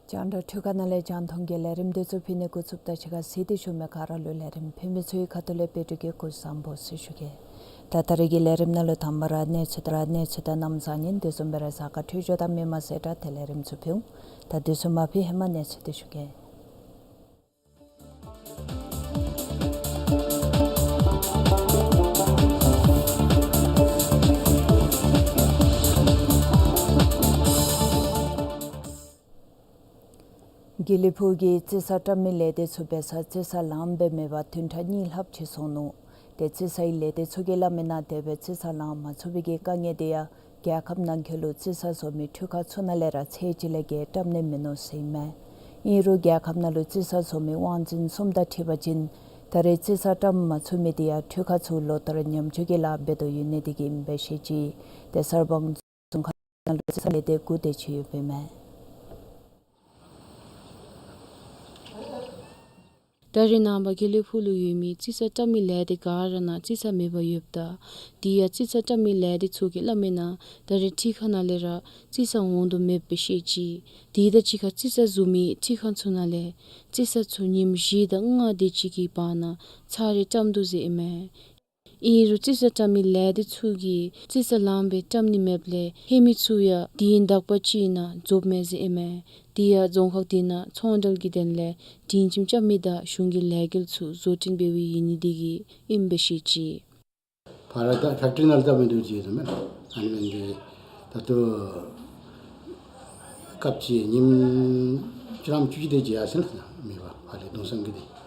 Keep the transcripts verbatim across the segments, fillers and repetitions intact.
རྒྱང་བསྒྲགས་འཕྲུལ་ཁང་ནང་ལས་རྒྱང་མཐོང་གི་ལས་རིམ་འདི་ཚུ་ཕུལ་ནི་འགོ་བཙུགསཔ་ད་ཕྱི་ཁར་གཟིགས་ཏེ་བཞུགས་མི་ག་ར་ལུ་ལས་རིམ་ཕུལ་མི་ཚུའི་ཁ་ཐུག་ལས་དཔལ་སྤྲུལ་གྱིས་སྐུ་གཟུགས་བཟང་པོ་ཟེར་ཞུ་གེ། ད་ད་རེས་ཀྱི་ལས་རིམ་ནང་ལུ་དང་པ་ར་གནས་ཚུལ་དང་གནས་ཚུལ་དང་གནམ་བཟང་ངན་དེ་བཟུམ་སྦེ་ར་གཟའ་སྐར་འཕྲོད་སྦྱོར་དང་མི་མང་གསལ་བསྒྲགས་དེ་ལས་རིམ་ཚུ་ཕུལ་འོང་། ད་དེ་ཚུ་མ་ཕུལ་ཧེ་མ་གནས་ཚུལ་དེ་ཞུ་གེ། དགེ་ལེགས་ཕུག་གི་རྩི་ས་བཀྲམ་མི་ལས་སྡེ་ཚུ་འབད་སར་རྩི་ས་ལངམ་སྦེ་མེད་པར་བདུན་ཕྲག་གཉིས་ལྷགཔ་ཅིག་སོང་ནུག། ཏེ་རྩི་སའི་ལས་སྡེ་ཚུ་གིས་སླབ་མི་ནང་དེ་སྦེ་རྩི་ས་ལང་མ་ཚུགས་པའི་གི་དཀའ་ངལ་དེ་ཡང་རྒྱལ་ཁབ་ནང་འཁོད་ལུ་རྩི་ས་བཟོ་མི་འཕྲུལ་ཁང་ཚུ་ནང་ལས་ར་ཚད་ཅིག་ལས་བརྒལ་བཀྲམ་ནི་མིན་ནུག་ཟེར་ཨིན་མས། ཨིན་རུང་རྒྱལ་ཁབ་ནང་ལུ་རྩི་ས་བཟོ་མི་དབང་འཛིན་གསུམ་དང་འཁྲིལ་བ་ཅིན་ད་རེས་རྩི་ས་བཀྲམ་མ་ཚུགས་མི་དེ་ཡང་འཕྲུལ་ཁང་ཚུ་ལོ་ལྟར་ཉམས་བཅོས་ཀྱི་ལཱ་འབད་དོ་ཡོད་ནི་དེ་གིས་ཨིནམ་སྦེ་བཤད་ཅི། ཏེ་གསར་སྤང་རྫོང་ཁག་ནང་ལུ་རྩི་ས་ལས་སྡེ་དགུ་དེ་ཅིག་ཡོདཔ་ཨིན་མས། ད་རེས་ནངས་པ་དགེ་ལེགས་ཕུག་ལུ་ཡོད་མི་རྩི་ས་བཀྲམ་མི་ལས་སྡེ་ག་ར་ནང་རྩི་ས་མེད་པར་ཡོདཔ་ད། དེ་ཡང་རྩི་ས་བཀྲམ་མི་ལས་སྡེ་ཚུ་གིས་སླབ་མི་ནང་ད་རེས་འཕྲུལ་ཁང་ནང་ལས་ར་རྩི་ས་འོང་དོ་མེདཔ་སྦེ་བཤད་ཅི། དེ་དང་གཅིག་ཁར་རྩི་ས་བཟོ་མི་འཕྲུལ་ཁང་ཚུ་ནང་ལས་རྩི་ས་ཚུ་ཉིནམ་བཞི་དང་ལྔ་དེ་ཅིག་གི་བར་ན་ཚར་རེ་བཀྲམ་དོ་ཟེར་ཨིན་མས། ཨིན་རུང་རྩི་ས་བཀྲམ་མི་ལས་སྡེ་ཚུ་གིས་རྩི་ས་ལངམ་སྦེ་བཀྲམ་ནི་མེདཔ་ལས་ཧེ་མའི་ཚུ་ཡང་དུས་ཡུན་དག་པ་ཅིག་ནང་རྫོགསཔ་མས་ཟེར་ཨིན་མས། དེ་ཡང་རྫོང་ཁག་དེ་ནང་ཚོང་འབྲེལ་གྱི་དོན་ལས་སྒྲིང་ཁྱིམ་རྐྱབ་མི་དང་གཞུང་གི་ལས་འགུལ་ཚུ་བཟོ་སྐྲུན་འབད་བའི་ཡུན་ནི་དེ་གིས་ཨིནམ་སྦེ་བཤད་ཅི། ཕར་ད་ཕེཀ་ཊི་རི་ནང་ལུ་བཏབ་མི་འདུག་ཟེར་ཨིན་མས། ཨ་ནི་འབད་ནི་དེ་ད་ལྟོ་སྐབས་ཅིག་ཉིནམ་ཅིག་རམ་བཅུ་གཅིག་དེ་ཅིག་ཡར་སོང་ནུག་མེད་པར་ཕར་ལས་གདུང་བསམ་གྱི་དེ།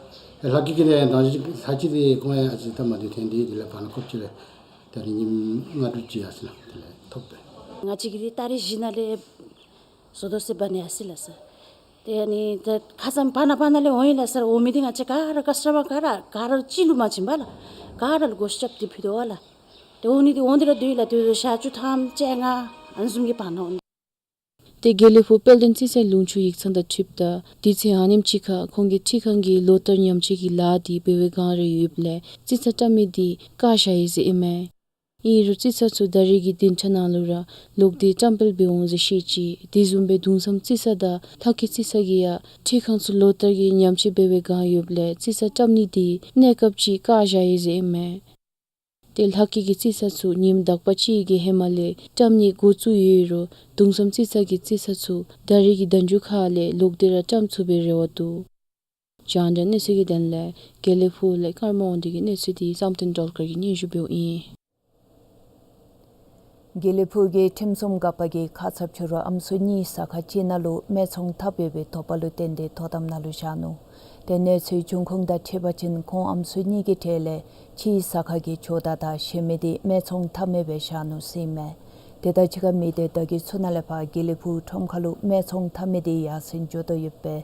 ལྷག་གི་གི་དེ་ཡང་ད་ཅི་ལྷག་ཅིག་དེ་ཁོང་ཡང་ཨ་ཙི་སྟབས་མ་བདེཝ་ཐོན་ཏེ་དེ་ལས་བར་ན་སྐབས་ཅིག་ལས་ད་རེས་ཉིནམ་ལྔ་དྲུག་ཅིག་ཡར་སོང་ནུག། དེ་ལས་ཐོབ་པས། ང་བཅས་ཀྱིས་ཏ་རིག་བཞི་ནང་ལས་བཟོ་དོ་ཟེར་འབད་ནི་ཨ་ཙི་ལགས་སོ། ཏེ་ཨ་ནི་ཏེ་ཁ་ཙ་བར་ན་བར་ན་ལས་འོང་ཡི་ལགས་སོ། འོང་མི་འདི་ང་བཅས་ག་ར་ཀཱས་ཊ་མར་ག་ར་ག་ར་གཅིག་ལུ་མ་བྱིན་པར་ལགས། ག་ར་ལུ་བགོ་བཤའ་རྐྱབ་སྟེ་ཕུལ་དོ་བ་ལགས། ཏེ་འོང་ནི་འདི་འོང་སྟེ་ར་སྡོད་ཡི་ལགས། ཏེ་ཞག་བཅུ་ཐམ་བཅོ་ལྔ་ཨ་ནི་བཟུམ་གྱི་བར་ན་འོང་། ཏེ་དགེ་ལེགས་ཕུག་དཔལ་ལྡན་རྩི་སའི་ལུང་ཕྱོགས་ཡིག་ཚང་དང་འཁྲིལཝ་ད་དུས་ཚོད་ཨ་ནེམ་ཅིག་ཁར་ཁོང་གི་འཕྲུལ་ཁང་གི་ལོ་ལྟར་ཉམས་བཅོས་ཀྱི་ལཱ་འདི་འབད་བའི་བསྒང་ར་ཡོདཔ་ལས་རྩི་ས་བཀྲམ་མི་འདི་བཀག་བཞག་ཡི་ཟེར་ཨིན་མས། ཨིན་རུང་རྩི་ས་ཚུ་ད་རེས་ཀྱི་བདུན་ཕྲག་ནང་ལུ་ར་ལོག་སྟེ་བཀྲམ་སྤེལ་འབད་འོང་ཟེར་བཤད་ཅི། དེ་བཟུམ་སྦེ་གདུང་བསམ་རྩི་ས་དང་ལྷག་གི་རྩི་ས་གི་ཡང་འཕྲུལ་ཁང་ཚུ་ལོ་ལྟར་གྱི་ཉམས་བཅོས་འབད་བའི་བསྒང་ཡོདཔ་ལས་རྩི་ས་བཀྲམ་ནི་འདི་གནས་སྐབས་ཅིག་བཀག་བཞག་ཡི་ཟེར་ཨིན་མས། ཏེ་ལྷག་གི་གི་རྩི་ས་ཚུ་ཉིནམ་དག་པ་ཅིག་གི་ཧེ་མ་ལས་བཀྲམ་ནི་འགོ་བཙུགས་ཡོད་རུང་གདུང་བསམ་རྩི་ས་གི་རྩི་ས་ཚུ་ད་རེས་ཀྱི་ཟླཝ་མཇུག་ཁ་ལས་ལོག་སྟེ་ར་བཀྲམ་ཚུགས་པའི་རེ་བ་འདུག། རྒྱང་བསྒྲགས་གནས་ཚུལ་གྱི་དོན་ལས་དགེ་ལེགས་ཕུག་ལས་ཀརྨ་དབང་འདུས་ཀྱི་གནས་ཚུལ་འདི་བསམ་གཏན་སྒྲོལ་དཀར་གྱིས་སྙན་ཞུ་འབདཝ་ཨིན། དགེ་ལེགས་ཕུག་གི་ཁྲིམས་སྲུང་འགག་པ་གིས་ཁ་ཚབ་ཅིག་རུ་ཨམ་སྲུ་གཉིས་ས་ཁ་ཅིག་ནང་ལུ་སྨད་འཚོང་འཐབ་འབད་བའི་དོགས་པ་ལུ་བརྟེན་ཏེ་དོ་དམ་ནང་ལུ་བཞག་ནུག། ཏེ་གནས་ཚུལ་འབྱུང་ཁུངས་དང་འཁྲིལ་བ་ཅིན་ཁོང་ཨམ་སྲུ་གཉིས་ཀྱི་གྲས་ལས་གཅིག་ས་ཁ་གི་ཇོ་བདག་དང་གཞན་མི་འདི་སྨད་འཚོང་འཐབ་མི་སྦེ་བཞག་ནུག་ཟེར་ཨིན་མས། དེ་དང་གཅིག་ཁར་མི་སྡེ་བརྡ་བརྒྱུད་ཚུ་ནང་ལས་ཕར་དགེ་ལེགས་ཕུག་ཁྲོམ་ཁ་ལུ་སྨད་འཚོང་འཐབ་མི་འདི་ཡར་སེང་འགྱོ་དོ་ཡོདཔ་སྦེ་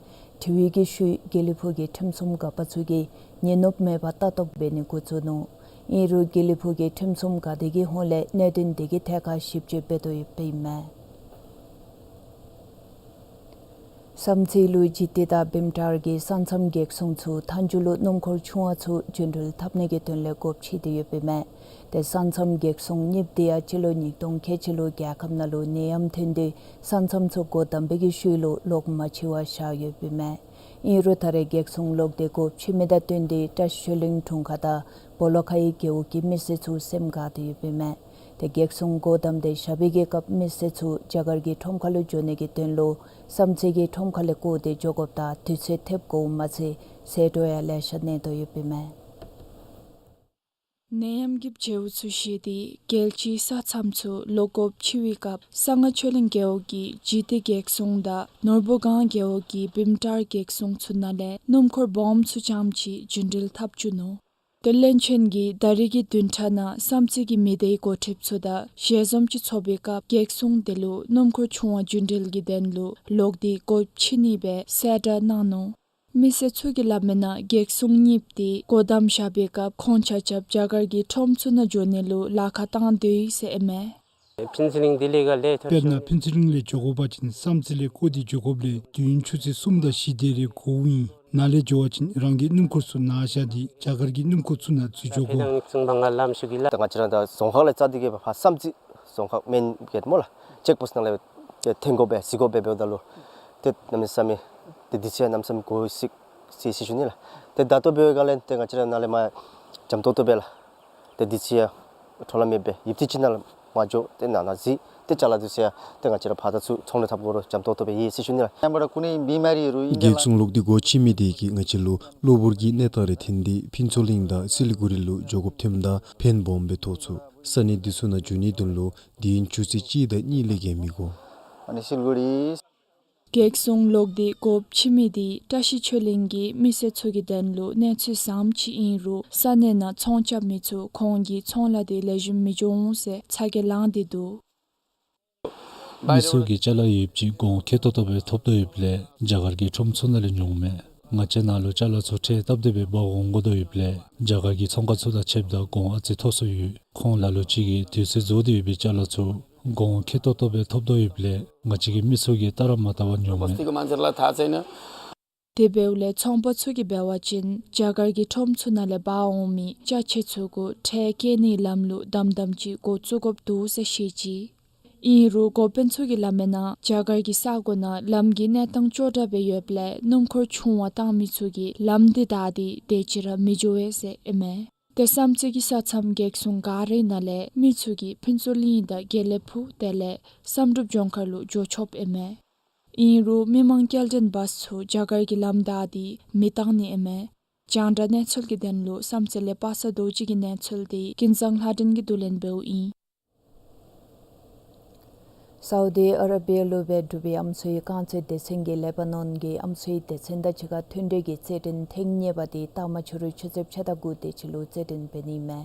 དྲི་བའི་གི་ཤུལ་དགེ་ལེགས་ཕུག་གི་ཁྲིམས་སྲུང་འགག་པ་ཚུ་གིས་ཉིན་ནུབ་མེད་པར་ལྟ་རྟོག་འབད་ནི་འགོ་བཙུགས་ནུག། ཨིན་རུང་དགེ་ལེགས་ཕུག་གི་ཁྲིམས་སྲུང་འགག་སྡེ་གི་ཧོངས་ལས་གནད་དོན་འདི་གི་ཐད་ཁར་ཞིབ་དཔྱད་འབད་དོ་ཡོདཔ་ཨིན་མས། བསམ་རྩེ་ལུ་ལྗིད་ཏི་དང་བིམ་ཊར་གྱི་ས་མཚམས་གེགས་སྲུང་ཚུ་མཐའ་མཇུག་ལུ་སྣུམ་འཁོར་ཆུང་བ་ཚུ་རྒྱུན་འགྲུལ་འཐབ་ནི་གི་དོན་ལས་སྒོ་ཕྱེ་སྟེ་ཡོདཔ་ཨིན་མས། ཏེ་ས་མཚམས་གེགས་སྲུང་གཉིསཔ་དེ་ཡང་སྤྱི་ལོ་ཉིས་སྟོང་ཁལ་གཅིག་ལུ་རྒྱལ་ཁབ་ནང་ལུ་ནད་ཡམས་ཐོན་ཏེ་ས་མཚམས་ཚུ་སྒོ་བསྡམ་པའི་གི་ཤུལ་ལུ་ལོག་མ་ཕྱེ་བར་བཞག་ཡོདཔ་ཨིན་མས། ཨིན་རུང་ད་རེས་གེགས་སྲུང་ལོག་སྟེ་སྒོ་ཕྱེ་མི་དང་བསྟུན་ཏེ་བཀྲིས་ཆོས་གླིང་དྲུང་ཁག་དང་སྦོ་ལོགས་ཁའི་རྒེད་འོག་གི་མི་སེར་ཚུ་སེམས་དགའ་སྟེ་ཡོདཔ་ཨིན་མས། ཏེ་གེགས་སྲུང་སྒོ་བསྡམས་ཏེ་བཞག་པའི་གི་སྐབས་མི་སེར་ཚུ་རྒྱ་གར་གྱི་ཁྲོམ་ཁ་ལུ་འགྱོ་ནི་གི་དོན་ལུ་བསམ་རྩེ་གི་ཁྲོམ་ཁ་ལས་བསྐོར་ཏེ་འགྱོ་དགོཔ་དང་དུས་ཚོད་ཐེབས་དགོཔ་མ་ཚད་ཟད་འགྲོ་ཡང་ལེ་ཤ་གནས་དོ་ཡོདཔ་ཨིན་མས། ནད་ཡམས་ཀྱི་བྱེལཝ་ཚུ་བཞེས་ཏེ་རྒྱལ་སྤྱིའི་ས་མཚམས་ཚུ་ལོག་སྒོ་ཕྱེ་བའི་སྐབས་གསང་སྔགས་ཆོས་གླིང་རྒེད་འོག་གི་ལྗིད་ཏི་གེགས་སྲུང་དང་ནོར་བུ་སྒང་རྒེད་འོག་གི་བིམ་ཊར་གེགས་སྲུང་ཚུ་ནང་ལས་སྣུམ་འཁོར་སྦོམ་ཚུ་རྐྱངམ་ཅིག་རྒྱུན་འགྲུལ་འཐབ་བཅུག་ནུག། ཏེ་བློན་ཆེན་གྱིས་ད་རིས་ཀྱི་བདུན་ཕྲག་ནང་བསམ་རྩེ་གི་མི་སྡེའི་འགོ་ཁྲིདཔ་ཚུ་དང་ཞལ་འཛོམས་ཅིག་འཚོགས་པའི་སྐབས་གེགས་སྲུང་དེ་ལུ་སྣུམ་འཁོར་ཆུང་བ་རྒྱུན་འགྲུལ་གྱི་དོན་ལུ་ལོག་སྟེ་སྒོ་ཕྱེ་ནི་སྦེ་གསལ་བསྒྲགས་གནང་ནུག། མི་སེར་ཚུ་གིས་སླབ་མིའི་ནང་གེགས་སྲུང་གཉིསཔ་དེ་སྒོ་བསྡམས་བཞག་པའི་སྐབས་ཁོང་ཆ་ཁྱབ་རྒྱ་གར་གྱི་ཁྲོམ་ཚུ་ནང་འགྱོ་ནི་ལུ་ལཱ་ཁག་བཏང་དོ་ཡོད་ཟེར་ཨིན་མས། ཕུན་ཚོགས་གླིང་དེ་ལས་ག་ལས་ཐོར་དཔེར་ན་ཕུན་ཚོགས་གླིང་ལས་འགྱོ་དགོ་པ་ཅིན་བསམ་རྩེ་ལས་བསྐོར་ཏེ་འགྱོ་དགོཔ་ལས་དུས་ཡུན་ཆུ་ཚོད་གསུམ་དང་བཞི་དེ་རེ་འགོརཝ་ཨིན། ནཱ་ལས་འགྱོ་བ་ཅིན་རང་གི་སྣུམ་འཁོར་ཚུ་ནཱ་བཞག་སྟེ་རྒྱ་གར་གྱི་སྣུམ་འཁོར་ཚུ་ནང་འཛུལ་འགྱོ་དགོ། ད་ང་བཅས་ར་ད་རྫོང་ཁག་ལས་རྩ་འདི་གི་ཕར་བསམ་རྩེ་རྫོང་ཁག་མེན་གེཊ་སྨོ་ལགས། ཅེཀ་པོསཊ་ནང་ལས་ཏེ་ཐོན་དགོ་པས་འཛུལ་དགོ་པས་འབདཝ་ད་ལུ་ཏེ་གནམ་མེད་ས་མེད་ཏེ་དུས་ཚོད་གནམ་མེད་ས་མེད་འགོར་སི་སི་ཟེར་ཞུ་ནི་ལགས། ཏེ་ད་ལྟོ་འབད་བའི་སྒང་ལས་ཏེ་ང་བཅས་ར་ནཱ་ལས་མར་འཇམ་ཏོག་ཏོ་སྦེ་ལགས། ཏེ་དུས་ཚོད་ཡང་འཕྲོ་བརླག་མེད་པར་ཡུདཔ་ཐེངས་ཅིག་ནང་ལས་མར་འགྱོ་སྟེ་ནཱ་ནཱ་གཟིགས་ཏེ་ཅ་ལ་འདི་ཚུ་ཡང་ཏེ་ང་བཅས་ར་ཕར་དང་ཚུར་ཚོང་ལས་འཐབ་དགོ་རུང་འཇམ་ཏོག་ཏོ་སྦེ་ཡོད་ཟེར་ཞུ་ནི་ལགས། གེགས་སྲུང་ལོག་སྟེ་སྒོ་ཕྱེ་མི་དེ་གིས་ང་བཅས་ལུ་གློ་བུར་གྱི་གནས་སྟངས་རེ་ཐོན་ཏེ་ཕུན་ཚོགས་གླིང་དང་སི་ལི་གུ་རི་ལུ་འགྱོ་དགོཔ་ཐོནམ་ད་ཕན་སྦོམ་སྦེ་ཐོགས་ཚུགས། ས་གནས་འདི་ཚུ་ནང་འགྱོ་ནིའི་དོན་ལུ་དུས་ཡུན་ཆུ་ཚོད་གཅིག་དང་གཉིས་ལས་བརྒལ་མི་དགོ། གེགས་སྲུང་ལོག་སྟེ་སྒོ་ཕྱེ་མི་དེ་བཀྲིས་ཆོས་གླིང་གི་མི་སེར་ཚུ་གི་དོན་ལུ་གནས་ཚུལ་བཟངམ་ཅིག་ཨིན་རུང་ས་གནས་ནང་ཚོང་རྐྱབ་མི་ཚུ་ཁོང་གི་ཚོང་ལཱ་དེ་ལེགས་ཤོམ་མི་འགྱོ་འོང་ཟེར་ཚ་གྱང་ལང་སྟེ་འདུག། མི་ཚུ་གིས་ཅ་ལ་ཡོདཔ་ཅིག་གོང་ཁེ་ཏོག་ཏོ་སྦེ་ཐོབ་དོ་ཡོདཔ་ལས་རྒྱ་གར་གྱི་ཁྲོམ་ཚུ་ནང་ལས་ཉོཝ་མས། ང་བཅས་ནཱ་ལུ་ཅ་ལ་ཚུ་ཁྲལ་བཏབ་སྟེ་སྦེ་འབག་འོང་དགོ་དོ་ཡོདཔ་ལས་རྒྱ་གར་གྱི་ཚོང་ཁང་ཚུ་དང་ཕྱདཔ་ད་གོང་ཨ་ཙི་མཐོ་སུ་ཡོད། ཁོང་ལ་ལུ་ཅིག་གིས་དུས་ཚོད་རྫོགས་ཏེ་ཡོད་པའི་ཅ་ལ་ཚུ་གོང་ཁེ་ཏོག་ཏོ་སྦེ་ཐོབ་དོ་ཡོདཔ་ལས་ང་བཅས་ཀྱི་མི་ཚུ་གིས་ལྟ་ར་མ་ལྟ་བར་ཉོཝ་མས། དེ་འབདཝ་ལས་ཚོང་པ་ཚུ་གིས་འབད་བ་ཅིན་རྒྱ་གར་གྱི་ཁྲོམ་ཚུ་ནང་ལས་འབག་འོང་མི་ཅ་ཆས་ཚུ་གུ་ཁྲལ་བཀལ་ནིའི་ལམ་ལུགས་དམ་དམ་ཅིག་འགོ་བཙུགས་དགོཔ་འདུག་ཟེར་བཤད་ཅི། ཨིན་རུང་འགོ་དཔོན་ཚུ་གིས་སླབ་མིའི་ནང་རྒྱ་གར་གྱི་ས་གོ་ནང་ལམ་གྱི་གནས་སྟངས་ཅོག་འཐདཔ་སྦེ་ཡོདཔ་ལས་སྣུམ་འཁོར་ཆུང་བ་བཏང་མི་ཚུ་གིས་ལམ་དེ་བདའ་སྟེ་དེ་ཅིག་ར་མི་འགྱོ་བས་ཟེར་ཨིན་མས། ཏེ་བསམ་རྩེ་གི་ས་མཚམས་གེགས་སྲུང་ག་རའི་ནང་ལས་མི་ཚུ་གིས་ཕུན་ཚོགས་གླིང་དང་དགེ་ལེགས་ཕུག་དེ་ལས་བསམ་གྲུབ་ལྗོངས་མཁར་ལུ་འགྱོ་ཆོགཔ་ཨིན་མས། ཨིན་རུང་མི་མང་སྐྱེལ་འདྲེན་བཱསི་ཚུ་རྒྱ་གར་གྱི་ལམ་བདའ་སྟེ་མི་བཏང་ནི་ཨིན་མས། རྒྱང་བསྒྲགས་གནས་ཚུལ་གྱི་དོན་ལུ་བསམ་རྩེ་ལས་པ་སངས་རྡོ་རྗེ་གི་གནས་ཚུལ་དེ་ཀུན་བཟང་ལྷ་སྒྲོན་གྱིས་བསྡུ་ལེན་འབདཝ་ཨིན། སའུ་ཌི་ཨ་ར་བི་ཡ་ལུ་སྦེ་འབྲུག་པའི་ཨམ་སྲུའི་རྐང་རྩེད་སྡེ་ཚན་གྱིས་ལེ་པ་ནོན་གྱི་ཨམ་སྲུའི་སྡེ་ཚན་དང་གཅིག་ཁར་མཐུན་འབྲེལ་གྱི་རྩེད་འགྲན་ཐེངས་གཉིས་པ་དེ་སྟག་མ་ཕྱི་རུ་ཆུ་ཚོད་ཕྱེད་དང་དགུ་དེ་ཅིག་ལུ་རྩེད་འགྲན་འབད་ནི་མས།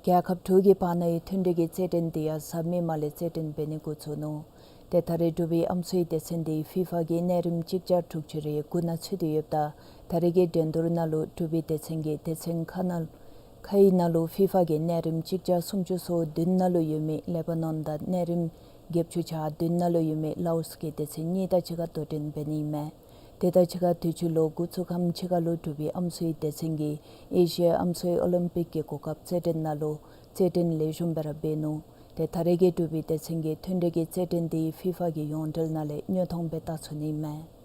རྒྱལ་ཁབ་དྲུག་གི་བར་ནའི་མཐུན་འབྲེལ་གྱི་རྩེད་འགྲན་དེ་ཡང་གཟའ་མིག་དམར་ལས་རྩེད་འགྲན་འབད་ནི་འགོ་བཙུགས་ནུག། ཏེ་ད་རེས་འབྲུག་པའི་ཨམ་སྲུའི་སྡེ་ཚན་དེ་ཕི་ཕ་གིས་གནས་རིམ་གཅིག་བརྒྱ་དྲུག་ཅུ་རེ་དགུ་ནང་ཚུད་དེ་ཡོདཔ་ད་ད་རེས་ཀྱི་འགྲན་བསྡུར་ནང་ལུ་འབྲུག་པའི་སྡེ་ཚན་གྱིས་སྡེ་ཚན་ཁག་ནང་ཁའི་ནང་ལུ་ཕི་ཕ་གིས་གནས་རིམ་གཅིག་བརྒྱ་སུམ་ཅུ་སོ་བདུན་ནང་ལུ་ཡོད་མི་ལེ་པ་ནོན་དང་གནས་རིམ་བརྒྱད་ཅུ་གྱ་བདུན་ནང་ལུ་ཡོད་མི་ལའོ་སི་གི་སྡེ་ཚན་གཉིས་དང་གཅིག་ཁར་དོ་འགྲན་འབད་ནི་མས། དེ་དང་གཅིག་ཁར་དུས་ཅི་ལོ་འགོ་བཙུགས་ཁམས་ཕྱི་ཁ་ལུ་འབྲུག་པའི་ཨམ་སྲུའི་སྡེ་ཚན་གྱིས་ཨེ་ཤི་ཡ་ཨམ་སྲུའི་ཨོ་ལིམ་པིག་གི་གོ་སྐབས་རྩེད་འགྲན་ནང་ལུ་རྩེད་འགྲན་ལེགས་ཤོམ་སྦེ་ར་འབད་ནུག། ཏེ་ད་རེས་ཀྱི་འབྲུག་པའི་སྡེ་ཚན་གྱི་མཐུན་འབྲེལ་གྱི་རྩེད་འགྲན་དེ་ཕི་ཕ་གི་ཡོངས་འབྲེལ་ནང་ལས་མིང་མཐོང་སྦེ་བཏགས་ཚུགས་ནི་མས།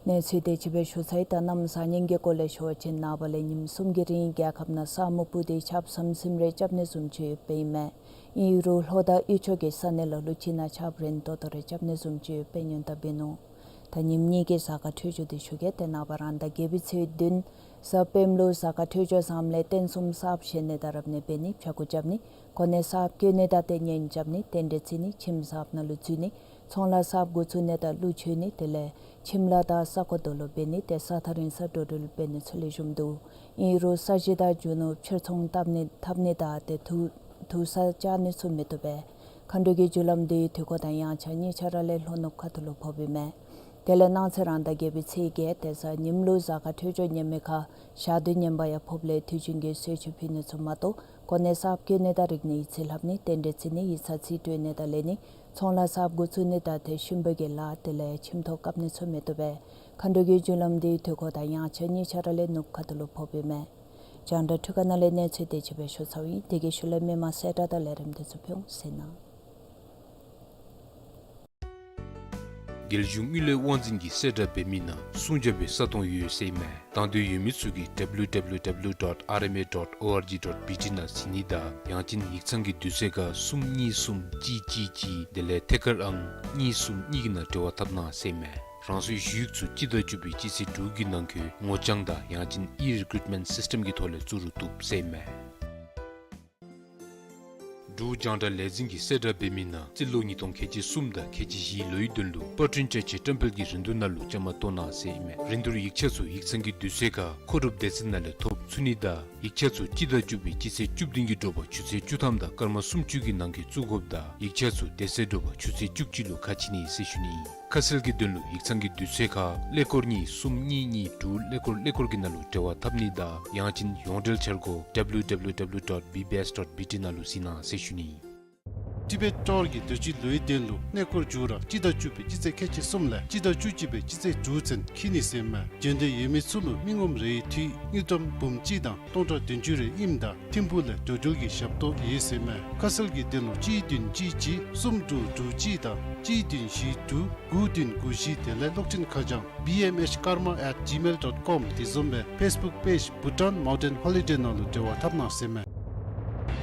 གནས་ཚུལ་དེ་ཅིག་སྦེ་ཞུ་ཚར་ཡི། ད་གནམ་བཟང་ངན་གྱི་སྐོར་ལས་ཞུ་བ་ཅིན་ནངས་པ་ལས་ཉིནམ་གསུམ་གྱི་རིང་རྒྱལ་ཁབ་ནང་ས་སྨུག་སྤུབས་ཏེ་ཆརཔ་ཟམ་ཟིམ་རེ་རྐྱབ་ནི་བཟུམ་ཅིག་ཡོདཔ་ཨིན་མས། ཨིན་རུང་ལྷོ་དང་དབུས་ཕྱོགས་ཀྱི་ས་གནས་ལ་ལུ་ཅིག་ནང་ཆརཔ་རན་ཏོག་ཏོ་རེ་རྐྱབ་ནི་བཟུམ་ཅིག་ཡོདཔ་སྦེ་སྔོན་བརྡ་འབད་ནུག། ད་ཉིནམ་གཉིས་ཀྱི་གཟའ་སྐར་འཕྲོད་སྦྱོར་དེ་ཞུ་གེ། ཏེ་ནངས་པ་རང་ཟླ་བརྒྱད་པའི་ཚེས་བདུན་གཟའ་སྤེནམ་ལུ་གཟའ་སྐར་འཕྲོད་སྦྱོར་བཟངམ་ལས་རྟེན་གསུམ་གསརཔ་བཞེངས་ནི་དང་རབ་གནས་འབད་ནི། ཕྱྭ་འགུགས་རྐྱབ་ནི། གོ་གནས་གསརཔ་བཀོད་ནི་དང་ཏེ་གཉེན་རྐྱབ་ནི། རྟེན་འབྲེལ་བརྩི་ནི། ཁྱིམ་གསརཔ་ནང་ལུ་འཛུལ་ནི། ཚོང་ལཱ་གསརཔ་འགོ་བཙུགས་ནི་དང་གླུ་མཆོད་ནི། དེ་ལས་ཁྱིམ་ལཱ་དང་ས་གོ་རྡོ་སློག་འབད་ནི། ཏེ་ས་ཐག་རིང་སར་འགྲོ་འགྲུལ་འབད་ནི་ཚུ་ལེགས་ཤོམ་འདུག། ཨིན་རུང་ས་གཞི་དང་རྒྱུ་ནོར་ཕྱིར་ཚོང་བཏབ་ནི་འཐབ་ནི་དང་ཏེ་དུག་དུག་ས་བཅག་ནི་ཚུ་མི་བཏུབ་པས། མཁའ་འགྲོ་གི་རྒྱུ་ལམ་དེ་དུས་འཁོར་དང་དབྱངས་འཆར་གཉིས་ཆ་ར་ལས་ལྷོ་ནུབ་ཁ་ཐུག་ལུ་ཕོགཔ་ཨིན་མས། དེ་ལས་གནངས་ཚེ་རང་ཟླ་བརྒྱད་པའི་ཚེས་བརྒྱད་ཏེ་གཟའ་ཉིམ་ལུ་གཟའ་སྐར་འཕྲོད་སྦྱོར་ངན་མི་ཁར་ཞག་དུས་ངན་པ་ཡང་ཕོགཔ་ལས་དུས་རྒྱུན་གྱི་གསོལ་མཆོད་ཕུལ་ནི་ཚུ་མ་གཏོགས་གོ་གནས་གསརཔ་བཀོད་ནི་དང་རིག་གནས་ཡིག་ཚད་ལྷབ་ནི། རྟེན་འབྲེལ་བརྩི་ནི། ཡིག་ཚང་རྩིས་སྤྲོད་ནི་དང་ལེན་ནི། ཚོང་ལཱ་གསརཔ་འགོ་བཙུགས་ནི་དང་ཏེ་ཤུན་པ་གི་ལཱ་དེ་ལས་ཁྱིམ་ཐོག་བཀབ་ནི་ཚུ་མི་བཏུབ་པས། མཁའ་འགྲོ་གི་རྒྱུ་ལམ་འདི་དུས་འཁོར་དང་ཡང་ཆ་གཉིས་ཆ་ར་ལས་ནུབ་ཁ་ཐུག་ལུ་ཕོགཔ་ཨིན་མས། རྒྱང་བསྒྲགས་འཕྲུལ་ཁང་ནང་ལས་གནས་ཚུལ་དེ་ཅིག་སྦེ་ཞུ་ཚརཝ་ཨིན། དེ་གི་ཤུལ་ལས་མི་མང་གསལ་བསྒྲགས་དང་ལས་རིམ་དེ་ཚུ་ཕུལ་འོང་། གསན་གནང་། རྒྱལ་གཞུང་དངུལ་ལས་དབང་འཛིན་གྱིས་གསལ་བསྒྲགས་འབད་མི་ནང་སྲུང་བྱ་བའི་ས་སྟོང་ཡོད་ཟེར་ཨིན་མས། དང་འདོད་ཡོད་མི་ཚུ་གིས་W W W dot R M A dot O R G dot B T ནང་གཟིགས་ནི་དང་ཡང་ཅིན་ཡིག་ཚང་གི་དུས་ཚོད་ཁར་གསུམ་གཉིས་གསུམ་གཅིག་གཅིག་གཅིག་དེ་ལས་ཐད་ཀར་ཨང་གཉིས་གསུམ་གཉིས་ཀྱི་ནང་འབྲེལ་བ་འཐབ་གནང་ཟེར་ཨིན་མས། རང་སོའི་ཞུ་ཡིག་ཚུ་སྤྱི་ཟླ་བཅུ་པའི་སྤྱི་ཚེས་དྲུག་གི་ནང་འཁོད་ངོ་རྐྱང་དང་ཡང་ཅིན་ཨི་རི་ཀུ་རུཊ་མེནཊ་སིསི་ཊེམ་གྱི་ཐོག་ལས་བཙུགས་རུང་བཏུབ་ཟེར་ཨིན་མས། འབྲུག་རྒྱང་བསྒྲགས་ལས་འཛིན་གྱིས་གསལ་བསྒྲགས་འབད་མི་ནང་རྩིས་ལོ་ཉིས་སྟོང་ཁལ་གཅིག་གསུམ་དང་ཁལ་གཅིག་བཞིའི་ལོའི་དོན་ལུ་པར་སྐྲུན་བཅའ་ཆས་བཀྲམ་སྤེལ་གྱི་རིན་བསྡུར་ནང་ལུ་བཅའ་མར་གཏོགས་གནང་ཟེར་ཨིན་མས། རིན་བསྡུར་ཡིག་ཆ་ཚུ་ཡིག་ཚང་གི་དུས་ཚོད་ཁར་མཁོ་སྒྲུབ་སྡེ་ཚན་ནང་ལས་ཐོབ་ཚུགས་ནི་དང་ཡིག་ཆ་ཚུ་སྤྱི་ཟླ་བཅུ་པའི་སྤྱི་ཚེས་བཅུ་བདུན་གྱི་དྲོ་པ་ཆུ་ཚོད་བཅུ་ཐམ་དང་སྐར་མ་སུམ་ཅུ་གི་ནང་འཁོད་བཙུགས་དགོཔ་དང་ཡིག་ཆ་ཚུ་དེ་ཚེ་དྲོ་པ་ཆུ་ཚོད་བཅུ་གཅིག་ལུ་ཁ་ཕྱེ་ནི་ཟེར་ཞུ་ནི་ཨིན། ཁ་གསལ་གྱི་དོན་ལུ་ཡིག་ཚང་གི་དུས་ཚོད་ཁར་ཀླད་ཀོར་གཉིས་གསུམ་གཉིས་གཉིས་དྲུག་ཀླད་ཀོར་ཀླད་ཀོར་གྱི་ནང་ལུ་འབྲེལ་བ་འཐབ་ནི་དང་ཡང་ཅིན་ཡོངས་འབྲེལ་འཆར་སྒོ་W W W dot B B S dot B T ནང་ལུ་གཟིགས་གནང་ཟེར་ཞུ་ནི་ཨིན། ཊི་བེཊ་ཊོར་གྱིས་དུས་ཅི་ལོའི་དོན་ལུ་གནས་སྐོར་མཇུག་ར་སྤྱི་ཟླ་བཅུ་པའི་སྤྱི་ཚེས་ཁལ་གཅིག་གསུམ་ལས་སྤྱི་ཟླ་བཅུ་གཅིག་པའི་སྤྱི་ཚེས་དྲུག་ཚུན་འཁྱིད་ནི་ཟེར་ཨིན་མས། འབྱོན་འདོད་ཡོད་མི་ཚུ་ལུ་མི་ངོམ་རེའི་འཐུས་དངུལ་ཀྲམ་འབུམ་གཅིག་དང་སྟོང་ཕྲག་བདུན་ཅུ་རེ་ཨིནམ་ད་ཐིམ་ཕུག་ལས་འགྲོ་འགྲུལ་གྱི་ཞབས་ཏོག་ཡོད་ཟེར་ཨིན་མས། ཁ་གསལ་གྱི་དོན་ལུ་གཅིག་བདུན་གཅིག་གཅིག་གསུམ་དྲུག་དྲུག་གཅིག་དང་གཅིག་བདུན་བཞི་དྲུག་དགུ་བདུན་དགུ་བཞི་དེ་ལས་གློག་འཕྲིན་ཁ་བྱང་B M H karma at gmail dot com དེ་བཟུམ་སྦེ་ཕེསི་བུཀ་པེཇ་Bhutan Mountain Holiday ནང་ལུ་འབྲེལ་བ་འཐབ་གནང་ཟེར་ཨིན་མས།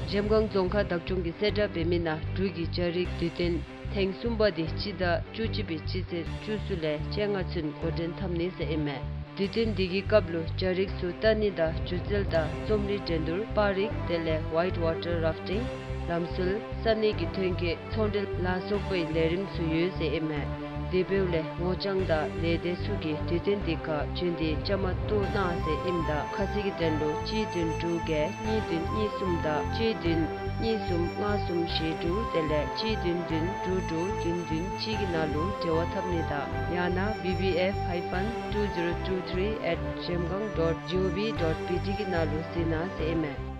གཞལམ་སྒང་རྫོང་ཁག་བདག་སྐྱོང་གིས་གསལ་བསྒྲགས་འབད་མི་ནང་འབྲུག་གི་རྒྱ་རིགས་དུས་སྟོན་ཐེངས་གསུམ་པ་དེ་སྤྱི་ཟླ་བཅུ་གཅིག་པའི་སྤྱི་ཚེས་བཅུ་གསུམ་ལས་བཅོ་ལྔ་ཚུན་འགོ་འདྲེན་འཐབ་ནི་ཟེར་ཨིན་མས། དུས་སྟོན་དེ་གི་སྐབས་ལུ་རྒྱ་རིགས་ཚུ་ལྟ་ནི་དང་སྒྱུ་རྩལ་དང་རྩོམ་རིག་འགྲན་བསྡུར་པར་རིས་དེ་ལས་ཝའིཊ་ཝ་ཊར་རཱཕ་ཊིང་ལམ་སྲོལ་ས་གནས་ཀྱི་ཐོན་སྐྱེད་ཚོང་འབྲེལ་ལ་སོགས་པའི་ལས་རིམ་ཚུ་ཡོད་ཟེར་ཨིན་མས། དེ་འབདཝ་ལས་ངོ་རྐྱང་དང་ལས་སྡེ་ཚུ་གིས་དུས་སྟོན་དེ་ཁར་འབྱོན་འདོད་བཅའ་མར་གཏོགས་གནང་ཟེར་ཨིནམ་ད་ཁ་གསལ་གྱི་དོན་ལུ་གཅིག་བདུན་དྲུག་བརྒྱད་གཉིས་བདུན་གཉིས་གསུམ་དང་གཅིག་བདུན་གཉིས་གསུམ་ལྔ་གསུམ་བཞི་དྲུག་དེ་ལས་གཅིག་བདུན་བདུན་དྲུག་དྲུག་བདུན་བདུན་གཅིག་གི་ནང་ལུ་འབྲེལ་བ་འཐབ་ནི་དང་ཡང་ན B B F hyphen two zero two three at zhemgang dot gov dot B T གི་ནང་ལུ་གཟིགས་གནང་ཟེར་ཨིན་མས།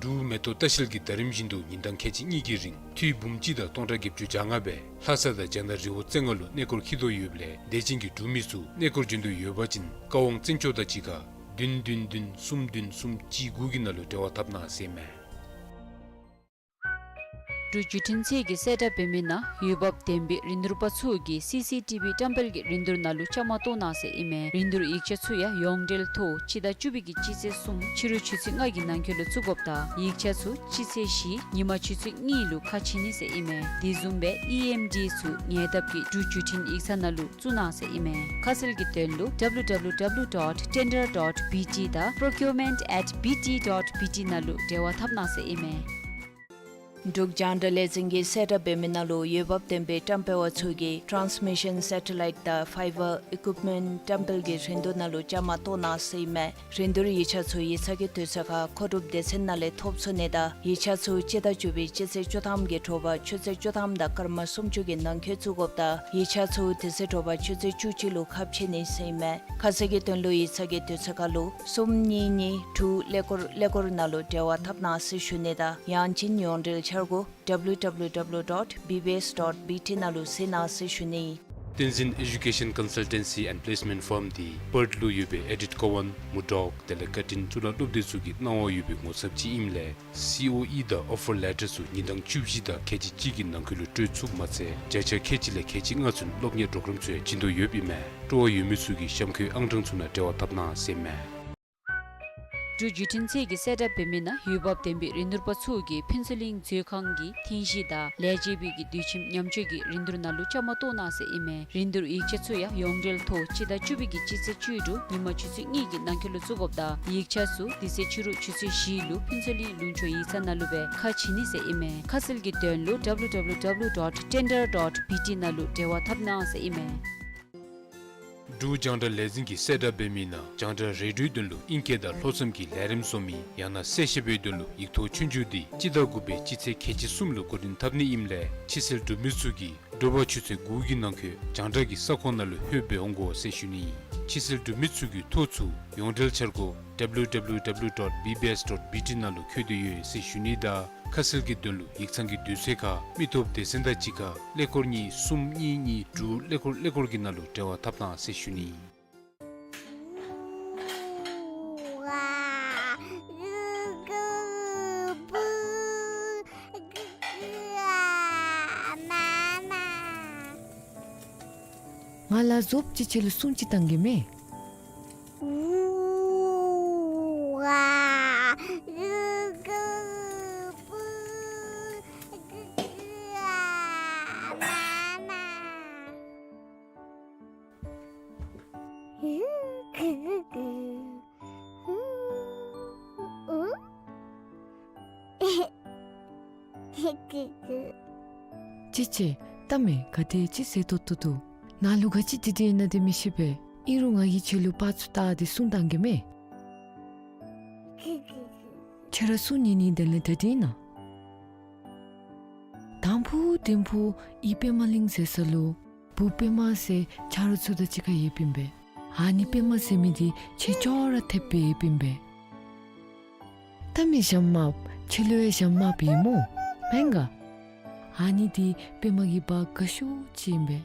འབྲུག་མེ་ཏོག་ལྟ་བཤལ་གྱིས་ཟླ་རིམ་བཞིན་དུ་ཉིན་གྲངས་ཁལ་གཅིག་གཉིས་ཀྱི་རིང་འཐུས་འབུམ་གཅིག་དང་སྟོང་ཕྲག་བརྒྱད་ཅུ་གྱ་ལྔ་སྦེ་ལྷ་ས་དང་རྒྱ་ནག་རི་བོ་རྩེ་ལྔ་ལུ་གནས་སྐོར་འཁྱིད་དོ་ཡོདཔ་ལས་དད་ཅན་གྱི་འབྲུག་མི་ཚུ་གནས་སྐོར་འབྱོན་འདོད་ཡོད་པ་ཅིན་བཀའ་དབང་བཙན་སྐྱོགས་དང་གཅིག་ཁར་བདུན་བདུན་བདུན་གསུམ་བདུན་གསུམ་གཅིག་དགུ་གི་ནང་ལུ་འབྲེལ་བ་འཐབ་གནང་ཟེར་ཨིན་མས། འབྲུག་བརྒྱུད་འཕྲིན་ཚད་ཀྱིས་གསལ་བསྒྲགས་འབད་མི་ནང་འོས་འབབ་ལྡན་པའི་རིན་བསྡུར་པ་ཚུ་གིས་སི་སི་ཊི་བི་བཀྲམ་སྤེལ་གྱི་རིན་བསྡུར་ནང་ལུ་བཅའ་མར་གཏོགས་གནང་ཟེར་ཨིན་མས། རིན་བསྡུར་ཡིག་ཆ་ཚུ་ཡང་ཡོངས་འབྲེལ་ཐོག་སྤྱི་ཟླ་བཅུ་པའི་གི་སྤྱི་ཚེས་གསུམ་ཕྱི་རུ་ཆུ་ཚོད་ལྔ་གི་ནང་འཁོད་ལུ་བཙུགས་དགོཔ་དང་ཡིག་ཆ་ཚུ་སྤྱི་ཚེས་བཞི་ཉིན་མ་ཆུ་ཚོད་གཉིས་ལུ་ཁ་ཕྱེ་ནི་ཟེར་ཨིན་མས། དེ་བཟུམ་སྦེ་ཨི་ཨེམ་ཌི་ཚུ་ཉེ་འདབས་ཀྱི་འབྲུག་བརྒྱུད་འཕྲིན་ཡིག་ཚང་ནང་ལུ་བཙུགས་གནང་ཟེར་ཨིན་མས། ཁ་གསལ་གྱི་དོན་ལུ་W W W dot tender dot B T དང་procurement at B T dot B T ནང་ལུ་འབྲེལ་བ་འཐབ་གནང་ཟེར་ཨིན་མས། འབྲུག་རྒྱང་བསྒྲགས་ལས་འཛིན་གྱིས་གསལ་བསྒྲགས་འབད་མི་ནང་ལུ་འོས་འབབ་ལྡན་པའི་བཀྲམ་སྤེལ་བ་ཚུ་གིས་ཊཱནསི་མི་ཤཱན་སེ་ཊ་ལའིཊ་དང་ཕའི་བར་ཨི་ཀུཡིཔ་མེནཊ་བཀྲམ་སྤེལ་གྱི་རིན་བསྡུར་ནང་ལུ་བཅའ་མར་གཏོགས་གནང་ཟེར་ཨིན་མས། རིན་བསྡུར་ཡིག་ཆ་ཚུ་ཡིག་ཚང་གི་དུས་ཚོད་ཁར་མཁོ་སྒྲུབ་སྡེ་ཚན་ནང་ལས་ཐོབ་ཚུགས་ནི་དང་ཡིག་ཆ་ཚུ་སྤྱི་ཟླ་བཅུ་པའི་སྤྱི་ཚེས་བཅུ་ཐམ་གྱི་དྲོ་པ་ཆུ་ཚོད་བཅུ་ཐམ་དང་སྐར་མ་སུམ་ཅུ་གི་ནང་འཁོད་བཙུགས་དགོཔ་དང་ཡིག་ཆ་ཚུ་དེ་ཚེ་དྲོ་པ་ཆུ་ཚོད་བཅུ་གཅིག་ལུ་ཁ་ཕྱེ་ནི་ཟེར་ཨིན་མས། ཁ་གསལ་གྱི་དོན་ལུ་ཡིག་ཚང་གི་དུས་ཚོད་ཁར་ལུ་གསུམ་གཉིས་གཉིས་དྲུག་ཀླད་ཀོར་ཀླད་ཀོར་ནང་ལུ་འབྲེལ་བ་འཐབ་གནང་ཟེར་ཞུ་ནི་དང་ཡང་ཅིན་ཡོངས་འབྲེལ་འཆར་སྒོ་W W W dot B B S dot B T ནང་ལུ་གཟིགས་གནང་ཟེར་ཞུ་ནི། བསྟན་འཛིན་ཨེ་ཌུ་ཀེ་ཤཱན་ཀོན་སལ་ཊེན་སི་ཨེནཌ་པི་ལེསི་མེནཊ་ཕརམ་འདི་པརཐ་ལུ་ཡོད་པའི་ཨེ་ཌིཐ་ཀོ་ཝཱན་མུར་ཌོག་དེ་ལས་ཀར་ཊིན་གཙུག་ལག་སློབ་སྡེ་ཚུ་གི་གནང་བ་ཡོད་པའི་ངོ་ཚབ་ཅིག་ཨིནམ་ལས་སི་ཨོ་ཨི་དང་ཨོ་ཕར་ལེ་ཊར་ཚུ་ཉིན་གྲངས་བཅུ་བཞི་དང་ཁལ་གཅིག་གཅིག་གི་ནང་འཁོད་ལུ་སྤྲོད་ཚུགསཔ་མ་ཚད་བརྒྱ་ཆ་ཁལ་གཅིག་ལས་ཁལ་གཅིག་ལྔ་ཚུན་སློབ་གཉེར་པོརོ་གརམ་ཚུ་ཡང་བྱིན་དོ་ཡོདཔ་ཨིན་མས། སྤྲོ་བ་ཡོད་མི་ཚུ་གིས་གཤམ་འཁོད་ཨང་གྲངས་ཚུ་ནང་འབྲེལ་བ་འཐབ་གནང་ཟེར་ཨིན་མས། འབྲུག་བརྒྱུད་འཕྲིན་ཚད་ཀྱིས་གསལ་བསྒྲགས་འབད་མི་ནང་འོས་འབབ་ལྡན་པའི་རིན་བསྡུར་པ་ཚུ་གིས་ཕུན་ཚོགས་གླིང་མཛོད་ཁང་གི་ཐེངས་བཞི་དང་ལས་བྱེད་པའི་གི་དུས་ཁྱིམ་ཉམས་བཅོས་ཀྱི་རིན་བསྡུར་ནང་ལུ་བཅའ་མར་གཏོགས་གནང་ཟེར་ཨིན་མས། རིན་བསྡུར་ཡིག་ཆ་ཚུ་ཡང་ཡོངས་འབྲེལ་ཐོག་སྤྱི་ཟླ་བཅུ་པའི་གི་སྤྱི་ཚེས་བཅུ་དྲུག་ཉིན་མ་ཆུ་ཚོད་གཉིས་ཀྱི་ནང་འཁོད་ལུ་བཙུགས་དགོཔ་དང་ཡིག་ཆ་ཚུ་དེ་ཚེ་ཕྱི་རུ་ཆུ་ཚོད་བཞི་ལུ་ཕུན་ཚོགས་གླིང་ལུང་ཕྱོགས་ཡིག་ཚང་ནང་ལུ་སྦེ་ཁ་ཕྱེ་ནི་ཟེར་ཨིན་མས། ཁ་གསལ་གྱི་དོན་ལུ་W W W dot tender dot B T ནང་ལུ་འབྲེལ་བ་འཐབ་གནང་ཟེར་ཨིན་མས། འབྲུག་རྒྱང་བསྒྲགས་ལས་འཛིན་གྱིས་གསལ་བསྒྲགས་འབད་མི་ནང་རྒྱང་བསྒྲགས་རེ་ཌིའོའི་དོན་ལུ་ཨིང་སྐད་དང་ལྷོ་མཚམས་ཀྱི་ལས་རིམ་བཟོ་མི་ཡང་ན་གསལ་བཤད་པའི་དོན་ལུ་ཡིག་ཐོག་ཆོས་རྒྱུགས་འདི་སྤྱི་ཟླ་དགུ་པའི་སྤྱི་ཚེས་ཁལ་གཅིག་གསུམ་ལུ་འགོ་འདྲེན་འཐབ་ནི་ཨིནམ་ལས་ཕྱི་སེལ་འབྲུག་མི་ཚུ་གིས་དྲོ་པ་ཆུ་ཚོད་དགུ་གི་ནང་འཁོད་རྒྱང་བསྒྲགས་ཀྱི་ས་ཁོངས་ནང་ལུ་ལྷོདཔ་སྦེ་འོང་དགོ་ཟེར་ཞུ་ནི་ཨིན། ཕྱི་སེལ་འབྲུག་མི་ཚུ་གི་ཐོ་ཚུ་ཡོངས་འབྲེལ་འཆར་སྒོ་W W W dot B B S dot B T ནང་ལུ་འཁོད་དེ་ཡོད་ཟེར་ཞུ་ནི་དང་ ཁ་གསལ་གྱི་དོན་ལུ་ཡིག་ཚང་གི་དུས་ཚོད་ཁར་མི་སྟོབས་སྡེ་ཚན་དང་གཅིག་ཁར་ཀླད་ཀོར་གཉིས་གསུམ་གཉིས་གཉིས་དྲུག་ཀླད་ཀོར་ཀླད་ཀོར་གྱི་ནང་ལུ་འབྲེལ་བ་འཐབ་གནང་ཟེར་ཞུ་ནི། ང་ལ་ཟོབ་ཅིག་ཁྱོད་ལུ་སྲུང་ཅིག་བཏང་གེ་མས། ཅི་ཅི། ལྟ་མས། ག་དེ་ཅིག་ཟེར་ཏོག་ཏོ་འདུག། ནཱ་ལུ་ག་ཅི་དེ་དེ་ཨིན་ན་དེ་མི་ཤེས་པས། ཨིན་རུང་ང་གིས་ཁྱོད་ལུ་པར་ཚུ་བལྟ་སྟེ་སྲུང་བཏང་གེ་མས། ཁྱོད་ར་སྲུང་ནི་ནི་དེ་ལས་དེ་དེ་ཨིན་ན། དང་ཕུ་དིང་ཕུ་ཨི་པདྨ་གླིང་ཟེར་ས་ལུ་བུ་པདྨ་ཟེར་ཆ་རོགས་ཚུ་དང་གཅིག་ཁར་ཡོདཔ་ཨིན་པས། ཨ་ནི་པདྨ་ཟེར་མི་འདི་ཁྱོད་ཅོག་ར་འཐདཔ་སྦེ་ཡོདཔ་ཨིན་པས། ལྟ་མས་ཞྭམོ་དམརཔོ། ཁྱོད་ལུ་ཡང་ཞྭམོ་དམརཔོ་ཡོད་སྨོ། མེན་ག། ཨ་ནི་འདི་པདྨ་གི་བ་དགའ་ཤོས་ཅིག་ཨིན་པས།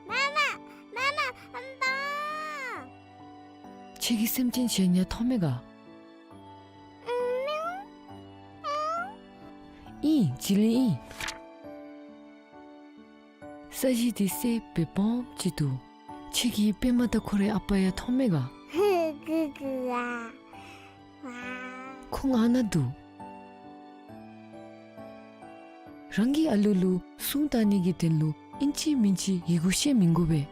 མ་མ། མ་མ། ཨམ་པ། ཁྱོད་ཀྱིས་སེམས་ཅན་གཞན་ཡང་མཐོང་མས་ག། ཨིན། བྱི་ལི་ཨིན། ས་གཞི་འདི་སེརཔོ་སྦེ་སྦོམ་ཅིག་འདུག། ཁྱོད་ཀྱིས་པདྨ་དང་ཁོ་རའི་ཨ་པ་ཡང་མཐོང་མས་ག། ཁོང་ཨ་ནཱ་འདུག། རང་གི་ཨ་ལུ་ལུ་སྲུང་བཏང་ནི་གི་དོན་ལུ་ཨིན་ཅི་མིན་ཅི་ཡི་གུ་བཤད་མི་དགོ་པས།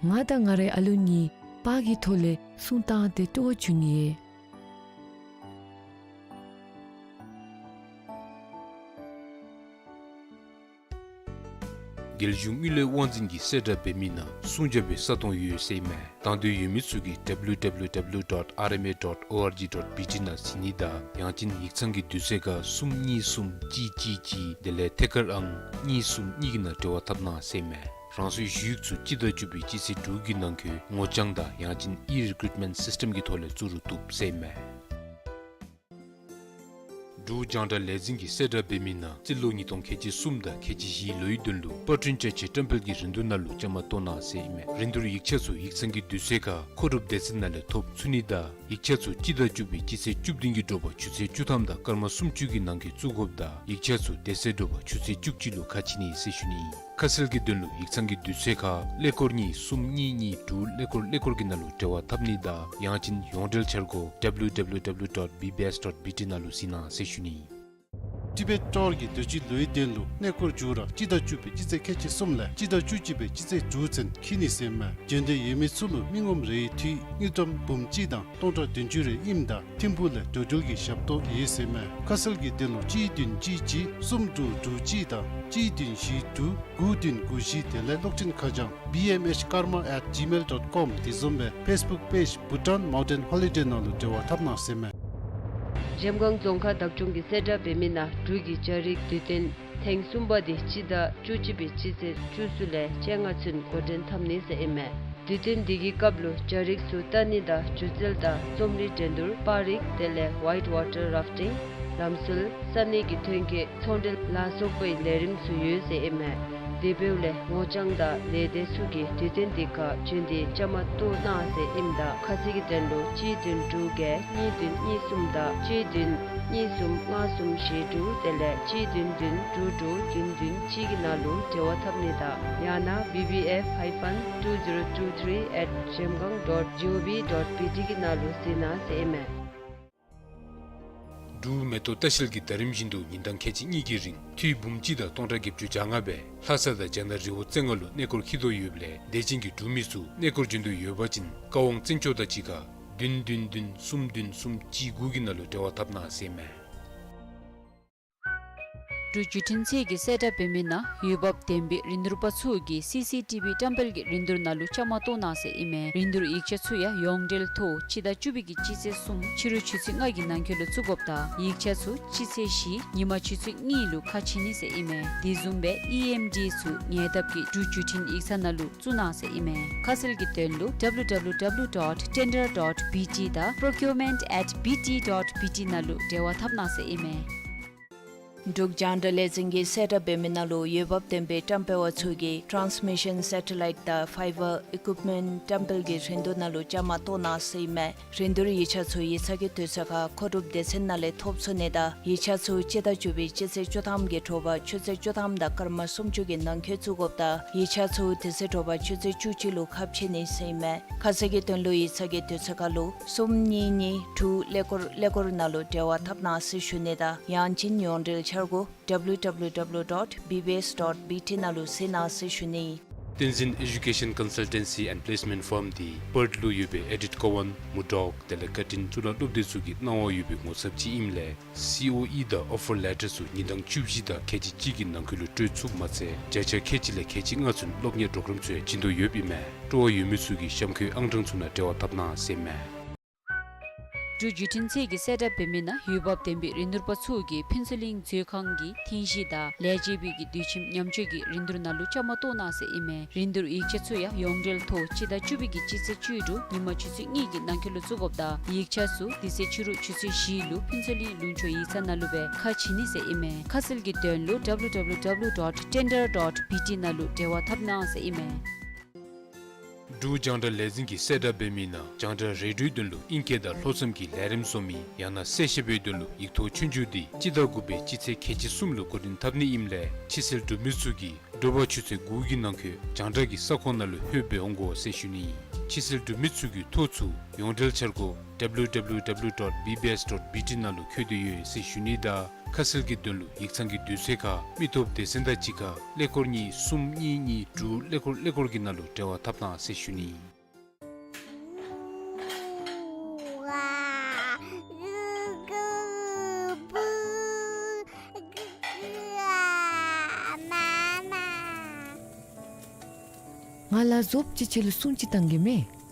ང་དང་ང་རའི་ཨ་ལུ་གཉིས་པར་གྱི་ཐོག་ལས་སྲུང་བཏང་སྟེ་བཏུབ་པ་བྱིན་ནི་ཨིན། རྒྱལ་གཞུང་དངུལ་ལས་དབང་འཛིན་གྱིས་གསལ་བསྒྲགས་འབད་མི་ནང་སྲུང་བྱ་བའི་ས་སྟོང་ཡོད་ཟེར་ཨིན་མས། དང་འདོད་ཡོད་མི་ཚུ་གིས་www dot rma dot org dot bt ནང་གཟིགས་ནི་དང་ཡང་ཅིན་ཡིག་ཚང་གི་དུས་ཚོད་ཁར་གསུམ་གཉིས་གསུམ་གཅིག་གཅིག་གཅིག་དེ་ལས་ཐད་ཀར་ཨང་གཉིས་གསུམ་གཉིས་ཀྱི་ནང་འབྲེལ་བ་འཐབ་གནང་ཟེར་ཨིན་མས། རང་སོའི་ཞུ་ཡིག་ཚུ་སྤྱི་ཟླ་བཅུ་པའི་སྤྱི་ཚེས་དྲུག་གི་ནང་འཁོད་ངོ་རྐྱང་དང་ཡང་ཅིན་ཨི་རི་ཀུ་རུཊ་མེནཊ་སིསི་ཊེམ་གྱི་ཐོག་ལས་བཙུགས་རུང་བཏུབ་ཟེར་ཨིན་མས། འབྲུག་རྒྱང་བསྒྲགས་ལས་འཛིན་གྱིས་གསལ་བསྒྲགས་འབད་མི་ནང་རྩིས་ལོ་ཉིས་སྟོང་ཁལ་གཅིག་གསུམ་དང་ཁལ་གཅིག་བཞིའི་ལོའི་དོན་ལུ་པར་སྐྲུན་བཅའ་ཆས་བཀྲམ་སྤེལ་གྱི་རིན་བསྡུར་ནང་ལུ་བཅའ་མར་གཏོགས་གནང་ཟེར་ཨིན་མས། རིན་བསྡུར་ཡིག་ཆ་ཚུ་ཡིག་ཚང་གི་དུས་ཚོད་ཁར་མཁོ་སྒྲུབ་སྡེ་ཚན་ནང་ལས་ཐོབ་ཚུགས་ནི་དང་ཡིག་ཆ་ཚུ་སྤྱི་ཟླ་བཅུ་པའི་སྤྱི་ཚེས་བཅུ་བདུན་གྱི་དྲོ་པ་ཆུ་ཚོད་བཅུ་ཐམ་དང་སྐར་མ་སུམ་ཅུ་གི་ནང་འཁོད་བཙུགས་དགོཔ་དང་ཡིག་ཆ་ཚུ་དེ་ཚེ་དྲོ་པ་ཆུ་ཚོད་བཅུ་གཅིག་ལུ་ཁ་ཕྱེ་ནི་ཟེར་ཞུ་ནི་ཨིན། ཁ་གསལ་གྱི་དོན་ལུ་ཡིག་ཚང་གི་དུས་ཚོད་ཁར་ཀླད་ཀོར་གཉིས་གསུམ་གཉིས་གཉིས་དྲུག་ཀླད་ཀོར་ཀླད་ཀོར་གྱི་ནང་ལུ་འབྲེལ་བ་འཐབ་ནི་དང་ཡང་ཅིན་ཡོངས་འབྲེལ་འཆར་སྒོ་www dot bbs dot bt ནང་ལུ་གཟིགས་གནང་ཟེར་ཞུ་ནི་ཨིན། ཊི་བེཊ་ཊོར་གྱིས་དུས་ཅི་ལོའི་དོན་ལུ་གནས་སྐོར་མཇུག་ར་སྤྱི་ཟླ་བཅུ་པའི་སྤྱི་ཚེས་ཁལ་གཅིག་གསུམ་ལས་སྤྱི་ཟླ་བཅུ་གཅིག་པའི་སྤྱི་ཚེས་དྲུག་ཚུན་འཁྱིད་ནི་ཟེར་ཨིན་མས། འབྱོན་འདོད་ཡོད་མི་ཚུ་ལུ་མི་ངོམ་རེའི་འཐུས་དངུལ་ཀྲམ་འབུམ་གཅིག་དང་སྟོང་ཕྲག་བདུན་ཅུ་རེ་ཨིནམ་ད་ཐིམ་ཕུག་ལས་འགྲོ་འགྲུལ་གྱི་ཞབས་ཏོག་ཡོད་ཟེར་ཨིན་མས། ཁ་གསལ་གྱི་དོན་ལུ་གཅིག་བདུན་གཅིག་གཅིག་གསུམ་དྲུག་དྲུག་གཅིག་དང་གཅིག་བདུན་བཞི་དྲུག་དགུ་བདུན་དགུ་བཞི་དེ་ལས་གློག་འཕྲིན་ཁ་བྱང་B M H karma at gmail dot com དེ་བཟུམ་སྦེ་ཕེསི་བུཀ་པེཇ་Bhutan Mountain Holiday ནང་ལུ་འབྲེལ་བ་འཐབ་གནང་ཟེར་ཨིན་མས། འཇམ་དབྱངས་རྫོང་ཁག་བདག་སྐྱོང་གིས་གསལ་བསྒྲགས་འབད་མི་ནང་འབྲུག་གི་རྒྱ་རིགས་དུས་སྟོན་ཐེངས་གསུམ་པ་དེ་སྤྱི་ཟླ་བཅུ་གཅིག་པའི་སྤྱི་ཚེས་བཅུ་གསུམ་ལས་བཅོ་ལྔ་ཚུན་འགོ་འདྲེན་འཐབ་ནི་ཟེར་ཨིན་མས། དུས་སྟོན་དེ་གི་སྐབས་ལུ་རྒྱ་རིགས་ཚུ་ལྟ་ནི་དང་སྒྱུ་རྩལ་དང་རྩོམ་རིག་འགྲན་བསྡུར་པར་རིས་དེ་ལས་ཝའིཊ་ཝ་ཊར་རཱཕ་ཊིང་ལམ་སྲོལ་ས་གནས་ཀྱི་ཐོན་སྐྱེད་ཚོང་འབྲེལ་ལ་སོགས་པའི་ལས་རིམ་ཚུ་ཡོད་ཟེར་ཨིན་མས། དེ་འབདཝ་ལས་ངོ་རྐྱང་དང་ལས་སྡེ་ཚུ་གིས་དུས་སྟོན་དེ་ཁར་བྱོན་ཏེ་བཅའ་མར་གཏོགས་གནང་ཟེར་ཨིནམ་ད་ཁ་གསལ་གྱི་དོན་ལུ་གཅིག་བདུན་དྲུག་བརྒྱད་གཉིས་བདུན་གཉིས་གསུམ་དང་གཅིག་བདུན་གཉིས་གསུམ་ལྔ་གསུམ་བཞི་དྲུག་དེ་ལས་གཅིག་བདུན་བདུན་དྲུག་དྲུག་བདུན་བདུན་གཅིག་གི་ནང་ལུ་འབྲེལ་བ་འཐབ་ནི་དང་ཡང་ན་B B F hyphen two zero two three at jamgang dot G O V dot B T གི་ནང་ལུ་གཟིགས་གནང་ཟེར་ཨིན་མས། འབྲུག་མེ་ཏོག་ལྟ་བཤལ་གྱིས་ད་རིམ་བཞིན་དུ་ཉིན་གྲངས་ཁལ་གཅིག་གཉིས་ཀྱི་རིང་འཐུས་འབུམ་གཅིག་དང་སྟོང་ཕྲག་བརྒྱད་ཅུ་གྱ་ལྔ་སྦེ་ལྷ་ས་དང་རྒྱ་ནག་རི་བོ་རྩེ་ལྔ་ལུ་གནས་སྐོར་འཁྱིད་དོ་ཡོདཔ་ལས་དད་ཅན་གྱི་འབྲུག་མི་ཚུ་གནས་སྐོར་འབྱོན་འདོད་ཡོད་པ་ཅིན་ཀ་ཝང་བཙན་སྐྱོགས་དང་གཅིག་ཁར་བདུན་བདུན་བདུན་གསུམ་བདུན་གསུམ་གཅིག་དགུ་གི་ནང་ལུ་འབྲེལ་བ་འཐབ་གནང་ཟེར་ཨིན་མས། འབྲུག་བརྒྱུད་འཕྲིན་ཚད་ཀྱིས་གསལ་བསྒྲགས་འབད་མི་ནང་འོས་འབབ་ལྡན་པའི་རིན་བསྡུར་པ་ཚུ་གིས་སི་སི་ཊི་བི་བཀྲམ་སྤེལ་གྱི་རིན་བསྡུར་ནང་ལུ་བཅའ་མར་གཏོགས་གནང་ཟེར་ཨིན་མས། རིན་བསྡུར་ཡིག་ཆ་ཚུ་ཡང་ཡོངས་འབྲེལ་ཐོག་སྤྱི་ཟླ་བཅུ་པའི་གི་སྤྱི་ཚེས་གསུམ་ཕྱི་རུ་ཆུ་ཚོད་ལྔ་གི་ནང་འཁོད་ལུ་བཙུགས་དགོཔ་དང་ཡིག་ཆ་ཚུ་སྤྱི་ཚེས་བཞི་ཉིན་མ་ཆུ་ཚོད་གཉིས་ལུ་ཁ་ཕྱེ་ནི་ཟེར་ཨིན་མས། དེ་བཟུམ་སྦེ་ཨི་ཨེམ་ཌི་ཚུ་ཉེ་འདབས་ཀྱི་འབྲུག་བརྒྱུད་འཕྲིན་ཡིག་ཚང་ནང་ལུ་བཙུགས་གནང་ཟེར་ཨིན་མས། ཁ་གསལ་གྱི་དོན་ལུ་W W W dot tender dot B T དང་procurement at B T dot B T ནང་ལུ་འབྲེལ་བ་འཐབ་གནང་ཟེར་ཨིན་མས། འབྲུག་རྒྱང་བསྒྲགས་ལས་འཛིན་གྱིས་གསལ་བསྒྲགས་འབད་མི་ནང་ལུ་འོས་འབབ་ལྡན་པའི་བཀྲམ་སྤེལ་བ་ཚུ་གིས་transmission satellite དང་fiber equipment བཀྲམ་སྤེལ་གྱི་རིན་བསྡུར་ནང་ལུ་བཅའ་མར་གཏོགས་གནང་ཟེར་ཨིན་མས། རིན་བསྡུར་ཡིག་ཆ་ཚུ་ཡིག་ཚང་གི་དུས་ཚོད་ཁར་མཁོ་སྒྲུབ་སྡེ་ཚན་ནང་ལས་ཐོབ་ཚུགས་ནི་དང་ཡིག་ཆ་ཚུ་སྤྱི་ཟླ་བཅུ་པའི་སྤྱི་ཚེས་བཅུ་ཐམ་གྱི་དྲོ་པ་ཆུ་ཚོད་བཅུ་ཐམ་དང་སྐར་མ་སུམ་ཅུ་གི་ནང་འཁོད་བཙུགས་དགོཔ་དང་ཡིག་ཆ་ཚུ་དེ་ཚེ་དྲོ་པ་ཆུ་ཚོད་བཅུ་གཅིག་ལུ་ཁ་ཕྱེ་ནི་ཟེར་ཨིན་མས། ཁ་གསལ་གྱི་དོན་ལུ་ཡིག་ཚང་གི་དུས་ཚོད་ཁར་ལུ་གསུམ་གཉིས་གཉིས་དྲུག་ཀླད་ཀོར་ཀླད་ཀོར་ནང་ལུ་འབྲེལ་བ་འཐབ་གནང་ཟེར་ཞུ་ནི་དང་ཡང་ཅིན་ཡོངས་འབྲེལ་འཆར་སྒོ་www dot bbs dot bt ནང་ལུ་གཟིགས་གནང་ཟེར་ཞུ་ནི། བསྟན་འཛིན་Education Consultancy and Placement Firm འདི་པརཐ་ལུ་ཡོད་པའི་ཨེ་ཌིཊ་ཀོ་ཝན་མུ་ཌོག་དེ་ལས་ཀ་ཊིན་གཙུག་ལག་སློབ་སྡེ་ཚུ་གི་གནང་བ་ཡོད་པའི་ངོ་ཚབ་ཅིག་ཨིནམ་ལས་སི་ཨོ་ཨི་དང་ཨོ་ཕར་ལེ་ཊར་ཚུ་ཉིན་གྲངས་བཅུ་བཞི་དང་ཁལ་གཅིག་གཅིག་གི་ནང་འཁོད་ལུ་སྤྲོད་ཚུགསཔ་མ་ཚད་བརྒྱ་ཆ་ཁལ་གཅིག་ལས་ཁལ་གཅིག་ལྔ་ཚུན་སློབ་གཉེར་པྲོ་གྲམ་ཚུ་ཡང་བྱིན་དོ་ཡོདཔ་ཨིན་མས། སྤྲོ་བ་ཡོད་མི་ཚུ་གིས་གཤམ་འཁོད་ཨང་གྲངས་ཚུ་ནང་འབྲེལ་བ་འཐབ་གནང་ཟེར་ཨིན་མས། འབྲུག་བརྒྱུད་འཕྲིན་ཚད་ཀྱིས་གསལ་བསྒྲགས་འབད་མི་ནང་འོས་འབབ་ལྡན་པའི་རིན་བསྡུར་པ་ཚུ་གིས་ཕུན་ཚོགས་གླིང་མཛོད་ཁང་གི་ཐིང་གཞི་དང་ལས་བྱེད་པའི་གི་དུས་ཁྱིམ་ཉམས་བཅོས་ཀྱི་རིན་བསྡུར་ནང་ལུ་བཅའ་མར་གཏོགས་གནང་ཟེར་ཨིན་མས། རིན་བསྡུར་ཡིག་ཆ་ཚུ་ཡང་ཡོངས་འབྲེལ་ཐོག་སྤྱི་ཟླ་བཅུ་པའི་གི་སྤྱི་ཚེས་བཅུ་དྲུག་ཉིན་མ་ཆུ་ཚོད་གཉིས་ཀྱི་ནང་འཁོད་ལུ་བཙུགས་དགོཔ་དང་ཡིག་ཆ་ཚུ་དེ་ཚེ་ཕྱི་རུ་ཆུ་ཚོད་བཞི་ལུ་ཕུན་ཚོགས་གླིང་ལུང་ཕྱོགས་ཡིག་ཚང་ནང་ལུ་སྦེ་ཁ་ཕྱེ་ནི་ཟེར་ཨིན་མས། ཁ་གསལ་གྱི་དོན་ལུ་www dot tender dot bt ནང་ལུ་འབྲེལ་བ་འཐབ་གནང་ཟེར་ཨིན་མས། འབྲུག་རྒྱང་བསྒྲགས་ལས་འཛིན་གྱིས་གསལ་བསྒྲགས་འབད་མི་ནང་རྒྱང་བསྒྲགས་རེ་ཌིའོའི་དོན་ལུ་ཨིང་སྐད་དང་ལྷོ་མཚམས་ཀྱི་ལས་རིམ་བཟོ་མི་ཡང་ན་གསལ་བཤད་པའི་དོན་ལུ་ཡིག་ཐོག་ཆོས་རྒྱུགས་འདི་སྤྱི་ཟླ་དགུ་པའི་སྤྱི་ཚེས་ཁལ་གཅིག་གསུམ་ལུ་འགོ་འདྲེན་འཐབ་ནི་ཨིནམ་ལས་ཕྱི་སེལ་གྲུབ་མི་ཚུ་གིས་དྲོ་པ་ཆུ་ཚོད་དགུ་གི་ནང་འཁོད་རྒྱང་བསྒྲགས་ཀྱི་ས་ཁོངས་ནང་ལུ་ལྷོདཔ་སྦེ་འོང་དགོ་ཟེར་ཞུ་ནི་ཨིན། ཕྱི་སེལ་གྲུབ་མི་ཚུ་གིས་ཐོ་ཚུ་ཡོངས་འབྲེལ་འཆར་སྒོ་www dot bbs dot bt ནང་ལུ་བཀོད་དེ་ཡོད་ཟེར་ཞུ་ནི་དང་ཁ་གསལ་གྱི་དོན་ལུ་ཡིག་ཚང་གི་དུས་ཚོད་ཁར་མི་ཐོབ་སྡེ་ཚན་དང་གཅིག་ཁར་ཀླད་ཀོར་གཉིས་གསུམ་གཉིས་གཉིས་དྲུག་ཀླད་ཀོར་ཀླད་ཀོར་གྱི་ནང་ལུ་འབྲེལ་བ་འཐབ་གནང་ཟེར་ཞུ་ནི། ང་ལ་བཟོཔ་ཅིག་ཁྱོད་ལུ་སྲུང་ཅིག་བཏང་གེ་མས།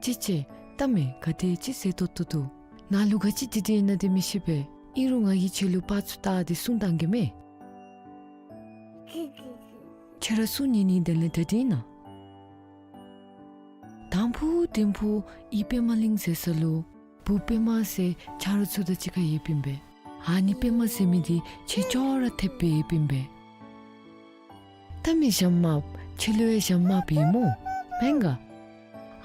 ཅི་ཅི། ལྟ་མས། ག་དེ་ཅིག་ཟེར་ཏོག་ཏོ་འདུག། ནཱ་ལུ་ག་ཅི་དེ་དེ་ཨིན་ན་དེ་མི་ཤེས་པས། ཨིན་རུང་ང་གིས་ཁྱོད་ལུ་པར་ཚུ་བལྟ་སྟེ་སྲུང་བཏང་གེ་མས། ཁྱོད་ར་སྲུང་ཉན་ནི་དེ་ལས་ད་དེ་ཨིན་ན། དང་ཕུ་དིང་ཕུ་ཨི་པདྨ་གླིང་ཟེར་ས་ལུ་བུ་པདྨ་ཟེར་ཆ་རོགས་ཚུ་དང་གཅིག་ཁར་ཡོདཔ་ཨིན་པས། ཨ་ནི་པདྨ་ཟེར་མི་འདི་ཁྱོད་ཅོག་ར་འཐདཔ་སྦེ་ཡོདཔ་ཨིན་པས། ལྟ་མས་ཞྭམོ་དམརཔོ། ཁྱོད་ལུ་ཡང་ཞྭམོ་དམརཔོ་ཡོད་སྨོ། མེན་ག།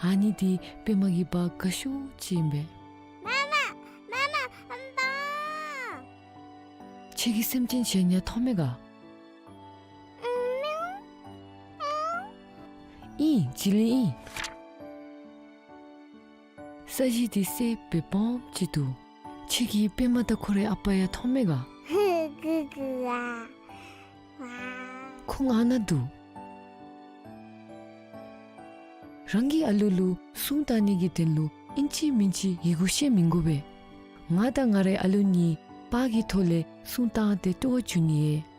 ཨ་ནི་འདི་པདྨ་གི་འབག་དགའ་ཤོས་ཅིག་ཨིན་པས། མ་མ། མ་མ། འབག། ཁྱོད་ཀྱིས་སེམས་ཅན་གཞན་ཡང་མཐོང་མས་ག། ཨིན། བྱི་ལི་ཨིན། ས་གཞི་འདི་སེརཔོ་སྦེ་སྦོམ་ཅིག་འདུག། ཁྱོད་ཀྱིས་པདྨ་དང་ཁོ་རའི་ཨ་པ་ཡང་མཐོང་མས་ག། ཁོང་ཨ་ནཱ་འདུག། རང་གི་ཨ་ལུ་ལུ་སྲུང་བཏང་ནི་གི་དོན་ལུ་ཨིན་ཅི་མིན་ཅི་ཡི་གུ་ཤེས་མི་དགོ་པས། ང་དང་ང་རའི་ཨ་ལུ་གཉིས་པར་གྱི་ཐོག་ལས་སྲུང་བཏང་སྟེ་སྤྲོ་བ་བྱུང་ནི་ཡོད།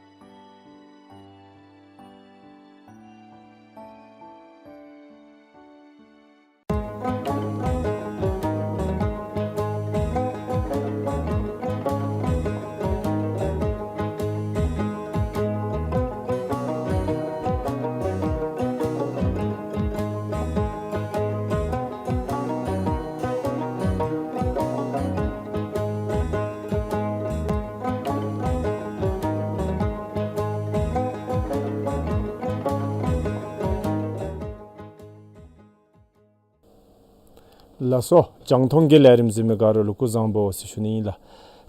ལགས་སོ། རྒྱང་མཐོང་གི་ལས་རིམ་གཟིགས་མི་ག་ར་ལུ་སྐུ་གཟུགས་བཟང་པོ་ཟེར་ཞུ་ནི་ཨིན་ལགས།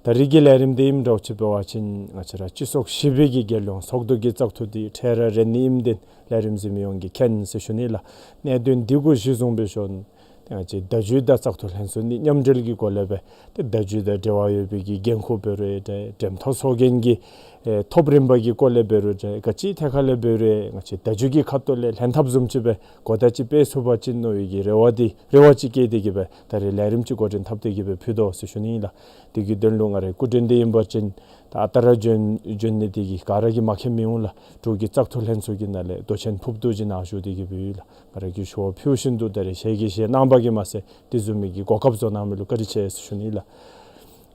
ད་རིས་ཀྱི་ལས་རིམ་འདི་ཨིནམ་འདྲཝ་ཅིག་འབད་བ་ཅིན་ང་བཅས་ར་སྤྱི་ཚོགས་ཞི་བའི་གི་རྒྱལ་ཡོངས་ཚོགས་འདུ་གི་བཙག་འཐུ་འདི་འཕྲལ་ར་རན་ནི་ཨིནམ་འདི་ལས་རིམ་གཟིགས་མི་ཡོངས་ཀྱིས་མཁྱེན་ཟེར་ཞུ་ནི་ལགས། གནད་དོན་འདི་གུ་གཞི་བཟུང་འབད་ཞིནམ་ཏེ་ང་བཅས་བརྡ་བརྒྱུད་དང་བཙག་འཐུ་ལྷན་ཚོགས་འདི་མཉམ་འབྲེལ་གྱི་སྒོ་ལས་སྦེ་ཏེ་བརྡ་བརྒྱུད་དང་འབྲེལ་བ་ཡོད་པའི་གི་འགན་ཁུར་འབད་རུང་ཏེ་འགྲེམས་ཐོག་ཚོགས་རྒྱན་གྱི་ ཨེ་ཐོབ་རིམ་པ་གི་སྐོར་ལས་འབད་རུང་འདྲ་ག་ཅི་ཐད་ཁ་ལས་འབད་རུང་ང་བཅས་བརྡ་བརྒྱུད་ཀྱི་ཁ་ཐུག་ལས་ལྷན་ཐབས་བཟུམ་ཅིག་སྦེ་གོ་བརྡ་ཅིག་སྤེལ་ཚུགས་པ་ཅིན་མནོ་བའི་གི་རེ་བ་འདི་རེ་བ་ཅིག་བསྐྱེད་དེ་གི་སྦེ་ད་རེས་ལས་རིམ་ཅིག་འགོ་འདྲེན་འཐབ་སྟེ་གི་སྦེ་ཕུལ་དོ་ཟེར་ཞུ་ནི་ཨིན་ལགས། དེ་གི་དོན་ལུ་ང་རའི་སྐུ་མགྲོན་འདི་ཨིན་པ་ཅིན་ད་ཨ་རྟག་ར་འབྱོན་འབྱོན་ནི་དེ་གིས་ག་ར་གིས་མ་མཁྱེན་མི་འོང་ལགས། འབྲུག་གི་བཙག་འཐུ་ལྷན་ཚོགས་ཀྱི་ནང་ལས་མདོ་ཆེན་ཕུརཔ་རྡོ་རྗེ་ནཱ་བཞུགས་ཏེ་གི་སྦེ་ཡོད་ལགས། ང་ར་གིས་ཞུ་བ་ཕུལ་བཞིན་དུ་ད་རེས་ཞལ་གྱིས་བཞེས་གནང་པ་གིས་མ་ཚད་དེ་བཟུམ་མའི་གི་གོ་སྐབས་བཟོ་གནང་མི་ལུ་བཀའ་དྲིན་ཆེ་ཟེར་ཞུ་ནི་ཨིན་ལགས།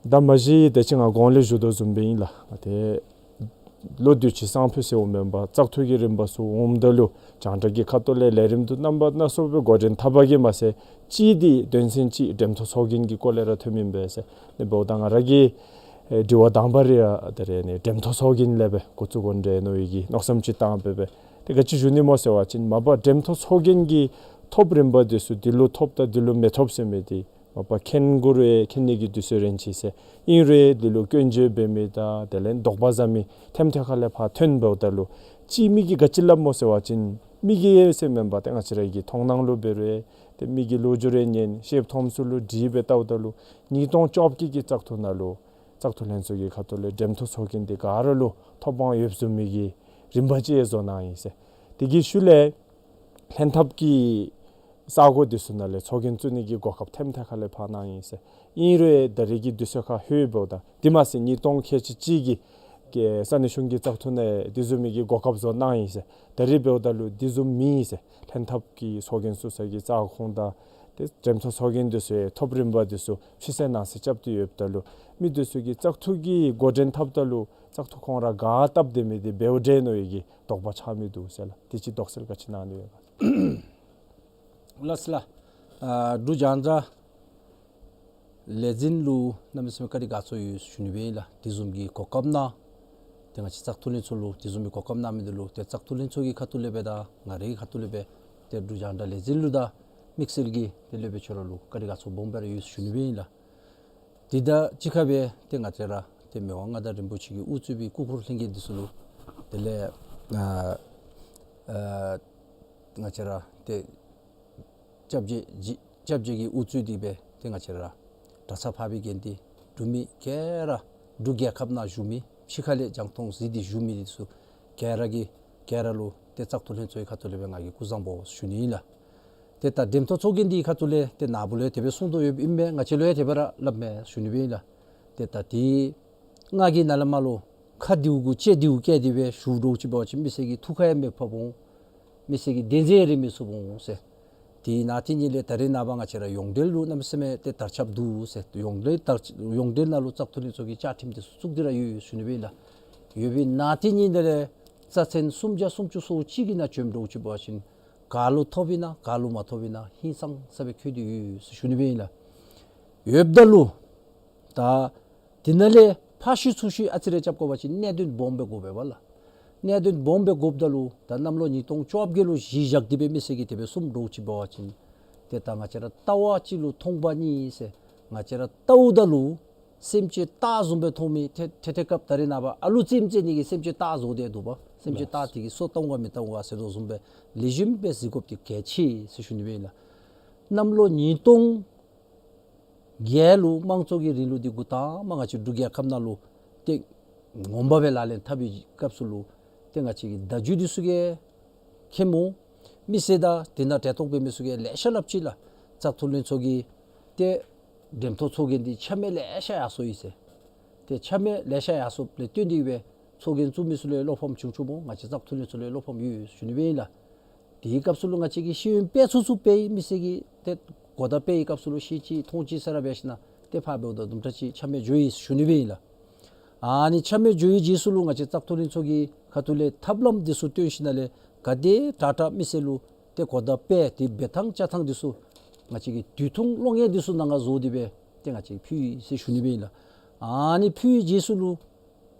ད་མ་གཞི་ད་ཅི་ང་གོང་ལས་ཞུ་དོ་བཟུམ་སྦེ་ཨིན་ལགས། ཏེ་ལོ་དུས་ཅི་སང་ཕོད་ཟེར་འོང་མེན་པར་བཙག་འཐུ་གི་རིམ་པ་ཚུ་འོངམ་ད་ལུ་རྒྱང་བསྒྲགས་ཀྱི་ཁ་ཐུག་ལས་ལས་རིམ་དུ་རྣམ་པ་སྣ་ཚོགས་སྦེ་འགོ་འདྲེན་འཐབ་པ་གིས་མ་ཚད་གཅིག་འདི་དོན་ཚན་གཅིག་འགྲེམས་ཐོག་ཚོགས་རྒྱན་གྱི་སྐོར་ལས་ར་ཐོན་མི་ཨིན་པས་ཟེར། ཏེ་འབདཝ་ད་ང་ར་གི་ཨེ་དྲི་བ་དང་པ་ར་ཡང་ད་རེས་ནི་འགྲེམས་ཐོག་ཚོགས་རྒྱན་ལས་སྦེ་འགོ་བཙུགས་དགོ་འདྲས་མནོ་བའི་གི་མནོ་བསམ་ཅིག་བཏང་སྦེ་སྦེ། ཏེ་ག་ཅི་ཞུ་ནི་སྨོ་ཟེར་བ་ཅིན་མ་པ་འགྲེམས་ཐོག་ཚོགས་རྒྱན་གྱི་ཐོབ་རིམ་པ་འདི་ཚུ་འདི་ལུ་ཐོབ་དང་འདི་ལུ་མི་ཐོབ་ཟེར་མི་འདི་མ་པ་མཁྱེན་དགོ་རུང་མཁྱེན་ནི་གི་དུས་ཚོད་རན་ཅི་ཟེར། ཨིན་རུང་འདི་ལུ་སྐྱོན་བརྗོད་འབད་མི་དང་དེ་ལས་དོགས་པ་ཟ་མི་ཐེམ་ཐད་ཁ་ལས་ཕར་ཐོན་འབདཝ་ད་ལུ་གཅིག་མི་གིས་ག་ཅི་སླབ་སྨོ་ཟེར་བ་ཅིན་མི་གིས་ཟེར་མེན་པར་ཏེ་ང་བཅས་ར་གི་མཐོང་སྣང་ལུ་འབད་རུང་ཏེ་མི་གི་ལོ་རྒྱུས་རེ་ཉན་ཤེསཔ་མཐོངམ་ཚུ་ལུ་དྲིས་སྦེ་བལྟཝ་ད་ལུ་ཉིས་སྟོང་བཅོ་བརྒྱད་ཀྱི་བཙག་འཐུ་ནང་ལུ་བཙག་འཐུ་ལྷན་ཚོགས་ཀྱི་ཁ་ཐུག་ལས་འགྲེམས་ཐོག་ཚོགས་རྒྱན་འདི་ག་ར་ལུ་ཐོབ་དབང་ཡོདཔ་བཟུམ་མའི་གི་རིམ་པ་ཅིག་བཟོ་གནང་ཡི་ཟེར། དེ་གི་ཤུལ་ལས་ལྷན་ཐབས་ཀྱི་ས་གོ་འདི་ཚུ་ནང་ལས་ཚོགས་རྒྱན་བཙུགས་ནི་གི་གོ་སྐབས་ཐེམ་ཐད་ཁ་ལས་ཕར་གནང་ཡི་ཟེར། ཨིན་རུང་ད་རེས་ཀྱི་དུས་ཚོད་ཁར་ལྷོད་འབདཝ་ད་དེ་མ་ཚད་ཉིས་སྟོང་ཁལ་གཅིག་གཅིག་གི་ཀྱི་ས་གནས་གཞུང་གི་བཙག་འཐུ་ནང་དེ་བཟུམ་མའི་གི་གོ་སྐབས་བཟོ་གནང་ཡི་ཟེར། ད་རེས་འབདཝ་ད་ལུ་དེ་བཟུམ་མེད་ཟེར། ལྷན་ཐབས་ཀྱི་ཚོགས་རྒྱན་བཙུགས་ས་གི་ས་ཁོངས་དང་ཏེ་འགྲེམས་ཐོག་ཚོགས་རྒྱན་འདི་ཚུ་ཐོབ་རིམ་པ་འདི་ཚུ་ཕྱི་གསལ་ནང་གསལ་རྐྱབ་སྟེ་ཡོདཔ་ད་ལུ་མི་འདི་ཚུ་གིས་བཙག་འཐུ་གི་འགོ་འདྲེན་འཐབ་ད་ལུ་བཙག་འཐུ་ཁོང་ར་ག་བཏབ་སྡོད་མི་འདི་འབདཝ་འདྲས་མནོ་བའི་གི་དོགས་པ་ཆགས་མི་འདུག་ཟེར་ལགས། དེ་ཅིག་དོགས་སེལ་ག་ཅི་གནང་ནི་ཡོད་ག། ལགས་སོ་ལགས། ཨ་འབྲུག་རྒྱང་བསྒྲགས་ལས་འཛིན་ལུ་གནམ་མེད་ས་མེད་བཀའ་དྲིན་དགའ་ཚོར་ཡོད་ཞུ་ནི་སྦེ་ཨིན་ལགས། དེ་བཟུམ་གྱི་གོ་སྐབས་གནང་། ཏེ་ང་བཅས་བཙག་འཐུ་ལྷན་ཚོགས་ལུ་དེ་བཟུམ་གྱི་གོ་སྐབས་གནང་མི་འདི་ལུ་ཏེ་བཙག་འཐུ་ལྷན་ཚོགས་ཀྱི་ཁ་ཐུག་ལས་སྦེ་དང་ང་རའི་ཁ་ཐུག་ལས་སྦེ་ཏེ་འབྲུག་རྒྱང་བསྒྲགས་ལས་འཛིན་ལུ་དང་དམིགས་བསལ་གྱིས་ཏེ་སློབ་དཔོན་ཁྱོད་ར་ལུ་བཀའ་དྲིན་དགའ་ཚོར་སྦོམ་སྦེ་ར་ཡོད་ཞུ་ནི་སྦེ་ཨིན་ལགས། དེ་དང་གཅིག་ཁར་སྦེ་ཏེ་ང་བཅས་ར་ཏེ་མི་དབང་མངའ་བདག་རིན་པོ་ཆེ་གིས་དབུ་གཙོས་པའི་སྐུ་འཁོར་ལྷན་རྒྱས་འདི་ཚུ་ལུ་དེ་ལས་ཨ་ཨ་ང་བཅས་ར་ཏེ་སྐྱབས་རྗེ་སྐྱབས་རྗེ་གིས་དབུ་གཙོས་ཏེ་སྦེ་ཏེ་ང་བཅས་ར་གྲྭ་ཚང་འཕགས་པའི་དགེ་འདུན་འབྲུག་མི་ག་ར་འབྲུག་རྒྱལ་ཁབ་ནང་བཞུགས་མི་ཕྱི་ཁ་ལས་རྒྱང་མཐོང་གཟིགས་ཏེ་བཞུགས་མི་འདི་ཚུ་ག་ར་གིས་ག་ར་ལུ་ཏེ་བཙག་འཐུ་ལྷན་ཚོགས་ཀྱི་ཁ་ཐུག་ལས་སྦེ་ང་གིས་སྐུ་གཟུགས་བཟང་པོ་ཞུ་ནི་ཨིན་ལགས། ཏེ་ད་འགྲེམས་ཐོག་ཚོགས་རྒྱན་འདི་ཁ་ཐུག་ལས་ཏེ་ན་བུ་ལུ་ཡང་དེ་སྦེ་གསུང་དོ་ཡོདཔ་ཨིན་མས། ང་བཅས་ལུ་ཡང་དེ་སྦེ་ར་སླབ་མས་ཞུ་ནི་སྦེ་ཨིན་ལགས། ཏེ་ད་དེ་ང་གིས་ནཱ་ལས་མར་ལུ་ཁ་བདེཝ་གུ་ལྕེ་བདེཝ་བཀལ་ཏེ་སྦེ་ཞུ་འདྲཝ་ཅིག་འབད་བ་ཅིན་མི་སེར་གྱི་ཐུགས་ཁར་ཡང་མི་ཕོགཔ་འོང་། མི་སེར་གྱི་བདེན་འཛིན་རེ་མི་ཚུགསཔ་འོང་ཟེར། དེ་ནང་དེ་ཉིད་ལས་ད་རེས་ནངས་པ་ང་བཅས་ར་ཡོངས་འབྲེལ་ལུ་གནམ་མེད་ས་མེད་ཏེ་དར་ཁྱབ་འདུག་ཟེར། ཡོངས་འབྲེལ་དར་ཡོངས་འབྲེལ་ནང་ལུ་བཙག་འཐུ་ལྷན་ཚོགས་ཀྱི་བཅའ་ཁྲིམས་འདི་ཚུ་བཙུགས་ཏེ་ར་ཡོད་ཞུ་ནི་སྦེ་ཨིན་ལགས། ཡོད་པའི་ནང་དེ་ཉིད་ལས་རྩ་ཚན་སུམ་བརྒྱ་སུམ་ཅུ་སོ་གཅིག་གི་ནང་བྱོན་འདྲཝ་ཅིག་འབད་བ་ཅིན་ག་ལུ་ཐོབ་ཨིན་ན་ག་ལུ་མ་ཐོབ་ཨིན་ན་ཧིང་སངས་ས་སྦེ་འཁོད་དེ་ཡོད་ཞུ་ནི་སྦེ་ཨིན་ལགས། ཡོདཔ་ད་ལུ་ད་དེ་ནང་ལས་ཕར་བཤུད་ཚུར་བཤུད་ཨ་ཙི་རེ་རྐྱབ་དགོ་པ་ཅིན་གནད་དོན་སྦོམ་སྦེ་དགོ་པས་པ་ལགས། གནད་དོན་སྦོམ་སྦེ་དགོཔ་ད་ལུ་ད་གནམ་ལོ་ཉིས་སྟོང་བཅོ་བརྒྱད་ལུ་གཞི་བཞག་སྟེ་སྦེ་མི་སེར་གྱིས་དེ་སྦེ་གསུངམ་འདྲཝ་ཅིག་འབད་བ་ཅིན་ཏེ་ད་ང་བཅས་ར་ལྟ་བ་གཅིག་ལུ་མཐོང་བ་གཉིས་ཟེར། ང་བཅས་ར་ལྟཝ་ད་ལུ་སེམས་ཅན་སྟག་བཟུམ་སྦེ་མཐོང་མི་ཏེ་ཏེ་ཏེ་སྐབས་ད་རེས་ནངས་པ་ཨ་ལུ་རྩེདམོ་རྩེ་ནི་གི་སེམས་ཅན་སྟག་བཟོ་སྟེ་འདུག་པ། སེམས་ཅན་སྟག་དེ་གིས་སོ་བཏང་ག་མི་བཏང་ག་ཟེར་དོ་བཟུམ་སྦེ་ལེགས་ཤོམ་སྦེ་གཟིགས་དགོཔ་འདི་གལ་ཆེ་ཟེར་ཞུ་ནི་སྦེ་ཨིན་ལགས། གནམ་ལོ་ཉིས་སྟོང་བརྒྱད་ལུ་དམངས་གཙོ་གི་རིང་ལུགས་འདི་འགོ་དང་པ་ང་བཅས་འབྲུག་རྒྱལ་ཁབ་ནང་ལུ་ཏེ་ངོ་མ་སྦེ་ལག་ལེན་འཐབ་པའི་སྐབས་སུ་ལུ་ཏེ་ང་བཅས་ཀྱི་བརྡ་བརྒྱུད་འདི་ཚུ་གིས་མཁྱེནམ་འོང་། མི་སེར་དང་དེ་ནང་གྲལ་གཏོགས་འབད་མི་ཚུ་གིས་ལེ་ཤ་སླབ་ཅི་ལགས། བཙག་འཐུ་ལྷན་ཚོགས་ཀྱི་ཏེ་འགྲེམས་ཐོག་ཚོགས་རྒྱན་འདི་ཆ་མེད་ལེ་ཤ་ཡར་སོ་ཡི་ཟེར། ཏེ་ཆ་མེད་ལེ་ཤ་ཡར་སོཔ་ལས་བརྟེན་ཏེ་སྦེ་ཚོགས་རྒྱན་བཙུགས་མི་ཚུ་ལུ་བློ་ཕམ་བྱུང་བྱུངམ་འོང་། ང་བཅས་བཙག་འཐུ་ལྷན་ཚོགས་ལུ་བློ་ཕམ་ཡོད་ཞུ་ནི་སྦེ་ཨིན་ལགས། དེའི་སྐབས་སུ་ལུ་ང་བཅས་ཀྱིས་ཤེས་ཡོན་སྤེལ་ཚུགས་ཚུགས་སྤེལ་ཡི། མི་སེར་གྱིས་ཏེ་གོ་བརྡ་སྤེལ་བའི་སྐབས་སུ་ལུ་ཤེས་ཅི་མཐོང་ཅི་ས་ར་འབད་ཞིན་ན་ཏེ་ཕར་འབདཝ་ད་དུམ་གྲ་ཅིག་ཆ་མེད་འགྱོ་ཡི་ཞུ་ནི་སྦེ་ཨིན་ལགས། ཨ་ནི་ཆ་མེད་འགྱོ་བའི་རྗེས་སུ་ལུ་ང་བཅས་བཙག་འཐུ་ལྷན་ཚོགས་ཀྱི་ཁ་ཐུག་ལས་ཐབས་ལམ་འདི་ཚུ་སྟོན་ཞིན་ན་ལས་ག་དེ་དྲག་དྲག་མི་སེར་ལུ་ཏེ་གོ་བརྡ་སྤེལ་ཏེ་འབད་ཐངས་བཅའ་ཐངས་འདི་ཚུ་ང་བཅས་ཀྱིས་དུས་ཐུང་གློག་བརྙན་འདི་ཚུ་ནང་ང་བཟོ་སྟེ་སྦེ་ཏེ་ང་བཅས་ཕུལ་ཡི་ཟེར་ཞུ་ནི་སྦེ་ཨིན་ལགས། ཨ་ནི་ཕུལ་བའི་རྗེས་སུ་ལུ་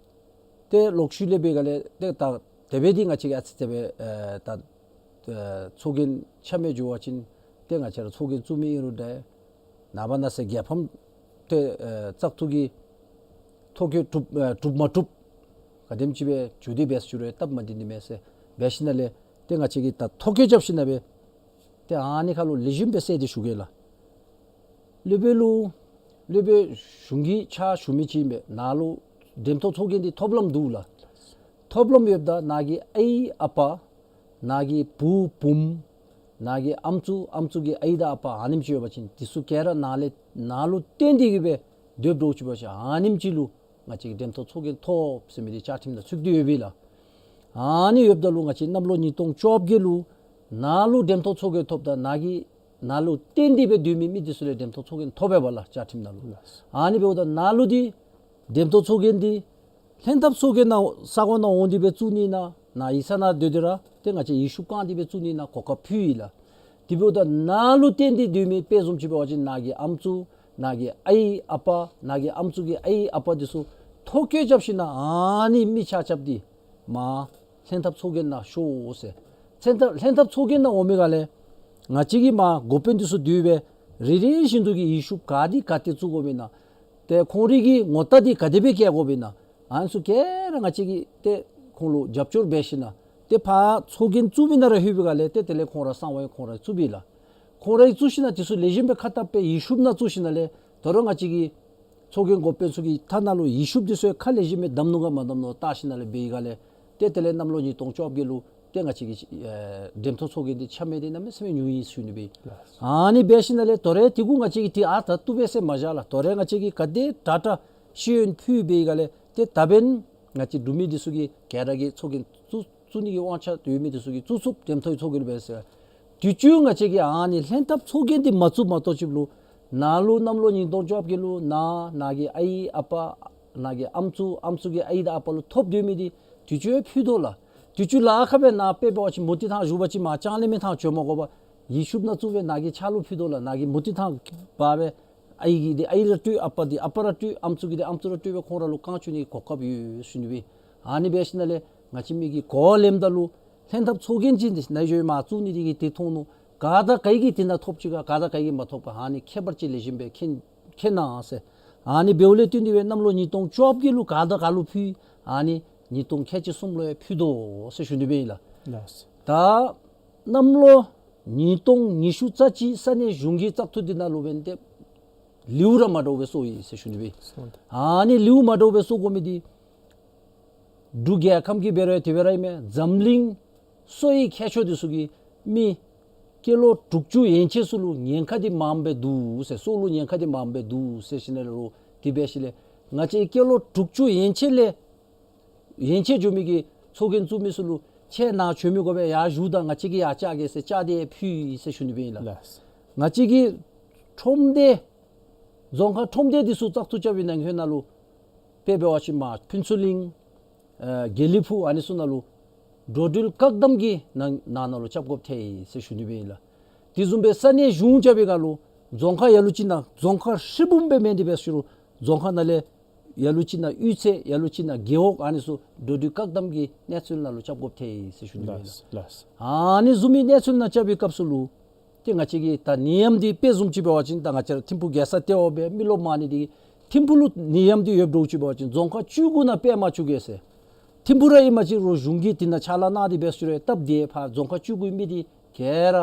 ཏེ་ལོག་ཤུལ་ལས་འབད་ག་ལས་ཏེ་ད་དེ་སྦེ་འདི་ང་བཅས་ཀྱིས་ཨ་ཙི་དེ་སྦེ་ཨེ་ད་ཨེ་ཚོགས་རྒྱན་ཆ་མེད་འགྱོ་བ་ཅིན་ཏེ་ང་བཅས་ར་ཚོགས་རྒྱན་བཙུགས་མི་ཨིན་རུང་འདྲ་ནངས་པ་གནངས་ཚེ་རྒྱལ་ཕམ་ཏེ་ཨེ་བཙག་འཐུ་གི་ཐོ་བཀོད་གྲུབ་ཨེ་གྲུབ་མ་གྲུབ་ག་དེམ་ཅིག་སྦེ་འགྱོ་དེ་སྦེ་ཞུ་རུང་སྟབས་མ་བདེ་ནི་མས་ཟེར་འབད་ཞིན་ན་ལས་ཏེ་ང་བཅས་ཀྱིས་ད་ཐོ་བཀོད་རྐྱབ་ཞིན་ན་སྦེ་ཏེ་ཨ་ནི་ཁར་ལུ་ལེགས་ཤོམ་སྦེ་གསལ་ཏེ་ཞུ་གེ་ལགས། སློབ་དཔོན་ལུ་སློབ་དཔོན་གཞུང་གི་ཕྱག་ཞུ་མི་ཅིག་ཨིན་པས། ནཱ་ལུ་འགྲེམས་ཐོག་ཚོགས་རྒྱན་འདི་ཐོབ་ལམ་འདུག་ལགས། ཐོབ་ལམ་ཡོདཔ་ད་ནཱ་གི་ཨའི་ཨ་པ་ནཱ་གི་བུ་བུམོ་ནཱ་གི་ཨམ་སྲུ་ཨམ་སྲུ་གི་ཨའི་དང་ཨ་པ་ཨ་ནེམ་ཅིག་ཡོད་པ་ཅིན་དེ་ཚུ་ག་ར་ནཱ་ལས་ནཱ་ལུ་བརྟེན་ཏེ་གི་སྦེ་སྡོདཔ་འདྲཝ་ཅིག་འབད་བ་ཅིན་ཨ་ནེམ་ཅིག་ལུ་ང་བཅས་ཀྱིས་འགྲེམས་ཐོག་ཚོགས་རྒྱན་ཐོབ་ཟེར་མི་འདི་བཅའ་ཁྲིམས་ནང་ཚུད་དེ་ཡོད་པས་ལགས། ཨ་ནི་ཡོདཔ་ད་ལུ་ང་བཅས་གནམ་ལོ་ཉིས་སྟོང་བཅོ་བརྒྱད་ལུ་ནཱ་ལུ་འགྲེམས་ཐོག་ཚོགས་རྒྱན་ཐོབ་ད་ནཱ་གི་ནཱ་ལུ་བརྟེན་ཏེ་སྦེ་སྡོད་མི་མི་འདི་ཚུ་ལས་འགྲེམས་ཐོག་ཚོགས་རྒྱན་ཐོབ་པས་པ་ལགས་བཅའ་ཁྲིམས་ནང་ལུ། ལགས། ཨ་ནི་འབདཝ་ད་ནཱ་ལུ་འདི་འགྲེམས་ཐོག་ཚོགས་རྒྱན་འདི་ལྷན་ཐབས་ཚོགས་རྒྱན་ནང་ས་གོ་ནང་འོང་སྟེ་སྦེ་བཙུགས་ནི་ན་ནཱ་ཡིག་ཚང་ནང་སྡོད་དེ་ར་ཏེ་ང་བཅས་ཡིག་ཤུབས་བཀང་སྟེ་སྦེ་བཙུགས་ནི་ན་གོ་སྐབས་ཕུལ་ཡི་ལགས། དེ་འབདཝ་ད་ནཱ་ལུ་བརྟེན་ཏེ་སྡོད་མི་དཔེ་བཟུམ་ཅིག་འབད་བ་ཅིན་ནཱ་གི་ཨམ་སྲུ་ནཱ་གི་ཨའི་ཨ་པ་ནཱ་གི་ཨམ་སྲུ་གི་ཨའི་ཨ་པ་འདི་ཚུ་ཐོ་བཀོད་རྐྱབ་ཞིན་ན་ཨ་ནི་མི་ཆ་ཁྱབ་འདི་མར་ལྷན་ཐབས་ཚོགས་རྒྱན་ནང་ཤོག་ཟེར། ལྷན་ཐབས་ལྷན་ཐབས་ཚོགས་རྒྱན་ནང་འོང་མི་ག་ལས་ང་བཅས་ཀྱི་མར་འགོ་དཔོན་འདི་ཚུ་འདུས་སྦེ་རེ་རེ་བཞིན་དུ་གི་ཡིག་ཤུབས་ག་འདི་ག་ཏེ་བཙུགས་དགོཔ་ཨིན་ན་ཏེ་ཁོང་རའི་གི་ངོ་རྟགས་འདི་ག་དེ་སྦེ་བཀལ་དགོཔ་ཨིན་ན་ཨ་ནི་ཚུ་ག་ར་ང་བཅས་ཀྱིས་ཏེ་ཁོང་ལུ་རྒྱབ་སྐྱོར་འབད་ཞིན་ན་ཏེ་ཕར་ཚོགས་རྒྱན་བཙུགས་མི་ནང་ར་ལྷོད་པའི་སྒང་ལས་ཏེ་དེ་ལས་ཁོང་ར་གསང་བ་ཁོང་ར་བཙུགས་པས་ལགས། ཁོང་ར་གིས་བཙུགས་ཞིན་ན་དེ་ཚུ་ལེགས་ཤོམ་སྦེ་ཁ་བཏབ་སྦེ་ཡིག་ཤུབས་ནང་བཙུགས་ཞིན་ན་ལས་ད་རུང་ང་བཅས་ཀྱི་ཚོགས་རྒྱན་འགོ་དཔོན་ཚུ་གི་ཐད་ནང་ལུ་ཡིག་ཤུབས་འདི་ཚུ་ཁ་ལེགས་ཤོམ་སྦེ་བསྡམ་ནུག་ག་མ་བསྡམ་ནུག་བལྟ་ཞིན་ན་ལས་འབད་བའི་སྒང་ལས་ཏེ་དེ་ལས་གནམ་ལོ་ཉིས་སྟོང་བཅོ་བརྒྱད་ལུ་ཏེ་ང་བཅས་ཀྱི་ཨེ་འགྲེམས་ཐོག་ཚོགས་རྒྱན་འདི་ཆ་མེད་འདི་གནམ་མེད་ས་མེད་ཉུང་ཡི་ཟེར་ཞུ་ནི་སྦེ། ཨ་ནི་འབད་ཞིན་ན་ལས་དོ་རུང་དེ་གུ་ང་བཅས་ཀྱིས་ཏེ་ཨ་ད་བཏུབ་པས་ཟེར་མ་བཞག་ལགས། དོ་རུང་ང་བཅས་ཀྱིས་ག་དེ་དྲག་དྲག་ཤེས་ཡོན་ཕུལ་བའི་སྒང་ལས་ཏེ་ད་འབདན་ང་བཅས་འབྲུག་མི་འདི་ཚུ་གིས་ག་ར་གིས་ཚོགས་རྒྱན་བཙུགས་བཙུགས་ནི་གི་དབང་ཆ་ཡོད་མི་འདི་ཚུ་གིས་བཙུགས་ཚུགས། འགྲེམས་ཐོག་ཚོགས་རྒྱན་འབད་ཟེར། དུས་ཅི་ང་བཅས་ཀྱིས་ཨ་ནི་ལྷན་ཐབས་ཚོགས་རྒྱན་འདི་མ་བཙུགས་མ་གཏོགས་ཅིག་ལུ་ནཱ་ལུ་གནམ་ལོ་ཉིས་སྟོང་བཅོ་བརྒྱད་ལུ་ནཱ་ནཱ་གི་ཨའི་ཨ་པ་ནཱ་གི་ཨམ་སྲུ་ཨམ་སྲུ་གི་ཨའི་དང་ཨ་པ་ལུ་ཐོབ་སྡོད་མི་འདི་དུས་ཅི་ཕུལ་དོ་ལགས། དུས་ཅི་ལཱ་ཁག་སྦེ་ནཱ་དཔེ་འབད་བ་ཅིན་མུ་སྟེགས་ཐང་བཞུགས་པ་ཅིན་མར་ལྕང་གླིང་མི་ཐང་བྱོན་མ་དགོ་པར་ཡིག་ཤུབས་ནང་བཙུགས་སྦེ་ནཱ་གི་ཕྱག་ལུ་ཕུལ་དོ་ལགས། ནཱ་གི་མུ་སྟེགས་ཐང་འབག་སྦེ་ཨའི་གི་འདི་ཨའི་ར་སྤྲོད་ཨ་པ་འདི་ཨ་པ་ར་སྤྲོད་ཨམ་སྲུ་གི་འདི་ཨམ་སྲུ་ར་སྤྲོད་སྦེ་ཁོང་ར་ལུ་བཀང་བཅུག་ནི་གོ་སྐབས་ཡོད་ཟེར་ཞུ་ནི་སྦེ། ཨ་ནི་འབད་ཞིན་ན་ལས་ང་བཅས་མི་གིས་གོ་བ་ལེནམ་ད་ལུ་ལྷན་ཐབས་ཚོགས་རྒྱན་ཅིག་འདི་ནཱ་ཞུ་མར་བཙུགས་ནི་འདི་གིས་འདི་མཐོང་ནུག། ག་དང་ག་གིས་འདི་ནང་ཐོབ་ཅི་ག་ག་དང་ག་གིས་མ་ཐོབ་ག་ཨ་ནི་ཁྱད་པར་ཅིག་ལེགས་ཤོམ་སྦེ་མཁྱེན་མཁྱེན་གནང་ཟེར། ཨ་ནི་འབདཝ་ལས་བརྟེན་ཏེ་སྦེ་གནམ་ལོ་ཉིས་སྟོང་བཅོ་བརྒྱད་ལུ་ག་དང་ག་ལུ་ཕུལ། ཨ་ནི་ཉིས་སྟོང་ཁལ་གཅིག་གསུམ་ལུ་ཡང་ཕུལ་དོ་ཟེར་ཞུ་ནི་སྦེ་ཨིན་ལགས། ལགས། ད་གནམ་ལོ་ཉིས་སྟོང་ཉི་ཤུ་རྩ་གཅིག་ས་གནས་གཞུང་གི་བཙག་འཐུ་འདི་ནང་ལུ་འབདན་ཏེ་ལེའུ་ར་མ་འདྲཝ་སྦེ་སོང་ཡི་ཟེར་ཞུ་ནི་སྦེ། སོང་ཡི། ཨ་ནི་ལེའུ་མ་འདྲཝ་སྦེ་སོང་དགོ་མི་འདི་འབྲུག་རྒྱལ་ཁབ་ཀྱི་འབད་རུང་དེ་སྦེ་ར་ཨིན་མས། འཛམ་གླིང་སོ་ཡི་མཁས་མཆོག་འདི་ཚུ་གིས་མི་སྐྱེས་ལོ་དྲུག་ཅུ་ཡན་ཆད་ཚུ་ལུ་ཉེན་ཁ་འདི་མངམ་སྦེ་འདུག་ཟེར། སྲོག་ལུ་ཉེན་ཁ་འདི་མངམ་སྦེ་འདུག་ཟེར་ཞིན་ན་ལུ་དེ་འབད་ཞིནམ་ལས་ང་བཅས་སྐྱེས་ལོ་དྲུག་ཅུ་ཡན་ཆད་ལས་ཡན་ཆད་འགྱོ་མི་གི་ཚོགས་རྒྱན་བཙུགས་མི་ཚུ་ལུ་ཁྱེད་ནཱ་བྱོན་མི་དགོ་པས། ཡར་བཞུགས་ད་ང་བཅས་ཀྱིས་ཡར་བཅར་གེ་ཟེར་བཅར་ཏེ་ཕུལ་ཡི་ཟེར་ཞུ་ནི་སྦེ་ཨིན་ལགས། ལགས། ང་བཅས་ཀྱི་ཁྲོམ་སྡེ་རྫོང་ཁག་ཁྲོམ་སྡེ་འདི་ཚུ་བཙག་འཐུ་རྐྱབ་པའི་ནང་འཁོད་ནང་ལུ་དཔེ་འབད་བ་ཅིན་མར་ཕུན་ཚོགས་གླིང་ཨ་དགེ་ལེགས་ཕུག་ཨ་ནི་ཚུ་ནང་ལུ་འགྲོ་འགྲུལ་བཀག་དམ་གྱི་ནང་ནང་ནང་ལུ་རྐྱབ་དགོཔ་ཐལ་ཡི་ཟེར་ཞུ་ནི་སྦེ་ཨིན་ལགས། དེ་བཟུམ་སྦེ་ས་གནས་གཞུང་རྐྱབ་པའི་སྒང་ལུ་རྫོང་ཁག་ལ་ལུ་ཅིག་ནང་རྫོང་ཁག་ཧྲིལ་བུམ་སྦེ་མེན་དེ་འབད་ཞུ་རུང་རྫོང་ཁག་ནང་ལས་ལ་ལུ་ཅིག་ནང་གཡུས་ཚན་ལ་ལུ་ཅིག་ནང་རྒེད་འོག་ཨ་ནི་ཚུ་འགྲོ་འགྲུལ་བཀག་དམ་གྱི་གནས་ཚུལ་ནང་ལུ་རྐྱབ་དགོཔ་ཐལ་ཡི་ཟེར་ཞུ་ནི་སྦེ་ཨིན་ལགས། ལགས། ཨ་ནི་བཟུམ་མའི་གནས་ཚུལ་ནང་རྐྱབ་པའི་སྐབས་སུ་ལུ་ཏེ་ང་བཅས་ཀྱི་ད་ནད་ཡམས་འདི་དཔེ་བཟུམ་ཅིག་འབད་བ་ཅིན་ད་ང་བཅས་ར་ཐིམ་ཕུག་རྒྱལ་ས་ལྟེ་བ་སྦེ་མི་རློབས་མ་ནི་འདི་ཐིམ་ཕུག་ལུ་ནད་ཡམས་འདི་ཡོདཔ་འདྲཝ་ཅིག་འབད་བ་ཅིན་རྫོང་ཁག་བཅུ་དགུ་ནང་སྤེལ་མ་བཅུག་གེ་ཟེར། ཐིམ་ཕུག་ར་ཨིན་པ་ཅིན་རུང་གཞུང་གིས་དེ་ནང་ཕྱག་ལཱ་གནང་སྟེ་འབད་ཞུ་རུང་སྟབས་བདེ་ཕར་རྫོང་ཁག་བཅུ་དགུའི་མི་འདི་ག་ར་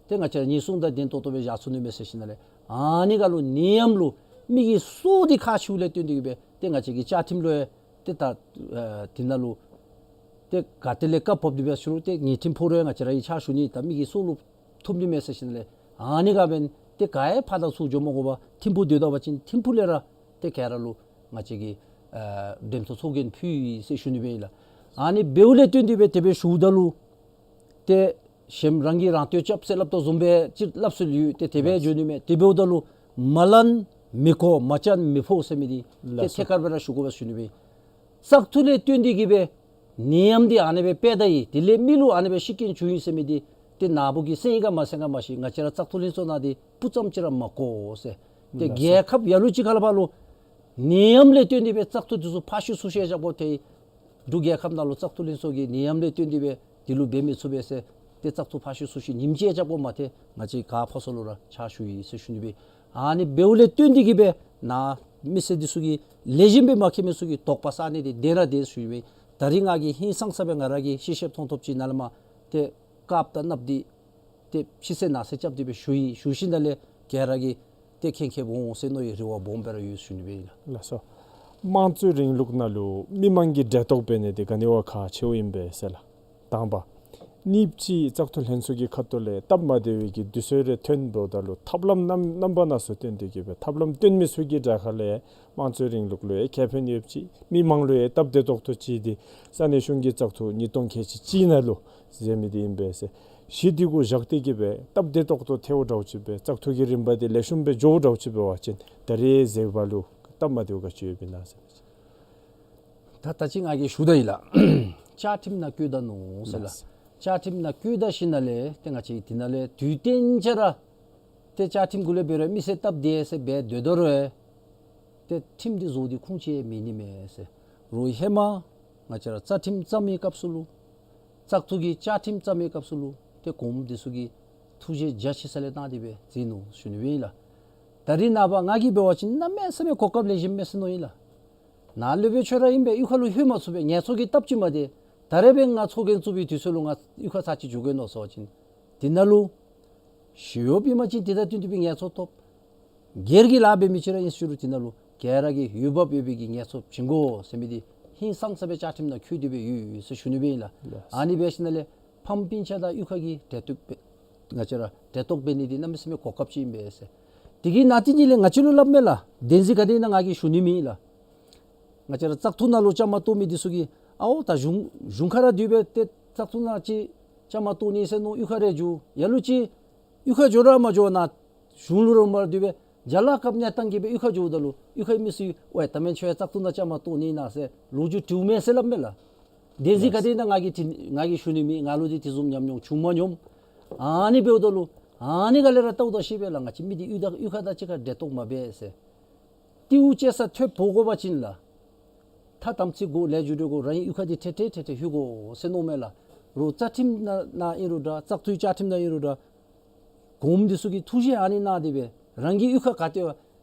ཏེ་ང་བཅས་ར་ཉེན་སྲུང་དང་ལྡན་ཏོག་ཏོ་སྦེ་བཞག་ཚུགས་ནི་མས་ཟེར་ཞིནམ་ལས་ཨ་ནི་སྒང་ལུ་ནད་ཡམས་ལུ་མི་གི་སྲོག་འདི་ཁག་ཆེཝ་ལས་བརྟེན་ཏེ་གིས་སྦེ་ཏེ་ང་བཅས་ཀྱི་བཅའ་ཁྲིམས་ལུ་ཡང་ཏེ་ད་ཨ་དེ་ནང་ལུ་ཏེ་ག་ཏེ་ལས་བཀག་ཕབ་སྟེ་འབད་ཞུ་རུང་ཏེ་ངེས་ཁྲིམས་ཕོག་རུང་ཡང་ང་བཅས་ར་གིས་ཕྱག་ཞུ་ནི་ད་མི་གི་སྲོག་ལུ་ཐུག་ནི་མས་ཟེར་ཞིནམ་ལས་ཨ་ནི་སྒང་འབདན་ཏེ་ག་ཡང་ཕར་དང་ཚུར་འགྱོ་མ་དགོ་པར་ཐིམ་ཕུག་སྡོད་ད་པ་ཅིན་ཐིམ་ཕུག་ལས་ར་ཏེ་ག་ར་ལུ་ང་བཅས་ཀྱིས་ཨ་འགྲེམས་ཐོག་ཚོགས་རྒྱན་ཕུལ་ཡི་ཟེར་ཞུ་ནི་སྦེ་ཨིན་ལགས། ཨ་ནི་འབདཝ་ལས་བརྟེན་ཏེ་སྦེ་དེ་སྦེ་ཞུཝ་ད་ལུ་ཏེ་གཞན་རང་གིས་རང་བསྟོད་རྐྱབ་ཟེར་སླབ་དོ་བཟུམ་སྦེ་ཅིག་སླབ་སྲོལ་ཡོད། ཏེ་དེ་སྦེ་ལགས། འགྱོ་ནི་མས། དེ་འབདཝ་ད་ལུ་མ་ལན་མི་གོ་མ་སྤྱན་མི་ཕོག་ཟེར་མི་འདི་ཏེ་ལགས་སོ། ཐད་ཀར་སྦེ་ར་ཞུ་དགོ་པས་ཞུ་ནི་སྦེ། བཙག་འཐུ་ལས་བརྟེན་ཏེ་གིས་སྦེ་ནད་ཡམས་འདི་ཨ་ནེ་སྦེ་སྤེལ་ད་ཡི། དེ་ལས་མི་ལུ་ཨ་ནེ་སྦེ་ཤི་རྐྱེན་བྱུང་ཡི་ཟེར་མི་འདི་ཏེ་ནཱ་བུ་གིས་གསན་ཡི་ག་མ་གསན་ག་མ་ཤེས། ང་བཅས་ར་བཙག་འཐུ་ལྷན་ཚོགས་ནང་འདི་སྤུ་ཙམ་ཅིག་ར་མ་གོ་ཟེར། ཏེ་ལགས་སོ། རྒྱལ་ཁབ་ལ་ལུ་ཅིག་ཁར་ལས་ཕར་ལུ་ནད་ཡམས་ལས་བརྟེན་ཏེ་སྦེ་བཙག་འཐུ་འདི་ཚུ་ཕར་བཤུད་ཚུར་བཤུད་རྐྱབ་དགོཔ་ཐལ་ཡི། འབྲུག་རྒྱལ་ཁབ་ནང་ལུ་བཙག་འཐུ་ལྷན་ཚོགས་ཀྱིས་ནད་ཡམས་ལས་བརྟེན་ཏེ་སྦེ་དེ་ལུ་འབད་མི་ཚུགས་པས་ཟེར་ཏེ་བཙག་འཐུ་ཕར་བཤུད་ཚུར་བཤུད་ཉིནམ་གཅིག་རྐྱབ་དགོཔ་མ་ཐལ། ང་བཅས་ག་ཕར་ཚུར་ལུ་ར་ཕྱག་ཞུ་ཡི་ཟེར་ཞུ་ནི་སྦེ། ཨ་ནི་འབདཝ་ལས་བརྟེན་ཏེ་གིས་སྦེ་ནཱ་མི་སེར་འདི་ཚུ་གིས་ལེགས་ཤོམ་སྦེ་མ་མཁྱེན་མི་ཚུ་གིས་དོགས་པ་ཟ་ནི་འདི་བདེན་ར་བདེན་ཞུ་ཡི་སྦེ། ད་རིས་ང་གིས་ཧིང་སངས་ས་སྦེ་ང་ར་གིས་ཤེས་ཤེསཔ་མཐོང་ཐོབ་ཅིག་ནཱ་ལས་མར་ཏེ་སྐབས་དང་གནམ་འདི་ཏེ་ཕྱི་གསལ་ནང་གསལ་རྐྱབ་སྟེ་སྦེ་ཞུ་ཡི། ཞུ་ཞིནམ་ལས་ག་ར་གིས་ཏེ་མཁྱེན་མཁྱེནམ་འོང་ཟེར་མནོ་བའི་རེ་བ་སྦོམ་སྦེ་ར་ཡོད་ཞུ་ནི་སྦེ་ཨིན་ལགས། ལགས་སོ། དམངས་གཙོའི་རིང་ལུགས་ནང་ལུ་མི་མང་གིས་འབྲེལ་གཏོགས་འབད་ནི་འདི་ག་ནི་བ་ཁག་ཆེཝ་ཨིན་པས་ཟེར་ལགས། དང་པ། གཉིས་པ་ཅིག་བཙག་འཐུ་ལྷན་ཚོགས་ཀྱི་ཁ་ཐུག་ལས་སྟབས་མ་བདེ་བའི་གི་དུས་ཚོད་རེ་ཐོན་འབདཝ་ད་ལུ་ཐབས་ལམ་རྣམ་རྣམ་པ་སྣ་ཚོགས་བཏོན་ཏེ་གིས་སྦེ་ཐབས་ལམ་བཏོན་མི་ཚུ་གི་གྲལ་ཁ་ལས་དམངས་གཙོའི་རིང་ལུགས་ལུ་ཡང་ཁེ་ཕན་ཡོདཔ་ཅིག་མི་མང་ལུ་ཡང་སྟབས་བདེ་ཏོག་ཏོ་ཅིག་འདི་ས་གནས་གཞུང་གི་བཙག་འཐུ་ཉིས་སྟོང་ཁལ་གཅིག་གཅིག་ནང་ལུ་མཛད་མི་འདི་ཨིན་པས་ཟེར། གཞི་འདི་གུ་བཞག་སྟེ་གིས་སྦེ་སྟབས་བདེ་ཏོག་ཏོ་ཐལཝ་འདྲཝ་ཅིག་སྦེ་བཙག་འཐུ་གི་རིམ་པ་འདི་ལེགས་ཤོམ་སྦེ་འགྱོཝ་འདྲཝ་ཅིག་འབད་བ་ཅིན་ད་རེས་མཛད་པ་ལུ་སྟབས་མ་བདེཝ་ག་ཅི་ཡོདཔ་ཨིན་ན་ཟེར། ད་ད་ཅི་ང་གིས་ཞུ་ད་ཡི་ལགས། བཅའ་ཁྲིམས་ནང་བཀོད་ད་ནུག་ཟེར་ལགས། ལགས། བཅའ་ཁྲིམས་ནང་བཀོད་ད་ཞིནམ་ལས་ཏེ་ང་བཅས་འདི་ནང་ལས་དུས་གཏན་ཆ་ར་ཏེ་བཅའ་ཁྲིམས་གུ་ལས་འབད་རུང་མི་སེར་སྟབས་བདེ་ཟེར་འབད་སྡོད་དོ་རུང་ཏེ་ཁྲིམས་འདི་བཟོ་སྟེ་ཁུངས་ཅིག་མེད་ནི་མས་ཟེར། རོགས་ཧེ་མ་ང་བཅས་ར་རྩ་ཁྲིམས་བརྩམ་མི་སྐབས་སུ་ལུ་བཙག་འཐུ་གི་བཅའ་ཁྲིམས་བརྩམ་མི་སྐབས་སུ་ལུ་ཏེ་གོངམ་འདི་ཚུ་གིས་ཐུགས་རྗེ་རྒྱ་ཆེ་ས་ལས་གནང་སྟེ་སྦེ་མཛད་ནུག་ཞུ་ནི་སྦེ་ཨིན་ལགས། ད་རེས་ནངས་པ་ང་གིས་འབད་བ་ཅིན་གནམ་མེད་ས་མེད་གོ་སྐབས་ལེགས་ཤོམ་མེད་ས་ནོ་ཨིན་ལགས། ནཱ་ལུ་སྦེ་ཁྱོད་ར་ཨིན་པས་གཡུས་ཁ་ལུ་ལྷོད་མ་ཚུགས་པས། ངལ་འཚོ་གི་སྟབས་ཅིག་མ་བདེ། ད་རེས་འབད་ང་ཚོགས་རྒྱན་བཙུགས་པའི་དུས་ཚོད་ལུ་ང་གཡུས་ཁ་ཚར་གཅིག་འགྱོ་གེ་མནོ་ཟེར་བ་ཅིན་འདི་ནང་ལུ་ཞི་གཡོགཔ་ཨིན་པ་ཅིན་དེ་དང་བསྟུན་ཏེ་སྦེ་ངལ་འཚོ་ཐོབ། སྒེར་གྱི་ལཱ་འབད་མི་ཅིག་ར་ཨིན་ཞུ་རུང་འདི་ནང་ལུ་ག་ར་གིས་འོས་འབབ་ཡོད་པའི་གི་ངལ་འཚོ་བྱིན་དགོ་ཟེར་མི་འདི་ཧིང་སངས་ས་སྦེ་བཅའ་ཁྲིམས་ནང་བཀོད་དེ་སྦེ་ཡོད་ཟེར་ཞུ་ནི་སྦེ་ཨིན་ལགས། ལགས། ཨ་ནི་འབད་ཞིནམ་ལས་ཕམ་སྤུན་ཆ་དང་གཡུས་ཁ་གི་འབྲེལ་གཏོགས་འབད་ང་བཅས་ར་འབྲེལ་གཏོགས་འབད་ནི་འདི་གནམ་མེད་ས་མེད་གོ་སྐབས་ཅིག་ཨིན་པས་ཟེར། དེ་གི་ནང་དེ་ཉིད་ལས་ང་བཅས་ལུ་སླབ་མས་ལགས། བདེན་རྫུན་ག་དེ་ཨིན་ན་ང་གིས་ཞུ་ནི་མེད་ལགས། ང་བཅས་ར་བཙག་འཐུ་ནང་ལུ་བཅའ་མར་གཏོགས་མི་འདི་ཚུ་གིས་ཨའོ་ད་གཞུང་གཞུང་ཁ་ར་སྡོད་སྦེ་ཏེ་བཙག་འཐུ་ནང་ཅིག་བཅའ་མར་གཏོགས་ནི་ཟེར་མནོ་གཡུས་ཁ་ར་འགྱོ། ལ་ལུ་ཅིག་གཡུས་ཁ་འགྱོ་ར་མ་འགྱོ་ནཱ་གཞུང་ལུ་ར་མར་སྡོད་སྦེ་རྒྱ་ལཱ་རྐྱབ་ནི་བཏང་གིས་སྦེ་གཡུས་ཁ་འགྱོཝ་ད་ལུ་གཡུས་ཁའི་མི་ཚུ་ཝའི་ད་མེན་ཁྱོད་བཙག་འཐུ་ནང་བཅའ་མར་གཏོགས་ནི་ཨིན་ན་ཟེར་ལོ་རྒྱུས་དྲིཝ་མས་ཟེར་སླབ་མས་ལགས། བདེན་རྫུན་ག་དེ་ཨིན་ན་ང་གིས་དྲི་ང་གིས་ཞུ་ནི་མེད། ང་ལུ་འདི་དེ་བཟུམ་ཉམས་མྱོང་བྱུང་མ་མྱོང་། ཨ་ནི་འབདཝ་ད་ལུ་ཨ་ནི་ག་ལས་ར་བལྟཝ་ད་ཤེས་པས་ལགས། ང་བཅས་མི་འདི་གཡུས་དང་གཡུས་ཁ་དང་གཅིག་ཁར་འབྲེལ་གཏོགས་མ་འབད་ཟེར། ཏེ་འུ་ཅེ་ས་ཐོབ་འབོ་དགོ་པ་ཅིན་ལགས། ཐ་དམ་ཚིག་དགོ། ལས་རྒྱུ་འབྲས་དགོ། རང་གི་གཡུས་ཁ་འདི་ཏེ་ཏེ་ཏེ་ཏེ་ལྷོད་དགོ་ཟེར་མནོཝ་མས་ལགས། རོགས་རྩ་ཁྲིམས་ནང་ནང་ཨིན་རུང་འདྲ། བཙག་འཐུའི་བཅའ་ཁྲིམས་ནང་ཨིན་རུང་འདྲ། གོངམ་འདི་ཚུ་གི་ཐུགས་བཞེད་ཨ་ནི་གནང་སྟེ་སྦེ་རང་གི་གཡུས་ཁ་ག་ཏེ་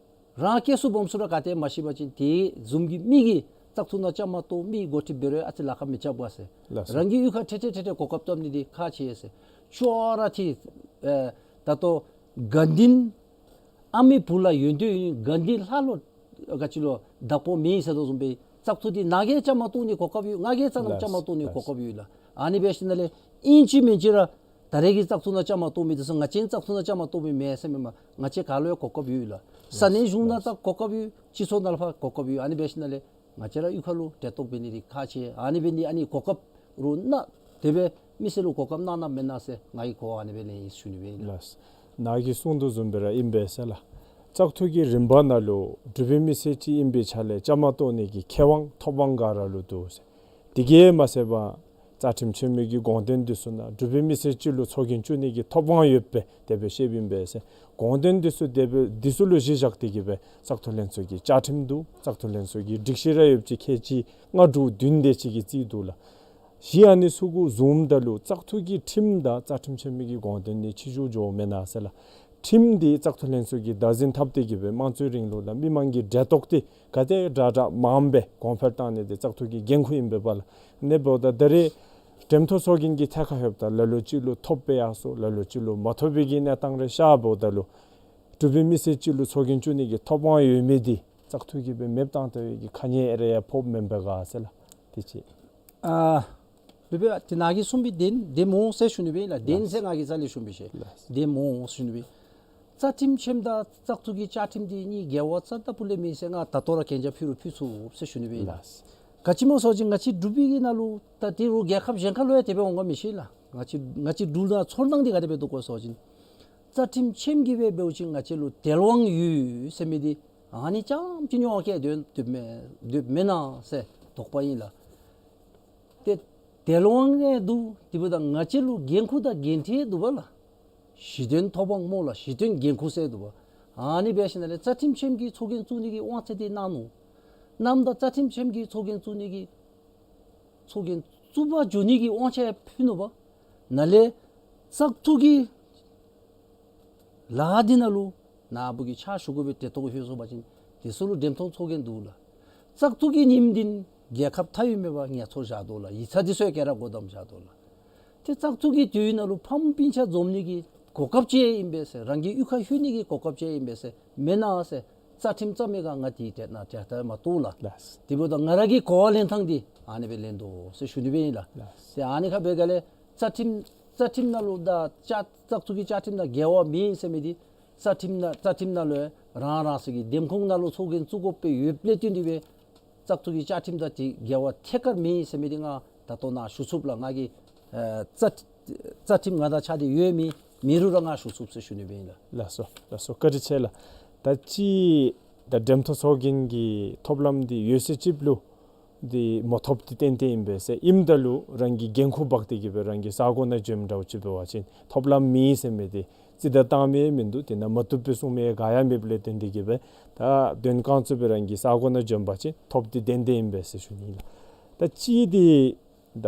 རང་སྐྱེས་སུ་འབངས་ཚུ་ར་ག་ཏེ་མ་ཤེས་པ་ཅིན་དེ་བཟུམ་གྱི་མི་གིས་བཙག་འཐུ་ནང་བཅའ་མར་གཏོགས་མི་འགོ་ཁྲིདཔ་འབད་རུང་ཨ་ཙི་ལཱ་ཁག་མི་རྐྱབ་ག་ཟེར། ལགས་སོ། རང་གི་གཡུས་ཁ་ཏེ་ཏེ་ཏེ་ཏེ་གོ་སྐབས་བཏབ་ནི་འདི་ཁག་ཆེ་ཟེར། ཅོག་ར་འཐད། ཨེ་ད་ལྟོ་དགའ་ལྡན་ཨ་མའི་བུ་ལ་ཡོན་ཏན་ཡོད། དགའ་ལྡན་ལྷ་ལུ་ག་ཅི་ལོ་བདག་པོ་མེད་ཟེར་དོ་བཟུམ་སྦེ་བཙག་འཐུ་འདི་ནཱ་གིས་བཅའ་མར་གཏོགས་ནི་གོ་སྐབས་ཡོད། ང་གིས་རྩ་ནམ་བཅའ་མར་གཏོགས་ནི་གོ་སྐབས་ཡོད་ལགས། ཨ་ནི་འབད་ཞིནམ་ལས་ཨིན་ཅི་མིན་ཅི་ར་ད་རེས་ཀྱི་བཙག་འཐུ་ནང་བཅའ་མར་གཏོགས་མི་འདི་ཚུ་ང་བཅས་བཙག་འཐུ་ནང་བཅའ་མར་གཏོགས་མི་མེན་ཟེར་མེན་པར་ང་བཅས་ག་ལུ་ཡང་གོ་སྐབས་ཡོད་ལགས། ས་གནས་གཞུང་ནང་ད་གོ་སྐབས་ཡོད། སྤྱི་ཚོགས་ནང་ལུ་ཕར་གོ་སྐབས་ཡོད། ཨ་ནི་འབད་ཞིནམ་ལས་ང་བཅས་ར་གཡུས་ཁ་ལུ་འབྲེལ་གཏོགས་འབད་ནི་འདི་ཁག་ཆེ། ཨ་ནི་འབད་ནི་ཨ་ནི་གོ་སྐབས་རོགས་གནང་། དེ་སྦེ་མི་སེར་ལུ་གོ་སྐབས་གནང་ན་མེན་ན་ཟེར་ང་གིས་གོ་བ་ཨ་ནི་སྦེ་ལེན་ཡི་ཟེར་ཞུ་ནི་སྦེ་ཨིན་ལགས། ལགས། ནཱ་གིས་གསུངས་དོ་བཟུམ་སྦེ་ར་ཨིན་པས་ཟེར་ལགས། བཙག་འཐུ་གི་རིམ་པ་ནང་ལུ་འབྲུག་པའི་མི་སེར་ཅིག་ཨིན་པའི་ཆ་ལས་བཅའ་མར་གཏོགས་ནི་གི་ཁེ་དབང་ཐོབ་དབང་ག་ར་ལུ་འདུག་ཟེར། དེ་གིས་མ་ཚད་པར་རྩ་ཁྲིམས་ཆེན་མོའི་གི་དགོངས་དོན་འདི་ཚུ་ནང་འབྲུག་པའི་མི་སེར་གཅིག་ལུ་ཚོགས་རྒྱན་བཙུགས་ནི་གི་ཐོབ་དབང་ཡོདཔ་སྦེ་དེ་སྦེ་བཤདཔ་ཨིན་པས་ཟེར། དགོངས་དོན་འདི་ཚུ་དེ་སྦེ་འདི་ཚུ་ལུ་གཞི་བཞག་སྟེ་གིས་སྦེ་བཙག་འཐུ་ལྷན་ཚོགས་ཀྱི་བཅའ་ཁྲིམས་འདུག། བཙག་འཐུ་ལྷན་ཚོགས་ཀྱི་སྒྲིག་གཞི་ར་ཡོདཔ་ཅིག་ཁལ་གཅིག་ལྔ་དྲུག་བདུན་དེ་ཅིག་གིས་བརྩིས་འདུག་ལགས། གཞི་ཨ་ནི་ཚུ་གུ་བཟུངམ་ད་ལུ་བཙག་འཐུ་གི་ཁྲིམས་དང་རྩ་ཁྲིམས་ཆེན་མོའི་གི་དགོངས་དོན་ནི་ཕྱི་འགྱུར་འགྱོཝ་མེན་ན་ཟེར་ལགས། ཁྲིམས་འདི་བཙག་འཐུ་ལྷན་ཚོགས་ཀྱིས་བདག་འཛིན་འཐབ་སྟེ་གིས་སྦེ་དམངས་གཙོའི་རིང་ལུགས་ལུ་མི་མང་གི་འབྲེལ་གཏོགས་འདི་ག་དེ་དྲག་དྲག་མངམ་སྦེ་གོང་འཕེལ་བཏང་ནི་འདི་བཙག་འཐུ་གི་འགན་ཁུར་ཨིན་པས་པ་ལགས། ཨ་ནི་འབདཝ་ད་ད་རེས་འགྲེམས་སྟོན་ཚོགས་རྒྱན་གྱི་ཐད་ཁར་ལྷོདཔ་ད་ལ་ལུ་ཅིག་ལུ་ཐོབ་སྦེ་ཡར་སོ། ལ་ལུ་ཅིག་ལུ་མ་ཐོབ་པའི་གི་གནས་སྟངས་རེ་ཤར་འབདཝ་ད་ལུ་འབྲུག་པའི་མི་སེར་གཅིག་ལུ་ཚོགས་རྒྱན་བཙུགས་ནི་གི་ཐོབ་དབང་ཡོད་མི་འདི་བཙག་འཐུ་གིས་སྦེ་མེདཔ་བཏང་ད་བའི་གི་ཁ་ཉེས་རེ་ཡང་ཕོགཔ་མེན་པས་ག་ཟེར་ལགས། དེ་ཅིག། ཨ་ལུ་སྦེ་ཏེ་ནཱ་གིས་གསུངས་པའི་བདེན་བདེན་མོ་ཟེར་ཞུ་ནི་སྦེ་ལགས། བདེན་ཟེར་ང་གིས་རྩ་ལས་ཞུ་མི་ཤེས། ལགས། བདེན་མོ་ཞུ་ནི་སྦེ། རྩ་ཁྲིམས་ཆེན་མོ་དང་བཙག་འཐུ་གི་བཅའ་ཁྲིམས་འདི་གཉིས་འགལ་བ་རྩ་ལྟ་བུ་ལས་མེད་ཟེར་ང་ད་ལྟོ་ར་གན་རྒྱ་ཕུལ་རུང་ཕུལ་ཚུགས་ཟེར་ཞུ་ནི་སྦེ་ལགས། ལགས། ག་ཅི་སྨོ་ཟེར་བ་ཅིན་ང་བཅས་འབྲུག་པའི་གི་ནང་ལུ་ད་དེ་རུང་རྒྱལ་ཁབ་གཞན་ཁ་ལུ་ཡང་དེ་སྦེ་འོང་ག་མི་ཤེས་ལགས། ང་བཅས་ང་བཅས་འབྲུག་ནང་ཚོར་སྣང་འདི་ག་དེ་སྦེ་འདུག་གོ་ཟེར་བ་ཅིན་རྩ་ཁྲིམས་ཆེན་མོ་གིས་སྦེ་འབད་བ་ཅིན་ང་བཅས་ལུ་དལ་དབང་ཡོད་ཟེར་མི་འདི་ཨ་ནི་རྐྱངམ་ཅིག་ཉོ་བ་བཀལ་སྡོད་སྡོདཔ་མེན་སྡོདཔ་མེན་ན་ཟེར་དོགས་པ་ཨིན་ལགས། ཏེ་དལ་དབང་ཡང་འདུག། དེ་འབདཝ་ད་ང་བཅས་ལུ་འགན་ཁུར་དང་འགན་འཁྲི་འདུག་པ་ལགས། གཞི་རྟེན་ཐོབ་དབང་སྨོ་ལགས། གཞི་རྟེན་འགན་ཁུར་ཟེར་འདུག་པ། ཨ་ནི་འབད་ཞིནམ་ལས་རྩ་ཁྲིམས་ཆེན་མོ་གིས་ཚོགས་རྒྱན་བཙུགས་ནི་གི་དབང་ཚད་འདི་གནང་ནུག། གནངམ་ད་རྩ་ཁྲིམས་ཆེན་མོ་གིས་ཚོགས་རྒྱན་བཙུགས་ནི་གི་ཚོགས་རྒྱན་བཙུགས་པར་འགྱོ་ནི་གི་དབང་ཆ་ཡང་ཕུལ་ནུག་པ། ནཱ་ལས་བཙག་འཐུ་གི་ལཱ་འདི་ནང་ལུ་ནཱ་བུ་གིས་ཕྱག་ཞུ་དགོ་པའི་དེ་ཐོག་ལྷོད་སོང་པ་ཅིན་དེ་ཚུ་ལུ་འགྲེམས་སྟོན་ཚོགས་རྒྱན་འདུག་ལགས། བཙག་འཐུ་གི་ཉིནམ་འདི་རྒྱལ་ཁབ་མཐའ་དབུས་མེད་པར་ངལ་འཚོ་བཞག་དོ་ལགས། ཡིག་ཚང་འདི་ཚུ་ཡང་ག་ར་སྒོ་བསྡམས་བཞག་དོ་ལགས། ཏེ་བཙག་འཐུ་གི་དུས་ནང་ལུ་ཕམ་སྤུན་ཆ་འཛོམས་ནི་གི་གོ་སྐབས་ཅིག་ཨིན་པས་ཟེར། རང་གི་གཡུས་ཁར་ལྷོད་ནི་གི་གོ་སྐབས་ཅིག་ཨིན་པས་ཟེར་མེན་ན་ཟེར། རྩ་ཁྲིམས་རྩ་མེད་ག་ང་དེ་དེ་ན་དེ་ལྟར་མ་གཏོགས་ལགས། ལགས། དེ་འབདཝ་ད་ང་ར་གི་གོ་བ་ལེན་ཐངས་འདི་ཨ་ནི་སྦེ་ལེན་དོ་ཟེར་ཞུ་ནི་སྦེ་ཨིན་ལགས། ལགས། ཏེ་ཨ་ནི་ཁར་འབད་ག་ལས་རྩ་ཁྲིམས་རྩ་ཁྲིམས་ནང་ལུ་དང་བཅའ་བཙག་འཐུ་གི་བཅའ་ཁྲིམས་དང་འགལ་བ་མེད་ཟེར་མི་འདི་རྩ་ཁྲིམས་ནང་རྩ་ཁྲིམས་ནང་ལུ་རང་རང་སོ་གི་འདེམས་ཁོངས་ནང་ལུ་ཚོགས་རྒྱན་བཙུགས་དགོཔ་སྦེ་ཡོདཔ་ལས་བརྟེན་ཏེ་སྦེ་བཙག་འཐུ་གི་བཅའ་ཁྲིམས་དང་དེ་འགལ་བ་ཐད་ཀར་མེད་ཟེར་མི་འདི་ང་ད་ལྟོ་ནཱ་ཞུ་ཚུགས་ལགས། ང་གིས་ཨེ་རྩ་རྩ་ཁྲིམས་ང་དང་ཆ་སྟེ་ཡོད་མི་མེད་རུང་ར་ང་ཞུ་ཚུགས་ཟེར་ཞུ་ནི་སྦེ་ཨིན་ལགས། ལགས་སོ་ལགས་སོ། བཀའ་དྲིན་ཆེ་ལགས། ད་ཅི་ད་འགྲེམ་ཐོག་ཚོགས་རྒྱན་གྱི་ཐོབ་ལམ་འདི་ཡོད་ཚད་ཅིག་ལུ་འདི་མ་ཐོབ་འདི་ཏན་ཏན་ཨིན་པས་ཟེར་ཨིནམ་ད་ལུ་རང་གིས་འགན་ཁུར་འབག་སྟེ་གི་སྦེ་རང་གི་ས་གོ་ནང་འབྱོནམ་འདྲཝ་ཅིག་འབད་བ་ཅིན་ཐོབ་ལམ་མེད་ཟེར་མི་འདི་རྩིས་ད་བཏང་མི་མིན་འདུག། དེ་ནང་མ་བཏུབ་པའི་གསུང་མི་ག་ཡང་མེདཔ་ལས་བརྟེན་ཏེ་གི་སྦེ་ད་དོན་ཁོང་ཚུ་སྦེ་རང་གི་ས་གོ་ནང་འབྱོན་པ་ཅིན་ཐོབ་འདི་ཏན་ཏན་ཨིན་པས་ཟེར་ཞུ་ནི་ལགས། ད་ཅི་འདི་ད་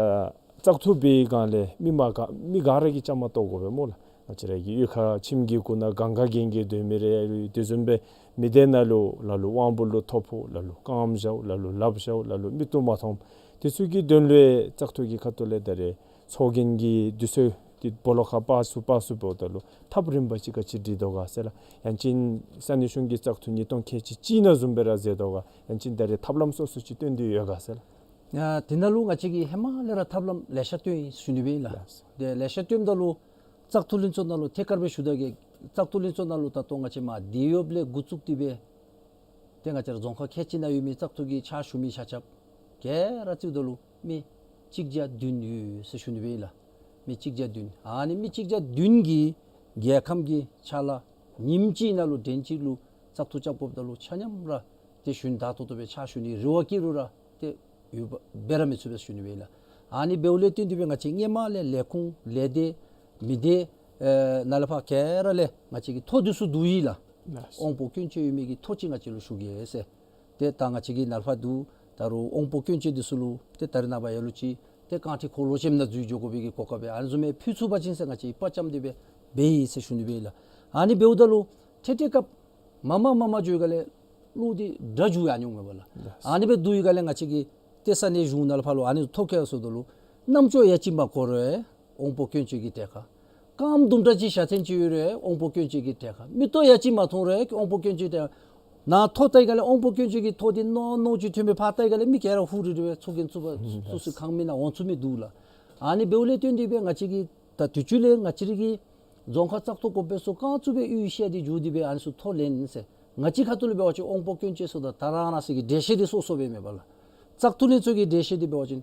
བཙག་འཐུ་འབད་བའི་སྒང་ལས་མི་མ་ག་མི་ག་ར་གིས་བཅའ་མར་གཏོགས་དགོ་པས་སྨོ་ལགས། ང་བཅས་ར་གི་གཡུས་ཁ་ཁྱིམ་གྱི་གུ་ནང་གང་ག་གན་གི་སྡོད་མི་རེ་ཡོད། དེ་བཟུམ་སྦེ་མི་སྡེ་ནང་ལུ་ལ་ལུ་དབང་པོ་ལུ་ཐོ་ཕོག། ལ་ལུ་རྐངམ་ཞཝ། ལ་ལུ་ལགཔ་ཞཝ། ལ་ལུ་མིག་ཏོ་མ་མཐོངམ། དེ་ཚུ་གི་དོན་ལུ་བཙག་འཐུ་གི་ཁ་ཐུག་ལས་ད་རེས་ཚོགས་རྒྱན་གྱི་དུས་ཚོད་འདི་སྦོ་ལོགས་ཁར་སྤར་ཚུགས་སྤར་ཚུགས་འབདཝ་ད་ལུ་ཐབས་རིམ་པ་ཅིག་ག་ཅི་སྒྲིག་དོ་ག་ཟེར་ལགས། ཡང་ཅིན་ས་གནས་གཞུང་གི་བཙག་འཐུ་ཉིས་སྟོང་ཁལ་གཅིག་གཅིག་ནང་བཟུམ་སྦེ་ར་མཛད་དོ་ག། ཡང་ཅིན་ད་རེས་ཐབས་ལམ་སོ་སོ་ཅིག་སྟོན་ཏེ་ཡོད་ག་ཟེར་ལགས། ཡ་དེ་ནང་ལུ་ང་བཅས་ཀྱིས་ཧེ་མ་ལས་ར་ཐབས་ལམ་ལེ་ཤ་སྟོན་ཡི་ཟེར་ཞུ་ནི་སྦེ་ཨིན་ལགས། ལགས། ཏེ་ལེ་ཤ་སྟོནམ་ད་ལུ་བཙག་འཐུ་ལྷན་ཚོགས་ནང་ལུ་ཐད་ཀར་སྦེ་ཞུ་ད་གེ། བཙག་འཐུ་ལྷན་ཚོགས་ནང་ལུ་ད་ལྟོ་ང་བཅས་མ་དེ་ཡོདཔ་ལས་འགོ་བཙུགས་ཏེ་སྦེ་ཏེ་ང་བཅས་ར་རྫོང་ཁག་ཁལ་གཅིག་ནང་ཡོད་མི་བཙག་འཐུ་གི་ཕྱག་ཞུ་མི་ཆ་ཁྱབ་ག་ར་རྩིསཝ་ད་ལུ་མི་གཅིག་བརྒྱ་བདུན་ཡོད་ཟེར་ཞུ་ནི་སྦེ་ཨིན་ལགས། མི་གཅིག་བརྒྱ་བདུན། ཨ་ནི་མི་གཅིག་བརྒྱ་བདུན་གྱིས་རྒྱལ་ཁམས་ཀྱི་ཕྱག་ལཱ་ཉིནམ་གཅིག་ནང་ལུ་དྲན་གཅིག་ལུ་བཙག་འཐུ་རྐྱབ་དགོཔ་ད་ལུ་ཆ་མཉམ་ར་ཏེ་ཞུན་དག་ཏོག་ཏོ་སྦེ་ཕྱག་ཞུ་ནི་རེ་བ་བསྐྱེད་རུང་ར་ཏེ་ཡོདཔ་འབད་ར་མི་ཚུགས་པས་ཟེར་ཞུ་ནི་སྦེ་ཨིན་ལགས། ཨ་ནི་འབདཝ་ལས་བརྟེན་ཏེ་སྦེ་ང་བཅས་སྔོན་མ་ལས་ལས་ཁུངས་ལས་སྡེ་མི་སྡེ་ཨེ་ནང་ལས་ཕར་ག་ར་ལས་ང་བཅས་ཀྱིས་ཐོ་འདི་ཚུ་བསྡུ་ཡི་ལགས། ལགས། དབང་པོ་སྐྱོན་ཅན་ཡོད་མི་གི་ཐོ་ཅིག་ང་བཅས་ལུ་ཞུ་གེ་ཟེར། ཏེ་ད་ང་བཅས་ཀྱིས་ནཱ་ལས་ཕར་བསྡུ་ད་རུང་དབང་པོ་སྐྱོན་ཅན་འདི་ཚུ་ལུ་ཏེ་ད་རེས་ནངས་པ་ལ་ལུ་ཅིག་ཏེ་རྐང་ཁྲི་འཁོར་ལོ་ཅན་ནང་འཛུལ་འགྱོ་དགོ་པའི་གི་གོ་སྐབས་སྦེ་ཨ་ནི་བཟུམ་མའི་ཕུལ་ཚུགས་པ་ཅིན་ཟེར་ང་བཅས་དཔའ་བཅམ་སྟེ་སྦེ་འབད་ཡི་ཟེར་ཞུ་ནི་སྦེ་ཨིན་ལགས། ཨ་ནི་འབདཝ་ད་ལུ་ཏེ་ཏེ་སྐབས་མ་མ་མ་མ་འགྱོ་བའི་སྒང་ལས་ལོག་སྟེ་དྲག་འགྱོ་ཡར་འོང་མས་པ་ལགས། ལགས། ཨ་ནི་སྦེ་བསྡུ་བའི་སྒང་ལས་ང་བཅས་ཀྱིས་ཏེ་ས་གནས་གཞུང་ནང་ལས་ཕར་ལུ་ཨ་ནི་ཐོ་བཀོད་སོངམ་ད་ལུ་རྣམ་ཅོག་ཡ་གཅིག་མ་གོ་རུང་དབང་པོ་སྐྱོན་ཅན་གྱི་གྲལ་ཁར། རྐངམ་དུམ་གྲ་ཅིག་ཞ་ཚན་ཅིག་ཡོད་རུང་དབང་པོ་སྐྱོན་ཅན་གྱི་གྲལ་ཁར། མིག་ཏོ་ཡ་གཅིག་མ་མཐོང་རུང་དབང་པོ་སྐྱོན་ཅན་གྲལ་ཁར། ནཱ་ཐོ་བལྟ་བའི་སྒང་ལས་དབང་པོ་སྐྱོན་ཅན་གྱི་ཐོ་འདི་རྣོ་རྣོ་ཅིག་ཐོན་སྦེ་ཕར་བལྟ་བའི་སྒང་ལས་མི་ག་ར་ཧུ་རི་རི་སྦེ་ཚོགས་རྒྱན་བཙུགས་པ་ཚུ་ཚུ་ཁང་མིག་ནང་འོང་ཚུགས་མི་འདུག་ལགས། ཨ་ནི་འབདཝ་ལས་བརྟེན་ཏེ་སྦེ་ང་བཅས་ཀྱིས་ད་དུས་ཅི་ལས་ང་བཅས་ར་གི་རྫོང་ཁག་བཙག་འཐུ་གོང་འཕེལ་ཚོགས་རྐང་བཙུགས་སྦེ་གཡུས་བཤལ་ཏེ་འགྱོ་སྟེ་སྦེ་ཨ་ནི་ཚུ་ཐོ་ལེན་ཟེར། ང་བཅས་ཁ་ཐུག་ལས་འབད་བ་ཅིན་དབང་པོ་སྐྱོན་ཅན་ཚུ་དང་ད་རང་རང་སོ་གི་གྲལ་གཞི་འདི་སོ་སོ་སྦེ་མེན་པ་ལགས། བཙག་འཐུ་ལྷན་ཚོགས་ཀྱི་གྲལ་གཞི་འདི་འབད་བ་ཅིན་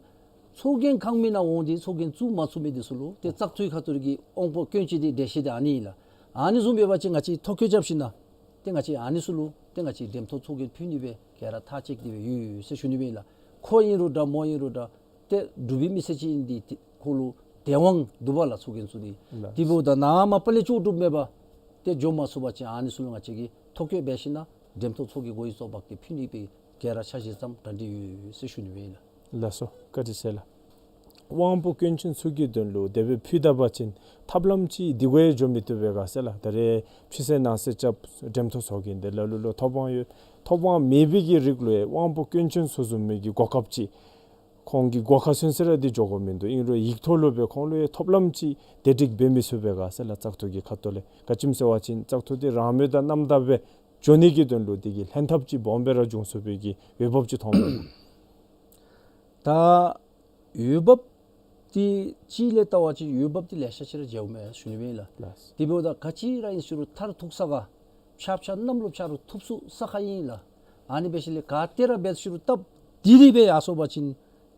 ཚོགས་རྒྱན་ཁང་མིག་ནང་འོང་སྟེ་ཚོགས་རྒྱན་བཙུགས་མ་ཚུགས་མི་འདི་ཚུ་ལུ་ཏེ་བཙག་འཐུའི་ཁ་ཐུག་གི་དབང་པོ་སྐྱོན་ཅན་འདི་གྲལ་གཞི་འདི་ཨ་ནི་ཨིན་ལགས། ཨ་ནི་བཟུམ་འབད་བ་ཅིན་ང་བཅས་ཐོ་བཀོད་རྐྱབ་ཞིན་ན་ཏེ་ང་བཅས་ཨ་ནི་ཚུ་ལུ་ཏེ་ང་བཅས་འགྲེམས་ཐོག་ཚོགས་རྒྱན་ཕུལ་ནི་སྦེ་ག་ར་ཐག་བཅད་དེ་སྦེ་ཡོད་ཟེར་ཞུ་ནི་སྦེ་ཨིན་ལགས། ཁོ་ཨིན་རུང་འདྲ་མོ་ཨིན་རུང་འདྲ། ཏེ་འབྲུག་པའི་མི་སེར་ཅིག་ཨིན་ཏེ་ཁོ་ལུ་དད་དབང་འདུག་པ་ལགས་ཚོགས་རྒྱན་ཚུ་འདི། ལགས། དེ་འབདཝ་ད་ནཱ་མ་པ་ལས་ལྕོགས་གྲུབ་མེད་པར་ཏེ་འགྱོ་མ་ཚུགས་པ་ཅིན་ཨ་ནི་ཚུ་ལུ་ང་བཅས་ཀྱིས་ཐོ་བཀོད་འབད་ཞིན་ན་འགྲེམས་ཐོག་ཚོགས་ཀྱི་སྒོ་ཡི་ཚོགས་འབག་སྟེ་ཕུལ་ནི་སྦེ་ག་ར་འཆར་གཞི་བརྩམས་གྲ་སྒྲིག་ཡོད་ཟེར་ཞུ་ནི་སྦེ་ཨིན་ལགས། ལགས་སོ། བཀའ་དྲིན་ཆེ་ལགས། དབང་པོ་སྐྱོན་ཅན་ཚུ་གི་དོན་ལུ་དེ་སྦེ་ཕུལ་ད་པ་ཅིན་ཐབས་ལམ་ཅིག་འདི་གུ་ཡང་འགྱོ་མི་བཏུབ་པས་ག་ཟེར་ལགས། ད་རེས་ཕྱི་གསལ་ནང་གསལ་རྐྱབ་འགྲེམས་ཐོག་ཚོགས་རྒྱན་འདི་ལ་ལུ་ལུ་ཐོབ་དབང་ཡོད། ཐོབ་དབང་མེད་པའི་གི་རིགས་ལུ་ཡང་དབང་པོ་སྐྱོན་ཅན་ཚུ་བཟུམ་མའི་གི་གོ་སྐབས་ཅིག་ཁོང་གི་སྒོ་ཁར་ཚུན་ཚོད་ར་འདི་འགྱོ་དགོཔ་མིན་འདུག། ཨིན་རུང་ཡིག་ཐོག་ལུ་སྦེ་ཁོང་ལུ་ཡང་ཐོབ་ལམ་ཅིག་དེ་སྒྲིག་འབད་མི་ཚུགས་པས་ག་ཟེར་ལགས། བཙག་འཐུ་གི་ཁ་ཐུག་ལས་ག་ཅི་སྨོ་ཟེར་བ་ཅིན་བཙག་འཐུ་འདི་རང་མོས་དང་རྣམ་དག་སྦེ་འགྱོ་ནི་གི་དོན་ལུ་དེ་གི་ལྷན་ཐབས་ཅིག་སྦོམ་སྦེ་ར་འབྱུང་ཚུགས་པའི་གི་འོས་འབབ་ཅིག་མཐོངམ་མས། ད་འོས་འབབ་འདི་ཅིག་ལས་བལྟ་བ་ཅིན་འོས་འབབ་འདི་ལེ་ཤ་ཅིག་ར་མཇལཝ་མས་ཞུ་ནི་སྦེ་ཨིན་ལགས། ལགས། དེ་འབདཝ་ད་ག་ཅི་ར་ཨིན་ཟེར་རུང་མཐར་ཐུག་ས་ག་ཕྱག་ཕྱག་གནམ་ལུ་ཕྱག་རུང་ཐུབ་ཚུགས་ས་ག་ཨིན་ལགས། ཨ་ནི་འབད་ཞིནམ་ལས་ག་ཏེ་ར་འབད་ཟེར་རུང་སྟབས་བདེ་རི་སྦེ་ཡར་སོང་པ་ཅིན་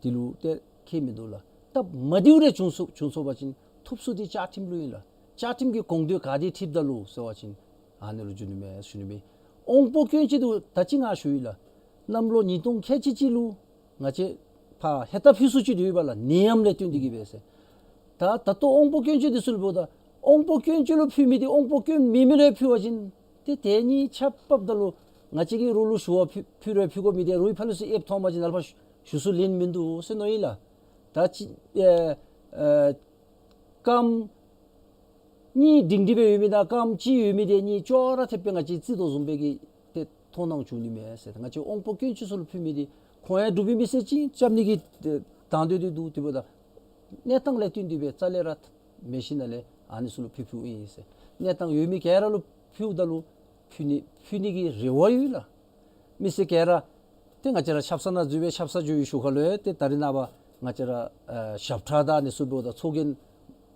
དེ་ལུ་ཏེ་ཁྱད་མིན་འདུག་ལགས། སྟབས་མ་བདེཝ་རེ་བྱུང་སོ་བྱུང་སོང་པ་ཅིན་ཐུབ་ཚུགས་འདི་བཅའ་ཁྲིམས་ལུ་ཨིན་ལགས། བཅའ་ཁྲིམས་ཀྱི་དགོངས་དོན་ག་དེ་འཁྲིལཝ་ད་ལུ་ཟེར་བ་ཅིན་ཨ་ནི་ལུ་འགྱོ་ནི་མས་ཞུ་ནི་མས། དབང་པོ་སྐྱོན་ཅན་འདི་ད་ཅི་ང་ཞུ་ཡི་ལགས། གནམ་ལོ་ཉིས་སྟོང་ཁལ་གཅིག་གཅིག་ལུ་ང་བཅས་ཕར་ཧེ་ཏ་ཕུལ་སུ་ཅིག་འདི་ཡོད་པ་ལགས། ནད་ཡམས་ལས་བརྟེན་ཏེ་གི་སྦེ་ཟེར། ད་ད་ལྟོ་དབང་པོ་སྐྱོན་ཅན་འདི་ཚུ་ལུ་འབདཝ་ད་དབང་པོ་སྐྱོན་ཅན་ལུ་ཕུལ་མི་འདི་དབང་པོ་སྐྱོན་མེད་མི་ལུ་ཕུལ་བ་ཅིན་ཏེ་དེ་གཉིས་ཆ་ཕབ་ད་ལུ་ང་བཅས་ཀྱིས་རོགས་ལུ་ཞུ་བ་ཕུལ་ཕུལ་རུང་ཕུལ་དགོ་མི་འདི་རོགས་ཕར་ལས་ཚུར་ཨེབ་ཐོན་པ་ཅིན་ནཱ་ལས་ཕར་ཞུ་ཞུ་སུ་ལེན་མིན་འདུག་ཟེར་མནོ་ཡི་ལགས། ད་ཅི་ཨེ་ཨེ་རྐངམ་གཉིས་སྒྲིང་སྒྲི་སྦེ་ཡོད་མི་དང་རྐངམ་གཅིག་ཡོད་མི་འདི་གཉིས་ཅོག་ར་འཐདཔ་སྦེ་ང་བཅས་རྩིས་དོ་བཟུམ་སྦེ་གི་ཏེ་མཐོང་སྣང་བྱུང་ནི་མས་ཟེར། ང་བཅས་དབང་པོ་སྐྱོན་ཅན་ཚུ་ལུ་ཕུལ་མི་འདི་ཁོང་ཡང་འབྲུག་པའི་མི་སེར་ཅིག་རྐྱབ་ནི་གི་དང་འདོད་འདི་འདུག། དེ་འབདཝ་ད་གནས་སྟངས་ལས་བརྟེན་ཏེ་སྦེ་རྩ་ལས་ར་མེད་ཞིནམ་ལས་ཨ་ནི་ཚུ་ལུ་ཕུལ་ཕུལཝ་ཨིན་ཟེར། གནས་སྟངས་ཡོད་མི་ག་ར་ལུ་ཕུལཝ་ད་ལུ་ ཕུལ་ནི་ཕུལ་ནི་གི་རེ་བ་ཡོད་ལགས། མི་སེར་ག་ར་ཏེ་ང་བཅས་ར་ཆབ་གསང་ནང་འཛུལ་སྦེ་ཆབ་གསང་འཛུལ་བའི་ཤུལ་ཁ་ལུ་ཡང་ཏེ་ད་རེས་ནངས་པ་ང་བཅས་ར་ཨ་ཞབས་ཁྲ་དང་ཨ་ནི་ཚུ་འབདཝ་ད་ཚོགས་རྒྱན་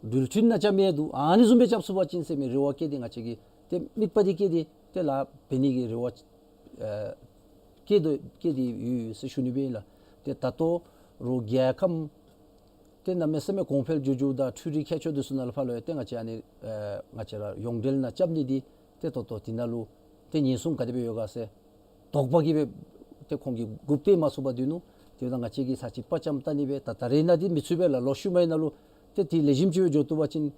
འགྲུལ་འཕྲིན་ནང་རྐྱབ་མི་འདུག། ཨ་ནི་བཟུམ་སྦེ་རྐྱབ་ཚུགས་པ་ཅིན་ཟེར་མི་རེ་བ་བསྐྱེད་དེ་ང་བཅས་ཀྱིས་ཏེ་དམིགས་པ་འདི་བསྐྱེད་དེ་ཏེ་ལཱ་འབད་ནི་གི་རེ་བ་ཨ་བསྐྱེད་དོ་བསྐྱེད་དེ་ཡོད་ཟེར་ཞུ་ནི་སྦེ་ཨིན་ལགས། ཏེ་ད་ལྟོ་རོགས་རྒྱལ་ཁམས་ཏེ་གནམ་མེད་ས་མེད་གོང་འཕེལ་འགྱོ་འགྱོཝ་ད་འཕྲུལ་རིག་ཁྱད་ཆོས་འདི་ཚུ་ནང་ལུ་ཕར་ལུ་ཡང་ཏེ་ང་བཅས་ཨ་ནི་ཨ་ང་བཅས་ར་ཡོངས་འབྲེལ་ནང་རྐྱབ་ནི་འདི་ཏེ་ད་ལྟོ་འདི་ནང་ལུ་ཏེ་ཉེན་སྲུང་ག་དེ་སྦེ་ཡོད་ག་ཟེར་དོགས་པ་གིས་སྦེ་ཏེ་ཁོང་གིས་འགོ་སྟོན་མ་ཚུགས་པར་སྡོད་ནུག། དེ་འབདཝ་ད་ང་བཅས་ཀྱིས་ཚར་གཅིག་དཔའ་བཅམ་བལྟ་ནི་སྦེ་ད་ད་རེས་ནངས་འདི་མི་ཚུགས་པས་ལགས། ལོ་ཤུལ་མའི་ནང་ལུ་ཏེ་དེ་ལེགས་ཤོམ་ཅིག་སྦེ་འགྱོ་བཏུབ་པ་ཅིན་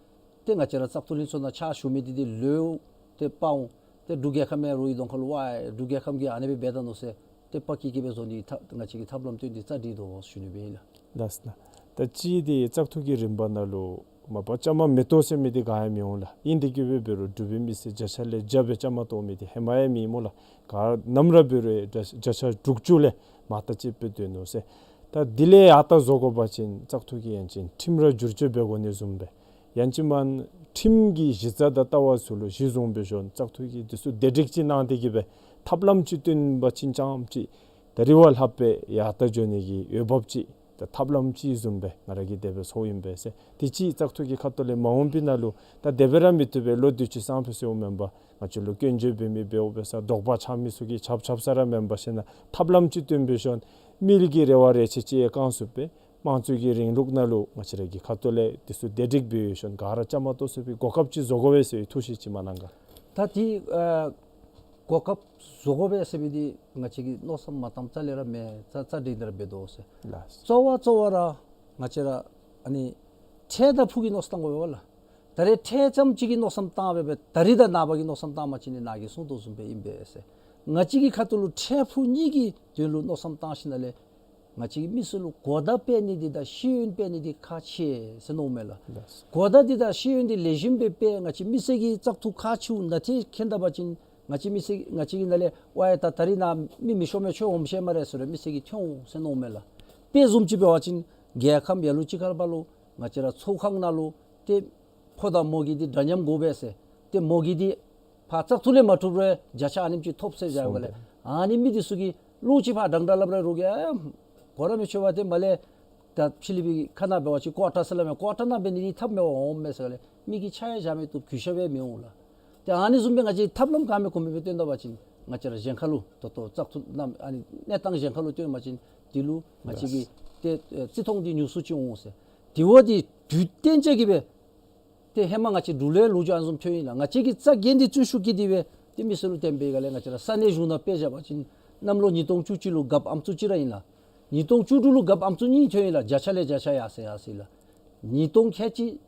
ཏེ་ང་བཅས་ར་བཙག་འཐུ་ལྷན་ཚོགས་ནང་ཕྱག་ཞུ་མི་འདི་ཏེ་ལོག་སྟེ་པ་འོང་། ཏེ་འབྲུག་རྒྱལ་ཁབ་མི་རོགས་ཀྱི་གདོང་ཁ་ལུ་ཝའི་འབྲུག་རྒྱལ་ཁབ་ཀྱིས་ཨ་ནི་སྦེ་འབད་ད་ནུག་ཟེར་ཏེ་པ་ཀི་ཀི་སྦེ་བཟོ་ནི་ཐབས་ང་བཅས་ཀྱིས་ཐབས་ལམ་སྟོན་ཏེ་རྩ་སྒྲིག་དོ་ཞུ་ནི་སྦེ་ཨིན་ལགས། ལགས་སོ་ལགས། ད་ཅི་འདི་བཙག་འཐུ་གི་རིམ་པ་ནང་ལུ་མ་པ་བཅའ་མར་མི་གཏོགས་ཟེར་མི་འདི་ག་ཡང་མི་འོང་ལགས། ཨིན་དེ་གིས་འབད་རུང་འབྲུག་པའི་མི་སེར་བརྒྱ་ཆ་ལས་བརྒྱ་སྦེ་བཅའ་མར་གཏོགས་མི་འདི་ཧེ་མ་ཡང་མེད་སྨོ་ལགས། ག་ནམ་ར་འབད་རུང་བརྒྱ་ཆ་དྲུག་ཅུ་ལས་མར་ལྟ་ཅིག་སྦེ་སྡོད་ནུག་ཟེར། ད་དེ་ལས་ཡར་ལྟ་བཟོ་དགོ་པ་ཅིན་བཙག་འཐུ་གི་ཡན་ཆད་ཁྲིམས་ར་བསྒྱུར་བཅོས་འབད་དགོ་ནི་བཟུམ་སྦེ་ཡན་ཆད་མ་ཁྲིམས་ཀྱི་གཞི་རྩ་དང་ལྟ་བ་ཚུ་ལུ་གཞི་བཟུང་སྦེ་ཞིནམ་བཙག་འཐུ་གི་འདི་ཚུ་བདེ་སྒྲིག་ཅིག་གནང་སྟེ་གིས་སྦེ་ཐབས་ལམ་ཅིག་སྟོན་པ་ཅིན་ཙམ་ཅིག་ད་རིས་བ་ལྷགཔ་སྦེ་ཡར་ལྟ་འགྱོ་ནི་གི་འོས་འབབ་ཅིག་ད་ཐབས་ལམ་ཅིག་བཟུམ་སྦེ་ང་ར་གིས་དེ་སྦེ་ཚོརཝ་ཨིན་པས་ཟེར། དེ་ཅིག་བཙག་འཐུ་གི་ཁ་ཐུག་ལས་མ་འོངས་པའི་ནང་ལུ་ད་དེ་སྦེ་ར་མི་བཏུབ་པས། ལོ་དུས་ཅི་སང་ཕོད་ཟེརཝ་མེན་པར་ང་བཅས་ལུ་སྐྱོན་བརྗོད་འབད་མི་འབདཝ་འབད་ས་དོགས་པ་ཆགས་མི་ཚུ་གིས་ཆབ་ཆབ་ས་ར་མེན་པར་ཞིནམ་ཐབས་ལམ་ཅིག་སྟོན་སྦེ་ཞིནམ་མི་ལུ་གི་རེ་བ་རེ་ཆེ་ཅིག་བསྐང་ཚུགས་པས། དམངས་གཙོའི་གི་རིང་ལུགས་ནང་ལུ་ང་བཅས་ར་གི་ཁ་ཐུག་ལས་འདི་ཚུ་བདེ་སྒྲིག་འབད་ཞིནམ་ག་ར་བཅའ་མར་གཏོགས་ཚུགས་པའི་གོ་སྐབས་ཅིག་བཟོ་དགོ་པས་ཟེར་ཐུགས་བཞེད་ཅིག་མ་གནང་ག། ད་འདི་ཨ་གོ་སྐབས་བཟོ་དགོ་པས་ཟེར་མི་འདི་ང་བཅས་ཀྱིས་མནོ་བསམ་མ་བཏངམ་རྩ་ལས་ར་མེད། རྩ་རྩ་འགྲིག་ནི་ར་འབད་དོ་ཟེར། ལགས། གཙོ་བོ་གཙོ་བོ་ར་ང་བཅས་ར་ཨ་ནི་འཕྲལ་དང་ཕུགས་ཀྱི་མནོ་བསམ་བཏང་དགོ་པས་ལགས། ད་རེས་འཕྲལ་ཙམ་ཅིག་གི་མནོ་བསམ་བཏང་སྦེ་སྦེ་ད་རིས་དང་ནངས་པ་གི་མནོ་བསམ་བཏང་པ་ཅིན་ནི་ནཱ་གིས་གསུང་དོ་བཟུམ་སྦེ་ཨིན་པས་ཟེར། ང་བཅས་ཀྱི་ཁ་ཐུག་ལུ་འཕྲལ་ཕུགས་གཉིས་ཀྱི་དོན་ལུ་མནོ་བསམ་བཏང་ཞིནམ་ལས་ང་བཅས་ཀྱིས་མི་སེར་ལུ་གོ་བརྡ་སྤེལ་ནི་འདི་དང་ཤེས་ཡོན་སྤེལ་ནི་འདི་ཁག་ཆེ་ཟེར་མནོཝ་མས་ལགས། ལགས། གོ་བརྡ་འདི་དང་ཤེས་ཡོན་འདི་ལེགས་ཤོམ་སྦེ་སྤེལ། ང་བཅས་མི་སེར་གྱིས་བཙག་འཐུ་ཁག་ཆེཝ་ནང་འཐེན་མཁྱེན་ད་པ་ཅིན་ང་བཅས་མི་སེར་ང་བཅས་ཀྱི་ནང་ལས་ཝའི་ད་ད་རིས་ནཱ་མི་མི་ཤོང་མས། ཁྱོད་འོངམ་ཤེས་སྨ་རེ་ཟེར་རུང་མི་སེར་གྱིས་འཐོན་འོང་ཟེར་མནོཝ་མས་ལགས། དཔེ་བཟུམ་ཅིག་འབད་བ་ཅིན་རྒྱལ་ཁམས་ལ་ལུ་ཅིག་ཁར་ཕར་ལུ་ང་བཅས་ར་ཚོགས་ཁང་ནང་ལུ་ཏེ་ཕོ་དང་མོ་གི་འདི་འདྲ་མཉམ་དགོ་པས་ཟེར། ཏེ་མོ་གི་འདི་ཕར་བཙག་འཐུ་ལས་མ་ཐོབ་རུང་བརྒྱ་ཆ་ཨ་ནེམ་ཅིག་ཐོབ་ཟེར་བཞག་ཡོད་ག་ལགས། ཨ་ནི་མི་འདི་ཚུ་གིས་ལོག་ཅིག་ཕར་འདྲན་འདྲ་སླབ་རུང་རོགས་ཀྱིས་ཨ་གོ་ར་མི་ཆོད་པས། ཏེ་མར་ལས་ད་ཕྱི་གླིང་པའི་ཁ་ནང་འབད་བ་ཅིན་ཀོ་ཊར་ཟེར་སླབ་མས། ཀོ་ཊར་ནང་འབད་ནི་འདི་ཐབས་མེད་པར་འོངམ་མས་ཟེར་ག་ལགས། མི་གིས་ཆ་ཡང་བཞག་མི་བཏུབ། གུས་ཞབས་ཡང་མི་འོང་ལགས། ཏེ་ཨ་ནི་བཟུམ་སྦེ་ང་བཅས་ཐབས་ལམ་ག་མེད་གོང་མེད་སྦེ་སྟོན་ད་པ་ཅིན་ང་བཅས་ར་གཞན་ཁ་ལུ་ད་ལྟོ་བཙག་འཐུ་གནམ་ཨ་ནི་གནས་སྟངས་གཞན་ཁ་ལུ་སྟོན་པ་ཅིན་དེ་ལུ་ང་བཅས་ཀྱི་ཏེ་ཨེ་བརྩི་མཐོང་འདི་ཉུང་སུ་ཅིག་འོང་ཟེར། དེ་བ་འདི་དུས་གཏན་འཇགས་ཀྱི་སྦེ་ཏེ་ཧེ་མ་ང་བཅས་འབྲུག་ལུ་ལོ་རྒྱུས་ཨ་ནི་བཟུམ་ཐོན་ཡི་ལགས། ང་བཅས་ཀྱིས་རྩ་འགེངས་ཏེ་བརྩོན་ཤུགས་བསྐྱེད་དེ་སྦེ་ཏེ་མི་སེར་ལུ་བསྟན་པའི་སྒང་ལས་ང་བཅས་ར་ས་གནས་གཞུང་ནང་དཔེ་བཞག་པ་ཅིན་གནམ་ལོ་ཉིས་སྟོང་བཅུ་གཅིག་ལུ་རྒཔོ་ཨམ་སྲུ་གཅིག་ར་ཨིན་ལགས། ཉིས་སྟོང་བཅུ་དྲུག་ལུ་རྒཔོ་ཨམ་སྲུ་གཉིས་ཐོན་ཡི་ལགས། བརྒྱ་ཆ་ལས་བརྒྱ་ཆ་ཡར་སེང་ཡར་སེང་ལགས། ཉིས་སྟོང་ཁལ་གཅིག་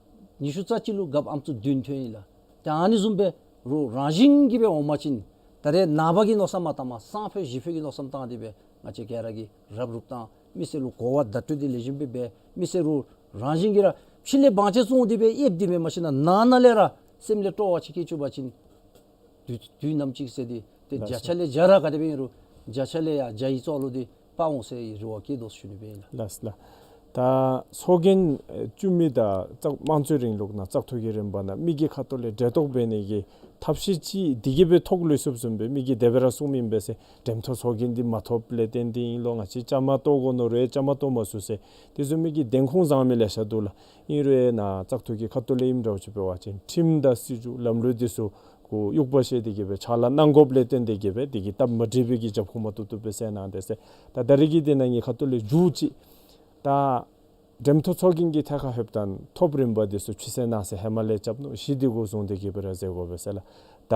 ཉི་ཤུ་རྩ་གཅིག་ལུ་རྒཔོ་ཨམ་སྲུ་བདུན་ཐོན་ཡི་ལགས། ཏེ་ཨ་ནི་བཟུམ་སྦེ་རོགས་རང་བཞིན་གྱིས་སྦེ་འོང་པ་ཅིན་ད་རེས་ནངས་པ་གི་མནོ་བསམ་མ་བཏངམ་སང་ཕོད་གཞེས་ཕོད་ཀྱི་མནོ་བསམ་བཏང་སྟེ་སྦེ་ང་བཅས་ག་ར་གིས་རབ་རུབ་བཏང་། མི་སེར་ལུ་གོ་བ་བརྡ་སྤྲོད་འདི་ལེགས་ཤོམ་སྦེ་འབད། མི་སེར་རོགས་རང་བཞིན་གྱིས་ར་ཕྱི་ལས་བང་ཆེན་བཙོང་སྟེ་སྦེ་ཨེབ་སྟེ་མེན་མ་གཞི་ནང་ན་ནང་ལས་ར་སེམས་ལས་སྤྲོ་བ་ཅིག་སྐྱེ་བཅུག་པ་ཅིན་དུས་དུས་ནམ་ཅིག་ཟེར་ཏེ་ཏེ་ལགས་བརྒྱ་ཆ་ལས་བརྒྱ་ར་ག་དེ་སྦེ་ཨིན་རུང་བརྒྱ་ཆ་ལས་ཡར་བརྒྱ་ཡི་ཚོད་ལུ་འདི་ཕར་འོང་ཟེར་རེ་བ་བསྐྱེད་དོ་ཞུ་ནི་སྦེ་ཨིན་ལགས། ལགས་ལགས། ད་ཚོགས་རྒྱན་ཨེ་བཙུགས་མི་དང་བཙག་དམངས་གཙོའི་རིང་ལུགས་ནང་བཙག་འཐུ་གི་རིམ་པ་ནང་མི་གི་ཁ་ཐུག་ལས་འབྲེལ་གཏོགས་འབད་ནི་གི་ཐབས་ཤེས་ཅིག་འདི་གིས་སྦེ་ཐོགས་ལུས་ཚུགསཔ་བཟུམ་སྦེ་མི་གིས་དེ་སྦེ་ར་གསུངམ་ཨིན་པས་ཟེར། འགྲེམས་ཐོག་ཚོགས་རྒྱན་འདི་མ་ཐོབ་ལས་བརྟེན་ཏེ་ཨིན་ལོ། ང་བཅས་བཅའ་མར་གཏོགས་དགོ་མནོ་རུང་བཅའ་མར་གཏོགས་མ་ཚུགས་ཟེར། དེ་བཟུམ་མའི་གི་བདེན་ཁུངས་བཟང་མི་ལེ་ཤ་འདུག་ལགས། ཨིན་རུང་ནཱ་བཙག་འཐུ་གི་ཁ་ཐུག་ལས་ཨིནམ་འདྲཝ་ཅིག་འབད་བ་ཅིན་ཁྲིམས་དང་སྲིད་བྱུས་ལམ་ལུགས་འདི་ཚུ་གུ་དབྱུག་པ་བཤེད་དེ་གིས་སྦེ་ཕྱག་ལཱ་གནང་དགོཔ་ལས་བརྟེན་ཏེ་གིས་སྦེ་དེ་གི་སྟབས་མ་འགྲིག་པའི་གི་རྒྱབ་ཁུངས་མ་བཏུབ་བཏུབ་སྦེ་ཟེར་གནང་དེས་ཟེར། ད་ད་རིས་ཀྱི་འདི་ནང་གི་ཁ་ཐུག་ལས་མཇུག་ཅིག་ད་འགྲེམས་ཐོག་ཚོགས་རྒྱན་གྱི་ཐད་ཁར་ལྷོདཔ་ད་ཐོབ་རིམ་པ་འདི་ཚུ་ཕྱི་སེལ་ནང་སེལ་ཧེ་མ་ལས་རྐྱབ་ནུག། གཞི་འདི་གུ་བཟུང་སྟེ་གིས་སྦེ་ར་མཛད་དགོ་པས་ཟེར་ལགས། ད་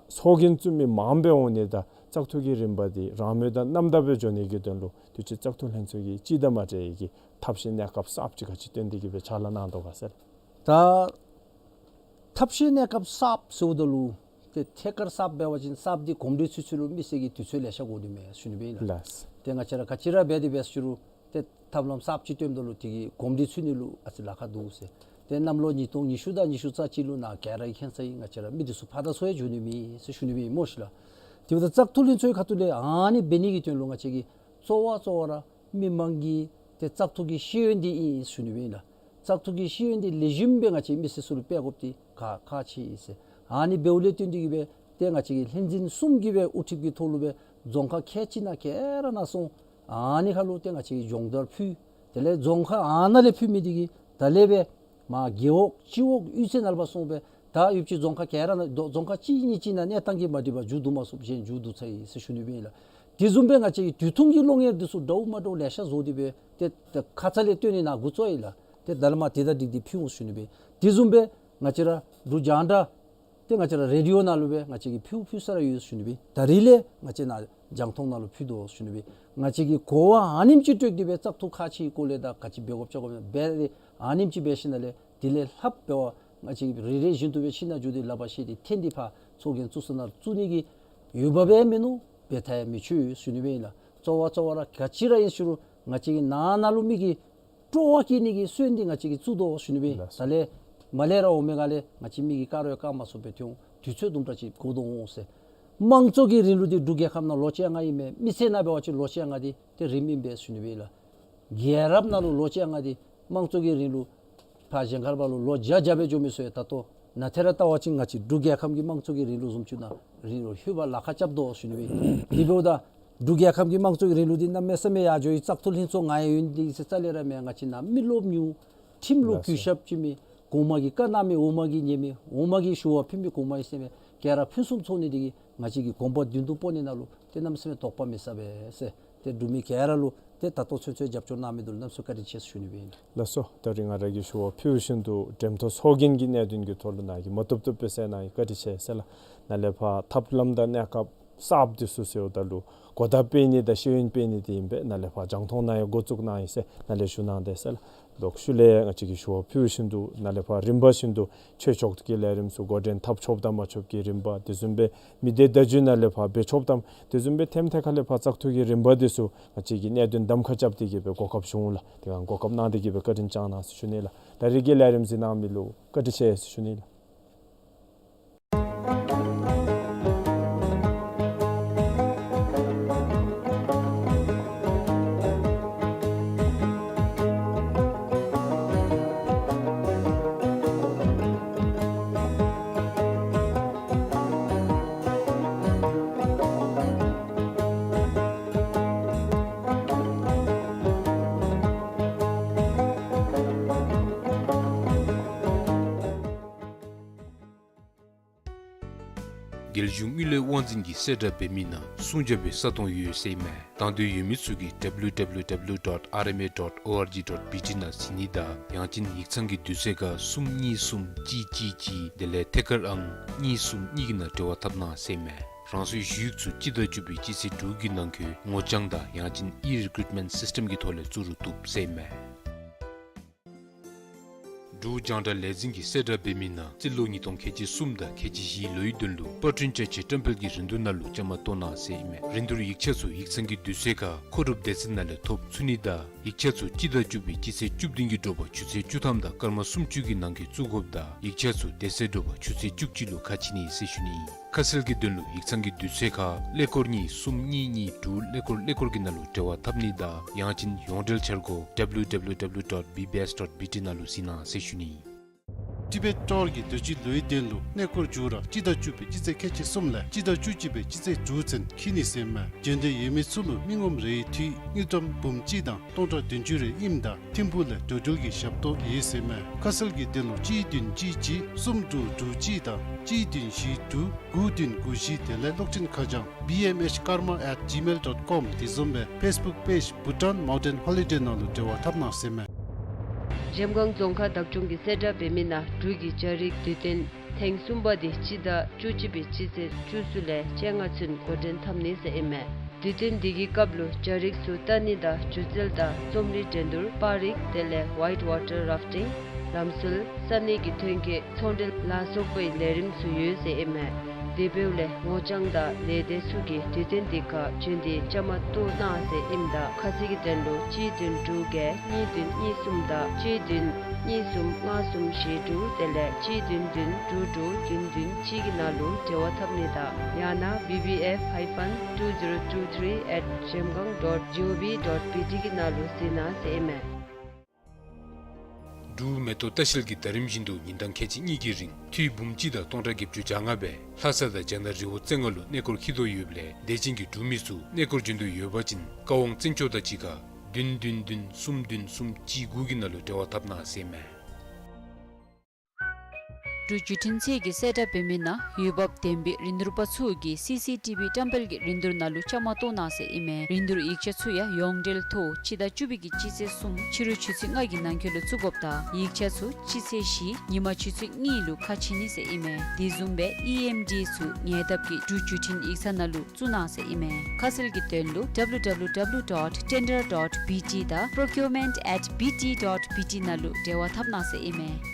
ཚོགས་རྒྱན་བཙུགས་མི་མངམ་སྦེ་འོང་ནི་དང་བཙག་འཐུ་གི་རིམ་པ་འདི་རང་མོས་དང་རྣམ་དག་སྦེ་འགྱོ་ནི་གི་དོན་ལུ་དུས་ཅི་བཙག་འཐུ་ལྷན་ཚོགས་ཀྱིས་སྤྱི་དང་མ་འབྲེལ་བའི་གི་ཐབས་ཤེས་གནས་སྐབས་གསརཔ་ཅིག་ག་ཅི་བཏོན་ཏེ་གིས་སྦེ་ཕྱག་ལཱ་གནང་དོ་ག་ཟེར། ད་ཐབས་ཤེས་གནས་སྐབས་གསརཔ་ཟེརཝ་ད་ལུ་ཏེ་ཐད་ཀར་གསརཔ་འབད་བ་ཅིན་གསརཔ་འདི་གོམས་འདྲིས་ཚུད་ཚུད་ལུ་མི་སེར་གྱིས་དུས་ཚོད་ལེ་ཤ་དགོ་ནི་མས་ཟེར་ཞུ་ནི་སྦེ་ཨིན་ལགས། ལགས། ཏེ་ང་བཅས་ར་ག་ཅི་ར་འབད་དེ་འབད་ཟེར་རུང་ཏེ་ཐབས་ལམ་གསརཔ་ཅིག་བཏོནམ་ད་ལུ་དེ་གིས་གོམས་འདྲིས་ཚུད་ནི་ལུ་ཨ་ཙི་ལཱ་ཁག་འདུག་ཟེར། ཏེ་གནམ་ལོ་ཉིས་སྟོང་ཉི་ཤུ་དང་ཉི་ཤུ་རྩ་གཅིག་ལུ་ནཱ་ག་ར་གིས་མཁྱེན་ས་ཨིན། ང་བཅས་ར་མི་འདི་ཚུ་ཕར་དང་ཚུར་ཡང་འགྱོ་ནི་མེད་ཟེར་ཞུ་ནི་སྦེ་ཨིན་སྨོ་ཤིག་ལགས། དེ་འབདཝ་ད་བཙག་འཐུ་ལྷན་ཚོགས་ཁ་ཐུག་ལས་ཨ་ནི་འབད་ནི་གི་དོན་ལུ་ང་བཅས་ཀྱིས་གཙོ་བོ་གཙོ་བོ་ར་མི་མང་གི་ཏེ་བཙག་འཐུ་གི་ཤེས་ཡོན་འདི་ཨིན་ཟེར་ཞུ་ནི་སྦེ་ཨིན་ལགས། བཙག་འཐུ་གི་ཤེས་ཡོན་འདི་ལེགས་ཤོམ་སྦེ་ང་བཅས་མི་སེར་ཚུ་ལུ་སྤེལ་དགོཔ་འདི་ཁག་ཁག་ཆེ་ཨིན་ཟེར། ཨ་ནི་འབདཝ་ལས་བརྟེན་ཏེ་གིས་སྦེ་ ཏེ་ང་བཅས་ཀྱི་ལྷན་འཛིན་གསུམ་གྱིས་སྦེ་དབུ་ཁྲིད་ཀྱི་ཐོག་ལུ་སྦེ་རྫོང་ཁག་ཁལ་གཅིག་ནང་ག་ར་ནང་སོང་ཨ་ནི་ཁར་ལུ་ཏེ་ང་བཅས་ཀྱིས་སྦྱོང་བརྡར་ཕུལ། དེ་ལས་རྫོང་ཁག་ཨ་ནཱ་ལས་ཕུལ་མི་འདི་གིས་ད་ལས་སྦེ་མར་རྒེད་འོག་སྤྱི་འོག་གཡུས་ཚན་ནང་ལུ་ཕར་སོང་སྦེ་ད་ཡུདཔ་ཅིག་རྫོང་ཁག་ག་ར་ནང་རྫོང་ཁག་གཅིག་གཉིས་ཅིག་ནང་གནས་སྟངས་ཀྱིས་མ་འགྲིག་པར་མཇུག་བསྡུ་མ་ཚུགསཔ་གཞན་མཇུག་བསྡུ་ཚར་ཡི་ཟེར་ཞུ་ནི་སྦེ་ཨིན་ལགས། དེ་བཟུམ་སྦེ་ང་བཅས་ཀྱི་དུས་ཐུང་གི་གློག་བརྙན་འདི་ཚུ་འདྲཝ་མ་འདྲཝ་ལེ་ཤ་བཟོ་སྟེ་སྦེ་ཏེ་ཏེ་ཁ་ཙ་ལས་སྟོན་ནི་ནང་འགོ་བཙུགས་ཡི་ལགས། ཏེ་ད་ལས་མར་དེ་དང་འགྲིག་སྟེ་ཕུལ་འོང་ཞུ་ནི་སྦེ། དེ་བཟུམ་སྦེ་ང་བཅས་ར་འབྲུག་རྒྱང་བསྒྲགས་ཏེ་ང་བཅས་ར་རེ་ཌི་ཡོ་ནང་ལུ་སྦེ་ང་བཅས་ཀྱིས་ཕུལ་ཕུལ་ས་ར་ཡོད་ཞུ་ནི་སྦེ། ད་རིས་ལས་ང་བཅས་ནཱ་རྒྱང་མཐོང་ནང་ལུ་ཕུལ་དོ་ཞུ་ནི་སྦེ། ང་བཅས་ཀྱིས་གོ་བ་ཨ་ནེམ་ཅིག་སྤྲོད་དེ་སྦེ་བཙག་འཐུ་ཁག་ཆེའི་སྐོར་ལས་དང་ག་ཅི་འབད་དགོཔ་བཅའ་དགོཔ་འབད་རེ་ཨ་ནེམ་ཅིག་འབད་ཞིནམ་ལས་དེ་ལས་ལྷགཔ་འབད་བ་ང་བཅས་ཀྱིས་རེ་རེ་བཞིན་དུ་སྦེ་ཕྱི་ནང་འགྱོ་སྟེ་ལག་པར་བཤེད་དེ་འཐེན་ཏེ་ཕར་ཚོགས་རྒྱན་བཙུགས་ས་ནང་བཙུགས་ནི་གི་ཡོདཔ་སྦེ་མིན་ནུག། འབད་ཐག་ཡང་མི་ཆོད་ཞུ་ནི་སྦེ་ཨིན་ལགས། གཙོ་བོ་གཙོ་བོ་ར་ག་ཅི་ར་ཨིན་ཞུ་རུང་ང་བཅས་ཀྱིས་ནང་ན་ལུ་མི་གི་སྤྲོ་བ་སྐྱེད་ནི་གི་སྲོལ་འདི་ང་བཅས་ཀྱིས་བཙུགས་དོ་ཞུ་ནི་སྦེ། ལགས་སོ། ད་ལས་མར་ལས་ར་འོང་མི་ག་ལས་ང་བཅས་མི་གིས་བཀག་རུང་ཡང་བཀག་མ་ཚུགསཔ་སྦེ་ཐོན་འོང་། དུས་ཚོད་དུམ་གྲ་ཅིག་འགོར་དོ་འོང་ཟེར། དམངས་གཙོ་གི་རིང་ལུགས་འདི་འབྲུག་རྒྱལ་ཁབ་ནང་ལོ་བཅོ་ལྔ་ཨིན་མས། མི་སེར་ནང་འབད་བ་ཅིན་ལོ་བཅོ་ལྔ་འདི་ཏེ་རིངམ་ཨིན་པས་ཞུ་ནི་སྦེ་ཨིན་ལགས། རྒྱལ་རབས་ནང་ལུ་ལོ་བཅོ་ལྔ་འདི་དམངས་གཙོ་གི་རིང་ལུགས་ཕར་གཞན་ཁར་འབད་རུང་ལོ་བརྒྱ་བརྒྱ་སྦེ་འགྱོ་མི་ཚུ་ཡང་ད་ལྟོ་ནཱ་ཏེ་ར་བལྟ་བ་ཅིན་ང་བཅས་འབྲུག་རྒྱལ་ཁབ་ཀྱི་དམངས་གཙོ་གི་རིང་ལུགས་བཟུམ་ཅིག་ནང་རིང་ལུ་ལྷོད་པར་ལཱ་ཁག་རྐྱབ་དོ་ཞུ་ནི་སྦེ། དེ་འབདཝ་ད་འབྲུག་རྒྱལ་ཁབ་ཀྱི་དམངས་གཙོ་གི་རིང་ལུགས་འདི་གནམ་མེད་ས་མེད་ཡར་འགྱོ་ཡི། བཙག་འཐུ་ལྷན་ཚོགས་ང་ཡང་ཡོད་ནི་འདི་གིས་ཟེར་རྩ་ལས་ར་མེན། ང་བཅས་ནང་མི་རློབས་ཉུང་། ཁྲིམས་ལུ་ལགས་སོ། གུས་ཞབས་ཅིག་མེད། གོང་མ་གིས་བཀའ་གནང་མི་འོག་མ་གིས་ཉན་མེད། འོག་མ་གིས་ཞུ་བ་ཕུལ་མི་གོང་མ་གིས་གསན་མེད། ག་ར་ཕུན་སུམ་ཚོགས་ནི་འདི་གིས་ང་བཅས་ཀྱིས་གོམ་པ་མདུན་དུ་སྤོ་ནི་ནང་ལུ་ཏེ་གནམ་མེད་ས་མེད་དོགས་པ་མེད་ས་སྦེ་ཟེར། ཏེ་འབྲུག་མི་ག་ར་ལུ་ཏེ་ད་ལྟོ་ཚུན་ཚོད་རྒྱབ་སྐྱོར་གནང་མི་འདི་ལུ་གནམ་མེད་ས་མེད་བཀའ་དྲིན་ཆེ་ཟེར་ཞུ་ནི་སྦེ་ཨིན། ལགས་སོ། ད་རིས་ང་ར་གིས་ཞུ་བ་ཕུལ་བཞིན་དུ་འགྲེམས་ཐོག་ཚོགས་རྒྱན་གྱི་གནད་དོན་གྱི་ཐོག་ལུ་ནཱ་གིས་མ་བཏུབ་བཏུབ་སྦེ་གསལ་གནང་ཡི། བཀའ་དྲིན་ཆེ་ཟེར་ལགས། ནཱ་ལས་ཕར་ཐབས་ལམ་དང་གནས་སྐབས་གསརཔ་འདི་ཚུ་ཟེརཝ་ད་ལུ་གོ་བརྡ་སྤེལ་ནི་དང་ཤེས་ཡོན་སྤེལ་ནི་འདི་ཨིན་པས། ནཱ་ལས་ཕར་རྒྱང་མཐོང་ནང་ཡང་འགོ་བཙུགས་གནང་ཡི་ཟེར་ནཱ་ལས་ཞུ་གནང་དེས་ཟེར་ལགས། ལོག་ཤུལ་ལས་ང་བཅས་ཀྱིས་ཞུ་བ་ཕུལ་བཞིན་དུ་ནཱ་ལས་ཕར་རིམ་པ་བཞིན་དུ་ཆོས་ཕྱོགས་ཀྱི་ལས་རིམ་ཚུ་འགོ་འདྲེན་འཐབ་ཆོགཔ་དང་མ་ཆོགཔ་གི་རིམ་པ། དེ་བཟུམ་སྦེ་མི་སྡེ་བརྡ་བརྒྱུད་ནང་ལས་ཕར་འབད་ཆོགཔ་དང་དེ་བཟུམ་སྦེ་ཐེམ་ཐེ་ཁ་ལས་ཕར་བཙག་འཐུ་གི་རིམ་པ་འདི་ཚུ་ང་བཅས་ཀྱིས་གནད་དོན་གདམ་ཁ་རྐྱབ་སྟེ་གི་སྦེ་གོ་སྐབས་བྱུང་ལགས། དེ་སྒང་གོ་སྐབས་གནང་སྟེ་གི་སྦེ་བཀའ་དྲིན་བསྐྱང་གནང་ཟེར་ཞུ་ནི་ལགས། ད་རིས་ཀྱི་ལས་རིམ་གཟིགས་གནང་མི་ལུ་བཀའ་དྲིན་ཆེ་ཟེར་ཞུ་ནི་ལགས། རྒྱལ་གཞུང་དངུལ་ལས་དབང་འཛིན་གྱིས་གསལ་བསྒྲགས་འབད་མི་ནང་སྲུང་བརྒྱབ་པའི་ས་སྟོང་ཡོད་ཟེར་ཨིན་མས། དང་འདོད་ཡོད་མི་ཚུ་གིས་W W W dot R M A dot O R G dot B T ནང་གཟིགས་ནི་དང་ཡང་ཅིན་ཡིག་ཚང་གི་དུས་ཚོད་ཁར་གསུམ་གཉིས་གསུམ་གཅིག་གཅིག་གཅིག་དེ་ལས་ཐད་ཀར་ཨང་གཉིས་གསུམ་གཉིས་ཀྱི་ནང་འབྲེལ་བ་འཐབ་གནང་ཟེར་ཨིན་མས། རང་སོའི་ཞུ་ཡིག་ཚུ་སྤྱི་ཟླ་བཅུ་པའི་སྤྱི་ཚེས་དྲུག་གི་ནང་འཁོད་ངོ་རྐྱང་དང་ཡང་ཅིན་ཨི་རི་ཀུའིཊ་མེནཊ་སིསི་ཊེམ་གྱི་ཐོག་ལས་བཙུགས་རུང་བཏུབ་ཟེར་ཨིན་མས། འབྲུག་རྒྱང་བསྒྲགས་ལས་འཛིན་གྱིས་གསལ་བསྒྲགས་འབད་མི་ནང་རྩིས་ལོ་ཉིས་སྟོང་ཁལ་གཅིག་གསུམ་དང་ཁལ་གཅིག་བཞིའི་ལོའི་དོན་ལུ་པར་སྐྲུན་བཅའ་ཆས་བཀྲམ་སྤེལ་གྱི་རིན་བསྡུར་ནང་ལུ་བཅའ་མར་གཏོགས་གནང་ཟེར་ཨིན་མས། རིན་བསྡུར་ཡིག་ཆ་ཚུ་ཡིག་ཚང་གི་དུས་ཚོད་ཁར་མཁོ་སྒྲུབ་སྡེ་ཚན་ནང་ལས་ཐོབ་ཚུགས་ནི་དང་ཡིག་ཆ་ཚུ་སྤྱི་ཟླ་བཅུ་པའི་སྤྱི་ཚེས་བཅུ་བདུན་གྱི་དྲོ་པ་ཆུ་ཚོད་བཅུ་ཐམ་དང་སྐར་མ་སུམ་ཅུ་གི་ནང་འཁོད་བཙུགས་དགོཔ་དང་ཡིག་ཆ་ཚུ་དེ་ཚེ་དྲོ་པ་ཆུ་ཚོད་བཅུ་གཅིག་ལུ་ཁ་ཕྱེ་ནི་ཟེར་ཞུ་ནི་ཨིན། ཁ་གསལ་གྱི་དོན་ལུ་ཡིག་ཚང་གི་དུས་ཚོད་ཁར་ཀླད་ཀོར་གཉིས་གསུམ་གཉིས་གཉིས་དྲུག་ཀླད་ཀོར་ཀླད་ཀོར་གྱི་ནང་ལུ་འབྲེལ་བ་འཐབ་ནི་དང་ཡང་ཅིན་ཡོངས་འབྲེལ་འཆར་སྒོ་W W W dot B B S dot B T ནང་ལུ་གཟིགས་གནང་ཟེར་ཞུ་ནི་ཨིན། ཊི་བེཊ་ཊོར་གྱི་དུས་ཅི་ལོའི་དོན་ལུ་གནས་སྐོར་མཇུག་ར་སྤྱི་ཟླ་བཅུ་པའི་སྤྱི་ཚེས་ཁལ་གཅིག་གསུམ་ལས་སྤྱི་ཟླ་བཅུ་གཅིག་པའི་སྤྱི་ཚེས་དྲུག་ཚུན་འཁྱིད་ནི་ཟེར་ཨིན་མས། འབྱོན་འདོད་ཡོད་མི་ཚུ་ལུ་མི་ངོམ་རེའི་འཐུས་དངུལ་ཀྲམ་འབུམ་གཅིག་དང་སྟོང་ཕྲག་བདུན་ཅུ་རེ་ཨིནམ་ད་ཐིམ་ཕུག་ལས་འགྲོ་འགྲུལ་གྱི་ཞབས་ཏོག་ཡོད་ཟེར་ཨིན་མས། ཁ་གསལ་གྱི་དོན་ལུ་གཅིག་བདུན་གཅིག་གཅིག་གསུམ་དྲུག་དྲུག་གཅིག་དང་གཅིག་བདུན་བཞི་དྲུག་དགུ་བདུན་དགུ་བཞི་དེ་ལས་གློག་འཕྲིན་ཁ་བྱང་B M H Karma at gmail dot com དེ་བཟུམ་སྦེ་ཕེསི་བུཀ་པེཇ་Bhutan Mountain Holiday ནང་ལུ་འབྲེལ་བ་འཐབ་གནང་ཟེར་ཨིན་མས། གཞལམ་སྒང་རྫོང་ཁག་བདག་སྐྱོང་གིས་གསལ་བསྒྲགས་འབད་མི་ནང་འབྲུག་གི་རྒྱ་རིགས་དུས་སྟོན་ཐེངས་གསུམ་པ་དེ་སྤྱི་ཟླ་བཅུ་གཅིག་པའི་སྤྱི་ཚེས་བཅུ་གསུམ་ལས་བཅོ་ལྔ་ཚུན་འགོ་འདྲེན་འཐབ་ནི་ཟེར་ཨིན་མས། དུས་སྟོན་འདི་གི་སྐབས་ལུ་རྒྱ་རིགས་ཚུ་ལྟ་ནི་དང་སྒྱུ་རྩལ་དང་རྩོམ་རིག་འགྲན་བསྡུར་པར་རིས་དེ་ལས་ཝའིཊ་ཝ་ཊར་རཱཕ་ཊིང་ལམ་སྲོལ་ས་གནས་ཀྱི་ཐོན་སྐྱེད་ཚོང་འབྲེལ་ལ་སོགས་པའི་ལས་རིམ་ཚུ་ཡོད་ཟེར་ཨིན་མས། དེ་འབདཝ་ལས་ངོ་རྐྱང་དང་ལས་སྡེ་ཚུ་གིས་དུས་སྟོན་འདི་ཁར་བྱོན་ཏེ་བཅའ་མར་གཏོགས་གནང་ཟེར་ཨིནམ་ད་ཁ་གསལ་གྱི་དོན་ལུ་གཅིག་བདུན་དྲུག་བརྒྱད་གཉིས་བདུན་གཉིས་གསུམ་དང་གཅིག་བདུན་གཉིས་གསུམ་ལྔ་གསུམ་བཞི་དྲུག་དེ་ལས་གཅིག་བདུན་བདུན་དྲུག་དྲུག་བདུན་བདུན་གཅིག་གི་ནང་ལུ་འབྲེལ་བ་འཐབ་ནི་དང་ཡང་ན་B B F hyphen two zero two three at zhemgang dot gov dot B T གི་ནང་ལུ་གཟིགས་གནང་ཟེར་ཨིན་མས། འབྲུག་མེ་ཏོག་ལྟ་བཤལ་གྱིས་ཟླ་རིམ་བཞིན་དུ་ཉིན་གྲངས་ཁལ་གཅིག་གཉིས་ཀྱི་རིང་འཐུས་འབུམ་གཅིག་དང་སྟོང་ཕྲག་བརྒྱད་ཅུ་གྱ་ལྔ་སྦེ་ལྷ་ས་དང་རྒྱ་ནག་རི་བོ་རྩེ་ལྔ་ལུ་གནས་སྐོར་འཁྱིད་དོ་ཡོདཔ་ལས་དད་ཅན་གྱི་འབྲུག་མི་ཚུ་གནས་སྐོར་འབྱོན་འདོད་ཡོད་པ་ཅིན་ཀ་ཝང་བཙན་སྐྱོགས་དང་གཅིག་ཁར་བདུན་བདུན་བདུན་གསུམ་བདུན་གསུམ་གཅིག་དགུ་གི་ནང་ལུ་འབྲེལ་བ་འཐབ་གནང་ཟེར་ཨིན་མས། འབྲུག་བརྒྱུད་འཕྲིན་ཚད་ཀྱིས་གསལ་བསྒྲགས་འབད་མི་ནང་འོས་འབབ་ལྡན་པའི་རིན་བསྡུར་པ་ཚུ་གིས་སི་སི་ཊི་བི་བཀྲམ་སྤེལ་གྱི་རིན་བསྡུར་ནང་ལུ་བཅའ་མར་གཏོགས་གནང་ཟེར་ཨིན་མས། རིན་བསྡུར་ཡིག་ཆ་ཚུ་ཡང་ཡོངས་འབྲེལ་ཐོག་སྤྱི་ཟླ་བཅུ་པའི་གི་སྤྱི་ཚེས་གསུམ་ཕྱི་རུ་ཆུ་ཚོད་ལྔ་གི་ནང་འཁོད་ལུ་བཙུགས་དགོཔ་དང་ཡིག་ཆ་ཚུ་སྤྱི་ཚེས་བཞི་ཉིན་མ་ཆུ་ཚོད་གཉིས་ལུ་ཁ་ཕྱེ་ནི་ཟེར་ཨིན་མས། དེ་བཟུམ་སྦེ་ཨི་ཨེམ་ཌི་ཚུ་ཉེ་འདབས་ཀྱི་འབྲུག་བརྒྱུད་འཕྲིན་ཡིག་ཚང་ནང་ལུ་བཙུགས་གནང་ཟེར་ཨིན་མས། ཁ་གསལ་གྱི་དོན་ལུ་ཌབ་ལིའུ་ཌབ་ལིའུ་ཌོཊ་ཊེན་ཌར་ཌོཊ་བི་ཊི་དང་པྲོ་ཀིའུར་མེནཊ་ཨེཊ་བི་ཊི་ཌོཊ་བི་ཊི་ནང་ལུ་འབྲེལ་བ་འཐབ་གནང་ཟེར་ཨིན་མས།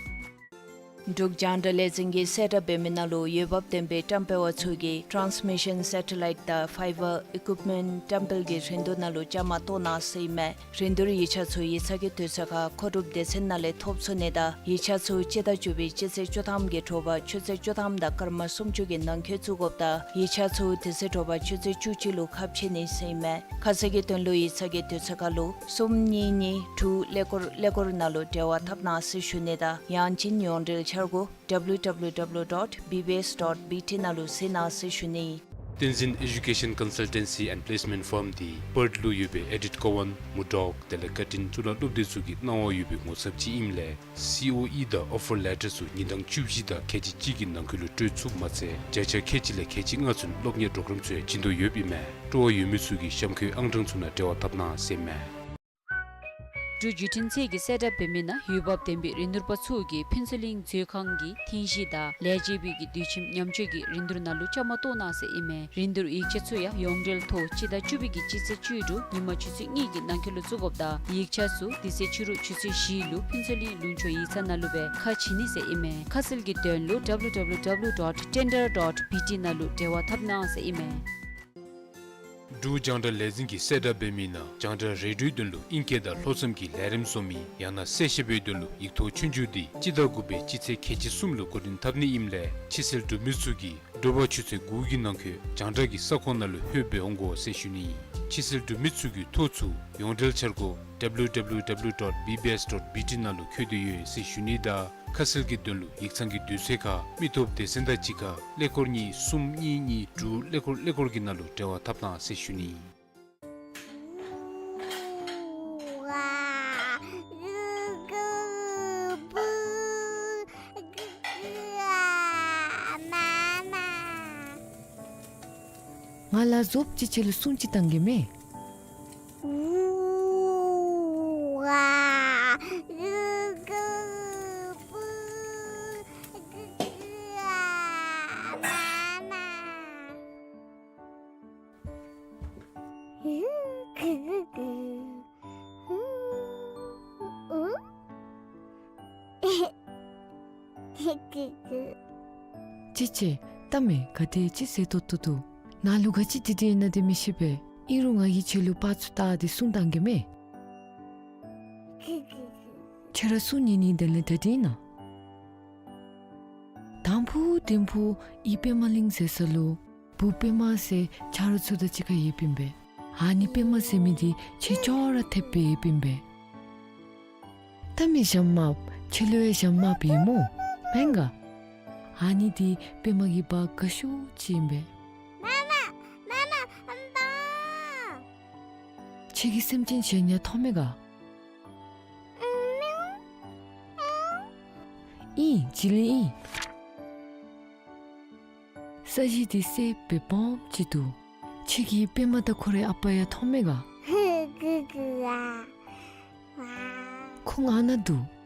འབྲུག་རྒྱང་བསྒྲགས་ལས་འཛིན་གྱིས་གསལ་བསྒྲགས་འབད་མི་ནང་ལུ་འོས་འབབ་ལྡན་པའི་བཀྲམ་སྤེལ་བ་ཚུ་གིས་ཊཱནསི་མི་ཤཱན་སེ་ཊ་ལའིཊ་དང་ཕའི་བར་ཨི་ཀུའིཔ་མེནཊ་བཀྲམ་སྤེལ་གྱི་རིན་བསྡུར་ནང་ལུ་བཅའ་མར་གཏོགས་གནང་ཟེར་ཨིན་མས། རིན་བསྡུར་ཡིག་ཆ་ཚུ་ཡིག་ཚང་གི་དུས་ཚོད་ཁར་མཁོ་སྒྲུབ་སྡེ་ཚན་ནང་ལས་ཐོབ་ཚུགས་ནི་དང་ཡིག་ཆ་ཚུ་སྤྱི་ཟླ་བཅུ་པའི་སྤྱི་ཚེས་བཅུ་ཐམ་གྱི་དྲོ་པ་ཆུ་ཚོད་བཅུ་ཐམ་དང་སྐར་མ་སུམ་ཅུ་གི་ནང་འཁོད་བཙུགས་དགོཔ་དང་ཡིག་ཆ་ཚུ་དེ་ཚེ་དྲོ་པ་ཆུ་ཚོད་བཅུ་གཅིག་ལུ་ཁ་ཕྱེ་ནི་ཟེར་ཨིན་མས། ཁ་གསལ་གྱི་དོན་ལུ་ཡིག་ཚང་གི་དུས་ཚོད་ཁར་ལུ་གསུམ་གཉིས་གཉིས་དྲུག་ཀླད་ཀོར་ཀླད་ཀོར་ནང་ལུ་འབྲེལ་བ་འཐབ་གནང་ཟེར་ཞུ་ནི་དང་ཡང་ཅིན་ཡོངས་འབྲེལ་འཆར་སྒོ་ཌབ་ལིའུ་ཌབ་ལིའུ་ཌབ་ལིའུ་ཌོཊ་བི་བི་ཨེསི་ཌོཊ་བི་ཊི་ནང་ལུ་གཟིགས་གནང་ཟེར་ཞུ་ནི། བསྟན་འཛིན་ཨེ་ཌུ་ཀེ་ཤཱན་ཀོན་སལ་ཊེན་སི་ཨེནཌ་པི་ལེསི་མེནཊ་ཕརམ་འདི་པརཐ་ལུ་ཡོད་པའི་ཨེ་ཌིཐ་ཀོ་ཝཱན་མུར་ཌོག་དེ་ལས་ཀར་ཊིན་གཙུག་ལག་སློབ་སྡེ་ཚུ་གིས་གནང་བ་ཡོད་པའི་ངོ་ཚབ་ཅིག་ཨིནམ་ལས་སི་ཨོ་ཨི་དང་ཨོ་ཕར་ལེ་ཊར་ཚུ་ཉིན་གྲངས་བཅུ་བཞི་དང་ཁལ་གཅིག་གཅིག་གི་ནང་འཁོད་ལུ་སྤྲོད་ཚུགསཔ་མ་ཚད་བརྒྱ་ཆ་ཁལ་གཅིག་ལས་ཁལ་གཅིག་ལྔ་ཚུན་སློབ་གཉེར་པྲོ་གརམ་ཚུ་ཡང་བྱིན་དོ་ཡོདཔ་ཨིན་མས། སྤྲོ་བ་ཡོད་མི་ཚུ་གིས་གཤམ་འཁོད་ཨང་གྲངས་ཚུ་ནང་འབྲེལ་བ་འཐབ་གནང་ཟེར་ཨིན་མས། འབྲུག་བརྒྱུད་འཕྲིན་ཚད་ཀྱིས་གསལ་བསྒྲགས་འབད་མི་ནང་འོས་འབབ་ལྡན་པའི་རིན་བསྡུར་པ་ཚུ་གིས་ཕུན་ཚོགས་གླིང་མཛོད་ཁང་གི་ཐེངས་བཞི་དང་ལས་བྱེད་པའི་གི་དུས་ཁྱིམ་ཉམས་བཅོས་ཀྱི་རིན་བསྡུར་ནང་ལུ་བཅའ་མར་གཏོགས་གནང་ཟེར་ཨིན་མས། རིན་བསྡུར་ཡིག་ཆ་ཚུ་ཡང་ཡོངས་འབྲེལ་ཐོག་སྤྱི་ཟླ་བཅུ་པའི་གི་སྤྱི་ཚེས་བཅུ་དྲུག་ཉིན་མ་ཆུ་ཚོད་གཉིས་ཀྱི་ནང་འཁོད་ལུ་བཙུགས་དགོཔ་དང་ཡིག་ཆ་ཚུ་དེ་ཚེ་ཕྱི་རུ་ཆུ་ཚོད་བཞི་ལུ་ཕུན་ཚོགས་གླིང་ལུང་ཕྱོགས་ཡིག་ཚང་ནང་ལུ་སྦེ་ཁ་ཕྱེ་ནི་ཟེར་ཨིན་མས། ཁ་གསལ་གྱི་དོན་ལུ་ཌབ་ལིའུ་ཌབ་ལིའུ་ཌབ་ལིའུ་ཌོཊ་ཊེན་ཌར་ཌོཊ་བི་ཊི་ནང་ལུ་འབྲེལ་བ་འཐབ་གནང་ཟེར་ཨིན་མས། འབྲུག་རྒྱང་བསྒྲགས་ལས་འཛིན་གྱིས་གསལ་བསྒྲགས་འབད་མི་ནང་རྒྱང་བསྒྲགས་རེ་ཌིའོའི་དོན་ལུ་ཨིང་སྐད་དང་ལྷོ་མཚམས་ཀྱི་ལས་རིམ་བཟོ་མི་ཡང་ན་གསལ་བཤད་པའི་དོན་ལུ་ཡིག་ཐོག་ཆོས་རྒྱུགས་འདི་སྤྱི་ཟླ་དགུ་པའི་སྤྱི་ཚེས་ཁལ་གཅིག་གསུམ་ལུ་འགོ་འདྲེན་འཐབ་ནི་ཨིནམ་ལས་ཕྱི་སེལ་འབྲུག་མི་ཚུ་གིས་དྲོ་པ་ཆུ་ཚོད་དགུ་གི་ནང་འཁོད་རྒྱང་བསྒྲགས་ཀྱི་ས་ཁོངས་ནང་ལུ་ལྷོད་སྦེ་འོང་དགོ་ཟེར་ཞུ་ནི། ཕྱི་སེལ་འབྲུག་མི་ཚུ་གི་ཐོ་ཚུ་ཡོངས་འབྲེལ་འཆར་སྒོ་ཌབ་ལིའུ་ཌབ་ལིའུ་ཌབ་ལིའུ་ཌོཊ་བི་བི་ཨེསི་ཌོཊ་བི་ཊི་ནང་ལུ་འཁོད་དེ་ཡོད་ཟེར་ཞུ་ནི་དང་ཁ་གསལ་གྱི་དོན་ལུ་ཡིག་ཚང་གི་དུས་ཚོད་ཁར་མི་སྟོབས་སྡེ་ཚན་དང་གཅིག་ཁར་ཀླད་ཀོར་གཉིས་གསུམ་གཉིས་གཉིས་དྲུག་ཀླད་ཀོར་ཀླད་ཀོར་གྱི་ནང་ལུ་འབྲེལ་བ་འཐབ་གནང་ཟེར་ཞུ་ནི། ང་ལ་རྫོབ་ཅིག་ཁྱོད་ལུ་སྲུང་ཅིག་བཏང་གེ་མས། ཅི་ཅི། ལྟ་མས། ག་དེ་ཅིག་ཟེར་ཏོག་ཏོ་འདུག། ནཱ་ལུ་ག་ཅི་དེ་དེ་ཨིན་ན་དེ་མི་ཤེས་པས། ཨིན་རུང་ང་གིས་ཁྱོད་ལུ་པར་ཚུ་བལྟ་སྟེ་སྲུང་བཏང་གེ་མས། ཁྱོད་ར་སྲུང་ཉན་ནི་དེ་ལས་དེ་དེ་ཨིན་ན། དང་ཕུ་དིང་ཕུ་ཨི་པདྨ་གླིང་ཟེར་ས་ལུ་བུ་པདྨ་ཟེར་ཆ་རོགས་ཚུ་དང་གཅིག་ཁར་ཡོདཔ་ཨིན་པས། ཨ་ནི་པདྨ་ཟེར་མི་འདི་ཁྱོད་ཅོག་ར་འཐདཔ་སྦེ་ཡོདཔ་ཨིན་པས། ལྟ་མས་ཞྭམོ་དམརཔོ། ཁྱོད་ལུ་ཡང་ཞྭམོ་དམརཔོ་ཡོད་སྨོ། མེན་ག། ཨ་ནི་འདི་པདྨ་གི་བ་དགའ་ཤོས་ཅིག་ཨིན་པས། མ་མ་མ་མ་བ། ཁྱོད་ཀྱིས་སེམས་ཅན་གཞན་ཡང་མཐོང་མས་ག། ཨིན། བྱི་ལི་ཨིན། ས་གཞི་འདི་སེརཔོ་སྦེ་སྦོམ་ཅིག་འདུག། ཁྱོད་ཀྱིས་པདྨ་དང་ཁོ་རའི་ཨ་པ་ཡང་མཐོང་མས་ག། ཁོང་ཨ་ནཱ་འདུག།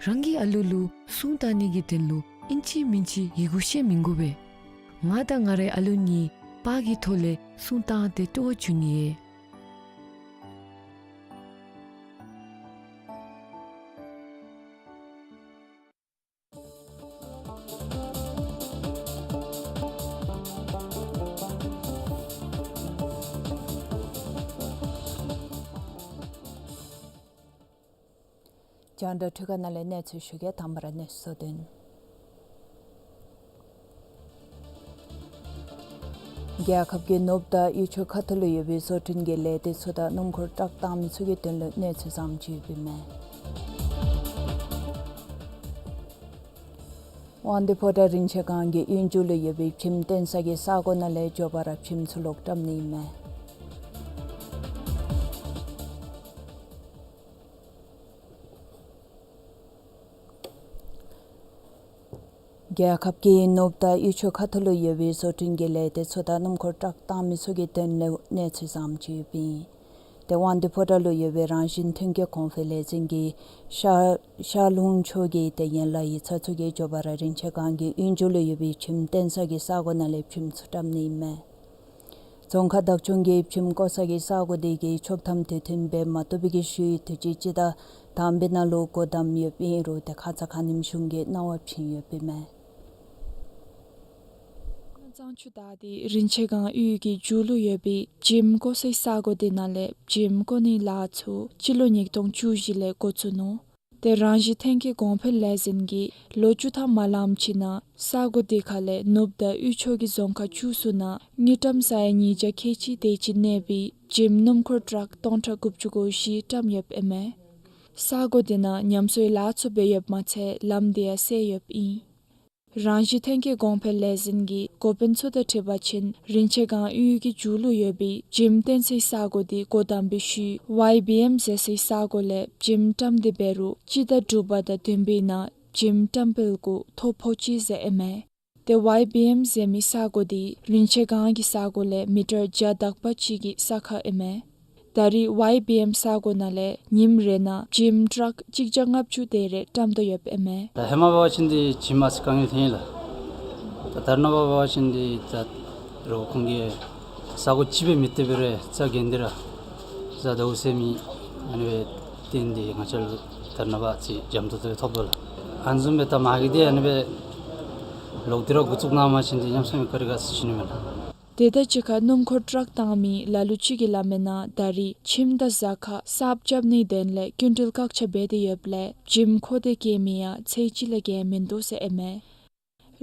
རང་གི་ཨ་ལུ་ལུ་སྲུང་བཏང་ནི་གི་དོན་ལུ་ཨིན་ཅི་མིན་ཅི་ཡི་གུ་བཤད་མི་དགོ་པས། ང་དང་ང་རའི་ཨ་ལུ་གཉིས་པར་གྱི་ཐོག་ལས་སྲུང་བཏང་སྟེ་སྤྲོ་བ་བྱུང་ནི་ཡོད། རྒྱང་བསྒྲགས་འཕྲུལ་ཁང་ནང་ལས་གནས་ཚུལ་ཞུ་གེ། དང་པ་ར་གནས་ཚུལ་གཙོ་དོན། རྒྱལ་ཁབ་ཀྱི་ནུབ་དང་དབུས་ཕྱོགས་ཁ་ཐུག་ལུ་ཡོད་པའི་བཟོ་སྐྲུན་གྱི་ལས་སྡེ་ཚུ་དང་སྣུམ་འཁོར་ཊཱག་བཏང་མི་ཚུ་གི་དོན་ལུ་གནས་ཚུལ་བཟུམ་ཅིག་ཡོདཔ་ཨིན་མས། དབང་འདུས་ཕོ་བྲང་རིན་ཆེན་སྒང་གི་གཡུས་མཇུག་ལུ་ཡོད་པའི་བྱེམ་བཏོན་ས་གི་ས་གོ་ནང་ལས་མགྱོགས་པ་ར་བྱེམ་ཚུ་ལོག་བཀྲམ་ནི་ཨིན་མས། རྒྱལ་ཁབ་ཀྱི་ནུབ་དང་དབུས་ཕྱོགས་ཁ་ཐུག་ལུ་ཡོད་པའི་བཟོ་སྐྲུན་གྱི་ལས་སྡེ་ཚུ་དང་སྣུམ་འཁོར་ཊཱག་བཏང་མི་ཚུ་གི་དོན་ལུ་གནས་ཚུལ་བཟུམ་ཅིག་ཡོདཔ་ཨིན། ཏེ་དབང་འདུས་ཕོ་བྲང་ལུ་ཡོད་པའི་རང་བཞིན་ཐོན་སྐྱེད་གོང་འཕེལ་ལས་འཛིན་གྱི་ཤར་ཤར་ལྷུན་ཕྱོགས་ཀྱི་དེ་ཡན་ལག་ཡིག་ཚང་ཚུ་གིས་མགྱོགས་པ་ར་རིན་ཆེན་སྒང་གི་གཡུས་མཇུག་ལུ་ཡོད་པའི་བྱེམ་བཏོན་ས་གི་ས་གོ་ནང་ལས་བྱེམ་ཚུ་བཀྲམ་ནི་ཨིན་མས། རྫོང་ཁག་བདག་སྐྱོང་གིས་བྱེམ་བཀོ་ས་གི་ས་གོ་དེ་གིས་ཆོག་ཐམ་དུས་མཐུན་འབད་མ་བཏུབ་པའི་ཤུལ་དུས་ཅི་སྤྱི་ཟླ་དང་པའི་ནང་ལུ་སྒོ་བསྡམ་ཡོདཔ་ཨིན་རུང་ཏེ་ཁ་ཙ་ཁ་ཉིནམ་གཞུང་གིས་གནང་བ་བྱིན་ཡོདཔ་ཨིན་མས། གཙང་ཆུ་བདའ་སྟེ་རིན་ཆེན་སྒང་གཡུས་ཀྱི་མཇུག་ལུ་ཡོད་པའི་བྱེམ་བཀོ་སའི་ས་གོ་དེ་ནང་ལས་བྱེམ་བཀོ་ནིའི་ལཱ་ཚུ་སྤྱི་ལོ་ཉིས་སྟོང་བཅུ་བཞི་ལས་འགོ་བཙུགས་ནུག། ཏེ་རང་བཞིན་ཐོན་སྐྱེད་གོང་འཕེལ་ལས་འཛིན་གྱིས་ལོ་བཅུ་ཐམ་མ་ལངམ་ཅིག་ནང་ས་གོ་དེ་ཁ་ལས་ནུབ་དང་དབུས་ཕྱོགས་ཀྱི་རྫོང་ཁག་བཅུ་གསུམ་ནང་དངུལ་ཀྲམ་ས་ཡ་ཉིས་བརྒྱ་ཁལ་གཅིག་དེ་ཅིག་གནས་པའི་བྱེམ་སྣུམ་འཁོར་ཊཱག་སྟོང་ཕྲག་དགུ་བཅུ་གོ་བཞི་བཀྲམ་ཡོདཔ་ཨིན་མས། ས་གོ་དེ་ནང་ཉམས་གསོའི་ལཱ་ཚུ་འབད་ཡོདཔ་མ་ཚད་ལམ་དེ་ཡང་སེལ་ཡོདཔ་ཨིན། རང་བཞིན་ཐོན་སྐྱེད་གོང་འཕེལ་ལས་འཛིན་གྱི་འགོ་དཔོན་ཚུ་དང་འཁྲིལ་བ་ཅིན་རིན་ཆེན་སྒང་གཡུས་ཀྱི་མཇུག་ལུ་ཡོད་པའི་བྱེམ་བཏོན་སའི་ས་གོ་དེ་སྒོ་བསྡམས་པའི་ཤུལ་ཝའི་བི་ཨེམ་ཟེར་སའི་ས་གོ་ལས་བྱེམ་བཀྲམ་སྟེ་འབད་རུང་སྤྱི་ཟླ་དྲུག་པ་དང་བདུན་པའི་ནང་བྱེམ་བཀྲམ་སྤེལ་གུ་ཐོ་ཕོག་ཅི་ཟེར་ཨིན་མས། ཏེ་ཝའི་བི་ཨེམ་ཟེར་མི་ས་གོ་དེ་རིན་ཆེན་སྒང་གི་ས་གོ་ལས་མི་ཊར་བརྒྱ་དག་པ་ཅིག་གི་ས་ཁར་ཨིན་མས། ད་རེས་ཝའི་བི་ཨེམ་ས་གོ་ནང་ལས་ཉིནམ་རེ་ནང་བྱེམ་ཊཱག་གཅིག་བརྒྱ་ལྔ་བཅུ་དེ་རེ་བཀྲམ་དོ་ཡོདཔ་ཨིན་མས། ད་ཧེ་མ་འབད་བ་ཅིན་འདི་བྱེམ་ཨ་ཙི་དཀའ་ངལ་ཐོན་ཡི་ལགས། ད་ད་རེས་ནངས་པ་འབད་བ་ཅིན་འདི་ད་རོགས་ཁོང་གིས་ས་གོ་གཅིག་སྦེ་མི་སྟེར་བར་རྩ་འགེངས་ཏེ་ར་བཟའ་ཟླཝ་ཟེར་མི་ཨ་ནི་སྦེ་བཏོན་ཏེ་ང་བཅས་ལུ་ད་རེས་ནངས་པ་ཨ་ཙི་འཇམ་ཏོང་ཏོ་ཐོབ་དོ་ལགས། ཨ་ནི་བཟུམ་སྦེ་ད་མ་གི་འདི་ཨ་ནི་སྦེ་ལོག་སྟེ་ར་འགོ་བཙུགས་གནང་བ་ཅིན་འདི་ཉམས་སུ་མེད་ག་རི་ག་ཟེར་ཞུ་ནི་མས་ལགས། དེ་དང་གཅིག་ཁར་སྣུམ་འཁོར་ཊཱག་བཏང་མི་ལ་ལུ་ཅིག་གིས་སླབ་མིའི་ནང་ད་རེས་ཁྱིམ་དང་གཟའ་ཁར་གསརཔ་རྐྱབ་ནིའི་དོན་ལས་སྐྱིན་འགྲུལ་བཀག་ཆ་འབད་དེ་ཡོདཔ་ལས་བྱེམ་འཁོར་དེ་བཀལ་མི་ཡང་ཚད་ཅིག་ལས་བརྒལ་མིན་འདུག་ཟེར་ཨིན་མས།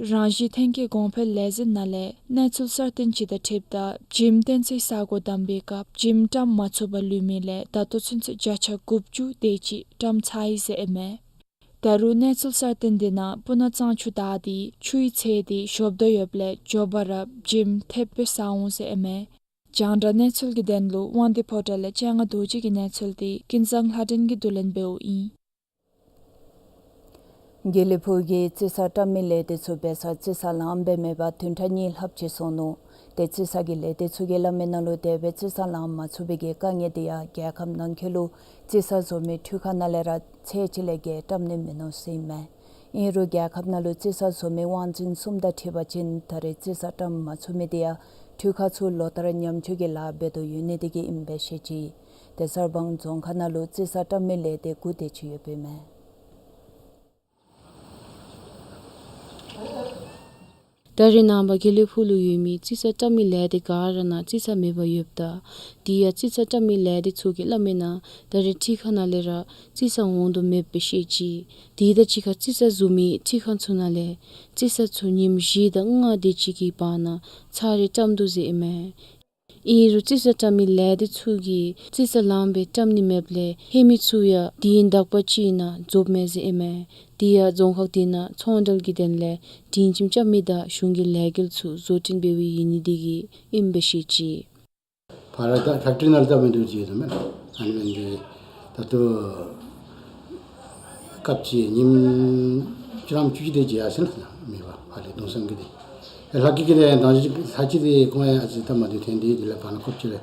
རང་བཞིན་ཐོན་སྐྱེད་གོང་འཕེལ་ལས་འཛིན་ནང་ལས་གནས་ཚུལ་གསར་བཏོན་ཅིག་དང་འཁྲིལཝ་ད་བྱེམ་བཏོན་སའི་ས་གོ་བསྡམ་པའི་སྐབས་བྱེམ་བཀྲམ་མ་ཚུགས་པར་ལུས་མི་ལས་ད་ལྟོ་ཚུན་ཚོད་བརྒྱ་ཆ་དགུ་བཅུ་དེ་ཅིག་བཀྲམ་ཚར་ཡི་ཟེར་ཨིན་མས། ད་རུང་གནས་ཚུལ་གསར་བཏོན་དེ་ནང་སྤུ་ན་གཙང་ཆུ་བདའ་སྟེ་ཆུའི་ཚད་དེ་ཞོབ་དོ་ཡོདཔ་ལས་མགྱོགས་པ་ར་བྱེམ་ཐེབས་སྦེ་ཟ་འོང་ཟེར་ཨིན་མས། རྒྱང་བསྒྲགས་གནས་ཚུལ་གྱི་དོན་ལུ་དབང་འདུས་ཕོ་བྲང་ལས་སྤྱན་སྔ་རྡོ་རྗེ་གི་གནས་ཚུལ་དེ་ཀུན་བཟང་ལྷ་སྒྲོན་གྱིས་བསྡུ་ལེན་འབདཝ་ཨིན། དགེ་ལེགས་ཕུག་གིས་རྩི་ས་བཀྲམ་མི་ལས་སྡེ་ཚུ་འབད་སར་རྩི་ས་ལངམ་སྦེ་མེད་པར་བདུན་ཕྲག་གཉིས་ལྷགཔ་ཅིག་སོང་ནུག། ཏེ་རྩི་ས་གི་ལས་སྡེ་ཚུ་གིས་སླབ་མིའི་ནང་ལུ་དེ་སྦེ་རྩི་ས་ལངམ་མ་ཚུགས་པའི་གི་དཀའ་ངལ་དེ་ཡང་རྒྱལ་ཁབ་ནང་འཁོད་ལུ་རྩི་ས་བཟོ་མི་འཕྲུལ་ཁང་ནང་ལས་ར་ཚད་ཅིག་ལས་བརྒལ་བཀྲམ་ནི་མིན་ནུག་ཟེར་ཨིན་མས། ཨིན་རུང་རྒྱལ་ཁབ་ནང་ལུ་རྩི་ས་བཟོ་མི་དབང་འཛིན་གསུམ་དང་འཁྲིལ་བ་ཅིན་ད་རེས་རྩི་ས་བཀྲམ་མ་ཚུགས་མི་དེ་ཡང་འཕྲུལ་ཁང་ཚུ་ལོ་ལྟར་ཉམས་བཅོས་ཀྱི་ལཱ་འབད་དོ་ཡོད་ནི་དེ་གིས་ཨིནམ་སྦེ་བཤད་ཅི། ཏེ་གསར་སྤང་རྫོང་ཁག་ནང་ལུ་རྩི་ས་བཀྲམ་མི་ལས་སྡེ་དགུ་དེ་ཅིག་ཡོདཔ་ཨིན་མས། ད་རེས་ནངས་པ་དགེ་ལེགས་ཕུག་ལུ་ཡོད་མི་རྩི་ས་བཀྲམ་མི་ལས་སྡེ་ག་ར་ནང་རྩི་ས་མེད་པར་ཡོདཔ་ད། དེ་ཡང་རྩི་ས་བཀྲམ་མི་ལས་སྡེ་ཚུ་གིས་སླབ་མིའི་ནང་ད་རེས་འཕྲུལ་ཁང་ནང་ལས་ར་རྩི་ས་འོང་དོ་མེདཔ་སྦེ་བཤད་ཅི། དེ་དང་གཅིག་ཁར་རྩི་ས་བཟོ་མི་འཕྲུལ་ཁང་ཚུ་ནང་ལས་རྩི་ས་ཚུ་ཉིནམ་བཞི་དང་ལྔ་དེ་ཅིག་གི་བར་ན་ཚར་རེ་བཀྲམ་དོ་ཟེར་ཨིན་མས། ཨིན་རུང་རྩི་ས་བཀྲམ་མི་ལས་སྡེ་ཚུ་གིས་རྩི་ས་ལངམ་སྦེ་བཀྲམ་ནི་མེདཔ་ལས་ཧེ་མའི་ཚུ་ཡང་དུས་ཡུན་དག་པ་ཅིག་ནང་རྫོགསཔ་མས་ཟེར་ཨིན་མས། དེ་ཡང་རྫོང་ཁག་དེ་ནང་ཚོང་འབྲེལ་གྱི་དོན་ལས་སྒྲིང་ཁྱིམ་རྐྱབ་མི་དང་གཞུང་གི་ལས་འགུལ་ཚུ་བཟོ་སྐྲུན་འབད་བའི་ཨིན་ནི་དེ་གིས་ཨིནམ་སྦེ་བཤད་ཅི། ཕར་ད་ཕེཀ་ཊི་རི་ནང་ལུ་བཏབ་མི་འདུག་ཟེར་དོ་མས། ཨ་ནི་འབད་ནི་དེ་ད་ལྟོ་སྐབས་ཅིག་ཉིནམ་བཅུ་ཐམ་བཅུ་གཅིག་དེ་ཅིག་ཡར་སོ་ནུག་ལགས། མེད་པར་ཕར་ལས་གདུང་བསམ་གྱི་དེ་ལྷག་གི་གི་དེ་དང་ཅིག་ལྷག་ཅི་དེ་ཁོང་ཡང་ཨ་ཙི་ད་མ་བདེཝ་ཐོན་ཏེ་དེ་ལས་བར་ན་ཁོབ་ཅི་ལས་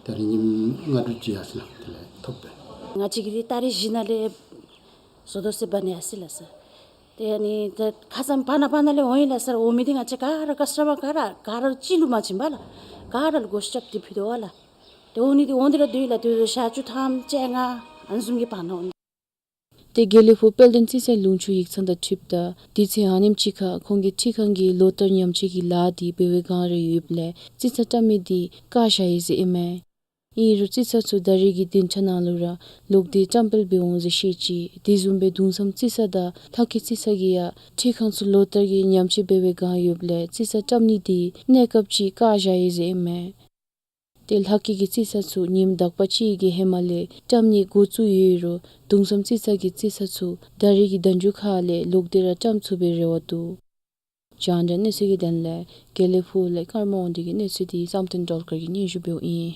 ད་རེས་ཉིནམ་ལྔ་དྲུག་ཅིག་ཡར་སོ་ནུག། དེ་ལས་ཐོབ་པས། ང་བཅས་ཀྱིས་ཏ་རིག་བཞི་ནང་ལས་བཟོ་དོ་ཟེར་འབད་ནི་ཡར་སོ་ཡི་ལགས་སར། ཏེ་ཨ་ནི་ད་ཁ་ཙ་བར་ན་བར་ན་ལས་འོང་ཡི་ལགས་སར། འོང་མི་འདི་ང་བཅས་ག་ར་ཀཱསི་ཊ་མར་ག་ར་ག་ར་གཅིག་ལུ་མ་བྱིན་པར་ལགས། ག་ར་ལུ་བགོ་བཤའ་རྐྱབ་སྟེ་ཕུལ་དོ་བ་ལགས། ཏེ་འོང་ནི་འདི་འོང་སྟེ་ར་སྡོད་ཡི་ལགས། ཏེ་ཞག་བཅུ་ཐམ་བཅོ་ལྔ་ཨ་ནི་བཟུམ་གྱི་བར་ན་འོང་། ཏེ་དགེ་ལེགས་ཕུག་དཔལ་ལྡན་རྩི་སའི་ལུང་ཕྱོགས་ཡིག་ཚང་དང་འཁྲིལཝ་ད་དུས་ཚོད་ཨ་ནེམ་ཅིག་ཁར་ཁོང་གི་འཕྲུལ་ཁང་གིས་ལོ་ལྟར་ཉམས་བཅོས་ཀྱི་ལཱ་འདི་འབད་བའི་བསྒང་ར་ཡོདཔ་ལས་རྩི་ས་བཀྲམ་མི་འདི་བཀག་བཞག་ཡི་ཟེར་ཨིན་མས། ཨིན་རུང་རྩི་ས་ཚུ་ད་རེས་ཀྱི་བདུན་ཕྲག་ནང་ལུ་ར་ལོག་སྟེ་བཀྲམ་སྤེལ་འབད་འོང་ཟེར་བཤད་ཅི། དེ་བཟུམ་སྦེ་གདུང་བསམ་རྩི་ས་དང་ལྷ་སྐྱིད་རྩི་ས་གིས་ཡང་འཕྲུལ་ཁང་ཚུ་ལོ་ལྟར་གྱི་ཉམས་བཅོས་འབད་བའི་བསྒང་ཡོདཔ་ལས་རྩི་ས་བཀྲམ་ནི་དེ་གནས་སྐབས་ཅིག་བཀག་བཞག་ཡི་ཟེར་ཨིན་མས། ཏེ་ལྷ་སྐྱིད་ཀྱི་རྩི་ས་ཚུ་ཉིནམ་དག་པ་ཅིག་གི་ཧེ་མ་ལས་བཀྲམ་ནི་འགོ་བཙུགས་ཡོད་རུང་གདུང་བསམ་རྩི་ས་གི་རྩི་ས་ཚུ་ད་རེས་ཀྱི་ཟླཝ་མཇུག་ཁ་ལས་ལོག་སྟེ་ར་བཀྲམ་ཚུགས་པའི་རེ་བ་འདུག། རྒྱང་བསྒྲགས་གནས་ཚུལ་གྱི་དོན་ལས་དགེ་ལེགས་ཕུག་ལས་ཀརྨ་དབང་འདུས་ཀྱི་གནས་ཚུལ་དེ་བསམ་གཏན་སྒྲོལ་དཀར་གྱིས་སྙན་ཞུ་འབདཝ་ཨིན།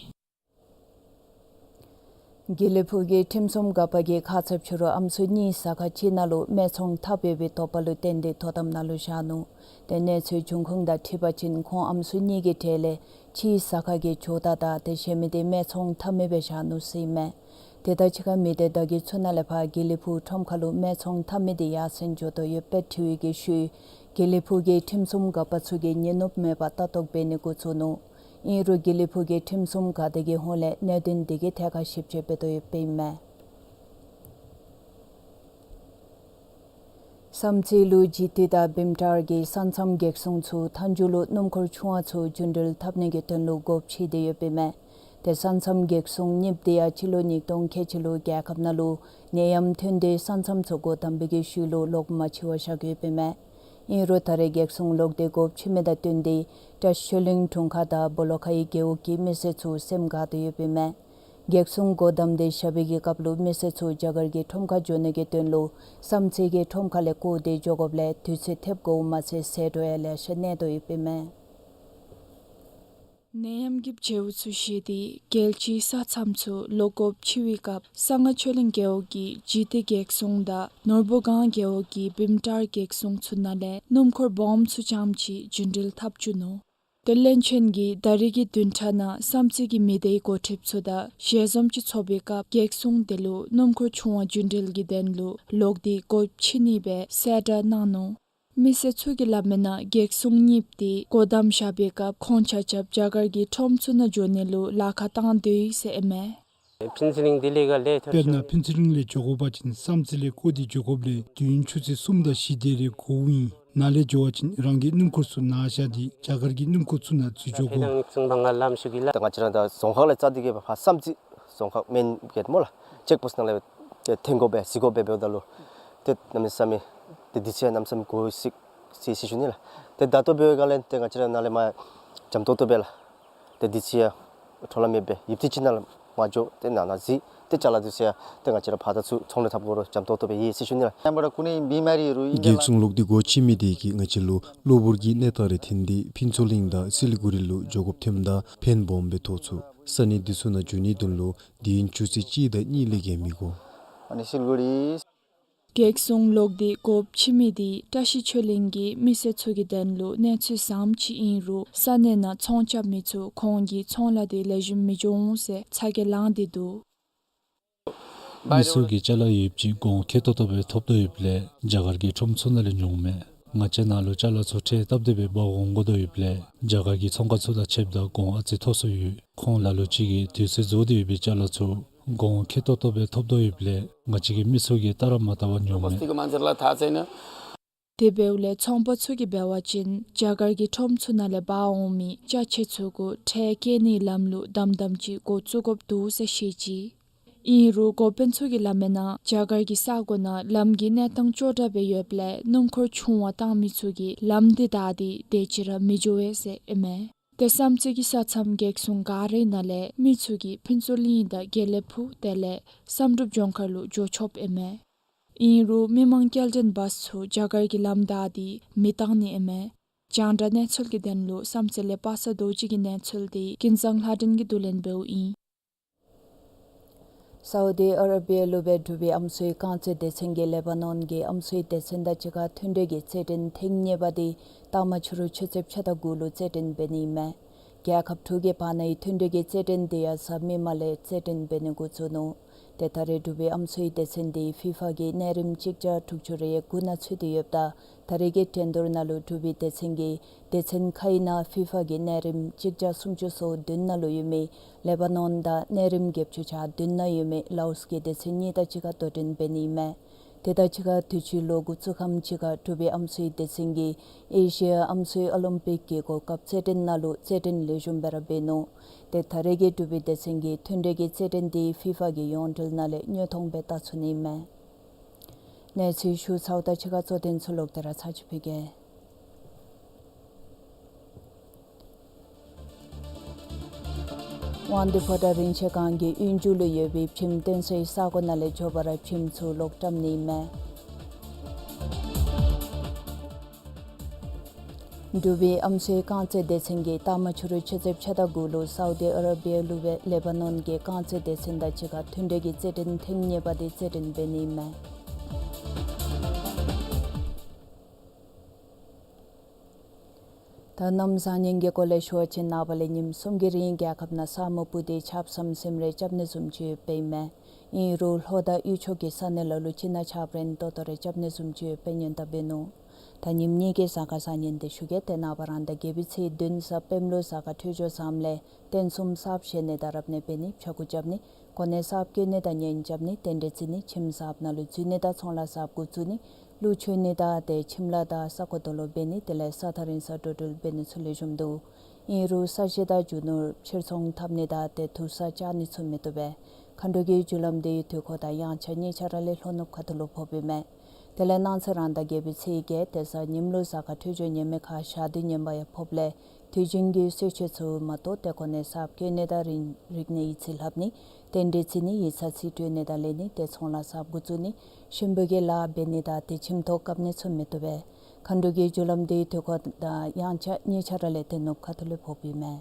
དགེ་ལེགས་ཕུག་གི་ཁྲིམས་སྲུང་འགག་པ་གིས་ཁ་ཙ་ཕྱི་རུ་ཨམ་སྲུ་གཉིས་ས་ཁ་གཅིག་ནང་ལུ་སྨད་འཚོང་འཐབ་ཡོད་པའི་དོགས་པ་ལུ་བརྟེན་ཏེ་དོ་དམ་ནང་ལུ་བཞག་ནུག། ཏེ་གནས་ཚུལ་འབྱུང་ཁུངས་དང་འཁྲིལ་བ་ཅིན་ཁོང་ཨམ་སྲུ་གཉིས་ཀྱི་གྲས་ལས་གཅིག་ས་ཁ་གི་ཇོ་བདག་དང་ཏེ་གཞན་མི་དེ་སྨད་འཚོང་འཐབ་མི་སྦེ་བཞག་ནུག་ཟེར་ཨིན་མས། དེ་དང་གཅིག་ཁར་མི་སྡེ་བདག་རྒྱུད་ཚུ་ནང་ལས་ཕར་དགེ་ལེགས་ཕུག་ཁྲོམ་ཁ་ལུ་སྨད་འཚོང་འཐབ་མི་དེ་ཡར་སེང་འགྱོ་དོ་ཡོདཔ་སྦེ་དྲི་བའི་གི་ཤུལ་དགེ་ལེགས་ཕུག་གི་ཁྲིམས་སྲུང་འགག་པ་ཚུ་གིས་ཉེན་ནུབ་མེད་པར་ལྟ་རྟོག་འབད་ནི་འགོ་བཙུགས་ནུག། ཨིན་རུང་དགེ་ལེགས་ཕུག་གི་ཁྲིམས་སྲུང་འགག་སྡེ་གི་ཧོངས་ལས་གནད་དོན་དེ་གི་ཐད་ཁར་ཞིབ་དཔྱད་འབད་དོ་ཡོདཔ་ཨིན་མས། བསམ་རྩེ་ལུ་ཇི་ཏི་དང་བིམ་ཊར་གྱི་ས་མཚམས་གེགས་སྲུང་ཚུ་མཐའ་མཇུག་ལུ་སྣུམ་འཁོར་ཆུང་བ་ཚུ་རྒྱུན་འགྲུལ་འཐབ་ནི་གི་དོན་ལུ་སྒོ་ཕྱེ་སྟེ་ཡོདཔ་ཨིན་མས། ཏེ་ས་མཚམས་གེགས་སྲུང་གཉིསཔ་དེ་ཡང་སྤྱི་ལོ་ཉིས་སྟོང་ཁལ་གཅིག་ལུ་རྒྱལ་ཁབ་ནང་ལུ་ནད་ཡམས་ཐོན་ཏེ་ས་མཚམས་ཚུ་སྒོ་བསྡམས་པའི་གི་ཤུལ་ལུ་ལོག་མ་ཕྱེ་བར་བཞག་ཡོདཔ་ཨིན་མས། ཨིན་རུང་ད་རེས་གེགས་སྲུང་ལོག་སྟེ་སྒོ་ཕྱེ་མི་དང་བསྟུན་ཏེ་བཀྲ་ཤིས་ཆོས་གླིང་དྲུང་ཁག་དང་སྦོ་ལོགས་ཁའི་རྒེད་འོག་གི་མི་སེར་ཚུ་སེམས་དགའ་སྟེ་ཡོདཔ་ཨིན་མས། གེགས་སྲུང་སྒོ་བསྡམས་ཏེ་བཞག་པའི་གི་སྐབས་ལུ་མི་སེར་ཚུ་རྒྱ་གར་གྱི་ཁྲོམ་ཁར་འགྱོ་ནི་གི་དོན་ལུ་བསམ་རྩེ་གི་ཁྲོམ་ཁ་ལས་བསྐོར་ཏེ་འགྱོ་དགོཔ་ལས་དུས་ཚོད་ཐེབས་དགོཔ་མ་ཚད་ཟད་འགྲོ་ཡང་ལེ་ཤ་གནས་དོ་ཡོདཔ་ཨིན་མས། ནད་ཡམས་ཀྱི་བྱེལཝ་ཚུ་བཞེས་ཏེ་རྒྱལ་སྤྱིའི་ས་མཚམས་ཚུ་ལོག་སྒོ་ཕྱེ་བའི་སྐབས་གསང་སྔགས་ཆོས་གླིང་རྒེད་འོག་གི་ཇི་ཏི་གེགས་སྲུང་དང་ནོར་བུ་སྒང་རྒེད་འོག་གི་བིམ་ཊར་གེགས་སྲུང་ཚུ་ནང་ལས་སྣུམ་འཁོར་སྦོམ་ཚུ་རྐྱངམ་ཅིག་རྒྱུན་འགྲུལ་འཐབ་བཅུག་ནུག། ཏེ་བློན་ཆེན་གྱིས་ད་རེས་ཀྱི་བདུན་ཕྲག་ནང་བསམ་རྩེ་གི་མི་སྡེའི་འགོ་ཁྲིདཔ་ཚུ་དང་ཞལ་འཛོམས་ཅིག་འཚོགས་པའི་སྐབས་གེགས་སྲུང་དེ་ལུ་སྣུམ་འཁོར་ཆུང་བ་རྒྱུན་འགྲུལ་གྱི་དོན་ལུ་ལོག་སྟེ་སྒོ་ཕྱེ་ནི་སྦེ་གསལ་བསྒྲགས་གནང་ནུག། མི་སེར་ཚུ་གིས་སླབ་མིའི་ནང་གེགས་སྲུང་གཉིསཔ་དེ་སྒོ་བསྡམས་བཞག་པའི་སྐབས་ཁོང་ཆ་ཁྱབ་རྒྱ་གར་གྱི་ཁྲོམ་ཚུ་ནང་འགྱོ་ནི་ལུ་ལཱ་ཁག་བཏང་དོ་ཡོད་ཟེར་ཨིན་མས། ཕུན་ཚོགས་གླིང་དེ་ལས་ག་ལས་ཐོན་དཔེར་ན་ཕུན་ཚོགས་གླིང་ལས་འགྱོ་དགོ་པ་ཅིན་བསམ་རྩེ་ལས་བསྐོར་ཏེ་འགྱོ་དགོཔ་ལས་དུས་ཡུན་ཆུ་ཚོད་གསུམ་དང་བཞི་དེ་རེ་འགོརཝ་ཨིན། ནཱ་ལས་འགྱོ་བ་ཅིན་རང་གི་སྣུམ་འཁོར་ཚུ་ནཱ་བཞག་སྟེ་རྒྱ་གར་གྱི་སྣུམ་འཁོར་ཚུ་ནང་འཛུལ་འགྱོ་དགོ། ད་ང་བཅས་ར་ད་རྫོང་ཁག་ལས་རྩ་དེ་གི་ཕར་བསམ་རྩེ་རྫོང་ཁག་མེན་གེཊ་སྨོ་ལགས། ཅེཀ་པོསཊ་ནང་ལས་ཏེ་ཐོན་དགོ་པས་ཟེར་དགོ་པས་འབདཝ་ད་ལུ་ཏེ་གནམ་མེད་ས་མེད་ཏེ་དུས་ཚོད་གནམ་མེད་ས་མེད་འགོར་སྲིད་ཟེར་ཞུ་ནི་ལགས། ཏེ་ད་ལྟོ་འབད་བའི་སྒང་ལས་ཏེ་ང་བཅས་ར་ནཱ་ལས་མར་འཇམ་ཏོག་ཏོ་སྦེ་ལགས། ཏེ་དུས་ཚོད་ཡང་འཕྲོ་བརླག་མེད་པར་ཡུདཔ་ཐེངས་ཅིག་ནཱ་ལས་མར་འགྱོ་སྟེ་ནཱ་ནཱ་གཟིགས་ཏེ་ཅ་ལ་དེ་ཚུ་ཡང་ཏེ་ང་བཅས་ར་ཕར་དང་ཚུར་ཚོང་ལས་འཐབ་དགོ་རུང་འཇམ་ཏོག་ཏོ་སྦེ་ཡོད་ཟེར་ཞུ་ནི་ལགས། གེགས་སྲུང་ལོག་སྟེ་སྒོ་ཕྱེ་མི་དེ་གིས་ང་བཅས་ལུ་གློ་བུར་གྱི་གནས་སྟངས་རེ་ཐོན་ཏེ་ཕུན་ཚོགས་གླིང་དང་སི་ལི་གུ་རི་ལུ་འགྱོ་དགོཔ་ཐོནམ་ད་ཕན་སྦོམ་སྦེ་ཐོགས་ཚུགས། ས་གནས་དེ་ཚུ་ནང་འགྱོ་ནིའི་དོན་ལུ་དུས་ཡུན་ཆུ་ཚོད་གཅིག་དང་གཉིས་ལས་བརྒལ་མི་དགོ། ཨ་ནི་སི་ལི་གུ་རི། གེགས་སྲུང་ལོག་སྟེ་སྒོ་ཕྱེ་མི་དེ་བཀྲ་ཤིས་ཆོས་གླིང་གི་མི་སེར་ཚུ་གི་དོན་ལུ་གནས་ཚུལ་བཟངམ་ཅིག་ཨིན་རུང་ས་གནས་ནང་ཚོང་རྐྱབ་མི་ཚུ་ཁོང་གི་ཚོང་ལཱ་དེ་ལེགས་ཤོམ་མི་འགྱོ་འོང་ཟེར་ཚ་གྱང་ལངས་ཏེ་འདུག། མི་ཚུ་གིས་ཅ་ལ་ཡོདཔ་ཅིག་གོང་ཁེ་ཏོག་ཏོ་སྦེ་ཐོབ་དོ་ཡོདཔ་ལས་རྒྱ་གར་གྱི་ཁྲོམ་ཚུ་ནང་ལས་ཉོཝ་མས། ང་བཅས་ནཱ་ལུ་ཅ་ལ་ཚུ་ཁྲལ་བཏབ་སྟེ་སྦེ་འབག་འོང་དགོ་དོ་ཡོདཔ་ལས་རྒྱ་གར་གྱི་ཚོང་ཁང་ཚུ་དང་ཕྱདཔ་ད་གོང་ཨ་ཙི་མཐོ་སུ་ཡོད། ཁོང་ལ་ལུ་ཅིག་གིས་དུས་ཚོད་རྫོགས་ཏེ་ཡོད་པའི་ཅ་ལ་ཚུ་གོང་ཁེ་ཏོག་ཏོ་སྦེ་ཐོབ་དོ་ཡོདཔ་ལས་ང་བཅས་ཀྱི་མི་ཚུ་གིས་ལྟ་ར་མ་ལྟ་བར་ཉོཝ་མས། དེ་འབདཝ་ལས་ཚོང་པ་ཚུ་གིས་འབད་བ་ཅིན་རྒྱ་གར་གྱི་ཁྲོམ་ཚུ་ནང་ལས་འབག་འོང་མི་ཅ་ཆས་ཚུ་གུ་ཁྲལ་བཀལ་ནིའི་ལམ་ལུགས་དམ་དམ་ཅིག་འགོ་བཙུགས་དགོཔ་འདུག་ཟེར་བཤད་ཅི། ཨིན་རུང་འགོ་དཔོན་ཚུ་གིས་སླབ་མིའི་ནང་རྒྱ་གར་གྱི་ས་གོ་ནང་ལམ་གྱི་གནས་སྟངས་སྐྱོ་དྲགས་སྦེ་ཡོདཔ་ལས་སྣུམ་འཁོར་ཆུང་བ་བཏང་མི་ཚུ་གིས་ལམ་དེ་བདའ་སྟེ་དེ་ཅིག་ར་མི་འགྱོ་བས་ཟེར་ཨིན་མས། ཏེ་བསམ་རྩེ་གི་ས་མཚམས་གེགས་སྲུང་ག་རའི་ནང་ལས་མི་ཚུ་གིས་ཕུན་ཚོགས་གླིང་དང་དགེ་ལེགས་ཕུག་དེ་ལས་བསམ་གྲུབ་ལྗོངས་མཁར་ལུ་འགྱོ་ཆོགཔ་ཨིན་མས། ཨིན་རུང་མི་མང་སྐྱེལ་འདྲེན་བཱསི་ཚུ་རྒྱ་གར་གྱི་ལམ་བདའ་སྟེ་མི་བཏང་ནི་ཨིན་མས། རྒྱང་བསྒྲགས་གནས་ཚུལ་གྱི་དོན་ལུ་བསམ་རྩེ་ལས་པ་སངས་རྡོ་རྗེ་གི་གནས་ཚུལ་དེ་ཀུན་བཟང་ལྷ་སྒྲོན་གྱིས་བསྡུ་ལེན་འབདཝ་ཨིན། སའུ་དི་ཨ་ར་བི་ཡ་ལུ་སྦེ་འབྲུག་པའི་ཨམ་སྲུའི་རྐང་རྩེད་སྡེ་ཚན་གྱིས་ལེ་པ་ནོན་གྱི་ཨམ་སྲུའི་སྡེ་ཚན་དང་གཅིག་ཁར་མཐུན་འབྲེལ་གྱི་རྩེད་འགྲན་ཐེངས་གཉིས་པ་དེ་ལྟག་མ་ཕྱི་རུ་ཆུ་ཚོད་ཕྱེད་དང་དགུ་ལུ་རྩེད་འགྲན་འབད་ནི་ཨིན་མས། རྒྱལ་ཁབ་དྲུག་གི་བར་ནའི་མཐུན་འབྲེལ་གྱི་རྩེད་འགྲན་དེ་ཡང་གཟའ་མིག་དམར་ལས་རྩེད་འགྲན་འབད་ནི་འགོ་བཙུགས་ནུག། ཏེ་ད་རེས་འབྲུག་པའི་ཨམ་སྲུའི་སྡེ་ཚན་དེ་ཕི་ཕ་གི་གནས་རིམ་གཅིག་བརྒྱ་དྲུག་ཅུ་རེ་དགུ་ནང་ཚུད་དེ་ཡོདཔ་ད་ད་རེས་ཀྱི་འགྲན་བསྡུར་ནང་ལུ་འབྲུག་པའི་སྡེ་ཚན་གྱིས་སྡེ་ཚན་ཁའི་ནང་ཕི་ཕ་གི་གནས་རིམ་གཅིག་བརྒྱ་སུམ་ཅུ་སོ་བདུན་ནང་ལུ་ཡོད་མི་ལེ་པ་ནོན་དང་གནས་རིམ་བརྒྱད་ཅུ་གྱ་བདུན་ནང་ཡོད་མི་ལའོསི་གི་སྡེ་ཚན་གཉིས་དང་གཅིག་ཁར་དོ་འགྲན་འབད་ནི་ཨིན་མས། དེ་དང་གཅིག་ཁར་དུས་ཅི་ལོ་འགོ་བཙུགས་ཁམས་ཅིག་ཁར་འབྲུག་པའི་ཨམ་སྲུའི་སྡེ་ཚན་གྱིས་ཨེ་ཤི་ཡ་ཨམ་སྲུའི་ཨོ་ལིམ་པིག་གི་གོ་སྐབས་རྩེད་འགྲན་ནང་ལུ་རྩེད་འགྲན་ལེགས་ཤོམ་སྦེ་ར་འབད་ནུག། ཏེ་ད་རེས་ཀྱི་འབྲུག་པའི་སྡེ་ཚན་གྱི་མཐུན་འབྲེལ་གྱི་རྩེད་འགྲན་འདི་ཕི་ཕ་གི་ཡོངས་འབྲེལ་ནང་ལས་དངོས་མཐོང་སྦེ་བལྟ་ཚུགས་ནི་མས། གནས་ཚུལ་ཞུ་ཚརཝ་དང་གཅིག་ཁར་གཙོ་དོན་ཚུ་ལོག་སྟེ་ར་ཚར་གཅིག་ཕུལ་གེ། དབང་འདུས་ཕོ་བྲང་རིན་ཆེན་སྒང་གི་གཡུས་མཇུག་ལུ་ཡོད་པའི་བྱེམ་བཏོན་སའི་ས་གོ་ནང་ལས་མགྱོགས་པ་ར་བྱེམ་ཚུ་ལོག་བཀྲམ་ནི་མས། འབྲུག་པའི་ཨམ་སྲུའི་རྐང་རྩེད་སྡེ་ཚན་གྱིས་སྟག་མ་ཕྱི་རུ་ཕྱི་ཚེས་ཕྱེད་དང་དགུ་ལུ་སའུ་དི་ཨ་ར་བི་ཡ་ལུ་སྦེ་ལེ་བྷ་ནོན་གྱི་རྐང་རྩེད་སྡེ་ཚན་དང་གཅིག་ཁར་མཐུན་འབྲེལ་གྱི་རྩེད་འགྲན་ཐེངས་གཉིས་པ་དེ་རྩེད་འགྲན་འབད་ནི་མས། ད་གནམ་བཟང་ངན་གྱི་སྐོར་ལས་ཞུ་བ་ཅིན་ནངས་པ་ལས་ཉིནམ་གསུམ་གྱི་རིང་རྒྱལ་ཁབ་ནང་ས་སྨུག་སྤུབས་ཏེ་ཆརཔ་ཟམ་ཟིམ་རེ་རྐྱབ་ནི་བཟུམ་ཅིག་ཡོདཔ་ཨིན་མས། ཨིན་རུང་ལྷོ་དང་དབུས་ཕྱོགས་ཀྱི་ས་གནས་ལ་ལུ་སྤྱིར་ན་ཆརཔ་རན་ཏོག་ཏོ་རེ་རྐྱབ་ནི་བཟུམ་ཅིག་ཡོདཔ་སྦེ་སྔོན་བརྡ་འབད་ནུག། ད་ཉིནམ་གཉིས་ཀྱི་གཟའ་སྐར་བཟང་ངན་དེ་ཞུ་གེ། ཏེ་ནངས་པ་རང་ཟླ་བརྒྱད་པའི་ཚེས་བདུན་གཟའ་སྤེནམ་ལུ་གཟའ་སྐར་འཕྲོད་སྦྱོར་བཟངམ་ལས་རྟེན་གསུམ་གསརཔ་བཞེས་ནི་དང་རབ་གནས་འབད་ནི། ཕྱྭ་འགུགས་རྐྱབ་ནི། གོ་གནས་གསརཔ་བཀོད་ནི་དང་གཉེན་རྐྱབ་ནི། རྟེན་འབྲེལ་བརྩི་ནི། ཁྱིམ་གསརཔ་ནང་ལུ་འཛུལ་ནི་དང་ཚོང་ལཱ་གསརཔ་འགོ་བཙུགས་ནི། གླུ་མཆོད་ནི་དང་ཏེ་ཁྱིམ་ལཱ་དང་ས་གོ་དོ་ལོ་འབད་ནི། དེ་ལས་ས་ཐག་རིང་ས་འགྲོ་འགྲུལ་འབད་ནི་ཚུ་ལེགས་ཤོམ་འདུག། ཨིན་རུང་ས་གཞི་དང་རྒྱུ་ནོར་ཕྱིར་ཚོང་འཐབ་ནི་དང་ཏེ་དུར་ས་བཅག་ནི་ཚུ་མི་བཏུབ་པས། མཁའ་འགྲོ་གི་རྒྱུ་ལམ་དེ་དུས་འཁོར་དང་དབྱངས་འཆར་གཉིས་ཆ་ར་ལས་ལྷོ་ནུབ་ཁ་ཐུག་ལུ་ཕོགཔ་ཨིན་མས། དེ་ལས་གནངས་ཚེ་རང་ཟླ་བརྒྱད་པའི་ཚེས་བརྒྱད་ཏེ་གཟའ་ཉིམ་ལུ་གཟའ་སྐར་འཕྲོད་སྦྱོར་ངན་མི་ཁར་ཞག་དུས་ངན་པ་ཡང་ཕོགཔ་ལས་དུས་རྒྱུན་གྱི་གསོལ་མཆོད་ཚུ་མ་གཏོགས་ཏེ་གོ་གནས་གསརཔ་བཀོད་ནི་དང་རིག་རིག་གནས་ཡིག་རྩིས་ལྷབ་ནི། རྟེན་འབྲེལ་བརྩི་ནི། ཡིག་ཚང་རྩིས་སྤྲོད་ནི་དང་ལེན་ནི། ཏེ་ཚོང་ལཱ་གསརཔ་འགོ་བཙུགས་ནི། གཤིན་པོ་གི་ལཱ་འབད་ནི་དང་ཏེ་ཁྱིམ་ཐོག་བཀབ་ནི་ཚུ་མི་བཏུབ་པས། མཁའ་འགྲོ་གི་རྒྱུ་ལམ་དེ་དུས་འཁོར་དང་དབྱངས་འཆར་གཉིས་ཆ་ར་ལས་ཏེ་ནུབ་ཁ་ཐུག་ལུ་ཕོགཔ་ཨིན་མས།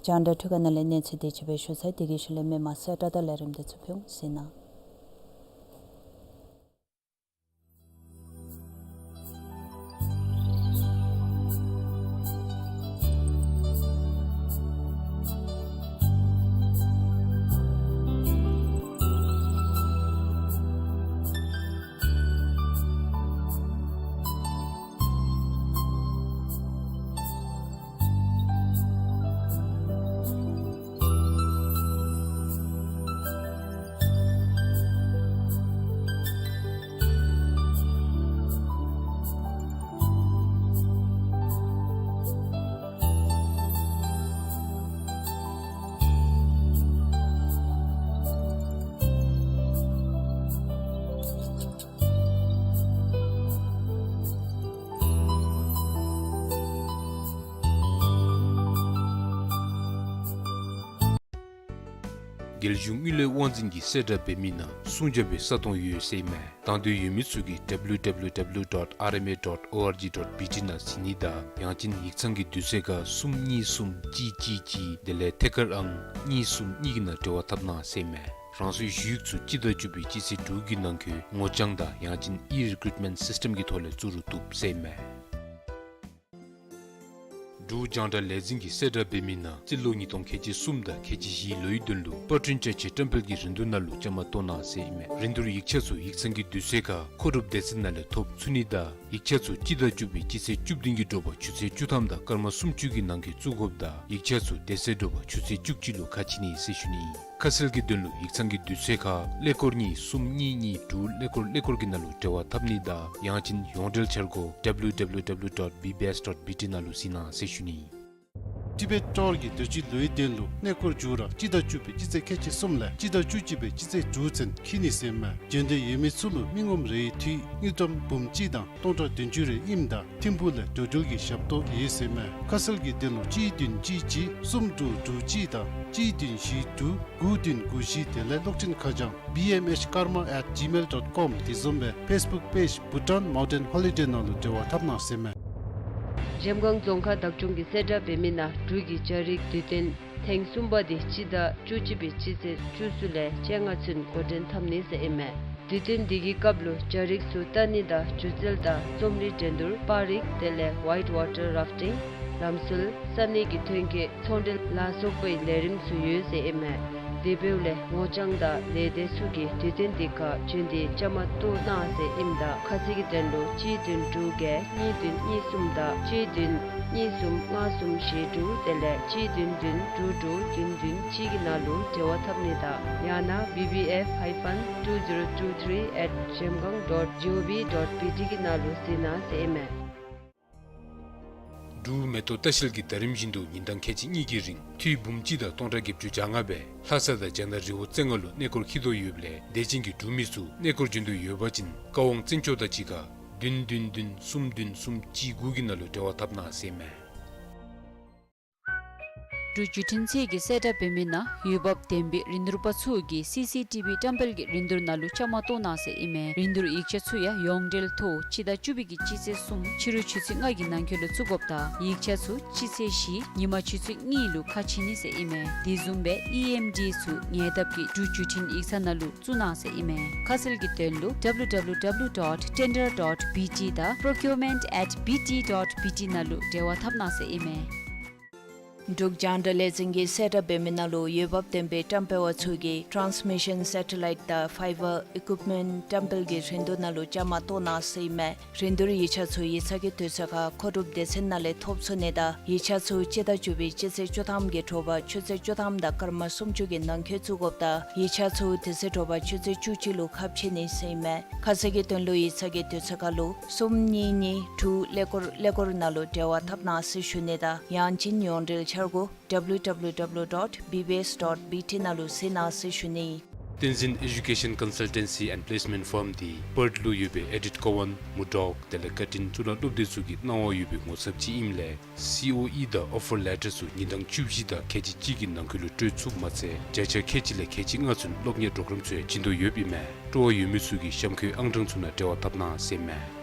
རྒྱང་བསྒྲགས་འཕྲུལ་ཁང་ནང་ལས་གནས་ཚུལ་དེ་ཅིག་སྦེ་ཞུ་ཚར་ཡི། དེ་གི་ཤུལ་ལས་མི་མང་གསལ་བསྒྲགས་དང་ལས་རིམ་དེ་ཚུ་ཕུལ་འོང་ཟེར་ན། རྒྱལ་གཞུང་དངུལ་ལས་དབང་འཛིན་གྱིས་གསལ་བསྒྲགས་འབད་མི་ནང་སྲུང་བྱ་བའི་ས་སྟོང་ཡོད་ཟེར་ཨིན་མས། དང་འདོད་ཡོད་མི་ཚུ་གིས་W W W dot R M A dot O R G dot B T ནང་གཟིགས་ནི་དང་ཡང་ཅིན་ཡིག་ཚང་གི་དུས་ཚོད་ཁར་གསུམ་གཉིས་གསུམ་གཅིག་གཅིག་གཅིག་དེ་ལས་ཐད་ཀར་ཨང་གཉིས་གསུམ་གཉིས་ཀྱི་ནང་འབྲེལ་བ་འཐབ་གནང་ཟེར་ཨིན་མས། རང་སོའི་ཞུ་ཡིག་ཚུ་སྤྱི་ཟླ་བཅུ་པའི་སྤྱི་ཚེས་དྲུག་གི་ནང་འཁོད་ངོ་རྐྱང་དང་ཡང་ཅིན་ཨི་རི་ཀུའིཊ་མེནཊ་སིསི་ཊེམ་གྱི་ཐོག་ལས་བཙུགས་རུང་བཏུབ་ཟེར་ཨིན་མས། འབྲུག་རྒྱང་བསྒྲགས་ལས་འཛིན་གྱིས་གསལ་བསྒྲགས་འབད་མི་ནང་རྩིས་ལོ་ཉིས་སྟོང་ཁལ་གཅིག་གསུམ་དང་ཁལ་གཅིག་བཞིའི་ལོའི་དོན་ལུ་པར་སྐྲུན་བཅའ་ཆས་བཀྲམ་སྤེལ་གྱི་རིན་བསྡུར་ནང་ལུ་བཅའ་མར་གཏོགས་གནང་ཟེར་ཨིན་མས། རིན་བསྡུར་ཡིག་ཆ་ཚུ་ཡིག་ཚང་གི་དུས་ཚོད་ཁར་མཁོ་སྒྲུབ་སྡེ་ཚན་ནང་ལས་ཐོབ་ཚུགས་ནི་དང་ཡིག་ཆ་ཚུ་སྤྱི་ཟླ་བཅུ་པའི་སྤྱི་ཚེས་བཅུ་བདུན་གྱི་དྲོ་པ་ཆུ་ཚོད་བཅུ་ཐམ་དང་སྐར་མ་སུམ་ཅུ་གི་ནང་འཁོད་བཙུགས་དགོཔ་དང་ཡིག་ཆ་ཚུ་དེ་ཚེ་དྲོ་པ་ཆུ་ཚོད་བཅུ་གཅིག་ལུ་ཁ་ཕྱེ་ནི་ཟེར་ཞུ་ནི། ཁ་གསལ་གྱི་དོན་ལུ་ཡིག་ཚང་གི་དུས་ཚོད་ཁར་ཀླད་ཀོར་གཉིས་གསུམ་གཉིས་གཉིས་དྲུག་ཀླད་ཀོར་ཀླད་ཀོར་གྱི་ནང་ལུ་འབྲེལ་བ་འཐབ་ནི་དང་ཡང་ཅིན་ཡོངས་འབྲེལ་འཆར་སྒོ་W W W dot B B S dot B T ནང་ལུ་གཟིགས་གནང་ཟེར་ཞུ་ནི། ཊི་བེཊ་ཊོར་གྱིས་དུས་ཅི་ལོའི་དོན་ལུ་གནས་སྐོར་མཇུག་ར་སྤྱི་ཟླ་བཅུ་པའི་སྤྱི་ཚེས་ཁལ་གཅིག་གསུམ་ལས་སྤྱི་ཟླ་བཅུ་གཅིག་པའི་སྤྱི་ཚེས་དྲུག་ཚུན་འཁྱིད་ནི་ཟེར་ཨིན་མས། འབྱོན་འདོད་ཡོད་མི་ཚུ་ལུ་མི་ངོམ་རེའི་འཐུས་དངུལ་ཀྲམ་འབུམ་གཅིག་དང་སྟོང་ཕྲག་བདུན་ཅུ་རེ་ཨིནམ་ད་ཐིམ་ཕུག་ལས་འགྲོ་འགྲུལ་གྱི་ཞབས་ཏོག་ཡོད་ཟེར་ཨིན་མས། ཁ་གསལ་གྱི་དོན་ལུ་གཅིག་བདུན་གཅིག་གཅིག་གསུམ་དྲུག་དྲུག་གཅིག་དང་གཅིག་བདུན་བཞི་དྲུག་དགུ་བདུན་དགུ་བཞི། དེ་ལས་གློག་འཕྲིན་ཁ་བྱང་B M H Karma at gmail dot com དེ་བཟུམ་སྦེ་ཕེསི་བུཀ་པེཇ་བྷུ་ཊཱན་མའུན་ཊེན་ཧོ་ལི་ཌེ་ནང་ལུ་འབྲེལ་བ་འཐབ་གནང་ཟེར་ཨིན་མས། འཇམ་དབྱངས་རྫོང་ཁག་བདག་སྐྱོང་གིས་གསལ་བསྒྲགས་འབད་མི་ནང་འབྲུག་གི་རྒྱ་རིགས་དུས་སྟོན་ཐེངས་གསུམ་པ་དེ་སྤྱི་ཟླ་བཅུ་གཅིག་པའི་སྤྱི་ཚེས་བཅུ་གསུམ་ལས་བཅོ་ལྔ་ཚུན་འགོ་འདྲེན་འཐབ་ནི་ཟེར་ཨིན་མས། དུས་སྟོན་འདི་གི་སྐབས་ལུ་རྒྱ་རིགས་ཚུ་ལྟ་ནི་དང་སྒྱུ་རྩལ་དང་རྩོམ་རིག་འགྲན་བསྡུར་པར་རིས་དེ་ལས་ཝའིཊ་ཝ་ཊར་རཱཕ་ཊིང་ལམ་སྲོལ་ས་གནས་ཀྱི་ཐོན་སྐྱེད་ཚོང་འབྲེལ་ལ་སོགས་པའི་ལས་རིམ་ཚུ་ཡོད་ཟེར་ཨིན་མས། དེ་འབདཝ་ལས་ངོ་རྐྱང་དང་ལས་སྡེ་ཚུ་གིས་དུས་སྟོན་འདི་ཁར་འབྱོན་ཏེ་བཅའ་མར་གཏོགས་གནང་ཟེར་ཨིནམ་ད་ཁ་གསལ་གྱི་དོན་ལུ་གཅིག་བདུན་དྲུག་བརྒྱད་གཉིས་བདུན་གཉིས་གསུམ་དང་གཅིག་བདུན་ གཉིས་གསུམ་ལྔ་གསུམ་བཞི་དྲུག་དེ་ལས་གཅིག་བདུན་བདུན་དྲུག་དྲུག་བདུན་བདུན་གཅིག་གི་ནང་ལུ་འབྲེལ་བ་འཐབ་ནི་དང་ཡང་ན་B B F hyphen two zero two three at zhemgang dot gov dot B T གི་ནང་ལུ་གཟིགས་གནང་ཟེར་ཨིན་མས། འབྲུག་མེ་ཏོག་ལྟ་བཤལ་གྱིས་ཟླ་རིམ་བཞིན་དུ་ཉིན་གྲངས་ཁལ་གཅིག་གཉིས་ཀྱི་རིང་འཐུས་འབུམ་གཅིག་དང་སྟོང་ཕྲག་བརྒྱད་ཅུ་གྱ་ལྔ་སྦེ་ལྷ་ས་དང་རྒྱ་ནག་རི་བོ་རྩེ་ལྔ་ལུ་གནས་སྐོར་འཁྱིད་དོ་ཡོདཔ་ལས་དད་ཅན་གྱི་འབྲུག་མི་ཚུ་གནས་སྐོར་འབྱོན་དོ་ཡོད་པ་ཅིན་བཀའ་དབང་བཙན་སྐྱོགས་དང་གཅིག་ཁར་བདུན་བདུན་བདུན་གསུམ་བདུན་གསུམ་གཅིག་དགུ་གི་ནང་ལུ་འབྲེལ་བ་འཐབ་གནང་ཟེར་ཨིན་མས། འབྲུག་བརྒྱུད་འཕྲིན་ཚད་ཀྱིས་གསལ་བསྒྲགས་འབད་མི་ནང་འོས་འབབ་ལྡན་པའི་རིན་བསྡུར་པ་ཚུ་གིས་སི་སི་ཊི་བི་བཀྲམ་སྤེལ་གྱི་རིན་བསྡུར་ནང་ལུ་བཅའ་མར་གཏོགས་གནང་ཟེར་ཨིན་མས། རིན་བསྡུར་ཡིག་ཆ་ཚུ་ཡང་ཡོངས་འབྲེལ་ཐོག་སྤྱི་ཟླ་བཅུ་པའི་གི་སྤྱི་ཚེས་གསུམ་ཕྱི་རུ་ཆུ་ཚོད་ལྔ་གི་ནང་འཁོད་ལུ་བཙུགས་དགོཔ་དང་ཡིག་ཆ་ཚུ་སྤྱི་ཚེས་བཞི་ཉིན་མ་ཆུ་ཚོད་གཉིས་ལུ་ཁ་ཕྱེ་ནི་ཟེར་ཨིན་མས། དེ་བཟུམ་སྦེ་ཨི་ཨེམ་ཌི་ཚུ་ཉེ་འདབས་ཀྱི་འབྲུག་བརྒྱུད་འཕྲིན་ཡིག་ཚང་ནང་ལུ་བཙུགས་གནང་ཟེར་ཨིན་མས། ཁ་གསལ་གྱི་དོན་ལུ་W W W dot tender dot B T དང་procurement at B T dot B T ནང་ལུ་འབྲེལ་བ་འཐབ་གནང་ཟེར་ཨིན་མས། འབྲུག་རྒྱང་བསྒྲགས་ལས་འཛིན་གྱིས་གསལ་བསྒྲགས་འབད་མི་ནང་ལུ་འོས་འབབ་ལྡན་པའི་བཀྲམ་སྤེལ་བ་ཚུ་གིས་transmission satellite དང་fiber equipment བཀྲམ་སྤེལ་གྱི་རིན་བསྡུར་ནང་ལུ་བཅའ་མར་གཏོགས་གནང་ཟེར་ཨིན་མས། རིན་བསྡུར་ཡིག་ཆ་ཚུ་ཡིག་ཚང་གི་དུས་ཚོད་ཁར་མཁོ་སྒྲུབ་སྡེ་ཚན་ནང་ལས་ཐོབ་ཚུགས་ནི་དང་ཡིག་ཆ་ཚུ་སྤྱི་ཟླ་བཅུ་པའི་སྤྱི་ཚེས་བཅུ་ཐམ་གྱི་དྲོ་པ་ཆུ་ཚོད་བཅུ་ཐམ་དང་སྐར་མ་སུམ་ཅུ་གི་ནང་འཁོད་བཙུགས་དགོཔ་དང་ཡིག་ཆ་ཚུ་དེ་ཚེ་དྲོ་པ་ཆུ་ཚོད་བཅུ་གཅིག་ལུ་ཁ་ཕྱེ་ནི་ཟེར་ཨིན་མས། ཁ་གསལ་གྱི་དོན་ལུ་ཡིག་ཚང་གི་དུས་ཚོད་ཁར་ལུ་གསུམ་གཉིས་གཉིས་དྲུག་ཀླད་ཀོར་ཀླད་ཀོར་ནང་ལུ་འབྲེལ་བ་འཐབ་གནང་ཟེར་ཞུ་ནི་དང་ཡང་ཅིན་ཡོངས་འབྲེལ་འཆར་སྒོ་W W W dot B B S dot B T ནང་ལུ་གཟིགས་གནང་ཟེར་ཞུ་ནི། བསྟན་འཛིན་Education Consultancy and Placement Firm འདི་པརཐ་ལུ་ཡོད་པའི་ཨེ་ཌིཐ་ཀོ་ཝན་མུར་ཌོག་དེ་ལས་ཀར་ཊིན་གཙུག་ལག་སློབ་སྡེ་ཚུ་གིས་གནང་བ་ཡོད་པའི་ངོ་ཚབ་ཅིག་ཨིནམ་ལས་སི་ཨོ་ཨི་དང་ཨོ་ཕར་ལེ་ཊར་ཚུ་ཉིན་གྲངས་བཅུ་བཞི་དང་ཁལ་གཅིག་གཅིག་གི་ནང་འཁོད་ལུ་སྤྲོད་ཚུགསཔ་མ་ཚད་བརྒྱ་ཆ་ཁལ་གཅིག་ལས་ཁལ་གཅིག་ལྔ་ཚུན་སློབ་གཉེར་པོརོ་གརམ་ཚུ་ཡང་བྱིན་དོ་ཡོདཔ་ཨིན་མས། སྤྲོ་བ་ཡོད་མི་ཚུ་གིས་གཤམ་འཁོད་ཨང་གྲངས་ཚུ་ནང་འབྲེལ་བ་འཐབ་གནང་ཟེར་ཨིན་མས།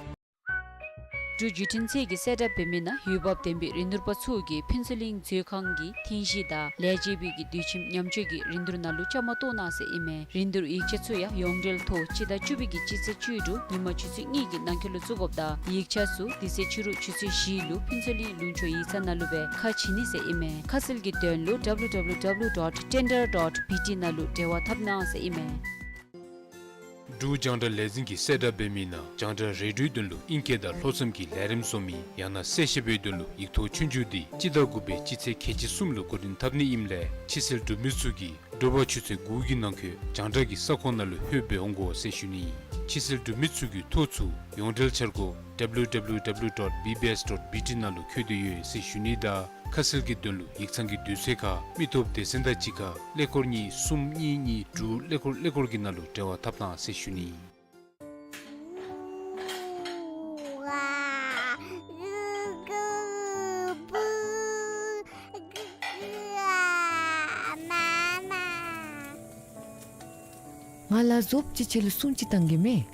འབྲུག་བརྒྱུད་འཕྲིན་ཚད་ཀྱིས་གསལ་བསྒྲགས་འབད་མི་ནང་འོས་འབབ་ལྡན་པའི་རིན་བསྡུར་པ་ཚུ་གིས་ཕུན་ཚོགས་གླིང་མཛོད་ཁང་གི་ཐེངས་བཞི་དང་ལས་བྱེད་པའི་གི་དུས་ཁྱིམ་ཉམས་བཅོས་ཀྱི་རིན་བསྡུར་ནང་ལུ་བཅའ་མར་གཏོགས་གནང་ཟེར་ཨིན་མས། རིན་བསྡུར་ཡིག་ཆ་ཚུ་ཡང་ཡོངས་འབྲེལ་ཐོག་སྤྱི་ཟླ་བཅུ་པའི་གི་སྤྱི་ཚེས་བཅུ་དྲུག་ཉིན་མ་ཆུ་ཚོད་གཉིས་ཀྱི་ནང་འཁོད་ལུ་བཙུགས་དགོཔ་དང་ཡིག་ཆ་ཚུ་དེ་ཚེ་ཕྱི་རུ་ཆུ་ཚོད་བཞི་ལུ་ཕུན་ཚོགས་གླིང་ལུང་ཕྱོགས་ཡིག་ཚང་ནང་ལུ་སྦེ་ཁ་ཕྱེ་ནི་ཟེར་ཨིན་མས། ཁ་གསལ་གྱི་དོན་ལུ W W W dot tender dot B T ནང་ལུ་འབྲེལ་བ་འཐབ་གནང་ཟེར་ཨིན་མས། འབྲུག་རྒྱང་བསྒྲགས་ལས་འཛིན་གྱིས་གསལ་བསྒྲགས་འབད་མི་ནང་རྒྱང་བསྒྲགས་རེ་ཌིའོའི་དོན་ལུ་ཨིང་སྐད་དང་ལྷོ་མཚམས་ཀྱི་ལས་རིམ་བཟོ་མི་ཡང་ན་གསལ་བཤད་པའི་དོན་ལུ་ཡིག་ཐོག་ཆོས་རྒྱུགས་འདི་སྤྱི་ཟླ་དགུ་པའི་སྤྱི་ཚེས་ཁལ་གཅིག་གསུམ་ལུ་འགོ་འདྲེན་འཐབ་ནི་ཨིནམ་ལས་ཕྱི་སེལ་འབྲུག་མི་ཚུ་གིས་དྲོ་པ་ཆུ་ཚོད་དགུ་གི་ནང་འཁོད་རྒྱང་བསྒྲགས་ཀྱི་ས་ཁོངས་ནང་ལུ་ལྷོདཔ་སྦེ་འོང་དགོ་ཟེར་ཞུ་ནི། ཕྱི་སེལ་འབྲུག་མི་ཚུ་གི་ཐོ་ཚུ་ཡོངས་འབྲེལ་འཆར་སྒོ་W W W dot B B S dot B T ནང་ལུ་བཀོད་དེ་ཡོད་ཟེར་ཞུ་ནི་དང་ཁ་གསལ་གྱི་དོན་ལུ་ཡིག་ཚང་གི་དུས་ཚོད་ཁར་མི་སྟོབས་སྡེ་ཚན་དང་གཅིག་ཁར་ཀླད་ཀོར་གཉིས་གསུམ་གཉིས་གཉིས་དྲུག་ཀླད་ཀོར་ཀླད་ཀོར་གྱི་ནང་ལུ་འབྲེལ་བ་འཐབ་གནང་ཟེར་ཞུ་ནི། ང་ལ་བཟོཔ་ཅིག་ཁྱོད་ལུ་སྲུང་ཅིག་བཏང་གེ་མས།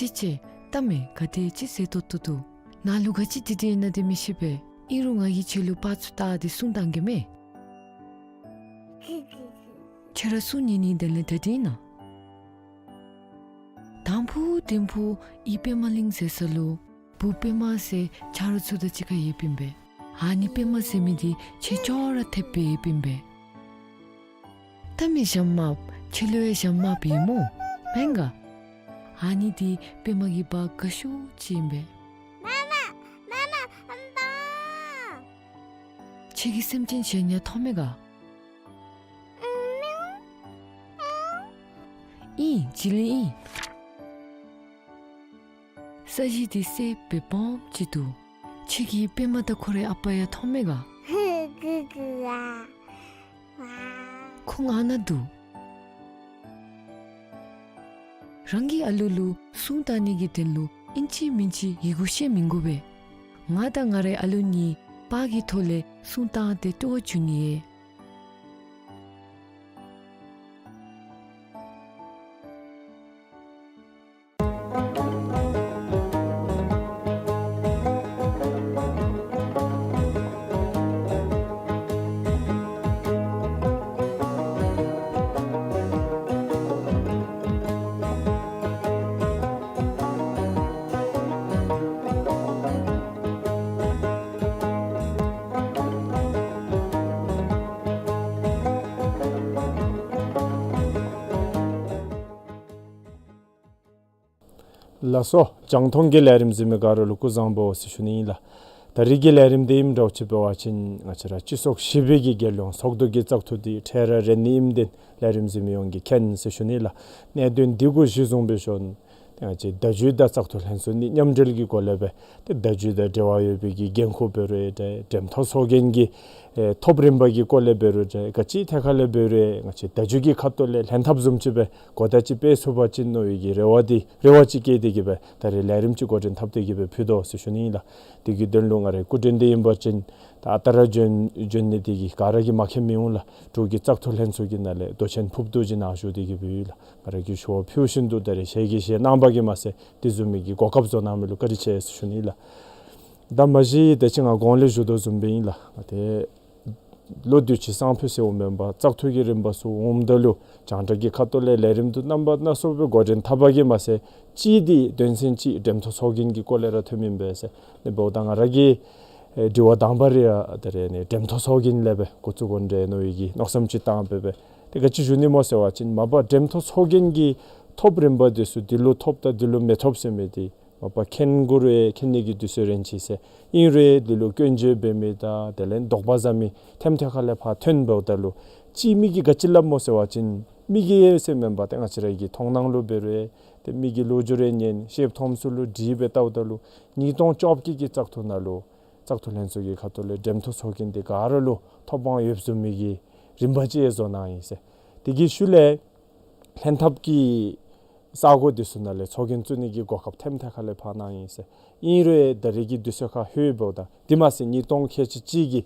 ཅི་ཅི། ལྟ་མས། ག་དེ་ཅིག་ཟེར་ཏོག་ཏོ་འདུག། ནཱ་ལུ་ག་ཅི་འདི་འདི་ཨིན་ན་འདི་མི་ཤེས་པས། ཨིན་རུང་ང་གིས་ཁྱོད་ལུ་པར་ཚུ་བལྟ་སྟེ་སྲུང་བཏང་གེ་མས། ཁྱོད་ར་སྲུང་ཉན་ནི་དེ་ལས་ད་འདི་ཨིན་ན། དང་ཕུ་དིང་ཕུ་ཨི་པདྨ་གླིང་ཟེར་ས་ལུ་བུ་པདྨ་ཟེར་ཆ་རོགས་ཚུ་དང་གཅིག་ཁར་ཡོདཔ་ཨིན་པས། ཨ་ནི་པདྨ་ཟེར་མི་འདི་ཁྱོད་ཅོག་ར་འཐདཔ་སྦེ་ཡོདཔ་ཨིན་པས། ལྟ་མས་ཞྭམོ་དམརཔོ། ཁྱོད་ལུ་ཡང་ཞྭམོ་དམརཔོ་ཡོད་སྨོ། མེན་ག། ཨ་ནི་འདི་པདྨ་གི་བ་དགའ་ཤོས་ཅིག་ཨིན་པས། མ་མ་མ་མ་ཨམ་པ། ཁྱོད་ཀྱིས་སེམས་ཅན་གཞན་ཡང་མཐོང་མས་ག། ཨིན། བྱི་ལི་ཨིན། ས་གཞི་འདི་སེརཔོ་སྦེ་སྦོམ་ཅིག་འདུག། ཁྱོད་ཀྱིས་པདྨ་དང་ཁོ་རའི་ཨ་པ་ཡང་མཐོང་མས་ག། ཁོང་ཨ་ནཱ་འདུག། རང་གི་ཨ་ལུ་ལུ་སྲུང་བཏང་ནི་གི་དོན་ལུ་ཨིན་ཅི་མིན་ཅི་ཡི་གུ་ཤེས་མི་དགོ་པས། ང་དང་ང་རའི་ཨ་ལུ་གཉིས་པར་གྱི་ཐོག་ལས་སྲུང་བཏང་སྟེ་སྤྲོ་བ་བྱུང་ནི་ཨིན། ལགས་སོ། རྒྱང་མཐོང་གི་ལས་རིམ་གཟིགས་མི་ག་ར་ལུ་སྐུ་གཟུགས་བཟང་པོ་ཟེར་ཞུ་ནི་ཨིན་ལགས། ད་རིས་ཀྱི་ལས་རིམ་འདི་ཨིནམ་འདྲཝ་ཅིག་འབད་བ་ཅིན་ང་བཅས་ར་སྤྱི་ཚོགས་ཞི་བའི་གི་རྒྱལ་ཡོངས་ཚོགས་འདུ་གི་བཙག་འཐུ་འདི་འཕྲལ་ར་རན་ནི་ཨིནམ་འདི་ལས་རིམ་གཟིགས་མི་ཡོངས་ཀྱིས་མཁྱེན་ཟེར་ཞུ་ནི་ལགས། གནད་དོན་འདི་གུ་གཞི་བཟུང་འབད་ཞིནམ་ཏེ་ང་བཅས་བརྡ་བརྒྱུད་དང་བཙག་འཐུ་ལྷན་ཚོགས་གཉིས་མཉམ་འབྲེལ་གྱི་སྒོ་ལས་སྦེ་ཏེ་བརྡ་བརྒྱུད་དང་འབྲེལ་བ་ཡོད་པའི་གི་འགན་ཁུར་འབད་རུང་འདྲ་འགྲེམས་ཐོག་ཚོགས་རྒྱན་གྱི་ཨེ་ཐོབ་རིམ་པ་གི་སྐོར་ལས་འབད་རུང་འདྲ་ག་ཅི་ཐད་ཁར་ལས་འབད་རུང་ང་བཅས་བརྡ་བརྒྱུད་ཀྱི་ཁ་ཐུག་ལས་ལྷན་ཐབས་བཟུམ་ཅིག་སྦེ་གོ་བརྡ་ཅིག་སྤེལ་ཚུགས་པ་ཅིན་མནོ་བའི་གི་རེ་བ་འདི་རེ་བ་ཅིག་བསྐྱེད་དེ་གིས་སྦེ་ད་རིས་ལས་རིམ་ཅིག་འགོ་འདྲེན་འཐབ་སྟེ་གིས་སྦེ་ཕུལ་དོ་ཟེར་ཞུ་ནི་ཨིན་ལགས། དེ་གི་དོན་ལུ་ང་རའི་སྐུ་མགྲོན་འདི་ཨིན་པ་ཅིན་ད་ཨ་རྟག་ར་འབྱོན་འབྱོན་ནི་དེ་གིས་ག་ར་གིས་མ་མཁྱེན་མི་འོང་ལགས། འབྲུག་གི་བཙག་འཐུ་ལྷན་ཚོགས་ཀྱི་ནང་ལས་མདོ་ཆེན་ཕུརཔ་རྡོ་རྗེ་ནཱ་བཞུགས་ཏེ་གིས་སྦེ་ཡོད་ལགས། ང་ར་གིས་ཞུ་བ་ཕུལ་བཞིན་དུ་ད་རིས་ཞལ་གྱིས་བཞེས་གནང་བ་གིས་མ་ཚད་དེ་བཟུམ་མའི་གི་གོ་སྐབས་བཟོ་གནང་མི་ལུ་བཀའ་དྲིན་ཆེ་ཟེར་ཞུ་ནི་ལགས། ད་མ་གཞི་ད་ཅི་ང་གོང་ལས་ཞུ་དོ་བཟུམ་སྦེ་ཨིན་ལགས། ཏེ་ལོ་དུས་ཅི་སང་ཕོད་ཟེར་འོང་མེན་པར་བཙག་འཐུ་གི་རིམ་པ་ཚུ་འོངམ་ད་ལུ་རྒྱང་བསྒྲགས་ཀྱི་ཁ་ཐུག་ལས་ལས་རིམ་འདི་རྣམ་པ་སྣ་ཚོགས་སྦེ་འགོ་འདྲེན་འཐབ་པ་གིས་མ་ཚད་གཅིག་འདི་དོན་ཚན་གཅིག་འགྲེམས་ཐོག་ཚོགས་རྒྱན་གྱི་སྐོར་ལས་ར་ཐོན་མི་ཨིན་པས་ཟེར། ཏེ་འབདཝ་ད་ང་ར་གི་ཨེ་དྲི་བ་དང་པ་ར་ཡང་ད་རིས་ནི་འགྲེམས་ཐོག་ཚོགས་རྒྱན་ལས་སྦེ་འགོ་བཙུགས་དགོ་འདྲས་མནོ་བའི་གི་མནོ་བསམ་ཅིག་བཏང་སྦེ་སྦེ་ཏེ་ག་ཅི་ཞུ་ནི་སྨོ་ཟེར་བ་ཅིན་མ་པ་འགྲེམས་ཐོག་ཚོགས་རྒྱན་གྱི་ཐོབ་རིམ་པ་འདི་ཚུ་འདི་ལུ་ཐོབ་དང་འདི་ལུ་མི་ཐོབ་ཟེར་མི་འདི་མ་པ་མཁྱེན་དགོ་རུང་མཁྱེན་ནི་གི་དུས་ཚོད་རན་ཅི་ཟེར། ཨིན་རུང་འདི་ལུ་སྐྱོན་བརྗོད་འབད་མི་དང་དེ་ལས་དོགས་པ་ཟ་མི་ཐེམ་ཐད་ཁ་ལས་ཕར་ཐོན་འབདཝ་ད་ལུ་གཅིག་མི་གིས་ག་ཅི་སླབ་སྨོ་ཟེར་བ་ཅིན་མི་གིས་ཟེར་མེན་པར་ཏེ་ང་བཅས་ར་གི་མཐོང་སྣང་ལུ་འབད་རུང་ཏེ་མི་གི་ལོ་རྒྱུས་རེ་ཉན་ཤེསཔ་མཐོངམ་ཚུ་ལུ་དྲིས་སྦེ་བལྟཝ་ད་ལུ་ཉིས་སྟོང་བཅོ་བརྒྱད་ཀྱི་བཙག་འཐུ་ནང་ལུ་བཙག་འཐུ་ལྷན་ཚོགས་ཀྱི་ཁ་ཐུག་ལས་འགྲེམས་ཐོག་ཚོགས་རྒྱན་འདི་ག་ར་ལུ་ཐོབ་དབང་ཡོདཔ་བཟུམ་མའི་གི་རིམ་པ་ཅིག་བཟོ་གནང་ཡི་ཟེར། དེ་གི་ཤུལ་ལས་ལྷན་ཐབས་ཀྱི་ས་གོ་འདི་ཚུ་ནང་ལས་ཚོགས་རྒྱན་བཙུགས་ནི་གི་གོ་སྐབས་ཐེམ་ཐད་ཁ་ལས་ཕར་གནང་ཡི་ཟེར། ཨིན་རུང་ད་རིས་ཀྱི་དུས་ཚོད་ཁར་ལྷོད་འབདཝ་ད་དེ་མ་ཚད་ཉིས་སྟོང་ཁལ་གཅིག་གཅིག་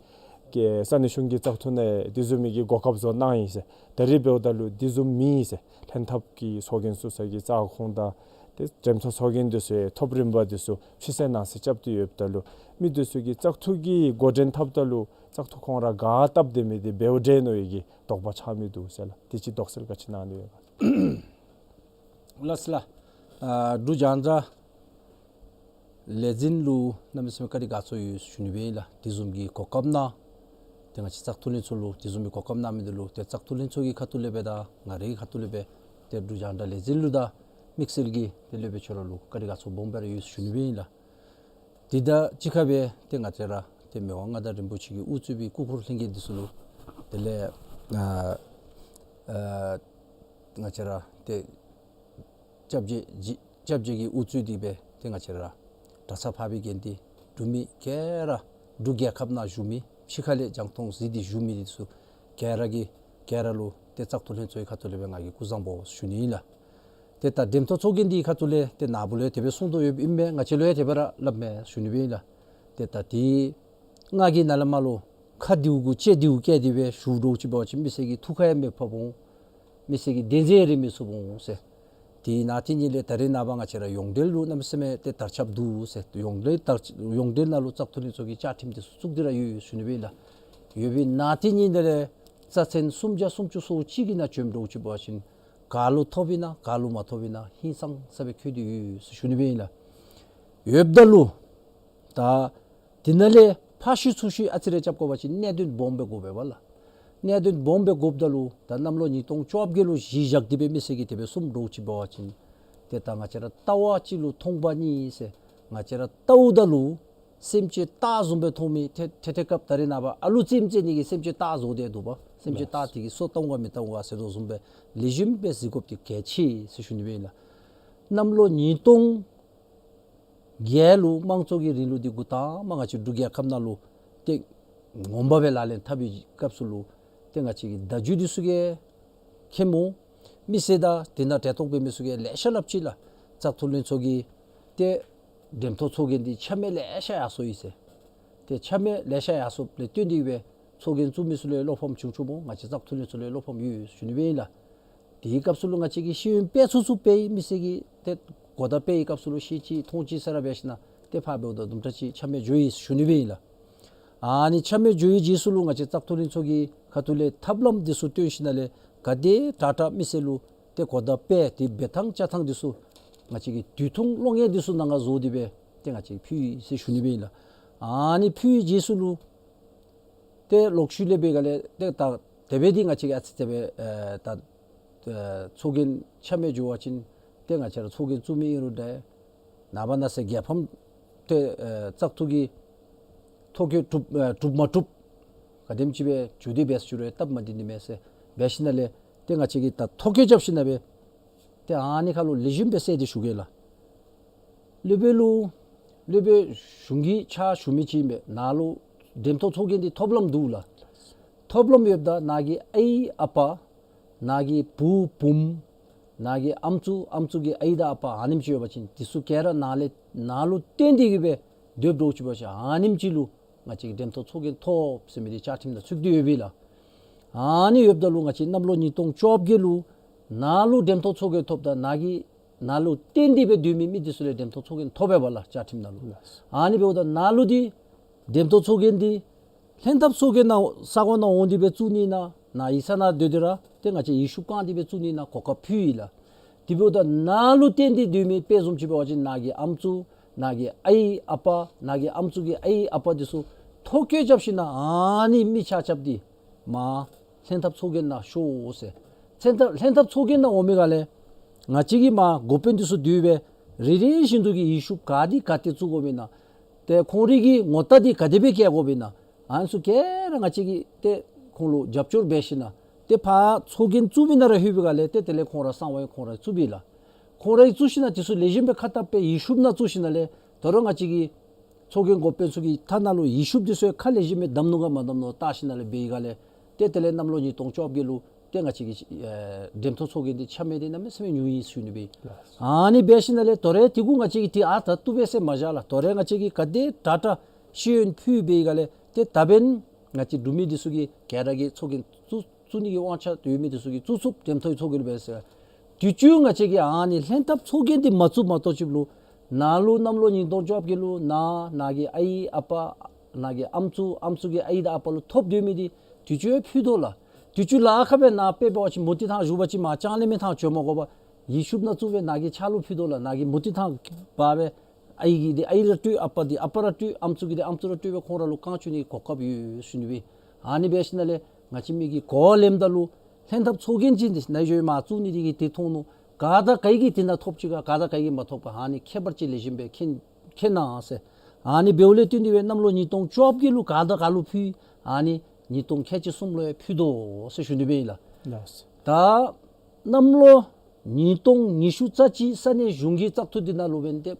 གི་ས་གནས་གཞུང་གི་བཙག་འཐུ་ནང་དེ་བཟུམ་མའི་གི་གོ་སྐབས་བཟོ་གནང་ཡི་ཟེར། ད་རིས་འབདཝ་ད་ལུ་དེ་བཟུམ་མེད་ཟེར། ལྷན་ཐབས་ཀྱི་ཚོགས་རྒྱན་བཙུགས་ས་གི་བཙག་ཁང་དང་ཏེ་འགྲེམས་ཐོག་ཚོགས་རྒྱན་འདི་ཚུ་ཐོབ་རིམ་པ་འདི་ཚུ་ཕྱི་གསལ་ནང་གསལ་རྐྱབ་སྟེ་ཡོདཔ་ད་ལུ་མི་འདི་ཚུ་གིས་བཙག་འཐུ་གི་འགོ་འདྲེན་འཐབ་ད་ལུ་བཙག་འཐུ་ཁོང་ར་ག་སྟབས་བདེ་མི་འདི་འབདཝ་འདྲས་མནོ་བའི་གི་དོགས་པ་ཆགས་མི་འདུག་ཟེར་ལགས། དེ་ཅིག་དོགས་སེལ་ག་ཅི་གནང་ནི་ཡོད་ག། ལགས་སོ་ལགས། ཨ་འབྲུག་རྒྱང་བསྒྲགས་ལས་འཛིན་ལུ་གནམ་མེད་ས་མེད་བཀའ་དྲིན་དགའ་ཚོར་ཡོད་ཞུ་ནི་སྦེ་ཨིན་ལགས། དེ་བཟུམ་གྱི་གོ་སྐབས་གནང་། ཏེ་ང་བཅས་བཙག་འཐུ་ལྷན་ཚོགས་ལུ་དེ་བཟུམ་གྱི་གོ་སྐབས་གནང་མི་འདི་ལུ་ཏེ་བཙག་འཐུ་ལྷན་ཚོགས་ཀྱི་ཁ་ཐུག་ལས་སྦེ་དང་ང་རའི་ཁ་ཐུག་ལས་སྦེ་ཏེ་འབྲུག་རྒྱང་བསྒྲགས་ལས་འཛིན་ལུ་དང་དམིགས་བསལ་གྱིས་ཏེ་སློབ་དཔོན་ཁྱོད་ར་ལུ་བཀའ་དྲིན་དགའ་ཚོར་སྦོམ་སྦེ་ར་ཡོད་ཞུ་ནི་སྦེ་ཨིན་ལགས། དེ་དང་གཅིག་ཁར་སྦེ་ཏེ་ང་བཅས་ར་ཏེ་མི་དབང་མངའ་བདག་རིན་པོ་ཆེ་གིས་དབུ་གཙོས་པའི་སྐུ་འཁོར་ལྷན་རྒྱས་འདི་ཚུ་ལུ་དེ་ལས་ཨ་ཨ་ང་བཅས་ར་ཏེ་སྐྱབས་རྗེ་སྐྱབས་རྗེ་གིས་དབུ་གཙོས་ཏེ་སྦེ་ཏེ་ང་བཅས་ར་གྲྭ་ཚང་འཕགས་པའི་དགེ་འདུན་འབྲུག་མི་ག་ར་འབྲུག་རྒྱལ་ཁབ་ནང་བཞུགས་མི་ཕྱི་ཁ་ལས་རྒྱང་མཐོང་གཟིགས་ཏེ་བཞུགས་མི་འདི་ཚུ་ག་ར་གིས་ག་ར་ལུ་ཏེ་བཙག་འཐུ་ལྷན་ཚོགས་ཀྱི་ཁ་ཐུག་ལས་སྦེ་ང་གིས་སྐུ་གཟུགས་བཟང་པོ་ཞུ་ནི་ཨིན་ལགས། ཏེ་ད་འགྲེམས་ཐོག་ཚོགས་རྒྱན་འདི་ཁ་ཐུག་ལས་ཏེ་ནཱ་བུ་ལུ་ཡང་དེ་སྦེ་གསུངས་དོ་ཡོདཔ་ཨིན་མས། ང་བཅས་ལུ་ཡང་དེ་སྦེ་ར་སླབ་མས་ཞུ་ནི་སྦེ་ཨིན་ལགས། ཏེ་ད་དེ་ང་གིས་ནཱ་ལས་མར་ལུ་ཁ་བདེཝ་གུ་ལྕེ་བདེཝ་བཀལ་ཏེ་སྦེ་ཞུ་འདྲཝ་ཅིག་འབད་བ་ཅིན་མི་སེར་གྱི་ཐུགས་ཁར་ཡང་མི་ཕབ་འོང་། མི་སེར་གྱི་བདེན་འཛིན་རེ་མི་ཚུགས་འོང་ཟེར། དེ་ནང་དེ་ཉིད་ལས་ད་རེས་ནངས་པ་ང་བཅས་ར་ཡོངས་འབྲེལ་ལུ་གནམ་མེད་ས་མེད་ཏེ་དར་ཁྱབ་འདུག་ཟེར། ཡོངས་འབྲེལ་དར་ཡོངས་འབྲེལ་ནང་ལུ་བཙག་འཐུ་ལྷན་ཚོགས་ཀྱི་བཅའ་ཁྲིམས་འདི་ཚུ་བཙུགས་ཏེ་ར་ཡོད་ཞུ་ནི་སྦེ་ཨིན་ལགས། ཡོད་པའི་ནང་དེ་ཉིད་ལས་རྩ་ཚན་སུམ་བརྒྱ་སུམ་ཅུ་སོ་གཅིག་གི་ནང་བྱོན་འདྲཝ་ཅིག་འབད་བ་ཅིན་ག་ལུ་ཐོབ་ཨིན་ན་ག་ལུ་མ་ཐོབ་ཨིན་ན་ཧིང་སངས་ས་སྦེ་འཁོད་དེ་ཡོད་ཟེར་ཞུ་ནི་སྦེ་ཨིན་ལགས། ཡོདཔ་ད་ལུ་ད་དེ་ནང་ལས་ཕར་བཤུད་ཚུར་བཤུད་ཨ་ཙི་རེ་རྐྱབ་དགོ་པ་ཅིན་གནད་དོན་སྦོམ་སྦེ་དགོ་པས་པ་ལགས། གནད་དོན་སྦོམ་སྦེ་དགོཔ་ད་ལུ་ད་གནམ་ལོ་ཉིས་སྟོང་བཅོ་བརྒྱད་ལུ་གཞི་བཞག་སྟེ་སྦེ་མི་སེར་གྱིས་དེ་སྦེ་གསུངས་འདྲཝ་ཅིག་འབད་བ་ཅིན་ཏེ་ད་ང་བཅས་ར་ལྟ་བ་གཅིག་ལུ་མཐོང་པ་གཉིས་ཟེར། ང་བཅས་ར་ལྟཝ་ད་ལུ་སེམས་ཅན་རྟགས་བཟུམ་སྦེ་མཐོང་མི་ཏེ་ཏེ་ཏེ་སྐབས་ད་རེས་ནངས་པ་ཨ་ལུ་ཙེམ་ཙེམ་ནི་གི་སེམས་ཅན་རྟགས་བཟོ་སྟེ་འདུག་པ། སེམས་ཅན་རྟགས་དེ་གིས་སོ་བཏང་ག་མི་བཏང་ག་ཟེར་དོ་བཟུམ་སྦེ་ལེགས་ཤོམ་སྦེ་གཟིགས་དགོཔ་འདི་གལ་ཆེ་ཟེར་ཞུ་ནི་སྦེ་ཨིན་ལགས། གནམ་ལོ་ཉིས་སྟོང་བརྒྱད་ལུ་དམངས་གཙོ་གི་རིང་ལུགས་འདི་འགོ་དང་པ་ང་བཅས་འབྲུག་རྒྱལ་ཁབ་ནང་ལུ་ཏེ་ངོ་མ་སྦེ་ལག་ལེན་འཐབ་པའི་སྐབས་སུ་ལུ་ཏེ་ང་བཅས་ཀྱི་བརྡ་བརྒྱུད་འདི་ཚུ་གིས་མཁྱེནམ་འོང་། མི་སེར་དང་དེ་ནང་གྲལ་གཏོགས་འབད་མི་ཚུ་གིས་ལེ་ཤ་སླབ་ཅི་ལགས། བཙག་འཐུ་ལྷན་ཚོགས་ཀྱི་ཏེ་འགྲེམས་ཐོག་ཚོགས་རྒྱན་འདི་ཆ་མེད་ལེ་ཤ་ཡར་སོ་ཡི་ཟེར། ཏེ་ཆ་མེད་ལེ་ཤ་ཡར་སོཔ་ལས་བརྟེན་ཏེ་སྦེ་ཚོགས་རྒྱན་བཙུགས་མི་ཚུ་ལུ་བློ་ཕམ་བྱུང་བྱུངམ་འོང་། ང་བཅས་བཙག་འཐུ་ལྷན་ཚོགས་ལུ་བློ་ཕམ་ཡོད་ཞུ་ནི་སྦེ་ཨིན་ལགས། དེའི་སྐབས་སུ་ལུ་ང་བཅས་ཀྱིས་ཤེས་ཡོན་སྤེལ་ཚུགས་ཚུགས་སྤེལ་ཡི། མི་སེར་གྱིས་ཏེ་གོ་བརྡ་སྤེལ་བའི་སྐབས་སུ་ལུ་ཤེས་ཅི་མཐོང་ཅི་ས་ར་འབད་ཞིན་ན་ཏེ་ཕར་འབདཝ་ད་དུམ་གྲ་ཅིག་ཆ་མེད་འགྱོ་ཡི་ཞུ་ནི་སྦེ་ཨིན་ལགས། ཨ་ནི་ཆ་མེད་འགྱོ་བའི་རྗེས་སུ་ལུ་ང་བཅས་བཙག་འཐུ་ལྷན་ཚོགས་ཀྱི་ཁ་ཐུག་ལས་ཐབས་ལམ་འདི་ཚུ་སྟོན་ཞིན་ན་ལས་ག་དེ་དྲག་དྲག་མི་སེར་ལུ་ཏེ་གོ་བརྡ་སྤེལ་ཏེ་འབད་ཐངས་བཅའ་ཐངས་འདི་ཚུ་ང་བཅས་ཀྱིས་དུས་ཐུང་གློག་བརྙན་འདི་ཚུ་ནང་ང་བཟོ་སྟེ་སྦེ་ཏེ་ང་བཅས་ཕུལ་ཡི་ཟེར་ཞུ་ནི་སྦེ་ཨིན་ལགས། ཨ་ནི་ཕུལ་བའི་རྗེས་སུ་ལུ་ཏེ་ལོག་ཤུལ་ལས་འབད་ག་ལས་ཏེ་ད་དེ་སྦེ་འདི་ང་བཅས་ཀྱིས་ཨ་ཙི་དེ་སྦེ་ཨེ་ད་ཨེ་ཚོགས་རྒྱན་ཆ་མེད་འགྱོ་བ་ཅིན་ཏེ་ང་བཅས་ར་ཚོགས་རྒྱན་བཙུགས་མི་ཨིན་རུང་འདྲ། ནངས་པ་གནངས་ཚེ་རྒྱལ་ཕམ་ཏེ་ཨེ་བཙག་འཐུ་གི་ཐོ་བཀོད་གྲུབ་ཨེ་གྲུབ་མ་གྲུབ་ག་དེམ་ཅིག་སྦེ་འགྱོ་དེ་འབད་ཞུ་རུང་སྟབས་མ་བདེ་ནི་མས་ཟེར་འབད་ཞིནམ་ལས་ཏེ་ང་བཅས་ཀྱིས་ད་ཐོ་བཀོད་རྐྱབ་ཞིནམ་ལས་ཏེ་ཨ་ནི་ཁར་ལུ་ལེགས་ཤོམ་སྦེ་གསལ་ཏེ་ཞུ་གེ་ལགས། སློབ་དཔོན་ལུ་སློབ་དཔོན་གཞུང་གི་ཕྱག་ཞུ་མི་ཅིག་ཨིན་པས། ནཱ་ལུ་འགྲེམས་ཐོག་ཚོགས་རྒྱན་འདི་ཐོབ་ལམ་འདུག་ལགས། ཐོབ་ལམ་ཡོདཔ་ད་ནཱ་གི་ཨའི་ཨ་པ་ནཱ་གི་བུ་བུམོ་ནཱ་གི་ཨམ་སྲུ་ཨམ་སྲུ་གི་ཨའི་དང་ཨ་པ་ཨ་ནེམ་ཅིག་ཡོད་པ་ཅིན་དེ་ཚུ་ག་ར་ནཱ་ལས་ནཱ་ལུ་བརྟེན་ཏེ་གིས་སྦེ་སྡོདཔ་འདྲཝ་ཅིག་འབད་བ་ཅིན་ཨ་ནེམ་ཅིག་ལུ་ང་བཅས་ཀྱིས་འགྲེམས་ཐོག་ཚོགས་རྒྱན་ཐོབ་ཟེར་མི་འདི་བཅའ་ཁྲིམས་ནང་ཚུད་དེ་ཡོད་པས་ལགས། ཨ་ནི་ཡོདཔ་ད་ལུ་ང་བཅས་གནམ་ལོ་ཉིས་སྟོང་བཅོ་བརྒྱད་ལུ་ནཱ་ལུ་འགྲེམས་ཐོག་ཚོགས་རྒྱན་ཐོབ་ད་ནཱ་གི་ནཱ་ལུ་བརྟེན་ཏེ་སྦེ་སྡོད་མི་མི་དེ་ཚུ་ལས་འགྲེམས་ཐོག་ཚོགས་རྒྱན་ཐོབ་པས་པ་ལགས་བཅའ་ཁྲིམས་ནང་ལུ། ཨ་ནི་འབདཝ་ད་ནཱ་ལུ་འདི་འགྲེམས་ཐོག་ཚོགས་རྒྱན་འདི་ལྷན་ཐབས་ཚོགས་རྒྱན་ནང་ས་གོ་ནང་འོང་སྟེ་སྦེ་བཙུགས་ནི་ན་ནཱ་ཡིག་ཚང་ནང་སྡོད་དེ་ར་ཏེ་ང་བཅས་ཡིག་ཤུབས་བཀང་སྟེ་སྦེ་བཙུགས་ནི་ན་གོ་སྐབས་ཕུལ་ཡི་ལགས། དེ་འབདཝ་ད་ནཱ་ལུ་བརྟེན་ཏེ་སྡོད་མི་དཔེ་བཟུམ་ཅིག་འབད་བ་ཅིན་ནཱ་གི་ཨམ་སྲུ་ནཱ་གི་ཨའི་ཨ་པ་ནཱ་གི་ཨམ་སྲུ་གི་ཨའི་ཨ་པ་དེ་ཚུ་ཐོ་བཀོད་རྐྱབ་ཞིནམ་ལས་ཨ་ནི་མི་ཆ་ཁྱབ་འདི་མར་ལྷན་ཐབས་ཚོགས་རྒྱན་ནང་ཤོག་ཟེར། ལྷན་ཐབས་ལྷན་ཐབས་ཚོགས་རྒྱན་ནང་འོང་མི་ག་ལས་ང་བཅས་ཀྱིས་མར་འགོ་དཔོན་དེ་ཚུ་བསྡུ་སྦེ་རེ་རེ་བཞིན་དུ་གི་ཡིག་ཤུབས་ག་ཏེ་ག་ཏེ་བཙུགས་དགོཔ་ཨིན་ན། ཏེ་ཁོང་རའི་གི་ངོ་རྟགས་འདི་ག་དེ་སྦེ་བཀལ་དགོཔ་ཨིན་ན། ཨ་ནི་ཚུ་ག་ར་ང་བཅས་ཀྱིས་ཏེ་ཁོང་ལུ་རྒྱབ་སྐྱོར་འབད་ཞིནམ་ལས་ཏེ་ཕར་ཚོགས་རྒྱན་བཙུགས་མི་ནང་ར་ལྷོད་པའི་ག་ལས་ཏེ་དེ་ལས་ཁོང་ར་གསང་བ་ཡང་ཁོང་ར་བཙུགས་པས་ལགས། ཁོང་ར་གིས་བཙུགས་ཞིནམ་ལས་དེ་ཚུ་ལེགས་ཤོམ་སྦེ་ཁ་བཏབ་སྦེ་ཡིག་ཤུབས་ནང་བཙུགས་ཞིནམ་ལས་ད་རུང་ང་བཅས་ཀྱི་ཚོགས་རྒྱན་འགོ་དཔོན་ཚུ་གི་ཐད་ནང་ལུ་ཡིག་ཤུབས་དེ་ཚུ་ཁ་ལེགས་ཤོམ་སྦེ་བསྡམ་ནུག་ག་མ་བསྡམ་ནུག་བལྟ་ཞིནམ་ལས་འབད་བའི་ག་ལས་ཏེ་དེ་ལས་གནམ་ལོ་ཉིས་སྟོང་བཅོ་བརྒྱད་ལུ་ཏེ་ང་བཅས་ཀྱི་ཨེ་འགྲེམས་ཐོག་ཚོགས་རྒྱན་འདི་ཆ་མེད་འདི་གནམ་མེད་ས་མེད་ཉུང་ཡི་ཟེར་ཞུ་ནི་སྦེ། ཨ་ནི་འབད་ཞིནམ་ལས་དོ་རུང་དེ་གུ་ང་བཅས་ཀྱིས་ཏེ་ཨ་ད་བཏུབ་པས་ཟེར་མ་བཞག་ལགས། དོ་རུང་ང་བཅས་ཀྱིས་ག་དེ་དྲག་དྲག་ཤེས་ཡོན་ཕུལ་བའི་ག་ལས་ཏེ་ད་འབདན་ང་བཅས་འབྲུག་མི་འདི་ཚུ་གིས་ག་ར་གིས་ཚོགས་རྒྱན་བཙུགས་བཙུགས་ནི་གི་དབང་ཆ་ཡོད་མི་འདི་ཚུ་གིས་བཙུགས་ཚུགསཔ། འགྲེམས་ཐོག་ཚོགས་རྒྱན་ལུ་འབད་ཟེར། དུས་ཅི་ང་བཅས་ཀྱིས་ཨ་ནི་ལྷན་ཐབས་ཚོགས་རྒྱན་འདི་མ་བཙུགསཔ་མ་གཏོགས་ཅིག་ལུ་ནཱ་ལུ་གནམ་ལོ་ཉིས་སྟོང་བཅོ་བརྒྱད་ལུ་ནཱ་ནཱ་གི་ཨའི་ཨ་པ་ནཱ་གི་ཨམ་སྲུ་ཨམ་སྲུ་གི་ཨའི་དང་ཨ་པ་ལུ་ཐོབ་སྡོད་མི་འདི་དུས་ཅི་ཕུལ་དོ་ལགས། དུས་ཅི་ལཱ་ཁག་སྦེ་ནཱ་དཔེ་འབད་བ་ཅིན་མུ་སྟེགས་ཐང་བཞུགས་པ་ཅིན་མར་ལྕང་གླིང་མའི་ཐང་བྱོན་མ་དགོ་པར་ཡིག་ཤུབས་ནང་བཙུགས་སྦེ་ནཱ་གི་ཕྱག་ལུ་ཕུལ་དོ་ལགས། ནཱ་གི་མུ་སྟེགས་ཐང་འབག་སྦེ་ཨའི་གི་འདི་ཨའི་ར་སྤྲོད་ཨ་པ་འདི་ཨ་པ་ར་སྤྲོད་ཨམ་སྲུ་གི་འདི་ཨམ་སྲུ་ར་སྤྲོད་སྦེ་ཁོང་ར་ལུ་བཀང་བཅུག་ནི་གོ་སྐབས་ཡོད་ཟེར་ཞུ་ནི་སྦེ། ཨ་ནི་འབད་ཞིནམ་ལས་ང་བཅས་མི་གིས་གོ་ལེནམ་ད་ལུ་ལྷན་ཐབས་ཚོགས་རྒྱན་ཅིག་འདི་ནཱ་ཞུ་མར་བཙུགས་ནི་འདི་གིས་ཏེ་མཐོང་ནུག། ག་དང་ག་གིས་དེ་ནང་ཐོབ་ཅི་ག་ག་དང་ག་གིས་མ་ཐོབ་ག་ཨ་ནི་ཁྱད་པར་ཅིག་ལེགས་ཤོམ་སྦེ་མཁྱེན་མཁྱེན་གནང་ཟེར། ཨ་ནི་འབདཝ་ལས་བརྟེན་ཏེ་སྦེ་གནམ་ལོ་ཉིས་སྟོང་བཅོ་བརྒྱད་ལུ་ག་དང་ག་ལུ་ཕུལ། ཨ་ནི་ཉིས་སྟོང་ཁལ་གཅིག་གསུམ་ལུ་ཡང་ཕུལ་དོ་ཟེར་ཞུ་ནི་སྦེ་ཨིན་ལགས། ལགས། ད་གནམ་ལོ་ཉིས་སྟོང་ཉི་ཤུ་རྩ་གཅིག་ས་གནས་གཞུང་གི་བཙག་འཐུ་འདི་ནང་ལུ་འབདན་ཏེ་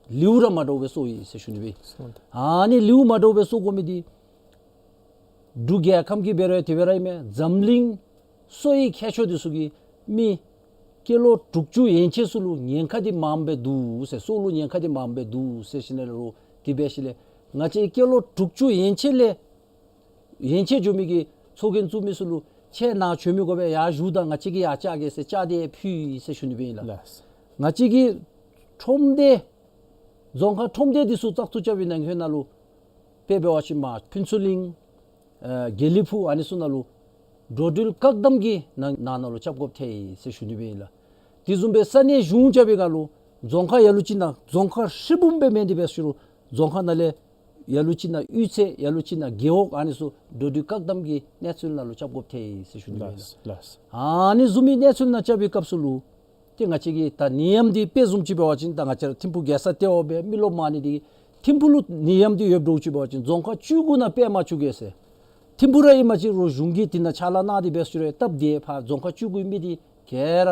ལེའུ་ར་མ་འདྲཝ་སྦེ་སོང་ཡི་ཟེར་ཞུ་ནི་སྦེ། སོང་། ཨ་ནི་ལེའུ་མ་འདྲཝ་སྦེ་སོང་དགོ་མི་འདི་འབྲུག་རྒྱལ་ཁབ་ཀྱི་འབད་རུང་དེ་སྦེ་ར་ཨིན་མས། འཛམ་གླིང་སོག་ཡི་མཁས་མཆོག་འདི་ཚུ་གིས་མི་སྐྱེས་ལོ་དྲུག་ཅུ་ཡན་ཆད་ཚུ་ལུ་ཉེན་ཁ་འདི་མངམ་སྦེ་འདུག་ཟེར། སྲོག་ལུ་ཉེན་ཁ་འདི་མངམ་སྦེ་འདུག་ཟེར་ཞིནམ་ལས་རོགས་དེ་སྦེ་ཞིནམ་ལས་ང་བཅས་སྐྱེས་ལོ་དྲུག་ཅུ་ཡན་ཆད་ལས་ཡན་ཆད་འགྱོ་མི་གི་ཚོགས་རྒྱན་བཙུགས་མི་ཚུ་ལུ་ཁྱེད་ནཱ་བྱོན་མི་དགོ་པས། ཡར་བཞུགས་དང་། ང་བཅས་ཀྱིས་ཡར་བཅར་གེ་ཟེར་བཅར་ཏེ་ཕུལ་ཡི་ཟེར་ཞུ་ནི་སྦེ་ཨིན་ལགས། ལགས། ང་བཅས་ཀྱི་ཁྲོམ་སྡེ་རྫོང་ཁག་ཁྲོམ་སྡེ་འདི་ཚུ་བཙག་འཐུ་རྐྱབ་པའི་ནང་འཁོད་ནང་ལུ་དཔེ་འབད་བ་ཅིན་མར་ཕུན་ཚོགས་གླིང་ཨེ་དགེ་ལེགས་ཕུག་ཨ་ནི་ཚུ་ནང་ལུ་འགྲོ་འགྲུལ་བཀག་དམ་གྱི་ནང་ནང་ནང་ལུ་རྐྱབ་དགོཔ་ཐལ་ཡི་ཟེར་ཞུ་ནི་སྦེ་ཨིན་ལགས། དེ་བཟུམ་སྦེ་ས་གནས་གཞུང་རྐྱབ་པའི་སྒང་ལུ་རྫོང་ཁག་ལ་ལུ་ཅིག་ནང་རྫོང་ཁག་ཧྲིལ་བུམ་སྦེ་མེན་ཏེ་འབད་ཞུ་རུང་རྫོང་ཁག་ནང་ལས་ལ་ལུ་ཅིག་ནང་གཡུས་ཚན་ལ་ལུ་ཅིག་ནང་རྒེད་འོག་ཨ་ནི་ཚུ་འགྲོ་འགྲུལ་བཀག་དམ་གྱི་གནས་ཚུལ་ནང་ལུ་རྐྱབ་དགོཔ་ཐལ་ཡི་ཟེར་ཞུ་ནི་སྦེ་ཨིན་ལགས། ལགས། ཨ་ནི་བཟུམ་མའི་གནས་ཚུལ་ནང་རྐྱབ་པའི་སྐབས་སུ་ལུ་ཏེ་ང་བཅས་ཀྱི་ད་ནད་ཡམས་འདི་དཔེ་བཟུམ་ཅིག་འབད་བ་ཅིན་ད་ང་བཅས་ར་ཐིམ་ཕུག་རྒྱལ་ས་ལྟེ་བ་སྦེ་མི་རློབས་མང་ནི་འདི་ཐིམ་ཕུག་ལུ་ནད་ཡམས་འདི་ཡོདཔ་འདྲཝ་ཅིག་འབད་བ་ཅིན་རྫོང་ཁག་བཅུ་དགུ་ནང་སྤེལ་མ་བཅུག་གེ་ཟེར། ཐིམ་ཕུག་ར་ཨིན་པ་ཅིན་རོགས་གཞུང་གིས་དེ་ནང་ཕྱག་ལཱ་གནང་སྟེ་འབད་ཞུ་རུང་སྟབས་བདེ་ཕར་རྫོང་ཁག་བཅུ་དགུའི་མི་འདི་ག་ར་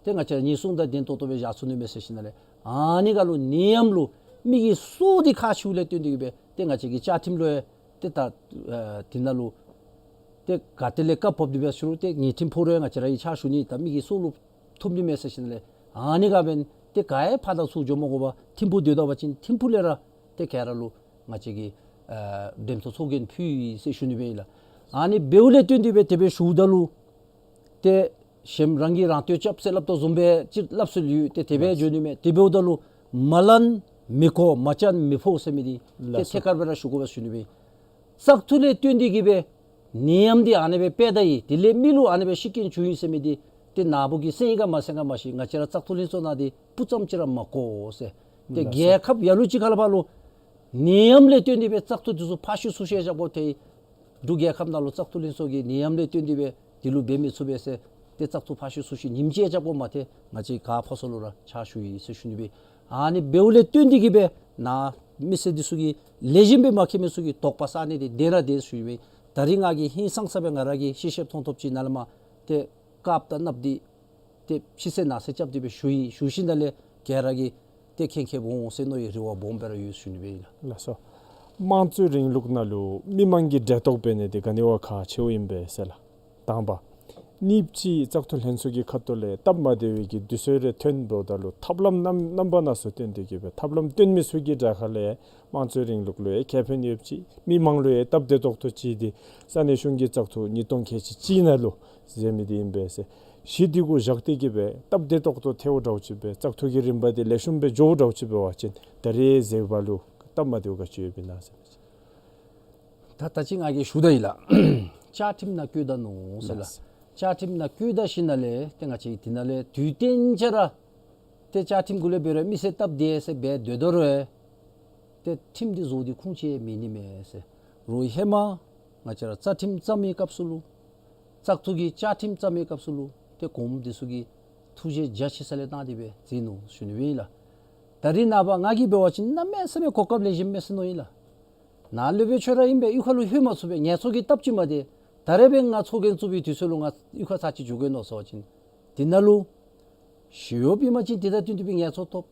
ཏེ་ང་བཅས་ཉེན་སྲུང་དང་ལྡན་ཏོག་ཏོ་སྦེ་བཞག་ཚུགས་ནི་མས་ཟེར་ཞིནམ་ལས་ཨ་ནི་སྒང་ལུ་ནད་ཡམས་ལུ་མི་གི་སྲོག་འདི་ཁག་ཆེཝ་ལས་བརྟེན་ཏེ་གིས་སྦེ་ཏེ་ང་བཅས་ཀྱི་བཅའ་ཁྲིམས་ལུ་ཡང་ཏེ་ད་ཨེ་དེ་ནང་ལུ་ཏེ་ག་ཏེ་ལས་བཀག་ཕབ་སྟེ་འབད་ཞུ་རུང་ཏེ་ངེས་ཁྲིམས་ཕོག་རུང་ཡང་ང་བཅས་ར་གིས་ཕྱག་ཞུ་ནི་ད་མི་གི་སྲོག་ལུ་ཐུག་ནི་མས་ཟེར་ཞིནམ་ལས་ཨ་ནི་སྒང་འབདན་ཏེ་ག་ཡང་ཕར་དང་ཚུར་འགྱོ་མ་དགོ་པར་ཐིམ་ཕུག་སྡོད་ད་པ་ཅིན་ཐིམ་ཕུག་ལས་ར་ཏེ་ག་ར་ལུ་ང་བཅས་ཀྱིས་ཨེ་འགྲེམས་ཐོག་ཚོགས་རྒྱན་ཕུལ་ཡི་ཟེར་ཞུ་ནི་སྦེ་ཨིན་ལགས། ཨ་ནི་འབདཝ་ལས་བརྟེན་ཏེ་སྦེ་དེ་སྦེ་ཞུཝ་ད་ལུ་ཏེ་གཞན་རང་གིས་རང་བསྟོད་རྐྱབ་ཟེར་སླབ་དོ་བཟུམ་སྦེ་ཅིག་སླབ་སྲོལ་ཡོད། ཏེ་དེ་སྦེ་འགྱོ་ནི་མས། དེ་འབདཝ་ད་ལུ་མ་ལན་མི་གོ་མ་བྱན་མི་ཕོག་ཟེར་མི་འདི་ཏེ་ཐད་ཀར་སྦེ་ར་ཞུ་དགོ་པས་ཟེར་ཞུ་ནི་སྦེ། བཙག་འཐུ་ལས་བརྟེན་ཏེ་གིས་སྦེ་ནད་ཡམས་འདི་ཨ་ནི་སྦེ་སྤེལ་ད་ཡི། དེ་ལས་མི་ལུ་ཨ་ནི་སྦེ་ཤི་རྐྱེན་བྱུང་ཡི་ཟེར་མི་འདི་ཏེ་ནཱ་བུ་གིས་གསན་ཡི་ག་མ་གསན་ག་མ་ཤེས། ང་བཅས་ར་བཙག་འཐུ་ལྷན་ཚོགས་ནང་འདི་སྤུ་ཙམ་ཅིག་ར་མ་གོ་ཟེར། ཏེ་རྒྱལ་ཁབ་ལ་ལུ་ཅིག་ཁ་ལས་ཕར་ལུ་ནད་ཡམས་ལས་བརྟེན་ཏེ་སྦེ་བཙག་འཐུ་འདི་ཚུ་ཕར་བཤུད་ཚུར་བཤུད་རྐྱབ་དགོཔ་ཐལ་ཡི། འབྲུག་རྒྱལ་ཁབ་ནང་ལུ་བཙག་འཐུ་ལྷན་ཚོགས་ཀྱིས་ནད་ཡམས་ལས་བརྟེན་ཏེ་སྦེ་དེ་ལུ་འབད་མི་ཚུགས་པས་ཟེར་ཏེ་བཙག་འཐུ་ཕར་བཤུད་ཚུར་བཤུད་ཉིནམ་གཅིག་རྐྱབ་དགོཔ་མ་ཐལ། ང་བཅས་ག་ཕར་ཚུར་ལུ་ར་ཕྱག་ཞུ་ཡི་ཟེར་ཞུ་ནི་སྦེ། ཨ་ནི་འབདཝ་ལས་བརྟེན་ཏེ་གིས་སྦེ་ནཱ་མི་སེར་འདི་ཚུ་གིས་ལེགས་ཤོམ་སྦེ་མ་མཁྱེན་མི་ཚུ་གིས་དོགས་པ་ཟ་ནི་འདི་བདེན་ར་བདེན་ཞུ་ནི་སྦེ། ད་རིས་ང་གིས་ཧིང་སངས་ས་སྦེ་ང་ར་གིས་ཤེས་ཤེསཔ་མཐོང་ཐོབ་ཅིག་ནང་ལས་མར་ཏེ་དཀརཔོ་དང་གནགཔོ་འདི་ཏེ་ཕྱི་གསལ་ནང་གསལ་རྐྱབ་སྟེ་སྦེ་ཞུ་ཡི། ཞུ་ཞིནམ་ལས་ག་ར་གིས་ཏེ་མཁྱེན་མཁྱེནམ་འོང་ཟེར་མནོ་བའི་རེ་བ་སྦོམ་སྦེ་ར་ཡོད་ཞུ་ནི་སྦེ་ཨིན་ལགས། ལགས་སོ། དམངས་གཙོའི་རིང་ལུགས་ནང་ལུ་མི་མང་གིས་འབྲེལ་གཏོགས་འབད་ནི་འདི་ག་ནི་བ་ཁག་ཆེཝ་ཨིན་པས་ཟེར་ལགས། དང་པ། གཉིས་པ་ཅིག་བཙག་འཐུ་ལྷན་ཚོགས་ཀྱི་ཁ་ཐུག་ལས་སྟབས་མ་བདེ་བའི་གི་དུས་ཚོད་རེ་ཐོན་འབདཝ་ད་ལུ་ཐབས་ལམ་རྣམ་རྣམ་པ་སྣ་ཚོགས་བཏོན་ཏེ་གིས་སྦེ་ཐབས་ལམ་བཏོན་མི་ཚུ་གི་གྲལ་ཁ་ལས་དམངས་གཙོའི་རིང་ལུགས་ལུ་ཡང་ཁེ་ཕན་ཡོདཔ་ཅིག་མི་མང་ལུ་ཡང་སྟབས་བདེ་ཏོག་ཏོ་ཅིག་འདི་ས་གནས་གཞུང་གི་བཙག་འཐུ་ཉིས་སྟོང་ཁལ་གཅིག་གཅིག་ནང་ལུ་མཛད་མི་འདི་ཨིན་པས་ཟེར། གཞི་འདི་གུ་བཞག་སྟེ་གིས་སྦེ་སྟབས་བདེ་ཏོག་ཏོ་ཐལཝ་འདྲཝ་ཅིག་སྦེ་བཙག་འཐུ་གི་རིམ་པ་འདི་ལེགས་ཤོམ་སྦེ་འགྱོཝ་འདྲཝ་ཅིག་འབད་བ་ཅིན་ད་རེས་མཛད་པ་ལུ་སྟབས་མ་བདེཝ་ག་ཅི་ཡོདཔ་ཨིན་ན་ཟེར་མི་ཅིག། ད་ད་ཅི་ང་གིས་ཞུ་ད་ཡི་ལགས། བཅའ་ཁྲིམས་ནང་བཀོད་ད་ནུག་ཟེར་ལགས། ལགས། བཅའ་ཁྲིམས་ནང་བཀོད་ད་ཞིནམ་ལས་ཏེ་ང་བཅས་དེ་ནང་ལས་དུས་གཏན་ཆ་ར་ཏེ་བཅའ་ཁྲིམས་གུ་ལས་འབད་རུང་མི་སེར་སྟབས་བདེ་ཟེར་འབད་སྡོད་དོ་རུང་ཏེ་ཁྲིམས་འདི་བཟོ་སྟེ་ཁུངས་ཅིག་མེད་ནི་མས་ཟེར། རོགས་ཧེ་མ་ང་བཅས་ར་རྩ་ཁྲིམས་བརྩམ་མི་སྐབས་སུ་ལུ་བཙག་འཐུ་གི་བཅའ་ཁྲིམས་བརྩམ་མི་སྐབས་སུ་ལུ་ཏེ་གོངམ་འདི་ཚུ་གིས་ཐུགས་རྗེ་རྒྱ་ཆེ་ས་ལས་བཏང་སྟེ་སྦེ་མཛད་ནུག་ཞུ་ནི་སྦེ་ཨིན་ལགས། ད་རིས་ནངས་པ་ང་གིས་འབད་བ་ཅིན་གནམ་མེད་ས་མེད་གོ་སྐབས་ལེགས་ཤོམ་མས་ཟེར་མནོ་ཡི་ལགས། ནཱ་ལུ་སྦེ་ཁྱོད་ར་ཨིན་པས་གཡུས་ཁ་ལུ་ལྷོད་མ་ཚུགས་པས། ངལ་འཚོ་གི་སྟབས་ཅིག་མ་བདེ། ད་རེས་སྦེ་ང་ཚོགས་རྒྱན་བཙུགས་པའི་དུས་ཚོད་ལུ་ང་གཡུས་ཁ་ཚར་གཅིག་འགྱོ་གེ་མནོ་ཟེར་བ་ཅིན་དེ་ནང་ལུ་ཞི་གཡོགཔ་ཨིན་པ་ཅིན་དེ་དང་བསྟུན་ཏེ་སྦེ་ངལ་འཚོ་ཐོབ།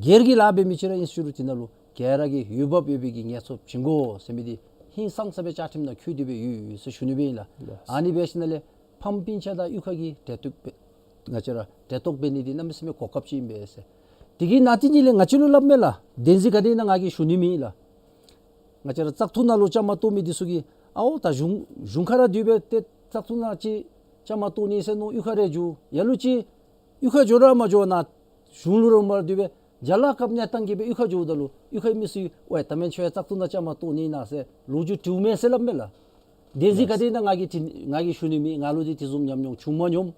སྒེར་གྱི་ལཱ་འབད་མི་ཅིག་ར་ཨིན་ཞུ་རུང་དེ་ནང་ལུ་ག་ར་གིས་འོས་འབབ་ཡོད་པའི་གི་ངལ་འཚོ་བྱིན་དགོ་ཟེར་མི་འདི་ཧིང་སངས་ས་སྦེ་བཅའ་ཁྲིམས་ནང་བཀོད་དེ་སྦེ་ཡོད་ཟེར་ཞུ་ནི་སྦེ་ཨིན་ལགས། ལགས། ཨ་ནི་འབད་ཞིནམ་ལས་ཕམ་སྤུན་ཆ་དང་གཡུས་ཁ་གི་འབྲེལ་གཏོགས་འབད་ང་བཅས་ར་འབྲེལ་གཏོགས་འབད་ནི་འདི་གནམ་མེད་ས་མེད་གོ་སྐབས་ཅིག་ཨིན་པས་ཟེར། དེ་གི་ནང་དེ་ནི་ལས་ང་བཅས་ལུ་སླབ་མས་ལགས། བདེན་རྫུན་ག་དེ་ཨིན་ན་ང་གིས་ཞུ་ནི་མེད་ལགས། ང་བཅས་ར་བཙག་འཐུ་ནང་ལུ་བཅའ་མར་གཏོགས་མི་འདི་ཚུ་གིས་ཨའོ་ད་གཞུང་གཞུང་ཁར་ར་སྡོད་སྦེ་ཏེ་བཙག་འཐུ་ནང་ཅིག་བཅའ་མར་གཏོགས་ནི་ཟེར་མནོ་གཡུས་ཁར་ར་འགྱོ། ལ་ལུ་ཅིག་གཡུས་ཁར་འགྱོ་ར་མ་འགྱོ་ནཱ་གཞུང་ལུ་ར་མར་སྡོད་སྦེ་རྒྱ་ལཱ་རྐྱབ་ནི་བཏང་གིས་སྦེ་གཡུས་ཁར་འགྱོཝ་ད་ལུ་གཡུས་ཁའི་མི་ཚུ་ཝའི་ད་མེན་ཁྱོད་བཙག་འཐུ་ནང་བཅའ་མར་གཏོགས་ནི་ཨིན་ན་ཟེར་ལོ་རྒྱུས་དྲིཝ་མས་ཟེར་སླབ་མས་ལགས། བདེན་རྫུན་ག་དེ་ཨིན་ན་ང་གིས་དྲི་ང་གིས་ཞུ་ནི་མེད། ང་ལུ་འདི་དེ་བཟུམ་ཉམས་མྱོང་བྱུང་མ་མྱོང་།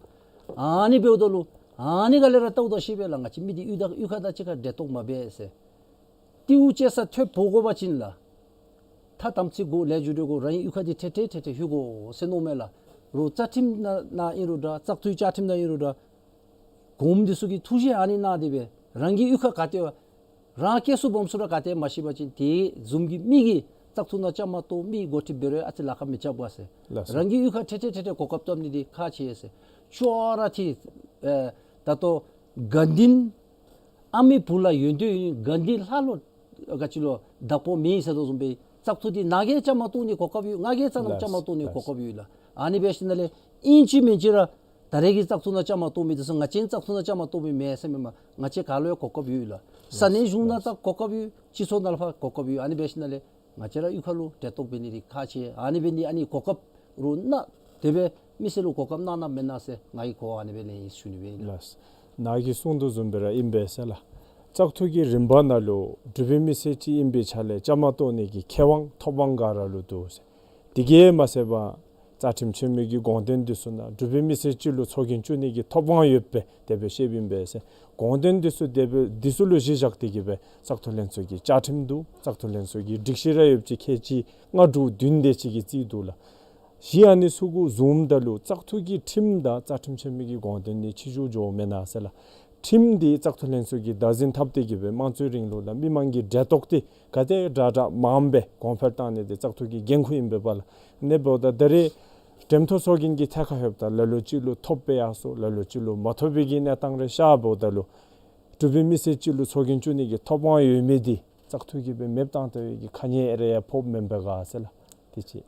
ཨ་ནི་འབདཝ་ད་ལུ་ཨ་ནི་ག་ལས་ར་བལྟཝ་ད་ཤེས་པས་ལགས། ང་བཅས་མི་འདི་གཡུས་དང་གཡུས་ཁ་དང་གཅིག་ཁར་འབྲེལ་གཏོགས་མ་འབད་ཟེར། ཏེ་འུ་ཅེ་ས་ཐོབ་འབོ་དགོ་པ་ཅིན་ལགས། ཐ་དམ་ཚིག་དགོ་ལས་རྒྱུ་འབྲས་དགོ་རང་གི་གཡུས་ཁ་འདི་ཏེ་ཏེ་ཏེ་ཏེ་ལྷོད་དགོ་ཟེར་མནོཝ་མས་ལགས། རོགས་རྩ་ཁྲིམས་ནང་ནང་ཨིན་རུང་འདྲ་བཙག་འཐུའི་བཅའ་ཁྲིམས་ནང་ཨིན་རུང་འདྲ་གོངམ་འདི་ཚུ་གིས་ཐུགས་བཞེད་ཨ་ནི་གནང་སྟེ་སྦེ་རང་གི་གཡུས་ཁ་ག་ཏེ་རང་སྐྱེས་སུ་སྦོམ་ཚུ་ར་ག་ཏེ་མ་ཤེས་པ་ཅིན་དེ་བཟུམ་གྱི་མི་གིས་བཙག་འཐུ་ནང་བཅའ་མར་གཏོགས་མི་འགོ་ཁྲིདཔ་འབད་རུང་ཨ་ཙི་ལཱ་ཁག་མི་རྐྱབ་ག་ཟེར། ལགས་སོ། རང་གི་གཡུས་ཁར་ཏེ་ཏེ་ཏེ་ཏེ་གོ་སྐབས་བཏབ་ནི་འདི་ཁག་ཆེ་ཟེར། ཅོག་ར་འཐད། ཨེ་ད་ལྟོ་དགའ་ལྡན་ཨ་མའི་བུ་ལ་ཡོན་ཏན་ཡོད། དགའ་ལྡན་ལྷ་ལུ་ག་ཅི་ལོ་བདག་པོ་མེད་ཟེར་དོ་བཟུམ་སྦེ་བཙག་འཐུ་འདི་ནཱ་གིས་བཅའ་མར་གཏོགས་ནི་གོ་སྐབས་ཡོད། ང་གིས་རྩ་ནམ་བཅའ་མར་གཏོགས་ནི་གོ་སྐབས་ཡོད་ལགས། ཨ་ནི་འབད་ཞིནམ་ལས་ཨིན་ཅི་མིན་ཅི་ར་ད་རེས་ཀྱི་བཙག་འཐུ་ནང་བཅའ་མར་གཏོགས་མི་འདི་ཚུ་ང་བཅས་བཙག་འཐུ་ནང་བཅའ་མར་གཏོགས་མི་མེན་ཟེར་མེན་མས། ང་བཅས་ག་ལུ་ཡང་གོ་སྐབས་ཡོད་ལགས། ས་གནས་གཞུང་ནང་ད་གོ་སྐབས་ཡོད། སྤྱི་ཚོགས་ནང་ལུ་ཕར་གོ་སྐབས་ཡོད། ཨ་ནི་འབད་ཞིནམ་ལས་ང་བཅས་ར་གཡུས་ཁ་ལུ་འབྲེལ་གཏོགས་འབད་ནི་འདི་ཁག་ཆེ། ཨ་ནི་འབད་ནི་ཨ་ནི་གོ་སྐབས་རོགས་གནང་དེ་སྦེ་མི་སེར་ལུ་གོ་སྐབས་གནང་གནངམ་མེན་ན་ཟེར་ང་གིས་གོ་བ་ཨ་ནི་སྦེ་ལེན་ཡི་ཟེར་ཞུ་ནི་སྦེ་ཨིན་ལགས། ལགས། ནཱ་གིས་གསུངས་དོ་བཟུམ་སྦེ་ར་ཨིན་པས་ཟེར་ལགས། བཙག་འཐུ་གི་རིམ་པ་ནང་ལུ་འབྲུག་པའི་མི་སེར་ཅིག་ཨིན་པའི་ཆ་ལས་བཅའ་མར་གཏོགས་ནི་གི་ཁེ་དབང་ཐོབ་དབང་ག་ར་ལུ་འདུག་ཟེར། དེ་གིས་མ་ཚད་པར་རྩ་ཁྲིམས་ཆེན་མོའི་གི་དགོངས་དོན་འདི་ཚུ་ནང་འབྲུག་པའི་མི་སེར་ཅིག་ལུ་ཚོགས་རྒྱན་བཙུགས་ནི་གི་ཐོབ་དབང་ཡོདཔ་སྦེ་དེ་སྦེ་བཤདཔ་ཨིན་པས་ཟེར། དགོངས་དོན་འདི་ཚུ་དེ་སྦེ་འདི་ཚུ་ལུ་གཞི་བཞག་སྟེ་གིས་སྦེ་བཙག་འཐུ་ལྷན་ཚོགས་ཀྱི་བཅའ་ཁྲིམས་འདུག། བཙག་འཐུ་ལྷན་ཚོགས་ཀྱི་སྒྲིག་གཞི་ར་ཡོདཔ་ཅིག་ཁལ་གཅིག་ལྔ་དྲུག་བདུན་དེ་ཅིག་གིས་བརྩིས་འདུག་ལགས། གཞི་ཨ་ནི་ཚུ་གུ་བཟུངམ་ད་ལུ་བཙག་འཐུ་གི་ཁྲིམས་དང་རྩ་ཁྲིམས་ཆེན་མོའི་གི་དགོངས་དོན་ནི་ཕྱི་འགྱུར་འགྱོཝ་མེན་ན་ཟེར་ལགས། ཁྲིམས་འདི་བཙག་འཐུ་ལྷན་ཚོགས་ཀྱིས་བདག་འཛིན་འཐབ་སྟེ་གིས་སྦེ་དམངས་གཙོའི་རིང་ལུགས་ལུ་མི་མང་གི་འབྲེལ་གཏོགས་འདི་ག་དེ་དྲག་དྲག་མངམ་སྦེ་གོང་འཕེལ་བཏང་ནི་འདི་བཙག་འཐུ་གི་འགན་ཁུར་ཨིན་པས་པ་ལགས། ཨ་ནི་འབདཝ་ད་ད་རེས་འགྲེམས་ཐོག་ཚོགས་རྒྱན་གྱི་ཐད་ཁར་ལྷོདཔ་ད་ལ་ལུ་ཅིག་ལུ་ཐོབ་སྦེ་ཡར་སོང་། ལ་ལུ་ཅིག་ལུ་མ་ཐོབ་པའི་གི་གནས་སྟངས་རེ་ཤར་འབདཝ་ད་ལུ་འབྲུག་པའི་མི་སེར་ཅིག་ལུ་ཚོགས་རྒྱན་བཙུགས་ནི་གི་ཐོབ་དབང་ཡོད་མི་འདི་བཙག་འཐུ་གིས་སྦེ་མེདཔ་བཏང་ད་བའི་གི་ཁ་ཉེས་རེ་ཡང་ཕོགཔ་མེན་པས་ག་ཟེར་ལགས། དེ་ཅིག།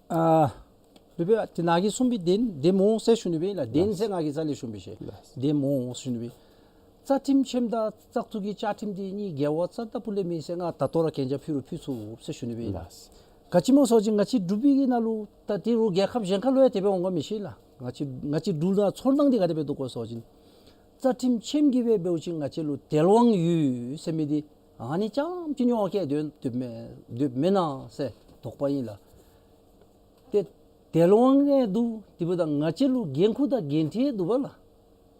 ཨ་ལུ་སྦེ་ཏེ་ནཱ་གིས་གསུངས་པའི་བདེན་བདེནམ་འོང་ཟེར་ཞུ་ནི་སྦེ་ཨིན་ལགས། བདེན་ཟེར་ང་གིས་རྩ་ལས་ཞུ་མི་ཤེས། ལགས། བདེནམ་འོང་ཟེར་ཞུ་ནི་སྦེ། རྩ་ཁྲིམས་ཆེན་མོ་དང་བཙག་འཐུ་གི་བཅའ་ཁྲིམས་འདི་གཉིས་འགལ་བ་རྩ་ལྟ་བུ་ལས་མེད་ཟེར་ང་ད་ལྟོ་ར་གན་རྒྱ་ཕུལ་རུང་ཕུལ་ཚུགས་ཟེར་ཞུ་ནི་སྦེ་ཨིན་ལགས། ལགས། ག་ཅི་སྨོ་ཟེར་བ་ཅིན་ང་བཅས་འབྲུག་པའི་གི་ནང་ལུ་ད་དེ་རུང་རྒྱལ་ཁབ་གཞན་ཁ་ལུ་ཡང་དེ་སྦེ་འོང་ག་མི་ཤེས་ལགས། ང་བཅས་ང་བཅས་འབྲུག་ནང་ཚོར་སྣང་འདི་ག་དེ་སྦེ་འདུག་གོ་ཟེར་བ་ཅིན་རྩ་ཁྲིམས་ཆེན་མོ་གིས་སྦེ་འབདཝ་ཅིན་ང་བཅས་ལུ་དལ་དབང་ཡོད་ཟེར་མི་འདི་ཨ་ནི་རྐྱངམ་ཅིག་ཉོ་བར་སྡོད་སྡོདཔ་མེན་སྡོདཔ་མེན་ན་ཟེར་དོགས་པ་ཨིན་ལགས། ཏེ་དལ་དབང་ཡང་འདུག། དེ་འབདཝ་ད་ང་བཅས་ལུ་འགན་ཁུར་དང་འགན་འཁྲི་འདུག་པ་ལགས།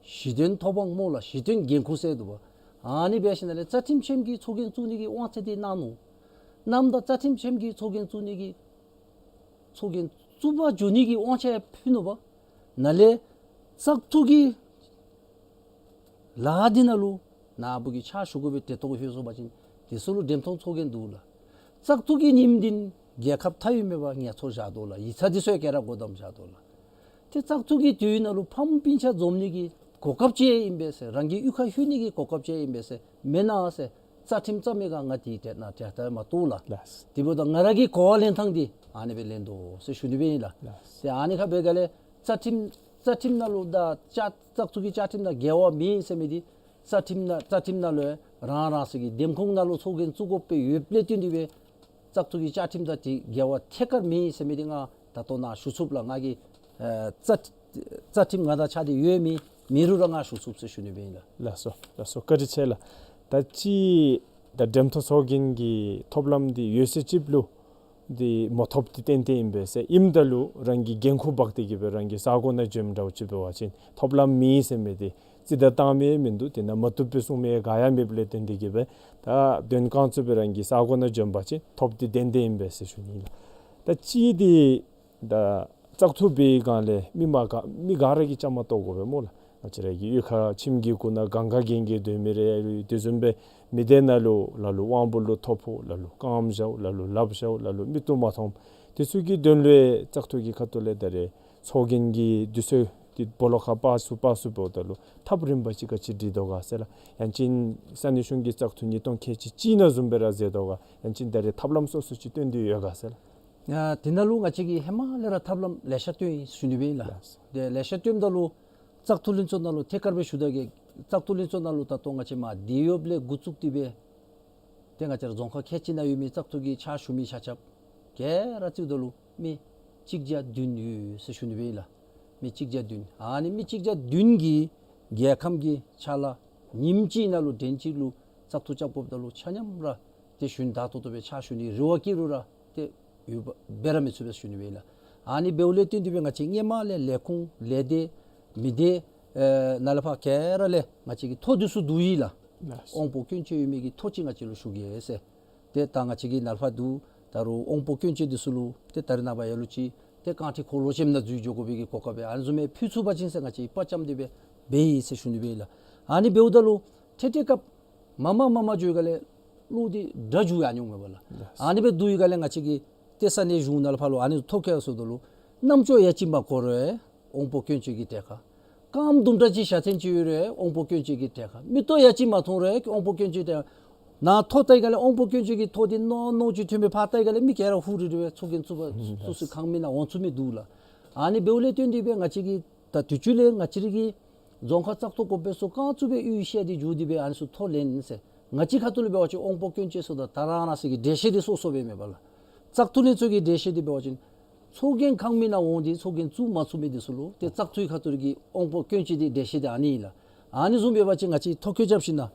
གཞི་རྟེན་ཐོབ་དབང་སྨོ་ལགས། གཞི་རྟེན་འགན་ཁུར་ཟེར་འདུག་པ། ཨ་ནི་འབད་ཞིནམ་ལས་རྩ་ཁྲིམས་ཆེན་མོ་གིས་ཚོགས་རྒྱན་བཙུགས་ནི་གི་དབང་ཚད་འདི་གནང་ནུག། གནངམ་ད་རྩ་ཁྲིམས་ཆེན་མོ་གིས་ཚོགས་རྒྱན་བཙུགས་ནི་གི་ཚོགས་རྒྱན་བཙུགས་པར་འགྱོ་ནི་གི་དབང་ཆ་ཡང་ཕུལ་ནུག་པ། ནཱ་ལས་བཙག་འཐུ་གི་ལཱ་འདི་ནང་ལུ་ ནཱ་བུ་གིས་ཕྱག་ཞུ་དགོ་པའི་གྲལ་གཏོགས་ལྷོད་སོང་པ་ཅིན་དེ་ཚུ་ལུ་འགྲེམས་སྟོན་ཚོགས་རྒྱན་འདུག་ལགས། བཙག་འཐུ་གི་ཉིནམ་འདི་རྒྱལ་ཁབ་མཐའ་དབུས་མེད་པར་ངལ་འཚོ་བཞག་དོ་ལགས། ཡིག་ཚང་འདི་ཚུ་ཡང་ག་ར་སྒོ་བསྡམས་བཞག་དོ་ལགས། ཏེ་བཙག་འཐུ་གི་དུས་ནང་ལུ་ཕམ་སྤུན་ཆ་འཛོམས་ནི་གི་གོ་སྐབས་ཅིག་ཨིན་པས་ཟེར། རང་གི་གཡུས་ཁར་ལྷོད་ནི་གི་གོ་སྐབས་ཅིག་ཨིན་པས་ཟེར་མེན་ན་ཟེར། རྩ་ཁྲིམས་རྩ་མེད་ག་ང་དེ་གྲལ་ནང་གྲལ་ལྟར་མ་གཏོགས་ལགས། ལགས། དེ་འབདཝ་ད་ང་ར་གི་གོ་བ་ལེན་ཐངས་འདི་ཨ་ནི་སྦེ་ལེན་དོ་ཟེར་ཞུ་ནི་སྦེ་ཨིན་ལགས། ལགས། ཏེ་ཨ་ནི་ཁར་འབད་ག་ལས་རྩ་ཁྲིམས་རྩ་ཁྲིམས་ནང་ལུ་ད་བཙག་བཙག་འཐུ་གི་བཅའ་ཁྲིམས་ནང་འགལ་བ་མེད་ཟེར་མི་འདི་རྩ་ཁྲིམས་ནང་རྩ་ཁྲིམས་ནང་ལུ་རང་རང་སོའི་གི་འདེམས་ཁོངས་ནང་ལུ་ཚོགས་རྒྱན་བཙུགས་དགོཔ་སྦེ་ཡོདཔ་ལས་བརྟེན་ཏེ་སྦེ་བཙག་འཐུ་གི་བཅའ་ཁྲིམས་དང་འདི་འགལ་བ་ཐད་ཀར་མེད་ཟེར་མི་འདི་ང་ད་ལྟོ་ནཱ་ཞུ་ཚུགས་ལགས། ང་གིས་ཨེ་རྩ་རྩ་ཁྲིམས་ང་དང་ཆ་འདི་ཡོད་མི་མེད་རུང་ར་ང་ཞུ་ཚུགས་ཟེར་ཞུ་ནི་སྦེ་ཨིན་ལགས། ལགས་སོ་ལགས་སོ། བཀའ་དྲིན་ཆེ་ལགས། ད་ཅི་ད་འགྲེམས་སྟོན་ཚོགས་རྒྱན་གྱི་ཐོབ་ལམ་འདི་ཡོད་ཚད་ཅིག་ལུ་འདི་མ་ཐོབ་འདི་ཏན་ཏན་ཨིན་པས་ཟེར། ཨིནམ་ད་ལུ་རང་གིས་འགན་ཁུར་འབག་སྟེ་གི་སྦེ་རང་གི་ས་གོ་ནང་འབྱོནམ་འདྲཝ་ཅིག་འབད་བ་ཅིན་ཐོབ་ལམ་མེད་ཟེར་མི་འདི་རྩིས་ད་བཏང་མི་མིན་འདུག། དེ་ནང་མ་བཏུབ་པའི་གསུང་མི་ག་ཡང་མེདཔ་ལས་བརྟེན་ཏེ་གི་སྦེ་ད་དོན་ཁོང་ཚུ་སྦེ་རང་གི་ས་གོ་ནང་འབྱོན་པ་ཅིན་ཐོབ་འདི་ཏན་ཏན་ཨིན་པས་ཟེར་ཞུ་ནི་ལགས། ད་ཅི་འདི་ད་བཙག་འཐུ་འབད་བའི་སྒང་ལས་མི་མ་ག་མི་ག་ར་གིས་བཅའ་མར་གཏོགས་དགོ་པས་སྨོ་ལགས། ང་བཅས་ར་གི་གཡུས་ཁར་ཁྱིམ་གྱི་གུ་ན་གང་ག་གན་གི་སྡོད་མི་རེ་ཡང་རུང་དེ་བཟུམ་སྦེ་མི་སྡེ་ནང་ལུ་ལ་ལུ་དབང་པོ་ལུ་ཐོ་ཕོག། ལ་ལུ་རྐངམ་ཞཝ། ལ་ལུ་ལགཔ་ཞཝ། ལ་ལུ་མིག་ཏོ་མ་མཐོངམ། དེ་ཚུ་གི་དོན་ལུ་བཙག་འཐུ་གི་ཁ་ཐུག་ལས་ད་རེས་ཚོགས་རྒྱན་གྱི་དུས་ཚོད་འདི་སྦོ་ལོགས་ཁར་སྤར་ཚུགས་སྤར་ཚུགས་འབདཝ་ད་ལུ་ཐབས་རིམ་པ་ཅིག་ག་ཅི་སྒྲིག་དོ་ག་ཟེར་ལགས། ཡང་ཅིན་ས་གནས་གཞུང་གི་བཙག་འཐུ་ཉིས་སྟོང་ཁལ་གཅིག་གཅིག་ནང་བཟུམ་སྦེ་ར་མཛད་དོ་ག། ཡང་ཅིན་ད་རེས་ཐབས་ལམ་སོ་སོ་ཅིག་སྟོན་ཏེ་ཡོད་ག་ཟེར་ལགས། ཡ་དེ་ནང་ལུ་ང་བཅས་ཀྱིས་ཧེ་མ་ལས་ར་ཐབས་ལམ་ལེ་ཤ་སྟོན་ཡི་ཟེར་ཞུ་ནི་སྦེ་ཨིན་ལགས། ལགས། ཏེ་ལེ་ཤ་སྟོནམ་ད་ལུ་བཙག་འཐུ་ལྷན་ཚོགས་ནང་ལུ་ཐད་ཀར་སྦེ་ཞུ་ད་གེ། བཙག་འཐུ་ལྷན་ཚོགས་ནང་ལུ་ད་ལྟོ་ང་བཅས་མ་དེ་ཡོདཔ་ལས་འགོ་བཙུགས་ཏེ་སྦེ་ཏེ་ང་བཅས་ར་རྫོང་ཁག་ཁལ་གཅིག་ནང་ཡོད་མི་བཙག་འཐུ་གི་ཕྱག་ཞུ་མི་ཆ་ཁྱབ་ག་ར་རྩིསཝ་ད་ལུ་མི་གཅིག་བརྒྱ་བདུན་ཡོད་ཟེར་ཞུ་ནི་སྦེ་ཨིན་ལགས། མི་གཅིག་བརྒྱ་བདུན། ཨ་ནི་མི་གཅིག་བརྒྱ་བདུན་གྱིས་རྒྱལ་ཁམས་ཀྱི་ཕྱག་ལཱ་ཉིནམ་གཅིག་ནང་ལུ་དྲན་གཅིག་ལུ་བཙག་འཐུ་རྐྱབ་དགོཔ་ད་ལུ་ཆ་མཉམ་ར་ཏེ་གཞུང་བདའ་ཏོག་ཏོ་སྦེ་ཕྱག་ཞུ་ནི་རེ་བ་བསྐྱེད་རུང་ར་ཏེ་ཡོདཔ་འབད་ར་མི་ཚུགས་པས་ཟེར་ཞུ་ནི་སྦེ་ཨིན་ལགས། ཨ་ནི་འབདཝ་ལས་བརྟེན་ཏེ་སྦེ་ང་བཅས་སྔོན་མ་ལས་ལས་ཁུངས་ལས་སྡེ་མི་སྡེ་ཨེ་ནང་ལས་ཕར་ག་ར་ལས་ང་བཅས་ཀྱིས་ཐོ་འདི་ཚུ་བསྡུ་ཡི་ལགས། ལགས། དབང་པོ་སྐྱོན་ཅན་ཡོད་མི་གི་ཐོ་ཅིག་ང་བཅས་ལུ་ཞུ་གེ་ཟེར། ཏེ་ད་ང་བཅས་ཀྱིས་ནཱ་ལས་ཕར་བསྡུ་ད་རུང་དབང་པོ་སྐྱོན་ཅན་འདི་ཚུ་ལུ་ཏེ་ད་རེས་ནངས་པ་ལ་ལུ་ཅིག་ཏེ་རྐང་ཁྲི་འཁོར་ལོ་ཅན་ནང་འཛུལ་འགྱོ་དགོ་པའི་གི་གོ་སྐབས་སྦེ་ཨ་ནི་བཟུམ་སྦེ་ཕུལ་ཚུགས་པ་ཅིན་ཟེར་ང་བཅས་དཔའ་བཅམ་སྟེ་སྦེ་འབད་ཡི་ཟེར་ཞུ་ནི་སྦེ་ཨིན་ལགས། ཨ་ནི་འབདཝ་ད་ལུ་ཐེངས་ཐེངས་སྐབས་མ་མ་མ་མ་འགྱོ་བའི་སྒང་ལས་བློ་འདི་དྲག་འགྱོ་ཡར་འགྱོ་མས་པ་ལགས། ལགས། ཨ་ནི་སྦེ་འགྱོ་བའི་སྒང་ལས་ང་བཅས་ཀྱིས་ཏེ་ས་གནས་གཞུང་ནང་ལས་ཕར་ལུ་ཨ་ནི་ཐོ་བཀོད་སོངམ་ད་ལུ་རྣམ་ཅོ་ཡ་གཅིག་མ་གོ་རུང་དབང་པོ་སྐྱོན་ཅན་གྱི་གྲལ་ཁར། རྐངམ་དུམ་གྲ་ཅིག་ཞན་ཐང་ཅིག་ཡོད་རུང་དབང་པོ་སྐྱོན་ཅན་གྱི་གྲལ་ཁར། མིག་ཏོ་ཡ་གཅིག་མ་མཐོང་རུང་དབང་པོ་སྐྱོན་ཅན་གྲལ་ཁར། ནཱ་ཐོ་བལྟ་བའི་སྒང་ལས་དབང་པོ་སྐྱོན་ཅན་གྱི་ཐོ་འདི་ནོར་ནོར་ཅིག་ཐོན་སྦེ་ཕར་བལྟ་བའི་སྒང་ལས་མི་ག་ར་ཧུ་རི་རི་སྦེ་ཚོགས་རྒྱན་བཙུགས་པ་སོ་སོའི་ཁང་མིག་ནང་འོང་ཚུགས་མི་འདུག་ལགས། ཨ་ནི་འབདཝ་ལས་བརྟེན་ཏེ་སྦེ་ང་བཅས་ཀྱིས་ད་དུས་ཅི་ལས་ང་བཅས་ར་གི་རྫོང་ཁག་བཙག་འཐུ་ཀོ་པལ་སོ་ག་ཚུ་སྦེ་གཡུས་ཤར་ཏེ་འགྱོ་སྟེ་སྦེ་ཨ་ནི་ཚུ་ཐོ་ལེན་ཟེར། ང་བཅས་ཁ་ཐུག་ལས་འབད་བ་ཅིན་དབང་པོ་སྐྱོན་ཅན་ཚུ་དང་ད་རང་རང་སོའི་གི་འགྲེལ་བཤད་འདི་སོ་སོ་སྦེ་མེན་པ་ལགས། བཙག་འཐུ་ལྷན་ཚོགས་ཀྱི་འགྲེལ་བཤད་འདི་འབད་བ་ཅིན་ཚོགས་རྒྱན་ཁང་མིག་ནང་འོང་སྟེ་ཚོགས་རྒྱན་བཙུགས་མ་ཚུགས་མི་འདི་ཚུ་ལུ་ཏེ་བཙག་འཐུའི་ཁ་ཐུག་གི་དབང་པོ་སྐྱོན་ཅན་འདི་འགྲེལ་བཤད་འདི་ཨ་ནི་ཨིན་ལགས། ཨ་ནི་བཟུམ་འབད་བ་ཅིན་ང་བཅས་ཐོ་བཀོད་རྐྱབ་ཞིནམ་ལས་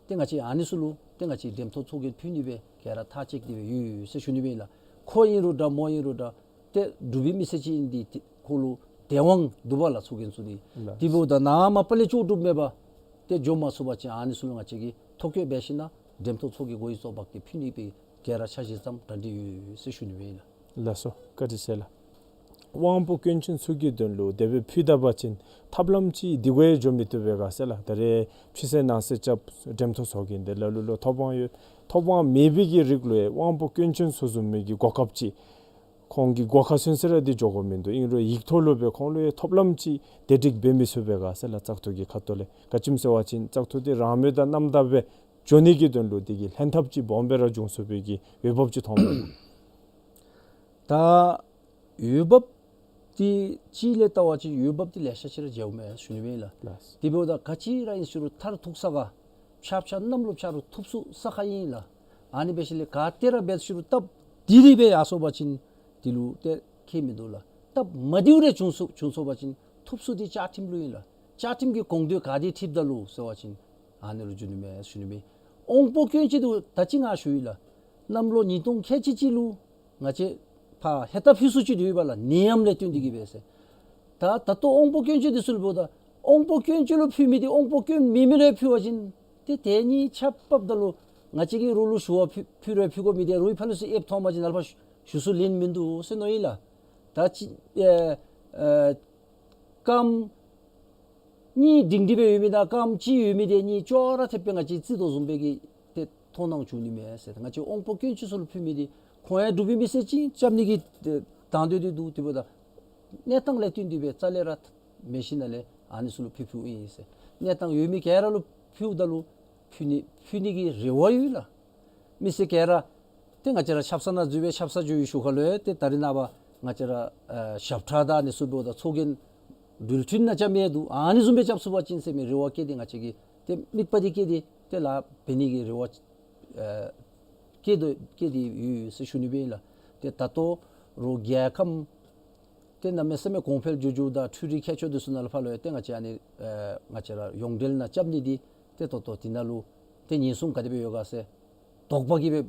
ཏེ་ང་བཅས་ཨ་ནི་ཚུ་ལུ་ཏེ་ང་བཅས་འགྲེམས་སྟོན་ཚོགས་རྒྱན་ཕུལ་ནི་སྦེ་ག་ར་ཐག་བཅད་དེ་སྦེ་ཡོད་ཟེར་ཞུ་ནི་སྦེ་ཨིན་ལགས། ཁོ་ཨིན་རུང་འདྲ་མོ་ཨིན་རུང་འདྲ། ཏེ་འབྲུག་པའི་མི་སེར་ཅིག་ཨིན་ཏེ་ཁོ་ལུ་དད་དབང་འདུག་པ་ལགས་ཚོགས་རྒྱན་ཚུ་འདི། ལགས། དེ་འབདཝ་ད་ནཱ་མ་པ་ལས་ལྕོགས་གྲུབ་མེད་པར་ཏེ་འགྱོ་མ་ཚུགས་པ་ཅིན་ཨ་ནི་ཚུ་ལུ་ང་བཅས་ཀྱིས་ཐོ་བཀོད་འབད་ཞིནམ་ལས་འགྲེམས་སྟོན་ཚོགས་ཀྱི་སྒོ་ཡི་ཚོགས་འབག་སྟེ་ཕུལ་ནི་སྦེ་ག་ར་འཆར་གཞི་བརྩམས་གྲ་སྒྲིག་ཡོད་ཟེར་ཞུ་ནི་སྦེ་ཨིན་ལགས། ལགས་སོ། བཀའ་དྲིན་ཆེ་ལགས། དབང་པོ་སྐྱོན་ཅན་ཚུ་གི་དོན་ལུ་དེ་སྦེ་ཕུལ་ད་པ་ཅིན་ཐབས་ལམ་ཅིག་འདི་གུ་ཡང་འགྱོ་མི་བཏུབ་པས་ག་ཟེར་ལགས། ད་རེས་ཕྱི་གསལ་ནང་གསལ་རྐྱབ་འགྲེམས་སྟོན་ཚོགས་རྐྱབ་སྟེ་ལ་ལུ་ལུ་ཐོབ་དབང་ཡོད། ཐོབ་དབང་མེད་པའི་གི་རིགས་ལུ་ཡང་དབང་པོ་སྐྱོན་ཅན་ཚུ་བཟུམ་མའི་གི་གོ་སྐབས་ཅིག་ཁོང་གི་སྒོ་ཁར་སོང་ས་ར་འདི་འགྱོ་དགོཔ་མིན་འདུག། ཨིན་རུང་ཡིག་ཐོག་ལུ་སྦེ་ཁོང་ལུ་ཡང་ཐོབ་ལམ་ཅིག་དེ་སྒྲིག་འབད་མི་ཚུགས་པས་ག་ཟེར་ལགས། བཙག་འཐུ་གི་ཁ་ཐུག་ལས་ག་ཅི་སྨོ་ཟེར་བ་ཅིན་བཙག་འཐུ་འདི་རང་མོས་དང་རྣམ་དག་སྦེ་འགྱོ་ནི་གི་དོན་ལུ་དེ་གི་ལྷན་ཐབས་ཅིག་སྦོམ་སྦེ་ར་འབྱུང་ཚུགས་པའི་གི་འོས་འབབ་ཅིག་མཐོངམ་མས། ད་འོས་འབབ་འདི་ཅིག་ལས་བལྟ་བ་ཅིན་འོས་འབབ་འདི་ལེ་ཤ་ཅིག་ར་མཇལཝ་མས་ཟེར་ཞུ་ནི་སྦེ་ཨིན་ལགས། ལགས། དེ་འབདཝ་ད་ག་ཅི་ར་ཨིན་ཟེར་རུང་མཐར་ཐུག་ས་ག་ཕྱག་ཕྱག་གནམ་ལོ་ཕྱག་རུ་ཐུབ་ཚུགས་ས་ཁར་ཨིན་ལགས། ཨ་ནི་འབད་ཞིནམ་ལས་ག་ཏེ་ར་འབད་ཟེར་རུང་སྟབས་བདེ་རི་སྦེ་ཡར་སོང་པ་ཅིན་དེ་ལུ་ཏེ་ཁྱད་མིན་འདུག་ལགས། སྟབས་མ་བདེཝ་རེ་བྱུང་སོང་བྱུང་སོང་པ་ཅིན་ཐུབ་ཚུགས་འདི་བཅའ་ཁྲིམས་ལུ་ཨིན་ལགས། བཅའ་ཁྲིམས་ཀྱི་དགོངས་དོན་ག་དེ་འཁྲིལཝ་ད་ལུ་ཟེར་བ་ཅིན་ཨ་ནི་ལུ་འགྱོ་ནི་མས་ཟེར་ཞུ་ནི་མས། དབང་པོ་སྐྱོན་ཅན་འདི་ད་ཅི་ང་ཞུ་ཡི་ལགས། གནམ་ལོ་ཉིས་སྟོང་ཁལ་གཅིག་གཅིག་ལུ་ང་བཅས་ཕར་ཧེ་ཏ་ཕུལ་སོ་ཅི་འདི་ཡོད་པ་ལགས། ནད་ཡམས་ལས་བརྟེན་ཏེ་གི་སྦེ་ཟེར། ད་ད་ལྟོ་དབང་པོ་སྐྱོན་ཅན་འདི་ཚུ་ལུ་འབདཝ་ད་དབང་པོ་སྐྱོན་ཅན་ལུ་ཕུལ་མི་འདི་དབང་པོ་སྐྱོན་མེད་མི་ལུ་ཕུལ་བ་ཅིན་ཏེ་དེ་གཉིས་ཆ་ཕབ་ད་ལུ་ང་བཅས་ཀྱིས་རོགས་ལུ་ཞུ་བ་ཕུལ་ཕུལ་རུང་ཕུལ་དགོ་མི་འདི་རོགས་ཕར་ལས་ཚུར་ཨེབ་ཐོབ་པ་ཅིན་ནཱ་ལས་ཕར་ཞུ་ཞུ་ས་ལེན་མིན་འདུག་ཟེར་མནོ་ཡི་ལགས། ད་ཅི་ཨེ་ཨེ་རྐངམ་ གཉིས་སྒྲིང་སྒྲི་སྦེ་ཡོད་མི་དང་རྐངམ་གཅིག་ཡོད་མི་དེ་གཉིས་ཅོག་ར་འཐདཔ་སྦེ་ང་བཅས་རྩིས་དོ་བཟུམ་སྦེ་གི་ཏེ་མཐོང་སྣང་བྱུང་ནི་མས་ཟེར། ང་བཅས་དབང་པོ་སྐྱོན་ཅན་ཚུ་ལུ་ཕུལ་མི་དེ་ཁོང་ཡང་འབྲུག་པའི་མི་སེར་ཅིག་རྐྱབ་ནི་གི་དང་འདོད་དེ་འདུག། དེ་འབདཝ་ད་གནས་སྟངས་ལས་བརྟེན་ཏེ་སྦེ་རྩ་ལས་ར་མེད་ཞིནམ་ལས་ཨ་ནི་ཚུ་ལུ་ཕུལ་ཕུལཝ་ཨིན་ཟེར། གནས་སྟངས་ཡོད་མི་ག་ར་ལུ་ཕུལཝ་ད་ལུ་ཕུལ་ནི་ཕུལ་ནི་གི་རེ་བ་ཡོད་ལགས། མི་སེར་ག་ར་ཏེ་ང་བཅས་ར་ཆབ་གསང་ནང་འཛུལ་སྦེ་ཆབ་གསང་འགྱོ་བའི་ཤུལ་ཁ་ལུ་ཏེ་ད་རིས་ནངས་པ་ང་བཅས་ར་ཨ་ཞབས་ཁྲ་དང་ཨ་ནི་ཚུ་འབདཝ་ད་ཚོགས་རྒྱན་འགྲུལ་འཕྲིན་ནང་རྐྱབ་མི་འདུག། ཨ་ནི་བཟུམ་སྦེ་རྐྱབ་ཚུགས་པ་ཅིན་ཟེར་མི་རེ་བ་བསྐྱེད་དེ་ང་བཅས་ཀྱིས་ཏེ་དམིགས་པ་འདི་བསྐྱེད་དེ་ཏེ་ལཱ་འབད་ནི་གི་རེ་བ་ཨ་བསྐྱེད་དོ་བསྐྱེད་དེ་ཡོད་ཟེར་ཞུ་ནི་སྦེ་ཨིན་ལགས། ཏེ་ད་ལྟོ་རུང་རྒྱལ་ཁམས་ཏེ་གནམ་མེད་ས་མེད་གོང་འཕེལ་འགྱོ་འགྱོཝ་ད་འཕྲུལ་རིག་ཁྱད་ཆོས་འདི་ཚུ་ནང་ལུ་ཕར་ལུ་ཡང་ཏེ་ང་བཅས་ཨ་ནི་ཨེ་ང་བཅས་ར་ཡོངས་འབྲེལ་ནང་རྐྱབ་ནི་འདི་ཏེ་ད་ལྟོ་འདི་ནང་ལུ་ཏེ་ཉེན་སྲུང་ག་དེ་སྦེ་ཡོད་ག་ཟེར་དོགས་པ་གིས་སྦེ་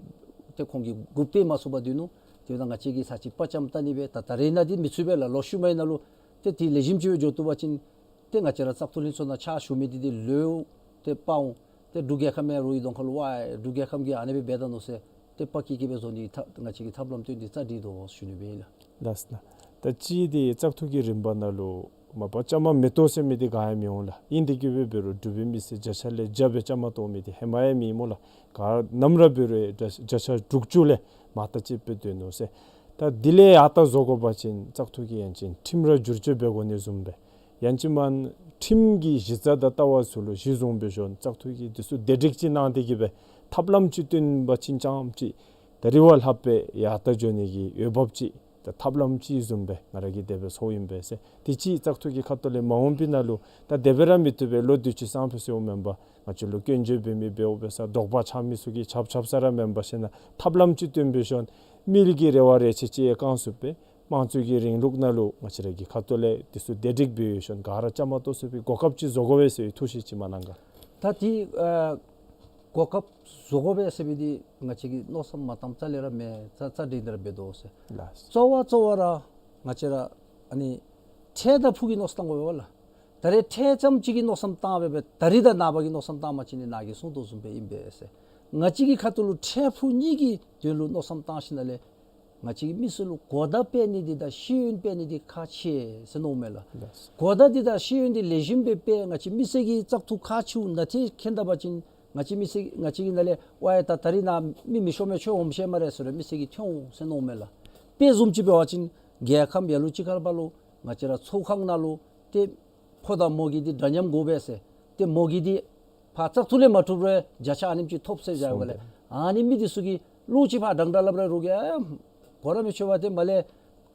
ཏེ་ཁོང་གིས་འགོ་སྟོན་མ་ཚུགས་པར་སྡོད་ནུག། དེ་འབདཝ་ད་ང་བཅས་ཀྱིས་ཚར་གཅིག་དཔའ་བཅམ་བལྟ་ནི་སྦེ་ད་ད་རེས་ནངས་འདི་མི་ཚུད་པས་ལགས། ལོག་ཤུལ་མའི་ནང་ལུ་ཏེ་འདི་ལེགས་ཤོམ་ཅིག་སྦེ་འགྱོ་བཏུབ་པ་ཅིན་ཏེ་ང་བཅས་ར་བཙག་འཐུ་ལྷན་ཚོགས་ནང་ཕྱག་ཞུ་མི་འདི་འདི་ལོག་ཏེ་པ་འོང་། ཏེ་འབྲུག་རྒྱལ་ཁབ་མེན་རུང་ཡི་གདོང་ཁ་ལུ་ཝའེ་འབྲུག་རྒྱལ་ཁབ་ཀྱིས་ཨ་ནི་སྦེ་འབད་ད་ནུག་ཟེར་ཏེ་པ་ཀི་ཀི་སྦེ་བཟོ་ནི་ཐབས་ང་བཅས་ཀྱིས་ཐབས་ལམ་སྟོན་ཏེ་རྩ་སྒྲིག་དོ་ཟེར་ཞུ་ནི་སྦེ་ཨིན་ལགས། ལགས་ལགས། ད་ཅི་འདི་བཙག་འཐུ་གི་རིམ་པ་ནང་ལུ་མ་པ་བཅའ་མར་མི་གཏོགས་ཟེར་མི་འདི་ག་ཡང་མི་འོང་ལགས། ཨིན་དེ་གིས་འབད་འབད་རུང་འབྲུག་པའི་མི་སེར་བརྒྱ་ཆ་ལས་བརྒྱ་སྦེ་བཅའ་མར་གཏོགས་མི་འདི་ཧེ་མ་ཡང་མེད་སྨོ་ལགས། ག་ནམ་ར་འབད་རུང་བརྒྱ་ཆ་དྲུག་ཅུ་ལས་མར་ལྟ་ཅིག་སྦེ་སྡོད་ནུག་ཟེར། ད་འདི་ལས་ཡར་ལྟ་བཟོ་དགོ་པ་ཅིན་བཙག་འཐུ་གི་ཡང་ཅིན་ཁྲིམས་ར་བསྒྱུར་བཅོས་འབད་དགོ་ནི་བཟུམ་སྦེ་ཡང་ཅིན་མར་ཁྲིམས་ཀྱི་གཞི་རྩ་དང་ལྟ་བ་ཚུ་ལུ་གཞི་བཟུང་སྦེ་ཞིནམ་བཙག་འཐུ་གི་འདི་ཚུ་བདེ་སྒྲིག་ཅིག་གནང་སྟེ་གིས་སྦེ་ཐབས་ལམ་ཅིག་སྟོན་པ་ཅིན་ཙམ་ཅིག་ད་རེས་བ་ལྷགཔ་སྦེ་ཡར་ལྟ་འགྱོ་ནི་གི་འོས་འབབ་ཅིག་ད་ཐབས་ལམ་ཅིག་བཟུམ་སྦེ་ང་ར་གིས་དེ་སྦེ་ཚོརཝ་ཨིན་པས་ཟེར། དེ་ཅིག་བཙག་འཐུ་གི་ཁ་ཐུག་ལས་མ་འོངས་པའི་ནང་ལུ་ད་དེ་སྦེ་ར་མི་བཏུབ་པས། ལོ་དུས་ཅི་སང་ཕོད་ཟེརཝ་མེན་པར་ང་བཅས་ལུ་སྐྱོན་བརྗོད་འབད་མི་འབདཝ་སྦེ་ས་དོགས་པ་ཆགས་མི་ཚུ་གིས་ཆབ་ཆབ་ས་ར་མེན་པར་ཞིནམ་ཐབས་ལམ་ཅིག་སྟོན་སྦེ་ཞིནམ་མི་ལུ་གི་རེ་བ་རེ་ཆེ་ཅིག་བསྐང་ཚུགསཔ་སྦེ་དམངས་གཙོའི་གི་རིང་ལུགས་ནང་ལུ་ང་བཅས་ར་གི་ཁ་ཐུག་ལས་འདི་ཚུ་བདེ་སྒྲིག་འབད་ཞིནམ་ག་ར་བཅའ་མར་གཏོགས་ཚུགས་པའི་གོ་སྐབས་ཅིག་བཟོ་དགོ་པས་ཟེར་བའི་ཐུགས་བཞེད་ཅིག་མ་གནང་ག། ད་འདི་ཨ་གོ་སྐབས་བཟོ་དགོ་པས་ཟེར་མི་འདི་ང་བཅས་ཀྱིས་མནོ་བསམ་མ་བཏངམ་རྩ་ལས་ར་མེད། རྩ་རྩ་འགྲིག་ནི་ར་འབད་དོ་ཟེར། ལགས། གཙོ་བོ་གཙོ་བོ་ར་ང་བཅས་ར་ཨ་ནི་འཕྲལ་དང་ཕུགས་ཀྱི་མནོ་བསམ་བཏང་དགོ་པས་ལགས། ད་རེས་འཕྲལ་ཙམ་ཅིག་གི་མནོ་བསམ་བཏང་སྦེ་སྦེ་ད་རིས་དང་ནངས་པ་གི་མནོ་བསམ་བཏང་པ་ཅིན་ནི་ནཱ་གིས་གསུངས་དོ་བཟུམ་སྦེ་ཨིན་པས་ཟེར། ང་བཅས་ཀྱི་ཁ་ཐུག་ལུ་འཕྲལ་ཕུགས་གཉིས་ཀྱི་དོན་ལུ་མནོ་བསམ་བཏང་ཞིནམ་ལས་ང་བཅས་ཀྱི་མི་སེར་ལུ་གོ་བརྡ་སྤེལ་ནི་འདི་དང་ཤེས་ཡོན་སྤེལ་ནི་འདི་ཁག་ཆེ་ཟེར་མནོཝ་མས་ལགས། ལགས། གོ་བརྡ་འདི་དང་ཤེས་ཡོན་འདི་ལེགས་ཤོམ་སྦེ་སྤེལ། ང་བཅས་མི་སེར་གྱི་བཙག་འཐུ་ཁག་ཆེཝ་ནང་ཏེ་མཁྱེན་ད་པ་ཅིན་ང་བཅས་མི་སེར་ང་བཅས་ཀྱི་ནང་ལས་ཝའེ་ད་ད་རིས་ནཱ་མི་མི་ཤོང་མས་ཁྱོད་འོངམ་ཤེས་སྨ་རེ་ཟེར་རུང་མི་སེར་གྱིས་ཐོན་འོང་ཟེར་མནོཝ་མས་ལགས། དཔེ་བཟུམ་ཅིག་འབད་བ་ཅིན་རྒྱལ་ཁམས་ཡར་ལུ་ཅིག་ཁར་ཕར་ལུ་ང་བཅས་ར་ཚོགས་ཁང་ནང་ལུ་ཏེ་ཕོ་དང་མོ་གི་འདི་འདྲ་མཉམ་དགོ་པས་ཟེར། ཏེ་མོ་གི་འདི་ཕར་བཙག་འཐུ་ལས་མ་ཐོབ་རུང་བརྒྱ་ཆ་ཨ་ནེམ་ཅིག་ཐོབ་ཟེར་བཞག་པས་ལགས། ཨ་ནི་མི་འདི་ཚུ་གིས་ལོག་ཅིག་ཕར་དྲང་དྲང་སླབ་ར་རུང་གི་ཨ་གོ་ར་མི་ཆོད་པས། ཏེ་མར་ལས་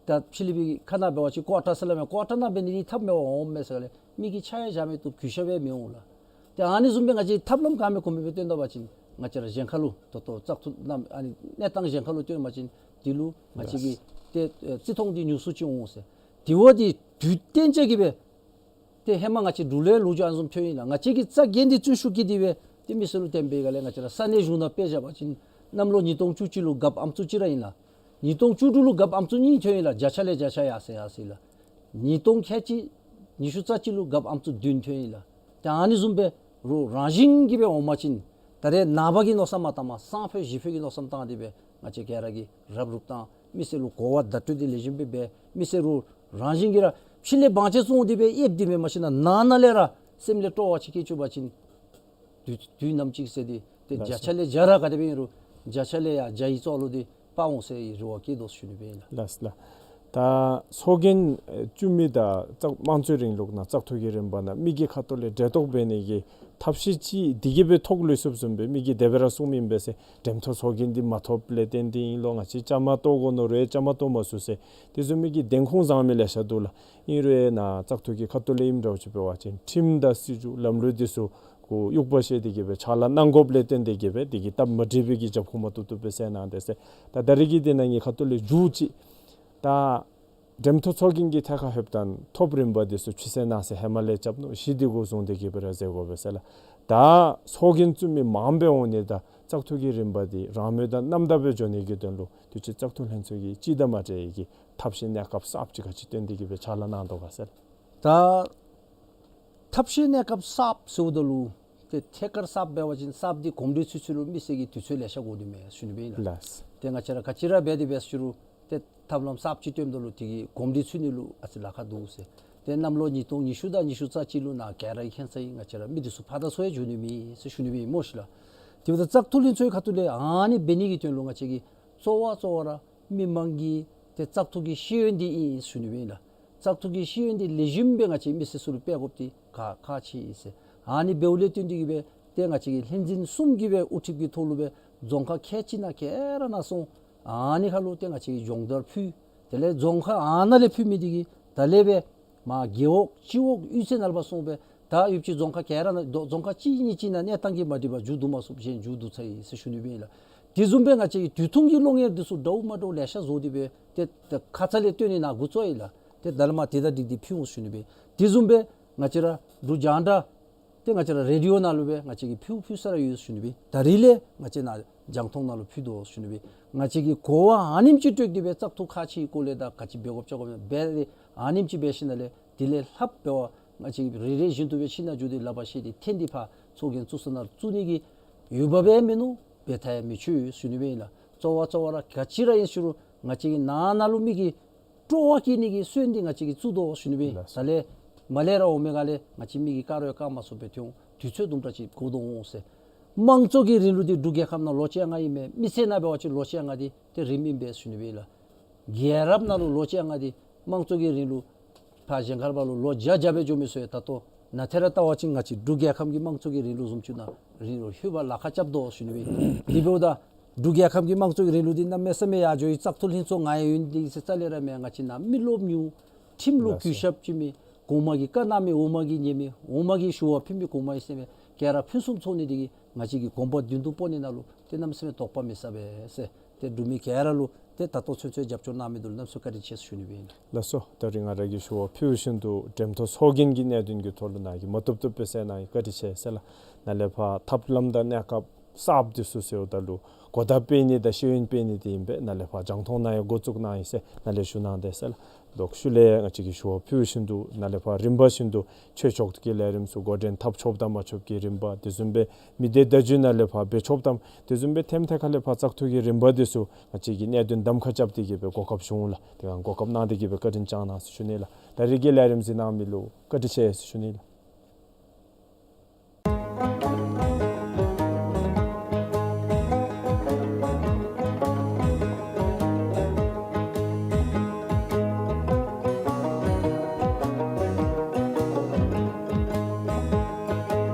ད་ཕྱི་གླིང་པའི་ཁ་ནང་འབད་བ་ཅིན་ཀོ་ཊར་ཟེར་སླབ་མས། ཀོ་ཊར་ནང་འབད་ནི་འདི་ཐབས་མེད་པར་འོངམ་མས་ཟེར་ག་ལས་མི་གིས་ཆ་ཡང་བཞག་མི་བཏུབ། གུས་ཞབས་ཡང་མི་འོང་ལགས། ཏེ་ཨ་ནི་བཟུམ་སྦེ་ང་བཅས་ཐབས་ལམ་ག་མེད་གོ་མེད་སྦེ་སྟོན་ད་པ་ཅིན་ང་བཅས་ར་གཞན་ཁ་ལུ་ད་ལྟོ་བཙག་འཐུ་གནམ་ཨ་ནི་གནས་སྟངས་གཞན་ཁ་ལུ་སྟོན་པ་ཅིན་འདི་ལུ་ང་བཅས་ཀྱི་ཏེ་ཨེ་བརྩི་མཐོང་འདི་ཉུང་སུ་ཅིག་འོང་ཟེར། དེ་བ་འདི་དུས་གཏན་འཇགས་ཀྱི་སྦེ་ཏེ་ཧེ་མ་ང་བཅས་འབྲུག་ལས་ལོག་འགྱོ་ཨ་ནི་བཟུམ་ཐོན་ཡི་ལགས། ང་བཅས་ཀྱིས་རྩ་འགེངས་ཏེ་བརྩོན་ཤུགས་བསྐྱེད་དེ་སྦེ་ཏེ་མི་སེར་ལུ་སྟོན་པའི་སྒང་ལས་ང་བཅས་ར་ས་གནས་གཞུང་ནང་དཔེ་བཞག་པ་ཅིན་གནམ་ལོ་ཉིས་སྟོང་བཅུ་གཅིག་ལུ་རྒཔོ་ཨམ་སྲུ་གཅིག་ར་ཨིན་ལགས། ཉིས་སྟོང་བཅུ་དྲུག་ལུ་རྒཔོ་ཨམ་སྲུ་གཉིས་ཐོན་ཡི་ལགས། བརྒྱ་ཆ་ལས་བརྒྱ་ཆ་ཡར་སོང་ཡར་སོང་ཡི་ལགས། ཉིས་སྟོང་ཁལ་གཅིག་ཉི་ཤུ་རྩ་གཅིག་ལུ་རྒཔོ་ཨམ་སྲུ་བདུན་ཐོན་ཡི་ལགས། ཏེ་ཨ་ནི་བཟུམ་སྦེ་རུང་རང་བཞིན་གྱིས་སྦེ་འོང་པ་ཅིན་ད་རེས་ནངས་པ་གི་མནོ་བསམ་མ་བཏངམ་སང་ཕོད་གཞེས་ཕོད་ཀྱི་མནོ་བསམ་བཏང་སྟེ་སྦེ་ང་བཅས་ག་ར་གིས་རབ་རུབ་བཏང་མི་སེར་ལུ་གོ་བ་བརྡ་སྤྲོད་འདི་ལེགས་ཤོམ་སྦེ་འབད། མི་སེར་རུང་རང་བཞིན་གྱིས་ར་ཕྱི་ལས་བང་ཆེན་བཙོང་སྟེ་སྦེ་ཨེབ་སྟེ་སྦེ་མ་ཤེས་ན་ནང་ན་ལས་ར་སེམས་ལས་སྤྲོ་བ་ཅིག་སྐྱེ་བཅུག་པ་ཅིན་དུས་དུས་ནམ་ཅིག་ཟེར་ཏེ་ཏེ་ལགས་བརྒྱ་ཆ་ལས་བརྒྱ་ར་ག་དེ་སྦེ་ཨིན་རུང་བརྒྱ་ཆ་ལས་ཡར་བརྒྱ་ཡི་ཚོགས་ལུ་འདི་པ་འོང་ཟེར་བའི་རེ་བ་བསྐྱེད་དོ་ཞུ་ནི་སྦེ་ཨིན་ལགས། ལགས་ལགས། ད་ཚོགས་རྒྱན་ཨེ་བཙུགས་མི་དང་བཙག་དམངས་གཙོའི་རིང་ལུགས་ནང་བཙག་འཐུ་གི་རིམ་པ་ནང་མི་གི་ཁ་ཐུག་ལས་འབྲེལ་གཏོགས་འབད་ནི་གི་ཐབས་ཤེས་ཅིག་འདི་གིས་སྦེ་ཐོག་ལུས་ཚུགསཔ་བཟུམ་སྦེ་མི་གིས་དེ་སྦེ་ར་གསུངམ་ཨིན་པས་ཟེར། འགྲེམས་ཐོག་ཚོགས་རྒྱན་འདི་མ་ཐོབ་ལས་བརྟེན་ཏེ་ཨིན་ལོ། ང་བཅས་བཅའ་མར་གཏོགས་དགོ་མནོ་རུང་བཅའ་མར་གཏོགས་མ་ཚུགས་ཟེར། དེ་བཟུམ་མའི་གི་བདེན་ཁུངས་བཟང་མི་ལེ་ཤ་འདུག་ལགས། ཨིན་རུང་ནཱ་བཙག་འཐུ་གི་ཁ་ཐུག་ལས་ཨིནམ་འདྲཝ་ཅིག་འབད་བ་ཅིན་ཁྲིམས་དང་སྲིད་བྱུས་ལམ་ལུགས་འདི་ཚུ་གུ་དབྱུག་པ་བཤེད་དེ་གིས་སྦེ་ཕྱག་ལཱ་གནང་དགོཔ་ལས་བརྟེན་ཏེ་གིས་སྦེ་དེ་གི་སྟབས་མ་འགྲིག་པའི་གི་རྒྱབ་ཁུངས་མ་ཐུག་ཐུག་སྦེ་ཟེར་གནང་དེས་ཟེར། ད་ད་རིས་ཀྱི་འདི་ནང་གི་ཁ་ཐུག་ལས་མཇུག་ཅིག་ད་འགྲེམས་ཐོག་ཚོགས་རྒྱན་གྱི་ཐད་ཁར་ལྷོདཔ་ད་ཐོབ་རིམ་པ་འདི་ཚུ་ཕྱི་སེལ་ནང་སེལ་ཧེ་མ་ལས་རྐྱབ་ནུག། གཞི་འདི་གུ་བཟུང་སྟེ་གིས་སྦེ་ར་མཛད་དགོ་པས་ཟེར་ལགས། ད་ཚོགས་རྒྱན་བཙུགས་མི་མངམ་སྦེ་འོང་ནི་དང་བཙག་འཐུ་གི་རིམ་པ་འདི་རང་མོས་དང་རྣམ་དག་སྦེ་འགྱོ་ནི་གི་དོན་ལུ་དུས་ཅི་བཙག་འཐུ་ལྷན་ཚོགས་ཀྱིས་ཅིག་དང་མ་འདྲཝ་གི་ཐབས་ཤེས་གནས་སྐབས་གསརཔ་ཅིག་ག་ཅི་བཏོན་ཏེ་གིས་སྦེ་ཕྱག་ལཱ་གནང་དོ་ག་ཟེར། ད་ཐབས་ཤེས་གནས་སྐབས་གསརཔ་ཟེརཝ་ད་ལུ་ཏེ་ཐད་ཀར་གསརཔ་འབད་བ་ཅིན་གསརཔ་འདི་གོམས་འདྲིས་ཚུན་ཚོད་ལུ་མི་སེར་གྱིས་དུས་ཚོད་ལེ་ཤ་དགོ་ནི་མས་ཞུ་ནི་སྦེ་ཨིན་ལགས། ལགས། ཏེ་ང་བཅས་ར་ག་ཅི་ར་འབད་དེ་འབད་ཟེར་རུང་ཏེ་ཐབས་ལམ་གསརཔ་ཅིག་སྟོནམ་ད་ལུ་དེ་གི་གོམས་འདྲིས་ཚུན་ཚོད་ལུ་ཨ་ཙི་ལཱ་ཁག་འདུག་ཟེར། ཏེ་གནམ་ལོ་ཉིས་སྟོང་ཉི་ཤུ་དང་ཉི་ཤུ་རྩ་གཅིག་ལུ་ནཱ་ག་ར་གི་མཁྱེན་ས་ཨིན། ང་བཅས་ར་མི་འདི་ཚུ་ཕར་དང་ཚུར་ཡང་འགྱོ་ནི་མེད་ཟེར་ཞུ་ནི་སྦེ་ཨིན་སྨོ་ཤིག་ལགས། དེ་འབདཝ་ད་བཙག་འཐུ་ལྷན་ཚོགས་ཁ་ཐུག་ལས་ཨ་ནི་འབད་ནི་གི་དོན་ལུ་ང་བཅས་ཀྱིས་གཙོ་བོ་གཙོ་བོ་ར་མི་མང་གི་ཏེ་བཙག་འཐུ་གི་ཤེས་ཡོན་འདི་ཨིན་ཟེར་ཞུ་ནི་སྦེ་ཨིན་ལགས། བཙག་འཐུ་གི་ཤེས་ཡོན་འདི་ལེགས་ཤོམ་སྦེ་ང་བཅས་མི་སེར་ཚུ་ལུ་སྤེལ་དགོཔ་འདི་ཁག་ཁག་ཆེ་ཨིན་ཟེར། ཨ་ནི་འབདཝ་ལས་བརྟེན་ཏེ་གིས་སྦེ་ཏེ་ང་བཅས་ཀྱི་ལྷན་འཛིན་གསུམ་གྱིས་སྦེ་དབུ་ཁྲིདཔ་གི་ཐོག་ལུ་སྦེ་རྫོང་ཁག་ཁལ་གཅིག་ནང་ག་ར་ནང་སོང་། ཨ་ནི་ཁར་ལུ་ཏེ་ང་བཅས་ཀྱིས་སྦྱོང་བརྡར་ཕུལ། དེ་ལས་རྫོང་ཁག་ཨ་ནཱ་ལས་ཕུལ་མི་འདི་གིས་ད་ལས་སྦེ་མར་རྒེད་འོག་སྤྱི་འོག་གཡུས་ཚན་ནང་ལུ་ཕར་སོང་སྦེ་ད་ཡུདཔ་ཅིག་རྫོང་ཁག་ག་ར་ནང་རྫོང་ཁག་གཅིག་གཉིས་ཅིག་ནང་གནས་སྟངས་ཀྱིས་མ་འགྲིག་པར་མཇུག་བསྡུ་མ་ཚུགསཔ་གཞན་མཇུག་བསྡུ་ཚར་ཡི་ཟེར་ཞུ་ནི་སྦེ་ཨིན་ལགས། དེ་བཟུམ་སྦེ་ང་བཅས་ཀྱི་དུས་ཐུང་གི་གློག་བརྙན་འདི་ཚུ་འདྲཝ་མ་འདྲཝ་ལེ་ཤ་བཟོ་སྟེ་སྦེ་ཏེ་ཏེ་ཁ་ཙ་ལས་སྟོན་ནི་ནཱ་འགོ་བཙུགས་ཡི་ལགས། ཏེ་ད་ལས་མར་དེ་དང་འགྲིག་སྟེ་ཕུལ་འོང་ཞུ་ནི་སྦེ། དེ་བཟུམ་སྦེ་ང་བཅས་ར་འབྲུག་རྒྱང་བསྒྲགས་ཏེ་ང་བཅས་ར་རེ་ཌི་ཡོ་ནང་ལུ་སྦེ་ང་བཅས་ཀྱིས་ཕུལ་ཕུལ་ས་ར་ཡོད་ཞུ་ནི་སྦེ། ད་རིས་ལས་ང་བཅས་ནཱ་རྒྱང་མཐོང་ནང་ལུ་ཕུལ་དོ་ཞུ་ནི་སྦེ། ང་བཅས་ཀྱིས་གོ་བ་ཨ་ནེམ་ཅིག་སྤྲོད་དེ་སྦེ་བཙག་འཐུ་ཁག་ཆེ་བའི་སྐོར་ལས་དང་ག་ཅི་འབད་དགོཔ་བཅའ་དགོཔ་འབད་ཨ་ནེམ་ཅིག་འབད་ཞིནམ་ལས་དེ་ལས་ལྷགཔ་སྦེ་བ་ང་བཅས་ཀྱིས་རེ་རེ་བཞིན་དུ་སྦེ་ཕྱི་ནང་འགྱོ་སྟེ་ལག་པར་བཤེད་དེ་འཐེན་ཏེ་ཕར་ཚོགས་རྒྱན་བཙུགས་ས་ནང་བཙུགས་ནི་གི་འོས་འབབ་ཡང་མིན་ནུག། འབད་ཐབས་ཡང་མི་ཆོག་ཞུ་ནི་སྦེ་ཨིན་ལགས། གཙོ་བོ་གཙོ་བོ་ར་ག་ཅི་ར་ཨིན་ཟེར་རུང་ང་བཅས་ཀྱིས་ནང་ན་ལུ་མི་གི་སྤྲོ་བ་སྐྱེད་ནི་གི་སྲོལ་འདི་ང་བཅས་ཀྱིས་བཙུགས་དོ་ཞུ་ནི་སྦེ། ལགས་སོ། ད་ལས་མར་ལས་ར་འོང་མི་ག་ལས་ང་བཅས་མི་གིས་བཀག་རུང་ཡང་བཀག་མ་ཚུགསཔ་སྦེ་ཐོན་འོང་། དུས་ཚོད་དུམ་གྲ་ཅིག་འགོར་དོ་འོང་ཟེར། དམངས་གཙོ་གི་རིང་ལུགས་འདི་འབྲུག་རྒྱལ་ཁབ་ནང་ལོ་བཅོ་ལྔ་ཨིན་མས། མི་སེར་ནང་འབད་བ་ཅིན་ལོ་བཅོ་ལྔ་འདི་ཏེ་རིངམ་ཨིན་པས་ཞུ་ནི་སྦེ་ལགས། རྒྱལ་རབས་ནང་ལུ་ལོ་བཅོ་ལྔ་འདི་དམངས་གཙོ་གི་རིང་ལུགས་ཕར་གཞན་ཁར་བ་ལུ་ལོ་བརྒྱ་བརྒྱ་སྦེ་འགྱོ་མི་ཚུ་ཡང་ད་ལྟོ་ནཱ་ཏེ་ར་བལྟ་བ་ཅིན་ང་བཅས་འབྲུག་རྒྱལ་ཁབ་ཀྱི་དམངས་གཙོ་གི་རིང་ལུགས་བཟུམ་ཅིག་ནང་རིང་ལུ་ལྷོད་པར་ལཱ་ཁག་རྐྱབ་དོ་ཞུ་ནི་སྦེ། དེ་འབདཝ་ད་འབྲུག་རྒྱལ་ཁབ་ཀྱི་དམངས་གཙོ་གི་རིང་ལུགས་འདི་གནམ་མེད་ས་མེད་ཡར་འགྱོ་ཡི། བཙག་འཐུ་ལྷན་ཚོགས་ང་ཡང་ཡོད་ནི་འདི་གིས་རྩ་ལས་ར་མེན། ང་བཅས་ནཱ་མི་རློབས་ཉུང་། ཁྲིམས་ལུ་ལགས་སོ། གུས་ཞབས་ཅིག་མེད། གོང་མ་གིས་བཀའ་གནང་མི་འོག་མ་གིས་ཉན་མི། འོག་མ་གིས་ཞུ་བ་ཕུལ་མི་གོང་མ་གིས་གསན་མི། ག་ར་ཕུན་སུམ་ཚོགས་ནི་འདི་གིས་ང་བཅས་ཀྱིས་གོམ་པ་མདུན་དུ་སྤོ་ནི་ནང་ལུ་ཏེ་གནམ་མེད་ས་མེད་དོགས་པ་མེད་ས་སྦེ་ཟེར། ཏེ་འབྲུག་མི་ག་ར་ལུ་ཏེ་ད་ལྟོ་ཚུན་ཚོད་རྒྱབ་སྐྱོར་གནང་མི་འདི་ལུ་གནམ་མེད་ས་མེད་བཀའ་དྲིན་ཆེ་ཟེར་ཞུ་ནི་སྦེ་ཨིན། ལགས་སོ། ད་རིས་ང་ར་གིས་ཞུ་བ་ཕུལ་བཞིན་དུ་འགྲེམས་ཐོག་ཚོགས་རྒྱན་གྱི་གནད་དོན་གྱི་ཐོག་ལུ་ནཱ་གིས་མ་བཏུབ་བཏུབ་སྦེ་གསལ་གནང་ཡི། བཀའ་དྲིན་ཆེ་ཟེར་ལགས། ནཱ་ལས་ཕར་ཐབས་ལམ་དང་གནས་སྐབས་གསརཔ་འདི་ཚུ་ཟེརཝ་ད་ལུ་གོ་བརྡ་སྤེལ་ནི་དང་ཤེས་ཡོན་སྤེལ་ནི་འདི་ཨིན་པས། ནཱ་ལས་ཕར་རྒྱང་མཐོང་ནང་ཡང་འགོ་བཙུགས་གནང་ཡི་ཟེར་ནཱ་ལས་ཞུ་གནང་དེས་ཟེར་ལགས། ལོག་ཤུལ་ལས་ང་བཅས་ཀྱིས་ཞུ་བ་ཕུལ་བཞིན་དུ་ནཱ་ལས་ཕར་རིམ་པ་བཞིན་དུ་ཆོས་ཕྱོགས་ཀྱི་ལས་རིམ་ཚུ་འགོ་འདྲེན་འཐབ་ཆོགཔ་དང་མ་ཆོགཔ་ཀྱི་རིམ་པ། དེ་བཟུམ་སྦེ་མི་སྡེ་བརྡ་བརྒྱུད་ནང་ལས་ཕར་འབད་ཆོགཔ་དང་དེ་བཟུམ་སྦེ་ཐེམ་ཐེ་ཁ་ལས་ཕར་བཙག་འཐུ་གི་རིམ་པ་འདི་ཚུ་ང་བཅས་ཀྱིས་གནད་དོན་གདམ་ཁ་རྐྱབ་སྟེ་གིས་སྦེ་གོ་སྐབས་བྱུང་ལགས། དེ་སྒང་གོ་སྐབས་གནང་སྟེ་གིས་སྦེ་བཀའ་དྲིན་བསྐྱང་གནང་ཟེར་ཞུ་ནི་ལགས། ད་རིས་ཀྱི་ལས་རིམ་གཟིགས་གནང་མི་ལུ་བཀའ་དྲིན་ཆེ་ཟེར་ཞུ་ནི་ལགས།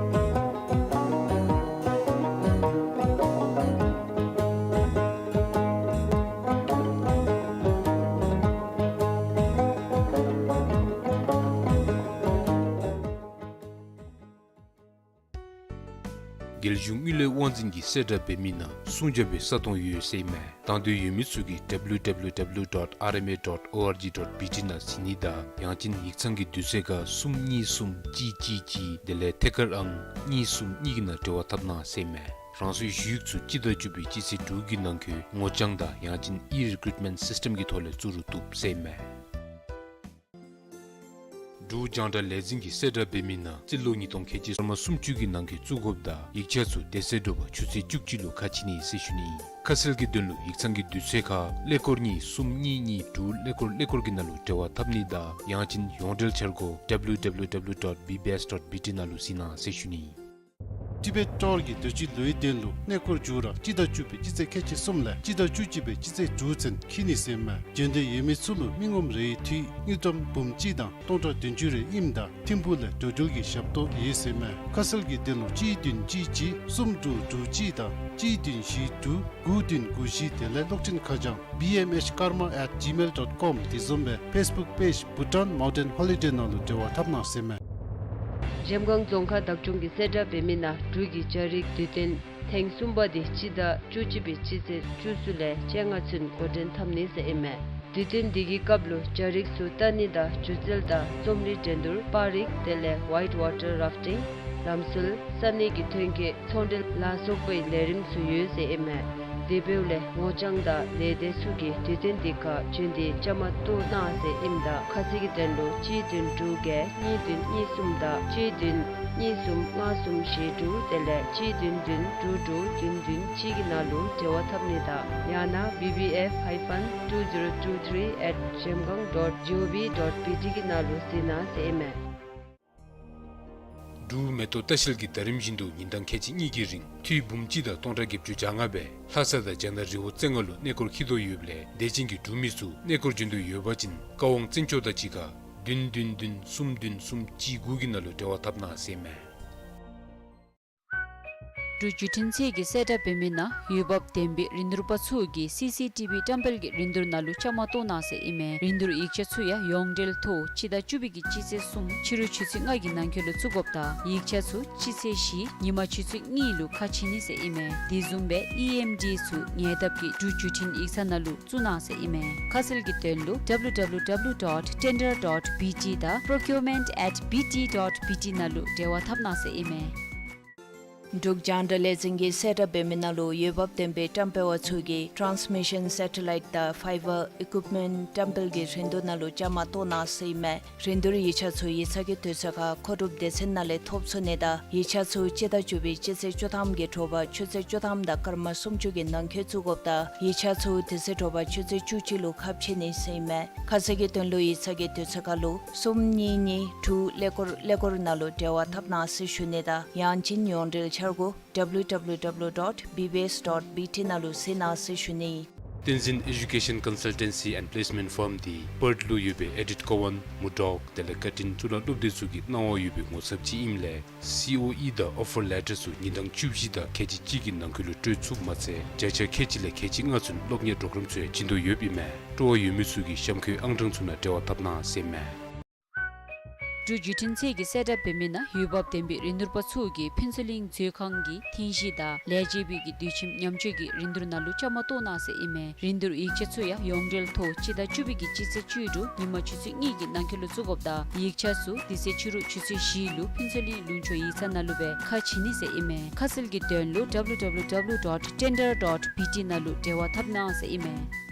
རྒྱལ་གཞུང་དངུལ་ལས་དབང་འཛིན་གྱིས་གསལ་བསྒྲགས་འབད་མི་ནང་སྲུང་བྱ་བའི་ས་སྟོང་ཡོད་ཟེར་ཨིན་མས། དང་འདོད་ཡོད་མི་ཚུ་གིས་W W W dot R M A dot O R G dot B T ནང་གཟིགས་ནི་དང་ཡང་ཅིན་ཡིག་ཚང་གི་དུས་ཚོད་ཁར་གསུམ་གཉིས་གསུམ་གཅིག་གཅིག་གཅིག་དེ་ལས་ཐད་ཀར་ཨང་གཉིས་གསུམ་གཉིས་ཀྱི་ནང་འབྲེལ་བ་འཐབ་གནང་ཟེར་ཨིན་མས། རང་སོའི་ཞུ་ཡིག་ཚུ་སྤྱི་ཟླ་བཅུ་པའི་སྤྱི་ཚེས་དྲུག་གི་ནང་འཁོད་ངོ་རྐྱང་དང་ཡང་ཅིན་ཨི་རི་ཀུའིཊ་མེནཊ་སིསི་ཊེམ་གྱི་ཐོག་ལས་བཙུགས་རུང་བཏུབ་ཟེར་ཨིན་མས། འབྲུག་རྒྱང་བསྒྲགས་ལས་འཛིན་གྱིས་གསལ་བསྒྲགས་འབད་མི་ནང་རྩིས་ལོ་ཉིས་སྟོང་ཁལ་གཅིག་ས་མ་སུམ་ཅུ་གི་ནང་འཁོད་བཙུགས་དགོཔ་དང་ཡིག་ཆ་ཚུ་དེ་ཚེ་དྲོ་པ་ཆུ་ཚོད་བཅུ་གཅིག་ལུ་ཁ་ཕྱེ་ནི་ཟེར་ཞུ་ནི་ཨིན། ཁ་གསལ་གྱི་དོན་ལུ་ཡིག་ཚང་གི་དུས་ཚོད་ཁར་ཀླད་ཀོར་གཉིས་གསུམ་གཉིས་གཉིས་དྲུག་ཀླད་ཀོར་ཀླད་ཀོར་གྱི་ནང་ལུ་འབྲེལ་བ་འཐབ་ནི་དང་ཡང་ཅིན་ཡོངས་འབྲེལ་འཆར་སྒོ་W W W dot B B S dot B T ནང་ལུ་གཟིགས་གནང་ཟེར་ཞུ་ནི་ཨིན། ཊི་བེཊ་ཊོར་གྱི་དུས་ཅི་ལོའི་དོན་ལུ་གནས་སྐོར་མཇུག་ར་སྤྱི་ཟླ་བཅུ་པའི་སྤྱི་ཚེས་ཁལ་གཅིག་གསུམ་ལས་སྤྱི་ཟླ་བཅུ་གཅིག་པའི་སྤྱི་ཚེས་དྲུག་ཚུན་འཁྱིད་ནི་ཟེར་ཨིན་མས། འབྱོན་འདོད་ཡོད་མི་ཚུ་ལུ་མི་ངོམ་རེའི་འཐུས་དངུལ་ཀྲམ་འབུམ་གཅིག་དང་སྟོང་ཕྲག་བདུན་ཅུ་རེ་ཨིནམ་ད་ཐིམ་ཕུག་ལས་འགྲོ་འགྲུལ་གྱི་ཞབས་ཏོག་ཡོད་ཟེར་ཨིན་མས། ཁ་གསལ་གྱི་དོན་ལུ་གཅིག་བདུན་གཅིག་གཅིག་གསུམ་དྲུག་དྲུག་གཅིག་དང་གཅིག་བདུན་བཞི་དྲུག་དགུ་བདུན་དགུ་བཞི་དེ་ལས་གློག་འཕྲིན་ཁ་བྱང་B M H Karma at gmail dot com དེ་བཟུམ་སྦེ་ཕེསི་བུཀ་པེཇ་Bhutan Mountain Holiday ནང་ལུ་འབྲེལ་བ་འཐབ་གནང་ཟེར་ཨིན་མས། གཞལམ་སྒང་རྫོང་ཁག་བདག་སྐྱོང་གིས་གསལ་བསྒྲགས་འབད་མི་ནང་འབྲུག་གི་རྒྱ་རིགས་དུས་སྟོན་ཐེངས་གསུམ་པ་འདི་སྤྱི་ཟླ་བཅུ་གཅིག་པའི་སྤྱི་ཚེས་བཅུ་གསུམ་ལས་བཅོ་ལྔ་ཚུན་འགོ་འདྲེན་འཐབ་ནི་ཟེར་ཨིན་མས། དུས་སྟོན་འདི་གི་སྐབས་ལུ་རྒྱ་རིགས་ཚུ་ལྟ་ནི་དང་སྒྱུ་རྩལ་དང་རྩོམ་རིག་འགྲན་བསྡུར་པར་རིས་དེ་ལས་White Water Rafting ལམ་སྲོལ་ས་གནས་ཀྱི་ཐོན་སྐྱེད་ཚོང་འབྲེལ་ལ་སོགས་པའི་ལས་རིམ་ཚུ་ཡོད་ཟེར་ཨིན་མས། དེ་འབདཝ་ལས་ངོ་རྐྱང་དང་ལས་སྡེ་ཚུ་གིས་དུས་སྟོན་དེ་ཁར་བྱོན་ཏེ་བཅའ་མར་གཏོགས་གནང་ཟེར་ཨིནམ་ད་ཁ་གསལ་གྱི་དོན་ལུ་གཅིག་བདུན་དྲུག་བརྒྱད་གཉིས་བདུན་གཉིས་གསུམ་དང་གཅིག་བདུན་གཉིས་གསུམ་ལྔ་གསུམ་བཞི་དྲུག་དེ་ལས་གཅིག་བདུན་བདུན་དྲུག་དྲུག་བདུན་བདུན་གཅིག་གི་ནང་ལུ་འབྲེལ་བ་འཐབ་ནི་དང་ཡང་ན་B B F hyphen two zero two three at zhemgang dot G O V dot B T གི་ནང་ལུ་གཟིགས་གནང་ཟེར་ཨིན་མས། འབྲུག་མེ་ཏོག་ལྟ་བཤལ་གྱིས་ཟླ་རིམ་བཞིན་དུ་ཉིན་གྲངས་ཁལ་གཅིག་གཉིས་ཀྱི་རིང་ཐུད་འབུམ་གཅིག་དང་སྟོང་ཕྲག་བརྒྱད་ཅུ་གྱ་ལྔ་སྦེ་ལྷ་ས་དང་རྒྱ་ནག་རི་བོ་རྩེ་ལྔ་ལུ་གནས་སྐོར་འཁྱིད་དོ་ཡོདཔ་ལས་དད་ཅན་གྱི་འབྲུག་མི་ཚུ་གནས་སྐོར་བྱོན་འདོད་ཡོད་པ་ཅིན་བཀའ་དབང་བཙན་སྐྱོགས་དང་གཅིག་ཁར་བདུན་བདུན་བདུན་གསུམ་བདུན་གསུམ་གཅིག་དགུ་གི་ནང་ལུ་འབྲེལ་བ་འཐབ་གནང་ཟེར་ཨིན་མས། འབྲུག་བརྒྱུད་འཕྲིན་ཚད་ཀྱིས་གསལ་བསྒྲགས་འབད་མི་ནང་འོས་འབབ་ལྡན་པའི་རིན་བསྡུར་པ་ཚུ་གིས་C C T V བཀྲམ་སྤེལ་གྱི་རིན་བསྡུར་ནང་ལུ་བཅའ་མར་གཏོགས་གནང་ཟེར་ཨིན་མས། རིན་བསྡུར་ཡིག་ཆ་ཚུ་ཡང་ཡོངས་འབྲེལ་ཐོག་སྤྱི་ཟླ་བཅུ་པའི་གི་སྤྱི་ཚེས་གསུམ་ཕྱི་རུ་ཆུ་ཚོད་ལྔ་གི་ནང་འཁོད་ལུ་བཙུགས་དགོཔ་དང་ཡིག་ཆ་ཚུ་སྤྱི་ཚེས་བཞི་ཉིན་མ་ཆུ་ཚོད་གཉིས་ལུ་ཁ་ཕྱེ་ནི་ཟེར་ཨིན་མས། དེ་བཟུམ་སྦེ་E M D ཚུ་ཉེ་འདབས་ཀྱི་འབྲུག་བརྒྱུད་འཕྲིན་ཡིག་ཚང་ནང་ལུ་བཙུགས་གནང་ཟེར་ཨིན་མས། ཁ་གསལ་གྱི་དོན་ལུ W W W dot tender dot B T དང་procurement at B T dot B T ནང་ལུ་འབྲེལ་བ་འཐབ་གནང་ཟེར་ཨིན་མས། འབྲུག་རྒྱང་བསྒྲགས་ལས་འཛིན་གྱིས་གསལ་བསྒྲགས་འབད་མི་ནང་ལུ་འོས་འབབ་ལྡན་པའི་བཀྲམ་སྤེལ་བ་ཚུ་གིས་transmission satellite དང་fiber equipment བཀྲམ་སྤེལ་གྱི་རིན་བསྡུར་ནང་ལུ་བཅའ་མར་གཏོགས་གནང་ཟེར་ཨིན་མས། རིན་བསྡུར་ཡིག་ཆ་ཚུ་ཡིག་ཚང་གི་དུས་ཚོད་ཁར་མཁོ་སྒྲུབ་སྡེ་ཚན་ནང་ལས་ཐོབ་ཚུགས་ནི་དང་ཡིག་ཆ་ཚུ་སྤྱི་ཟླ་བཅུ་པའི་སྤྱི་ཚེས་བཅུ་ཐམ་གྱི་དྲོ་པ་ཆུ་ཚོད་བཅུ་ཐམ་དང་སྐར་མ་སུམ་ཅུ་གི་ནང་འཁོད་བཙུགས་དགོཔ་དང་ཡིག་ཆ་ཚུ་དེ་ཚེ་དྲོ་པ་ཆུ་ཚོད་བཅུ་གཅིག་ལུ་ཁ་ཕྱེ་ནི་ཟེར་ཨིན་མས། ཁ་གསལ་གྱི་དོན་ལུ་ཡིག་ཚང་གི་དུས་ཚོད་ཁར་ལུ་གསུམ་གཉིས་གཉིས་དྲུག་ཀླད་ཀོར་ཀླད་ཀོར་ནང་ལུ་འབྲེལ་བ་འཐབ་གནང་ཟེར་ཞུ་ནི་དང་ཡང་ཅིན་ཡོངས་འབྲེལ་འཆར་སྒོ་W W W dot B B S dot B T ནང་ལུ་གཟིགས་གནང་ཟེར་ཞུ་ནི། བསྟན་འཛིན་Education Consultancy and Placement Firm འདི་པརཐ་ལུ་ཡོད་པའི་ཨེ་ཌིཐ་ཀོ་ཝཱན་མུར་ཌོག་དེ་ལས་ཀར་ཊིན་གཙུག་ལག་སློབ་སྡེ་ཚུ་གི་གནང་བ་ཡོད་པའི་ངོ་ཚབ་ཅིག་ཨིནམ་ལས་C O E དང་offer letter ཚུ་ཉིན་གྲངས་བཅུ་བཞི་དང་ཁལ་གཅིག་གཅིག་གི་ནང་འཁོད་ལུ་སྤྲོད་ཚུགསཔ་མ་ཚད་བརྒྱ་ཆ་ཁལ་གཅིག་ལས་ཁལ་གཅིག་ལྔ་ཚུན་སློབ་གཉེར་པོརོ་གརམ་ཚུ་ཡང་བྱིན་དོ་ཡོདཔ་ཨིན་མས། སྤྲོ་བ་ཡོད་མི་ཚུ་གིས་གཤམ་འཁོད་ཨང་གྲངས་ཚུ་ནང་འབྲེལ་བ་འཐབ་གནང་ཟེར་ཨིན་མས། འབྲུག་བརྒྱུད་འཕྲིན་ཚད་ཀྱིས་གསལ་བསྒྲགས་འབད་མི་ནང་འོས་འབབ་ལྡན་པའི་རིན་བསྡུར་པ་ཚུ་གིས་ཕུན་ཚོགས་གླིང་མཛོད་ཁང་གི་ཐེངས་བཞི་དང་ལས་བྱེད་པའི་གི་དུས་ཁྱིམ་ཉམས་བཅོས་ཀྱི་རིན་བསྡུར་ནང་ལུ་བཅའ་མར་གཏོགས་གནང་ཟེར་ཨིན་མས། རིན་བསྡུར་ཡིག་ཆ་ཚུ་ཡང་ཡོངས་འབྲེལ་ཐོག་སྤྱི་ཟླ་བཅུ་པའི་གི་སྤྱི་ཚེས་བཅུ་དྲུག་ཉིན་མ་ཆུ་ཚོད་གཉིས་ཀྱི་ནང་འཁོད་ལུ་བཙུགས་དགོཔ་དང་ཡིག་ཆ་ཚུ་དེ་ཚེ་ཕྱི་རུ་ཆུ་ཚོད་བཞི་ལུ་ཕུན་ཚོགས་གླིང་ལུང་ཕྱོགས་ཡིག་ཚང་ནང་ལུ་སྦེ་ཁ་ཕྱེ་ནི་ཟེར་ཨིན་མས། ཁ་གསལ་གྱི་དོན་ལུ W W W dot tender dot B T ནང་ལུ་འབྲེལ་བ་འཐབ་གནང་ཟེར་ཨིན་མས།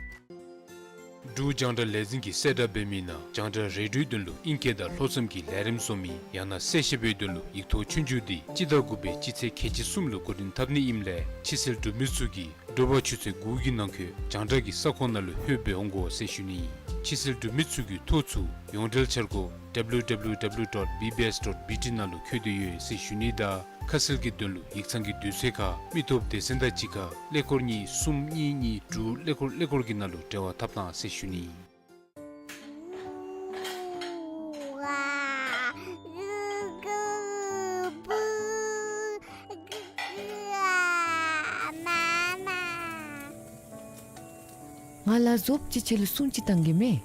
འབྲུག་རྒྱང་བསྒྲགས་ལས་འཛིན་གྱིས་གསལ་བསྒྲགས་འབད་མི་ནང་རྒྱང་བསྒྲགས་རེ་ཌིའོའི་དོན་ལུ་ཨིང་སྐད་དང་ལྷོ་མཚམས་ཀྱི་ལས་རིམ་བཟོ་མི་ཡང་ན་གསལ་བཤད་པའི་དོན་ལུ་ཡིག་ཐོག་ཆོས་རྒྱུགས་འདི་སྤྱི་ཟླ་དགུ་པའི་སྤྱི་ཚེས་ཁལ་གཅིག་གསུམ་ལུ་འགོ་འདྲེན་འཐབ་ནི་ཨིནམ་ལས་ཕྱི་སེལ་འབྲུག་མི་ཚུ་གིས་དྲོ་པ་ཆུ་ཚོད་དགུ་གི་ནང་འཁོད་རྒྱང་བསྒྲགས་ཀྱི་ས་ཁོངས་ནང་ལུ་ལྷོདཔ་སྦེ་འོང་དགོ་ཟེར་ཞུ་ནི། ཕྱི་སེལ་འབྲུག་མི་ཚུ་གི་ཐོ་ཚུ་ཡོངས་འབྲེལ་འཆར་སྒོ་W W W dot B B S dot B T ནང་ལུ་བཀོད་དེ་ཡོད་ཟེར་ཞུ་ནི་དང་ཁ་གསལ་གྱི་དོན་ལུ་ཡིག་ཚང་གི་དུས་ཚོད་ཁར་མི་སྟོབས་སྡེ་ཚན་དང་གཅིག་ཁར་ཀླད་ཀོར་གཉིས་གསུམ་གཉིས་གཉིས་དྲུག་ཀླད་ཀོར་ཀླད་ཀོར་གྱི་ནང་ལུ་འབྲེལ་བ་འཐབ་གནང་ཟེར་ཞུ་ནི། ང་ལ་ཟོགཔ་ཅིག་ཁྱོད་ལུ་སྲུང་ཅིག་བཏང་གེ་མས།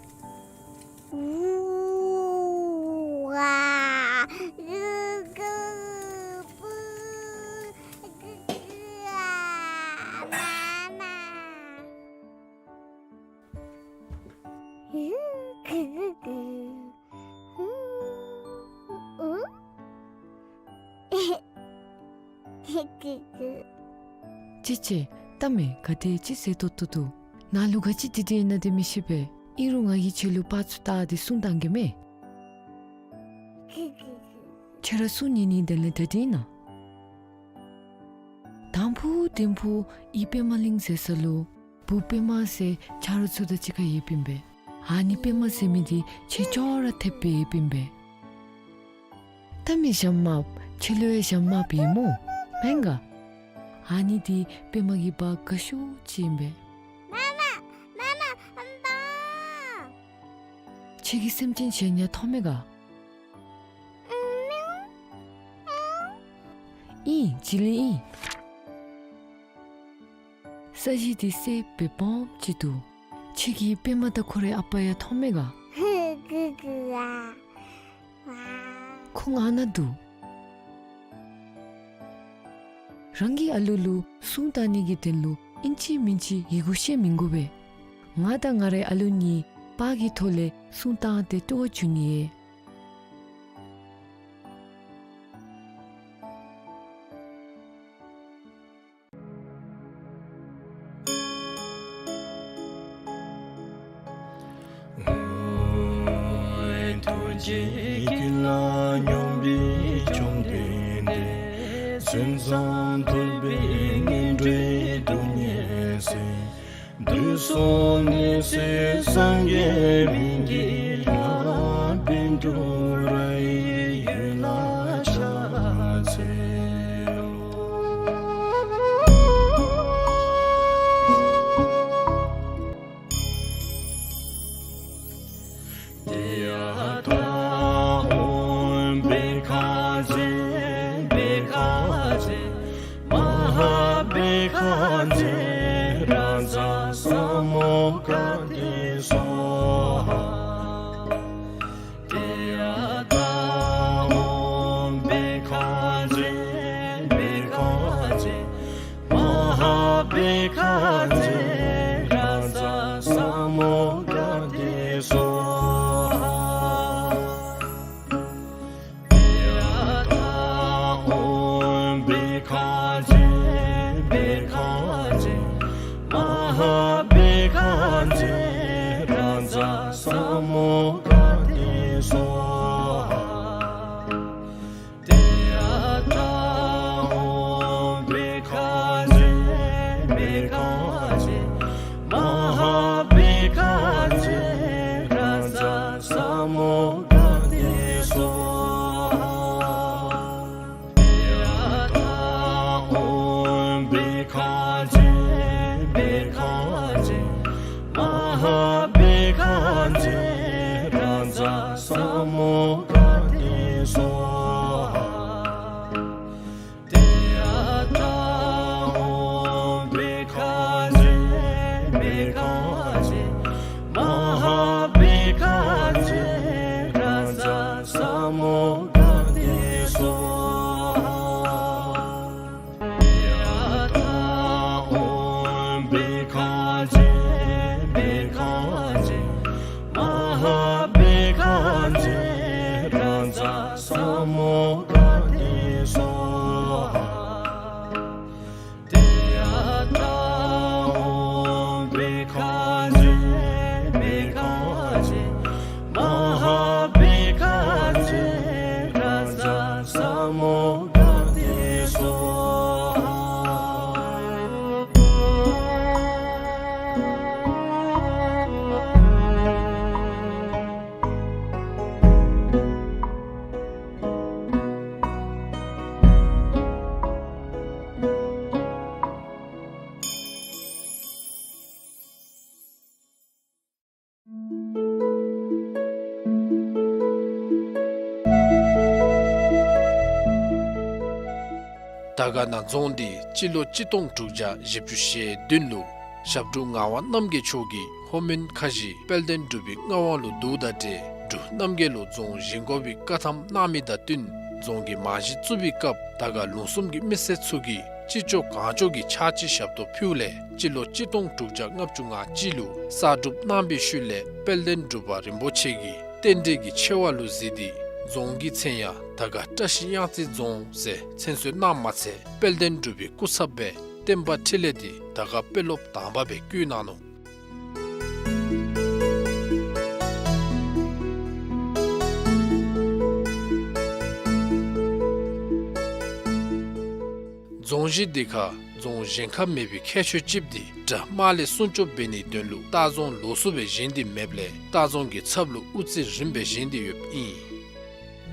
ཅི་ཅི། ལྟ་མས་ག་དེ་ཅིག་ཟེར་ཏོག་ཏོ་འདུག། ནཱ་ལུ་ག་ཅི་དེ་དེ་ཨིན་ན་དེ་མི་ཤེས་པས། ཨིན་རུང་ང་གིས་ཁྱོད་ལུ་པར་ཚུ་བལྟ་སྟེ་སྲུང་བཏང་གེ་མས། ཁྱོད་ར་སྲུང་ཉན་ནི་དེ་ལས་ད་དེ་ཨིན་ན། དང་ཕུ་དིང་ཕུ་ཨི་པདྨ་གླིང་ཟེར་ས་ལུ་བུ་པདྨ་ཟེར་ཆ་རོགས་ཚུ་དང་གཅིག་ཁར་ཡོདཔ་ཨིན་པས། ཨ་ནི་པདྨ་ཟེར་མི་འདི་ཁྱོད་ཅོག་ར་འཐདཔ་སྦེ་ཡོདཔ་ཨིན་པས། ལྟ་མས་ཞྭམོ་དམརཔོ། ཁྱོད་ལུ་ཡང་ཞྭམོ་དམརཔོ་ཡོད་སྨོ། མེན་ག། ཨ་ནི་འདི་པདྨ་གི་བ་དགའ་ཤོས་ཅིག་ཨིན་པས། མ་མ་མ་མ་ཨམ་པ། ཁྱོད་ཀྱིས་སེམས་ཅན་གཞན་ཡང་མཐོང་མས་ག། ཨིན། བྱི་ལི་ཨིན། ས་གཞི་འདི་སེརཔོ་སྦེ་སྦོམ་ཅིག་འདུག། ཁྱོད་ཀྱིས་པདྨ་དང་ཁོ་རའི་ཨ་པ་ཡང་མཐོང་མས་ག། ཁོང་ཨ་ནཱ་འདུག། རང་གི་ཨ་ལུ་ལུ་སྲུང་བཏང་ནི་གི་དོན་ལུ་ཨིན་ཅི་མིན་ཅི་ཡི་གུ་ཤེས་མི་དགོ་པས། ང་དང་ང་རའི་ཨ་ལུ་གཉིས་པར་གྱི་ཐོག་ལས་སྲུང་བཏང་སྟེ་སྤྲོ་བ་བྱུང་ནི་ཡོད། ཐུགས་རྗེ་ཀུན་ལ་སྙོམས་པའི་བཅོམ་ལྡན་འདས། མཚན་ཙམ་ཐོས་པས་ངན་འགྲོའི་སྡུག་བསྔལ་སེལ། དུག་གསུམ་ནད་སེལ་སངས་རྒྱས་སྨན་གྱི་བླ། བཻ་ཌཱུརྱ་ཡི་འོད་ལ་ཕྱག་འཚལ་ལོ། ཏདྱ་ཐཱ། ཨོཾ་བྷཻ་ཥ་ཛྱེ་བྷཻ་ཥ་ཛྱེ་མ་ཧཱ་བྷཻ་ཥ་ཛྱེ་རཱ་ཛ་ས་མུདྒ་ཏེ་སྭཱ་ཧཱ། ཏདྱ་ཐཱ། ཨོཾ་བྷཻ་ཥ་ཛྱེ་བྷཻ་ཥ་ཛྱེ་མ་ཧཱ་བྷཻ་ཥ་ཛྱེ་རཱ་ཛ་ས་མུདྒ་ཏེ་སྭཱ་ཧཱ། ཏདྱ་ཐཱ། ཨོཾ་བྷཻ་ཥ་ཛྱེ་བྷཻ་ཥ་ཛྱེ་མ་ཧཱ་བྷཻ་ཥ་ཛྱེ་རཱ་ཛ་ས་མུདྒ་ཏེ་སྭཱ་ཧཱ། ཏདྱ་ཐཱ། ཨོཾ་བྷཻ་ཥ་ཛྱེ་བྷཻ་ཥ་ཛྱེ་མ་ཧཱ་བྷཻ་ཥ་ཛྱེ་རཱ་ཛ་ས་མུདྒ་ཏེ་སྭཱ་ཧཱ། ཏདྱ་ཐཱ། ཨོཾ་བྷཻ་ཥ་ཛྱེ་བྷཻ་ཥ་ཛྱེ་མ་ཧཱ་བྷཻ་ཥ་ཛྱེ་རཱ་ཛ་ས་མུདྒ་ཏེ་སྭཱ་ཧཱ། ཏདྱ་ཐཱ། ཨོཾ་བྷཻ་ཥ་ཛྱེ་བྷཻ་ཥ་ཛྱེ་མ་ཧཱ་བྷཻ་ཥ་ཛྱེ་རཱ་ཛ་ས་མུདྒ་ཏེ་སྭཱ་ཧཱ། ཏདྱ་ཐཱ། ཨོཾ་བྷཻ་ཥ་ཛྱེ་བྷཻ་ཥ་ཛྱེ་མ་ཧཱ་བྷཻ་ཥ་ཛྱེ་རཱ་ཛ་ས་མུདྒ་ཏེ་སྭཱ་ཧཱ། ཏདྱ་ཐཱ། ཨོཾ་བྷཻ་ཥ་ཛྱེ་བྷཻ་ཥ་ཛྱེ་མ་ཧཱ་བྷཻ་ཥ་ཛྱེ་རཱ་ཛ་ས་མུདྒ་ཏེ་སྭཱ་ཧཱ། དར་དཀར་ན་རྫོང་འདི་སྤྱི་ལོ་གཅིག་སྟོང་དྲུག་བརྒྱ་བཞི་བཅུ་ཞེ་བདུན་ལུ་ཞབས་དྲུང་ངག་དབང་རྣམ་རྒྱལ་མཆོག་གིས་ལྷོ་མོན་ཁ་བཞི་དཔལ་ལྡན་འབྲུག་པའི་མངའ་དབང་ལུ་བསྡུཝ་ད་ཏེ་འབྲུག་རྣམ་རྒྱལ་ལུ་རྫོང་བཞེངས་དགོ་པའི་བཀའ་ཐམ་གནང་མི་དང་བསྟུན་རྫོང་གི་རྨང་གཞི་བཙུགས་པའི་སྐབས་དར་དཀར་ལུང་གསུམ་གྱི་མི་སེར་ཚུ་གིས་ཅི་ལྕོགས་གང་ལྕོགས་ཀྱི་ཕྱག་ཕྱི་ཞབས་ཏོག་ཕུལཝ་ལས་སྤྱི་ལོ་གཅིག་སྟོང་དྲུག་བརྒྱ་ལྔ་བཅུ་ང་གཅིག་ལུ་གསར་སྒྲུབ་གནང་བའི་ཤུལ་ལས་དཔལ་ལྡན་འབྲུག་པ་རིན་པོ་ཆེ་གིས་རྟེན་འབྲེལ་གྱི་ཆེ་བ་ལུ་གཟིགས་ཏེ་རྫོང་གི་མཚན་ཡང་དར་དཀར་བཀྲ་ཤིས་གཡང་རྩེ་རྫོང་ཟེར་མཚན་གསོལ་གནངམ་མ་ཚད་དཔལ་ལྡན་འབྲུག་པའི་སྐུ་ཚབ་སྦེ་བསྟན་པ་འཕྲིན་ལས་འདི་དར་དཀར་དཔོན་སློབ་དང་པ་སྦེ་བསྐོ་གནང་ནུག། རྫོང་གཞི་འདི་ཁར་རྫོང་གཞན་ཁར་མེད་པའི་ཁྱད་ཆོས་ཅིག་འདི་དགྲ་དམག་ལས་སྲུང་སྐྱོབ་འབད་ནིའི་དོན་ལུ་ལྟ་རྫོང་ལོགས་སུ་སྦེ་བཞེངས་ཏེ་མེདཔ་ལས་ལྟ་རྫོང་གི་ཚབ་ལུ་དབུ་རྩེ་རིངམ་སྦེ་བཞེངས་ཏེ་ཡོདཔ་ཨིན།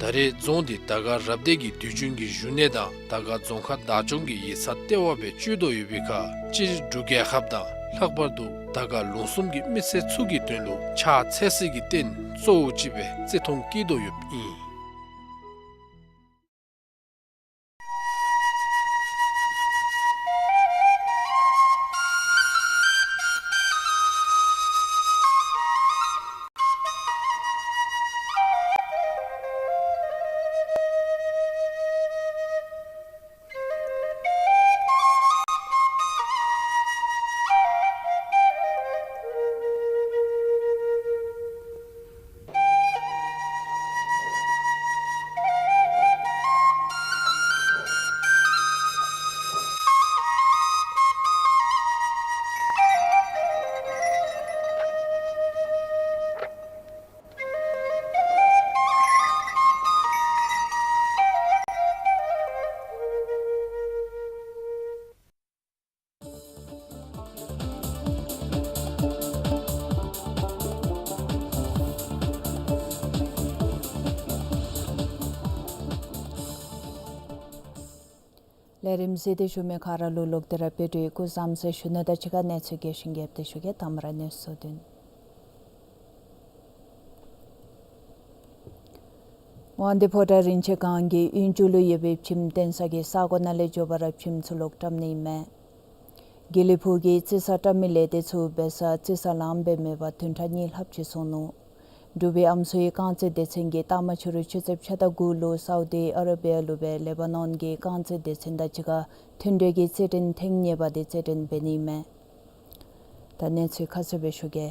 ད་རེས་རྫོང་འདི་དར་དཀར་རབ་སྡེ་གི་དུས་རྒྱུན་གྱི་བཞུགས་གནས་དང་དར་དཀར་རྫོང་ཁག་བདག་སྐྱོང་གི་ཡིག་ཚང་ལྟེ་བ་སྦེ་སྤྱོད་དོ་ཡོད་པའི་ཁར་སྤྱིར་འབྲུག་རྒྱལ་ཁབ་དང་ལྷག་པར་དུ་དར་དཀར་ལུང་གསུམ་གྱི་མི་སེར་ཚུ་གི་དོན་ལུ་ཕྱག་འཚལ་སའི་རྟེན་གཙོ་བོ་ཅིག་སྦེ་བརྩི་མཐོང་བསྐྱེད་དོ་ཡོདཔ་ཨིན། ལས་རིམ་གཟིགས་ཏེ་བཞུགས་མི་ག་ར་ལུ་ལོག་སྟེ་ར་བོད་ཀྱི་སྐུ་གཟུགས་བཟང་ཟེར་ཞུ་ནི་དང་གཅིག་ཁར་གནས་ཚུལ་རྒྱས་ཤིང་རྒྱསཔ་སྦེ་ཞུ་གེ། དང་པ་ར་གནས་ཚུལ་བདུན། དབང་འདུས་ཕོ་བྲང་རིན་ཆེན་སྒང་གི་གཡུས་མཇུག་ལུ་ཡོད་པའི་བྱེམ་བཏོན་ས་གི་ས་གོ་ནང་ལས་མགྱོགས་པ་ར་བྱེམ་ཚུ་ལོག་བཀྲམ་ནི་ཨིན་མས། དགེ་ལེགས་ཕུག་གི་རྩི་ས་བཀྲམ་མི་ལས་སྡེ་ཚུ་འབད་སར་རྩི་ས་ལངམ་སྦེ་མེད་པར་བདུན་ཕྲག་གཉིས་ལྷགཔ་ཅིག་སོང་ནུག། འབྲུག་པའི་ཨམ་སྲུའི་རྐང་རྩེད་སྡེ་ཚན་གྱིས་རྟགས་མ་ཕྱི་རུ་ཆུ་ཚོད་ཕྱེད་དང་དགུ་ལུ་སའུ་དི་ཨ་ར་བི་ཡ་ལུ་སྦེ་ལེ་བྷ་ནཱོན་གྱི་རྐང་རྩེད་སྡེ་ཚན་དང་གཅིག་ཁར་མཐུན་འབྲེལ་གྱི་རྩེད་འགྲན་ཐེངས་གཉིས་པ་དེ་རྩེད་འགྲན་འབད་ནི་ཨིན་མས། ད་གནས་ཚུལ་ཁ་གསལ་སྦེ་ཞུ་གེ།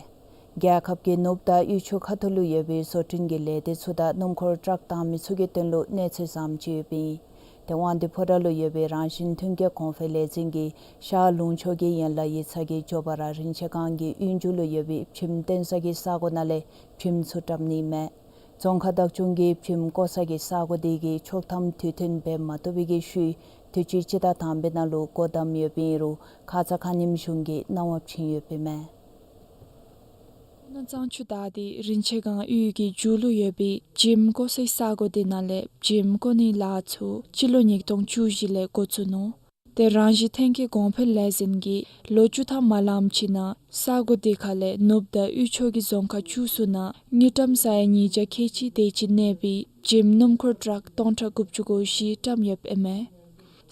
རྒྱལ་ཁབ་ཀྱི་ནུབ་དང་དབུས་ཕྱོགས་ཁ་ཐུག་ལུ་ཡོད་པའི་བཟོ་སྐྲུན་གྱི་ལས་སྡེ་ཚུ་དང་སྣུམ་འཁོར་ཊཱག་བཏང་མི་ཚུ་གི་དོན་ལུ་གནས་ཚུལ་བཟངམ་ཅིག་ཡོདཔ་ཨིན། ཏེ་དབང་འདུས་ཕོ་བྲང་ལུ་ཡོད་པའི་རང་བཞིན་ཐོན་སྐྱེད་གོང་འཕེལ་ལས་འཛིན་གྱིས་ཤར་ལུང་ཕྱོགས་ཀྱི་ཡན་ལག་ཡིག་ཚང་གིས་མགྱོགས་པ་ར་རིན་ཆེན་སྒང་གི་གཡུས་མཇུག་ལུ་ཡོད་པའི་བྱེམ་བཏོན་ས་གི་ས་གོ་ནང་ལས་བྱེམ་ཚུ་བཀྲམ་ནི་ཨིན་མས། རྫོང་ཁག་བདག་སྐྱོང་གིས་བྱེམ་བཀོ་ས་གི་ས་གོ་དེ་གིས་ཆོག་ཐམ་དུས་མཐུན་འབད་མ་བཏུབ་པའི་གི་ཤུལ་དུས་ཅི་སྤྱི་ཟླ་དང་པའི་ནང་ལུ་སྒོ་བསྡམས་ཡོདཔ་ཨིན་རུང་ཁ་ཙ་ཁ་ཉིནམ་གཞུང་གིས་གནང་བ་བྱིན་ཡོདཔ་ཨིན་མས། སྤུ་ན་གཙང་ཆུ་བདའ་སྟེ་རིན་ཆེན་སྒང་གཡུས་ཀྱི་མཇུག་ལུ་ཡོད་པའི་བྱེམ་བཀོ་སའི་ས་གོ་དེ་ནང་ལས་བྱེམ་བཀོ་ནིའི་ལཱ་ཚུ་སྤྱི་ལོ་ཉིས་སྟོང་བཅུ་བཞི་ལས་འགོ་བཙུགས་ནུག། ཏེ་རང་བཞིན་ཐོན་སྐྱེད་གོང་འཕེལ་ལས་འཛིན་གྱིས་ལོ་བཅུ་ཐམ་མ་ལངམ་ཅིག་ནང་ས་གོ་དེ་ཁ་ལས་ནུབ་དང་དབུས་ཕྱོགས་ཀྱི་རྫོང་ཁག་བཅུ་གསུམ་ནང་དངུལ་ཀྲམ་ས་ཡ་ཉིས་བརྒྱ་ཁལ་གཅིག་དེ་ཅིག་གནས་པའི་བྱེམ་སྣུམ་འཁོར་ཊཱག་སྟོང་ཕྲག་དགུ་བཅུ་གོ་བཞི་བཀྲམ་ཡོདཔ་ཨིན་མས།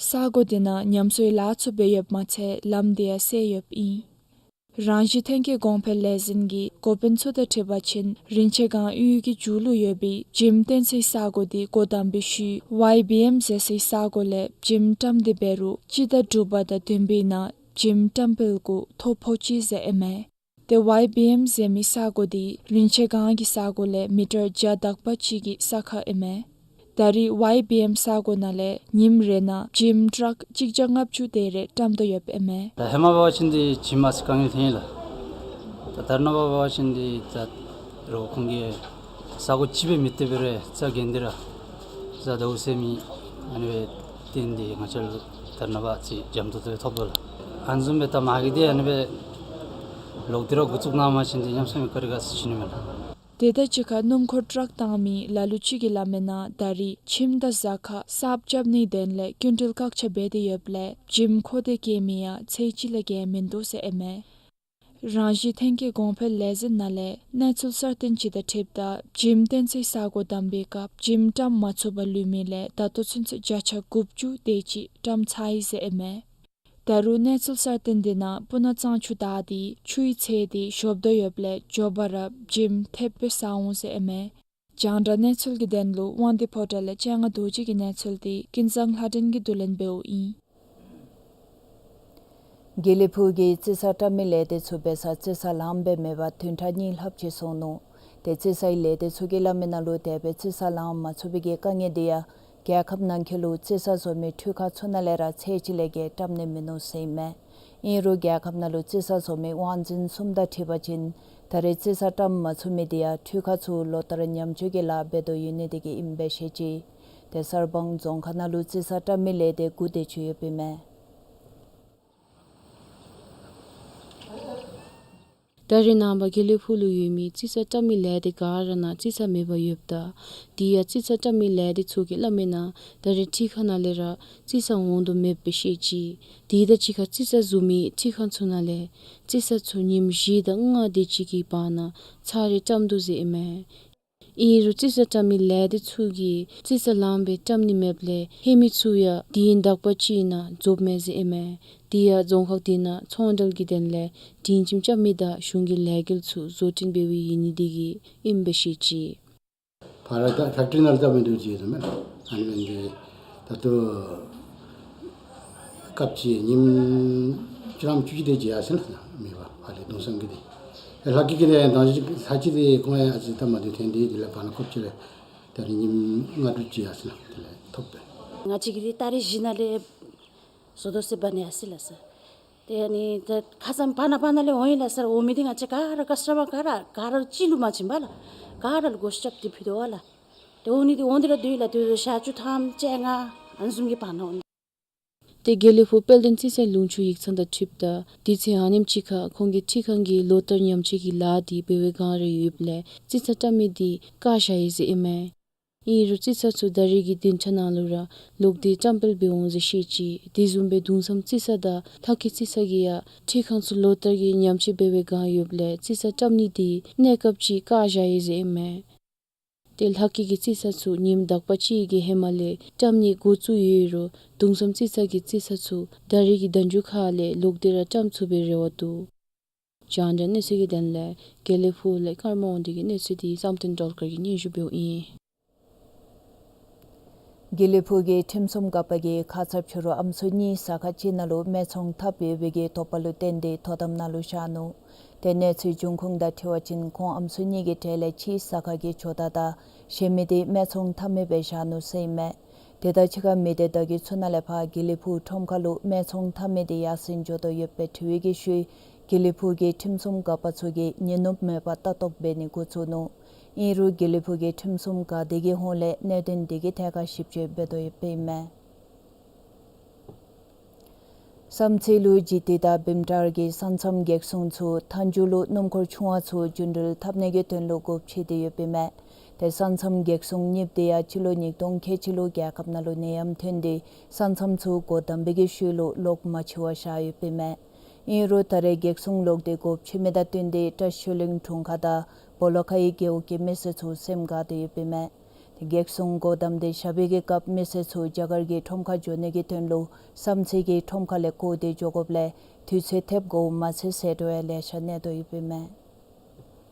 ས་གོ་དེ་ནང་ཉམས་གསོའི་ལཱ་ཚུ་འབད་ཡོདཔ་མ་ཚད་ལམ་དེ་ཡང་བསལ་ཡོདཔ་ཨིན། རང་བཞིན་ཐོན་སྐྱེད་གོང་འཕེལ་ལས་འཛིན་གྱི་འགོ་དཔོན་ཚུ་དང་འཁྲིལ་བ་ཅིན་རིན་ཆེན་སྒང་གཡུས་ཀྱི་མཇུག་ལུ་ཡོད་པའི་བྱེམ་བཏོན་སའི་ས་གོ་དེ་སྒོ་བསྡམས་པའི་ཤུལ་ཝའི་བི་ཨེམ་ཟེར་སའི་ས་གོ་ལས་བྱེམ་བཀྲམ་སྟེ་འབད་རུང་སྤྱི་ཟླ་དྲུག་པ་དང་བདུན་པའི་ནང་བྱེམ་བཀྲམ་སྤེལ་གུ་ཐོ་ཕོག་ཅི་ཟེར་ཨིན་མས། ཏེ་ཝའི་བི་ཨེམ་ཟེར་མི་ས་གོ་དེ་རིན་ཆེན་སྒང་གི་ས་གོ་ལས་མི་ཊར་བརྒྱ་དག་པ་ཅིག་གི་ས་ཁར་ཨིན་མས། ད་རེས་ཝའི་བི་ཨེམ་ས་གོ་ནང་ལས་ཉིནམ་རེ་ནང་བྱེམ་ཊཱག་གཅིག་བརྒྱ་ལྔ་བཅུ་དེ་རེ་བཀྲམ་དོ་ཡོདཔ་ཨིན་མས། ད་ཧེ་མ་འབད་བ་ཅིན་འདི་བྱེམ་ཨ་ཙི་དཀའ་ངལ་ཐོན་ཡི་ལགས། ད་ད་རེས་ནངས་པ་འབད་བ་ཅིན་འདི་ད་རུང་ཁོང་གིས་ས་གོ་གཅིག་སྦེ་མི་བཏོན་པར་རྩ་འགེངས་ཏེ་ར་རྩྭ་ཟླཝ་ཟད་མི་ཨ་ནི་སྦེ་བཏོན་ཏེ་ང་བཅས་ལུ་ད་རེས་ནངས་པ་ཨ་ཙི་འཇམ་ཏོང་ཏོ་ཐོབ་དོ་ལགས། ཨ་ནི་བཟུམ་སྦེ་ད་མ་གི་འདི་ཨ་ནི་སྦེ་ལོག་སྟེ་ར་འགོ་བཙུགས་གནང་བ་ཅིན་འདི་ཉམས་སུ་མི་དཀའ་རི་ག་ཟེར་ཞུ་ནི་མས་ལགས། དེ་དང་གཅིག་ཁར་སྣུམ་འཁོར་ཊཱག་བཏང་མི་ལ་ལུ་ཅིག་གིས་སླབ་མིའི་ནང་ད་རེས་བྱེམ་དང་གཟའ་ཁར་གསརཔ་རྐྱབ་ནིའི་དོན་ལས་སྐྱིན་འགྲུལ་བཀག་ཆ་འབད་དེ་ཡོདཔ་ལས་བྱེམ་མཁོ་འདོད་བསྐྱེད་མི་ཡང་ཚད་གཅིག་ལས་བརྒལ་མིན་འདུག་ཟེར་ཨིན་མས། རང་བཞིན་ཐོན་སྐྱེད་གོང་འཕེལ་ལས་འཛིན་ནང་ལས་གནས་ཚུལ་གསར་བཏོན་ཅིག་དང་འཁྲིལཝ་ད་བྱེམ་བཏོན་སའི་ས་གོ་བསྡམ་པའི་སྐབས་བྱེམ་བཀྲམ་མ་ཚུགས་པར་ལུས་མི་ལས་ད་ལྟོ་ཚུན་ཚོད་བརྒྱ་ཆ་དགུ་བཅུ་དེ་ཅིག་བཀྲམ་ཚར་ཡི་ཟེར་ཨིན་མས། ད་རུང་གནས་ཚུལ་གསར་བཏོན་དེ་ནང་སྤུ་ན་གཙང་ཆུ་བདའ་སྟེ་ཆུའི་ཚད་དེ་ཞོབ་དོ་ཡོདཔ་ལས་མགྱོགས་པ་ར་བྱེམ་ཐེབས་སྦེ་ཟ་འོང་ཟེར་ཨིན་མས། རྒྱང་བསྒྲགས་གནས་ཚུལ་གྱི་དོན་ལུ་དབང་འདུས་ཕོ་བྲང་ལས་སྤྱན་སྔ་རྡོ་རྗེ་གི་གནས་ཚུལ་དེ་ཀུན་བཟང་ལྷ་སྒྲོན་གྱིས་བསྡུ་ལེན་འབདཝ་ཨིན། དགེ་ལེགས་ཕུག་གི་རྩི་ས་བཀྲམ་མི་ལས་སྡེ་ཚུ་འབད་སར་རྩི་ས་ལངམ་སྦེ་མེད་པར་བདུན་ཕྲག་གཉིས་ལྷགཔ་ཅིག་སོང་ནུག། ཏེ་རྩི་སའི་ལས་སྡེ་ཚུ་གིས་སླབ་མིའི་ནང་ལུ་དེ་སྦེ་རྩི་ས་ལངམ་མ་ཚུགས་པའི་གི་དཀའ་ངལ་དེ་ཡང་རྒྱལ་ཁབ་ནང་འཁོད་ལུ་རྩི་ས་བཟོ་མི་འཕྲུལ་ཁང་ཚུ་ནང་ལས་ར་ཚད་གཅིག་ལས་བརྒལ་བཀྲམ་ནི་མིན་ནུག་ཟེར་ཨིན་མས། ཨིན་རུང་རྒྱལ་ཁབ་ནང་ལུ་རྩི་ས་བཟོ་མི་དབང་འཛིན་གསུམ་དང་འཁྲིལ་བ་ཅིན་ད་རེས་རྩི་ས་བཀྲམ་མ་ཚུགས་མི་དེ་ཡང་འཕྲུལ་ཁང་ཚུ་ལོ་ལྟར་ཉམས་བཅོས་ཀྱི་ལཱ་འབད་དོ་ཡོད་ནི་དེ་གིས་ཨིནམ་སྦེ་བཤད་ཅི། ཏེ་གསར་སྤང་རྫོང་ཁག་ནང་ལུ་རྩི་ས་བཀྲམ་མི་ལས་སྡེ་དགུ་དེ་ཅིག་ཡོདཔ་ཨིན་མས། ད་རེས་ནངས་པ་དགེ་ལེགས་ཕུག་ལུ་ཡོད་མི་རྩི་ས་བཀྲམ་མི་ལས་སྡེ་ག་ར་ནང་རྩི་ས་མེད་པར་ཡོདཔ་ད་དེ་ཡང་རྩི་ས་བཀྲམ་མི་ལས་སྡེ་ཚུ་གིས་སླབ་མིའི་ནང་ད་རེས་འཕྲུལ་ཁང་ནང་ལས་ར་རྩི་ས་འོང་དོ་མེདཔ་སྦེ་བཤད་ཅི། དེ་དང་གཅིག་ཁར་རྩི་ས་བཟོ་མི་འཕྲུལ་ཁང་ཚུ་ནང་ལས་རྩི་ས་ཚུ་ཉིནམ་བཞི་དང་ལྔ་དེ་ཅིག་གི་བར་ན་ཚར་རེ་བཀྲམ་དོ་ཟེར་ཨིན་མས། ཨིན་རུང་རྩི་ས་བཀྲམ་མི་ལས་སྡེ་ཚུ་གིས་རྩི་ས་ལངམ་སྦེ་བཀྲམ་ནི་མེདཔ་ལས་ལྷོད་མི་ཚུ་ཡང་དུས་ཡུན་དག་པ་ཅིག་ནང་རྫོགསཔ་མས་ཟེར་ཨིན་མས། དེ་ཡང་རྫོང་ཁག་དེ་ནང་ཚོང་འབྲེལ་གྱི་དོན་ལས་སྒྲིང་ཁྱིམ་རྐྱབ་མི་དང་གཞུང་གི་ལས་འགུལ་ཚུ་བཟོ་སྐྲུན་འབད་བའི་ཡོད་ནི་དེ་གིས་ཨིནམ་སྦེ་བཤད་ཅི། ཕར་ད་ཕེཀ་ཊི་རི་ནང་ལུ་བཏབ་མི་འདུག་ཅིག་ཨིན་མས། ཨ་ནི་འབད་ནི་དེ་ད་ལྟོ་སྐབས་ཅིག་ཉིནམ་བཅུ་ཐམ་བཅུ་གཅིག་དེ་ཅིག་ཡར་སོང་ལགས། མེད་པར་ཕར་ལས་གདུང་བསམ་གྱི་དེ་ལྷག་གི་གི་དེ་དང་ཅིག་ལྷག་ཅིག་དེ་ཁོང་ཡང་ཨ་ཙི་ད་མ་བདེཝ་ཐོན་ཏེ་དེ་ལས་བར་ན་སྐོར་ཅིག་ལས་ད་རེས་ཉིནམ་ལྔ་དྲུག་ཅིག་ཡར་སོང་ལགས། དེ་ལས་ཐོབ་པས། ང་བཅས་ཀྱིས་འདི་ཏ་རིག་བཞི་ནང་ལས་བཟོ་དོ་ཟེར་འབད་ནི་ཡར་སོང་ལགས་སར། ཏེ་ཨ་ནི་ད་ཁ་ཙ་བར་ན་བར་ན་ལས་འོང་ཡི་ལགས་སར། འོང་མི་འདི་ང་བཅས་ག་ར་ཀཱསི་ཊ་མར་ག་ར་ག་ར་གཅིག་ལུ་མ་བྱིན་པར་ལགས། ག་ར་ལུ་གོ་ཤེས་རྐྱབ་སྟེ་ཕུལ་དོ་བ་ལགས། ཏེ་འོང་ནི་འདི་འོང་སྟེ་ར་སྡོད་ཡི་ལགས། དེ་ཞག་བཅུ་ཐམ་བཅོ་ལྔ་ཨ་ནི་བཟུམ་གྱི་བར་ན་འོང་། ཏེ་དགེ་ལེགས་ཕུག་དཔལ་ལྡན་རྩི་སའི་ལུང་ཕྱོགས་ཡིག་ཚང་དང་འཁྲིལཝ་ད་དུས་ཚོད་ཨ་ནེམ་ཅིག་ཁར་ཁོང་གི་འཕྲུལ་ཁང་གི་ལོ་ལྟར་ཉམས་བཅོས་ཀྱི་ལཱ་འདི་འབད་བའི་བསྒང་ར་ཡོདཔ་ལས་རྩི་ས་བཀྲམ་མི་འདི་བཀག་བཞག་ཡི་ཟེར་ཨིན་མས། ཨིན་རུང་རྩི་ས་ཚུ་ད་རེས་ཀྱི་བདུན་ཕྲག་ནང་ལུ་ར་ལོག་སྟེ་བཀྲམ་སྤེལ་འབད་འོང་ཟེར་བཤད་ཅི། དེ་བཟུམ་སྦེ་གདུང་བསམ་རྩི་ས་དང་ལྷ་སྐྱིད་རྩི་ས་གིས་ཡང་འཕྲུལ་ཁང་ཚུ་ལོ་ལྟར་གྱི་ཉམས་བཅོས་འབད་བའི་བསྒང་ཡོདཔ་ལས་རྩི་ས་བཀྲམ་ནི་དེ་གནས་སྐབས་ཅིག་བཀག་བཞག་ཡི་ཟེར་ཨིན་མས། ཏེ་ལྷ་སྐྱིད་ཀྱི་རྩི་ས་ཚུ་ཉིནམ་དག་པ་ཅིག་གི་ཧེ་མ་ལས་བཀྲམ་ནི་འགོ་བཙུགས་ཡོད་རུང་གདུང་བསམ་རྩི་ས་གི་རྩི་ས་ཚུ་ད་རེས་ཀྱི་ཟླ་མཇུག་ཁ་ལས་ལོག་སྟེ་ར་བཀྲམ་ཚུགས་པའི་རེ་བ་འདུག། རྒྱང་བསྒྲགས་གནས་ཚུལ་གྱི་དོན་ལས་དགེ་ལེགས་ཕུག་ལས་ཀརྨ་དབང་འདུས་ཀྱི་གནས་ཚུལ་འདི་བསམ་གཏན་སྒྲོལ་དཀར་གྱིས་སྙན་ཞུ་འབདཝ་ཨིན། དགེ་ལེགས་ཕུག་གི་ཁྲིམས་སྲུང་འགག་པ་གིས་ཁ་ཚབ་ཕྱི་རུ་ཨམ་སྲུ་གཉིས་ས་ཁ་གཅིག་ནང་ལུ་སྨད་འཚོང་འཐབ་ཡོད་པའི་གི་དོགས་པ་ལུ་བརྟེན་ཏེ་དོ་དམ་ནང་ལུ་བཞག་ནུག། ཏེ་གནས་ཚུལ་འབྱུང་ཁུངས་དང་འཁྲིལ་བ་ཅིན་ཁོང་ཨམ་སྲུ་གཉིས་ཀྱི་གྲས་ལས་གཅིག་ས་ཁ་གི་ཇོ་བདག་དང་གཞན་མི་དེ་སྨད་འཚོང་འཐབ་མི་སྦེ་བཞག་ནུག་ཟེར་ཨིན་མས། དེ་དང་གཅིག་ཁར་མི་སྡེ་བརྡ་བརྒྱུད་ཚུ་ནང་ལས་ཕར་དགེ་ལེགས་ཕུག་ཁྲོམ་ཁ་ལུ་སྨད་འཚོང་འཐབ་མི་དེ་ཡར་སེང་འགྱོ་དོ་ཡོདཔ་སྦེ་དྲི་བའི་གི་ཤུལ་དགེ་ལེགས་ཕུག་གི་ཁྲིམས་སྲུང་འགག་པ་ཚུ་གིས་ཉིན་ནུབ་མེད་པར་ལྟ་རྟོག་འབད་ནི་འགོ་བཙུགས་ནུག། ཨིན་རུང་དགེ་ལེགས་ཕུག་གི་ཁྲིམས་སྲུང་འགག་སྡེ་གི་ཧོངས་ལས་གནད་དོན་དེ་གི་ཐད་ཁར་ཞིབ་དཔྱད་འབད་དོ་ཡོདཔ་ཨིན་མས། བསམ་རྩེ་ལུ་ལྗིད་ཏི་དང་བིམ་ཊར་གྱི་ས་མཚམས་གེགས་སྲུང་ཚུ་མཐའ་མཇུག་ལུ་སྣུམ་འཁོར་ཆུང་བ་ཚུ་རྒྱུན་འགྲུལ་འཐབ་ནི་གི་དོན་ལུ་སྒོ་ཕྱེ་སྟེ་ཡོདཔ་ཨིན་མས། ཏེ་ས་མཚམས་གེགས་སྲུང་གཉིསཔོ་དེ་ཡང་སྤྱི་ལོ་ཉིས་སྟོང་ཁལ་གཅིག་ལུ་རྒྱལ་ཁབ་ནང་ལུ་ནད་ཡམས་ཐོན་ཏེ་ས་མཚམས་ཚུ་སྒོ་བསྡམས་པའི་གི་ཤུལ་ལུ་ལོག་མ་ཕྱེ་བར་བཞག་ཡོདཔ་ཨིན་མས། ཨིན་རུང་ད་རེས་གེགས་སྲུང་ལོག་སྟེ་སྒོ་ཕྱེ་མི་དང་བསྟུན་ཏེ་བཀྲ་ཤིས་ཆོས་གླིང་དྲུང་ཁག་དང་སྦོ་ལོགས་ཁའི་རྒེད་འོག་གི་མི་སེར་ཚུ་སེམས་དགའ་སྟེ་ཡོདཔ་ཨིན་མས། ཏེ་གེགས་སྲུང་སྒོ་བསྡམས་ཏེ་བཞག་པའི་གི་སྐབས་མི་སེར་ཚུ་རྒྱ་གར་གྱི་ཁྲོམ་ཁར་འགྱོ་ནི་གི་དོན་ལུ་བསམ་རྩེ་གི་ཁྲོམ་ཁ་ལས་བསྐོར་ཏེ་འགྱོ་དགོཔ་ལས་དུས་ཚོད་ཐེབས་དགོཔ་མ་ཚད་ཟད་འགྲོ་ཡང་ལེ་ཤ་གནས་དོ་ཡོདཔ་ཨིན་མས།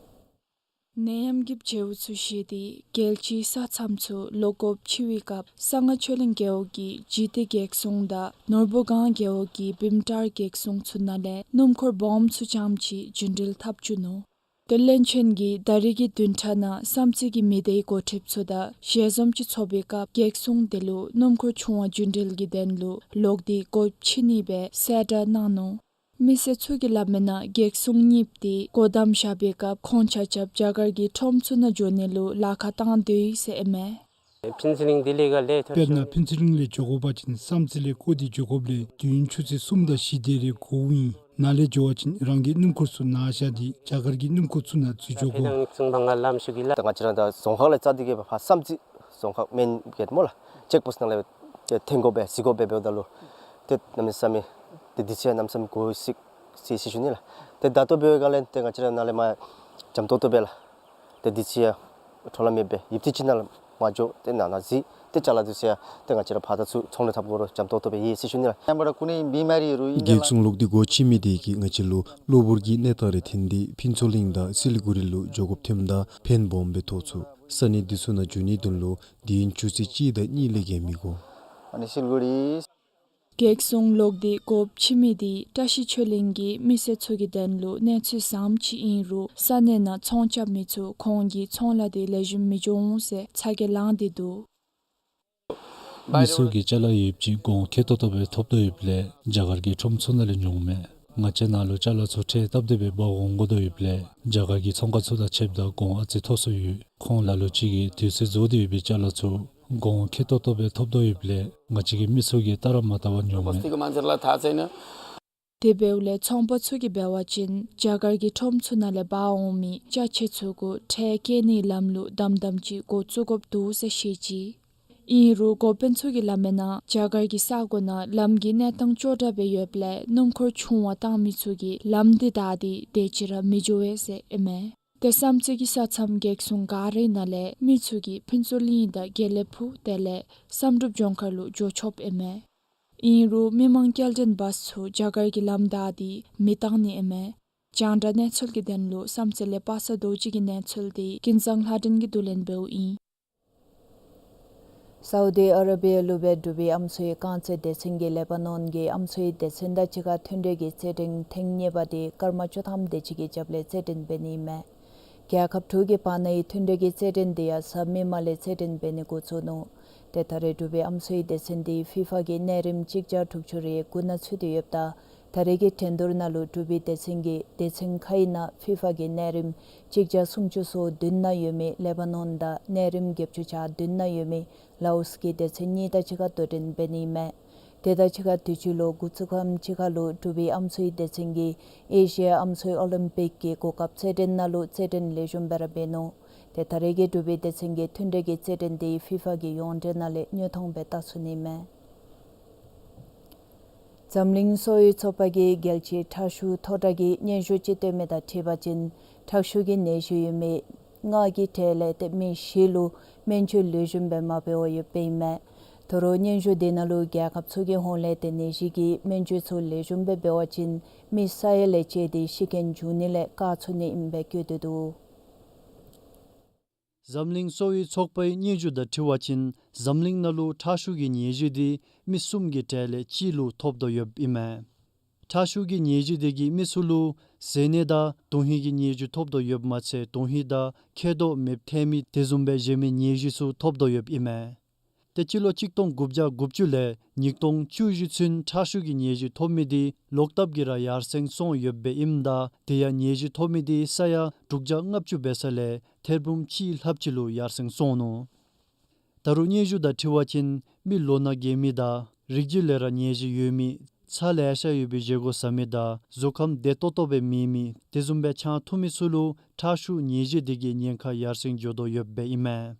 ནད་ཡམས་ཀྱི་བྱེལཝ་ཚུ་བཞེས་ཏེ་རྒྱལ་སྤྱིའི་ས་མཚམས་ཚུ་ལོག་སྒོ་ཕྱེ་བའི་སྐབས་གསང་སྔགས་ཆོས་གླིང་རྒེད་འོག་གི་ལྗིད་ཏི་གེགས་སྲུང་དང་ནོར་བུ་སྒང་རྒེད་འོག་གི་བིམ་ཊར་གེགས་སྲུང་ཚུ་ནང་ལས་སྣུམ་འཁོར་སྦོམ་ཚུ་རྐྱངམ་ཅིག་རྒྱུན་འགྲུལ་འཐབ་བཅུག་ནུག། ཏེ་བློན་ཆེན་གྱིས་ད་རེས་ཀྱི་བདུན་ཕྲག་ནང་བསམ་རྩེ་གི་མི་སྡེའི་འགོ་ཁྲིདཔ་ཚུ་དང་ཞལ་འཛོམས་ཅིག་འཚོགས་པའི་སྐབས་གེགས་སྲུང་དེ་ལུ་སྣུམ་འཁོར་ཆུང་བ་རྒྱུན་འགྲུལ་གྱི་དོན་ལུ་ལོག་སྟེ་སྒོ་ཕྱེ་ནི་སྦེ་གསལ་བསྒྲགས་གནང་ནུག། མི་སེར་ཚུ་གིས་སླབ་མིའི་ནང་གེགས་སྲུང་གཉིསཔོ་དེ་སྒོ་བསྡམས་བཞག་པའི་སྐབས་ཁོང་ཆ་ཁྱབ་རྒྱ་གར་གྱི་ཁྲོམ་ཚུ་ནང་འགྱོ་ནི་ལུ་ལཱ་ཁག་བཏང་སྡོད་ཡི་ཟེར་ཨིན་མས། ཕུན་ཚོགས་གླིང་དེ་ལས་ག་ལས་ཐོན། དཔེར་ན་ཕུན་ཚོགས་གླིང་ལས་འགྱོ་དགོ་པ་ཅིན་བསམ་རྩེ་ལས་བསྐོར་ཏེ་འགྱོ་དགོཔ་ལས་དུས་ཡུན་ཆུ་ཚོད་གསུམ་དང་བཞི་དེ་རེ་འགོརཝ་ཨིན། ནཱ་ལས་འགྱོ་བ་ཅིན་རང་གི་སྣུམ་འཁོར་ཚུ་ནཱ་བཞག་སྟེ་རྒྱ་གར་གྱི་སྣུམ་འཁོར་ཚུ་ནང་འཛུལ་འགྱོ་དགོ། ད་ང་བཅས་ར་ད་རྫོང་ཁག་ལས་རྩ་འདི་གི་ཕར་བསམ་རྩེ་རྫོང་ཁག་མེན་གེཊ་སྨོ་ལགས། ཅེཀ་པོསཊ་ནང་ལས་ཏེ་འཐོན་དགོ་པས་འཛུལ་དགོ་པས་འབདཝ་ད་ལུ་ཏེ་གནམ་མེད་ས་མེད་ཏེ་དུས་ཚོད་གནམ་མེད་ས་མེད་འགོར་སི་སི་ཟེར་ཞུ་ནི་ལགས། ཏེ་ད་ལྟོ་འབདཝ་ལས་ཏེ་ང་བཅས་ར་ནཱ་ལས་མར་འཇམ་ཏོག་ཏོ་སྦེ་ལགས། ཏེ་དུས་ཚོད་འཕྲོ་བརླག་མེད་པར་ཡུདཔ་ཐེངས་ཅིག་ནང་ལས་མར་འགྱོ་སྟེ་ནཱ་ནཱ་འཛུལ་ཏེ་ཅ་ལ་འདི་ཚུ་ཡང་ཏེ་ང་བཅས་ར་ཕར་དང་ཚུར་ཚོང་ལས་འཐབ་དགོ་རུང་འཇམ་ཏོག་ཏོ་སྦེ་ཡོད་ཟེར་ཞུ་ནི་ལགས། གེགས་སྲུང་ལོག་སྟེ་སྒོ་ཕྱེ་མི་དེ་གིས་ང་བཅས་ལུ་གློ་བུར་གྱི་གནས་སྟངས་རེ་ཐོན་ཏེ་ཕུན་ཚོགས་གླིང་དང་སི་ལི་གུ་རི་ལུ་འགྱོ་དགོཔ་ཐོནམ་ད་ཕན་སྦོམ་སྦེ་ཐོགས་ཚུགས། ས་གནས་འདི་ཚུ་ནང་འགྱོ་ནིའི་དོན་ལུ་དུས་ཡུན་ཆུ་ཚོད་གཅིག་དང་གཉིས་ལས་བརྒལ་མི་དགོ། ཨ་ནི་སི་ལི་གུ་རི། གེགས་སྲུང་ལོག་སྟེ་སྒོ་ཕྱེ་མི་དེ་བཀྲ་ཤིས་ཆོས་གླིང་གི་མི་སེར་ཚུ་གི་དོན་ལུ་གནས་ཚུལ་བཟངམ་ཅིག་ཨིན་རུང་ས་གནས་ནང་ཚོང་རྐྱབ་མི་ཚུ་ཁོང་གི་ཚོང་ལཱ་དེ་ལེགས་ཤོམ་མི་འགྱོ་འོང་ཟེར་ཚ་གྱང་ལངས་ཏེ་འདུག། མི་ཚུ་གིས་ཅ་ལ་ཡོདཔ་ཅིག་གོང་ཁེ་ཏོག་ཏོ་སྦེ་ཐོབ་དོ་ཡོདཔ་ལས་རྒྱ་གར་གྱི་ཁྲོམ་ཚུ་ནང་ལས་ཉོཝ་མས། ང་བཅས་ནཱ་ལུ་ཅ་ལ་ཚུ་ཁྲལ་བཏབ་སྟེ་སྦེ་འབག་འོང་དགོ་དོ་ཡོདཔ་ལས་རྒྱ་གར་གྱི་ཚོང་ཁང་ཚུ་དང་ཕྱདཔ་ད་གོང་ཨ་ཙི་མཐོ་སུ་ཡོད། ཁོང་ལ་ལུ་ཅིག་གིས་དུས་ཚོད་རྫོགས་ཏེ་ཡོད་པའི་ཅ་ལ་ཚུ་གོང་ཁེ་ཏོག་ཏོ་སྦེ་ཐོབ་དོ་ཡོདཔ་ལས་ང་བཅས་ཀྱི་མི་ཚུ་གིས་ལྟ་ར་མ་ལྟ་བར་ཉོཝ་མས། དེ་འབདཝ་ལས་ཚོང་པ་ཚུ་གིས་འབད་བ་ཅིན་རྒྱ་གར་གྱི་ཁྲོམ་ཚུ་ནང་ལས་འབག་འོང་མི་ཅ་ཆས་ཚུ་གུ་ཁྲལ་བཀལ་ནིའི་ལམ་ལུགས་དམ་དམ་ཅིག་འགོ་བཙུགས་དགོཔ་འདུག་ཟེར་བཤད་ཅི། ཨིན་རུང་འགོ་དཔོན་ཚུ་གིས་སླབ་མིའི་ནང་རྒྱ་གར་གྱི་ས་གོ་ནང་ལམ་གྱི་གནས་སྟངས་སྐྱོ་དྲགས་སྦེ་ཡོདཔ་ལས་སྣུམ་འཁོར་ཆུང་བ་བཏང་མི་ཚུ་གིས་ལམ་དེ་བདའ་སྟེ་དེ་ཅིག་ར་མི་འགྱོ་བས་ཟེར་ཨིན་མས། ཏེ་བསམ་རྩེ་གི་ས་མཚམས་གེགས་སྲུང་འགག་རིང་ནང་ལས་མི་ཚུ་གིས་ཕུན་ཚོགས་གླིང་དང་དགེ་ལེགས་ཕུག་དེ་ལས་བསམ་གྲུབ་ལྗོངས་མཁར་ལུ་འགྱོ་ཆོགཔ་ཨིན་མས། ཨིན་རུང་མི་མང་སྐྱེལ་འདྲེན་བཱསི་ཚུ་རྒྱ་གར་གྱི་ལམ་བདའ་སྟེ་མི་བཏང་ནི་ཨིན་མས། རྒྱང་བསྒྲགས་གནས་ཚུལ་གྱི་དོན་ལུ་བསམ་རྩེ་ལས་པ་སངས་རྡོ་རྗེ་གི་གནས་ཚུལ་དེ་ཀུན་བཟང་ལྷ་སྒྲོན་གྱིས་བསྡུ་ལེན་འབདཝ་ཨིན། སའུ་དི་ཨ་ར་བི་ཡ་ལུ་སྦེ་འབྲུག་པའི་ཨམ་སྲུའི་རྐང་རྩེད་སྡེ་ཚན་གྱིས་ལེ་པ་ནོན་གྱི་ཨམ་སྲུའི་སྡེ་ཚན་དང་གཅིག་ཁར་མཐུན་འབྲེལ་གྱི་རྩེད་འགྲན་ཐེངས་གཉིས་པ་དེ་ཀརྨ་ཇོ་ཐམ་བདེ་སྐྱིད་ཀྱི་རྒྱབ་ལས་རྩེད་འགྲན་འབད་ནི་ཨིན་མས། རྒྱལ་ཁབ་དྲུག་གི་བར་ན་ཡི་མཐུན་འབྲེལ་གྱི་རྩེད་འགྲན་དེ་ཡང་གཟའ་མིག་དམར་ལས་རྩེད་འགྲན་འབད་ནི་འགོ་བཙུགས་ནུག། ཏེ་ད་རེས་འབྲུག་པའི་ཨམ་སྲུའི་སྡེ་ཚན་དེ་ཕི་ཕ་གི་གནས་རིམ་གཅིག་བརྒྱ་དྲུག་ཅུ་རེ་དགུ་ནང་ཚུད་དེ་ཡོདཔ་ད་ད་རེས་ཀྱི་འགྲན་བསྡུར་ནང་ལུ་འབྲུག་པའི་སྡེ་ཚན་གྱིས་སྡེ་ཚན་ཁག་ནང་ཕི་ཕ་གི་གནས་རིམ་གཅིག་བརྒྱ་སུམ་ཅུ་སོ་བདུན་ནང་ཡོད་མི་ལེ་པ་ནོན་དང་གནས་རིམ་བརྒྱད་ཅུ་གྱ་བདུན་ནང་ཡོད་མི་ལའོ་སི་གི་སྡེ་ཚན་གཉིས་དང་གཅིག་ཁར་དོ་འགྲན་འབད་ནི་ཨིན་མས། དེ་དང་གཅིག་ཁར་དུས་ཅི་ལོ་འགོ་བཙུགས་ཁམས་ཅིག་ཁར་ལུ་འབྲུག་པའི་ཨམ་སྲུའི་སྡེ་ཚན་གྱིས་ཨེ་ཤི་ཡ་ཨམ་སྲུའི་ཨོ་ལིམ་པིག་གི་གོ་སྐབས་རྩེད་འགྲན་ནང་ལུ་རྩེད་འགྲན་ལེགས་ཤོམ་སྦེ་ར་འབད་ནུག། ཏེ་ད་རེས་ཀྱི་འབྲུག་པའི་སྡེ་ཚན་གྱི་མཐུན་འབྲེལ་གྱི་རྩེད་འགྲན་དེ་ཧྥི་ཧྥ་གི་ཡོངས་འབྲེལ་ནང་ལས་དངོས་མཐོང་སྦེ་བལྟ་ཚུགས་ནི་མས། འཛམ་གླིང་གསོ་བའི་ཚོགས་པ་གིས་རྒྱལ་སྤྱིའི་ཁྲག་ཤུགས་མཐོ་དྲགས་ཀྱི་སྙན་ཞུ་ཅིག་བཏོན་མི་དང་འཁྲིལ་བ་ཅིན་ཁྲག་ཤུགས་ཀྱི་ནད་གཞི་ཡོད་མི་ལྔ་གི་གྲས་ལས་ཏེ་མི་བཞི་ལུ་སྨན་བཅོས་ལེགས་ཤོམ་སྦེ་མ་འབད་བར་ཡོདཔ་ཨིན་མས། ད་རུང་སྙན་ཞུ་དེ་ནང་ལུ་རྒྱལ་ཁབ་ཚུ་གི་ཧོངས་ལས་ཏེ་ནད་གཞི་གི་སྨན་བཅོས་ཚུ་ལེགས་ཤོམ་སྦེ་འབད་བ་ཅིན་མི་ས་ཡ་ལས་བཅད་དེ་ཤི་རྐྱེན་འབྱུང་ནི་ལས་བཀག་ཚུགས་ནི་ཨིནམ་སྦེ་བཀོད་དེ་འདུག། འཛམ་གླིང་གསོ་བའི་ཚོགས་པའི་སྙན་ཞུ་དང་འཁྲིལ་བ་ཅིན་འཛམ་གླིང་ནང་ལུ་ཁྲག་ཤུགས་ཀྱི་ནད་གཞི་དེ་མི་གསུམ་གྱི་གྲས་ལས་གཅིག་ལུ་ཐོབ་དོ་ཡོདཔ་ཨིན་མས། ཁྲག་ཤུགས་ཀྱི་ནད་གཞི་དེ་གིས་མི་ཚུ་ལུ་བཟས་ནད་དང་དོན་ཧིང་གི་ནད་གཞི་ཐོབ་དོ་ཡོདཔ་མ་ཚད་དོན་ཧིང་དང་མཁལ་རྡོག་མེདཔ་ཐལ་མི་དེ་བཟུམ་སྦེ་གཞན་མི་ནད་གཞི་ཚུ་ཐོབ་དོ་ཡོདཔ་ཨིན་མས། ཏེ་སྤྱི་ལོ་གཅིག་སྟོང་དགུ་བརྒྱ་དགུ་བཅུ་ལས་ཉིས་སྟོང་བཅུ་བཞི་ཚུན་ཁྲག་ཤུགས་ཀྱི་ནད་གཞི་ཐོབ་མི་དེ་ལོག་ལྟབ་ཀྱིས་ར་ཡར་སེང་སོང་ཡོདཔ་སྦེ་ཨིནམ་ད་དེ་ཡང་ནད་གཞི་ཐོབ་མི་དེ་ས་ཡ་དྲུག་བརྒྱ་ལྔ་བཅུ་འབད་ས་ལས་ཐེར་འབུམ་གཅིག་ལྷགཔ་ཅིག་ལུ་ཡར་སེང་སོང་ནུག། ད་རུང་སྙན་ཞུ་དང་འཁྲིལ་བ་ཅིན་མི་ལོ་ན་རྒས་མི་དང་རིགས་རྒྱུད་ལས་ར་ནད་གཞི་ཡོད་མི་ཚ་ལེ་ཤ་ཡོད་པའི་བཞེས་སྒོ་བཟའ་མི་དང་གཟུགས་ཁམས་བདེ་ཏོག་ཏོ་སྦེ་མེད་མི་དེ་བཟུམ་སྦེ་ཆང་འཐུང་མི་ཚུ་ལུ་ཁྲག་ཤུགས་ནད་གཞི་དེ་གིས་ཉེན་ཁ་ཡར་སེང་འགྱོ་དོ་ཡོདཔ་སྦེ་ཨིན་མས།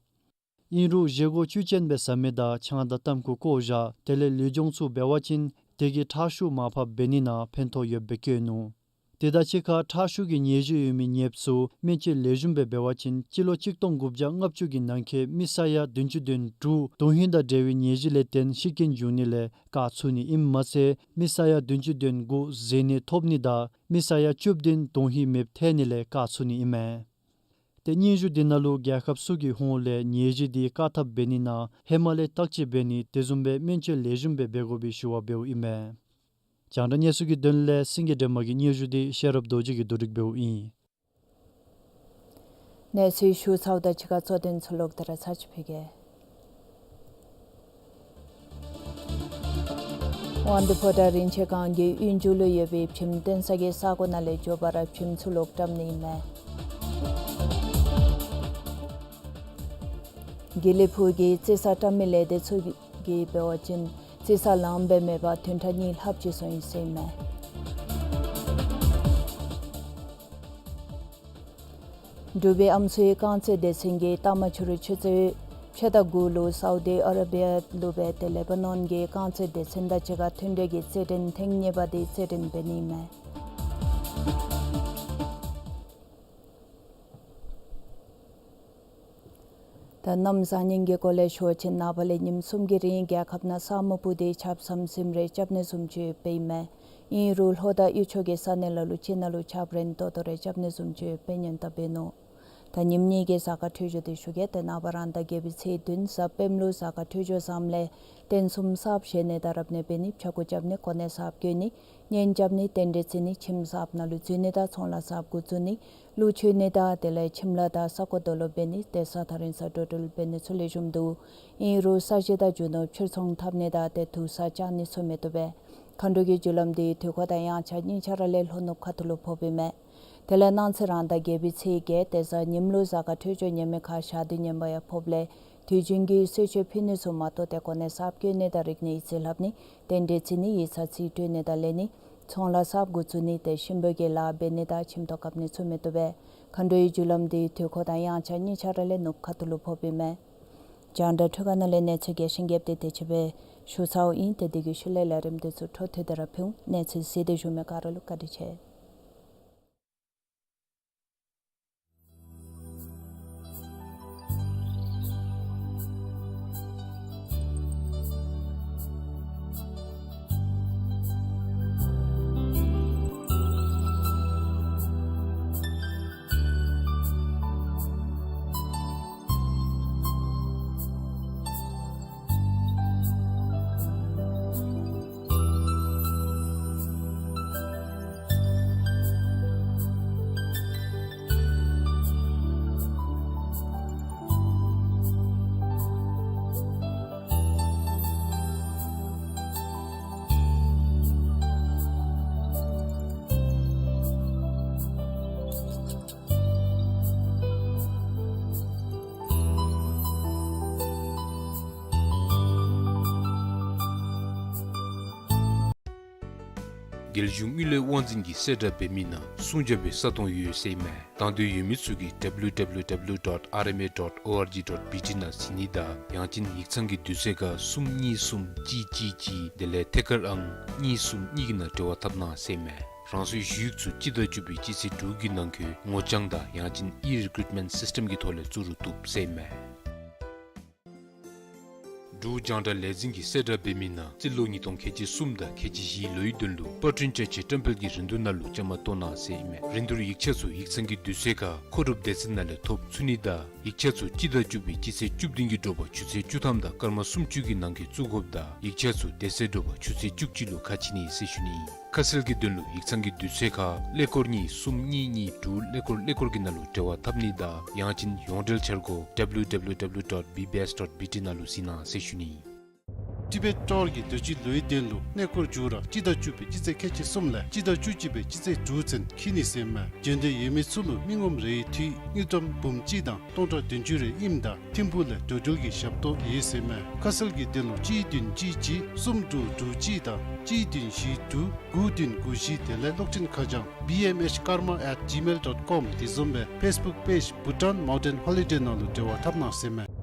ཨིན་རུང་བཞེས་སྒོ་བཅུད་ཅན་སྦེ་བཟའ་མི་དང་ཆང་དང་ཏམ་ཁུ་བཀོ་བཞག་དེ་ལས་ལུས་སྦྱོང་ཚུ་འབད་བ་ཅིན་དེ་གིས་ཁྲག་ཤུགས་མར་ཕབ་འབད་ནི་ནང་ཕན་ཐོགས་ཡོདཔ་སྦེ་བཀོད་ནུག། དེ་དང་གཅིག་ཁར་ཁྲག་ཤུགས་ཀྱི་ནད་གཞི་ཡོད་མི་ནདཔ་ཚུ་སྨན་བཅོས་ལེགས་ཤོམ་སྦེ་འབད་བ་ཅིན་སྤྱི་ལོ་གཅིག་སྟོང་དགུ་བརྒྱ་ལྔ་བཅུ་གི་ནང་འཁོད་མི་ས་ཡ་བདུན་ཅུ་དོན་དྲུག་དོན་ཧིང་དང་འབྲེལ་བའི་ནད་གཞི་ལས་བརྟེན་ཤི་རྐྱེན་འབྱུང་ནི་ལས་བཀག་ཚུགས་ནི་ཨིནམ་མ་ཚད་མི་ས་ཡ་བདུན་ཅུ་དོན་དགུ་བཟས་ནད་ཐོབ་ནི་དང་མི་ས་ཡ་བཅུ་བདུན་དོན་ཧིང་མེདཔ་ཐལ་ནི་ལས་བཀག་ཚུགས་ནི་ཨིན་མས། ཏེ་སྙན་ཞུ་དེ་ནང་ལུ་རྒྱལ་ཁབ་ཚུ་གི་ཧོངས་ལས་ནད་གཞི་དེ་བཀག་ཐབས་འབད་ནི་ནང་ཧེ་མ་ལས་བརྟག་དཔྱད་འབད་ནི་དེ་བཟུམ་སྦེ་སྨན་བཅོས་ལེགས་ཤོམ་སྦེ་འབད་དགོ་པའི་ཞུ་བ་འབདཝ་ཨིན་མས། རྒྱང་བསྒྲགས་གནས་ཚུལ་གྱི་དོན་ལས་སེང་གེ་སྒྲོལ་མ་གི་སྙན་ཞུ་དེ་ཤེས་རབ་རྡོ་རྗེ་གིས་བསྡུ་སྒྲིག་འབདཝ་ཨིན། གནས་ཚུལ་ཞུ་ཚརཝ་དང་གཅིག་ཁར་གཙོ་དོན་ཚུ་ལོག་སྟེ་ར་ཚར་ཅིག་ཕུལ་གེ། དབང་འདུས་ཕོ་བྲང་རིན་ཆེན་སྒང་གི་གཡུས་མཇུག་ལུ་ཡོད་པའི་བྱེམ་བཏོན་ས་གི་ས་གོ་ནང་ལས་མགྱོགས་པ་ར་བྱེམ་ཚུ་ལོག་བཀྲམ་ནི་ཨིན་མས། དགེ་ལེགས་ཕུག་གི་རྩི་ས་བཀྲམ་མི་ལས་སྡེ་ཚུ་གིས་འབད་བ་ཅིན་རྩི་ས་ལངམ་སྦེ་མེད་པར་བདུན་ཕྲག་གཉིས་ལྷགཔ་ཅིག་སོང་ཡི་ཟེར་ཨིན་མས། འབྲུག་པའི་ཨམ་སྲུའི་རྐང་རྩེད་སྡེ་ཚན་གྱིས་ལྟག་མ་ཕྱི་རུ་ཆུ་ཚོད་ཕྱེད་དང་དགུ་ལུ་སའུ་དི་ཨ་ར་བི་ཡ་ལུ་སྦེ་ཏེ་ལེ་བ་ནོན་གྱི་རྐང་རྩེད་སྡེ་ཚན་དང་གཅིག་ཁར་མཐུན་འབྲེལ་གྱི་རྩེད་འགྲན་ཐེངས་གཉིས་པ་དེ་རྩེད་འགྲན་འབད་ནི་ཨིན་མས། ད་གནམ་བཟང་ངན་གྱི་སྐོར་ལས་ཞུ་བ་ཅིན་ནངས་པ་ལས་ཉིནམ་གསུམ་གྱི་རིང་རྒྱལ་ཁབ་ནང་ས་སྨུག་སྤུབས་ཏེ་ཆརཔ་ཟམ་ཟིམ་རེ་རྐྱབ་ནི་བཟུམ་ཅིག་ཡོདཔ་ཨིན་མས། ཨིན་རུང་ལྷོ་དང་དབུས་ཕྱོགས་ཀྱི་ས་གནས་ལ་ལུ་ཅིག་ནང་ལུ་ཆརཔ་རན་ཏོག་ཏོ་རེ་རྐྱབ་ནི་བཟུམ་ཅིག་ཡོདཔ་སྦེ་སྙན་གྲགས་འབད་ནུག། ད་ཉིནམ་གཉིས་ཀྱི་གཟའ་སྐར་འཕྲོད་སྦྱོར་དེ་ཞུ་གེ། ཏེ་ནངས་པ་རང་ཟླ་བརྒྱད་པའི་ཚེས་བདུན་གཟའ་སྤེནམ་ལུ་གཟའ་སྐར་འཕྲོད་སྦྱོར་བཟངམ་ལས་རྟེན་གསུམ་གསརཔ་བཞེངས་ནི་དང་རབ་གནས་འབད་ནི་ཕྱྭ་འགུགས་རྐྱབ་ནི་གོ་གནས་གསརཔ་བསྐོ་ནི་གཉེན་རྐྱབ་ནི་རྟེན་འབྲེལ་བརྩི་ནི་ཁྱིམ་གསརཔ་ནང་ལུ་འཛུལ་ནི་དང་ཚོང་ལཱ་གསརཔ་འགོ་བཙུགས་ནི་ལུ་འཁྱིད་ནི་དང་དེ་ལས་ཁྱིམ་ལཱ་དང་ས་གོ་རྡོ་སློག་འབད་ནི་ཏེ་ས་ཐག་རིང་ས་འགྲོ་འགྲུལ་འབད་ནི་ཚུ་ལེགས་ཤོམ་འདུག། ཨིན་རུང་ས་གཞི་དང་རྒྱུ་ནོར་ཕྱིར་ཚོང་འཐབ་ནི་དང་ཏེ་དུར་ས་བཅག་ནི་ཚུ་མི་བཏུབ་པས། མཁའ་འགྲོ་གི་རྒྱུ་ལམ་དེ་དུས་འཁོར་དང་དབྱངས་འཆར་གཉིས་ཆ་ར་ལས་ལྷོ་ནུབ་ཁ་ཐུག་ལུ་ཕོགཔ་ཨིན་མས། དེ་ལས་གནངས་ཚེ་རང་ཟླ་བརྒྱད་པའི་ཚེས་བརྒྱད་ཏེ་གཟའ་ཉིམ་ལུ་གཟའ་སྐར་འཕྲོད་སྦྱོར་ཉམས་མེད་ཁར་ཞག་དུས་ངན་པ་ཡང་ཕོགཔ་ལས་དུས་རྒྱུན་གྱི་གསོལ་མཆོད་ཕུལ་ནི་ཚུ་མ་གཏོགས་ཏེ་གོ་གནས་གསརཔ་བསྐོ་ནི་དང་རིག་གནས་ཡིག་རྩིས་ལྷབ་ནི་རྟེན་འབྲེལ་བརྩི་ནི་ཡིག་ཚང་རྩིས་སྤྲོད་ནི་དང་ལེན་ནི་ཚོང་ལཱ་གསརཔ་འགོ་བཙུགས་ནི་ཏེ་ཤིང་བོད་ཀྱི་ལཱ་འབད་ནི་དང་ཁྱིམ་ཐོག་བཀབ་ནི་ཚུ་མི་བཏུབ་པས། མཁའ་འགྲོའི་རྒྱུ་ལམ་དེ་དུས་འཁོར་དང་དབྱངས་འཆར་གཉིས་ཆ་ར་ལས་ནུབ་ཁ་ཐུག་ལུ་ཕོགཔ་ཨིན་མས། རྒྱང་བསྒྲགས་འཕྲུལ་ཁང་ནང་ལས་གནས་ཚུལ་རྒྱས་ཤིང་རྒྱསཔ་དེ་དེ་ཅིག་སྦེ་ཞུ་ཚརཝ་ཨིན། ཏེ་དེ་གི་ཤུལ་ལས་ལས་རིམ་དེ་ཚུ་འཕྲོ་མཐུད་དེ་ར་ཕུལ་འོང་། གནས་ཚུལ་གཟིགས་ཏེ་བཞུགས་མི་ག་ར་ལུ་བཀའ་དྲིན་ཆེ། རྒྱལ་གཞུང་དངུལ་ལས་དབང་འཛིན་གྱི་གསལ་བསྒྲགས་འབད་མི་ནང་སྲུང་བྱ་བའི་ས་སྟོང་ཡོད་ཟེར་ཨིན་མས། དང་འདོད་ཡོད་མི་ཚུ་གིས་W W W dot R M A dot O R G dot B T ནང་གཟིགས་ནི་དང་ཡང་ཅིན་ཡིག་ཚང་གི་དུས་ཚོད་ཁར་གསུམ་གཉིས་གསུམ་གཅིག་གཅིག་གཅིག་དེ་ལས་ཐད་ཀར་ཨང་གཉིས་གསུམ་གཉིས་ཀྱི་ནང་འབྲེལ་བ་འཐབ་གནང་ཟེར་ཨིན་མས། རང་སོའི་ཞུ་ཡིག་ཚུ་སྤྱི་ཟླ་བཅུ་པའི་སྤྱི་ཚེས་དྲུག་གི་ནང་འཁོད་ངོ་རྐྱང་དང་ཡང་ཅིན་ཨི་རི་ཀུའིཊ་མེནཊ་སིསི་ཊེམ་གྱི་ཐོག་ལས་བཙུགས་རུང་བཏུབ་ཟེར་ཨིན་མས། འབྲུག་རྒྱང་བསྒྲགས་ལས་འཛིན་གྱི་གསལ་བསྒྲགས་འབད་མི་ནང་རྩིས་ལོ་ཉིས་སྟོང་ཁལ་གཅིག་གསུམ་དང་ཁལ་གཅིག་བཞིའི་ལོའི་དོན་ལུ་པར་སྐྲུན་བཅའ་ཆས་བཀྲམ་སྤེལ་གྱི་རིན་བསྡུར་ནང་ལུ་བཅའ་མར་གཏོགས་གནང་ཟེར་ཨིན་མས། རིན་བསྡུར་ཡིག་ཆ་ཚུ་ཡིག་ཚང་གི་དུས་ཚོད་ཁར་མཁོ་སྒྲུབ་སྡེ་ཚན་ནང་ལས་ཐོབ་ཚུགས་ནི་དང་ཡིག་ཆ་ཚུ་སྤྱི་ཟླ་བཅུ་པའི་སྤྱི་ཚེས་བཅུ་བདུན་གྱི་དྲོ་པ་ཆུ་ཚོད་བཅུ་ཐམ་དང་སྐར་མ་སུམ་ཅུ་གི་ནང་འཁོད་བཙུགས་དགོཔ་དང་ཡིག་ཆ་ཚུ་དེ་ཚེ་དྲོ་པ་ཆུ་ཚོད་བཅུ་གཅིག་ལུ་ཁ་ཕྱེ་ནི་ཟེར་ཞུ་ནི། ཁ་གསལ་གྱི་དོན་ལུ་ཡིག་ཚང་གི་དུས་ཚོད་ཁར་ཀླད་ཀོར་གཉིས་གསུམ་གཉིས་གཉིས་དྲུག་ཀླད་ཀོར་ཀླད་ཀོར་གྱི་ནང་ལུ་འབྲེལ་བ་འཐབ་ནི་དང་ཡང་ཅིན་ཡོངས་འབྲེལ་འཆར་སྒོ་W W W dot B B S dot B T ནང་ལུ་གཟིགས་གནང་ཟེར་ཞུ་ནི། ཊི་བེཊ་ཊོར་གྱི་དུས་ཅི་ལོའི་དོན་ལུ་གནས་སྐོར་མཇུག་ར་སྤྱི་ཟླ་བཅུ་པའི་སྤྱི་ཚེས་ཁལ་གཅིག་གསུམ་ལས་སྤྱི་ཟླ་བཅུ་གཅིག་པའི་སྤྱི་ཚེས་དྲུག་ཚུན་འཁྱིད་ནི་ཟེར་ཨིན་མས། འབྱོན་འདོད་ཡོད་མི་ཚུ་ལུ་མི་ངོམ་རེའི་འཐུས་དངུལ་ཀྲམ་འབུམ་གཅིག་དང་སྟོང་ཕྲག་བདུན་ཅུ་རེ་ཨིནམ་ད་ཐིམ་ཕུག་ལས་འགྲོ་འགྲུལ་གྱི་ཞབས་ཏོག་ཡོད་ཟེར་ཨིན་མས། ཁ་གསལ་གྱི་དོན་ལུ་གཅིག་བདུན་གཅིག་གཅིག་གསུམ་དྲུག་དྲུག་གཅིག་དང་གཅིག་བདུན་བཞི་དྲུག་དགུ་བདུན་དགུ་བཞི་དེ་ལས་གློག་འཕྲིན་ཁ་བྱང་B M H karma at gmail dot com དེ་བཟུམ་སྦེ་ཕེསི་བུཀ་པེཇ་Bhutan Mountain Holiday ནང་ལུ་འབྲེལ་བ་འཐབ་གནང་ཟེར་ཨིན་མས།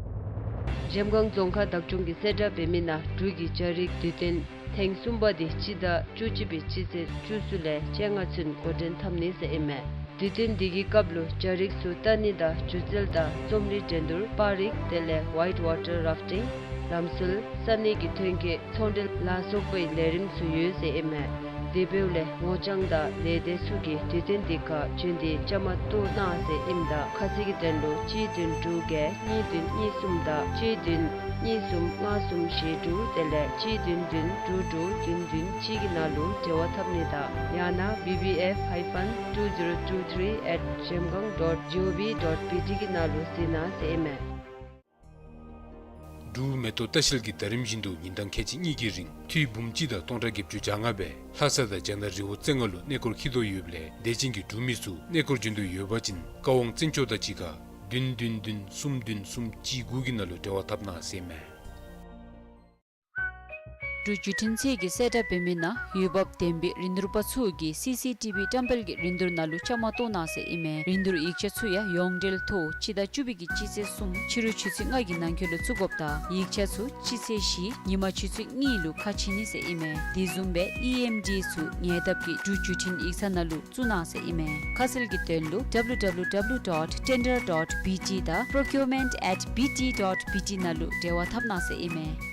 འཇམ་དབྱངས་རྫོང་ཁག་བདག་སྐྱོང་གི་གསལ་བསྒྲགས་འབད་མི་ནང་འབྲུག་གི་རྒྱ་རིགས་དུས་སྟོན་ཐེངས་གསུམ་པ་དེ་སྤྱི་ཟླ་བཅུ་གཅིག་པའི་སྤྱི་ཚེས་བཅུ་གསུམ་ལས་བཅོ་ལྔ་ཚུན་འགོ་འདྲེན་འཐབ་ནི་ཟེར་ཨིན་མས། དུས་སྟོན་དེ་གི་སྐབས་ལུ་རྒྱ་རིགས་ཚུ་ལྟ་ནི་དང་སྒྱུ་རྩལ་དང་རྩོམ་རིག་འགྲན་བསྡུར་པར་རིས་དེ་ལས་ཝའིཊ་ཝ་ཊར་རཱཕ་ཊིང་ལམ་སྲོལ་ས་གནས་ཀྱི་ཐོན་སྐྱེད་ཚོང་འབྲེལ་ལ་སོགས་པའི་ལས་རིམ་ཚུ་ཡོད་ཟེར་ཨིན་མས། དེ་འབདཝ་ལས་ངོ་རྐྱང་དང་ལས་སྡེ་ཚུ་གིས་དུས་སྟོན་དེ་ཁར་བྱོན་ཏེ་བཅའ་མར་གཏོགས་གནང་ཟེར་ཨིནམ་ད་ཁ་གསལ་གྱི་དོན་ལུ་གཅིག་བདུན་དྲུག་བརྒྱད་གཉིས་བདུན་གཉིས་གསུམ་དང་གཅིག་བདུན་གཉིས་གསུམ་ལྔ་གསུམ་བཞི་དྲུག་དེ་ལས་གཅིག་བདུན་བདུན་དྲུག་དྲུག་བདུན་བདུན་གཅིག་གི་ནང་ལུ་འབྲེལ་བ་འཐབ་ནི་དང་ཡང་ན་B B F hyphen two zero two three at zhemgang dot gov dot B T གི་ནང་ལུ་གཟིགས་གནང་ཟེར་ཨིན་མས། འབྲུག་མེ་ཏོག་ལྟ་བཤལ་གྱིས་ད་རིམ་བཞིན་དུ་ཉིན་གྲངས་ཁལ་གཅིག་གཉིས་ཀྱི་རིང་འཐུས་འབུམ་གཅིག་དང་སྟོང་ཕྲག་བརྒྱད་ཅུ་གྱ་ལྔ་སྦེ་ལྷ་ས་དང་རྒྱ་ནག་རི་བོ་རྩེ་ལྔ་ལུ་གནས་སྐོར་འཁྱིད་དོ་ཡོདཔ་ལས་དད་ཅན་གྱི་འབྲུག་མི་ཚུ་གནས་སྐོར་འབྱོན་འདོད་ཡོད་པ་ཅིན་ཀ་ཝང་བཙན་སྐྱོགས་དང་གཅིག་ཁར་བདུན་བདུན་བདུན་གསུམ་བདུན་གསུམ་གཅིག་དགུ་གི་ནང་ལུ་འབྲེལ་བ་འཐབ་གནང་ཟེར་ཨིན་མས། འབྲུག་བརྒྱུད་འཕྲིན་ཚད་ཀྱི་གསལ་བསྒྲགས་འབད་མི་ནང་འོས་འབབ་ལྡན་པའི་རིན་བསྡུར་པ་ཚུ་གིས་སི་སི་ཊི་བི་བཀྲམ་སྤེལ་གྱི་རིན་བསྡུར་ནང་ལུ་བཅའ་མར་གཏོགས་གནང་ཟེར་ཨིན་མས། རིན་བསྡུར་ཡིག་ཆ་ཚུ་ཡང་ཡོངས་འབྲེལ་ཐོག་སྤྱི་ཟླ་བཅུ་པའི་གི་སྤྱི་ཚེས་གསུམ་ཕྱི་རུ་ཆུ་ཚོད་ལྔ་གི་ནང་འཁོད་ལུ་བཙུགས་དགོཔ་དང་ཡིག་ཆ་ཚུ་སྤྱི་ཚེས་བཞི་ཉིན་མ་ཆུ་ཚོད་གཉིས་ལུ་ཁ་ཕྱེ་ནི་ཟེར་ཨིན་མས། དེ་བཟུམ་སྦེ་ཨི་ཨེམ་ཌི་ཚུ་ཉེ་འདབས་ཀྱི་འབྲུག་བརྒྱུད་འཕྲིན་ཡིག་ཚང་ནང་ལུ་བཙུགས་གནང་ཟེར་ཨིན་མས། ཁ་གསལ་གྱི་དོན་ལུ W W W dot tender dot B T དང་procurement at B T dot B T ནང་ལུ་འབྲེལ་བ་འཐབ་གནང་ཟེར་ཨིན་མས།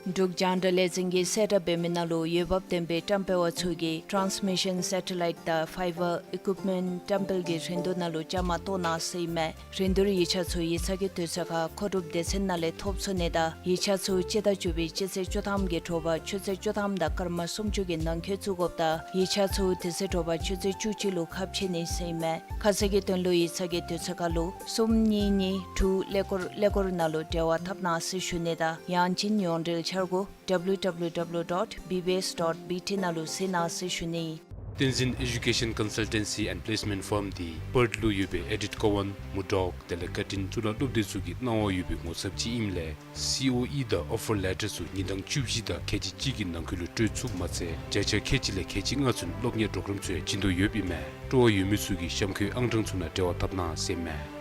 འབྲུག་རྒྱང་བསྒྲགས་ལས་འཛིན་གྱི་གསལ་བསྒྲགས་འབད་མི་ནང་ལུ་འོས་འབབ་ལྡན་པའི་བཀྲམ་སྤེལ་པ་ཚུ་གིས་transmission satellite དང་fiber equipment བཀྲམ་སྤེལ་གྱི་རིན་བསྡུར་ནང་ལུ་བཅའ་མར་གཏོགས་གནང་ཟེར་ཨིན་མས། རིན་བསྡུར་ཡིག་ཆ་ཚུ་ཡིག་ཚང་གི་དུས་ཚོད་ཁར་མཁོ་སྒྲུབ་སྡེ་ཚན་ནང་ལས་ཐོབ་ཚུགས་ནི་དང་ཡིག་ཆ་ཚུ་སྤྱི་ཟླ་བཅུ་པའི་སྤྱི་ཚེས་བཅུ་ཐམ་གྱི་དྲོ་པ་ཆུ་ཚོད་བཅུ་ཐམ་དང་སྐར་མ་སུམ་ཅུ་གི་ནང་འཁོད་བཙུགས་དགོཔ་དང་ཡིག་ཆ་ཚུ་དེ་ཚེ་དྲོ་པ་ཆུ་ཚོད་བཅུ་གཅིག་ལུ་ཁ་ཕྱེ་ནི་ཟེར་ཨིན་མས། ཁ་གསལ་གྱི་དོན་ལུ་ཡིག་ཚང་གི་དུས་ཚོད་ཁར་ལུ་གསུམ་གཉིས་གཉིས་དྲུག་ཀླད་ཀོར་ཀླད་ཀོར་ནང་ལུ་འབྲེལ་བ་འཐབ་གནང་ཟེར་ཞུ་ནི་དང་ཡང་ཅིན་ཡོངས་འབྲེལ་འཆར་སྒོ་W W W dot B B S dot B T ནང་ལུ་གཟིགས་གནང་ཟེར་ཞུ་ནི། བསྟན་འཛིན་Education Consultancy and Placement Firm འདི་པརཐ་ལུ་ཡོད་པའི་ཨེ་ཌིཐ་ཀོ་ཝཱན་མུར་ཌོག་དེ་ལས་ཀར་ཊིན་གཙུག་ལག་སློབ་སྡེ་ཚུ་གི་གནང་བ་ཡོད་པའི་ངོ་ཚབ་ཅིག་ཨིནམ་ལས་སི་ཨོ་ཨི་དང་ཨོ་ཕར་ལེ་ཊར་ཚུ་ཉིན་གྲངས་བཅུ་བཞི་དང་ཁལ་གཅིག་གཅིག་གི་ནང་འཁོད་ལུ་སྤྲོད་ཚུགསཔ་མ་ཚད་བརྒྱ་ཆ་ཁལ་གཅིག་ལས་ཁལ་གཅིག་ལྔ་ཚུན་སློབ་གཉེར་པོརོ་གརམ་ཚུ་ཡང་བྱིན་དོ་ཡོདཔ་ཨིན་མས། སྤྲོ་བ་ཡོད་མི་ཚུ་གིས་གཤམ་འཁོད་ཨང་གྲངས་ཚུ་ནང་འབྲེལ་བ་འཐབ་གནང་ཟེར་ཨིན་མས།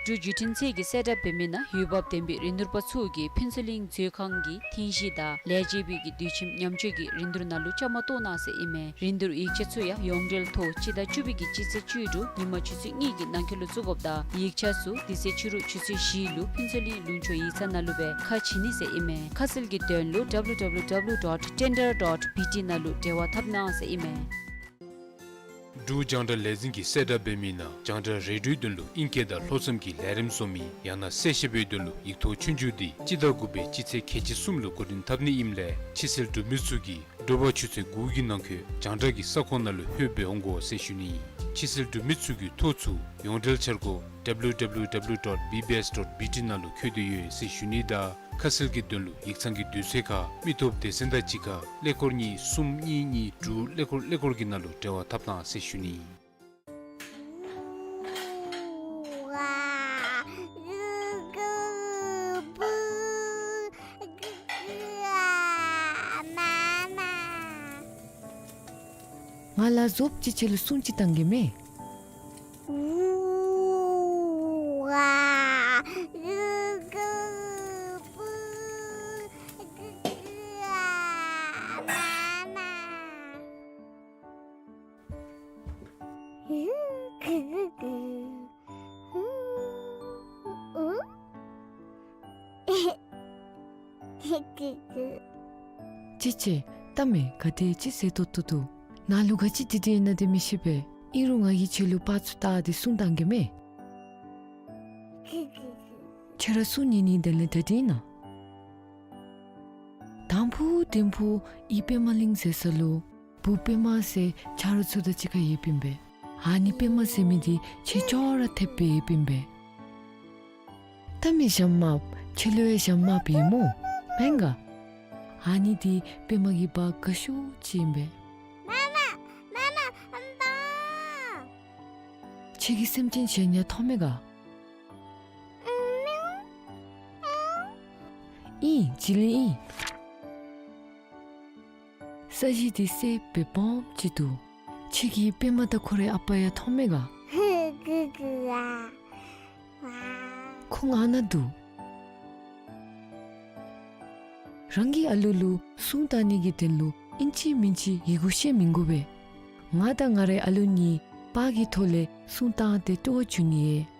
འབྲུག་བརྒྱུད་འཕྲིན་ཚད་ཀྱི་གསལ་བསྒྲགས་འབད་མི་ནང་འོས་འབབ་ལྡན་པའི་རིན་བསྡུར་པ་ཚུ་གིས་ཕུན་ཚོགས་གླིང་མཛོད་ཁང་གི་ཐེངས་བཞི་དང་ལས་བྱེད་པའི་གི་དུས་ཁྱིམ་ཉམས་བཅོས་ཀྱི་རིན་བསྡུར་ནང་ལུ་བཅའ་མར་གཏོགས་གནང་ཟེར་ཨིན་མས། རིན་བསྡུར་ཡིག་ཆ་ཚུ་ཡང་ཡོངས་འབྲེལ་ཐོག་སྤྱི་ཟླ་བཅུ་པའི་གི་སྤྱི་ཚེས་བཅུ་དྲུག་ཉིན་མ་ཆུ་ཚོད་གཉིས་ཀྱི་ནང་འཁོད་ལུ་བཙུགས་དགོཔ་དང་ཡིག་ཆ་ཚུ་དེ་ཚེ་ཕྱི་རུ་ཆུ་ཚོད་བཞི་ལུ་ཕུན་ཚོགས་གླིང་ལུང་ཕྱོགས་ཡིག་ཚང་ནང་ལུ་སྦེ་ཁ་ཕྱེ་ནི་ཟེར་ཨིན་མས། ཁ་གསལ་གྱི་དོན་ལུ W W W dot tender dot B T ནང་ལུ་འབྲེལ་བ་འཐབ་གནང་ཟེར་ཨིན་མས། འབྲུག་རྒྱང་བསྒྲགས་ལས་འཛིན་གྱི་གསལ་བསྒྲགས་འབད་མི་ནང་རྒྱང་བསྒྲགས་རེ་ཌིའོའི་དོན་ལུ་ཨིང་སྐད་དང་ལྷོ་མཚམས་ཀྱི་ལས་རིམ་བཟོ་མི་ཡང་ན་གསལ་བཤད་པའི་དོན་ལུ་ཡིག་ཐོག་ཆོས་རྒྱུགས་འདི་སྤྱི་ཟླ་དགུ་པའི་སྤྱི་ཚེས་ཁལ་གཅིག་གསུམ་ལུ་འགོ་འདྲེན་འཐབ་ནི་ཨིནམ་ལས་ཕྱི་སེལ་འབྲུག་མི་ཚུ་གིས་དྲོ་པ་ཆུ་ཚོད་དགུ་གི་ནང་འཁོད་རྒྱང་བསྒྲགས་ཀྱི་ས་ཁོངས་ནང་ལུ་ལྷོད་སྦེ་འོང་དགོ་ཟེར་ཞུ་ནི། ཕྱི་སེལ་འབྲུག་མི་ཚུ་གི་ཐོ་ཚུ་ཡོངས་འབྲེལ་འཆར་སྒོ་W W W dot B B S dot B T ནང་ལུ་འཁོད་དེ་ཡོད་ཟེར་ཞུ་ནི་དང་ཁ་གསལ་གྱི་དོན་ལུ་ཡིག་ཚང་གི་དུས་ཚོད་ཁར་མི་སྟོབས་སྡེ་ཚན་དང་གཅིག་ཁར་ཀླད་ཀོར་གཉིས་གསུམ་གཉིས་གཉིས་དྲུག་ཀླད་ཀོར་ཀླད་ཀོར་གྱི་ནང་ལུ་འབྲེལ་བ་འཐབ་གནང་ཟེར་ཞུ་ནི། ཨ་ལ་ཟོབ་ཅིག་ཁྱོད་ལུ་སྲུང་ཅིག་བཏང་གེ་མས། ཅི་ཅི། ལྟ་མས། ག་དེ་ཅིག་ཟེར་ཏོག་ཏོ་འདུག། ནཱ་ལུ་ག་ཅི་འདི་འདི་ཨིན་ན་འདི་མི་ཤེས་པས། ཨིན་རུང་ང་གིས་ཁྱོད་ལུ་པར་ཚུ་བལྟ་སྟེ་སྲུང་བཏང་གེ་མས། ཁྱོད་ར་སྲུང་ནི་ནི་དེ་ལས་ད་འདི་ཨིན་ན། དང་ཕུ་དིང་ཕུ་ཨི་པདྨ་གླིང་ཟེར་ས་ལུ་བུ་པདྨ་ཟེར་ཆ་རོགས་ཚུ་དང་གཅིག་ཁར་ཡོདཔ་ཨིན་པས། ཨ་ནི་པདྨ་ཟེར་མི་འདི་ཁྱོད་ཅོག་ར་འཐདཔ་སྦེ་ཡོདཔ་ཨིན་པས། ལྟ་མས་ཞྭམོ་དམརཔོ། ཁྱོད་ལུ་ཡང་ཞྭམོ་དམརཔོ་ཡོད་སྨོ། མེན་ག། ཨ་ནི་འདི་པདྨ་གི་བ་དགའ་ཤོས་ཅིག་ཨིན་པས། མ་མ་མ་མ་ཨམ་བ། ཁྱོད་ཀྱིས་སེམས་ཅན་གཞན་ཡང་མཐོང་མས་ག། ཨིན། བྱི་ལི་ཨིན། ས་གཞི་འདི་སེརཔོ་སྦེ་སྦོམ་ཅིག་འདུག། ཁྱོད་ཀྱིས་པདྨ་དང་ཁོ་རའི་ཨ་པ་ཡང་མཐོང་མས་ག། ཁོང་ཨ་ནཱ་འདུག། རང་གི་ཨ་ལུ་ལུ་སྲུང་བཏང་ནི་གི་དོན་ལུ་ཨིན་ཅི་མིན་ཅི་ཡི་གུ་ཤེས་མི་དགོ་པས། ང་དང་ང་རའི་ཨ་ལུ་གཉིས་པར་གྱི་ཐོག་ལས་སྲུང་བཏང་སྟེ་སྤྲོ་བ་བྱུང་ནི་ཡོད།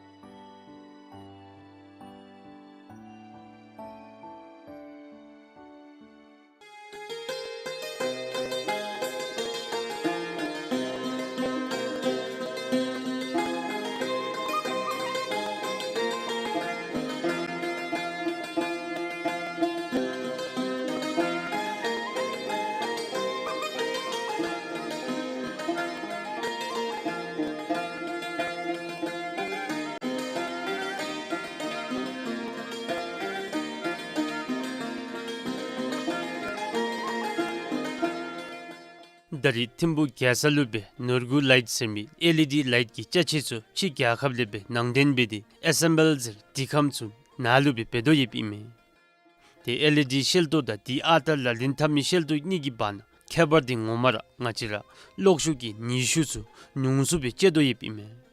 ད་རིས་ཐིམ་ཕུག་རྒྱལ་ས་ལུ་སྦེ་ནོར་བུ་ལའིཊ་ཟེར་མི་ཨེལ་ཨི་ཌི་ལའིཊ་ཀྱི་ཅ་ཆས་ཚུ་ཕྱི་རྒྱལ་ཁབ་ལས་སྦེ་ནང་འདྲེན་འབད་དེ་ཨེ་སེམ་བཱལ་ཟེར་དྲི་ཁམས་ཚུ་ནཱ་ལུ་སྦེ་འབད་དོ་ཡོདཔ་ཨིན་མས། ཏེ་ཨེལ་ཨི་ཌི་ཤེལ་ཏོག་དང་དེ་ཨ་རྟག་ལག་ལེན་འཐབ་མི་ཤེལ་ཏོག་གཉིས་ཀྱི་བར་ན་ཁྱད་པར་འདི་ངོ་མ་ར་ང་བཅས་ར་གློག་ཤུགས་ཀྱི་ནུས་ཤུགས་ཚུ་ཉུང་སུ་སྦེ་སྤྱོད་དོ་ཡོདཔ་ཨིན་མས།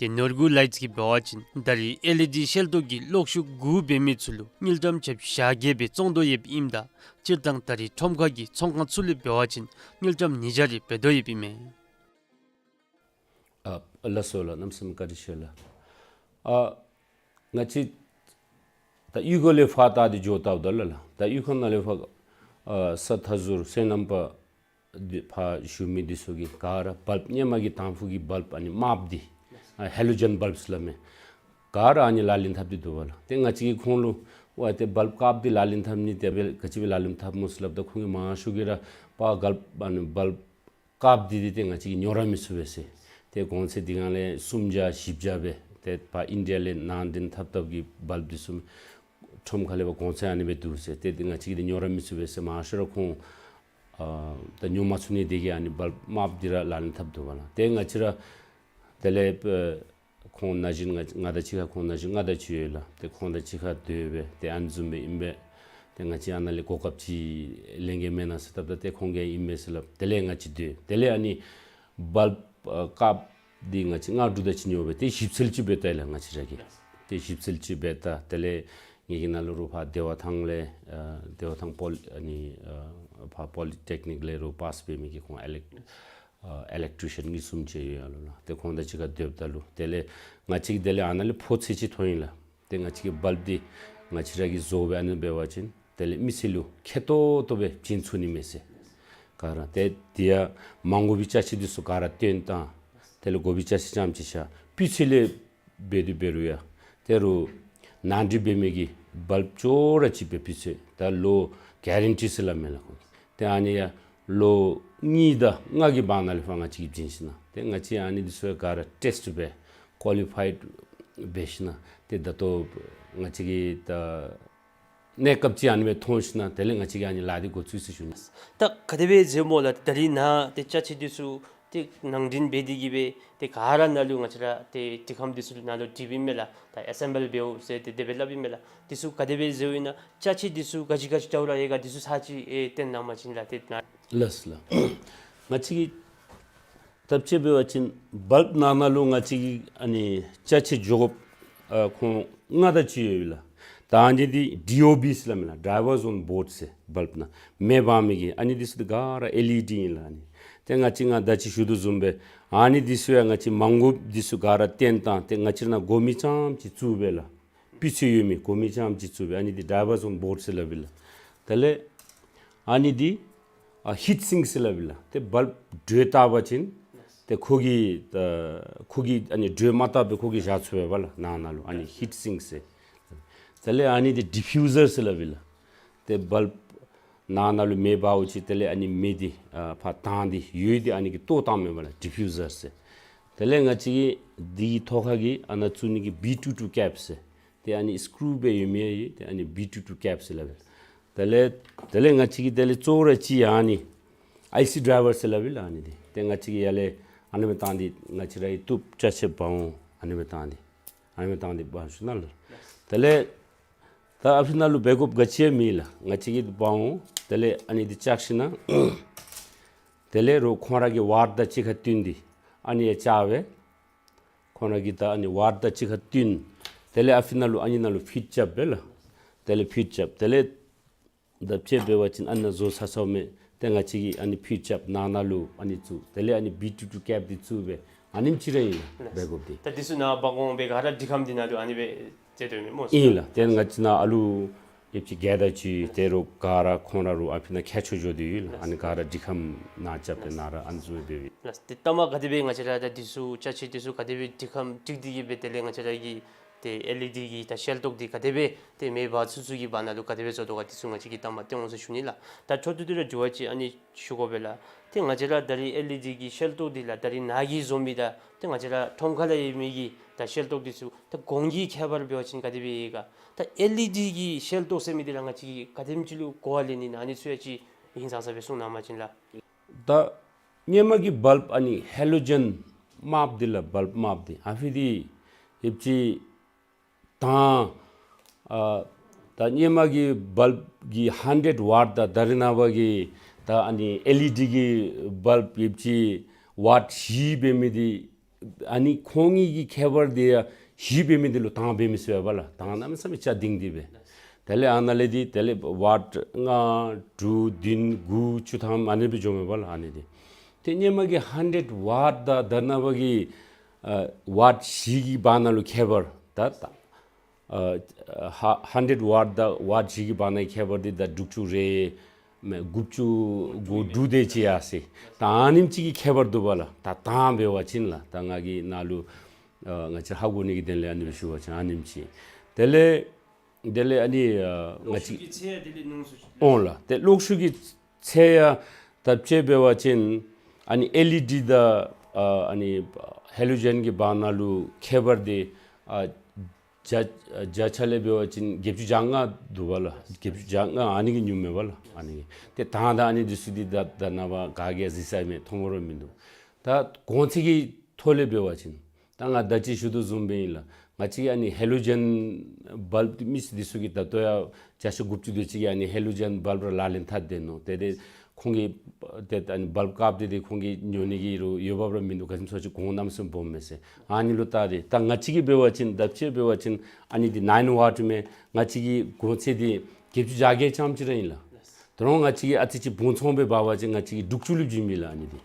ཏེ་ནོར་བུ་ལའིཊ་ཀྱིས་འབད་བ་ཅིན་ད་རིས་ཨེལ་ཨི་ཌི་ཤེལ་ཏོག་གི་གློག་ཤུགས་དགུ་འབད་མི་ཚུ་ལུ་དངུལ་ཀྲམ་ཆ་བཞག་བརྒྱད་སྦེ་བཙོང་དོ་ཡོདཔ་ཨིནམ་ད་སྤྱིར་བཏང་ད་རིས་ཁྲོམ་ཁ་གི་ཚོང་ཁང་ཚུ་ལུ་འབད་བ་ཅིན་དངུལ་ཀྲམ་ཉིས་བརྒྱ་རེ་འབད་དོ་ཡོདཔ་ཨིན་མས། ཨ་ལགས་སོ་ལགས། གནམ་མེད་ས་མེད་བཀའ་དྲིན་ཆེ་ལགས། ཨ་ང་བཅས་ད་གཡུས་སྒོ་ལས་ཕར་ད་འདི་འགྱོ་བལྟཝ་ད་ལགས་ལགས། ད་གཡུས་ཁ་ནང་ལས་ཕར་ཨ་ས་མཐའ་ཟུར་སོ་ནམ་པ་འདི་ཕར་བཞུགས་མི་འདི་ཚུ་གིས་ག་ར་བཱལབ་ཧེ་མ་གི་དང་ཕུ་གི་བཱལབ་ཨ་ནི་དམརཔོ་འདི་ཨ་ཧེ་ལོ་ཇེན་བཱལབ་ཟེར་སླབ་མས། ག་ར་ཨ་ནི་ལག་ལེན་འཐབ་སྟེ་འདུག་པ་ལགས། ཏེ་ང་བཅས་ཀྱིས་ཁོང་ལུ་ཝའི་ཏེ་བཱལབ་དཀརཔོ་འདི་ལག་ལེན་འཐབ་ནི་དེ་སྦེ་ག་ཅི་སྦེ་ལག་ལེན་འཐབ་སྨོ་ཟེར་སླབ་ད་ཁོང་གིས་མང་ཤོས་ཀྱིས་ར་པ་གལ་ཨ་ནི་བཱལབ་དཀརཔོ་འདི་འདི་ཏེ་ང་བཅས་ཀྱིས་ཉོ་ར་མི་ཚུགས་པས་ཟེར། ཏེ་གོང་ཚད་འདི་གང་ལས་སུམ་བརྒྱ་བཞི་བརྒྱ་སྦེ་ཏེ་ཕར་ཨིན་ཌི་ཡ་ལས་ནང་འདྲེན་འཐབ་འཐབ་ཀྱི་བཱལབ་འདི་ཚུ་ཁྲོམ་ཁ་ལས་ཕར་གོང་ཚད་ཨ་ནི་སྦེ་འདུག་ཟེར། ཏེ་ཏེ་ང་བཅས་ཀྱིས་འདི་ཉོ་ར་མི་ཚུགས་པས་ཟེར། མང་ཤོས་ར་ཁོང་ཨ་ད་ཉོ་མ་ཚུགས་ནི་དེ་གིས་ཨ་ནི་བཱལབ་དམརཔོ་འདི་ར་ལག་ལེན་འཐབ་འདུག་པ་ལགས། ཏེ་ང་བཅས་ར་དེ་ལས་ཨེ་ཁོང་ན་གཞོན་ང་ང་དང་གཅིག་ཁར་ཁོང་ན་གཞོན་ལྔ་དང་བཅུ་ཡོད་ལགས། ཏེ་ཁོང་དང་གཅིག་ཁར་སྡོད་སྦེ་ཏེ་ཨ་ནི་བཟུམ་སྦེ་ཨིན་པས། ཏེ་ང་བཅས་ཨ་ནཱ་ལས་གོ་སྐབས་ཅིག་ལེན་གེ་མེན་ན་ཟེར་སླབ་ད་ཏེ་ཁོང་གིས་ཨིན་པས་ཟེར་སླབ། དེ་ལས་ང་བཅས་སྡོད། དེ་ལས་ཨ་ནི་བཱལབ་ཨ་དཀརཔོ་འདི་ང་བཅས་ལྔ་དྲུག་དེ་ཅིག་ཉོ་སྦེ་ཏེ་ཞིབ་འཚོལ་ཅིག་འབད་ད་ལགས་ང་བཅས་ར་གིས། ཏེ་ཞིབ་འཚོལ་ཅིག་འབད་ད་དེ་ལས་ངེ་གི་ནང་ལུ་རུང་ཕར་བདེ་བ་ཐང་ལས་ཨ་བདེ་བ་ཐང་པོ་ཨ་ནི་ཨ་ཕར་པོ་ལི་ཊེག་ནིཀ་ལས་རུང་པཱས་འབད་མི་གི་ཁོང་ཨི་ལེག་ཨ་ཨི་ལེག་ཊི་རི་ཤཱན་གཉིས་གསུམ་ཅིག་ཡོད་ཡར་ལུ་ལགས། ཏེ་ཁོང་དང་གཅིག་ཁར་སྡོདཔ་ད་ལུ་དེ་ལས་ང་བཅས་ཀྱིས་དེ་ལས་ཨ་ནཱ་ལས་ཕོ་ཚོད་ཅིག་མཐོང་ཡི་ལགས། ཏེ་ང་བཅས་ཀྱིས་བཱལབ་འདི་ང་བཅས་ར་གིས་བཟོ་སྦེ་ཨ་ནི་འབད་བ་ཅིན་དེ་ལས་མི་སེར་ལུ་ཁེ་ཏོག་ཏོ་སྦེ་བྱིན་ཚུགས་ནི་མས་ཟེར། ག་ར་ཏེ་དེ་ཡང་མ་དགོ་པའི་ཅ་ཆས་འདི་ཚུ་ག་ར་བཏོན་བཏང་། དེ་ལས་དགོ་པའི་ཅ་ཆས་རྐྱངམ་ཅིག་བཞག། སྤུས་ཚད་ལས་འབད་དེ་འབད་རུང་ཡང་ད་རུང་ནང་འདྲེན་འབད་མི་གི་བཱལབ་ཅོག་ར་གཅིག་སྦེ་སྤུས་ཚད་ད་ལོ་གེ་རན་ཊི་ཟེར་སླབ་མས་ལགས་ཁོང་གིས། ཏེ་ཨ་ནི་ཡང་ལོ་གཉིས་དང་ལྔ་གི་བར་ན་ལས་ཕར་ང་བཅས་ཀྱིས་བྱིན་ཞིན་ན་ཏེ་ང་བཅས་ཨ་ནི་འདི་ཚུ་ཡང་ག་ར་ཊེསཊ་འབད་ཀོ་ལི་ཕའིཌ་འབད་ཞིན་ན་ཏེ་ད་ལྟོ་ང་བཅས་ཀྱིས་ད་གནས་སྐབས་ཅིག་ཨ་ནི་སྦེ་མཐོང་ཞིན་ན་དེ་ལས་ང་བཅས་ཀྱིས་ཨ་ནི་ལཱ་འདི་འགོ་བཙུགས་ཟེར་ཞུ་ནི། ད་ག་དེ་སྦེ་ཟེར་སྨོ་ལགས། ད་རིས་ནཱ་ཏེ་ཅ་ཆས་འདི་ཚུ་ཏེ་ནང་འདྲེན་འབད་དེ་གིས་སྦེ་ཏེ་ག་ར་ནཱ་ལུ་ང་བཅས་ར་ཏེ་དྲི་ཁམ་འདི་ཚུ་ནཱ་ལུ་འདྲིསཔ་ཨིན་མས་ལགས། ད་ཨེ་སེམ་བཱལ་འབདཝ་ཟེར་ཏེ་དེ་སྦེ་སླབ་ཨིན་མས་ལགས། འདི་ཚུ་ག་དེ་སྦེ་ཟེརཝ་ཨིན་ན་ཅ་ཆས་འདི་ཚུ་ག་ཅི་ག་ཅི་འདྲཝ་ར་ཡོད་ག་འདི་ཚུ་ཚར་ཅིག་ཨེ་སྟོན་གནང་པ་ཅིན་ལགས། ཏེ་ནཱ་ལགས་ལགས། ང་བཅས་ཀྱི་ ད་དཔྱེ་འབད་བ་ཅིན་བལཔ་ནང་ན་ལུ་ང་བཅས་ཀྱི་ཨ་ནི་ཅ་ཆས་འགྱོ་དགོཔ་ཨ་ཁོང་ལྔ་དེ་ཅིག་ཡོད་ལགས། ད་ཨ་ནི་འདི་ཌི་ཨོ་བི་ཟེར་སླབ་མས་ལགས། Drivers on Board ཟེར། བལཔ་ནང་མེ་འབར་མི་གི་ཨ་ནི་འདི་ཚུ་འདི་ག་ར་ཨེལ་ཨི་ཌི་ཨིན་ལགས། ཨ་ནི་ཏེ་ང་བཅས་ང་ད་ཅི་ཞུ་དོ་བཟུམ་སྦེ་ཨ་ནི་འདི་ཚུ་ཡང་ང་བཅས་མ་དགོཔ་འདི་ཚུ་ག་ར་བཏོན་བཏང་སྟེ་ང་བཅས་ནང་དགོ་མི་ཙམ་ཅིག་བཙུགས་སྦེ་ལགས། སྤུས་ཚད་ཡོད་མི་དགོ་མི་ཙམ་ཅིག་བཙུགས་སྦེ་ཨ་ནི་འདི་Drivers on Board ཟེར་སླབ་ཨིན་ལགས། དེ་ལས་ཨ་ནི་འདི་ཨ་ཧིཊ་སིང་ཟེར་སླབ་ཨིན་ལགས། ཏེ་བལཔ་དྲོད་བཏབ་པ་ཅིན་ཏེ་ཁོ་གིས་ཨ་ཁོ་གིས་ཨ་ནི་དྲོད་མ་བཏབ་པར་ཁོ་གིས་བཞག་ཚུགས་པས་ལགས་ནང་ན་ལུ། ཨ་ནི་ཧིཊ་སིང་ཟེར། དེ་ལས་ཨ་ནི་འདི་ཌི་ཕིའུ་ཟར་ཟེར་སླབ་ཨིན་ལགས། ཏེ་བལཔ་ནང་ན་ལུ་མེ་འབརཝ་ཅིག་དེ་ལས་ཨ་ནི་མེ་འདི་ཨ་ཕར་དྭངས་འདི་ཡོད་འདི་ཨ་ནི་གིས་གཏོར་བཏངམ་མས་ལགས། ཌི་ཕིའུ་ཟར་ཟེར། དེ་ལས་ང་བཅས་ཀྱི་འདི་གི་ཐོག་ཁ་གི་ཨ་ནཱ་བཙུགས་ནི་གི་བི་ཊུ་ཊུ་ཀེབ་ཟེར། ཏེ་ཨ་ནི་སི་ཀུ་རུ་སྦེ་ཡོད་མི་ཡང་ཡོད། ཏེ་ཨ་ནི་བི་ཊུ་ཊུ་ཀེབ་ཟེར་སླབ་ཨིན། དེ་ལས་དེ་ལས་ང་བཅས་ཀྱི་དེ་ལས་གཙོ་བོ་ར་ཅིག་ཨ་ནི་ཨའི་སི་ཌའི་བར་ཟེར་སླབ་ཨིན་ལགས། ཨ་ནི་འདི་ཏེ་ང་བཅས་ཀྱིས་ཡར་ལས་ཨ་ནེམ་བཏང་སྟེ་ང་བཅས་རའི་གི་བཏུབ་ཅ་ཆས་འབག་འོང་། ཨ་ནེམ་བཏང་སྟེ་ཨ་ནེམ་བཏང་སྟེ་འབག་ཞུ་ནི་ལགས། དེ་ལས་ད་ཨ་ཕི་ནང་ལུ་འབད་དགོཔ་ག་ཅི་ཡང་མེད་ལགས། ང་བཅས་ཀྱིས་འབག་འོང་། དེ་ལས་ཨ་ནི་འདི་བཅག་ཞིན་ན་དེ་ལས་རོགས་ཁོང་ར་གི་ཝརཌ་དང་གཅིག་ཁར་བསྟུན་ཏེ་ཨ་ནི་ཡང་བཅག་སྦེ་ཁོང་ར་གི་ད་ཨ་ནི་ཝརཌ་དང་གཅིག་ཁར་བསྟུན། དེ་ལས་ཨ་ཕི་ནང་ལུ་ཨ་ནི་ནང་ལུ་ཕིཊ་རྐྱབ་སྦེ་ལགས། དེ་ལས་ཕིཊ་རྐྱབ། དེ་ལས་ད་དཔྱེ་འབད་བ་ཅིན་ཨ་ནཱ་བཟོ་ཚར་ཚརཝ་མས། ཏེ་ང་བཅས་ཀྱིས་ཨ་ནི་ཕིཊ་རྐྱབ་ནང་ན་ལུ་ཨ་ནི་བཙུགས། དེ་ལས་ཨ་ནི་བི་ཊུ་ཊུ་ཀེབ་འདི་བཙུགས་སྦེ་ཨ་ནེམ་ཅིག་ར་ཨིན་ལགས། འབད་དགོཔ་འདི། ད་འདི་ཚུ་ནཱ་འབག་འོང་སྦེ་ག་ར་འདི་ཁམས་འདི་ནང་ལུ་ཨ་ནི་སྦེ་བཙུགས་དོ་མས་སྨོ། ཨིན་ལགས། ཏེ་ང་བཅས་ནཱ་ཨ་ལུ་ཡོདཔ་ཅིག་ག་དང་ཅིག་ཏེ་རོགས་ག་ར་ཁོང་ར་རོགས་ཨ་ཕི་ནང་ཁྱད་ཆོས་འགྱོ་སྟེ་ཡོད་ལགས། ཨ་ནི་ག་ར་འདི་ཁམས་ནང་རྐྱབ་སྟེ་ནཱ་ར་ཨ་ནི་བཟུམ་སྦེ་ཡོད་ལགས། ཏེ་ལྟ་མ་ག་དེ་སྦེ་ང་བཅས་ར་ད་འདི་ཚུ་ཅ་ཆས་འདི་ཚུ་ག་དེ་སྦེ་འདི་ཁམས་ཀྲིག་སྟེ་གི་སྦེ་དེ་ལས་ང་བཅས་ར་གི་ཏེ་ཨེལ་ཨི་ཌི་གི་ད་ཤེལ་ཏོག་འདི་ག་དེ་སྦེ་ཏེ་མེ་འབར་ཚུན་ཚོད་ཀྱི་བར་ན་ལུ་ག་དེ་སྦེ་བཟོ་དོ་ག་འདི་ཚུ་ང་བཅས་ཀྱིས་ལྟ་མ་སྟོན་འོང་ཟེར་ཞུ་ནི་ལགས། ད་འཕྲོ་མཐུད་དེ་ར་འགྱུར་བ་ཅིག་ཨ་ནི་ཞུ་དགོ་པས་ལགས། ཏེ་ང་བཅས་ར་ད་རིས་ཨེལ་ཨི་ཌི་གི་ཤེལ་ཏོག་འདི་ལགས་ད་རིས་ནཱ་གིས་བཟོ་མི་དང་ཏེ་ང་བཅས་ར་ཁྲོམ་ཁ་ལས་ཡོད་མི་གི་ད་ཤེལ་ཏོག་འདི་ཚུ་ད་གོང་གི་ཁྱད་པར་འབད་བ་ཅིན་ག་དེ་སྦེ་ཡོད་ག། ད་ཨེལ་ཨི་ཌི་གི་ཤེལ་ཏོག་ཟེར་མི་འདི་ལགས་ང་བཅས་ཀྱིས་ག་དེམ་ཅིག་ལུ་གོ་བ་ལེན་ནི་ཨིན་ན་ཨ་ནི་ཚུ་ཡང་ཅིག་ཧིང་སངས་ས་སྦེ་གསུང་གནང་པ་ཅིན་ལགས། ད་སྔོན་མ་གི་བལཔ་ཨ་ནི་ཧེ་ལོ་ཇེན་དམརཔོ་འདི་ལགས། བལཔ་དམརཔོ་འདི་ཨ་ཕི་འདི་ཡོདཔ་ཅིག་དང་ཨ་ད་སྔོན་མ་གི་བལཔ་གི་ཧན་ཌེཌ་ཝཊ་དང་ད་རེས་ནངས་པ་གི་ད་ཨ་ནི་ཨེལ་ཨི་ཌི་གི་བལཔ་ཡོདཔ་ཅིག་ཝཊ་བཞི་འབད་མི་འདི་ཨ་ནི་ཁོང་གཉིས་ཀྱི་ཁྱད་པར་འདི་ཡང་བཞི་འབད་མི་འདི་ལུ་དང་འབད་མི་ཚུ་ཡོད་པས་ལགས། དང་གནམ་མེད་ས་མེད་ཅ་ལྡིང་སྟེ་སྦེ། དེ་ལས་ཨ་ནཱ་ལས་འདི་དེ་ལས་ཝཊ་ལྔ་དྲུག་བདུན་དགུ་བཅུ་ཐམ་ཨ་ནི་སྦེ་འགྱོཝ་མས་པ་ལགས། ཨ་ནི་འདི་ཏེ་སྔོན་མ་གི་ཧན་ཌེཌ་ཝཊ་དང་ད་རེས་ནངས་པ་གི་ཨ་ཝཊ་བཞི་གི་བར་ན་ལུ་ཁྱད་པར་ད་ད་ཨ་ཧ་ཧན་ཌེཌ་ཝཊ་དང་ཝཊ་བཞི་གི་བར་ན་ཁྱད་པར་འདི་ད་དྲུག་ཅུ་རེ་མེན་དགུ་བཅུ་གོ་དྲུག་དེ་ཅིག་ཡར་སོ་ཡི། ད་ཨ་ནེམ་ཅིག་གི་ཁྱད་པར་འདུག་པ་ལགས། ད་དང་འབད་བ་ཅིན་ལགས། ད་ང་གིས་ནཱ་ལུ་ཨ་ང་བཅས་ཧ་གོ་ནི་གི་དོན་ལས་ཨ་ནི་སྦེ་ཞུ་བ་ཅིན་ཨ་ནེམ་ཅིག། དེ་ལས་དེ་ལས་ཨ་ནི་ཨ་ང་བཅས་ཀྱི་ཚད་ཡང་དེ་ལས་ཉུང་སུ་འོང་ལགས། ཏེ་གློག་ཤུགས་ཀྱི་ཚད་ཡང་ད་དཔྱེ་འབད་བ་ཅིན་ཨ་ནི་ཨེལ་ཨི་ཌི་དང་ཨ་ཨ་ནི་ཧེ་ལོ་ཇེན་གྱི་བར་ན་ལུ་ཁྱད་པར་འདི་ཨ་བརྒྱ་བརྒྱ་ཆ་ལས་འབད་བ་ཅིན་བརྒྱད་ཅུ་གྱ་ལྔ་འདུག་པ་ལགས། བརྒྱད་ཅུ་གྱ་ལྔ་ཨ་ནི་གིས་ཉུང་མས་པ་ལགས། ཨ་ནི་ཏེ་དང་དང་ཨ་ནི་འདི་ཚུ་འདི་ད་ད་རེས་ནངས་པ་ག་གིས་ཡང་གཟིགས་ས་མེད། མཐོང་ར་མིན་འདུག། ད་གོང་ཚད་ཀྱི་ཐོག་ལས་འབད་བ་ཅིན་ད་ང་ད་ཅི་ཞུ་དོ་བཟུམ་སྦེ་ཨིན་ལགས། ང་བཅས་ཀྱི་ཨ་ནི་ཧེ་ལོ་ཇེན་བལཔ་མི་སེར་འདི་ཚུ་གིས་ད་ལྟོ་ཡང་བརྒྱ་ཆ་དགུ་བཅུ་དེ་ཅིག་གིས་ཨ་ནི་ཧེ་ལོ་ཇེན་བལཔ་ར་ལག་ལེན་འཐབ་སྡོད་ནུག། ཏེ་དེ་ཁོང་གིས་ཏེ་ཨ་ནི་བལཔ་བཀབ་སྟེ་དེ་ཁོང་གིས་ཉོ་ནི་གི་རོགས་འོས་འབབ་ར་མིན་འདུག། ག་ཅི་སྨོ་ཟེར་བ་ཅིན་གོང་གནམ་མེད་ས་མེད་སྦོམ་མས་ཟེར། ཨ་ནི་ལུ་བལྟ་སྟེ་ད་ང་བཅས་ཀྱིས་འབད་བ་ཅིན་ད་དཔྱེ་འབད་བ་ཅིན་ཨ་ནི་འདི་ནཱའིན་ཝཊ་མས། ང་བཅས་ཀྱི་གོང་ཚད་འདི་བརྒྱད་ཅུ་གྱ་བརྒྱད་ཙམ་ཅིག་ར་ཨིན་ལགས། ད་རུང་ང་བཅས་ཀྱིས་ཨ་ཙི་ཅིག་སྦོམ་ཚོང་སྦེ་འབད་བ་ཅིན་ང་བཅས་ཀྱིས་དྲུག་ཅུ་ལུ་བྱིན་མས་ལགས། ཨ་ནི་འདི་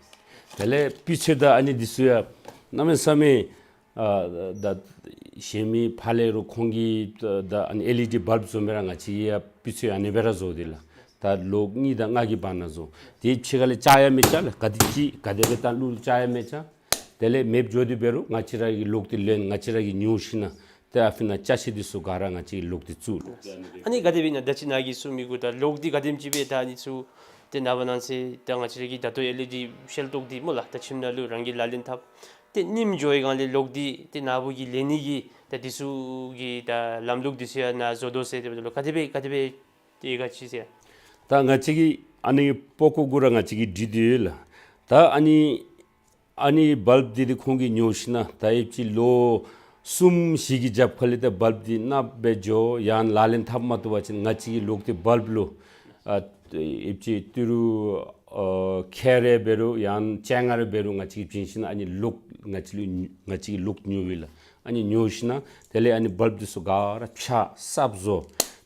དེ་ལས་སྤུས་ཚད་དང་ཨ་ནི་འདི་ཚུ་ཡང་གནམ་མེད་ས་མེད་ཨ་ད་གཞན་མི་ཕར་ལས་རོགས་ཁོང་གིས་ད་ཨ་ནི་ཨེལ་ཨི་ཌི་བལཔ་བཟོ་མི་ར་ང་བཅས་ཀྱིས་ཡང་སྤུས་ཚད་ཨ་ནི་སྦེ་ར་བཟོ་སྟེ་ལགས། ད་ལོག་གཉིས་དང་ལྔ་གི་བར་ན་བཟོ། དེ་ཕྱི་ཁ་ལས་ཆག་ཡང་མི་ཆག་ལགས། ག་དེ་ཅིག་ག་དེ་སྦེ་བཏང་ལུགས་ཆག་ཡང་མི་ཆག། དེ་ལས་མེདཔ་འགྱོ་དེ་འབད་རུང་ང་བཅས་ར་གིས་ལོག་སྟེ་ལེན། ང་བཅས་ར་གིས་ཉོ་ཞིན་ན་ཏེ་ཨ་ཕི་ནང་ཅ་ཆས་འདི་ཚུ་ག་ར་ང་བཅས་ལོག་སྟེ་བཙུགས། ཨ་ནི་ག་དེ་སྦེ་ཨིན་ན་ད་ཅི་ནཱ་གིས་གསུང་མི་གུ་ད་ལོག་འདི་ག་དེམ་ཅིག་སྦེ་ད་ཨ་ནི་ཚུ་ཏེ་ནངས་པ་གནངས་ཚེ་ད་ང་བཅས་ར་གི་ད་ལྟོ་ཨེལ་ཨི་ཌི་ཤེལ་ཏོག་འདི་སྨོ་ལགས། ད་ཁྱིམ་ནང་ལུ་རང་གིས་ལག་ལེན་འཐབ། ཏེ་རྙིངམ་འགྱོ་བའི་སྒང་ལས་ལོག་འདི་ཏེ་ནཱ་བུ་གིས་ལེན་ནི་གི་ད་འདི་ཚུ་གི་ད་ལམ་ལུགས་འདི་ཚུ་ཡང་ནཱ་བཟོ་དོ་ཟེར། དེ་འབདཝ་ད་ལུ་ག་དེ་སྦེ་ག་དེ་སྦེ་ཏེ་ག་ཅི་ཟེར། ད་ང་བཅས་ཀྱིས་ཨ་ནི་པགས་ཀོ་གུ་ར་ང་བཅས་ཀྱིས་འདྲི་སྟེ་ཡོད་ལགས། ད་ཨ་ནི་ཨ་ནི་བལཔ་འདི་འདི་ཁོང་གིས་ཉོ་ཞིན་ན་ད་ཡོདཔ་ཅིག་ལོ་གསུམ་བཞི་གི་རྒྱབ་ཁ་ལས་ད་བལཔ་འདི་ནགཔ་སྦེ་འགྱོ། ཡང་ལག་ལེན་འཐབ་མ་བཏུབ་པ་ཅིན་ང་བཅས་ཀྱིས་ལོག་སྟེ་བལཔ་ལུ་ཨ་ཡོདཔ་ཅིག་ཏི་རུ་ ཨ་ཁལ་རེ་འབད་རུང་ཡང་ན་ཅ་དངོས་རེ་འབད་རུང་ང་བཅས་ཀྱིས་བྱིན་ཞིན་ན་ཨ་ནི་ལོག་ང་བཅས་ལུ་ང་བཅས་ཀྱིས་ལོག་ཉོ་བས་ལགས། ཨ་ནི་ཉོ་ཞིན་ན་དེ་ལས་ཨ་ནི་བཱལབ་འདི་ཚུ་ག་ར་ཕྱག་གསརཔ་བཟོ།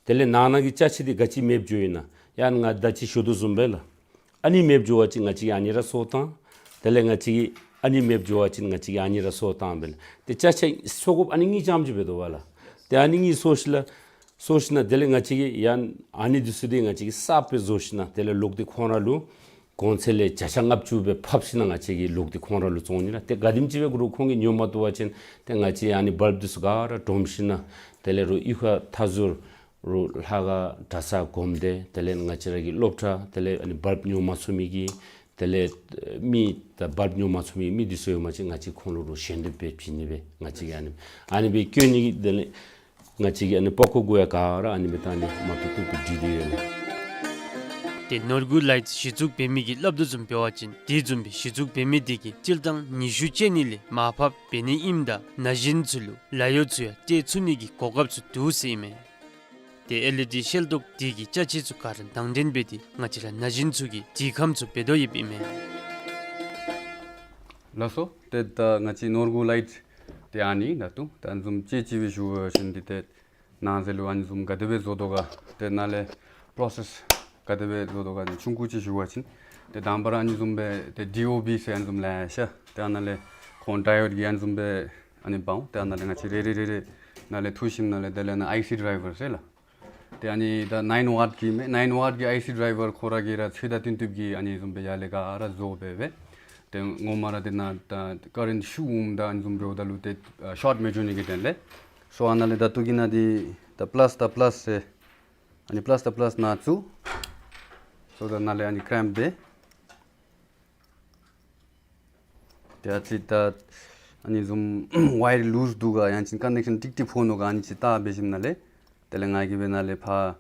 དེ་ལས་ནང་ན་གི་ཅ་ཆས་འདི་ག་ཅི་མེདཔ་འགྱོ་ཡི་ན་ཡང་ན་ང་ད་ཅི་ཞུ་དོ་བཟུམ་སྦེ་ལགས། ཨ་ནི་མེདཔ་འགྱོ་བ་ཅིན་ང་བཅས་ཀྱིས་ཨ་ནི་ར་གསོ་བཏང་། དེ་ལས་ང་བཅས་ཀྱིས་ཨ་ནི་མེདཔ་འགྱོ་བ་ཅིན་ང་བཅས་ཀྱིས་ཨ་ནི་ར་གསོ་བཏང་སྦེ་ལགས། ཏེ་ཅ་ཆས་གསོ་དགོཔ་ཨ་ནི་གཉིས་རྐྱངམ་ཅིག་འབད་དོ་བ་ལགས། ཏེ་ཨ་ནི་གཉིས་གསོ་ཞིནམ་ལས་གསོ་ཞིནམ་ལས་དེ་ལས་ང་བཅས་ཀྱིས་ཡང་ཨ་ནི་འདི་ཚུ་འདི་ང་བཅས་ཀྱིས་གསརཔ་སྦེ་བཟོ་ཞིནམ་ལས་དེ་ལས་ལོག་འདི་ཁོང་ར་ལུ་གོང་ཚད་ལས་བརྒྱ་ཆ་ལྔ་བཅུ་སྦེ་ཕབ་ཞིནམ་ལས་ང་བཅས་ཀྱིས་ལོག་འདི་ཁོང་ར་ལུ་བཙོང་ནི་ལགས། ཏེ་ག་དེམ་ཅིག་སྦེ་གུ་རུ་ཁོང་གིས་ཉོ་མ་བཏུབ་པ་ཅིན་ཏེ་ང་བཅས་ཨ་ནི་བཱལབ་འདི་ཚུ་ག་ར་སྒྲོམ་ཞིནམ་ལས་དེ་ལས་རུང་གཡུས་ཁ་མཐའ་ཟུར་རུང་ལྷ་ཁང་གྲྭ་ཚང་སྒོམ་སྡེ་དེ་ལས་ང་བཅས་ར་གི་སློབ་གྲྭ་དེ་ལས་ཨ་ནི་བཱལབ་ཉོ་མ་ཚུགས་མི་གི་དེ་ལས་མི་ད་བཱལབ་ཉོ་མ་ཚུགས་མི་མི་འདི་ཚུ་ཡོད་པ་ཅིན་ང་བཅས་ཁོང་ལུ་རུང་ཞལ་འདེབས་སྦེ་བྱིན་ནི་སྦེ་ང་བཅས་ཀྱིས་ཨ་ནི་ཨ་ནི་སྦེ་བཀོད་ནི་གི་དེ་ལས་ང་བཅས་ཀྱི་ཨ་ནི་པགས་ཀོ་གུ་ཡང་ག་ར་ཨ་ནི་སྦེ་ད་ཨ་ནི་མ་བཏུབ་བཏུབ་སྦེ་བྲིས་ཏེ་ཡོད་ལགས། ཏེ་ནོར་བུ་ལའིཊ་གཞི་བཙུགས་འབད་མི་གིས་སླབ་དོ་བཟུམ་འབད་བ་ཅིན་དེ་བཟུམ་སྦེ་གཞི་བཙུགས་འབད་མི་དེ་གིས་སྤྱིར་བཏང་ཉི་ཤུ་ཅན་ནི་ལས་མར་ཕབ་འབད་ནི་ཨིནམ་ད་ན་གཞོན་ཚུ་ལུ་ལཱ་གཡོག་ཚུ་ཡང་སྤྲོད་ཚུགས་ནི་གི་གོ་སྐབས་ཚུ་འདུག་ཟེར་ཨིན་མས། ཏེ་ཨེལ་ཨི་ཌི་ཤེལ་ཏོག་དེ་གི་ཅ་ཆས་ཚུ་ག་ར་དང་འདོན་འབད་དེ་ང་བཅས་ར་ན་གཞོན་ཚུ་གི་དྲི་ཁམས་ཚུ་འབད་དོ་ཡོདཔ་ཨིན་མས། ལགས་སོ། ཏེ་ད་ང་བཅས་ནོར་བུ་ལའིཊ་ཏེ་ཨ་ནི་ད་ལྟོ་ད་བཟུམ་ཅིག་ཅིག་སྦེ་ཞུ་བ་ཅིན་འདི་ཏེ་ནང་ཟེར་ལུ་ཨ་ནི་བཟུམ་ག་དེ་སྦེ་བཟོ་དོ་ག་ཏེ་ནཱ་ལས་པྲོ་སེསི་ག་དེ་སྦེ་བཟོ་དོ་ག་ནི་ཆུང་ཀུ་ཅིག་ཞུ་བ་ཅིན་ཏེ་དང་པ་ར་ཨ་ནི་བཟུམ་སྦེ་ཏེ་ཌི་ཨོ་བི་ཟེར་ཨ་ནི་བཟུམ་ལས་ཤ་ཏེ་ཨ་ནཱ་ལས་ཁོང་ཌའི་ཡོཌ་ཀྱི་ཨ་ནི་བཟུམ་སྦེ་ཨ་ནི་འབག་འོང་། ཏེ་ཨ་ནཱ་ལས་ང་བཅས་རེ་རེ་རེ་རེ་ནཱ་ལས་འཐུ་ཞིནམ་ལས་དེ་ལས་ནཱ་ཨའི་སི་ཌའི་ཝར་ཟེར་ལགས། ཏེ་ཨ་ནི་ད་ནའིན་ཝཊ་གི་མས། ནའིན་ཝཊ་གི་ཨའི་སི་ཌའི་ཝར་ཁོ་ར་གིས་ར་ཚོད་ལྟ་བཏོན་བཏོནམ་གིས་ཨ་ནི་བཟུམ་སྦེ་ཡར་ལས་ག་ར་བཟོ་སྦེ་སྦེ། ཏེ་ངོ་མ་ར་ཏེ་ནཱ་ད་ཀ་རེནཊ་ཤོརཊ་འོངམ་ད་ཨ་ནི་བཟུམ་འབདཝ་ད་ལུ་ཏེ་ཨ་ཤོརཊ་མི་འགྱོ་ནི་གི་དོན་ལས། སོ་ཨ་ནཱ་ལས་ད་ལྟོ་གི་ནཱ་འདི་ད་པ་ལཱསི་ད་པ་ལཱསི་ཟེར་ཨ་ནི་པ་ལཱསི་ད་པ་ལཱསི་ནཱ་བཙུགས། སོ་ད་ནཱ་ལས་ཨ་ནི་ཀེལེམཔ་འབད། ཏེ་ཨ་ཙི་ད་ཨ་ནི་བཟུམ་ཝ་ཡར་ལུསི་འདུག་ག་ཡང་ཅིན་ཀོན་ནེག་ཤཱན་ཀྲིག་ཀྲི་ཕོག་ནུག་ག་ཨ་ནི་ཅིག་བལྟ་འབད་ཞིནམ་ལས་དེ་ལས་ང་གིས་སྦེ་ནཱ་ལས་ཕར་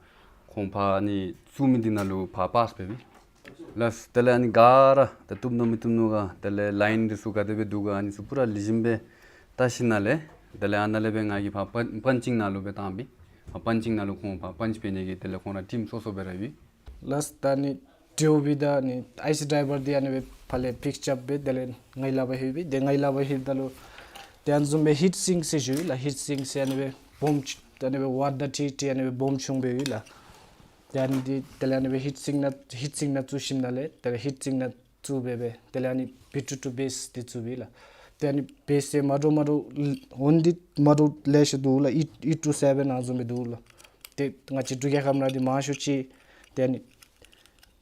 ཁོང་ཕར་ཨ་ནི་བཙུགས་མི་འདི་ནང་ལུ་ཕར་པཱསི་འབད་བས། ལགས། དེ་ལས་ཨ་ནི་ག་ར་ད་བཏུབ་ནུག་མི་བཏུབ་ནུག་ག་དེ་ལས་ལའིན་འདི་ཚུ་ག་དེ་སྦེ་འདུག་ག་ཨ་ནི་ཚུ་པུ་ར་ལེགས་ཤོམ་སྦེ་བལྟ་ཞིནམ་ལས་དེ་ལས་ཨ་ནཱ་ལས་སྦེ་ང་གིས་ཕར་པན་པན་ཅིང་ནང་ལུ་སྦེ་བཏང་འབད། ཕར་པན་ཅིང་ནང་ལུ་ཁོང་ཕར་པན་ཅི་འབད་ནི་གི་དེ་ལས་ཁོང་ར་ཊིམ་སོ་སོ་སྦེ་ར་ཡོད། ལགས། ད་ཨ་ནི་ཌི་ཨོ་བི་དང་ཨ་ནི་ཨའི་སི་ཌའི་ཝར་འདི་ཨ་ནི་སྦེ་ཕར་ལས་ཕིགསི་ཅར་འབད་དེ་ལས་ངོ་ལག་པར་ལྷོད་པས། ཏེ་ངོ་ལག་པར་ལྷོདཔ་ད་ལུ་ཏེ་ཨ་ནི་བཟུམ་སྦེ་ཧིཊ་སིངཀ་ཟེར་ཞུ་ཡི་ལགས། ཧིཊ་སིངཀ་ཟེར་ཨ་ནི་སྦེ་སྦོམ་ཅིག་ཨ་ནི་སྦེ་ཝཊ་དང་ཁྲི་ཁྲི་ཨ་ནི་སྦེ་སྦོམ་ཆུང་སྦེ་ཡོད་ལགས། ཏེ་ཨ་ནི་འདི་དེ་ལས་ཨ་ནི་སྦེ་ཧིཊ་སིངཀ་ནང་ཧིཊ་སིངཀ་ནང་བཙུགས་ཞིནམ་ལས་དེ་ལས་ཧིཊ་སིངཀ་ནང་བཙུགས་སྦེ་སྦེ་དེ་ལས་ཨ་ནི་བི་ཊུ་ཊུ་བེསི་འདི་བཙུགས་པས་ལགས། ཏེ་ཨ་ནི་བེསི་འདི་མ་འདྲཝ་མ་འདྲཝ་འོང་འདི་མ་འདྲཝ་ལེ་ཤ་འདུག་ལགས། ཨེཊ་ཨེཊ་ཊུ་སེ་བེན་ཨ་ནི་བཟུམ་སྦེ་འདུག་ལགས། ཏེ་ང་བཅས་འབྲུག་རྒྱལ་ཁབ་ནང་འདི་མང་ཤོས་ཅིག་ཏེ་ཨ་ནི་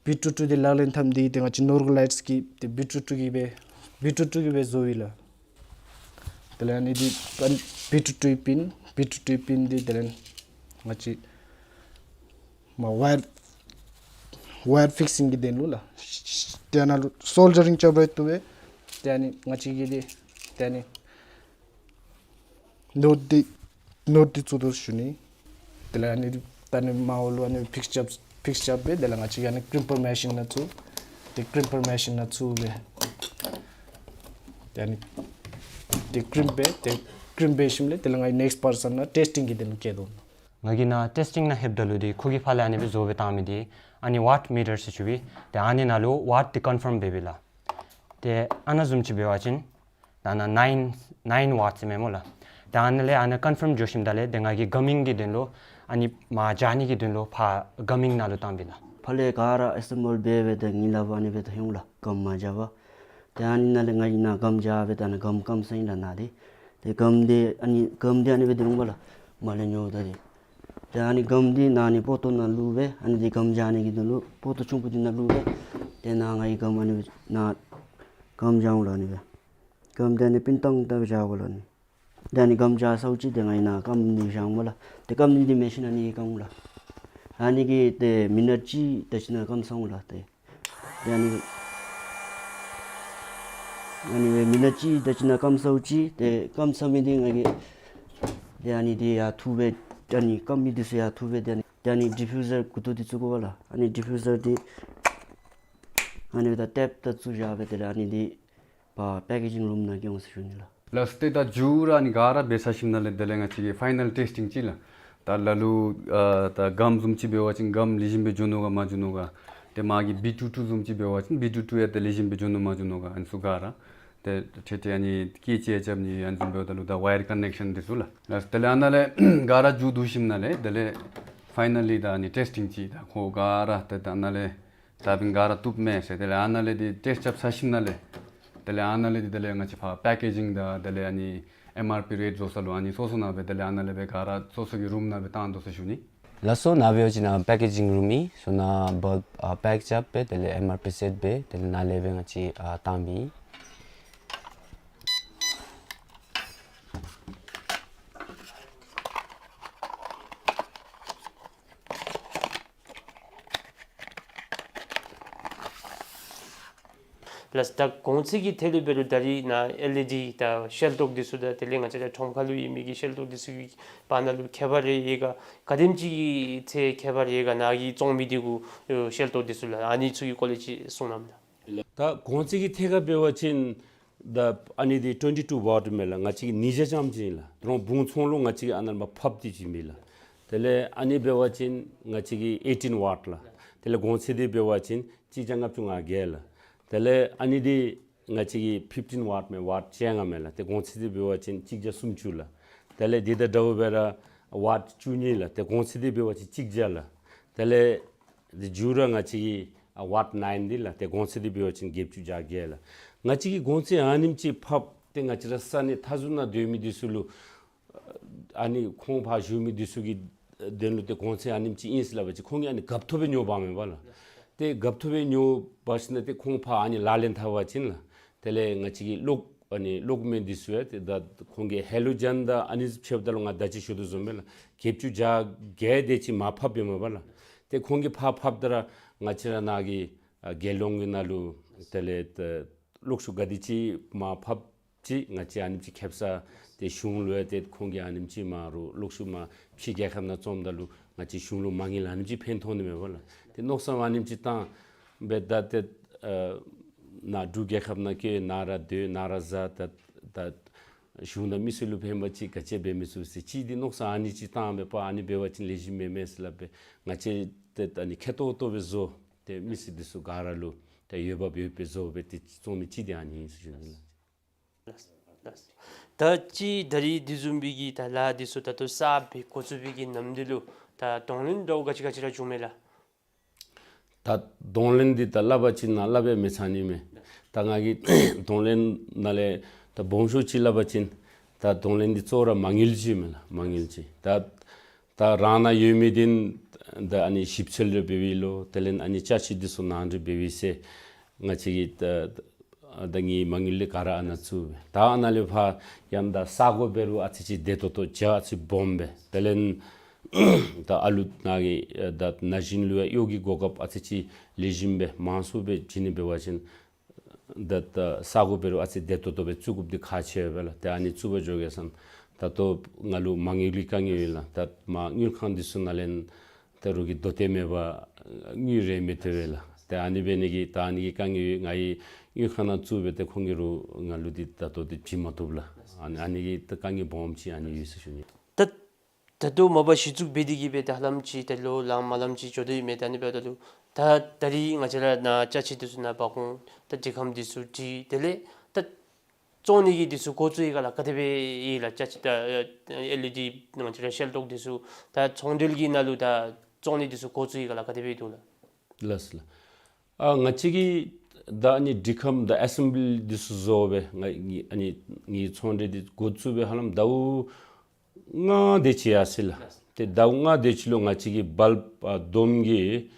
བི་ཊུ་ཊུ་འདི་ལག་ལེན་འཐབ་འདི་ཏེ་ང་བཅས་ནོར་བུ་ལའིཊ་གིས་ཏེ་བི་ཊུ་ཊུ་གིས་སྦེ་བི་ཊུ་ཊུ་གིས་སྦེ་བཟོ་ཡི་ལགས། དེ་ལས་ཨ་ནི་འདི་བི་ཊུ་ཊུ་པིན་བི་ཊུ་ཊུ་པིན་འདི་དེ་ལས་ང་བཅས་མ་ཝ་ཡར་ཝ་ཡར་ཕིགསིང་གི་དོན་ལུ་ལགས། ཏེ་ཨ་ནཱ་ལུ་སོལ་ཌ་རིང་རྐྱབ་རུང་བཏུབ་པས། ཏེ་ཨ་ནི་ང་བཅས་ཀྱིས་འདི་ཏེ་ཨ་ནི་ནོཊ་འདི་ནོཊ་འདི་བཙུགས་དོ་ཞུ་ནི། དེ་ལས་ཨ་ནི་ད་ཨ་ནི་མར་ལུ་ཨ་ནི་ཕིགསི་ཅར་ཕིགསི་ཅར་འབད་དེ་ལས་ང་བཅས་ཀྱིས་ཨ་ནི་ཀིམ་པར་མེ་ཤིན་ནང་བཙུགས། ཏེ་ཀིམ་པར་མེ་ཤིན་ནང་བཙུགས་སྦེ་ཏེ་ཨ་ནི་ཏེ་ཀིམ་འབད་ཏེ་ཀིམ་འབད་ཞིནམ་ལས་དེ་ལས་ང་གིས་ནེགསཊ་པར་སཱན་ནང་ཊེསི་ཊིང་གི་དོན་ལུ་བསྐྱལ་དོ། ང་གིས་ནཱ་ཊེསི་ཊིང་ནང་ལྷོདཔ་ད་ལུ་འདི་ཁོ་གིས་ཕར་ལས་ཨ་ནི་སྦེ་བཟོ་སྦེ་བཏང་མི་འདི་ཨ་ནི་ཝཊ་མི་ཊར་ཟེར་ཞུ་བས། ཏེ་ཨ་ནི་ནང་ལུ་ཝཊ་འདི་ཀོན་ཕརམ་འབད་བས་ལགས། ཏེ་ཨ་ནཱ་བཟུམ་ཅིག་འབད་བ་ཅིན་ད་ནཱ་ནའིན་ནའིན་ཝཊ་ཟེར་མས་སྨོ་ལགས། ཏེ་ཨ་ནཱ་ལས་ཨ་ནཱ་ཀོན་ཕརམ་འགྱོ་ཞིནམ་ད་ལས་ཏེ་ང་གིས་གམ་མིང་གི་དོན་ལུ་ཨ་ནི་མར་བཞག་ནི་གི་དོན་ལུ་ཕར་གམ་མིང་ནང་ལུ་བཏང་བས་ལགས། ཕར་ལས་ག་ར་ཨེ་སེམ་བཱལ་འབད་སྦེ་ཏེ་ངོ་ལག་པར་ཨ་ནི་སྦེ་ཏེ་ལྷོད་འོང་ལགས། གམ་མར་བཞག་པར། ཏེ་ཨ་ནི་ནང་ལས་ང་གིས་ནཱ་གམ་བཞག་སྦེ་ད་ནཱ་གམ་སྐམ་སོང་ཡི་ལགས་ནཱ་འདི། ཏེ་གམ་འདི་ཨ་ནི་གམ་འདི་ཨ་ནི་སྦེ་ཏེ་འོང་པ་ལགས། མར་ལས་ཉོཝ་ད་འདི། ཏེ་ཨ་ནི་གམ་འདི་ནཱ་ཨ་ནི་པོ་ཏོ་ནང་བླུགས་སྦེ་ཨ་ནི་འདི་གམ་བཞག་ནི་གི་དོན་ལུ་པོ་ཏོ་ཆུང་ཀུ་འདི་ནང་བླུགས་སྦེ། ཏེ་ནཱ་ང་གིས་གམ་ཨ་ནི་སྦེ་ནཱ་གམ་བཞག་འོང་ལགས་ཨ་ནི་སྦེ། གམ་འདི་ཨ་ནི་པིན་ཏང་ཏང་བཞག་དགོ་ལགས་ཨ་ནི། ཏེ་ཨ་ནི་གམ་བཞག་ཚརཝ་ཅིག་ཏེ་ང་གིས་ནཱ་སྐམ་ནི་བཞག་འོང་པ་ལགས། ཏེ་སྐམ་ནི་འདི་མེ་ཤིན་ཨ་ནི་གིས་སྐམ་འོང་ལགས། ཨ་ནི་གིས་ཏེ་མི་ནཊ་གཅིག་དེ་ཅིག་ནང་སྐམ་སོང་ལགས་ཏེ། ཏེ་ཨ་ནི་ཨ་ནི་སྦེ་མི་ནཊ་གཅིག་དེ་ཅིག་ནང་སྐམ་ཚརཝ་ཅིག་ཏེ་སྐམ་ཚར་མི་འདི་ང་གིས་ཏེ་ཨ་ནི་འདི་ཡར་འཐུ་སྦེ་ཨ་ནི་སྐམ་མི་འདི་ཚུ་ཡར་འཐུ་སྦེ་ཏེ་ཨ་ནི་ཏེ་ཨ་ནི་ཌི་ཕིའུ་ཟར་མགུ་ཏོ་འདི་བཙུགས་དགོ་པ་ལགས། ཨ་ནི་ཌི་ཕིའུ་ཟར་འདི་ཨ་ནི་སྦེ་ད་ཊེབ་ད་བཙུགས་བཞག་སྦེ་ཏེ་ཨ་ནི་འདི་ཕར་པེ་ཀེ་ཇིང་རུམ་ནང་འགྱོ་འོང་ཟེར་ཞུ་ནི་ལགས། ལགས་སོ། ཏེ་ད་མཇུག་ར་ཨ་ནི་ག་ར་འབད་ཚར་ཞིནམ་ལས་དེ་ལས་ང་བཅས་ཀྱིས་ཕའི་ནཱལ་ཊེསི་ཊིང་ཅིག་ལགས། ད་ལ་ལུ་ཨ་ད་གམ་བཟུམ་ཅིག་འབད་བ་ཅིན་གམ་ལེགས་ཤོམ་སྦེ་འགྱོ་ནུག་ག་མ་འགྱོ་ནུག་ག། ཏེ་མ་གི་བི་ཊུ་ཊུ་བཟུམ་ཅིག་འབད་བ་ཅིན་བི་ཊུ་ཊུ་ཡང་ཏེ་ལེགས་ཤོམ་སྦེ་འགྱོ་ནུག་མ་འགྱོ་ནུག་ག་ཨ་ནི་ཚུ་ག་ར། ཏེ་ཏེ་ཏེ་ཨ་ནི་ཀེ་ཅི་ཨེཆ་ཨེཕ་ནི་ཨ་ནི་བཟུམ་འབདཝ་ད་ལུ་ད་ཝའི་ཡར་ཀ་ནེག་ཤཱན་འདི་ཚུ་ལགས། ལགས་དེ་ལས་ཨ་ནཱ་ལས་ག་ར་མཇུག་བསྡུ་ཞིནམ་ལས་དེ་ལས་ཕའི་ནལ་ལི་ད་ཨ་ནི་ཊེསི་ཊིང་ཅིག་ད་ཁོ་ག་ར་ཏེ་ད་ཨ་ནཱ་ལས་ད་འབདན་ག་ར་བཏུབ་མས་ཟེར། དེ་ལས་ཨ་ནཱ་ལས་འདི་ཊེསི་ཊི་རྐྱབ་ཚར་ཞིནམ་ལས་དེ་ལས་ཨ་ནཱ་ལས་འདི་དེ་ལས་ང་བཅས་ཕར་པེ་ཀེ་ཇིང་དང་དེ་ལས་ཨ་ནི་ཨེམ་ཨར་པི་རེཊ་བཟོ་ས་ལུ་ཨ་ནི་སོ་སོ་ནང་སྦེ་དེ་ལས་ཨ་ནཱ་ལས་སྦེ་ག་ར་སོ་སོ་གི་རུམ་ནང་སྦེ་བཏང་དོ་ཟེར་ཞུ་ནི། ལགས་སོ། ནཱ་འབད་བ་ཅིན་ཨ་པེ་ཀེ་ཇིང་རུམ་ཨིན། སོ་ནཱ་བཱལབ་ཨ་པེཀ་རྐྱབ་སྦེ་དེ་ལས་ཨེམ་ཨར་པི་སེཊ་འབད་དེ་ལས་ནཱ་ལས་སྦེ་ང་བཅས་ཨ་བཏང་མི་ཨིན། ལགས། ད་གོང་ཚད་ཀྱི་ཐད་ལུ་འབད་རུང་ད་རིས་ནཱ་ཨེལ་ཨི་ཌི་ད་ཤེལ་ཏོག་འདི་ཚུ་དང་དེ་ལས་ང་བཅས་ར་ཁྲོམ་ཁ་ལུ་ཡོད་མི་གི་ཤེལ་ཏོག་འདི་ཚུ་གི་བར་ན་ལུ་ཁྱད་པར་རེ་ཡོད་ག། ག་དེམ་ཅིག་གི་ཚད་ཁྱད་པར་ཡོད་ག་ནཱ་གི་བཙོང་མི་འདི་གུ་ཤེལ་ཏོག་འདི་ཚུ་ལགས། ཨ་ནི་ཚུ་གི་སྐོར་ལས་ཅིག་གསུང་གནང་ལགས། ད་གོང་ཚད་ཀྱི་ཐད་ཁར་འབད་བ་ཅིན་ད་ཨ་ནི་འདི་ཊུ་ཝེན་ཊི་ཊུ་ཝཊ་མས་ལགས། ང་བཅས་ཀྱི་ཉིས་བརྒྱ་ཙམ་ཅིག་ཨིན་ལགས། ད་རུང་བུང་ཚོང་ལུ་ང་བཅས་ཀྱིས་ཨ་ནཱ་མར་ཕབ་སྟེ་བྱིན་མི་ལགས། དེ་ལས་ཨ་ནི་འབད་བ་ཅིན་ང་བཅས་ཀྱི་ཨེ་ཊིན་ཝཊ་ལགས། དེ་ལས་གོང་ཚད་འདི་འབད་བ་ཅིན་གཅིག་བརྒྱ་ལྔ་བཅུ་ང་བརྒྱད་ལགས། དེ་ལས་ཨ་ནི་འདི་ང་བཅས་ཀྱི་ཕིཕ་ཊིན་ཝཊ་མས། ཝཊ་བཅོ་ལྔ་མས་ལགས། ཏེ་གོང་ཚད་འདི་འབད་བ་ཅིན་གཅིག་བརྒྱ་སུམ་ཅུ་ལགས། དེ་ལས་འདི་དང་འདྲཝ་སྦེ་ར་ཝཊ་བཅུ་གཉིས་ལགས། ཏེ་གོང་ཚད་འདི་འབད་བ་ཅིན་གཅིག་བརྒྱ་ལགས། དེ་ལས་འདི་མཇུག་ར་ང་བཅས་ཀྱི་ཨ་ཝཊ་ནའིན་འདི་ལགས། ཏེ་གོང་ཚད་འདི་འབད་བ་ཅིན་བརྒྱད་ཅུ་གྱ་བརྒྱད་ལགས། ང་བཅས་ཀྱིས་གོང་ཚད་ཨ་ནེམ་ཅིག་ཕབ་སྟེ་ང་བཅས་ར་ས་གནས་མཐའ་ཟུར་ནང་སྡོད་མི་འདི་ཚུ་ལུ་ཨ་ནི་ཁོང་ཕར་བཞུགས་མི་འདི་ཚུ་གི་དོན་ལུ་ཏེ་གོང་ཚད་ཨ་ནེམ་ཅིག་ཨིན་ཟེར་སླབ་པ་ཅིན་ཁོང་གིས་ཨ་ནི་རྒཔོ་ཐོབ་སྦེ་ཉོ་འབག་མས་པ་ལགས། ཏེ་རྒཔོ་ཐོབ་སྦེ་ཉོ་འབག་ཞིནམ་ལས་ཏེ་ཁོང་ཕར་ཨ་ནི་ལག་ལེན་འཐབ་པ་ཅིན་ལགས། དེ་ལས་ང་བཅས་ཀྱི་གློག་ཨ་ནི་གློག་མེ་འདི་ཚུ་ཡང་ཏེ་ད་ཁོང་གི་ཧེ་ལོ་ཇེན་དང་ཨ་ནི་ཕྱདཔ་ད་ལུ་ང་ད་ཅི་ཞུ་དོ་བཟུམ་སྦེ་ལགས། བརྒྱད་ཅུ་གྱ་བརྒྱད་དེ་ཅིག་མར་ཕབ་ཡོདཔ་མས་པ་ལགས། ཏེ་ཁོང་གིས་ཕར་ཕབ་ད་ར་ང་བཅས་ར་ནཱ་གི་ཨ་རྒྱལ་ཡོངས་ཀྱི་ནང་ལུ་དེ་ལས་ད་གློག་ཤུགས་ག་དེ་ཅིག་མར་ཕབ་ཅིག་ང་བཅས་ཨ་ནེམ་ཅིག་ཁེབ་ས་ཏེ་གཞུང་ལུ་ཡང་ཏེ་ཁོང་གིས་ཨ་ནེམ་ཅིག་མར་རུང་གློག་ཤུགས་མར་ཕྱི་རྒྱལ་ཁབ་ནང་བཙོངམ་ད་ལུ་ང་བཅས་གཞུང་ལུ་མ་དངུལ་ཨ་ནེམ་ཅིག་ཕན་ཐོགས་ནི་མས་པ་ལགས། ཏེ་མནོ་བསམ་ཨ་ནེམ་ཅིག་བཏང་སྦེ་ད་ཏེ་ཨ་ནཱ་འབྲུག་རྒྱལ་ཁབ་ནང་བསྐྱོད་ནཱ་ར་སྡོད་ནཱ་ར་བཟའ་ད་ད་གཞུང་དང་མི་སེར་ལུ་ཕན་པ་ཅིག་ག་ཅི་འབད་མི་ཚུགས་ཟེར་ཅིག་འདི་མནོ་བསམ་ཨ་ནི་ཅིག་བཏང་སྦེ་པ་ཨ་ནི་འབད་བ་ཅིན་ལེགས་ཤོམ་མེན་མས་ཟེར་སླབ་སྦེ་ང་བཅས་ཏེ་ཨ་ནི་མཁས་ཏོག་ཏོ་སྦེ་བཟོ་སྟེ་མི་སེར་འདི་ཚུ་ག་ར་ལུ་ཏེ་འོས་འབབ་ཡོད་པའི་བཟོ་སྦེ་ཏེ་བཙོང་མི་ཅིག་འདི་ཨ་ནི་ཨིན་ཟེར་ཞུ་ནི་ལགས། ད་ཅི་ད་རིས་དེ་བཟུམ་སྦེ་གི་ད་ལཱ་འདི་ཚུ་ད་ལྟོ་གསརཔ་སྦེ་འགོ་བཙུགས་པའི་གི་ནམ་དུས་ལུ་ད་གདོང་ལེན་འདྲཝ་ག་ཅི་ག་ཅི་ར་བྱུངམ་མས་ལགས། ད་གདོང་ལེན་འདི་ད་སླབ་པ་ཅིན་ནཱ་སླབ་སྦེ་མི་ཚར་ནི་མས། ད་ང་གིས་གདོང་ལེན་ནང་ལས་ད་སྦོམ་ཤོས་ཅིག་སླབ་པ་ཅིན་ད་གདོང་ལེན་འདི་གཙོ་བོ་ར་མ་དངུལ་ཅིག་མས་ལགས། མ་དངུལ་ཅིག་ད་ད་རང་ནང་ཡོད་མི་འདི་ད་ཨ་ནི་ཞིབ་འཚོལ་རེ་འབད་བའི་ལོ་དེ་ལས་ཨ་ནི་ཅ་ཆས་འདི་ཚུ་ནང་འདྲེན་འབད་བའི་ཚེ་ང་བཅས་ཀྱིས་ད་ད་ངེའི་མ་དངུལ་ལས་ག་ར་ཨ་ནཱ་བཙུགས་སྦེ་ད་ཨ་ནཱ་ལས་ཕར་ཡང་ད་ས་གོ་འབད་རུང་ཨ་ཙི་ཅིག་བདེ་ཏོག་ཏོ་རྒྱ་ཨ་ཙི་སྦོམ་སྦེ་དེ་ལས་ད་ཨ་ལུ་ནཱ་གི་ད་ན་གཞོན་ལུ་ཡང་གཡོག་གི་གོ་སྐབས་ཨ་ཙི་ཅིག་ལེགས་ཤོམ་སྦེ་མང་སུ་སྦེ་བྱིན་ནི་འབད་བ་ཅིན་ད་ད་ས་གོ་འབད་རུང་ཨ་ཙི་བདེ་ཏོག་ཏོ་སྦེ་བཙུགས་དགོཔ་འདི་ཁག་ཆེ་བས་ལགས། ཏེ་ཨ་ནི་བཙུགས་པར་འགྱོ་གེ་ཟེར་ད་ལྟོ་ང་ལུ་མ་དངུལ་གྱི་དཀའ་ངལ་ཡོད་ལགས། ད་མ་དངུལ་ཁང་འདི་ཚུ་ནང་ལས་ད་རོགས་ཀྱིས་དོ་ཏེ་མེད་པར་དངུལ་རེ་མི་ཐོབ་པས་ལགས། ཏེ་ཨ་ནི་འབད་ནི་གིས་ད་ཨ་ནི་གི་དཀའ་ངལ་ཡོད། ང་གིས་དངུལ་ཁང་ནང་བཙུགས་སྦེ་ཏེ་ཁོང་གིས་རོགས་ང་ལུ་འདི་ད་ལྟོ་འདི་བྱིན་མ་བཏུབ་ལགས། ཨ་ནི་ཨ་ནི་གི་ད་དཀའ་ངལ་སྦོམ་ཅིག་ཨ་ནི་ཡོད་ཟེར་ཞུ་ནི། ད་ད་ལྟོ་མ་པ་གཞི་བཙུགས་འབད་དེ་གི་སྦེ་ད་ཧ་ལམ་ཅིག་ད་ལོ་ལངམ་ལངམ་ཅིག་འགྱོ་དོ་ཡོད་མས། ད་ཨ་ནི་འབདཝ་ད་ལུ་ད་ད་རིས་ང་བཅས་ར་ནཱ་ཅ་ཆས་འདི་ཚུ་ནཱ་འབག་འོང་ད་འདི་ཁམས་འདི་ཚུ་བྲིས་དེ་ལས་ད་བཙོང་ནི་གི་འདི་ཚུ་འགོ་བཙུགས་ཡི་ག་ལགས། ག་དེ་སྦེ་ཡི་ལགས། ཅ་ཆས་ད་ཨེལ་ཨི་ཌི་ང་བཅས་ར་ཤེལ་ཏོག་འདི་ཚུ་ད་ཚོང་འབྲེལ་གྱི་ནང་ལུ་ད་བཙོང་ནི་འདི་ཚུ་འགོ་བཙུགས་ཡི་ག་ལགས། ག་དེ་སྦེ་འདུག་ལགས། ལགས་ལགས། ཨ་ང་བཅས་ཀྱིས་ད་ཨ་ནི་འདི་ཁམས་ད་ཨེ་སེམ་བི་ལི་འདི་ཚུ་བཟོ་སྦེ་ང་ཨ་ནི་ངེའི་ཚོང་འབྲེལ་འདི་འགོ་བཙུགས་སྦེ་ཧ་ལམ་ཟླཝ་ལྔ་དེ་ཅིག་ཡར་སོ་ཡི་ལགས། ཏེ་ཟླཝ་ལྔ་དེ་ཅིག་ལུ་ང་བཅས་ཀྱིས་བཱལབ་ཨ་བསྡོམས་ཀྱིས་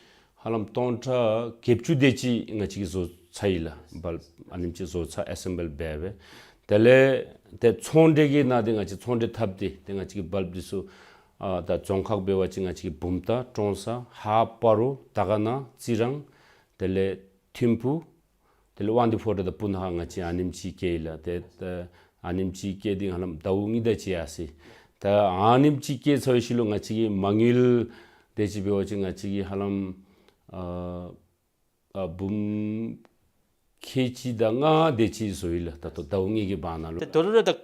ཧ་ལམ་སྟོང་ཕྲག་བརྒྱད་ཅུ་དེ་ཅིག་ང་བཅས་ཀྱིས་བཟོ་ཚར་ཡི་ལགས། བཱལབ་ཨ་ནེམ་ཅིག་བཟོ་ཚར་ཨེ་སེམ་བི་ལི་འབད་སྦེ། དེ་ལས་ཏེ་ཚོང་འབྲེལ་གྱི་ནང་འདི་ང་བཅས་ཚོང་འབྲེལ་འཐབ་སྟེ་ཏེ་ང་བཅས་ཀྱིས་བཱལབ་འདི་ཚུ་ཨ་ད་རྫོང་ཁག་འབད་བ་ཅིན་ང་བཅས་ཀྱིས་བུམ་ཐང་ཀྲོང་གསར་ཧཱཔ་སྤ་རོ་དར་དཀར་ན་རྩི་རང་དེ་ལས་ཐིམ་ཕུ་དེ་ལས་དབང་འདུས་ཕོ་བྲང་དང་སྤུ་ན་ཁ་ང་བཅས་ཨ་ནེམ་ཅིག་བསྐྱལ་ཡི་ལགས། ཏེ་ད་ཨ་ནེམ་ཅིག་བསྐྱལ་ཏེ་ཧ་ལམ་ཟླཝ་གཉིས་དེ་ཅིག་ཡར་སོ་ཡི། ད་ཨ་ནེམ་ཅིག་བསྐྱལ་ཚར་བའི་ཤུལ་ལུ་ང་བཅས་ཀྱིས་མ་དངུལ་དེ་ཅིག་འབད་བ་ཅིན་ང་བཅས་ཀྱིས་ཧ་ལམ་ཨ་ཨ་འབུམ་ཁལ་གཅིག་དང་ལྔ་དེ་ཅིག་བཟོ་ཡི་ལགས། ད་ལྟོ་ཟླཝ་གཉིས་ཀྱི་བར་ན་ལུ། ད་ད་རུང་ར་ད་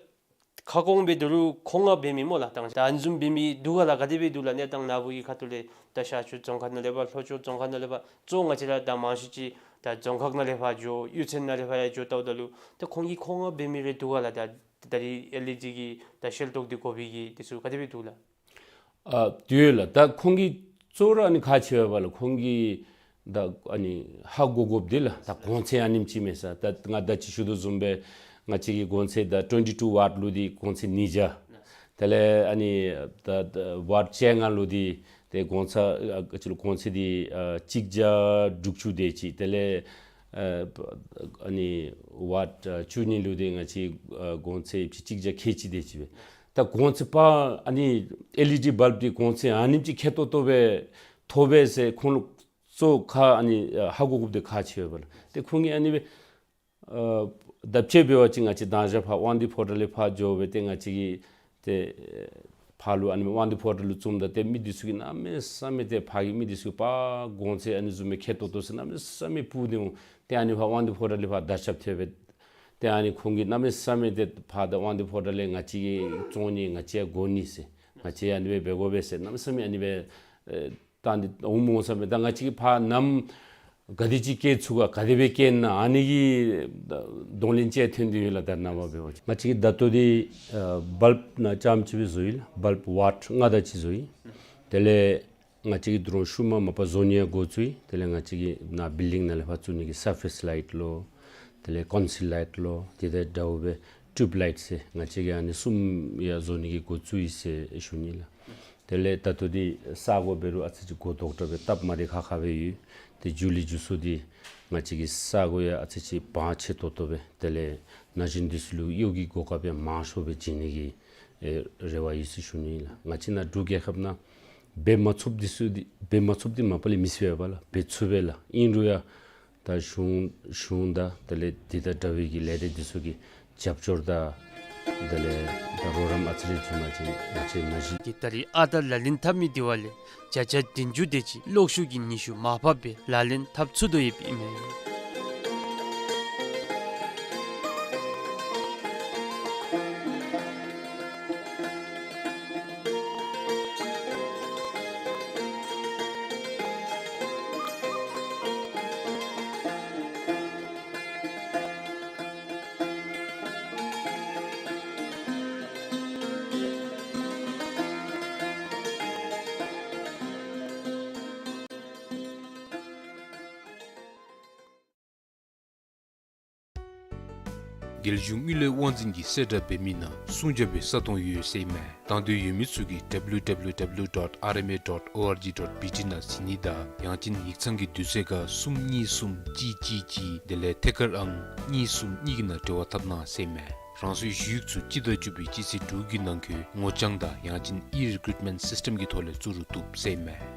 ཁ་སྐོང་འབད་དོ་རུང་ཁོང་ང་འབད་མི་སྨོ་ལགས། ད་ཨ་ནི་བཟུམ་འབད་མི་འདུག་ག་ལགས། ག་དེ་སྦེ་འདུག་ལགས། གནས་སྟངས་ནཱ་བུ་གི་ཁ་ཐུག་ལས་ད་ཤར་ཕྱོགས་རྫོང་ཁག་ནང་ལས་ཕར་ལྷོ་ཕྱོགས་རྫོང་ཁག་ནང་ལས་ཕར་གཙོ་ང་བཅས་ར་ད་མང་ཤོས་ཅིག་ད་རྫོང་ཁག་ནང་ལས་ཕར་འགྱོ་གཡུས་ཚན་ནང་ལས་ཕར་ཡང་འགྱོ་ལྟཝ་ད་ལུ་ད་ཁོང་གིས་ཁོང་ང་འབད་མི་རེ་འདུག་ག་ལགས། ད་ད་རིས་ཨེལ་ཨི་ཌི་གི་ད་ཤེལ་ཏོག་འདི་དགོ་པའི་གི་དེ་ཚུ་ག་དེ་སྦེ་འདུག་ལགས། ཨ་དེ་ཡོད་ལགས། ད་ཁོང་གིས་གཙོ་བོ་ར་ཨ་ནི་ག་ཅི་འབད་བ་ལགས། ཁོང་གིས་ད་ཨ་ནི་ཧ་གོ་དགོཔ་འདི་ལགས། ད་གོང་ཚད་ཨ་ནེམ་ཅིག་མས་ཟེར། ད་ང་ད་ཅི་ཞུ་དོ་བཟུམ་སྦེ་ང་བཅས་ཀྱི་གོང་ཚད་ད་ཊུ་ཝེན་ཊི་ཊུ་ཝཊ་ལུ་འདི་གོང་ཚད་ཉིས་བརྒྱ། དེ་ལས་ཨ་ནི་ད་ད་ཝཊ་བཅོ་ལྔ་ལུ་འདི་ཏེ་གོང་ཚད་ཨ་ཅི་ལོ་གོང་ཚད་འདི་ཨ་གཅིག་བརྒྱ་དྲུག་ཅུ་དེ་ཅིག། དེ་ལས་ཨ་ཨ་ནི་ཝཊ་ཨ་བཅུ་གཉིས་ལུ་འདི་ང་བཅས་ཨ་གོང་ཚད་གཅིག་བརྒྱ་ཁལ་གཅིག་དེ་ཅིག་སྦེ། ད་གོང་ཚད་པ་ཨ་ནི་ཨེལ་ཨི་ཌི་བཱལབ་འདི་གོང་ཚད་ཨ་ནེམ་ཅིག་ཁེ་ཏོག་ཏོ་སྦེ་ཐོབ་པས་ཟེར་ཁོང་ལུ་གཙོ་ཁ་ཨ་ནི་ཨ་ཧ་གོ་དགོཔ་འདི་ག་ཅི་འབད་བ་ལགས། ཏེ་ཁོང་གིས་ཨ་ནི་སྦེ་ཨ་ད་དཔྱེ་འབད་བ་ཅིན་ང་བཅས་ད་ཞག་ཕར་དབང་འདུས་ཕོ་བྲང་ལས་ཕར་འགྱོ་སྦེ་ཏེ་ང་བཅས་ཀྱིས་ཏེ་ཕར་ལུ་ཨ་ནི་དབང་འདུས་ཕོ་བྲང་ལུ་བཙུམ་ད་ཏེ་མི་འདི་ཚུ་གིས་གནམ་མེད་ས་མེད་ཏེ་ཕར་གྱི་མི་འདི་ཚུ་གིས་པ་གོང་ཚད་ཨ་ནི་བཟུམ་མའི་ཁེ་ཏོག་ཏོ་ཟེར་གནམ་མེད་ས་མེད་སྤུག་སྟེ་འོང་། ཏེ་ཨ་ནི་ཕར་དབང་འདུས་ཕོ་བྲང་ལས་ཕར་དར་ཁྱབ་ཐལ་སྦེ། ཏེ་ཨ་ནི་ཁོང་གིས་གནམ་མེད་ས་མེད་ཏེ་ཕར་ད་དབང་འདུས་ཕོ་བྲང་ལས་ང་བཅས་ཀྱིས་བཙོང་ནི་ང་བཅས་ཡང་དགོ་ནི་ཟེར་ང་བཅས་ཡང་ཨ་ནི་སྦེ་འབད་དགོ་པས་ཟེར་གནམ་མེད་ས་མེད་ཨ་ནི་སྦེ་ཨེ་ད་འདི་འོང་མི་འོང་ས་མེད། ད་ང་བཅས་ཀྱིས་ཕར་ནམ་ག་དེ་ཅིག་སྐྱེལ་ཚུགས་ག་ག་དེ་སྦེ་སྐྱེལ་ན་ཨ་ནི་གི་གདོང་ལེན་ཅིག་ཐོན་ཏེ་ཡོད་ལགས། ད་ནངས་པ་འབད་བ་ཅིན་ང་བཅས་ཀྱིས་ད་ལྟོ་འདི་ཨ་བཱལབ་ནང་རྐྱངམ་ཅིག་སྦེ་བཟོ་ཡི་ལགས། བཱལབ་ཝཊ་ལྔ་དེ་ཅིག་བཟོ་ཡི། དེ་ལས་ང་བཅས་ཀྱིས་ད་རུང་ཤུལ་མ་མ་པ་བཟོ་ནི་ཡང་འགོ་བཙུགས་ཡི། དེ་ལས་ང་བཅས་ཀྱིས་ནཱ་བིལ་ཌིང་ནང་ལས་ཕར་བཙུགས་ནི་གི་སར་ཕེསི་ལའིཊ་ལོ། དེ་ལས་ཀོན་སིལ་ལའིཊ་ལོ། དེ་དང་འདྲཝ་སྦེ་ཊིའུབ་ལའིཊ་ཟེར་ང་བཅས་ཀྱིས་ཨ་ནི་གསུམ་ཡང་བཟོ་ནི་གི་འགོ་བཙུགས་ཡི་ཟེར་ཞུ་ནི་ལགས། དེ་ལས་ད་ལྟོ་འདི་ས་གོ་འབད་རུང་ཨ་ཙི་ཅིག་གོ་དོག་དྲགས་སྦེ་སྟབས་མ་བདེ་ཁག་ཁ་སྦེ་ཡོད། ཏེ་མཇུག་ལས་མཇུག་སུ་འདི་ང་བཅས་ཀྱིས་ས་གོ་ཡང་ཨ་ཙི་ཅིག་བང་ཆེ་ཏོག་ཏོ་སྦེ་དེ་ལས་ན་གཞོན་འདི་ཚུ་ལུ་གཡོག་གི་གོ་སྐབས་ཡང་མང་ཤོས་སྦེ་བྱིན་ནི་གི་ཨེ་རེ་བ་ཡོད་ཟེར་ཞུ་ནི་ཨིན་ལགས། ང་བཅས་ནཱ་འབྲུག་རྒྱལ་ཁབ་ནང་འབད་མ་ཚུགསཔ་འདི་ཚུ་འདི་འབད་མ་ཚུགསཔ་འདི་མ་པ་ལས་མི་ཚུགས་པས་ལགས། འབད་ཚུགས་པས་ལགས། ཨིན་རུང་ཡང་ད་གཞུང་གཞུང་དང་དེ་ལས་འདི་དང་འདྲ་བའི་གི་ལས་སྡེ་འདི་ཚུ་གི་རྒྱབ་སྐྱོར་དང་དེ་ལས་ད་རོགས་རམ་ཨ་ཙི་རེ་བྱིན་པ་ཅིན་ང་བཅས་ན་གཞོན་གྱིས་ད་རིས་ཨ་རྟག་ལག་ལེན་འཐབ་མི་འདི་བ་ལས་བརྒྱ་ཆ་བདུན་ཅུ་དེ་ཅིག་གློག་ཤུགས་ཀྱི་ནུས་ཤུགས་མར་ཕབ་སྦེ་ལག་ལེན་འཐབ་ཚུགས་དོ་ཡོདཔ་ཨིན་མས། རྒྱལ་གཞུང་དངུལ་ལས་དབང་འཛིན་གྱི་གསལ་བསྒྲགས་འབད་མི་ནང་སྲུང་བརྒྱབ་པའི་ས་སྟོང་ཡོད་ཟེར་ཨིན་མས། དང་འདོད་ཡོད་མི་ཚུ་གིས་W W W dot R M A dot O R G dot B T ནང་གཟིགས་ནི་དང་ཡང་ཅིན་ཡིག་ཚང་གི་དུས་ཚོད་ཁར་གསུམ་གཉིས་གསུམ་གཅིག་གཅིག་གཅིག་དེ་ལས་ཐད་ཀར་ཨང་གཉིས་གསུམ་གཉིས་ཀྱི་ནང་འབྲེལ་བ་འཐབ་གནང་ཟེར་ཨིན་མས། རང་སོའི་ཞུ་ཡིག་ཚུ་སྤྱི་ཟླ་བཅུ་པའི་སྤྱི་ཚེས་དྲུག་གི་ནང་འཁོད་ངོ་རྐྱང་དང་ཡང་ཅིན་ཨི་རི་ཀུ་རུཊ་མེནཊ་སིསི་ཊེམ་གྱི་ཐོག་ལས་བཙུགས་རུང་བཏུབ་ཟེར་ཨིན་མས།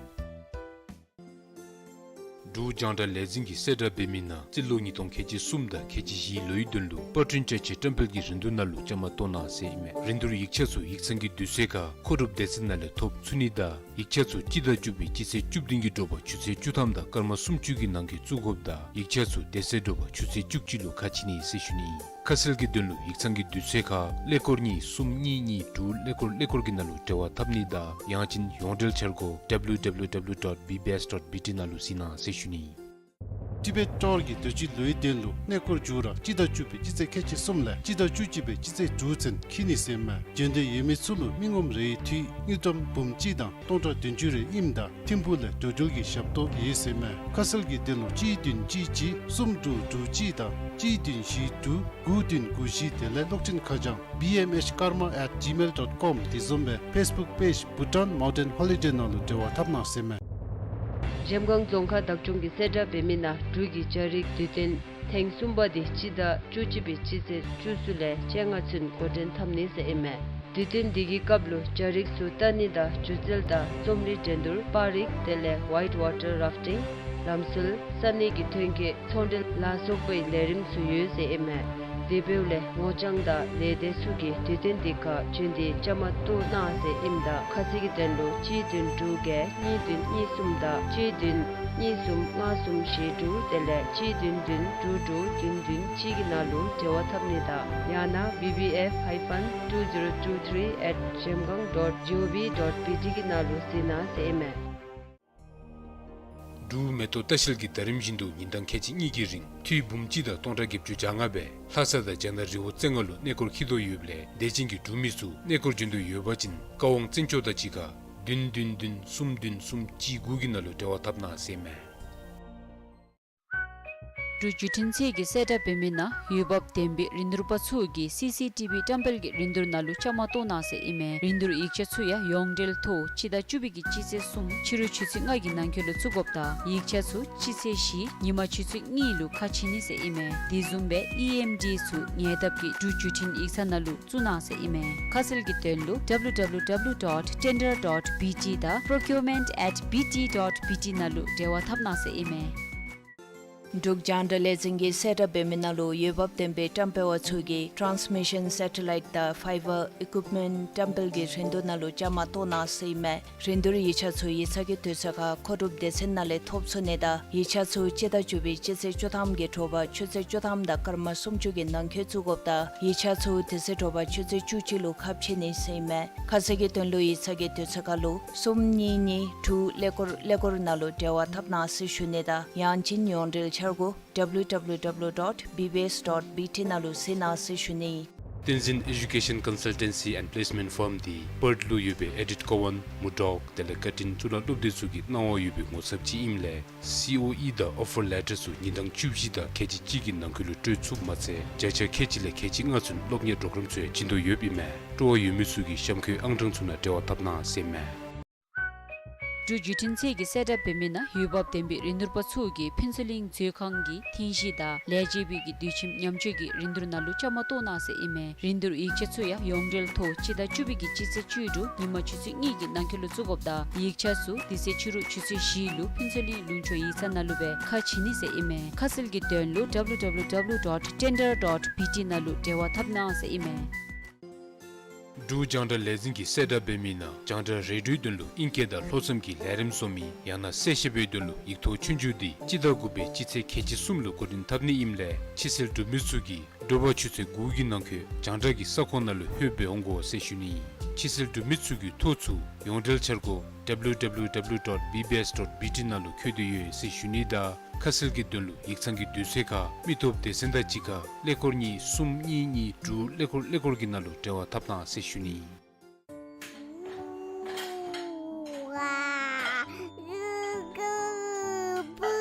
འབྲུག་རྒྱང་བསྒྲགས་ལས་འཛིན་གྱི་གསལ་བསྒྲགས་འབད་མི་ནང་རྩིས་ལོ་ཉིས་སྟོང་ཁལ་གཅིག་གསུམ་དང་ཁལ་གཅིག་བཞིའི་ལོའི་དོན་ལུ་པར་སྐྲུན་བཅའ་ཆས་བཀྲམ་སྤེལ་གྱི་རིན་བསྡུར་ནང་ལུ་བཅའ་མར་གཏོགས་གནང་ཟེར་ཨིན་མས། རིན་བསྡུར་ཡིག་ཆ་ཚུ་ཡིག་ཚང་གི་དུས་ཚོད་ཁར་མཁོ་སྒྲུབ་སྡེ་ཚན་ནང་ལས་ཐོབ་ཚུགས་ནི་དང་ཡིག་ཆ་ཚུ་སྤྱི་ཟླ་བཅུ་པའི་སྤྱི་ཚེས་བཅུ་བདུན་གྱི་དྲོ་པ་ཆུ་ཚོད་བཅུ་ཐམ་དང་སྐར་མ་སུམ་ཅུ་གི་ནང་འཁོད་བཙུགས་དགོཔ་དང་ཡིག་ཆ་ཚུ་དེ་ཚེ་དྲོ་པ་ཆུ་ཚོད་བཅུ་གཅིག་ལུ་ཁ་ཕྱེ་ནི་ཟེར་ཞུ་ནི་ཨིན། ཁ་གསལ་གྱི་དོན་ལུ་ཡིག་ཚང་གི་དུས་ཚོད་ཁར་ཀླད་ཀོར་གཉིས་གསུམ་གཉིས་གཉིས་དྲུག་ཀླད་ཀོར་ཀླད་ཀོར་གྱི་ནང་ལུ་འབྲེལ་བ་འཐབ་ནི་དང་ཡང་ཅིན་ཡོངས་འབྲེལ་འཆར་སྒོ་W W W dot B B S dot B T ནང་ལུ་གཟིགས་གནང་ཟེར་ཞུ་ནི་ཨིན། ཊི་བེཊ་ཊོར་གྱི་དུས་ཅི་ལོའི་དོན་ལུ་གནས་སྐོར་མཇུག་ར་སྤྱི་ཟླ་བཅུ་པའི་སྤྱི་ཚེས་ཁལ་གཅིག་གསུམ་ལས་སྤྱི་ཟླ་བཅུ་གཅིག་པའི་སྤྱི་ཚེས་དྲུག་ཚུན་འཁྱིད་ནི་ཟེར་ཨིན་མས། འབྱོན་འདོད་ཡོད་མི་ཚུ་ལུ་མི་ངོམ་རེའི་འཐུས་དངུལ་ཀྲམ་འབུམ་གཅིག་དང་སྟོང་ཕྲག་བདུན་ཅུ་རེ་ཨིནམ་ད་ཐིམ་ཕུག་ལས་འགྲོ་འགྲུལ་གྱི་ཞབས་ཏོག་ཡོད་ཟེར་ཨིན་མས། ཁ་གསལ་གྱི་དོན་ལུ་གཅིག་བདུན་གཅིག་གཅིག་གསུམ་དྲུག་དྲུག་གཅིག་དང་གཅིག་བདུན་བཞི་དྲུག་དགུ་བདུན་དགུ་བཞི་དེ་ལས་གློག་འཕྲིན་ཁ་བྱང་B M H Karma at gmail dot com དེ་བཟུམ་སྦེ་ཕེསི་བུཀ་པེཇ་Bhutan Mountain Holiday ནང་ལུ་འབྲེལ་བ་འཐབ་གནང་ཟེར་ཨིན་མས། འཇམ་དབྱངས་རྫོང་ཁག་བདག་སྐྱོང་གི་གསལ་བསྒྲགས་འབད་མི་ནང་འབྲུག་གི་རྒྱ་རིགས་དུས་སྟོན་ཐེངས་གསུམ་པ་དེ་སྤྱི་ཟླ་བཅུ་གཅིག་པའི་སྤྱི་ཚེས་བཅུ་གསུམ་ལས་བཅོ་ལྔ་ཚུན་འགོ་འདྲེན་འཐབ་ནི་ཟེར་ཨིན་མས། དུས་སྟོན་འདི་གི་སྐབས་ལུ་རྒྱ་རིགས་ཚུ་ལྟ་ནི་དང་སྒྱུ་རྩལ་དང་རྩོམ་རིག་འགྲན་བསྡུར་པར་རིས་དེ་ལས་ཝའིཊ་ཝ་ཊར་རཱཕ་ཊིང་ལམ་སྲོལ་ས་གནས་ཀྱི་ཐོན་སྐྱེད་ཚོང་འབྲེལ་ལ་སོགས་པའི་ལས་རིམ་ཚུ་ཡོད་ཟེར་ཨིན་མས། དེ་འབདཝ་ལས་ངོ་རྐྱང་དང་ལས་སྡེ་ཚུ་གིས་དུས་སྟོན་དེ་ཁར་བྱོན་ཏེ་བཅའ་མར་གཏོགས་གནང་ཟེར་ཨིནམ་ད་ཁ་གསལ་གྱི་དོན་ལུ་གཅིག་བདུན་དྲུག་བརྒྱད་གཉིས་བདུན་གཉིས་གསུམ་དང་གཅིག་བདུན་གཉིས་གསུམ་ལྔ་གསུམ་བཞི་དྲུག་དེ་ལས་གཅིག་བདུན་བདུན་དྲུག་དྲུག་བདུན་བདུན་གཅིག་གི་ནང་ལུ་འབྲེལ་བ་འཐབ་ནི་དང་ཡང་ན་བི་བི་ཨེཕ་ཧའི་ཕན་ཊུ་ཛི་རོ་ཊུ་ཐི་རི་ཨེཊ་ཇེམ་གང་ཌོཊ་ཇི་ཨོ་ཝི་ཌོཊ་བི་ཊི་གི་ནང་ལུ་གཟིགས་གནང་ཟེར་ཨིན་མས། འབྲུག་མེ་ཏོག་ལྟ་བཤལ་གྱིས་ད་རིམ་བཞིན་དུ་ཉིན་གྲངས་ཁལ་གཅིག་གཉིས་ཀྱི་རིང་ཐུད་འབུམ་གཅིག་དང་སྟོང་ཕྲག་བརྒྱད་ཅུ་གྱ་ལྔ་སྦེ་ལྷ་ས་དང་རྒྱ་ནག་རི་བོ་རྩེ་ལྔ་ལུ་གནས་སྐོར་འཁྱིད་དོ་ཡོདཔ་ལས་དད་ཅན་གྱི་འབྲུག་མི་ཚུ་གནས་སྐོར་བྱོན་དོ་ཡོད་པ་ཅིན་བཀའ་དབང་བཙན་སྐྱོགས་དང་གཅིག་ཁར་བདུན་བདུན་བདུན་གསུམ་བདུན་གསུམ་གཅིག་དགུ་གི་ནང་ལུ་འབྲེལ་བ་འཐབ་གནང་ཟེར་ཨིན་མས། འབྲུག་བརྒྱུད་འཕྲིན་ཚད་ཀྱི་གསལ་བསྒྲགས་འབད་མི་ནང་འོས་འབབ་ལྡན་པའི་རིན་བསྡུར་པ་ཚུ་གིས་སི་སི་ཊི་བི་བཀྲམ་སྤེལ་གྱི་རིན་བསྡུར་ནང་ལུ་བཅའ་མར་གཏོགས་གནང་ཟེར་ཨིན་མས། རིན་བསྡུར་ཡིག་ཆ་ཚུ་ཡང་ཡོངས་འབྲེལ་ཐོག་སྤྱི་ཟླ་བཅུ་པའི་གི་སྤྱི་ཚེས་གསུམ་ཕྱི་རུ་ཆུ་ཚོད་ལྔ་གི་ནང་འཁོད་ལུ་བཙུགས་དགོཔ་དང་ཡིག་ཆ་ཚུ་སྤྱི་ཚེས་བཞི་ཉིན་མ་ཆུ་ཚོད་གཉིས་ལུ་ཁ་ཕྱེ་ནི་ཟེར་ཨིན་མས། དེ་བཟུམ་སྦེ་ཨི་ཨེམ་ཌི་ཚུ་ཉེ་འདབས་ཀྱི་འབྲུག་བརྒྱུད་འཕྲིན་ཡིག་ཚང་ནང་ལུ་བཙུགས་གནང་ཟེར་ཨིན་མས། ཁ་གསལ་གྱི་དོན་ལུ་ཌབ་ལུ་ཌབ་ལུ་ཌབ་ལུ་ཌོཊ་ཊེན་ཌར་ཌོཊ་བི་ཊི་དང་པྲོ་ཀིའུར་མེནཊ་ཨེཊ་བི་ཊི་ཌོཊ་བི་ཊི་ནང་ལུ་འབྲེལ་བ་འཐབ་གནང་ཟེར་ཨིན་མས། འབྲུག་རྒྱང་བསྒྲགས་ལས་འཛིན་གྱི་གསལ་བསྒྲགས་འབད་མི་ནང་ལུ་འོས་འབབ་ལྡན་པའི་བཀྲམ་སྤེལ་བ་ཚུ་གིས་ཊཱནསི་མི་ཤཱན་སེ་ཊ་ལའིཊ་དང་ཕའི་བར་ཨི་ཀུའིཔ་མེནཊ་བཀྲམ་སྤེལ་གྱི་རིན་བསྡུར་ནང་ལུ་བཅའ་མར་གཏོགས་གནང་ཟེར་ཨིན་མས། རིན་བསྡུར་ཡིག་ཆ་ཚུ་ཡིག་ཚང་གི་དུས་ཚོད་ཁར་མཁོ་སྒྲུབ་སྡེ་ཚན་ནང་ལས་ཐོབ་ཚུགས་ནི་དང་ཡིག་ཆ་ཚུ་སྤྱི་ཟླ་བཅུ་པའི་སྤྱི་ཚེས་བཅུ་ཐམ་གྱི་དྲོ་པ་ཆུ་ཚོད་བཅུ་ཐམ་དང་སྐར་མ་སུམ་ཅུ་གི་ནང་འཁོད་བཙུགས་དགོཔ་དང་ཡིག་ཆ་ཚུ་དེ་ཚེ་དྲོ་པ་ཆུ་ཚོད་བཅུ་གཅིག་ལུ་ཁ་ཕྱེ་ནི་ཟེར་ཨིན་མས། ཁ་གསལ་གྱི་དོན་ལུ་ཡིག་ཚང་གི་དུས་ཚོད་ཁར་ལུ་གསུམ་གཉིས་གཉིས་དྲུག་ཀླད་ཀོར་ཀླད་ཀོར་ནང་ལུ་འབྲེལ་བ་འཐབ་གནང་ཟེར་ཞུ་ནི་དང་ཡང་ཅིན་ཡོངས་འབྲེལ་འཆར་སྒོ་ཌབ་ལུ་ཌབ་ལུ་ཌབ་ལུ་ཌོཊ་བི་བི་ཨེསི་ཌོཊ་བི་ཊི་ནང་ལུ་གཟིགས་གནང་ཟེར་ཞུ་ནི། བསྟན་འཛིན་ཨེ་ཌུ་ཀེ་ཤཱན་ཀོན་སལ་ཊེན་སི་ཨེནཌ་པི་ལེསི་མེནཊ་ཕརམ་འདི་པརཐ་ལུ་ཡོད་པའི་ཨེ་ཌིཐ་ཀོ་ཝན་མུར་ཌོག་དེ་ལས་ཀར་ཊིན་གཙུག་ལག་སློབ་སྡེ་ཚུ་གིས་གནང་བ་ཡོད་པའི་ངོ་ཚབ་ཅིག་ཨིནམ་ལས་སི་ཨོ་ཨི་དང་ཨོ་ཕར་ལེ་ཊར་ཚུ་ཉིན་གྲངས་བཅུ་བཞི་དང་ཁལ་གཅིག་གཅིག་གི་ནང་འཁོད་ལུ་སྤྲོད་ཚུགསཔ་མ་ཚད་བརྒྱ་ཆ་ཁལ་གཅིག་ལས་ཁལ་གཅིག་ལྔ་ཚུན་སློབ་གཉེར་པྲོ་གརམ་ཚུ་ཡང་བྱིན་དོ་ཡོདཔ་ཨིན་མས། སྤྲོ་བ་ཡོད་མི་ཚུ་གིས་གཤམ་འཁོད་ཨང་གྲངས་ཚུ་ནང་འབྲེལ་བ་འཐབ་གནང་ཟེར་ཨིན་མས། འབྲུག་བརྒྱུད་འཕྲིན་ཚད་ཀྱི་གསལ་བསྒྲགས་འབད་མི་ནང་འོས་འབབ་ལྡན་པའི་རིན་བསྡུར་པ་ཚུ་གིས་ཕུན་ཚོགས་གླིང་མཛོད་ཁང་གི་ཐེངས་བཞི་དང་ལས་བྱེད་པའི་གི་དུས་ཁྱིམ་ཉམས་བཅོས་ཀྱི་རིན་བསྡུར་ནང་ལུ་བཅའ་མར་གཏོགས་གནང་ཟེར་ཨིན་མས། རིན་བསྡུར་ཡིག་ཆ་ཚུ་ཡང་ཡོངས་འབྲེལ་ཐོག་སྤྱི་ཟླ་བཅུ་པའི་གི་སྤྱི་ཚེས་བཅུ་དྲུག་ཉིན་མ་ཆུ་ཚོད་གཉིས་ཀྱི་ནང་འཁོད་ལུ་བཙུགས་དགོཔ་དང་ཡིག་ཆ་ཚུ་དེ་ཚེ་ཕྱི་རུ་ཆུ་ཚོད་བཞི་ལུ་ཕུན་ཚོགས་གླིང་ལུང་ཕྱོགས་ཡིག་ཚང་ནང་ལུ་སྦེ་ཁ་ཕྱེ་ནི་ཟེར་ཨིན་མས། ཁ་གསལ་གྱི་དོན་ལུ་ཌབ་ལུ་ཌབ་ལུ་ཌབ་ལུ་ཌོཊ་ཊེན་ཌར་ཌོཊ་བི་ཊི་ནང་ལུ་འབྲེལ་བ་འཐབ་གནང་ཟེར་ཨིན་མས། འབྲུག་རྒྱང་བསྒྲགས་ལས་འཛིན་གྱི་གསལ་བསྒྲགས་འབད་མི་ནང་རྒྱང་བསྒྲགས་རེ་ཌིའོའི་དོན་ལུ་ཨིང་སྐད་དང་ལྷོ་མཚམས་ཀྱི་ལས་རིམ་བཟོ་མི་ཡང་ན་གསལ་བཤད་པའི་དོན་ལུ་ཡིག་ཐོག་ཆོས་རྒྱུགས་འདི་སྤྱི་ཟླ་དགུ་པའི་སྤྱི་ཚེས་ཁལ་གཅིག་གསུམ་ལུ་འགོ་འདྲེན་འཐབ་ནི་ཨིནམ་ལས་ཕྱི་སེལ་འབྲུག་མི་ཚུ་གིས་དྲོ་པ་ཆུ་ཚོད་དགུ་གི་ནང་འཁོད་རྒྱང་བསྒྲགས་ཀྱི་ས་ཁོངས་ནང་ལུ་ལྷོདཔ་སྦེ་འོང་དགོ་ཟེར་ཞུ་ནི། ཕྱི་སེལ་འབྲུག་མི་ཚུ་གི་ཐོ་ཚུ་ཡོངས་འབྲེལ་འཆར་སྒོ་ཌབ་ལུ་ཌབ་ལུ་ཌབ་ལུ་ཌོཊ་བི་བི་ཨེསི་ཌོཊ་བི་ཊི་ནང་ལུ་འཁོད་དེ་ཡོད་ཟེར་ཞུ་ནི་དང་ཁ་གསལ་གྱི་དོན་ལུ་ཡིག་ཚང་གི་དུས་ཚོད་ཁར་མི་སྟོབས་སྡེ་ཚན་དང་གཅིག་ཁར་ཀླད་ཀོར་གཉིས་གསུམ་གཉིས་གཉིས་དྲུག་ཀླད་ཀོར་ཀླད་ཀོར་གྱི་ནང་ལུ་འབྲེལ་བ་འཐབ་གནང་ཟེར་ཞུ་ནི།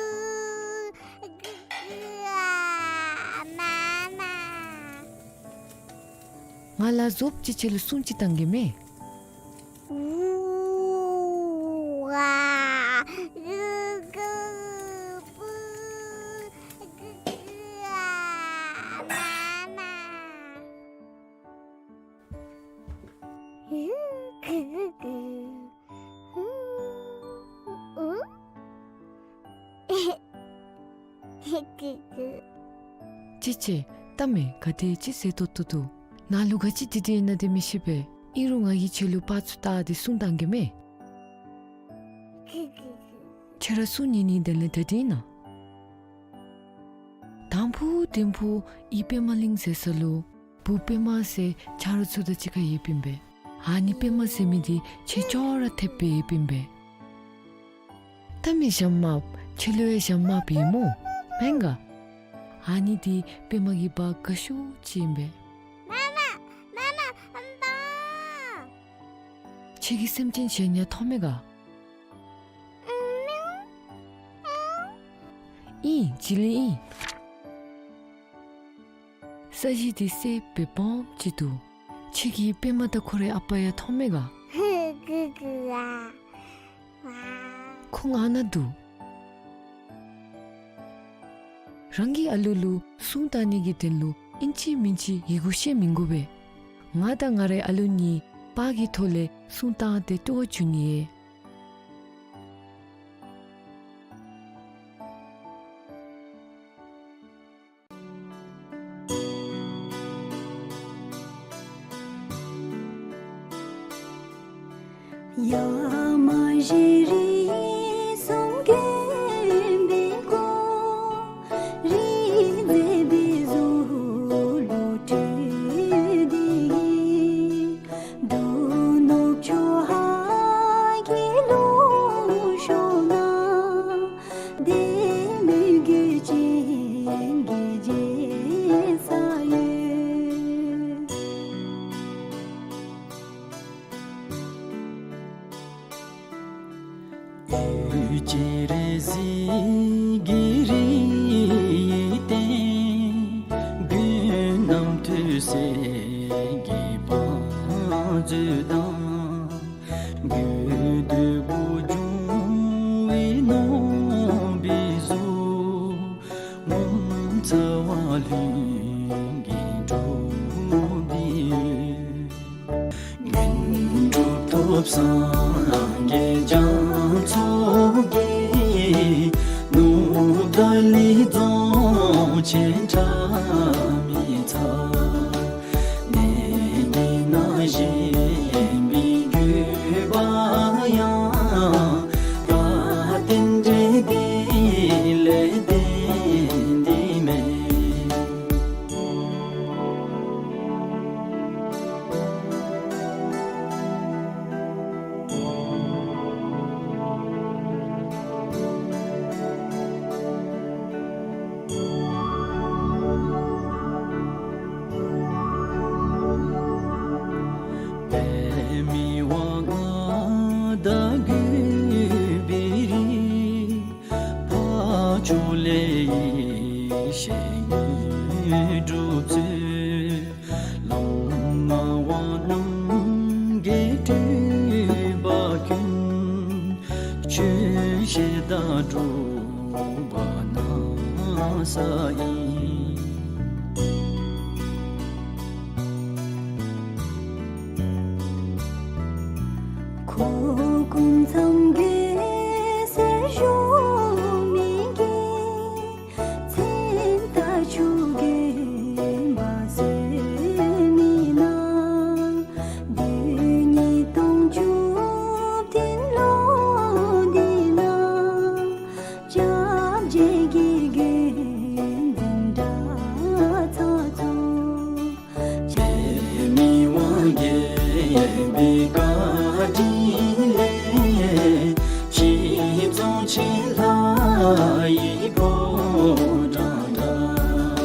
ང་ལ་ཟོབ་ཅིག་ཁྱོད་ལུ་སྲུང་ཅིག་བཏང་གེ་མས། ཅི་ཅི། ལྟ་མས། ག་དེ་ཅིག་ཟེར་ཏོག་ཏོ་འདུག། ནཱ་ལུ་ག་ཅི་དེ་དེ་ཨིན་ན་དེ་མི་ཤེས་པས། ཨིན་རུང་ང་གིས་ཁྱོད་ལུ་པར་ཚུ་བལྟ་སྟེ་སྲུང་བཏང་གེ་མས། ཁྱོད་ར་སྲུང་ནི་ནི་དེ་ལས་ད་དེ་ཨིན་ན། དང་ཕུ་དིང་ཕུ་ཨི་པདྨ་གླིང་ཟེར་ས་ལུ་བུ་པདྨ་ཟེར་ཆ་རོགས་ཚུ་དང་གཅིག་ཁར་ཡོདཔ་ཨིན་པས། ཨ་ནི་པདྨ་ཟེར་མི་འདི་ཁྱོད་ཅོག་ར་འཐདཔ་སྦེ་ཡོདཔ་ཨིན་པས། ལྟ་མས་ཞྭམོ་དམརཔོ། ཁྱོད་ལུ་ཡང་ཞྭམོ་དམརཔོ་ཡོད་སྨོ། མེན་ག། ཨ་ནི་འདི་པདྨ་གི་བ་དགའ་ཤོས་ཅིག་ཨིན་པས། མ་མ་མ་མ་ཨམ་པ། ཁྱོད་ཀྱིས་སེམས་ཅན་གཞན་ཡང་མཐོང་མས་ག། ཨིན། བྱི་ལི་ཨིན། ས་གཞི་འདི་སེརཔོ་སྦེ་སྦོམ་ཅིག་འདུག། ཁྱོད་ཀྱིས་པདྨ་དང་ཁོ་རའི་ཨ་པ་ཡང་མཐོང་མས་ག། ཁོང་ཨ་ནཱ་འདུག། རང་གི་ཨ་ལུ་ལུ་སྲུང་བཏང་ནི་གི་དོན་ལུ་ཨིན་ཅི་མིན་ཅི་ཡི་གུ་ཤེས་མི་དགོ་པས། ང་དང་ང་རའི་ཨ་ལུ་གཉིས་པར་གྱི་ཐོག་ལས་སྲུང་བཏང་སྟེ་བཏུལ་བར་འགྱོ་ནི་ཨིན། ཡ་མ་ཞེས་རིགས་གསུམ་མགོན་པོའི་སྐུ། རིག་མཛད་པའི་གཟུགས་ལུ་སྤྲུལ་ཏེ། འབྲུག་ནུབ་ཕྱོགས་ཧཱ་གི་ལུང་ཕྱོགས་ན། བདེ་མོས་གུས་ཅན་གྱི་རྒྱལ་ས་ཡོད། འོད་ཀྱི་རེ་ཟིལ་གྱིས་རི་ཡི་སྟེང་། མགོན་རྣམས་ཐོད་སྲིན་གྱི་བང་མཛོད་དང་། དགོས་འདོད་དགུ་འབྱུང་བའི་ནོར་བུའི་གཟུགས། ངོ་མཚར་བ་ལྷུན་གྱིས་གྲུབ་པའི་འོད། དངོས་གྲུབ་ཐོབ་སངས་རྒྱས་རྒྱ་མཚོ་གི། ནུབ་ཏཱ་ལའི་རྫོང་ཆེན་ཁྲ་མི་ཚ། གནས་འདི་ན་བཞེངས་པའི་དགོས་པ་ཡང་། བཀའ་རྟེན་འབྲེལ་འདི་ལས་བརྟེན་ཏེ་མེད། པདྨའི་དབང་མངའ་བདག་གུས་པའི་རིགས། འཕགས་མཆོག་ལས་ཡེ་ཤེས་དངོས་གྲུབ་སྩོལ། ལམ་སྣང་བ་རྣམས་ཀྱིས་སྤྲུལ་པ་ཀུན། ཆོས་བཤད་དང་སྒྲུབ་པ་ན་ས་ཡིན། ཁོ་སྐུ་མཚམས་གེ་སར་བཞུགས་མི་གི། མཚན་རྟ་མཆོག་གི་འབར་སོས་མི་ནང་། བདུན་གཉིས་སྟོང་བཅུ་བདུན་ལོ་འདི་ན། སྐྱབས་རྗེ་གི་དགེ་འདུན་གྲྭ་ཚང་ཚུ། པདྨའི་དབང་རྒྱལ་པོའི་བཀའ་དྲིན་ལས། གཞིས་རྫོང་ཆེན་ལྷ་ཡི་ཕོ་བྲང་འདྲ།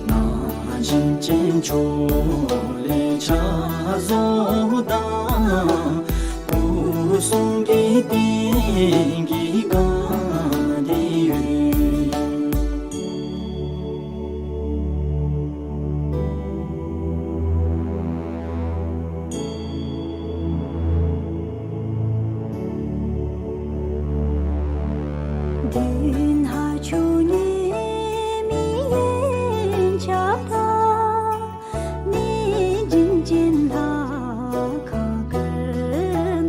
ན་གཞོན་ཅན་ཕྱོགས་ལས་ཕྱག་བཟོ་དང་། སྐུ་གསུང་གི་རྟེན་གྱི་བཀའ་འདི་ཡོད། མདུན་ཧཱ་ཕྱོགས་ཉེ་མི་ཡན་ཆད་དང་། གནས་བྱིན་ཅན་ལྷ་ཁང་དཀར་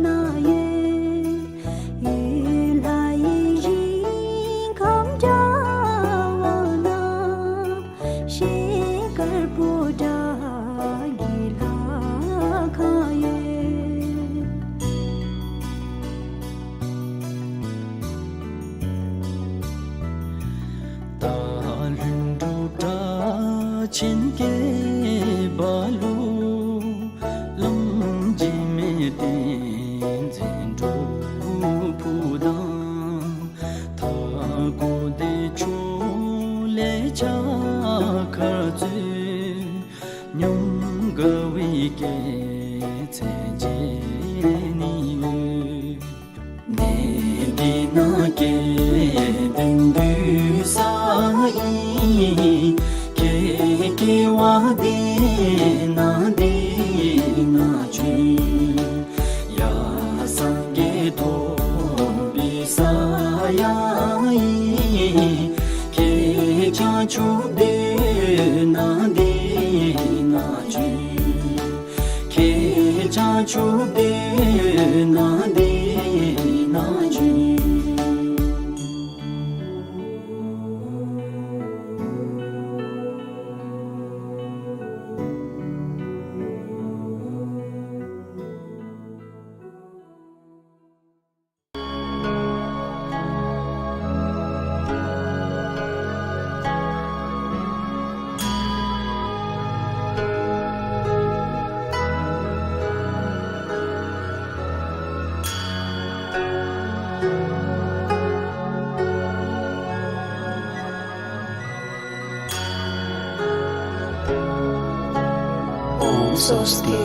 ནང་ཡོད། ཡུལ་ལྷ་ཡི་ཞིང་ཁམས་འདྲ་བ་ན། ཤེལ་དཀར་པོ་ཏ་གི་ལྷ་ཁང་ཡོད། སྟག་ལུང་སྒྲུབ་གྲགས་ཆེན་སྐྱེས་པ་ལུ། གླང་རྗེས་མའི་བསྟན་འཛིན་སྒྲུབ་ཕུག་དང་། མཐའ་འཁོབ་བདེ་མཆོག་ལས་ཕྱག་འཁར་སྩོལ། ཉམས་དགའ་བའི་སྐྱེད་ཚལ་མཇལ་ནི་ཡོད། གནས་འདི་ན་སྐལ་ལྡན་འདུས་ས་ཨིན། ཁྱེད་སྐྱེ་བ་འདི་ན་འདི་ན་བྱོན། ཡར་སངས་རྒྱས་ཐོབ་པའི་ས་ཡང་ཨིན། ཁྱེད་བྱང་ཆུབ་སྡོད་ན་འདི་ན་བྱོན། ཁྱེད་བྱང་ཆུབ་སྡོད་ན་འདི་ན་བྱོན། སྭསྟི།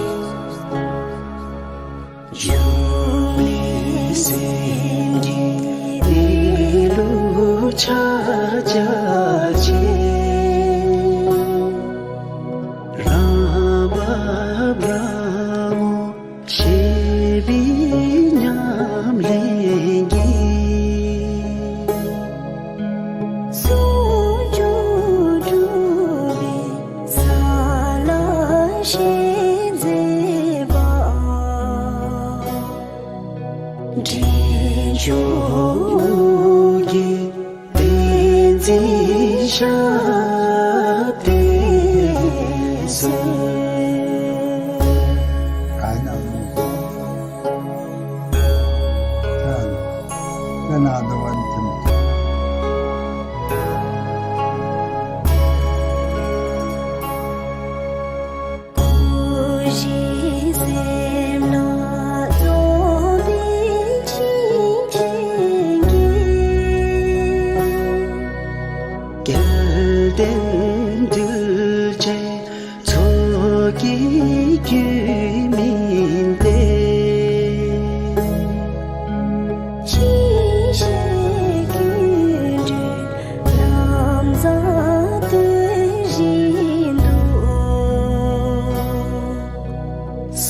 འབྱུང་གནས་སེམས་ཀྱི་གནས་ལུགས་ཕྱག་རྒྱ་ཆེ། རང་བབས་རང་ངོ་ཤེས་པའི་ཉམས་ལེན་གྱིས། ཟུང་འཇུག་གྲུབ་པའི་ས་ལ་ཞལ་མཛད་པ། འབྲས་ལྗོངས་ཀྱི་བསྟན་འཛིན་ཞབས་བརྟན་མཛོད། སྐུ་བཞི་སེམས་ལ་རྫོགས་པའི་ཕྱིར་དྲན་གྱིས། སྐལ་ལྡན་གདུལ་བྱའི་ཚོགས་ཀྱི་རྒྱུད་སྨིན་ཏེ། ཅི་ཞིག་ཀུན་འདུས་ལམ་བཟང་སྟོན་བཞིན་དུ། ས་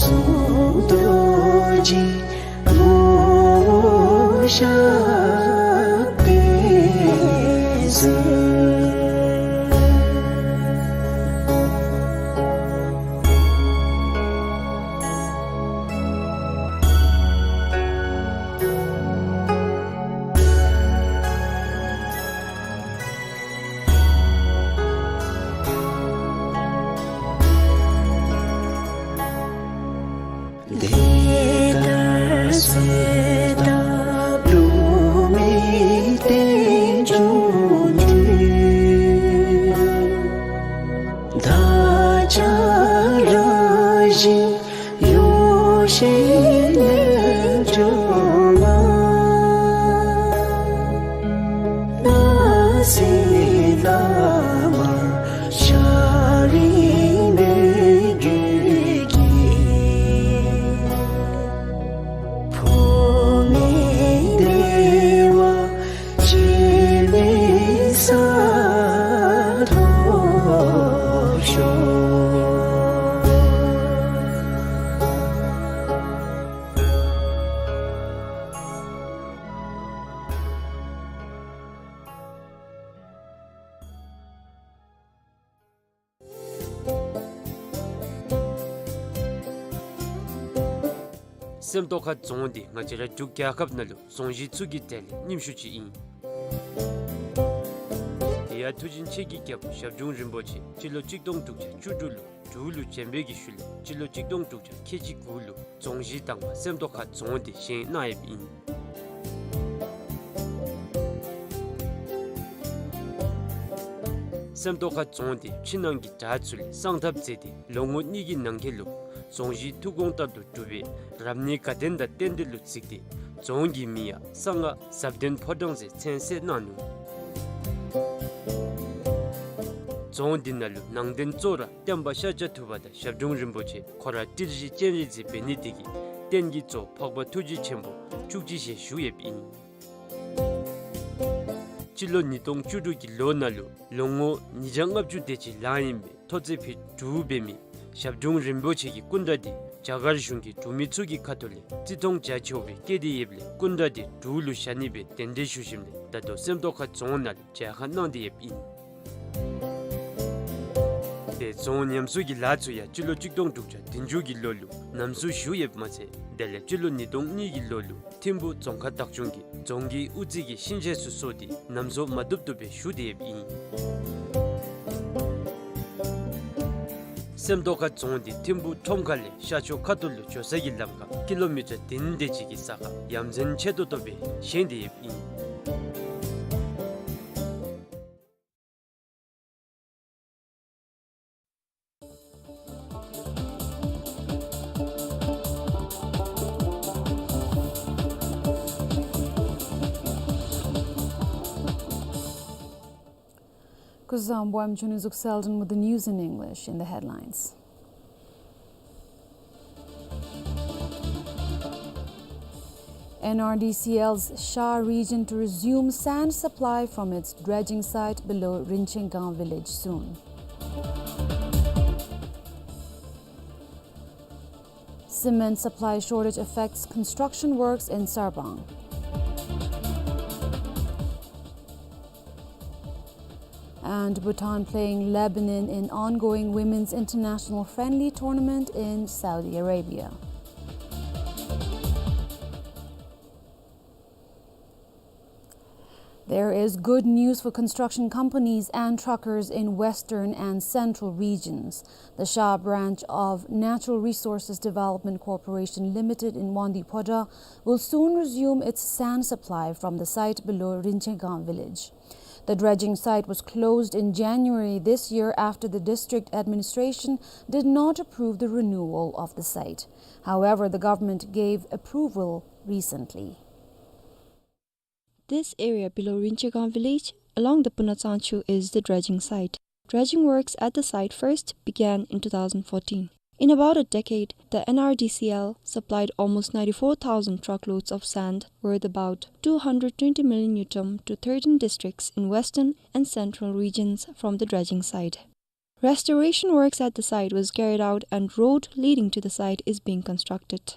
གསུམ་རྡོ་རྗེའི་ངོ་བོ་ཞབས་བརྟན་མཛོད། དེ་ལྟར་གསོལ་བ་བླ་མའི་རྟེན་འབྱུང་གྲུབ། བདག་ཅག་རང་བཞིན་ཡོ་བྱད་རྣལ་འབྱོར་མ། སྣང་སྲིད་བླ་མར་ཤཱཀྱའི་མོས་གུས་ཀྱིས། ཕུང་ནད་བདེ་བ་སྐྱེད་པའི་ས་ཐོབ་ཤོག། སེམས་རྟོགས་ཁ་རྫོང་འདི་ང་བཅས་ར་འབྲུག་རྒྱལ་ཁབ་ནང་ལུ་རྫོང་གཞི་ཚུ་གི་གྲས་ལས་རྙིངམ་ཤོས་ཅིག་ཨིན། དེ་ཡང་མཐུ་ཆེན་ཆེ་གི་རྒྱལ་པོ་ཞབས་དྲུང་རིན་པོ་ཆེ་སྤྱི་ལོ་གཅིག་སྟོང་དྲུག་བརྒྱ་བཅུ་དྲུག་ལུ་འབྲུག་ལུ་བྱོན་པའི་གི་ཤུལ་ལས་སྤྱི་ལོ་གཅིག་སྟོང་དྲུག་བརྒྱ་ཁལ་གཅིག་དགུ་ལུ་རྫོང་གཞི་དང་པ་སེམས་རྟོགས་ཁ་རྫོང་འདི་བཞེངས་གནང་ཡོདཔ་ཨིན། སེམས་རྟོགས་ཁ་རྫོང་འདི་ཕྱི་ནང་གི་དགྲ་ཚུ་ལས་སངས་ཐབས་མཛད་དེ་ལོ་ངོ་གཉིས་ཀྱི་ནང་འཁོད་ལུ་རྫོང་གཞི་ཐུགས་དགོངས་ལྟར་དུ་གྲུབ་པའི་རབ་གནས་དགའ་ལྡན་དང་རྟེན་འབྲེལ་ལུ་གཟིགས་ཏེ་རྫོང་གི་མིང་ཡང་གསང་སྔགས་ཟབ་ལྡན་ཕོ་བྲང་ཟེར་མཚན་གསོལ་གནང་ནུག། རྫོང་འདི་ནང་ལུ་ནང་རྟེན་གཙོ་བོ་ར་སྟོན་པ་ཤཱཀྱ་ཐུབ་པ་དང་ཞབས་དྲུང་རིན་པོ་ཆེ་ཁོ་ར་ཏི་ཤྲི་སྤྱན་རས་གཟིགས་འབད་ནི་དེ་གིས་རྟེན་གྱི་གཙོ་བོ་འཕགས་པ་ཐུགས་རྗེ་ཆེན་པོ་བཅུ་གཅིག་ཞལ་བཞུགས་ཡོདཔ་ཨིན། སྤྱི་ལོ་ཉིས་སྟོང་བཅུ་དྲུག་གི་ལོ་ནང་ལུ་ལོ་ངོ་ཉིས་བརྒྱ་ལྔ་བཅུ་དེ་ཅིག་ལང་ཡོད་པའི་ཐོག་བརྩེགས་ཕུད་དྲུག་འབད་མི་ཞབས་དྲུང་རིན་པོ་ཆེ་གི་སྐུ་འདྲ་འདི་རྒྱ་གར་གཞུང་གིས་འབྲུག་མི་ཚུ་གི་ཁ་ཐུག་ལས་བརྩི་མཐོང་རྒྱ་ཆེ་བའི་བསྐྱེད་དེ་ཡོདཔ་ལས་སྐུ་འདྲ་འདི་འབྲུག་ལུ་བཞག་ནི་སྦེ་གདན་འདྲེན་ཞུ་ཞིནམ་ལས་ད་ལྟོ་སེམས་རྟོགས་ཁ་རྫོང་ནང་ལུ་མཇལ་ཁ་གནང་སྟེ་ཡོདཔ་ཨིན། དེ་རྫོང་ཉམས་གསོ་གི་ལཱ་ཚུ་ཡང་སྤྱི་ལོ་གཅིག་སྟོང་དྲུག་བརྒྱ་བདུན་ཅུ་གི་ལོ་ལུ་ཉམས་གསོ་ཞུ་ཡོདཔ་མ་ཚད་དེ་ལས་སྤྱི་ལོ་ཉིས་སྟོང་གཉིས་ཀྱི་ལོ་ལུ་ཐིམ་ཕུ་རྫོང་ཁག་བདག་སྐྱོང་གིས་རྫོང་གི་དབུ་རྩེ་གི་ཤིང་ཆས་ཚུ་བཟོ་སྟེ་ཉམས་གསོ་མ་བཏུབ་བཏུབ་སྦེ་ཞུ་སྟེ་ཡོདཔ་ཨིན། སེམས་རྟོགས་ཁ་རྫོང་འདི་ཐིམ་ཕུ་ཁྲོམ་ཁ་ལས་ཤར་ཕྱོགས་ཁ་ཐུག་ལུ་འགྱོ་ས་གི་ལམ་ཁར་ཀི་ལོ་མི་ཊར་བདུན་དེ་ཅིག་གི་ས་ཁར་ཡ་མཚན་ཆེ་ཏོག་ཏོ་སྦེ་བཞེངས་ཏེ་ཡོདཔ་ཨིན། སྐུ་གཟུགས་བཟང་པོ། I'm Chunizuk Selden with the news in English. In the headlines. N R D C L's Sha region to resume sand supply from its dredging site below Rinchegang village soon. Cement supply shortage affects construction works in Sarpang. And Bhutan playing Lebanon in ongoing women's international friendly tournament in Saudi Arabia. There is good news for construction companies and truckers in western and central regions. The Sha branch of Natural Resources Development Corporation Limited in Wangdue Phodrang will soon resume its sand supply from the site below Rinchegang village. The dredging site was closed in January this year after the district administration did not approve the renewal of the site. However, the government gave approval recently. This area below Rinchegang village, along the Punna Tsangchu, is the dredging site. Dredging works at the site first began in two thousand fourteen. In about a decade, the N R D C L supplied almost ninety-four thousand truckloads of sand, worth about two hundred twenty million ngultrum, to thirteen districts in western and central regions from the dredging site. Restoration works at the site was carried out and road leading to the site is being constructed.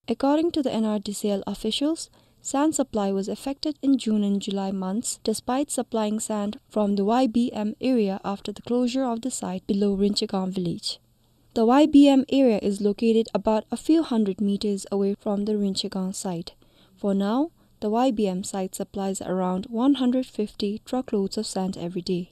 According to the N R D C L officials, sand supply was affected in June and July months despite supplying sand from the Y B M area after the closure of the site below Rinchegang village. The Y B M area is located about a few hundred meters away from the Rinchegang site. For now, the Y B M site supplies around one hundred fifty truckloads of sand every day.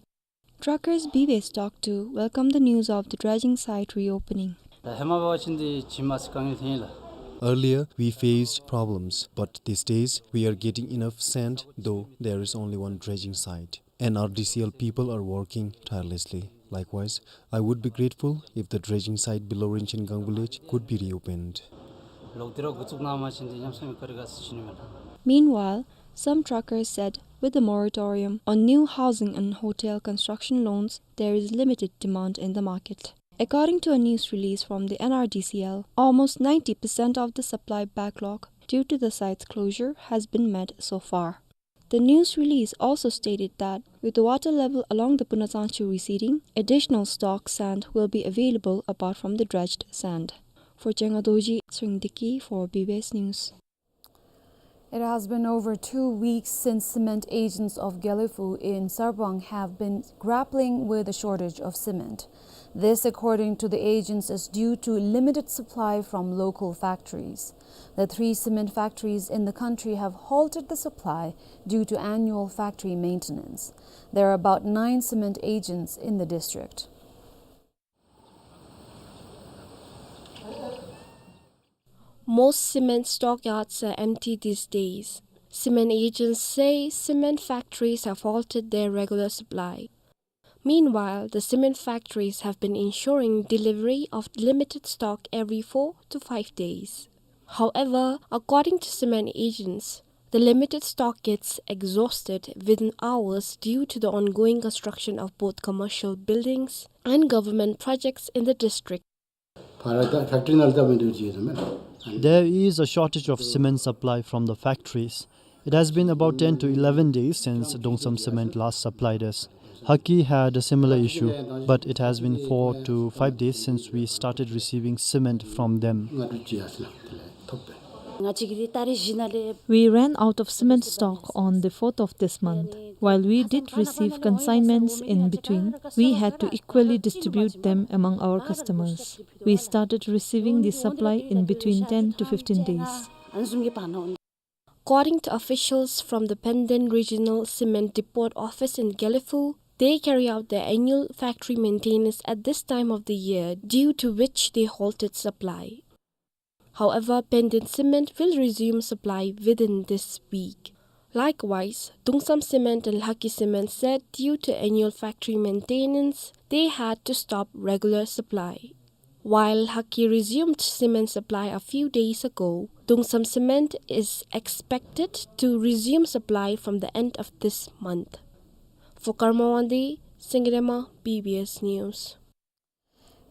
Truckers B B S talked to welcome the news of the dredging site reopening. ད་ཧེ་མ་འབད་བ་ཅིན་འདི་བྱེ་མ་ཟེར་དཀའ་ངལ་ཐོན་ཡི་ལགས། Earlier, we faced problems, but these days we are getting enough sand, though there is only one dredging site. N R D C L people are working tirelessly. Likewise, I would be grateful if the dredging site below Rinchegang village could be reopened. ལོག་སྟེ་ར་འགོ་བཙུགས་གནང་བ་ཅིན་འདི་ཉམས་སུ་མེད་པའི་བཀའ་དྲིན་དགའ་ཚོར་ཞུ་ནི་མས་ལགས། Meanwhile, some truckers said with the moratorium on new housing and hotel construction loans, there is limited demand in the market. According to a news release from the N R D C L, almost ninety percent of the supply backlog due to the site's closure has been met so far. The news release also stated that with the water level along the Punna Tsangchu receding, additional stock sand will be available apart from the dredged sand. For Chenga Dorji, Tshering Deki for B B S News. It has been over two weeks since cement agents of Gelephu in Sarpang have been grappling with a shortage of cement. This, according to the agents, is due to limited supply from local factories. The three cement factories in the country have halted the supply due to annual factory maintenance. There are about nine cement agents in the district. Most cement stockyards are empty these days. Cement agents say cement factories have halted their regular supply. Meanwhile, the cement factories have been ensuring delivery of limited stock every four to five days. However, according to cement agents, the limited stock gets exhausted within hours due to the ongoing construction of both commercial buildings and government projects in the district. There is a shortage of cement supply from the factories. It has been about ten to eleven days since Dongsam Cement last supplied us. Haki had a similar issue, but it has been four to five days since we started receiving cement from them. We ran out of cement stock on the fourth of this month. While we did receive consignments in between, we had to equally distribute them among our customers. We started receiving the supply in between ten to fifteen days. According to officials from the Penden Regional Cement Depot Office in Gelephu, they carry out their annual factory maintenance at this time of the year, due to which they halted supply. However, Penden Cement will resume supply within this week. Likewise, Dongsam Cement and Lhakhi Cement said due to annual factory maintenance, they had to stop regular supply. While Lhakhi resumed cement supply a few days ago, Dongsam Cement is expected to resume supply from the end of this month. For Karma Wangdi, Singirema, B B S News.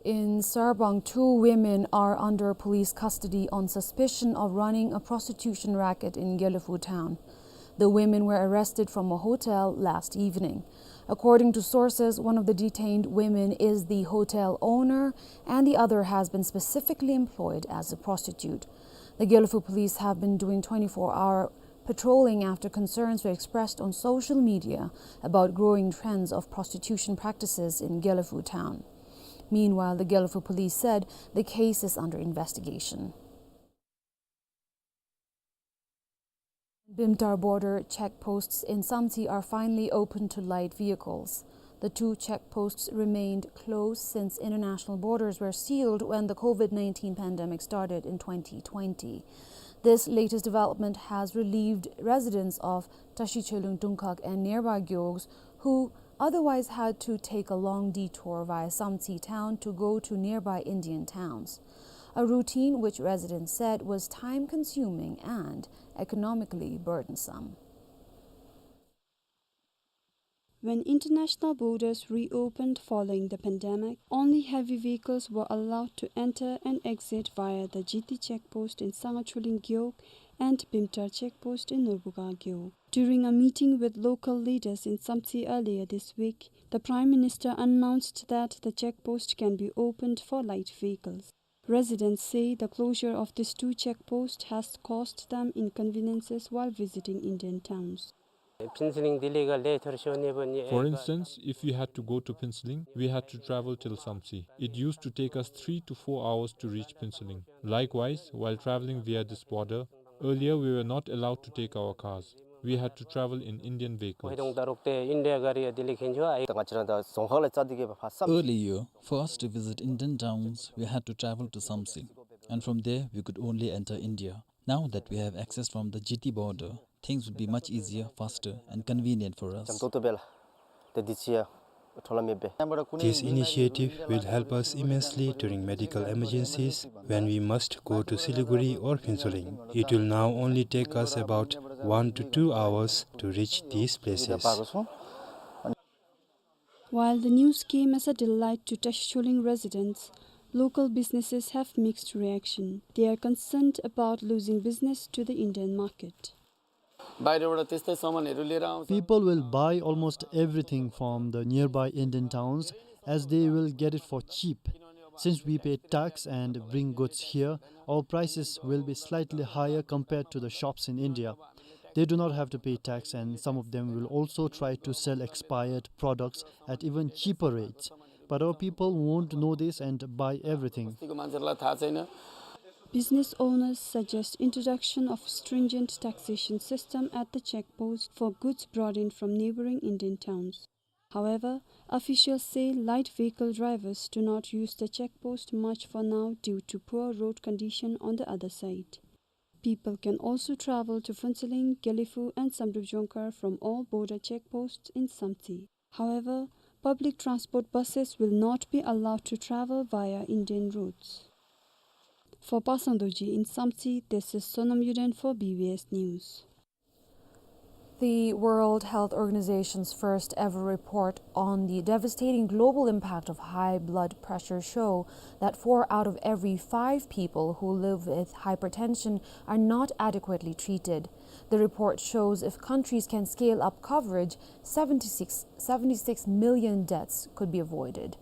In Sarpang, two women are under police custody on suspicion of running a prostitution racket in Gelephu town. The women were arrested from a hotel last evening. According to sources, one of the detained women is the hotel owner, and the other has been specifically employed as a prostitute. The Gelephu police have been doing twenty-four hour patrolling after concerns were expressed on social media about growing trends of prostitution practices in Gelephu town. Meanwhile, the Gelephu police said the case is under investigation. Bhimtar border checkposts in Samtse are finally open to light vehicles. The two checkposts remained closed since international borders were sealed when the COVID nineteen pandemic started in twenty twenty. This latest development has relieved residents of Tashi Cholung Dungkhag and nearby Gewogs who otherwise had to take a long detour via Samtse town to go to nearby Indian towns, a routine which residents said was time-consuming and economically burdensome. When international borders reopened following the pandemic, only heavy vehicles were allowed to enter and exit via the Jiti checkpost in Sangacholung Gewog and Bhimtar checkpost in Norbuga Gewog. During a meeting with local leaders in Samtse earlier this week, the Prime Minister announced that the checkpost can be opened for light vehicles. Residents say the closure of these two checkposts has caused them inconveniences while visiting Indian towns. For instance, if we had to go to Phuentsholing, we had to travel till Samtse. It used to take us three to four hours to reach Phuentsholing. Likewise, while traveling via this border, earlier we were not allowed to take our cars. We had to travel in Indian vehicles. Earlier, for us to visit Indian towns, we had to travel to Samtse, and from there we could only enter India. Now that we have access from the Jiti border, things would be much easier, faster, and convenient for us. This initiative will help us immensely during medical emergencies when we must go to Siliguri or Phuentsholing. It will now only take us about one to two hours to reach these places. While the news came as a delight to Tashi Cholung residents, local businesses have mixed reaction. They are concerned about losing business to the Indian market. बाहिरबाट त्यस्तै सामानहरू लिएर आउँछ। People will buy almost everything from the nearby Indian towns as they will get it for cheap. Since we pay tax and bring goods here, our prices will be slightly higher compared to the shops in India. They do not have to pay tax, and some of them will also try to sell expired products at even cheaper rates. But our people won't know this and buy everything. बस्तीको मान्छेहरूलाई थाहा छैन। Business owners suggest introduction of stringent taxation system at the checkpost for goods brought in from neighboring Indian towns. However, officials say light vehicle drivers do not use the checkpost much for now due to poor road condition on the other side. People can also travel to Phuentsholing, Gelephu and Samdrup Jongkhar from all border checkposts in Samtse. However, public transport buses will not be allowed to travel via Indian roads. For Pasang Dorji in Samtse, this is Sonam Yuden for B B S News. The World Health Organization's first ever report on the devastating global impact of high blood pressure show that four out of every five people who live with hypertension are not adequately treated. The report shows if countries can scale up coverage, seventy-six, seventy-six million deaths could be avoided.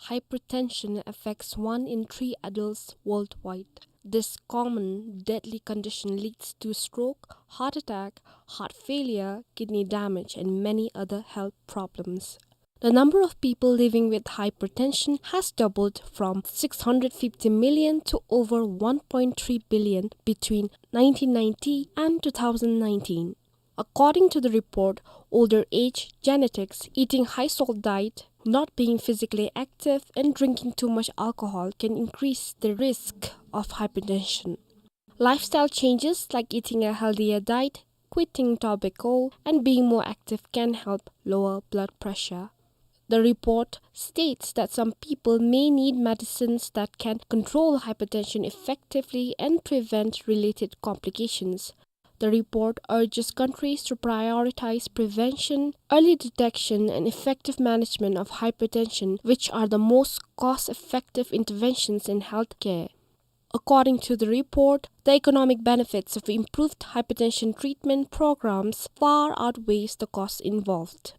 Hypertension affects one in three adults worldwide. This common, deadly condition leads to stroke, heart attack, heart failure, kidney damage, and many other health problems. The number of people living with hypertension has doubled from six hundred fifty million to over one point three billion between nineteen ninety and two thousand nineteen. According to the report, older age, genetics, eating high salt diet, not being physically active, and drinking too much alcohol can increase the risk of hypertension. Lifestyle changes like eating a healthier diet, quitting tobacco, and being more active can help lower blood pressure. The report states that some people may need medicines that can control hypertension effectively and prevent related complications. The report urges countries to prioritize prevention, early detection, and effective management of hypertension, which are the most cost-effective interventions in healthcare. According to the report, the economic benefits of improved hypertension treatment programs far outweighs the costs involved.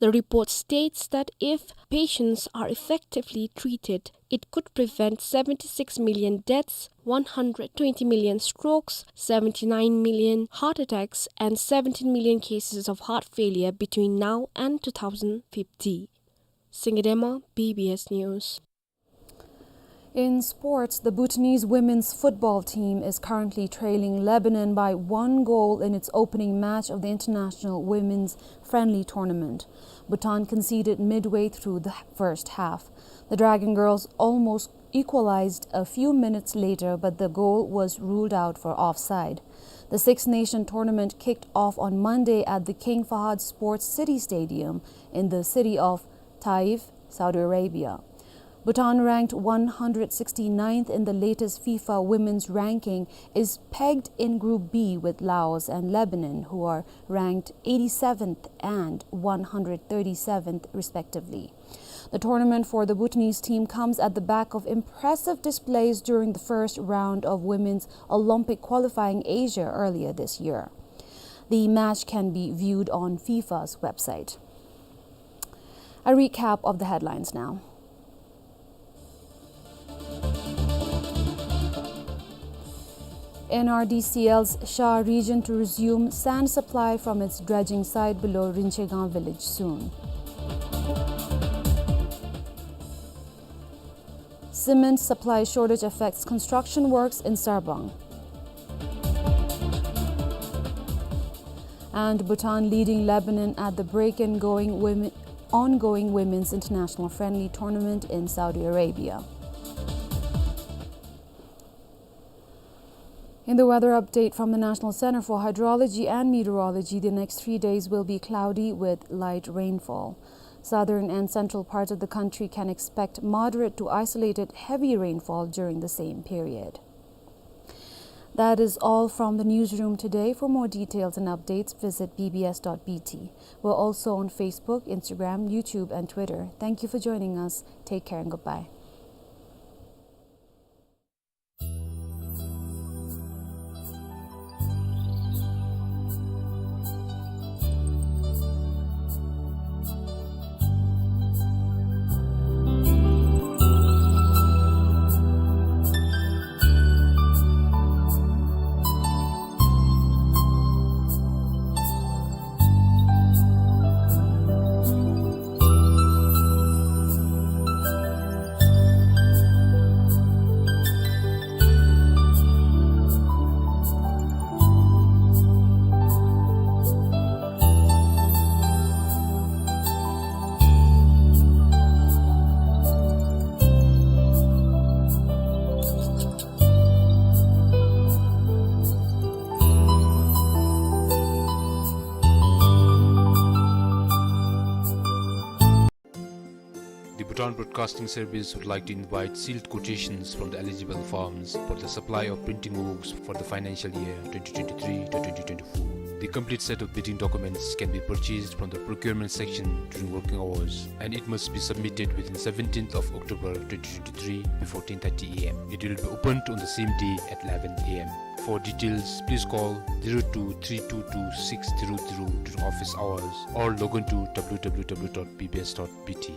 The report states that if patients are effectively treated, it could prevent seventy-six million deaths, one hundred twenty million strokes, seventy-nine million heart attacks, and seventeen million cases of heart failure between now and two thousand fifty. Singye Dema, B B S News. In sports, the Bhutanese women's football team is currently trailing Lebanon by one goal in its opening match of the international women's friendly tournament. Bhutan conceded midway through the first half. The Dragon Girls almost equalized a few minutes later, but the goal was ruled out for offside. The Six Nation tournament kicked off on Monday at the King Fahad Sports City Stadium in the city of Taif, Saudi Arabia. Bhutan, ranked one hundred sixty-ninth in the latest FIFA women's ranking, is pegged in Group B with Laos and Lebanon, who are ranked eighty-seventh and one hundred thirty-seventh, respectively. The tournament for the Bhutanese team comes at the back of impressive displays during the first round of Women's Olympic Qualifying Asia earlier this year. The match can be viewed on FIFA's website. A recap of the headlines now. N R D C L's Sha region to resume sand supply from its dredging site below Rinchegang village soon. Cement supply shortage affects construction works in Sarbang. And Bhutan leading Lebanon at the break in going women, ongoing Women's International Friendly Tournament in Saudi Arabia. In the weather update from the National Center for Hydrology and Meteorology, the next three days will be cloudy with light rainfall. Southern and central parts of the country can expect moderate to isolated heavy rainfall during the same period. That is all from the newsroom today. For more details and updates, visit B B S dot B T. We're also on Facebook, Instagram, YouTube, and Twitter. Thank you for joining us. Take care and goodbye. The Bhutan Broadcasting Service would like to invite sealed quotations from the eligible firms for the supply of printing works for the financial year twenty twenty-three to twenty twenty-four. The complete set of bidding documents can be purchased from the procurement section during working hours, and it must be submitted within seventeenth of October twenty twenty-three before ten thirty A M. It will be opened on the same day at eleven A M. For details, please call zero two three two two six zero zero during office hours or log on to W W W dot B B S dot B T.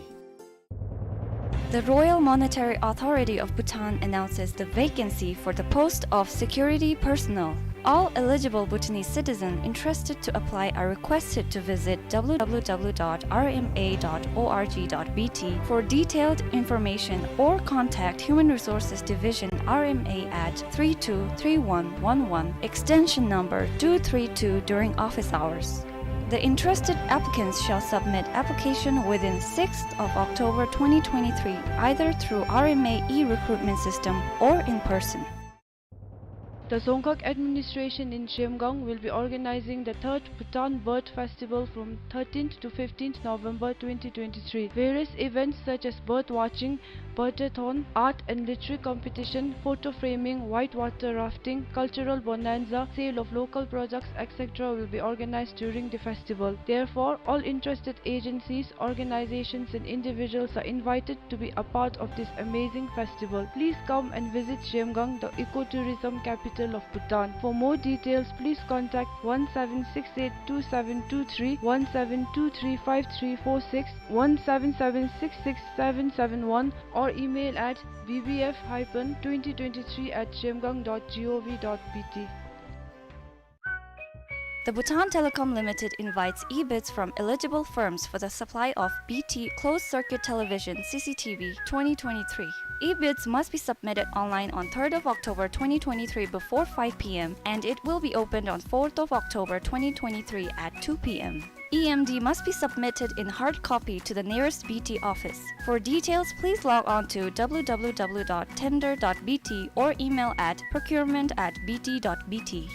The Royal Monetary Authority of Bhutan announces the vacancy for the post of security personnel. All eligible Bhutanese citizens interested to apply are requested to visit W W W dot R M A dot org dot B T for detailed information or contact Human Resources Division, R M A, at three two three one one one, extension number two three two, during office hours. The interested applicants shall submit application within sixth of October twenty twenty-three, either through R M A e-recruitment system or in person. The Dzongkhag administration in Zhemgang will be organizing the third Bhutan Bird Festival from thirteenth to fifteenth November twenty twenty-three. Various events such as bird watching, butter-thon, art and literary competition, photo framing, whitewater rafting, cultural bonanza, sale of local products, et cetera will be organized during the festival. Therefore, all interested agencies, organizations and individuals are invited to be a part of this amazing festival. Please come and visit Zhemgang, the ecotourism capital of Bhutan. For more details, please contact one seven six eight two seven two three, one seven two three five three four six, one seven seven six six seven seven one, or email at B B F hyphen twenty twenty-three at zhemgang dot gov dot B T. The Bhutan Telecom Limited invites e-bids from eligible firms for the supply of B T closed circuit television, C C T V, twenty twenty-three. E-bids must be submitted online on third of October twenty twenty-three before five P M, and it will be opened on fourth of October twenty twenty-three at two P M. E M D must be submitted in hard copy to the nearest B T office. For details, please log on to W W W dot tender dot B T or email at procurement at B T dot B T.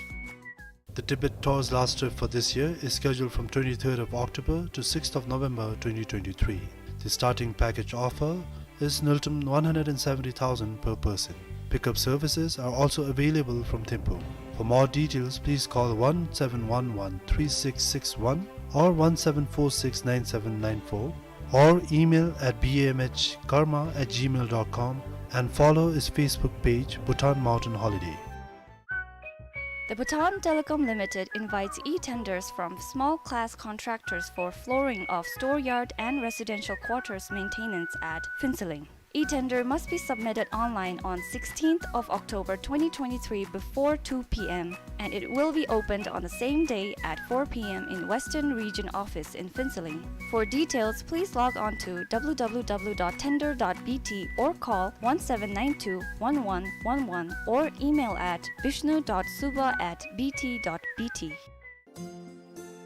The Tibet Tours Last Trip for this year is scheduled from twenty-third of October to sixth of November twenty twenty-three. The starting package offer is Ngultrum one hundred and seventy thousand per person. Pickup services are also available from Thimphu. For more details, please call one seven one one three six six one or one seven four six nine seven nine four or email at B M H karma at gmail dot com and follow its Facebook page, Bhutan Mountain Holiday. The Bhutan Telecom Limited invites e-tenders from small class contractors for flooring of store yard and residential quarters maintenance at Phuentsholing. E-tender must be submitted online on sixteenth of October twenty twenty-three before two P M, and it will be opened on the same day at four P M in Western Region Office in Phuentsholing. For details, please log on to W W W dot tender dot B T or call one seven nine two one one one one or email at vishnu dot suba at B T dot B T.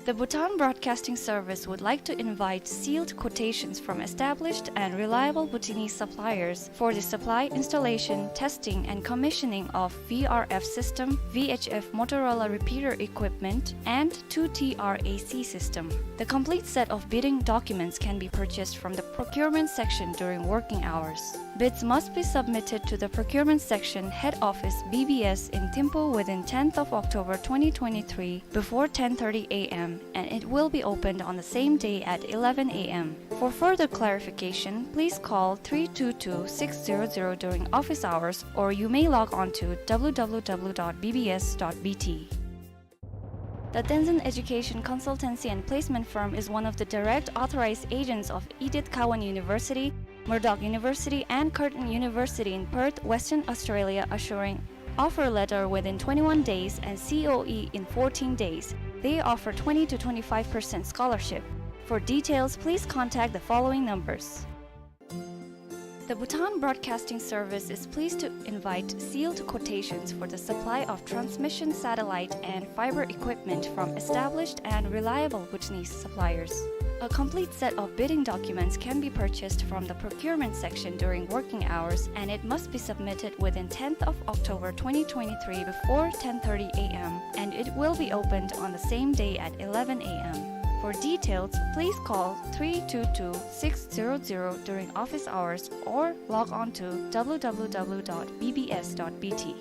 The Bhutan Broadcasting Service would like to invite sealed quotations from established and reliable Bhutanese suppliers for the supply, installation, testing, and commissioning of V R F system, V H F Motorola repeater equipment, and two T R A C system. The complete set of bidding documents can be purchased from the procurement section during working hours. Bids must be submitted to the procurement section, head office, B B S in Thimphu within tenth of October twenty twenty-three before ten thirty A M, and it will be opened on the same day at eleven A M. For further clarification, please call three two two six zero zero during office hours, or you may log on to W W W dot B B S dot B T. The Tenzin Education Consultancy and Placement Firm is one of the direct authorized agents of Edith Cowan University, Murdoch University, and Curtin University in Perth, Western Australia, assuring offer letter within twenty-one days and C O E in fourteen days. They offer twenty to twenty-five percent scholarship. For details, please contact the following numbers. The Bhutan Broadcasting Service is pleased to invite sealed quotations for the supply of transmission satellite and fiber equipment from established and reliable Bhutanese suppliers. A complete set of bidding documents can be purchased from the procurement section during working hours, and it must be submitted within tenth of October twenty twenty-three before ten thirty A M, and it will be opened on the same day at eleven A M. For details, please call three two two six zero zero during office hours or log on to W W W dot B B S dot B T.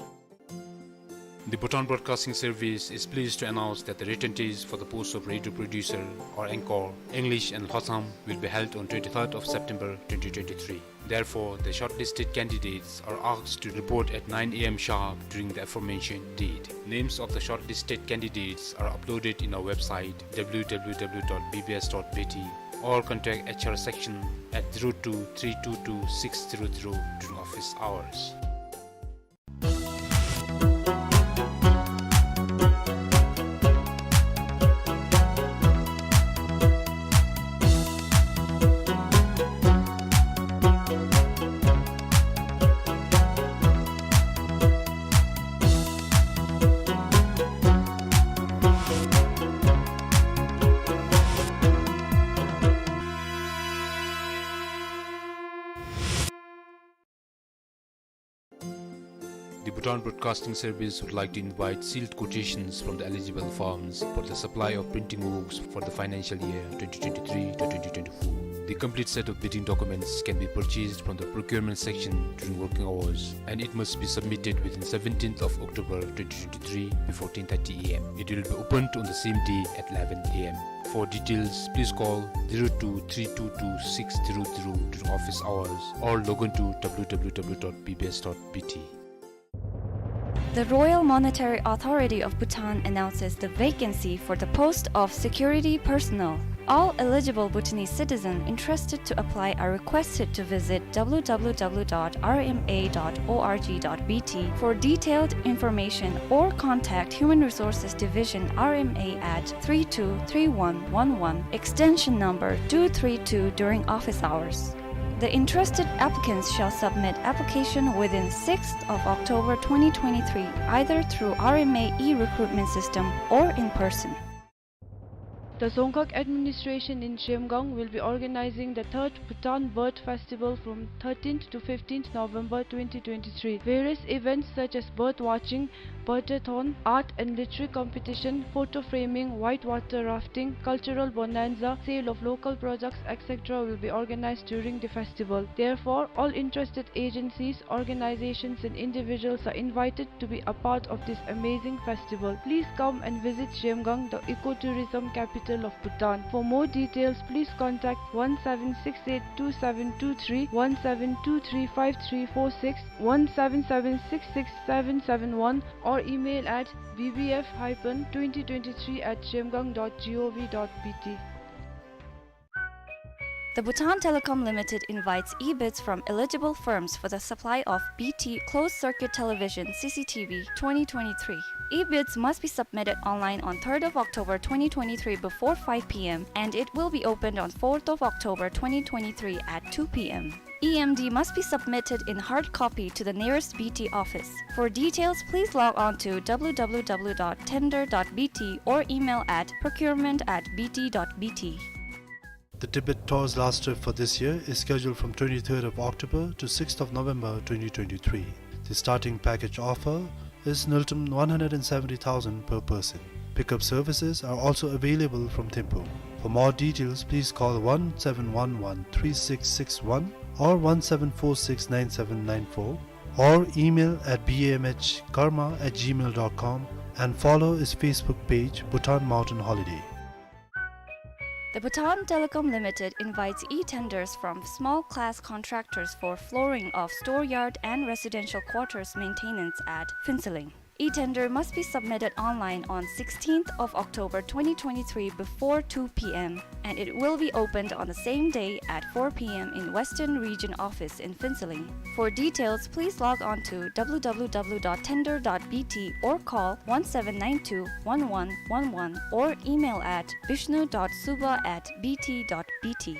The Bhutan Broadcasting Service is pleased to announce that the written test for the post of radio producer or anchor, English and Lhotsam, will be held on twenty-third of September twenty twenty-three. Therefore, the shortlisted candidates are asked to report at nine A M sharp during the aforementioned date. Names of the shortlisted candidates are uploaded in our website, W W W dot B B S dot B T, or contact H R section at zero two three two two six zero zero during office hours. The Bhutan Broadcasting Service would like to invite sealed quotations from the eligible firms for the supply of printing works for the financial year twenty twenty-three to twenty twenty-four. The complete set of bidding documents can be purchased from the procurement section during working hours, and it must be submitted within seventeenth of October twenty twenty-three before ten thirty A M. It will be opened on the same day at eleven A M. For details, please call zero two three two two six zero zero during office hours or log on to W W W dot B B S dot B T. The Royal Monetary Authority of Bhutan announces the vacancy for the post of security personnel. All eligible Bhutanese citizens interested to apply are requested to visit W W W dot R M A dot org dot B T for detailed information or contact Human Resources Division R M A at three two three one one one, extension number two three two during office hours. The interested applicants shall submit application within sixth of October twenty twenty-three, either through R M A e-recruitment system or in person. The Dzongkhag administration in Zhemgang will be organizing the third Bhutan Bird Festival from thirteenth to fifteenth November twenty twenty-three. Various events such as bird watching, birdathon, art and literary competition, photo framing, whitewater rafting, cultural bonanza, sale of local products, et cetera will be organized during the festival. Therefore, all interested agencies, organizations and individuals are invited to be a part of this amazing festival. Please come and visit Zhemgang, the ecotourism capital of Bhutan. For more details, please contact one seven six eight two seven two three, one seven two three five three four six, one seven seven six six seven seven one, or email at B B F hyphen twenty twenty-three at zhemgang dot gov dot B T. The Bhutan Telecom Limited invites e-bids from eligible firms for the supply of B T closed-circuit television, C C T V, twenty twenty-three. E-bids must be submitted online on third of October twenty twenty-three before five P M, and it will be opened on fourth of October twenty twenty-three at two P M. E M D must be submitted in hard copy to the nearest B T office. For details, please log on to W W W dot tender dot B T or email at procurement at B T dot B T. The Tibet Tour's last trip for this year is scheduled from twenty-third of October to sixth of November twenty twenty-three. The starting package offer is ngultrum one hundred and seventy thousand per person. Pickup services are also available from Thimphu. For more details, please call one seven one one three six six one or one seven four six nine seven nine four, or email at B M H karma at gmail dot com and follow its Facebook page, Bhutan Mountain Holiday. The Bhutan Telecom Limited invites e-tenders from small-class contractors for flooring of store yard and residential quarters maintenance at Phuentsholing. E-tender must be submitted online on sixteenth of October twenty twenty-three before two P M, and it will be opened on the same day at four P M in Western Region Office in Phuentsholing. For details, please log on to W W W dot tender dot B T or call one seven nine two one one one one or email at bishnu dot suba at B T dot B T.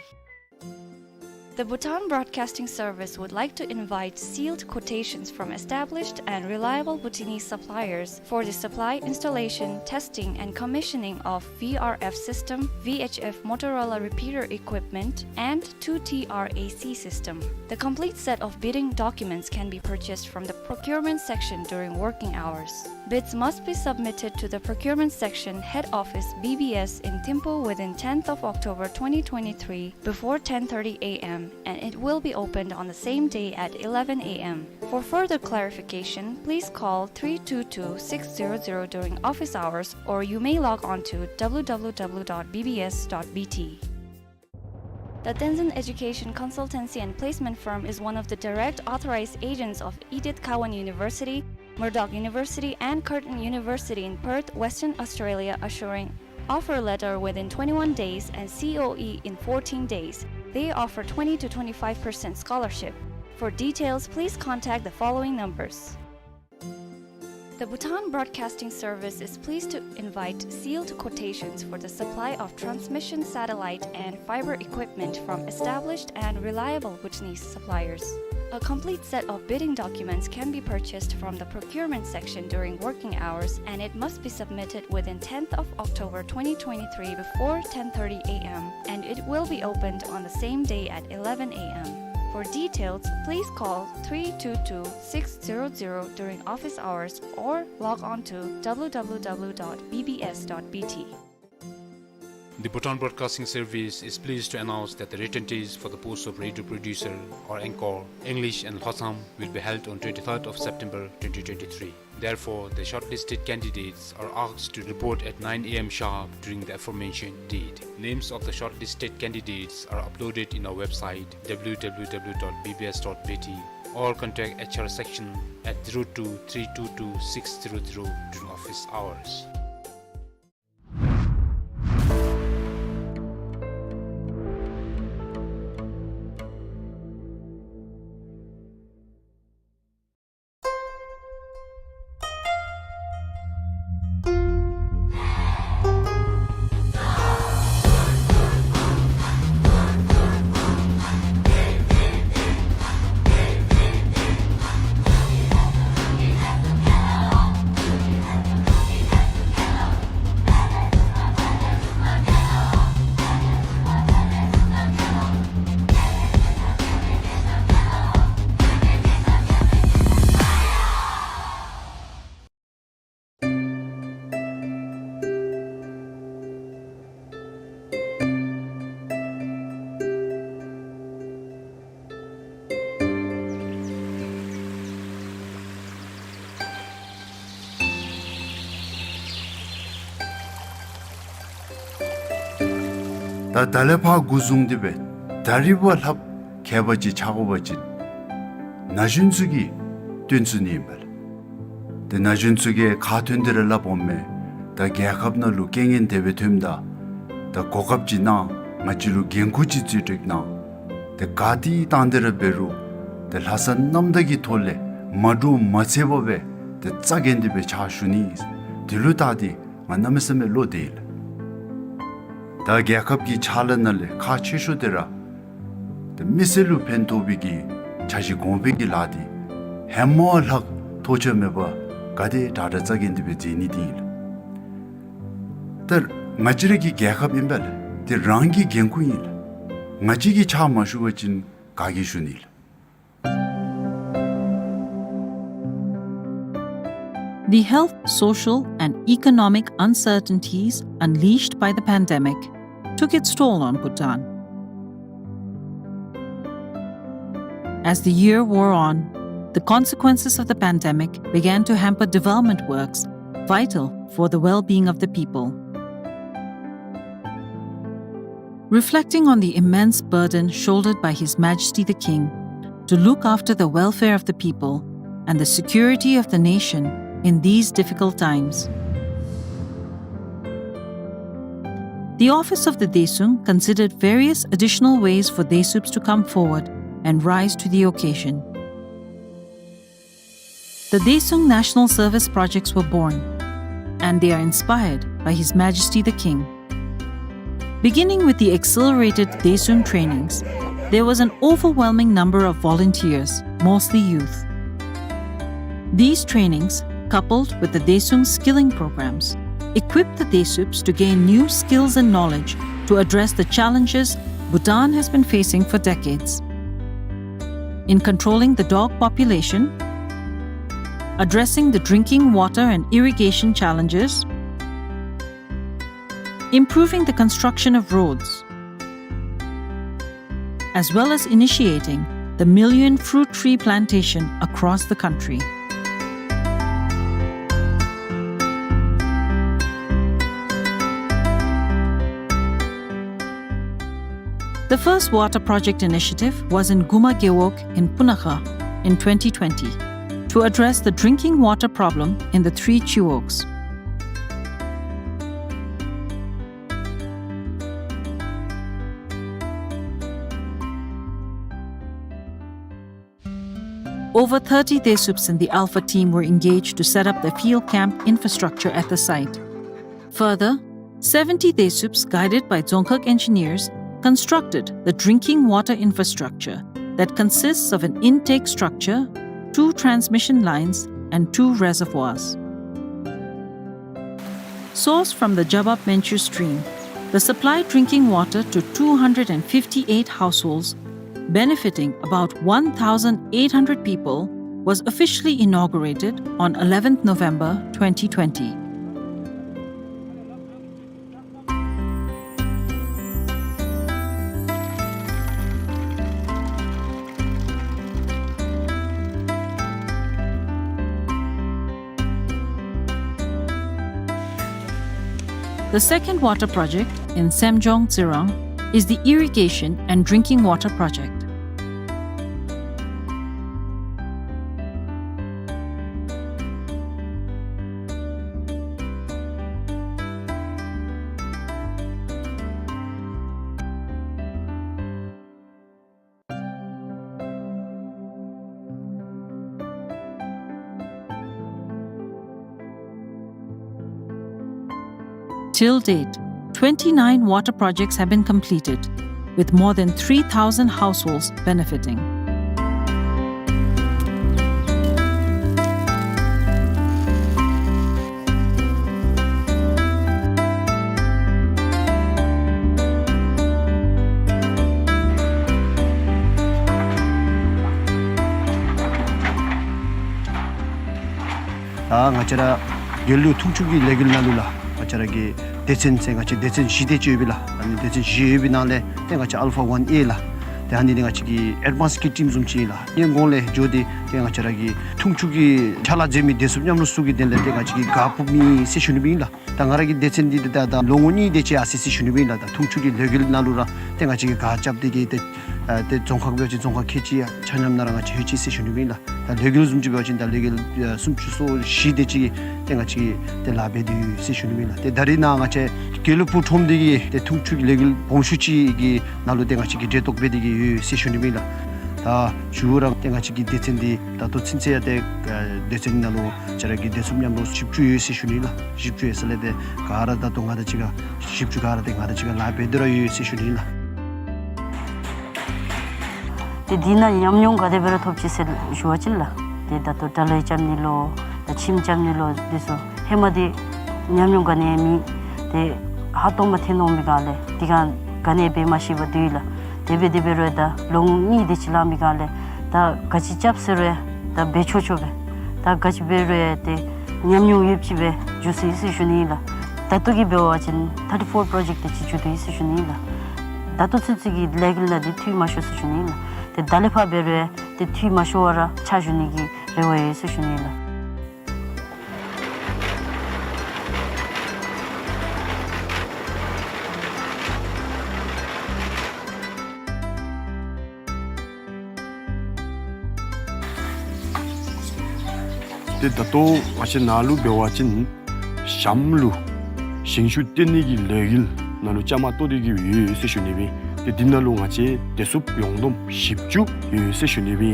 The Bhutan Broadcasting Service would like to invite sealed quotations from established and reliable Bhutanese suppliers for the supply, installation, testing, and commissioning of V R F system, V H F Motorola repeater equipment, and two T R A C system. The complete set of bidding documents can be purchased from the procurement section during working hours. Bids must be submitted to the procurement section, head office, B B S, in Thimphu within tenth of October twenty twenty-three before ten thirty A M, and it will be opened on the same day at eleven A M. For further clarification, please call three two two six zero zero during office hours, or you may log on to W W W dot B B S dot B T. The Tenzin Education Consultancy and Placement Firm is one of the direct authorized agents of Edith Cowan University, Murdoch University, and Curtin University in Perth, Western Australia, assuring offer letter within twenty-one days and C O E in fourteen days. They offer twenty to twenty-five percent scholarship. For details, please contact the following numbers. The Bhutan Broadcasting Service is pleased to invite sealed quotations for the supply of transmission satellite and fiber equipment from established and reliable Bhutanese suppliers. A complete set of bidding documents can be purchased from the procurement section during working hours, and it must be submitted within tenth of October twenty twenty-three before ten thirty A M, and it will be opened on the same day at eleven A M. For details, please call three two two six zero zero during office hours or log on to W W W dot B B S dot B T. The Bhutan Broadcasting Service is pleased to announce that the written test for the post of radio producer or anchor, English and Lhotsam, will be held on twenty-third of September twenty twenty-three. Therefore, the shortlisted candidates are asked to report at nine A M sharp during the aforementioned date. Names of the shortlisted candidates are uploaded in our website, W W W dot B B S dot B T, or contact H R section at zero two three two two six zero zero during office hours. ད་ད་ལས་ཕར་འགོ་བཟུང་སྟེ་སྦེ་ད་རིས་བ་ལྷགཔ་མཁས་པ་ཅིག་ཆགས་དགོ་པ་ཅིན་ན་གཞོན་ཚུ་གིས་བཏོན་ཚུགས་ནི་ཨིན་པས་ལགས། ཏེ་ན་གཞོན་ཚུ་གིས་ཁ་ཐོན་ཏེ་ར་སླབ་འོང་མས། ད་རྒྱལ་ཁབ་ནང་ལུ་རྐྱེན་ངན་དེ་སྦེ་ཐོནམ་ད་ད་གོ་སྐབས་ཅིག་གནང་། ང་བཅས་ལུ་འགན་ཁུར་ཅིག་བརྩི་སྤྲོད་གནང་། ཏེ་ག་ཏེ་བཏང་སྟེ་ར་འབད་རུང་ཏེ་ལྷག་བསམ་རྣམ་དག་གི་ཐོག་ལས་མ་འདྲོག་མ་འཚེར་བར་སྦེ་ཏེ་རྩ་འགེངས་ཏེ་སྦེ་ཕྱག་ཞུ་ནི། དེ་ལུ་བལྟ་སྟེ་ང་གནམ་མེད་ས་མེད་བློ་བདེ་ལགས། ད་རྒྱལ་ཁབ་ཀྱི་ཕྱག་ལཱ་ནང་ལས་ཁག་ཆེ་ཤོས་དེ་ར་ཏེ་མི་སེར་ལུ་ཕན་ཐོགས་པའི་གི་འཆར་གཞི་གོང་འཕེལ་གྱི་ལཱ་འདི་ཧེ་མ་ལྷག་ཐོགས་ཆགས་མེད་པར་ག་དེ་དྲག་དྲག་རྩ་འགེངས་ཏེ་སྦེ་མཛད་ནི་འདི་ཨིན་ལགས། ད་ང་བཅས་ར་གི་རྒྱལ་ཁབ་ཨིན་པས་ལགས། ཏེ་རང་གི་འགན་ཁུར་ཨིན་ལགས། ང་བཅས་ཀྱིས་ཕྱག་མ་ཞུ་བ་ཅིན་ག་གིས་ཞུ་ནི་ལགས། The health, social, and economic uncertainties unleashed by the pandemic took its toll on Bhutan. As the year wore on, the consequences of the pandemic began to hamper development works vital for the well-being of the people. Reflecting on the immense burden shouldered by His Majesty the King to look after the welfare of the people and the security of the nation in these difficult times, the office of the Daesung considered various additional ways for Daesups to come forward and rise to the occasion. The Daesung National Service projects were born, and they are inspired by His Majesty the King. Beginning with the accelerated Daesung trainings, there was an overwhelming number of volunteers, mostly youth. These trainings, coupled with the Daesung skilling programs, equipped the Daesups to gain new skills and knowledge to address the challenges Bhutan has been facing for decades. In controlling the dog population, addressing the drinking water and irrigation challenges, improving the construction of roads, as well as initiating the million fruit tree plantation across the country. The first water project initiative was in Guma Gewog in Punakha in twenty twenty to address the drinking water problem in the three chiwogs. Over thirty Daesups in the Alpha team were engaged to set up the field camp infrastructure at the site. Further, seventy Daesups, guided by Dzongkhag engineers, constructed the drinking water infrastructure that consists of an intake structure, two transmission lines, and two reservoirs. Sourced from the Jabab Menchu stream, the supplied drinking water to two hundred and fifty-eight households benefiting about one thousand eight hundred people, was officially inaugurated on eleventh November twenty twenty. The second water project in Semjong Tsirang is the irrigation and drinking water project. Till date, twenty-nine water projects have been completed, with more than three thousand households benefiting. ད་ང་བཅས་ར་དགེ་ལུགས་འཐུང་ཆུ་གི་ལས་འགུལ་ནང་ལུ་ལགས། ང་བཅས་ར་གི་སྡེ་ཚན་ཟེར་ང་བཅས་སྡེ་ཚན་བཞི་དེ་ཅིག་ཡོད་པས་ལགས། ཨ་ནི་སྡེ་ཚན་བཞི་ཡོད་པའི་ནང་ལས་ཏེ་ང་བཅས་ཨལ་ཕ་ཝན་ཨེ་ལགས། ཏེ་ཨ་ནི་འདི་ང་བཅས་ཀྱི་ཨེཌ་ཝཱནསི་གི་ཊིམ་བཟུམ་ཅིག་ཨིན་ལགས། ཨ་ནི་གོང་ལས་འགྱོ་སྟེ་ཏེ་ང་བཅས་ར་གི་འཐུང་ཆུ་གི་ཕྱག་ལཱ་མཛད་མི་བདེ་སྲུངཔ་མཉམ་རོགས་ཚུ་གི་དོན་ལས་ཏེ་ང་བཅས་ཀྱིས་གཱ་ཕུབ་མི་ཟེར་ཞུ་ནི་སྦེ་ཨིན་ལགས། ད་ང་ར་གི་སྡེ་ཚན་འདི་ད་ད་ལོ་ངོ་གཉིས་དེ་ཅིག་ཡར་སོ་ཡི་ཟེར་ཞུ་ནི་སྦེ་ཨིན་ལགས། ད་འཐུང་ཆུ་གི་ལས་འགུལ་ནང་ལུ་ར་ཏེ་ང་བཅས་ཀྱིས་གཱ་རྐྱབ་སྟེ་གི་ཏེ་ཨ་ཏེ་རྫོང་ཁག་འབད་བ་ཅིན་རྫོང་ཁག་ཁལ་གཅིག་ཡང་ཆ་མཉམ་ནང་ར་ང་བཅས་ལྷོད་ཅི་ཟེར་ཞུ་ནི་སྦེ་ཨིན་ལགས། ད་ལས་འགུལ་བཟུམ་ཅིག་འབད་བ་ཅིན་ད་ལས་འགུལ་ཨ་སུམ་ཅུ་སོ་བཞི་དེ་ཅིག་ཏེ་ང་བཅས་ཀྱིས་ཏེ་ལཱ་འབད་དེ་ཡོད་ཟེར་ཞུ་ནི་སྦེ་ཨིན་ལགས། ཏེ་ད་རེས་ནཱ་ང་བཅས་དགེ་ལུགས་སྤུངས་ཁྲོམ་འདི་གི་ཏེ་འཐུང་ཆུ་གི་ལས་འགུལ་སྦོམ་ཤོས་ཅིག་གི་ནང་ལུ་ཏེ་ང་བཅས་ཀྱིས་གྲལ་གཏོགས་འབད་དེ་གི་ཡོད་ཟེར་ཞུ་ནི་སྦེ་ཨིན་ལགས། ད་མཇུག་ར་ཏེ་ང་བཅས་ཀྱི་སྡེ་ཚན་འདི་ད་ལྟོ་ཚུན་ཚོད་ཡང་ཏེ་ཨ་སྡེ་ཚན་ནང་ལུ་ང་བཅས་ར་གི་བདེ་སྲུངཔ་མཉམ་རོགས་བཞི་བཅུ་ཡོད་ཟེར་ཞུ་ནི་ལགས། བཞི་བཅུ་ཡོད་ས་ལས་ཏེ་ག་ར་ད་ལྟོ་ང་དང་གཅིག་ཁར་བཞི་བཅུ་ག་ར་ཏེ་ང་དང་གཅིག་ཁར་ལཱ་འབད་དེ་ར་ཡོད་ཟེར་ཞུ་ནི་ལགས། ཏེ་འདི་ནང་ཉམས་མྱོང་ག་དེ་སྦེ་ར་ཐོབ་ཅི་ཟེར་ཞུ་བ་ཅིན་ལགས། ཏེ་ད་ལྟོ་དྲ་ལམ་རྐྱབ་ནི་ལུ་ད་ཁྱིམ་རྐྱབ་ནི་ལུ་འདི་ཚུ་ཧེ་མ་འདི་ཉམས་མྱོང་ག་ནི་ཡང་མེད། ཏེ་ཧ་ཏོག་མ་ཐོན་འོང་མི་ག་ལས་འདི་ག་ག་ནི་འབད་མ་ཤེས་པར་སྡོད་ཡི་ལགས། དེ་སྦེ་དེ་སྦེ་རུང་ད་ལོ་ངོ་གཉིས་དེ་ཅིག་ལང་མི་ག་ལས་ད་ག་ཅི་རྐྱབ་ཟེར་རུང་ད་འབད་ཆོག་ཆོག་སྦེ་ད་ག་ཅི་འབད་རུང་ཏེ་ཉམས་མྱོང་ཡོདཔ་ཅིག་སྦེ་འགྱོ་སོ་ཡི་ཟེར་ཞུ་ནི་ལགས། ད་ལྟོ་གི་འབད་བ་ཅིན་ཐར་ཊི་ཕོར་པྲོ་ཇེཀཊ་དེ་ཅིག་འགྱོ་དོ་ཡི་ཟེར་ཞུ་ནི་ལགས། ད་ལྟོ་ཚུན་ཚོད་ཀྱི་ལས་འགུལ་ནང་འདི་འཐུས་མ་ཤོར་ཟེར་ཞུ་ནི་ལགས། ཏེ་ད་ལས་ཕར་འབད་རུང་ཏེ་འཐུས་མ་ཤོར་བར་ར་ཕྱག་ཞུ་ནི་གི་རེ་བ་ཡོད་ཟེར་ཞུ་ནི་ལགས། ཏེ་ད་ལྟོ་ང་བཅས་ནཱ་ལུ་འབད་བ་ཅིན་གཤམ་ལུ་ཞིང་ཆུ་བཏོན་ནི་གི་ལས་འགུལ་ནང་ལུ་བཅའ་མར་གཏོགས་ཏེ་གི་ཡོད་ཟེར་ཞུ་ནི་སྦེ། ཏེ་འདི་ནང་ལུ་ང་བཅས་བདེ་སྲུངཔ་ཡོངས་བསྡོམས་བཞི་བཅུ་ཡོད་ཟེར་ཞུ་ནི་སྦེ།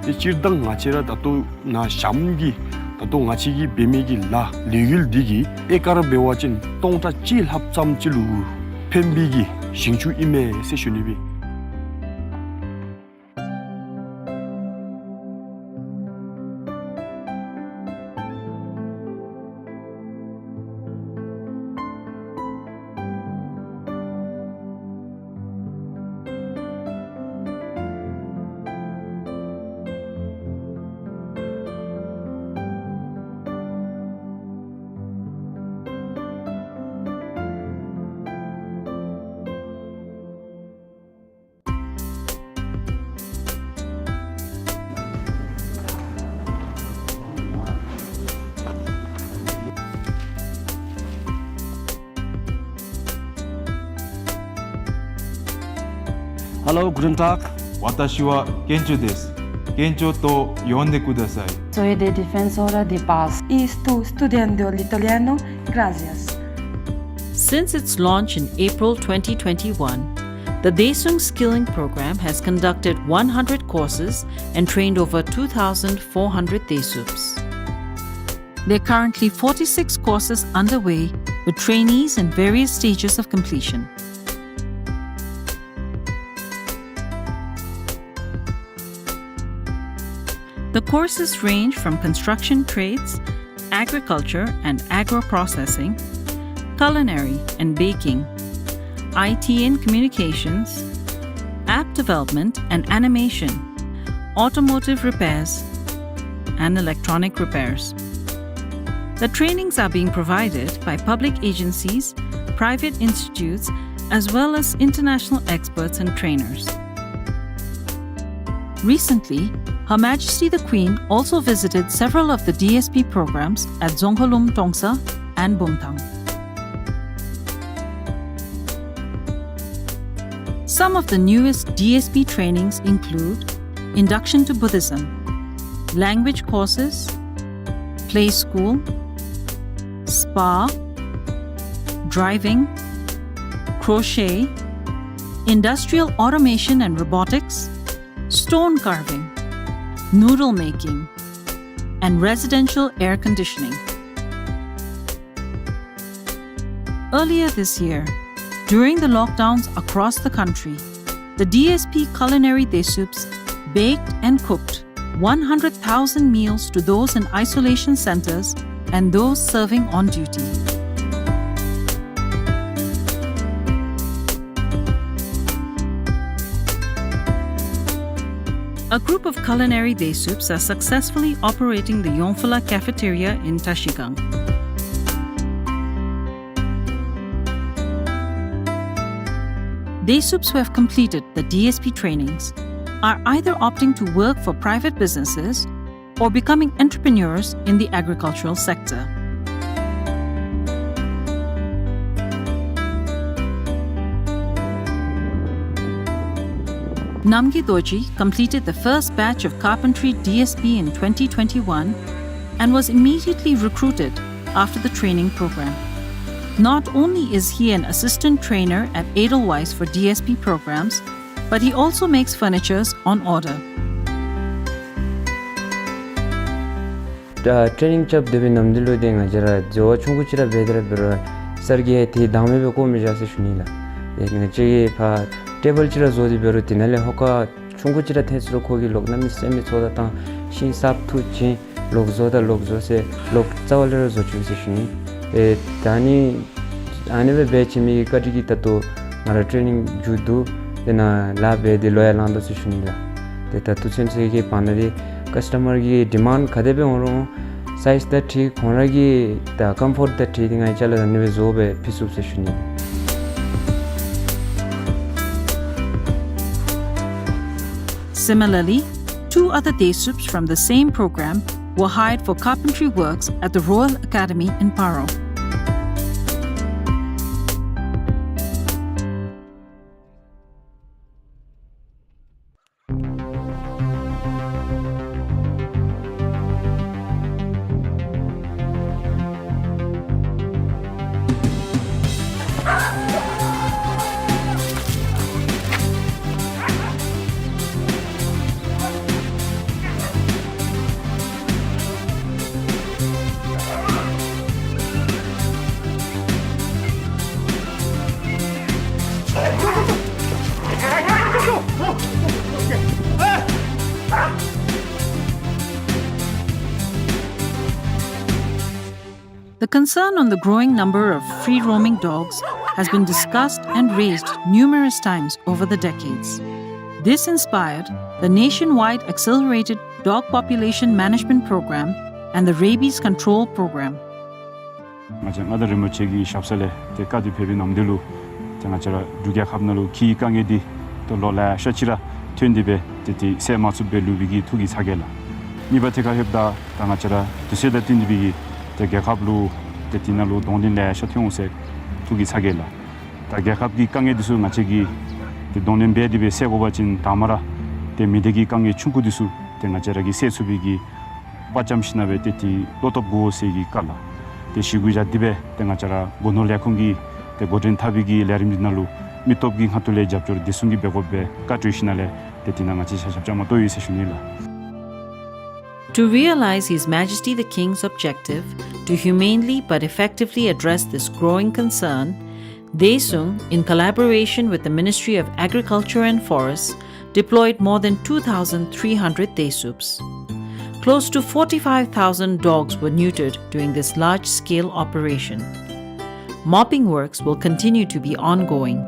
ཏེ་སྤྱིར་བཏང་ང་བཅས་ར་ད་ལྟོ་ནཱ་གཤམ་གྱི་ད་ལྟོ་ང་བཅས་ཀྱིས་འབད་མི་གི་ལཱ་ལས་འགུལ་འདི་གིས་ཨེ་ཀར་འབད་བ་ཅིན་སྟོང་ཕྲག་གཅིག་ལྷགཔ་ཙམ་ཅིག་ལུ་ཕན་པའི་གི་ཞིང་ཆུ་ཨིན་མས་ཟེར་ཞུ་ནི་སྦེ། Hello, guten Tag. 私はケンチョです。ケンチョと呼んでください。Soy de Defensora de Paz. Y estoy estudiando el italiano. Gracias. Since its launch in April twenty twenty-one, the Daesung Skilling Program has conducted one hundred courses and trained over two thousand four hundred Daesups. There are currently forty-six courses underway, with trainees in various stages of completion. The courses range from construction trades, agriculture and agro-processing, culinary and baking, I T and communications, app development and animation, automotive repairs, and electronic repairs. The trainings are being provided by public agencies, private institutes, as well as international experts and trainers. Recently, Her Majesty the Queen also visited several of the D S P programs at Dzongkhalum Tongsa and Bumthang. Some of the newest D S P trainings include induction to Buddhism, language courses, play school, spa, driving, crochet, industrial automation and robotics, stone carving, noodle making, and residential air conditioning. Earlier this year, during the lockdowns across the country, the D S P culinary Desuups baked and cooked one hundred thousand meals to those in isolation centers and those serving on duty. A group of culinary Desuups are successfully operating the Yongphula cafeteria in Trashigang. Desuups who have completed the D S P trainings are either opting to work for private businesses or becoming entrepreneurs in the agricultural sector. Namgay Dorji completed the first batch of carpentry D S P in twenty twenty-one and was immediately recruited after the training program. Not only is he an assistant trainer at Edelweiss for D S P programs, but he also makes furnitures on order. ད་ཊེ་རེ་ནིང་རྐྱབ་སྡོད་པའི་ནམ་དུས་ལུ་ཏེ་ང་བཅས་ར་འཛོལ་བ་ཆུང་ཀུ་ཅིག་ར་འབད་དེ་ར་འབད་རུང་སར་གྱིས་ཏེ་བདག་མེད་སྦེ་བཀོ་མི་བཞག་ཟེར་ཞུ་ནི་ལགས། ཏེ་ང་བཅས་ཀྱིས་ཕར་ཊེ་བཱལ་ཅིག་ར་བཟོ་སྟེ་འབད་རུང་དེ་ནང་ལས་ཧོ་ཀ་ཆུང་ཀུ་ཅིག་ར་འཐེན་ཚུགས་རུང་ཁོ་གིས་ལོག་གནམ་མེད་ས་མེད་ཚོད་ལྟ་བཏང་ཤིང་གསརཔ་འཐུ་བྱིན་ལོག་བཟོ་ད་ལོག་བཟོ་ཟེར་ལོག་རྩ་བ་ལས་ར་བཟོ་བཅུག་ཟེར་ཞུ་ནི། ཏེ་ད་ནི་ཨ་ནི་སྦེ་འབད་བྱིན་མི་གི་བཀའ་དྲིན་གྱིས་ད་ལྟོ་ང་ར་ཊེ་རེ་ནིང་མཇུག་བསྡུ་ཏེ་ནཱ་ལཱ་འབད་དེ་ལོ་ཡང་ལང་དོ་ཟེར་ཞུ་ནི་ལགས། ཏེ་ད་ལྟོ་ཚུན་ཚོད་ཀྱི་བར་ན་འདི་ཀཱསི་ཊ་མར་གྱི་ཌི་མཱནཌ་ག་དེ་སྦེ་འོང་རུང་སའིཛ་དང་འཁྲིལ་ཁོང་ར་གི་ད་ཀམ་ཕོརཊ་དང་འཁྲིལ་ཏེ་ང་བཅས་ལུ་ཨ་ནི་སྦེ་བཟོ་སྦེ་ཕུལ་ཚུགས་ཟེར་ཞུ་ནི། Similarly, two other Desuups from the same program were hired for carpentry works at the Royal Academy in Paro. The concern on the growing number of free-roaming dogs has been discussed and raised numerous times over the decades. This inspired the nationwide Accelerated Dog Population Management Program and the Rabies Control Program. ང་བཅས་མངའ་བདག་རིན་པོ་ཆེ་གི་ཞབས་ས་ལས་ཏེ་བཀའ་དྲིན་ཕེབས་པའི་ནམ་དུས་ལུ་ཏེ་ང་བཅས་ར་འབྲུག་རྒྱལ་ཁབ་ནང་ལུ་ཁྱིའི་དཀའ་ངལ་འདི་ཏེ་ལོ་ལེ་ཤ་ཅིག་ར་ཐོན་ཏེ་སྦེ་ཏེ་ཏེ་སེལ་མ་ཚུགསཔ་སྦེ་ལུས་པའི་གི་ཐུགས་ཀྱི་ཚ་གྱང་ལགས། གཉིས་པ་ཐད་ཁར་ལྷོདཔ་ད་ད་ང་བཅས་ར་དུས་ཚོད་དང་བསྟུན་ཏེ་སྦེ་གི་ཏེ་རྒྱལ་ཁབ་ལུ་ཏེ་དེ་ནང་ལུ་གདོང་ལེན་ལེ་ཤ་ཐོན་འོང་ཟེར་ཐུགས་ཀྱི་ཚ་གྱང་ལགས། ད་རྒྱལ་ཁབ་ཀྱི་དཀའ་ངལ་འདི་ཚུ་ང་བཅས་ཀྱིས་ཏེ་གདོང་ལེན་འབད་དེ་སྦེ་སེལ་དགོ་པ་ཅིན་དང་པ་ར་ཏེ་མི་སྡེ་གི་དཀའ་ངལ་ཆུང་ཀུ་འདི་ཚུ་ཏེ་ང་བཅས་ར་གིས་སེལ་ཚུགས་པའི་གི་དཔའ་བཅམ་ཞིན་ན་སྦེ་ཏེ་ཏེ་བློ་སྟོབས་དགོ་ཟེར་གྱི་བཀའ་ལགས། ཏེ་ཞི་གུ་བཞག་སྟེ་སྦེ་ཏེ་ང་བཅས་ར་སྒོ་ནོར་ལས་ཁུངས་ཀྱིས་ཏེ་འགོ་འདྲེན་འཐབ་པའི་གི་ལས་རིམ་འདི་ནང་ལུ་མི་སྟོབས་ཀྱི་ཁ་ཐུག་ལས་རྒྱབ་སྐྱོར་བདེ་སྲུང་གིས་འབད་དགོ་པའི་བཀའ་གྲོས་ཞིན་ན་ལས་ཏེ་དེ་ནང་ང་བཅས་ཆ་ཁྱབ་བཅའ་མར་གཏོགས་ཡི་ཟེར་ཞུ་ནི་ལགས། To realize His Majesty the King's objective to humanely but effectively address this growing concern, Desuung, in collaboration with the Ministry of Agriculture and Forests, deployed more than two thousand three hundred Desuups. Close to forty-five thousand dogs were neutered during this large-scale operation. Mopping works will continue to be ongoing.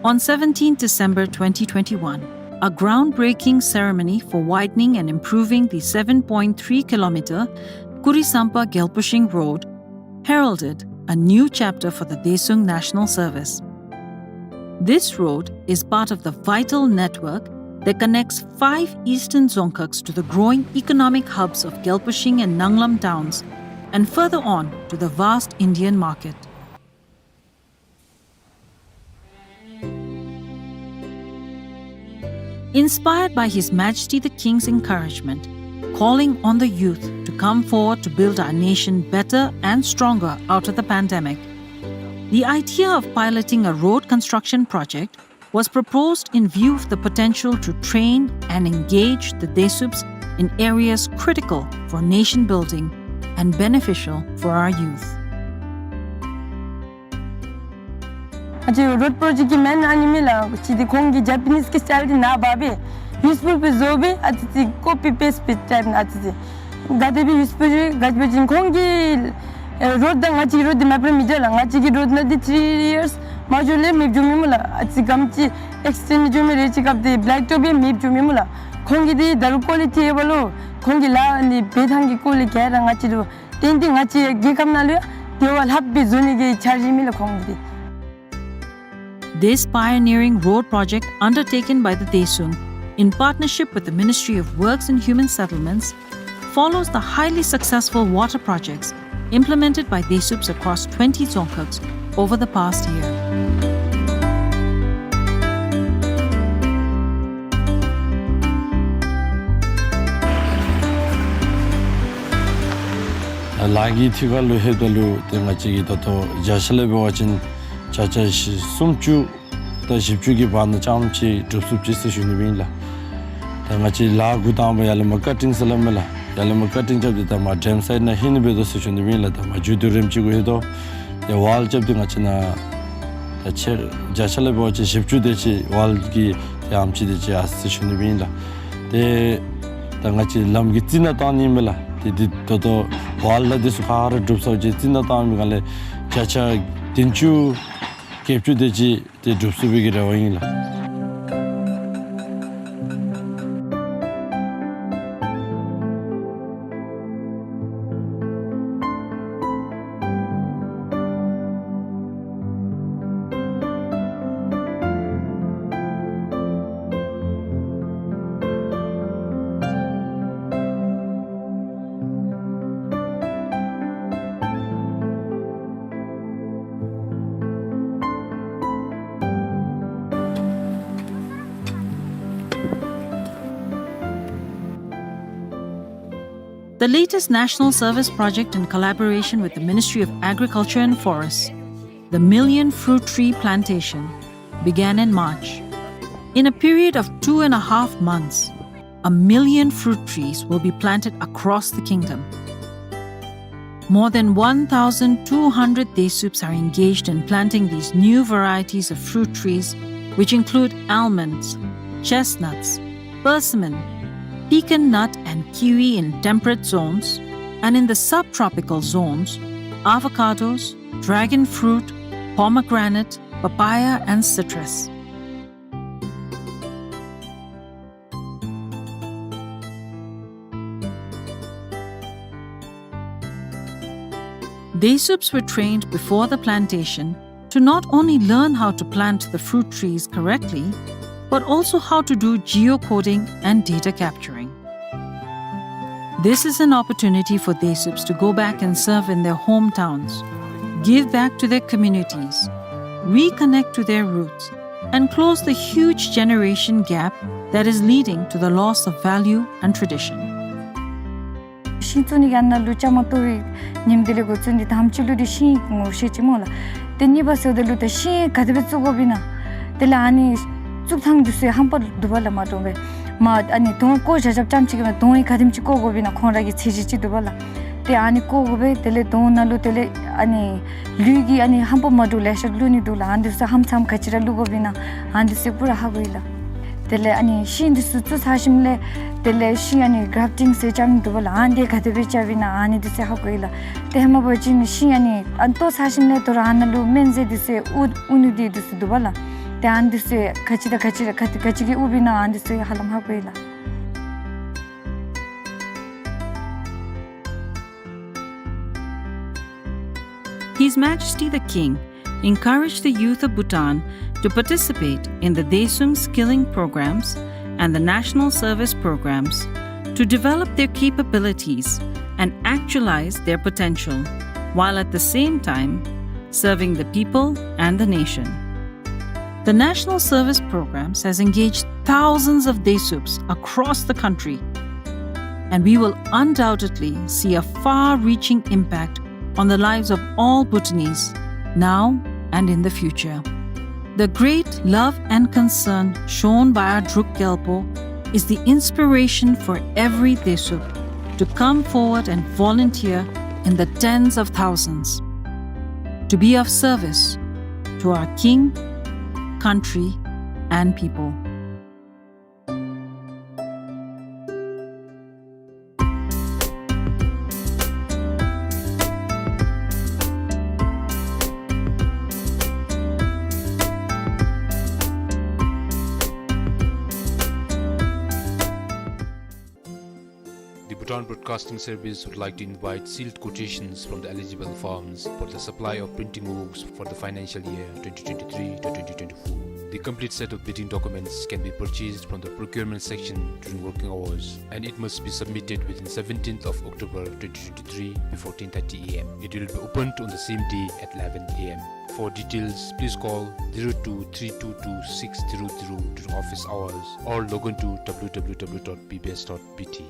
On seventeenth December twenty twenty-one, a groundbreaking ceremony for widening and improving the seven point three kilometer Kurisampa Gyalpushing Road heralded a new chapter for the Desung National Service. This road is part of the vital network that connects five eastern Dzongkhags to the growing economic hubs of Gyalpushing and Nanglam towns, and further on to the vast Indian market. Inspired by His Majesty the King's encouragement, calling on the youth to come forward to build our nation better and stronger out of the pandemic, the idea of piloting a road construction project was proposed in view of the potential to train and engage the Desups in areas critical for nation building and beneficial for our youth. ང་བཅས་རོཌ་པྲོ་ཇེཀཊ་ཀྱི་མེན་ཨ་ནི་མེན་ལགས། ཅིག་འདི་ཁོང་གི་ཇ་པ་ནིས་ཀྱི་སི་ཊའིལ་འདི་ནཱ་འབག་སྦེ་ཡུས་པུལ་སྦེ་བཟོ་སྦེ་ཨ་ཙི་ཙི་ཀོ་པི་པེསཊ་སྦེ་ཊའིཔ་ཨ་ཙི་ཙི་ག་དེ་སྦེ་ཡུས་པུལ་ག་ཅི་སྦེ་ཅིན་ཁོང་གི་ཨེ་རོཌ་དང་ང་བཅས་རོཌ་འདི་མེདཔ་ར་མི་འགྱོ་ལགས། ང་བཅས་ཀྱི་རོཌ་ནང་འདི་ཐི་རི་ཡརསི་མ་འགྱོ་ལས་མེདཔ་འགྱོ་མི་སྨོ་ལགས། ཨ་ཙི་གམ་ཅིག་ཨེགསི་ཊེནཌ་འགྱོ་མི་རེ་ཅིག་སྐབས་འདི་བེ་ལེཀ་ཊོབ་སྦེ་མེདཔ་འགྱོ་མི་སྨོ་ལགས། ཁོང་གི་འདི་ད་རུང་ཀོ་ལི་ཊི་ཨེ་བ་ལོ་ཁོང་གི་ལཱ་ནི་འབད་ཐངས་ཀྱི་སྐོར་ལས་ག་ར་ང་བཅས་ར་ཏན་ཏན་ང་བཅས་རྒྱལ་ཁབ་ནང་ལུ་ཡང་དེ་བ་ལྷགཔ་སྦེ་བཟོ་ནི་གི་འཆར་གཞི་མེད་ལགས་ཁོང་གི་འདི། This pioneering road project undertaken by the Desung in partnership with the Ministry of Works and Human Settlements follows the highly successful water projects implemented by Desups across twenty Dzongkhags over the past year. ལཱ་གི་ཐད་ཁར་ལུ་ལྷོདཔ་ད་ལུ་ཏེ་ང་བཅས་ཀྱིས་ད་ལྟོ་བརྒྱ་ཆ་ལས་འབད་བ་ཅིན་བརྒྱ་ཆ་སུམ་ཅུ་དང་བཞི་བཅུ་གི་བར་ན་ཙམ་ཅིག་འགྲུབ་ཚུགས་ཅི་ཟེར་ཞུ་ནི་ཨིན་ལགས། ད་ང་བཅས་ལཱ་འགོ་དང་པ་ཡར་ལས་མར་ཀ་ཊིང་ཟེར་སླབ་མས་ལགས། ཡར་ལས་མར་ཀ་ཊིང་རྐྱབ་སྟེ་ད་མར་ཌེམ་སའིཌ་ནང་ལྷོད་ནི་འབད་དོ་ཟེར་ཞུ་ནི་ཨིན་ལགས། ད་མར་མཇུག་བསྡུ་རནམ་ཅིག་གུ་ལྷོད་དོ། ཏེ་ཝཱལ་རྐྱབ་སྟེ་ང་བཅས་ནཱ་ད་ཆེ་བརྒྱ་ཆ་ལས་འབད་བ་ཅིན་བཞི་བཅུ་དེ་ཅིག་ཝཱལ་གྱི་ཏེ་ཨམ་ཅིག་དེ་ཅིག་ཡར་སོ་ཡི་ཟེར་ཞུ་ནི་ཨིན་ལགས། ཏེ་ད་ང་བཅས་ལམ་གྱི་རྩི་ནག་བཏང་ནི་མས་ལགས། ཏེ་འདི་ད་ལྟོ་ཝཱལ་དང་འདི་ཚུ་ག་ར་འགྲུབ་ཚར་བའི་རྩི་ནག་བཏང་མི་སྒང་ལས་བརྒྱ་ཆ་བདུན་ཅུ་བརྒྱད་ཅུ་དེ་ཅིག་ཏེ་འགྲུབ་ཚུགས་པའི་གི་རེ་བ་ཨིན་ལགས། The latest national service project in collaboration with the Ministry of Agriculture and Forests, the Million Fruit Tree Plantation, began in March. In a period of two and a half months, a million fruit trees will be planted across the kingdom. More than one thousand two hundred Desups are engaged in planting these new varieties of fruit trees, which include almonds, chestnuts, persimmon, pecan nut and kiwi in temperate zones, and in the subtropical zones, avocados, dragon fruit, pomegranate, papaya, and citrus. Desups were trained before the plantation to not only learn how to plant the fruit trees correctly, but also how to do geocoding and data capturing. This is an opportunity for Desups to go back and serve in their hometowns, give back to their communities, reconnect to their roots, and close the huge generation gap that is leading to the loss of value and tradition. ཤིང་བཙུགས་ནི་གི་ཨ་ནཱ་ལུ་བཅའ་མར་གཏོགས་པའི་ཉིནམ་དེ་ལས་འགོ་བཙུགས་ནི་དང་པ་ཅིག་ལུ་འདི་ཤིང་ངོ་ཤེས་ཅི་སྨོ་ལགས། ཏེ་གཉིས་པ་ཟེརཝ་ད་ལུ་ད་ཤིང་ག་དེ་སྦེ་བཙུགས་དགོཔ་ཨིན་ན། དེ་ལས་ཨ་ནི་བཙུགས་ཐངས་འདི་ཚུ་ཧམ་པ་འདུག་པ་ལགས། མ་འདྲཝ་སྦེ་མ་ཨ་ནི་དོང་བརྐོ་བཞག་བཞགཔ་ཙམ་ཅིག་གིས་མེན། དོང་ཡང་ག་དེམ་ཅིག་བརྐོ་དགོཔ་ཨིན་ན་ཁོང་ར་གི་ཚད་གཞི་ཅིག་འདུག་པ་ལགས། ཏེ་ཨ་ནི་བརྐོ་དགོ་པས། དེ་ལས་དོང་ནང་ལུ་དེ་ལས་ཨ་ནི་ལུད་ཀྱི་ཨ་ནི་ཧམ་པ་མ་འདྲཝ་ལེ་ཤ་བླུག་ནི་འདུག་ལགས། ཨ་ནི་འདི་ཚུ་ཧམ་ཚམ་ག་ཅི་ར་བླུག་དགོཔ་ཨིན་ན་ཨ་ནི་འདི་ཚུ་པུ་ར་ཧ་གོ་ཡི་ལགས། དེ་ལས་ཨ་ནི་ཤིང་འདི་ཚུ་བཙུགས་ཚར་ཞིནམ་ལས་དེ་ལས་ཤིང་ཨ་ནི་གརབ་ཊིང་ཟེར་རྐྱབ་ནི་འདུག་པ་ལགས། ཨ་ནི་འདི་ག་དེ་སྦེ་རྐྱབ་ཨིན་ན་ཨ་ནི་འདི་ཚུ་ཧ་གོ་ཡི་ལགས། ཏེ་ཧེ་མ་འབད་བ་ཅིན་ཤིང་ཨ་ནི་ཨ་ནི་བཏོག་ཚར་ཞིནམ་ལས་དོ་རུང་ཨ་ནཱ་ལུ་སྨན་རྫས་འདི་ཚུ་དབུར་དབུར་ནི་འདི་འདི་ཚུ་འདུག་པ་ལགས། ཏེ་ཨ་ནི་ཚུ་ག་ཅི་དང་ག་ཅི་ག་ཅི་ག་ཅི་གི་དབུ་འབྱེད་ཨིན་ན་ཨ་ནི་ཚུ་ཧ་ལམ་ཧ་གོ་ཡི་ལགས། His Majesty the King encouraged the youth of Bhutan to participate in the Daesum skilling programs and the national service programs to develop their capabilities and actualize their potential, while at the same time serving the people and the nation. The National Service Programs has engaged thousands of Daesups across the country, and we will undoubtedly see a far-reaching impact on the lives of all Bhutanese, now and in the future. The great love and concern shown by our Druk Gyalpo is the inspiration for every Daesup to come forward and volunteer in the tens of thousands to be of service to our king, country, and people. The Bhutan Broadcasting Service would like to invite sealed quotations from the eligible firms for the supply of printing works for the financial year twenty twenty-three to twenty twenty-four. The complete set of bidding documents can be purchased from the procurement section during working hours, and it must be submitted within seventeenth of October twenty twenty-three before ten thirty A M. It will be opened on the same day at eleven A M. For details, please call zero two three two two six zero zero during office hours or log on to W W W dot B B S dot B T.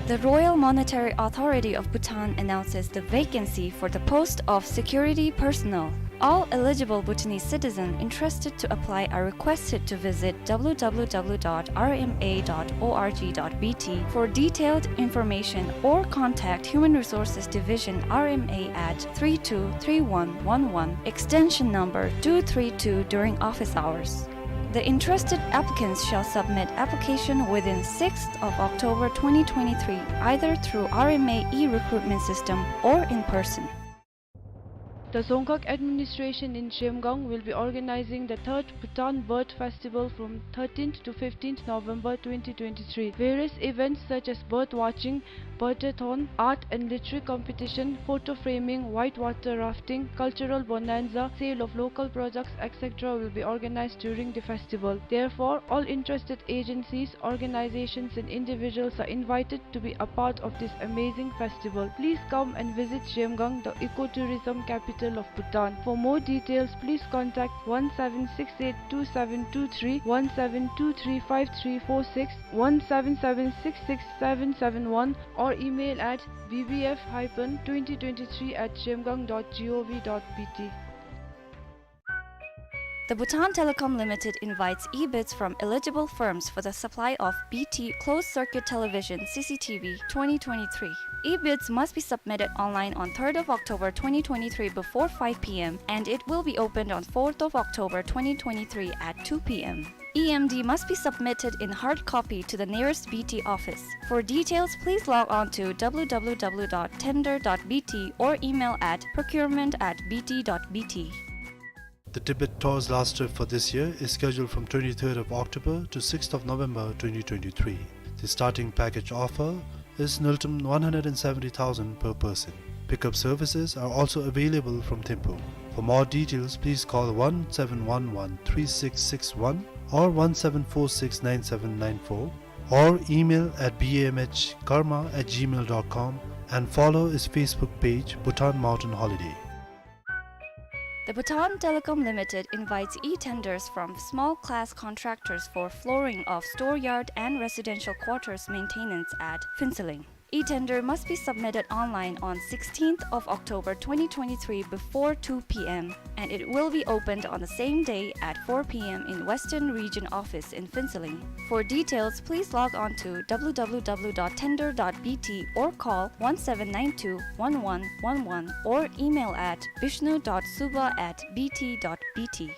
The Royal Monetary Authority of Bhutan announces the vacancy for the post of security personnel. All eligible Bhutanese citizens interested to apply are requested to visit W W W dot R M A dot O R G dot B T for detailed information or contact Human Resources Division R M A at three two three one one one, extension number two three two during office hours. The interested applicants shall submit application within sixth of October twenty twenty-three, either through R M A e-recruitment system or in person. The Dzongkhag administration in Zhemgang will be organizing the third Bhutan Bird Festival from thirteenth to fifteenth November twenty twenty-three. Various events such as bird watching, bird-a-thon, art and literary competition, photo framing, whitewater rafting, cultural bonanza, sale of local products, et cetera will be organized during the festival. Therefore, all interested agencies, organizations and individuals are invited to be a part of this amazing festival. Please come and visit Zhemgang, the ecotourism capital of Bhutan. For more details, please contact one seven six eight two seven two three, one seven two three five three four six, one seven seven six six seven seven one, or email at B B F hyphen twenty twenty-three at zhemgang dot gov dot B T. The Bhutan Telecom Limited invites e-bids from eligible firms for the supply of B T closed-circuit television, C C T V, twenty twenty-three. E-bids must be submitted online on third of October twenty twenty-three before five P M, and it will be opened on fourth of October twenty twenty-three at two P M. E M D must be submitted in hard copy to the nearest B T office. For details, please log on to W W W dot tender dot B T or email at procurement at B T dot B T. The Tibet Tour's last trip for this year is scheduled from twenty-third of October to sixth of November twenty twenty-three. The starting package offer is Ngultrum one hundred and seventy thousand per person. Pickup services are also available from Thimphu. For more details, please call one seven one one three six six one or one seven four six nine seven nine four, or email at B M H karma at gmail dot com and follow his Facebook page, Bhutan Mountain Holiday. The Bhutan Telecom Limited invites e-tenders from small class contractors for flooring of store yard and residential quarters maintenance at Phuentsholing. E-tender must be submitted online on sixteenth of October twenty twenty-three before two P M, and it will be opened on the same day at four P M in Western Region Office in Phuentsholing. For details, please log on to W W W dot tender dot B T or call one seven nine two one one one one or email at vishnu dot suba at B T dot B T.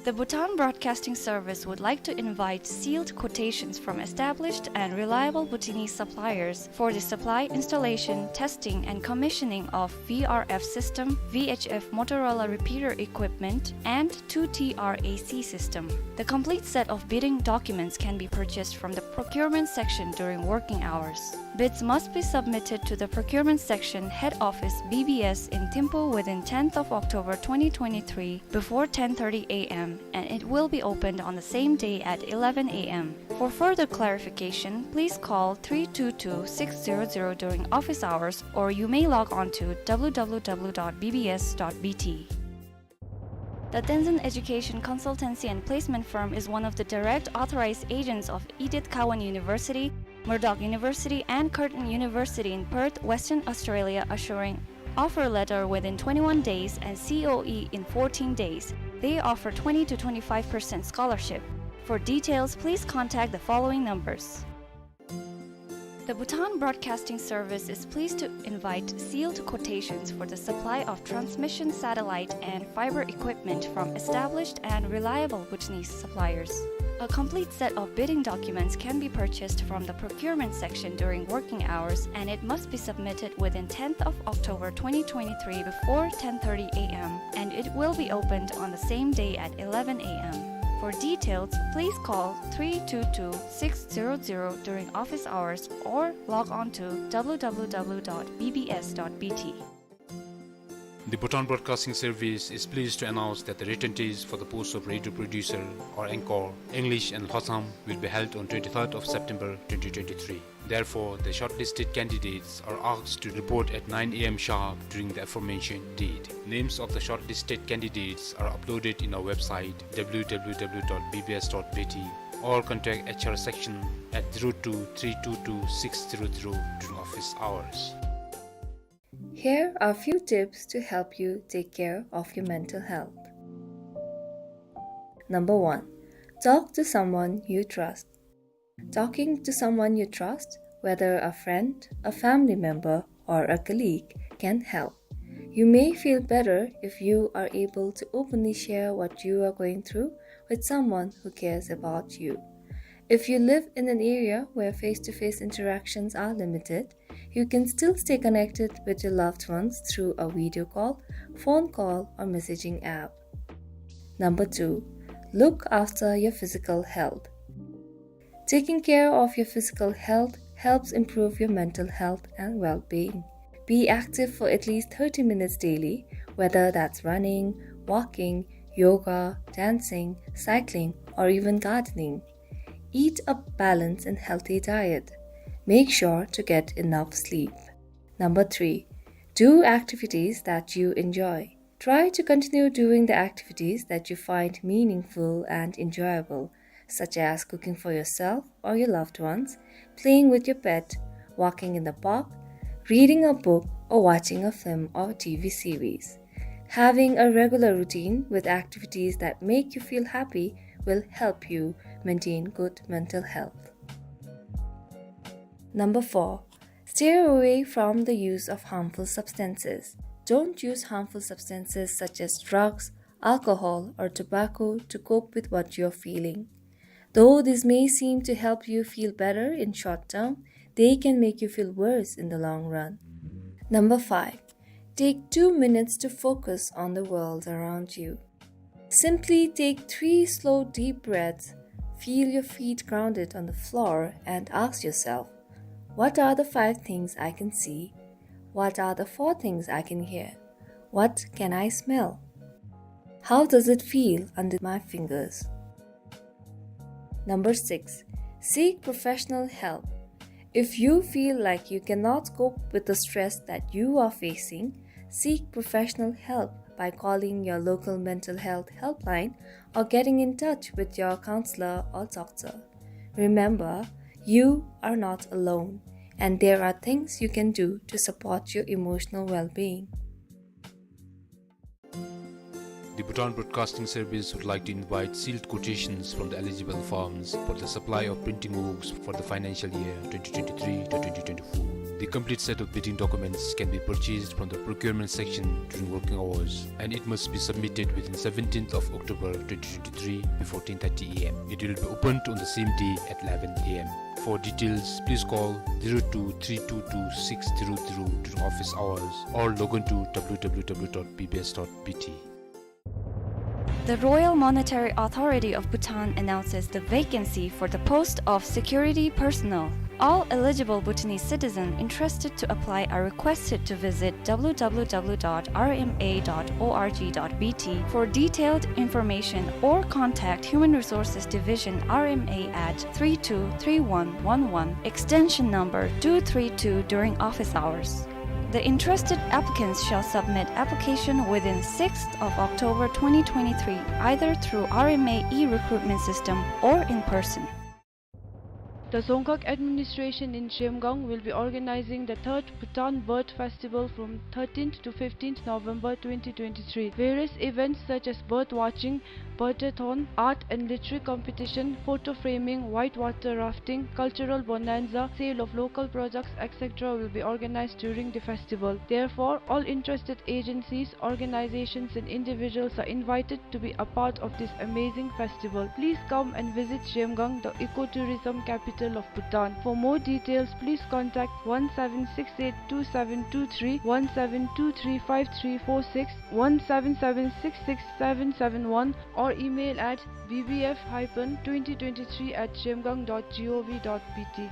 The Bhutan Broadcasting Service would like to invite sealed quotations from established and reliable Bhutanese suppliers for the supply, installation, testing, and commissioning of V R F system, V H F Motorola repeater equipment, and two T R A C system. The complete set of bidding documents can be purchased from the procurement section during working hours. Bids must be submitted to the procurement section, head office, B B S in Thimphu within tenth of October twenty twenty-three before ten thirty a m, and it will be opened on the same day at eleven a m. For further clarification, please call three two two six zero zero during office hours, or you may log on to w w w dot b b s dot b t. The Tenzin Education Consultancy and Placement Firm is one of the direct authorized agents of Edith Cowan University, Murdoch University, and Curtin University in Perth, Western Australia, assuring offer letter within twenty-one days and C O E in fourteen days. They offer twenty to twenty-five percent scholarship. For details, please contact the following numbers. The Bhutan Broadcasting Service is pleased to invite sealed quotations for the supply of transmission satellite and fiber equipment from established and reliable Bhutanese suppliers. A complete set of bidding documents can be purchased from the procurement section during working hours, and it must be submitted within tenth of October twenty twenty-three before ten thirty a m, and it will be opened on the same day at eleven a m. For details, please call three two two six zero zero during office hours or log on to w w w dot b b s dot b t. The Bhutan Broadcasting Service is pleased to announce that the written test for the post of radio producer or anchor, English and Lhotsam, will be held on twenty-third of September twenty twenty-three. Therefore, the shortlisted candidates are asked to report at nine a m sharp during the aforementioned date. Names of the shortlisted candidates are uploaded in our website, w w w dot b b s dot b t, or contact H R section at zero two three two two six zero zero during office hours. Here are few tips to help you take care of your mental health. Number one, talk to someone you trust. Talking to someone you trust, whether a friend, a family member, or a colleague, can help. You may feel better if you are able to openly share what you are going through with someone who cares about you. If you live in an area where face-to-face interactions are limited, you can still stay connected with your loved ones through a video call, phone call, or messaging app. Number two, look after your physical health. Taking care of your physical health helps improve your mental health and well-being. Be active for at least thirty minutes daily, whether that's running, walking, yoga, dancing, cycling, or even gardening. Eat a balanced and healthy diet. Make sure to get enough sleep. Number three, do activities that you enjoy. Try to continue doing the activities that you find meaningful and enjoyable, such as cooking for yourself or your loved ones, playing with your pet, walking in the park, reading a book, or watching a film or T V series. Having a regular routine with activities that make you feel happy will help you maintain good mental health. Number four, stay away from the use of harmful substances. Don't use harmful substances such as drugs, alcohol, or tobacco to cope with what you're feeling. Though this may seem to help you feel better in short term, they can make you feel worse in the long run. Number five, take two minutes to focus on the world around you. Simply take three slow, deep breaths, feel your feet grounded on the floor, and ask yourself, "What are the five things I can see? What are the four things I can hear? What can I smell? How does it feel under my fingers?" Number six, seek professional help. If you feel like you cannot cope with the stress that you are facing, seek professional help by calling your local mental health helpline or getting in touch with your counselor or doctor. Remember, you are not alone, and there are things you can do to support your emotional well-being. The Bhutan Broadcasting Service would like to invite sealed quotations from the eligible firms for the supply of printing works for the financial year twenty twenty-three to twenty twenty-four. The complete set of bidding documents can be purchased from the procurement section during working hours, and it must be submitted within seventeenth of October twenty twenty-three before ten thirty A M. It will be opened on the same day at eleven A M. For details, please call zero two three two two six zero zero during office hours or log on to W W W dot B B S dot B T. The Royal Monetary Authority of Bhutan announces the vacancy for the post of security personnel. All eligible Bhutanese citizens interested to apply are requested to visit W W W dot R M A dot org dot B T for detailed information or contact Human Resources Division R M A at three two three one one one, extension number two three two during office hours. The interested applicants shall submit application within sixth of October twenty twenty-three, either through R M A e-recruitment system or in person. The Dzongkhag administration in Zhemgang will be organizing the third Bhutan Bird Festival from thirteenth to fifteenth November twenty twenty-three. Various events such as bird watching, birdathon, art and literary competition, photo framing, whitewater rafting, cultural bonanza, sale of local products, et cetera will be organized during the festival. Therefore, all interested agencies, organizations and individuals are invited to be a part of this amazing festival. Please come and visit Zhemgang, the ecotourism capital of Bhutan. For more details, please contact one seven six eight two seven two three, one seven two three five three four six, one seven seven six six seven seven one, or email at B B F hyphen twenty twenty-three at zhemgang dot gov dot B T.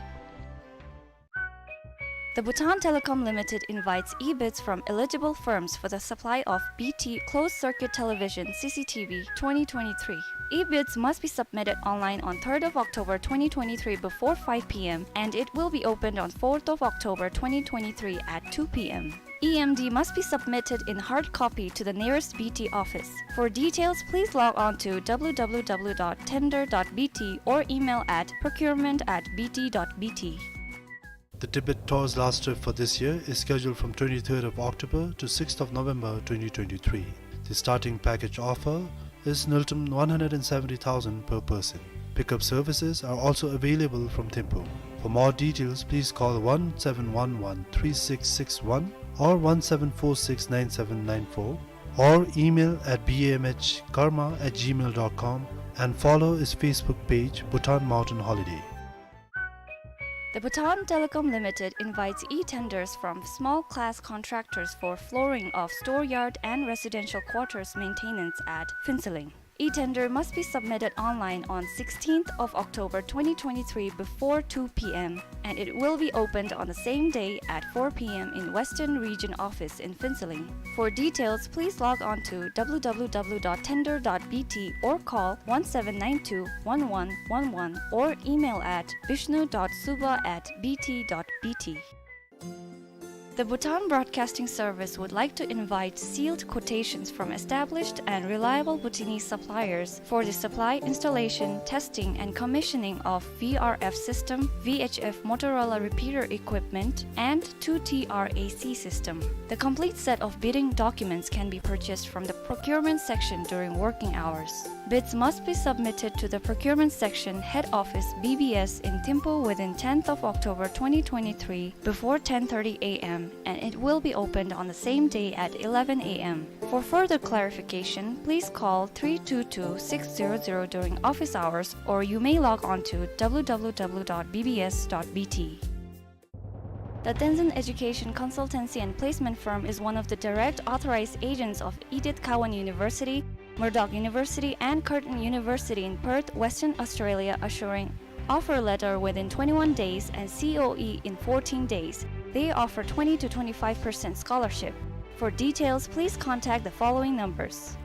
The Bhutan Telecom Limited invites e-bids from eligible firms for the supply of B T closed-circuit television, C C T V, twenty twenty-three. E-bids must be submitted online on third of October twenty twenty-three before five P M, and it will be opened on fourth of October twenty twenty-three at two P M. E M D must be submitted in hard copy to the nearest B T office. For details, please log on to W W W dot tender dot B T or email at procurement at B T dot B T. The Tibet Tour's last trip for this year is scheduled from twenty-third of October to sixth of November twenty twenty-three. The starting package offer is ngultrum one hundred and seventy thousand per person. Pickup services are also available from Thimphu. For more details, please call one seven one one three six six one or one seven four six nine seven nine four, or email at B M H karma at gmail dot com and follow its Facebook page, Bhutan Mountain Holiday. The Bhutan Telecom Limited invites e-tenders from small-class contractors for flooring of store yard and residential quarters maintenance at Phuentsholing. E-tender must be submitted online on sixteenth of October twenty twenty-three before two P M, and it will be opened on the same day at four P M in Western Region Office in Phuentsholing. For details, please log on to W W W dot tender dot B T or call one seven nine two one one one one or email at bishnu dot suba at B T dot B T. The Bhutan Broadcasting Service would like to invite sealed quotations from established and reliable Bhutanese suppliers for the supply, installation, testing, and commissioning of V R F system, V H F Motorola repeater equipment, and two T R A C system. The complete set of bidding documents can be purchased from the procurement section during working hours. Bids must be submitted to the procurement section, head office, B B S, in Thimphu within tenth of October twenty twenty-three before ten thirty A M, and it will be opened on the same day at eleven A M. For further clarification, please call three two two six zero zero during office hours, or you may log on to W W W dot B B S dot B T. The Tenzin Education Consultancy and Placement Firm is one of the direct authorized agents of Edith Cowan University, Murdoch University, and Curtin University in Perth, Western Australia, assuring offer letter within twenty-one days and C O E in fourteen days. They offer twenty to twenty-five percent scholarship. For details, please contact the following numbers.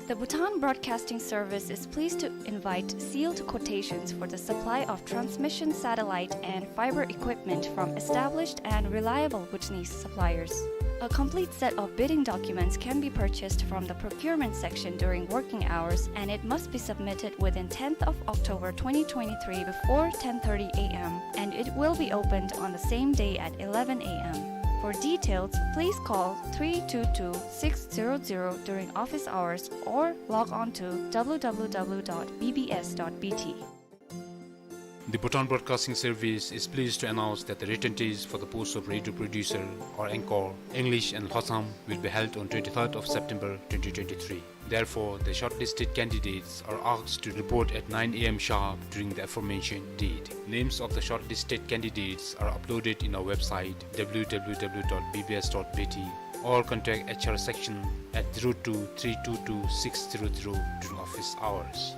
The Bhutan Broadcasting Service is pleased to invite sealed quotations for the supply of transmission satellite and fiber equipment from established and reliable Bhutanese suppliers. A complete set of bidding documents can be purchased from the procurement section during working hours, and it must be submitted within tenth of October twenty twenty-three before ten thirty A M, and it will be opened on the same day at eleven A M. For details, please call three two two six zero zero during office hours or log on to W W W dot B B S dot B T. The Bhutan Broadcasting Service is pleased to announce that the written test for the post of radio producer or anchor, English and Lhotsam, will be held on twenty-third of September twenty twenty-three. Therefore, the shortlisted candidates are asked to report at nine A M sharp during the aforementioned date. Names of the shortlisted candidates are uploaded in our website, W W W dot B B S dot B T, or contact H R section at zero two three two two six zero zero during office hours.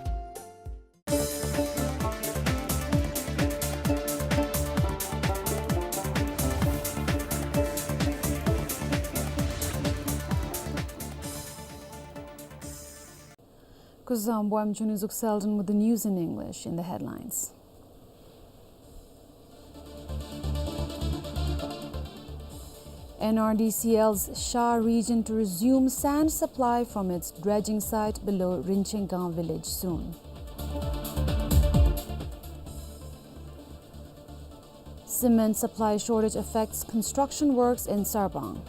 Kuzuzangpo, I'm Chunizuk Selden with the news in English. In the headlines, N R D C L's Sha region to resume sand supply from its dredging site below Rinchegang village soon. Cement supply shortage affects construction works in Sarpang.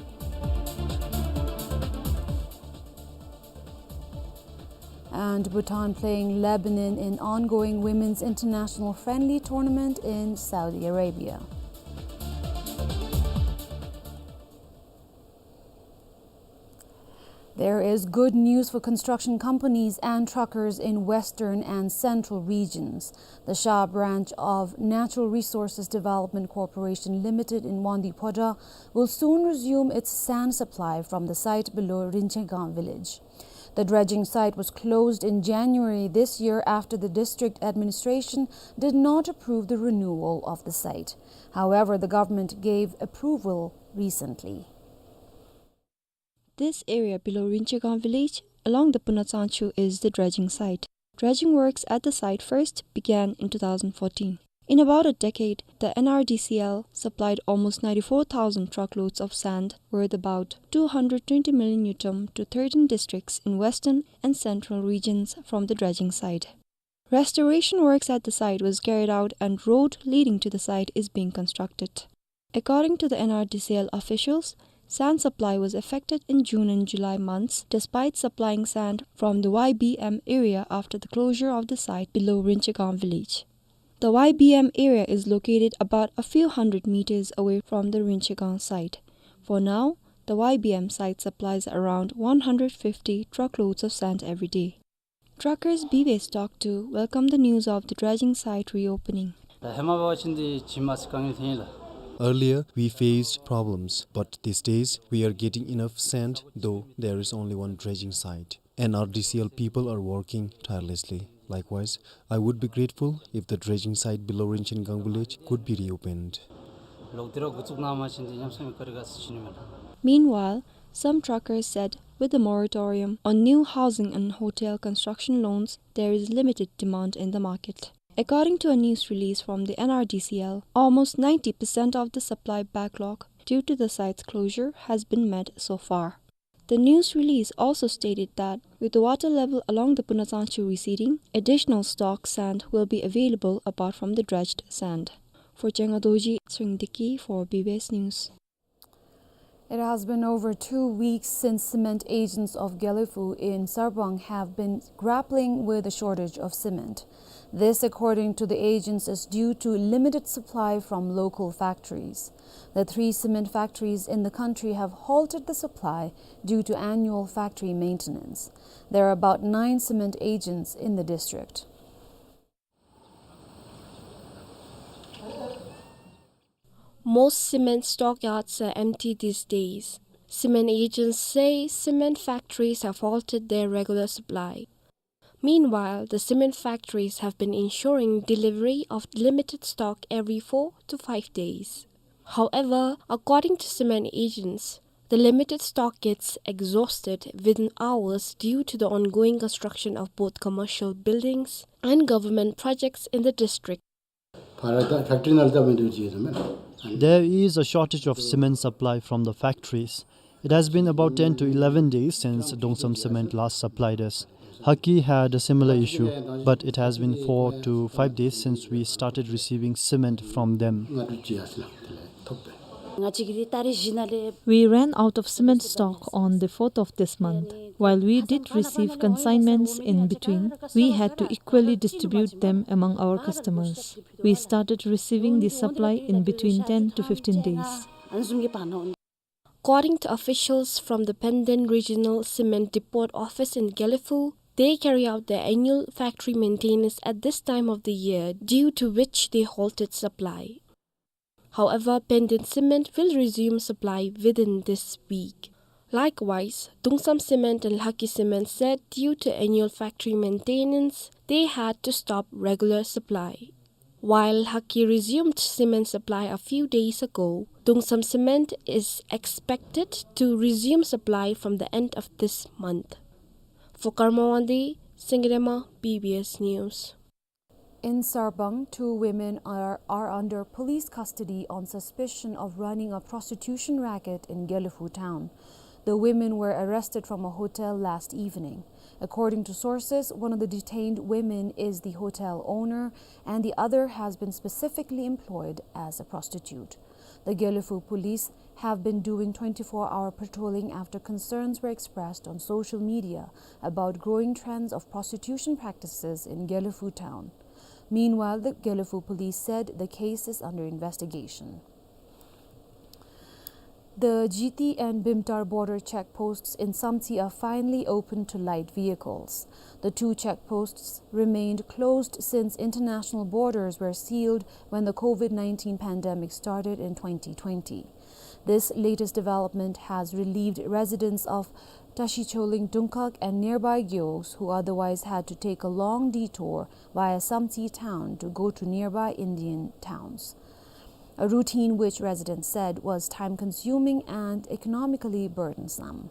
And Bhutan playing Lebanon in ongoing women's international friendly tournament in Saudi Arabia. There is good news for construction companies and truckers in western and central regions. The Sha branch of Natural Resources Development Corporation Limited in Wangdue Phodrang will soon resume its sand supply from the site below Rinchegang village. The dredging site was closed in January this year after the district administration did not approve the renewal of the site. However, the government gave approval recently. This area below Rinchegang village, along the Punatsanchu, is the dredging site. Dredging works at the site first began in two thousand fourteen. In about a decade, the N R D C L supplied almost ninety-four thousand truckloads of sand, worth about two hundred twenty million ngultrum, to thirteen districts in western and central regions from the dredging site. Restoration works at the site was carried out and road leading to the site is being constructed. According to the N R D C L officials, sand supply was affected in June and July months despite supplying sand from the Y B M area after the closure of the site below Rinchegang village. The Y B M area is located about a few hundred meters away from the Rinchegang site. For now, the Y B M site supplies around one hundred fifty truckloads of sand every day. Truckers B B S Talk To welcome the news of the dredging site reopening. Earlier, we faced problems, but these days we are getting enough sand, though there is only one dredging site. N R D C L people are working tirelessly. Likewise, I would be grateful if the dredging site below Rinchegang village could be reopened. Meanwhile, some truckers said with the moratorium on new housing and hotel construction loans, there is limited demand in the market. According to a news release from the N R D C L, almost ninety percent of the supply backlog due to the site's closure has been met so far. The news release also stated that with the water level along the Punatsanchu receding, additional stock sand will be available apart from the dredged sand. For Chenga Dorji, Tshering Deki for B B S News. It has been over two weeks since cement agents of Gelephu in Sarpang have been grappling with a shortage of cement. This, according to the agents, is due to limited supply from local factories. The three cement factories in the country have halted the supply due to annual factory maintenance. There are about nine cement agents in the district. Most cement stockyards are empty these days. Cement agents say cement factories have halted their regular supply. Meanwhile, the cement factories have been ensuring delivery of limited stock every four to five days. However, according to cement agents, the limited stock gets exhausted within hours due to the ongoing construction of both commercial buildings and government projects in the district. There is a shortage of cement supply from the factories. It has been about ten to eleven days since Dongsam Cement last supplied us. Haki had a similar issue, but it has been four to five days since we started receiving cement from them. ང་བཅས་ཀྱིས་ཏ་རིག་བཞི་ནང་ལས། We ran out of cement stock on the fourth of this month. While we did receive consignments in between, we had to equally distribute them among our customers. We started receiving the supply in between ten to fifteen days. According to officials from the Penden Regional Cement Depot Office in Gelephu, they carry out their annual factory maintenance at this time of the year, due to which they halted supply. However, Penden Cement will resume supply within this week. Likewise, Dungsam Cement and Lhakhi Cement said due to annual factory maintenance, they had to stop regular supply. While Lhakhi resumed cement supply a few days ago, Dungsam Cement is expected to resume supply from the end of this month. For Karma Wangdi, Singirema, B B S News. In Sarbang, two women are, are under police custody on suspicion of running a prostitution racket in Gelephu town. The women were arrested from a hotel last evening. According to sources, one of the detained women is the hotel owner, and the other has been specifically employed as a prostitute. The Gelephu police have been doing twenty-four hour patrolling after concerns were expressed on social media about growing trends of prostitution practices in Gelephu town. Meanwhile, the Gelephu police said the case is under investigation. The Jiti and Bhimtar border checkposts in Samtse are finally open to light vehicles. The two checkposts remained closed since international borders were sealed when the COVID nineteen pandemic started in twenty twenty. This latest development has relieved residents of Tashicholing Dungkhag and nearby Gewogs, who otherwise had to take a long detour via Samtse town to go to nearby Indian towns, a routine which residents said was time-consuming and economically burdensome.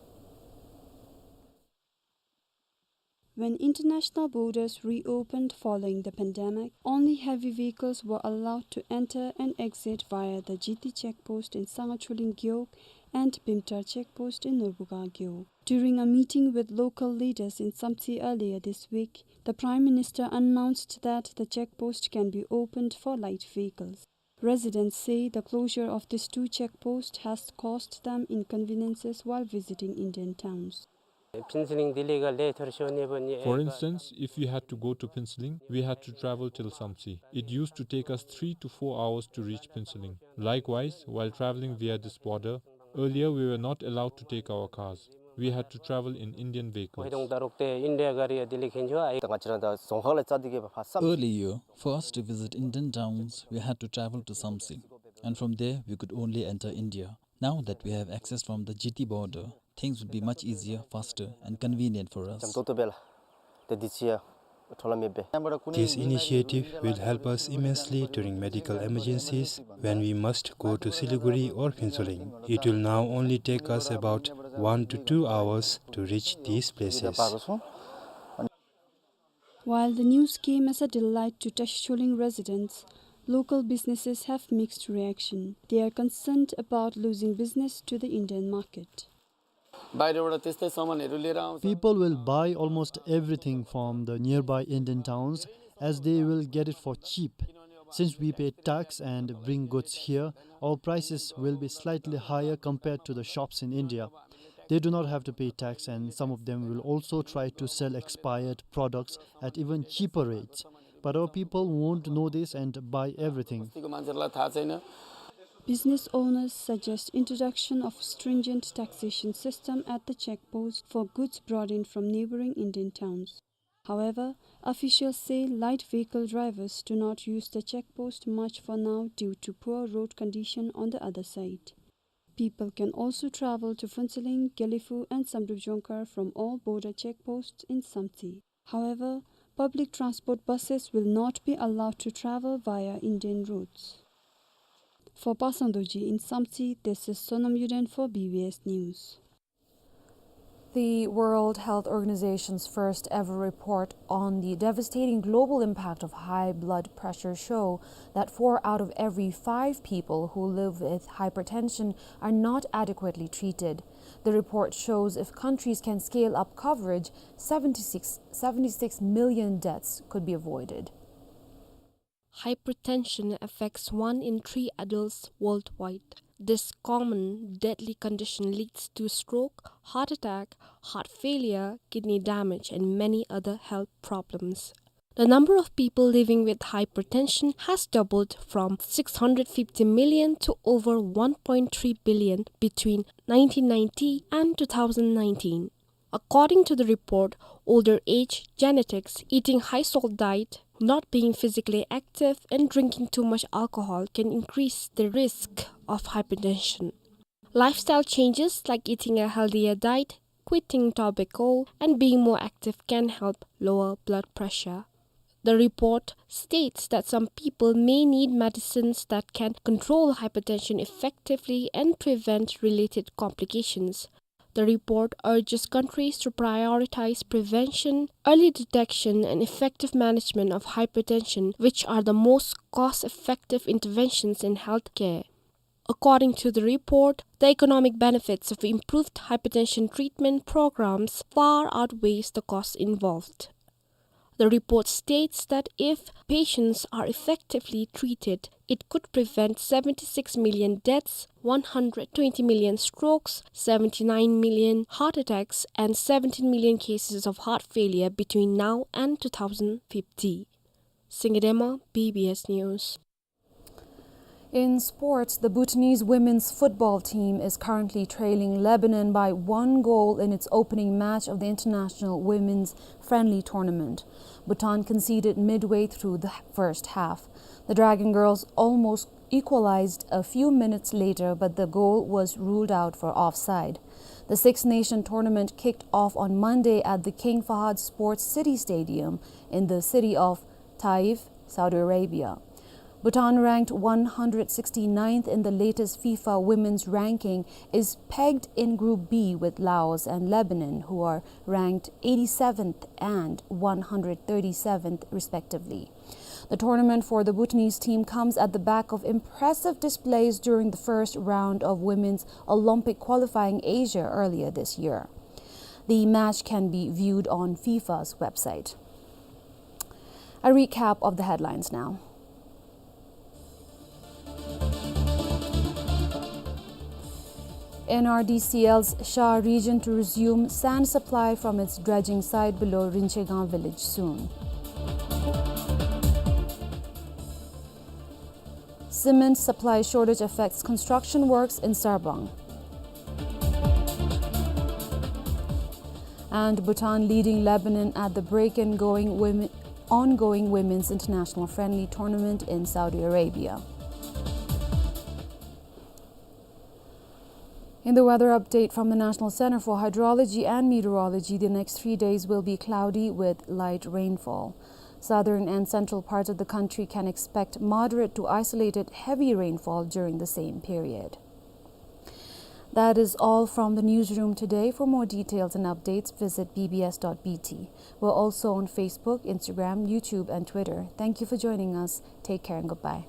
When international borders reopened following the pandemic, only heavy vehicles were allowed to enter and exit via the Jiti checkpost in Sangacholing Gewog and Bhimtar checkpost in Norbuga Gewog. During a meeting with local leaders in Samtse earlier this week, the Prime Minister announced that the checkpost can be opened for light vehicles. Residents say the closure of these two checkposts has caused them inconveniences while visiting Indian towns. For instance, if we had to go to Phuentsholing, we had to travel till Samtse. It used to take us three to four hours to reach Phuentsholing. Likewise, while traveling via this border, earlier we were not allowed to take our cars. We had to travel in Indian vehicles. Earlier, for us to visit Indian towns, we had to travel to Samtse, and from there we could only enter India. Now that we have access from the Jiti border, things would be much easier, faster, and convenient for us. This initiative will help us immensely during medical emergencies when we must go to Siliguri or Phuentsholing. It will now only take us about one to two hours to reach these places. While the news came as a delight to Tashicholing residents, local businesses have mixed reaction. They are concerned about losing business to the Indian market. बाहिरबाट त्यस्तै सामानहरू लिएर आउँछ। People will buy almost everything from the nearby Indian towns as they will get it for cheap. Since we pay tax and bring goods here, our prices will be slightly higher compared to the shops in India. They do not have to pay tax, and some of them will also try to sell expired products at even cheaper rates. But our people won't know this and buy everything. बस्तीको मान्छेहरूलाई थाहा छैन। Business owners suggest introduction of stringent taxation system at the checkpost for goods brought in from neighboring Indian towns. However, officials say light vehicle drivers do not use the checkpost much for now due to poor road condition on the other side. People can also travel to Phuentsholing, Gelephu and Samdrup Jongkhar from all border checkposts in Samtse. However, public transport buses will not be allowed to travel via Indian roads. For Pasang Dorji in Samtse, this is Sonam Yuden for B B S News. The World Health Organization's first ever report on the devastating global impact of high blood pressure show that four out of every five people who live with hypertension are not adequately treated. The report shows if countries can scale up coverage, seventy-six, seventy-six million deaths could be avoided. Hypertension affects one in three adults worldwide. This common, deadly condition leads to stroke, heart attack, heart failure, kidney damage, and many other health problems. The number of people living with hypertension has doubled from six hundred fifty million to over one point three billion between nineteen ninety and two thousand nineteen. According to the report, older age, genetics, eating high salt diet, not being physically active, and drinking too much alcohol can increase the risk of hypertension. Lifestyle changes like eating a healthier diet, quitting tobacco, and being more active can help lower blood pressure. The report states that some people may need medicines that can control hypertension effectively and prevent related complications. The report urges countries to prioritize prevention, early detection, and effective management of hypertension, which are the most cost-effective interventions in healthcare. According to the report, the economic benefits of improved hypertension treatment programs far outweighs the costs involved. The report states that if patients are effectively treated, it could prevent seventy-six million deaths, one hundred twenty million strokes, seventy-nine million heart attacks, and seventeen million cases of heart failure between now and two thousand fifty. Singedema, B B S News. In sports, the Bhutanese women's football team is currently trailing Lebanon by one goal in its opening match of the international women's friendly tournament. Bhutan conceded midway through the first half. The Dragon Girls almost equalized a few minutes later, but the goal was ruled out for offside. The Six Nation tournament kicked off on Monday at the King Fahd Sports City Stadium in the city of Taif, Saudi Arabia. Bhutan, ranked one hundred sixty-ninth in the latest FIFA women's ranking, is pegged in Group B with Laos and Lebanon, who are ranked eighty-seventh and one hundred thirty-seventh respectively. The tournament for the Bhutanese team comes at the back of impressive displays during the first round of Women's Olympic Qualifying Asia earlier this year. The match can be viewed on FIFA's website. A recap of the headlines now. N R D C L's Sha region to resume sand supply from its dredging site below Rinchegang village soon. Cement supply shortage affects construction works in Sarbang. And Bhutan leading Lebanon at the break in going women, ongoing Women's International Friendly Tournament in Saudi Arabia. In the weather update from the National Center for Hydrology and Meteorology, the next three days will be cloudy with light rainfall. Southern and central parts of the country can expect moderate to isolated heavy rainfall during the same period. That is all from the newsroom today. For more details and updates, visit B B S dot B T. We're also on Facebook, Instagram, YouTube, and Twitter. Thank you for joining us. Take care and goodbye.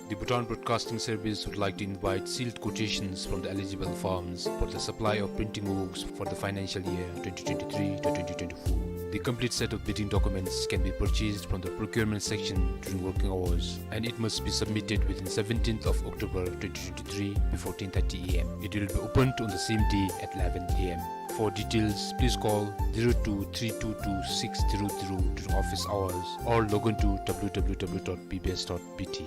The Bhutan Broadcasting Service would like to invite sealed quotations from the eligible firms for the supply of printing works for the financial year twenty twenty-three to twenty twenty-four. The complete set of bidding documents can be purchased from the procurement section during working hours, and it must be submitted within seventeenth of October twenty twenty-three before ten thirty A M. It will be opened on the same day at eleven A M. For details, please call zero two three two two six zero zero during office hours or log on to W W W dot B B S dot B T.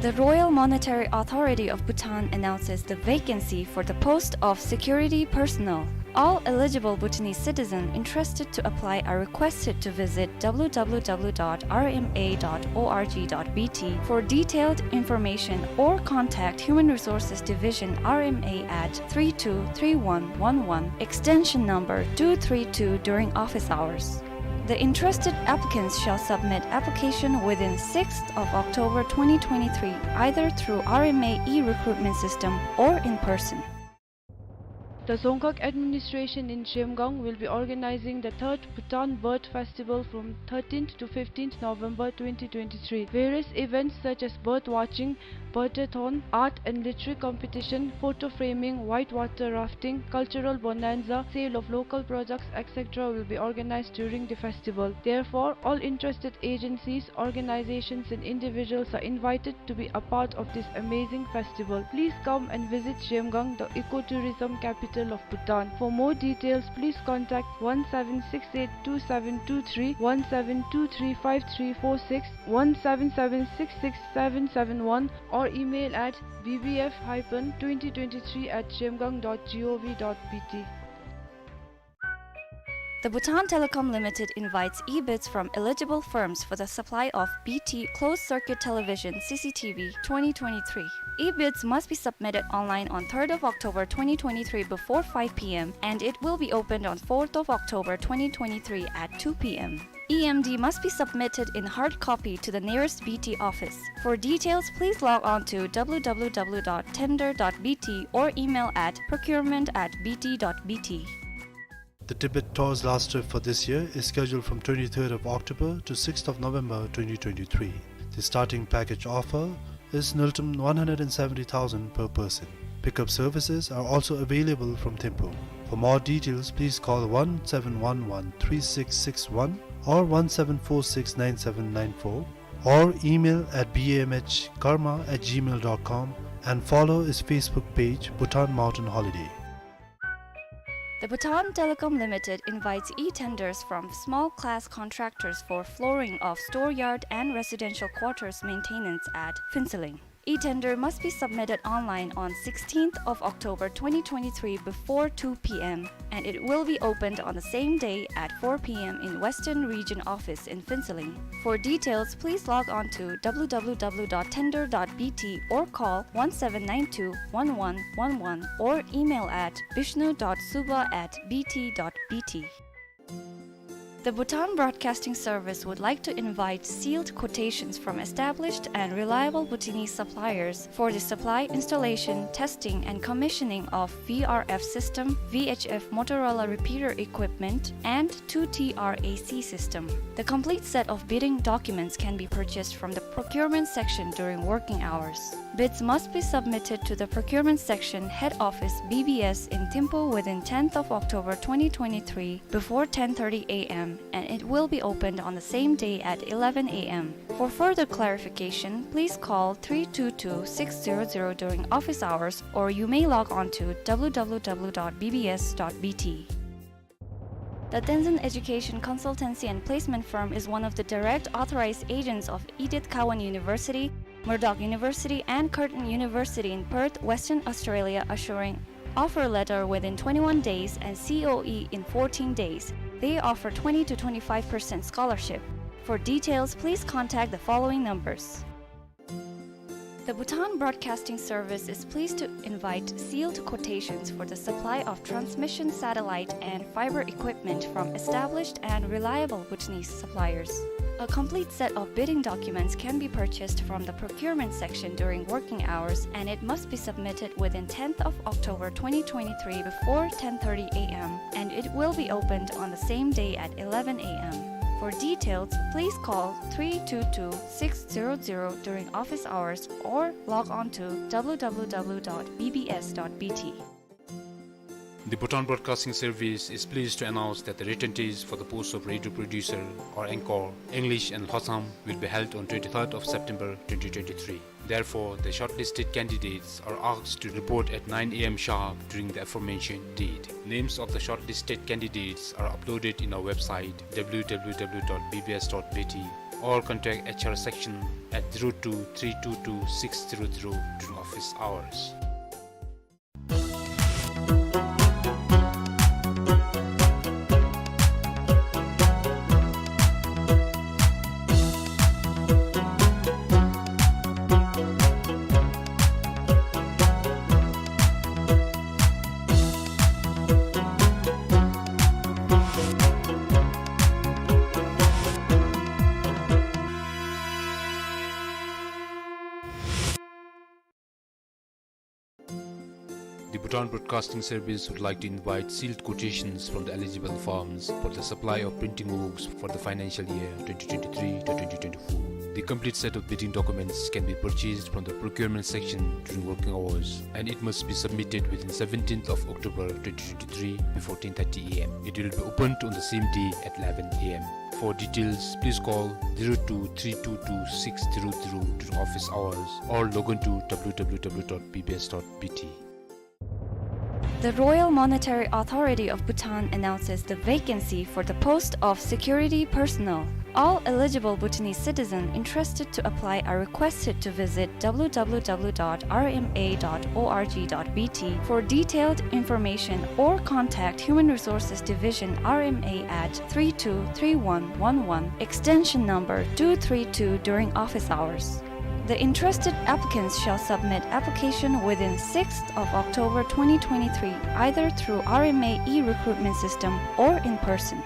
The Royal Monetary Authority of Bhutan announces the vacancy for the post of security personnel. All eligible Bhutanese citizens interested to apply are requested to visit W W W dot R M A dot O R G dot B T for detailed information or contact Human Resources Division R M A at three two three one one one, extension number two three two during office hours. The interested applicants shall submit application within sixth of October twenty twenty-three, either through R M A e-recruitment system or in person. The Dzongkhag administration in Zhemgang will be organizing the third Bhutan Bird Festival from thirteenth to fifteenth November twenty twenty-three. Various events such as bird watching, birdathon, art and literary competition, photo framing, whitewater rafting, cultural bonanza, sale of local products, et cetera will be organized during the festival. Therefore, all interested agencies, organizations and individuals are invited to be a part of this amazing festival. Please come and visit Zhemgang, the ecotourism capital of Bhutan. For more details, please contact one seven six eight two seven two three, one seven two three five three four six, one seven seven six six seven seven one, or email at B B F hyphen twenty twenty-three at zhemgang dot gov dot B T. The Bhutan Telecom Limited invites e-bids from eligible firms for the supply of B T closed-circuit television, C C T V, twenty twenty-three. E-bids must be submitted online on third of October twenty twenty-three before five P M, and it will be opened on fourth of October twenty twenty-three at two P M. E M D must be submitted in hard copy to the nearest B T office. For details, please log on to W W W dot tender dot B T or email at procurement at B T dot B T. The Tibet Tour's last trip for this year is scheduled from twenty-third of October to sixth of November twenty twenty-three. The starting package offer is ngultrum one hundred and seventy thousand per person. Pickup services are also available from Thimphu. For more details, please call one seven one one three six six one or one seven four six nine seven nine four, or email at B M H karma at gmail dot com and follow his Facebook page, Bhutan Mountain Holiday. The Bhutan Telecom Limited invites e-tenders from small class contractors for flooring of store yard and residential quarters maintenance at Phuentsholing. E-tender must be submitted online on sixteenth of October twenty twenty-three before two P M, and it will be opened on the same day at four P M in Western Region Office in Phuentsholing. For details, please log on to W W W dot tender dot B T or call one seven nine two one one one one or email at bishnu dot suba at B T dot B T. The Bhutan Broadcasting Service would like to invite sealed quotations from established and reliable Bhutanese suppliers for the supply, installation, testing, and commissioning of V R F system, V H F Motorola repeater equipment, and two T R A C system. The complete set of bidding documents can be purchased from the procurement section during working hours. Bids must be submitted to the procurement section, head office, B B S in Thimphu within tenth of October twenty twenty-three before ten thirty A M, and it will be opened on the same day at eleven A M. For further clarification, please call three two two six zero zero during office hours, or you may log on to W W W dot B B S dot B T. The Tenzin Education Consultancy and Placement Firm is one of the direct authorized agents of Edith Cowan University, Murdoch University, and Curtin University in Perth, Western Australia, assuring offer letter within twenty-one days and C O E in fourteen days. They offer twenty to twenty-five percent scholarship. For details, please contact the following numbers. The Bhutan Broadcasting Service is pleased to invite sealed quotations for the supply of transmission satellite and fiber equipment from established and reliable Bhutanese suppliers. A complete set of bidding documents can be purchased from the procurement section during working hours, and it must be submitted within tenth of October twenty twenty-three before ten thirty A M, and it will be opened on the same day at eleven A M. For details, please call three two two six zero zero during office hours or log on to W W W dot B B S dot B T. The Bhutan Broadcasting Service is pleased to announce that the written test for the post of radio producer or anchor, English and Lhotsam, will be held on twenty-third of September twenty twenty-three. Therefore, the shortlisted candidates are asked to report at nine A M sharp during the aforementioned date. Names of the shortlisted candidates are uploaded in our website, W W W dot B B S dot B T, or contact H R section at zero two three two two six zero zero during office hours. The Bhutan Broadcasting Service would like to invite sealed quotations from the eligible firms for the supply of printing works for the financial year twenty twenty-three to twenty twenty-four. The complete set of bidding documents can be purchased from the procurement section during working hours, and it must be submitted within seventeenth of October twenty twenty-three before ten thirty A M. It will be opened on the same day at eleven A M. For details, please call zero two three two two six zero zero during office hours or log on to W W W dot B B S dot B T. The Royal Monetary Authority of Bhutan announces the vacancy for the post of security personnel. All eligible Bhutanese citizens interested to apply are requested to visit W W W dot R M A dot O R G dot B T for detailed information or contact Human Resources Division R M A at three two three one one one, extension number two three two during office hours. The interested applicants shall submit application within sixth of October twenty twenty-three, either through R M A e-recruitment system or in person.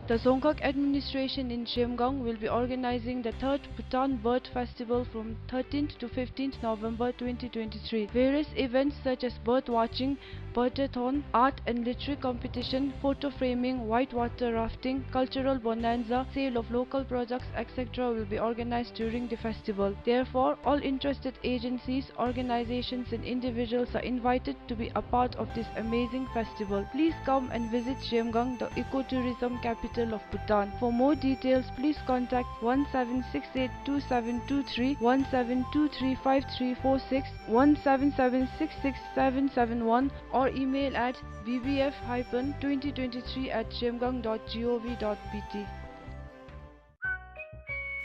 The Dzongkhag administration in Zhemgang will be organizing the third Bhutan Bird Festival from thirteenth to fifteenth November twenty twenty-three. Various events such as bird watching, birdathon, art and literary competition, photo framing, whitewater rafting, cultural bonanza, sale of local products, et cetera will be organized during the festival. Therefore, all interested agencies, organizations and individuals are invited to be a part of this amazing festival. Please come and visit Zhemgang, the ecotourism capital of Bhutan. For more details, please contact one seven six eight two seven two three, one seven two three five three four six, one seven seven six six seven seven one, or email at B B F hyphen twenty twenty-three at zhemgang dot gov dot B T.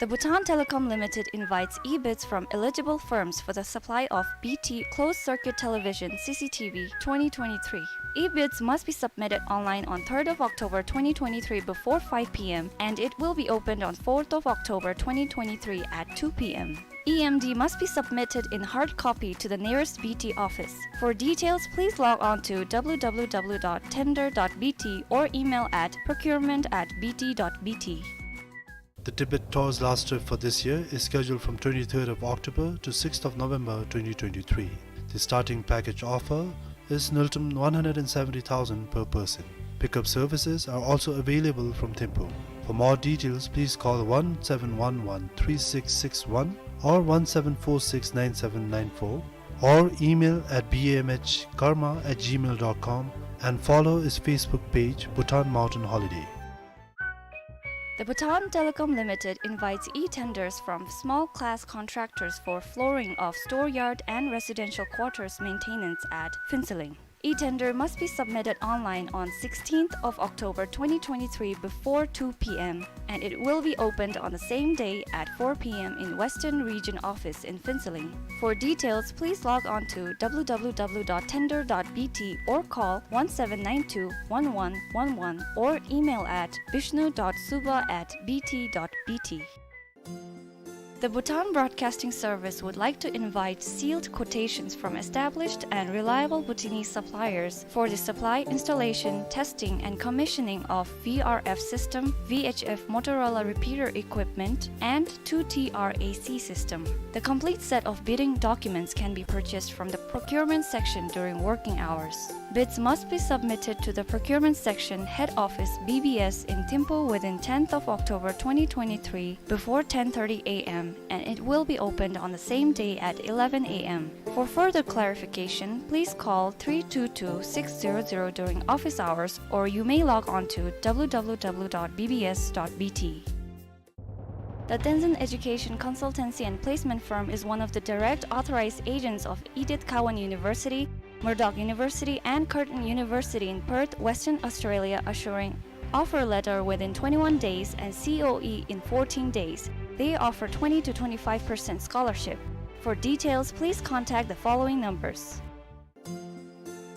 The Bhutan Telecom Limited invites e-bids from eligible firms for the supply of B T closed-circuit television, C C T V, twenty twenty-three. E-bids must be submitted online on third of October twenty twenty-three before five P M, and it will be opened on fourth of October twenty twenty-three at two P M. E M D must be submitted in hard copy to the nearest B T office. For details, please log on to W W W dot tender dot B T or email at procurement at B T dot B T. The Tibet Tour's last trip for this year is scheduled from twenty-third of October to sixth of November twenty twenty-three. The starting package offer is Ngultrum one hundred and seventy thousand per person. Pickup services are also available from Thimphu. For more details, please call one seven one one three six six one or one seven four six nine seven nine four, or email at B M H karma at gmail dot com and follow his Facebook page, Bhutan Mountain Holiday. The Bhutan Telecom Limited invites e-tenders from small class contractors for flooring of store yard and residential quarters maintenance at Phuentsholing. E-tender must be submitted online on sixteenth of October twenty twenty-three before two P M, and it will be opened on the same day at four P M in Western Region office in Phuentsholing. For details, please log on to W W W dot tender dot B T or call one seven nine two one one one one or email at bishnu dot suba at B T dot B T. The Bhutan Broadcasting Service would like to invite sealed quotations from established and reliable Bhutanese suppliers for the supply, installation, testing, and commissioning of V R F system, V H F Motorola repeater equipment, and two T R A C system. The complete set of bidding documents can be purchased from the procurement section during working hours. Bids must be submitted to the procurement section head office B B S in Thimphu within tenth of October twenty twenty-three before ten thirty A M, and it will be opened on the same day at eleven A M. For further clarification, please call three two two six zero zero during office hours, or you may log on to W W W dot B B S dot B T. The Tenzin Education Consultancy and Placement Firm is one of the direct authorized agents of Edith Cowan University, Murdoch University, and Curtin University in Perth, Western Australia, assuring offer letter within twenty-one days and C O E in fourteen days. They offer twenty to twenty-five percent scholarship. For details, please contact the following numbers.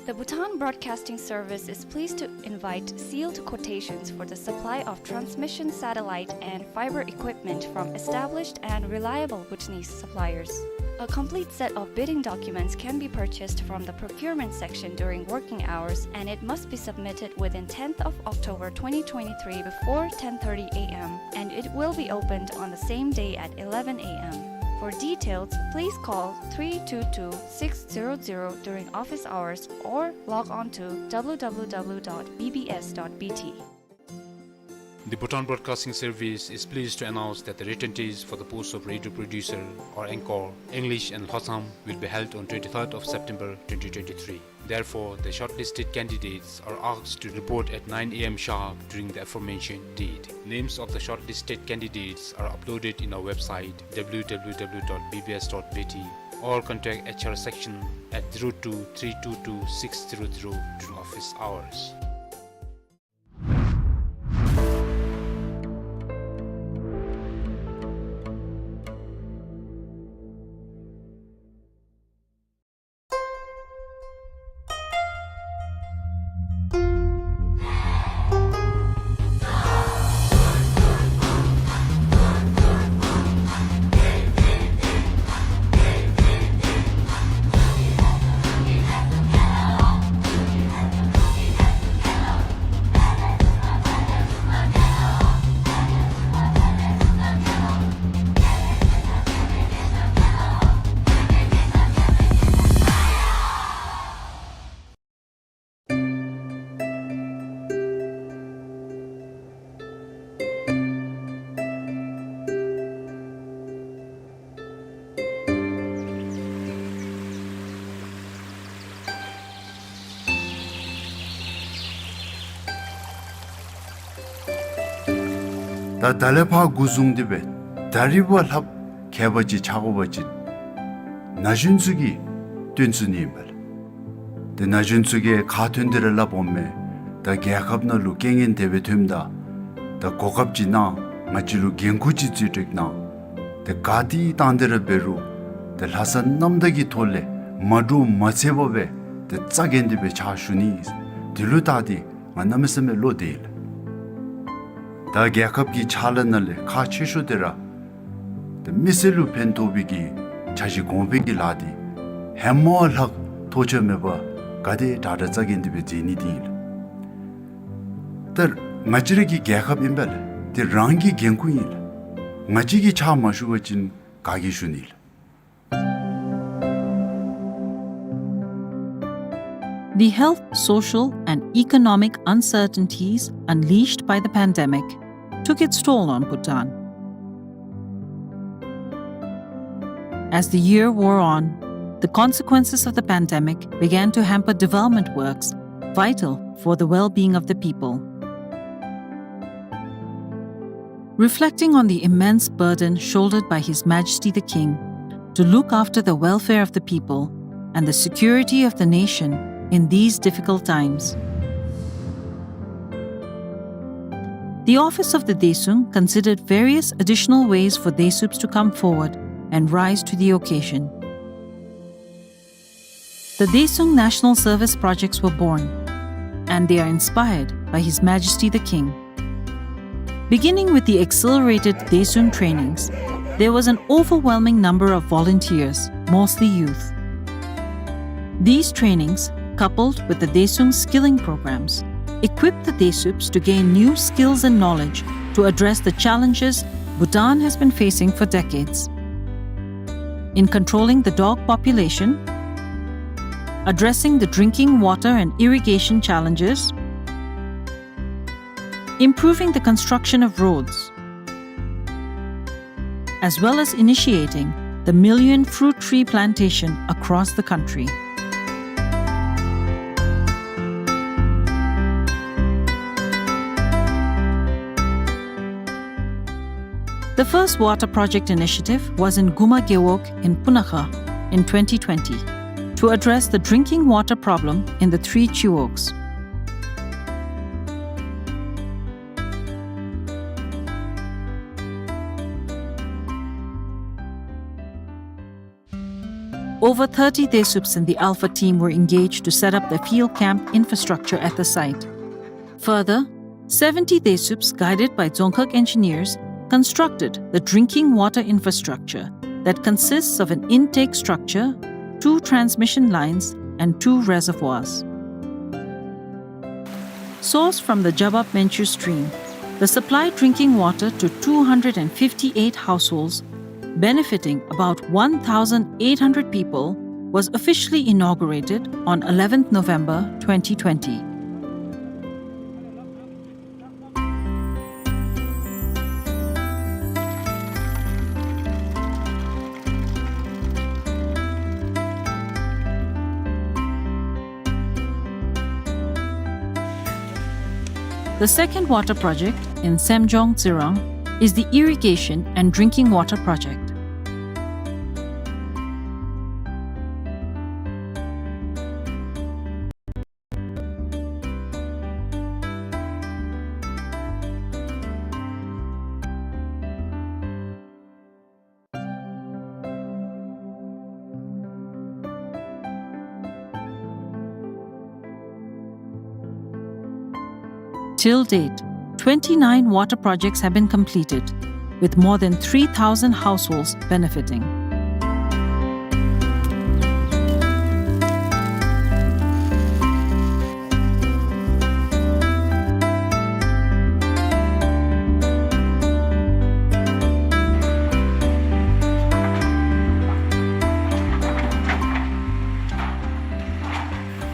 The Bhutan Broadcasting Service is pleased to invite sealed quotations for the supply of transmission satellite and fiber equipment from established and reliable Bhutanese suppliers. A complete set of bidding documents can be purchased from the procurement section during working hours, and it must be submitted within tenth of October twenty twenty-three before ten thirty A M, and it will be opened on the same day at eleven A M. For details, please call three two two six zero zero during office hours or log on to W W W dot B B S dot B T. The Bhutan Broadcasting Service is pleased to announce that the written test for the post of radio producer or anchor, English and Lhotsam, will be held on twenty-third of September twenty twenty-three. Therefore, the shortlisted candidates are asked to report at nine A M sharp during the aforementioned date. Names of the shortlisted candidates are uploaded in our website, W W W dot B B S dot B T, or contact H R section at zero two three two two six zero zero during office hours. ད་ད་ལས་ཕར་འགོ་བཟུང་སྟེ་སྦེ་ད་རིས་བ་ལྷགཔ་མཁས་པ་ཅིག་ཆགས་དགོ་པ་ཅིན་ན་གཞོན་ཚུ་གིས་སྟོན་ཚུགས་ནི་ཨིན་པས་ལགས། ཏེ་ན་གཞོན་ཚུ་གིས་ཁ་ཐོན་ཏེ་ར་སླབ་འོང་མས། ད་རྒྱལ་ཁབ་ནང་ལུ་རྐྱེན་ངན་དེ་སྦེ་ཐོནམ་ད་ད་གོ་སྐབས་ཅིག་གནང་། ང་བཅས་ལུ་འགན་ཁུར་ཅིག་བརྩི་སྤྲོད་གནང་། ཏེ་ག་ཏེ་བཏང་སྟེ་ར་འབད་རུང་ཏེ་ལྷག་བསམ་རྣམ་དག་གི་ཐོག་ལས་མ་འདྲོག་མ་འཚེར་བར་སྦེ་ཏེ་རྩ་འགེངས་ཏེ་སྦེ་ཕྱག་ཞུ་ནི། དེ་ལུ་བལྟ་སྟེ་ང་གནམ་མེད་ས་མེད་བློ་བདེ་ཡི་ལགས། ད་རྒྱལ་ཁབ་ཀྱི་ཕྱག་ལཱ་ནང་ལས་ཁག་ཆེ་ཤོས་དེ་ར་ཏེ་མི་སེར་ལུ་ཕན་ཐོགས་པའི་གི་འཆར་གཞི་གོང་འཕེལ་གྱི་ལཱ་འདི་ཧེ་མ་ལྷག་ཐོགས་ཆགས་མེད་པར་ག་དེ་དྲག་དྲག་རྩ་འགེངས་ཏེ་སྦེ་མཛད་ནི་འདི་ཨིན་ལགས། ད་ང་བཅས་ར་གི་རྒྱལ་ཁབ་ཨིན་པས་ལགས། དེ་རང་གི་འགན་ཁུར་ཨིན་ལགས། ང་བཅས་ཀྱིས་ཕྱག་མ་ཞུ་བ་ཅིན་ག་གིས་ཞུ་ནི་ལགས། The health, social, and economic uncertainties unleashed by the pandemic took its toll on Bhutan. As the year wore on, the consequences of the pandemic began to hamper development works vital for the well-being of the people. Reflecting on the immense burden shouldered by His Majesty the King to look after the welfare of the people and the security of the nation in these difficult times, the office of the Daesung considered various additional ways for Daesubs to come forward and rise to the occasion. The Daesung National Service projects were born, and they are inspired by His Majesty the King. Beginning with the accelerated Daesung trainings, there was an overwhelming number of volunteers, mostly youth. These trainings, coupled with the Daesung skilling programs, equipped the Daesubs to gain new skills and knowledge to address the challenges Bhutan has been facing for decades. In controlling the dog population, addressing the drinking water and irrigation challenges, improving the construction of roads, as well as initiating the million fruit tree plantation across the country. The first water project initiative was in Guma Gewog in Punakha in twenty twenty to address the drinking water problem in the three chiwogs. Over thirty Desups in the Alpha team were engaged to set up the field camp infrastructure at the site. Further, seventy Desups, guided by Dzongkhag engineers, constructed the drinking water infrastructure that consists of an intake structure, two transmission lines, and two reservoirs. Sourced from the Jabab Menchu stream, the supply drinking water to two hundred and fifty-eight households, benefiting about one thousand eight hundred people, was officially inaugurated on eleventh November twenty twenty. The second water project in Semjong Tsirang is the irrigation and drinking water project. Till date, twenty-nine water projects have been completed, with more than three thousand households benefiting.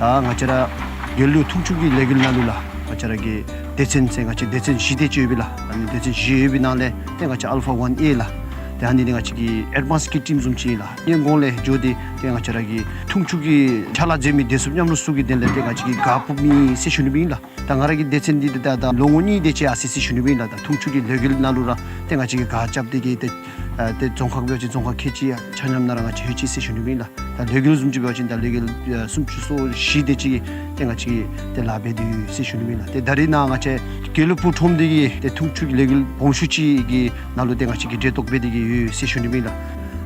ད་ང་བཅས་ར་དགེ་ལུགས་འཐུང་ཆུ་གི་ལས་འགུལ་ནང་ལུ་ལགས། ང་བཅས་ར་གི་སྡེ་ཚན་ཟེར་ང་བཅས་སྡེ་ཚན་བཞི་དེ་ཅིག་ཡོད་པས་ལགས། ཨ་ནི་སྡེ་ཚན་བཞི་ཡོད་པའི་ནང་ལས་ཏེ་ང་བཅས་ཨལ་ཕ་ཝན་ཨེ་ལགས། ཏེ་ཨ་ནི་འདི་ང་བཅས་ཀྱི་ཨེཌ་ཝན་སི་གི་ཊིམ་བཟུམ་ཅིག་ཨིན་ལགས། ཨ་ནི་གོང་ལས་འགྱོ་སྟེ་ཏེ་ང་བཅས་ར་གི་འཐུང་ཆུ་གི་ཕྱག་ལཱ་མཛད་མི་སྡེ་ཚོགས་མཉམ་རོགས་ཚུ་གི་དོན་ལས་ཏེ་ང་བཅས་ཀྱིས་གཱ་ཕུབ་མི་ཟེར་ཞུ་ནི་སྦེ་ཨིན་ལགས། ད་ང་ར་གི་སྡེ་ཚན་འདི་ད་ད་ལོ་ངོ་གཉིས་དེ་ཅིག་ཨ་ཙི་ཙི་ཞུ་ནི་སྦེ་ཨིན་ལགས། ད་འཐུང་ཆུ་གི་ལས་འགུལ་ནང་ལུ་ར་ཏེ་ང་བཅས་ཀྱིས་གཱ་རྐྱབ་སྟེ་གི་ཏེ་ཨ་ཏེ་རྫོང་ཁག་འབད་བ་ཅིན་རྫོང་ཁག་ཁལ་གཅིག་ཡང་ཆ་མཉམ་ནང་ར་ང་བཅས་ཡོད་ཅི་ཟེར་ཞུ་ནི་སྦེ་ཨིན་ལགས། ད་ལས་འགུལ་བཟུམ་ཅིག་འབད་བ་ཅིན་ད་ལས་འགུལ་ཨ་སུམ་ཅུ་སོ་བཞི་དེ་ཅིག་ཏེ་ང་བཅས་ཀྱིས་ཏེ་ལཱ་འབད་དེ་ཡོད་ཟེར་ཞུ་ནི་སྦེ་ཨིན་ལགས། ཏེ་ད་རེས་ནཱ་ང་བཅས་དགེ་ལུགས་སྤུངས་ཁྲོམ་འདི་གི་ཏེ་འཐུང་ཆུ་གི་ལས་འགུལ་སྦོམ་ཤོས་ཅིག་གི་ནང་ལུ་ཏེ་ང་བཅས་ཀྱིས་གྲལ་གཏོགས་འབད་དེ་གི་ཡོད་ཟེར་ཞུ་ནི་སྦེ་ཨིན་ལགས།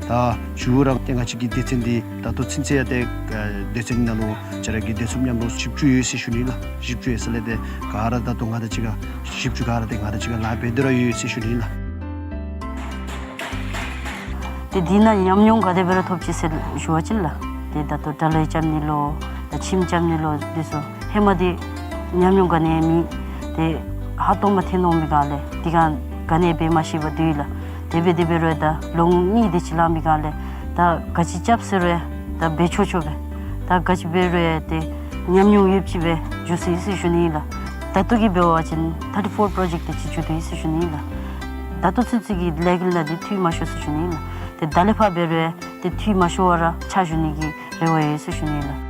ད་ཞུ་ར་ཏེ་ང་བཅས་ཀྱི་སྡེ་ཚན་འདི་ད་ལྟོ་ཚུན་ཚོད་ཡང་ཏེ་ཨ་སྡེ་ཚན་ནང་ལུ་ང་བཅས་ར་གི་སྡེ་ཚོགས་མཉམ་རོགས་བཞི་བཅུ་ཡོད་ཟེར་ཞུ་ནི་ལགས། བཞི་བཅུ་ཡོད་ཟེར་ལས་ཏེ་ག་ར་ད་ལྟོ་ང་དང་གཅིག་ཁར་བཞི་བཅུ་ག་ར་ཏེ་ང་དང་གཅིག་ཁར་ལཱ་འབད་དེ་ར་ཡོད་ཟེར་ཞུ་ནི་ལགས། ཏེ་འདི་ནང་ཉམས་མྱོང་ག་དེ་སྦེ་ར་ཐོབ་ཅི་ཟེར་ཞུ་བ་ཅིན་ལགས། ཏེ་ད་ལྟོ་དྲ་ལམ་རྐྱབ་ནི་ལོ་ད་ཁྱིམ་རྐྱབ་ནི་ལོ་འདི་ཚུ་ཧེ་མ་འདི་ཉམས་མྱོང་ག་ནི་ཡང་མེད། ཏེ་ཧ་ཏོག་མ་ཐོན་འོང་པའི་སྒང་ལས་འདི་ག་ག་ནི་ཡང་འབད་མ་ཤེས་པར་སྡོད་ཡི་ལགས། དེ་སྦེ་དེ་སྦེ་རུང་ད་ལོ་ངོ་གཉིས་དེ་ཅིག་ལང་པའི་སྒང་ལས་ད་ག་ཅི་རྐྱབ་ཟེར་རུང་ད་འབད་ཆོག་ཆོག་སྦེ་ད་ག་ཅི་འབད་རུང་ཏེ་ཉམས་མྱོང་ཡོདཔ་ཅིག་སྦེ་འགྱོ་སོ་ཡི་ཟེར་ཞུ་ནི་ཨིན་ལགས། ད་ལྟོ་གི་འབད་བ་ཅིན་ཐར་ཊི་ཕོར་པྲོ་ཇེཀཊ་དེ་ཅིག་འགྱོ་དོ་ཡི་ཟེར་ཞུ་ནི་ཨིན་ལགས། ད་ལྟོ་ཚུན་ཚོད་ཀྱི་ལས་འགུལ་ནང་འདི་འཐུས་མ་ཤོར་ཟེར་ཞུ་ནི་ཨིན་ལགས། ཏེ་ད་ལས་ཕར་འབད་རུང་ཏེ་འཐུས་མ་ཤོར་བར་ར་ཕྱག་ཞུ་ནི་གི་རེ་བ་ཡོད་ཟེར་ཞུ་ནི་ཨིན་ལགས།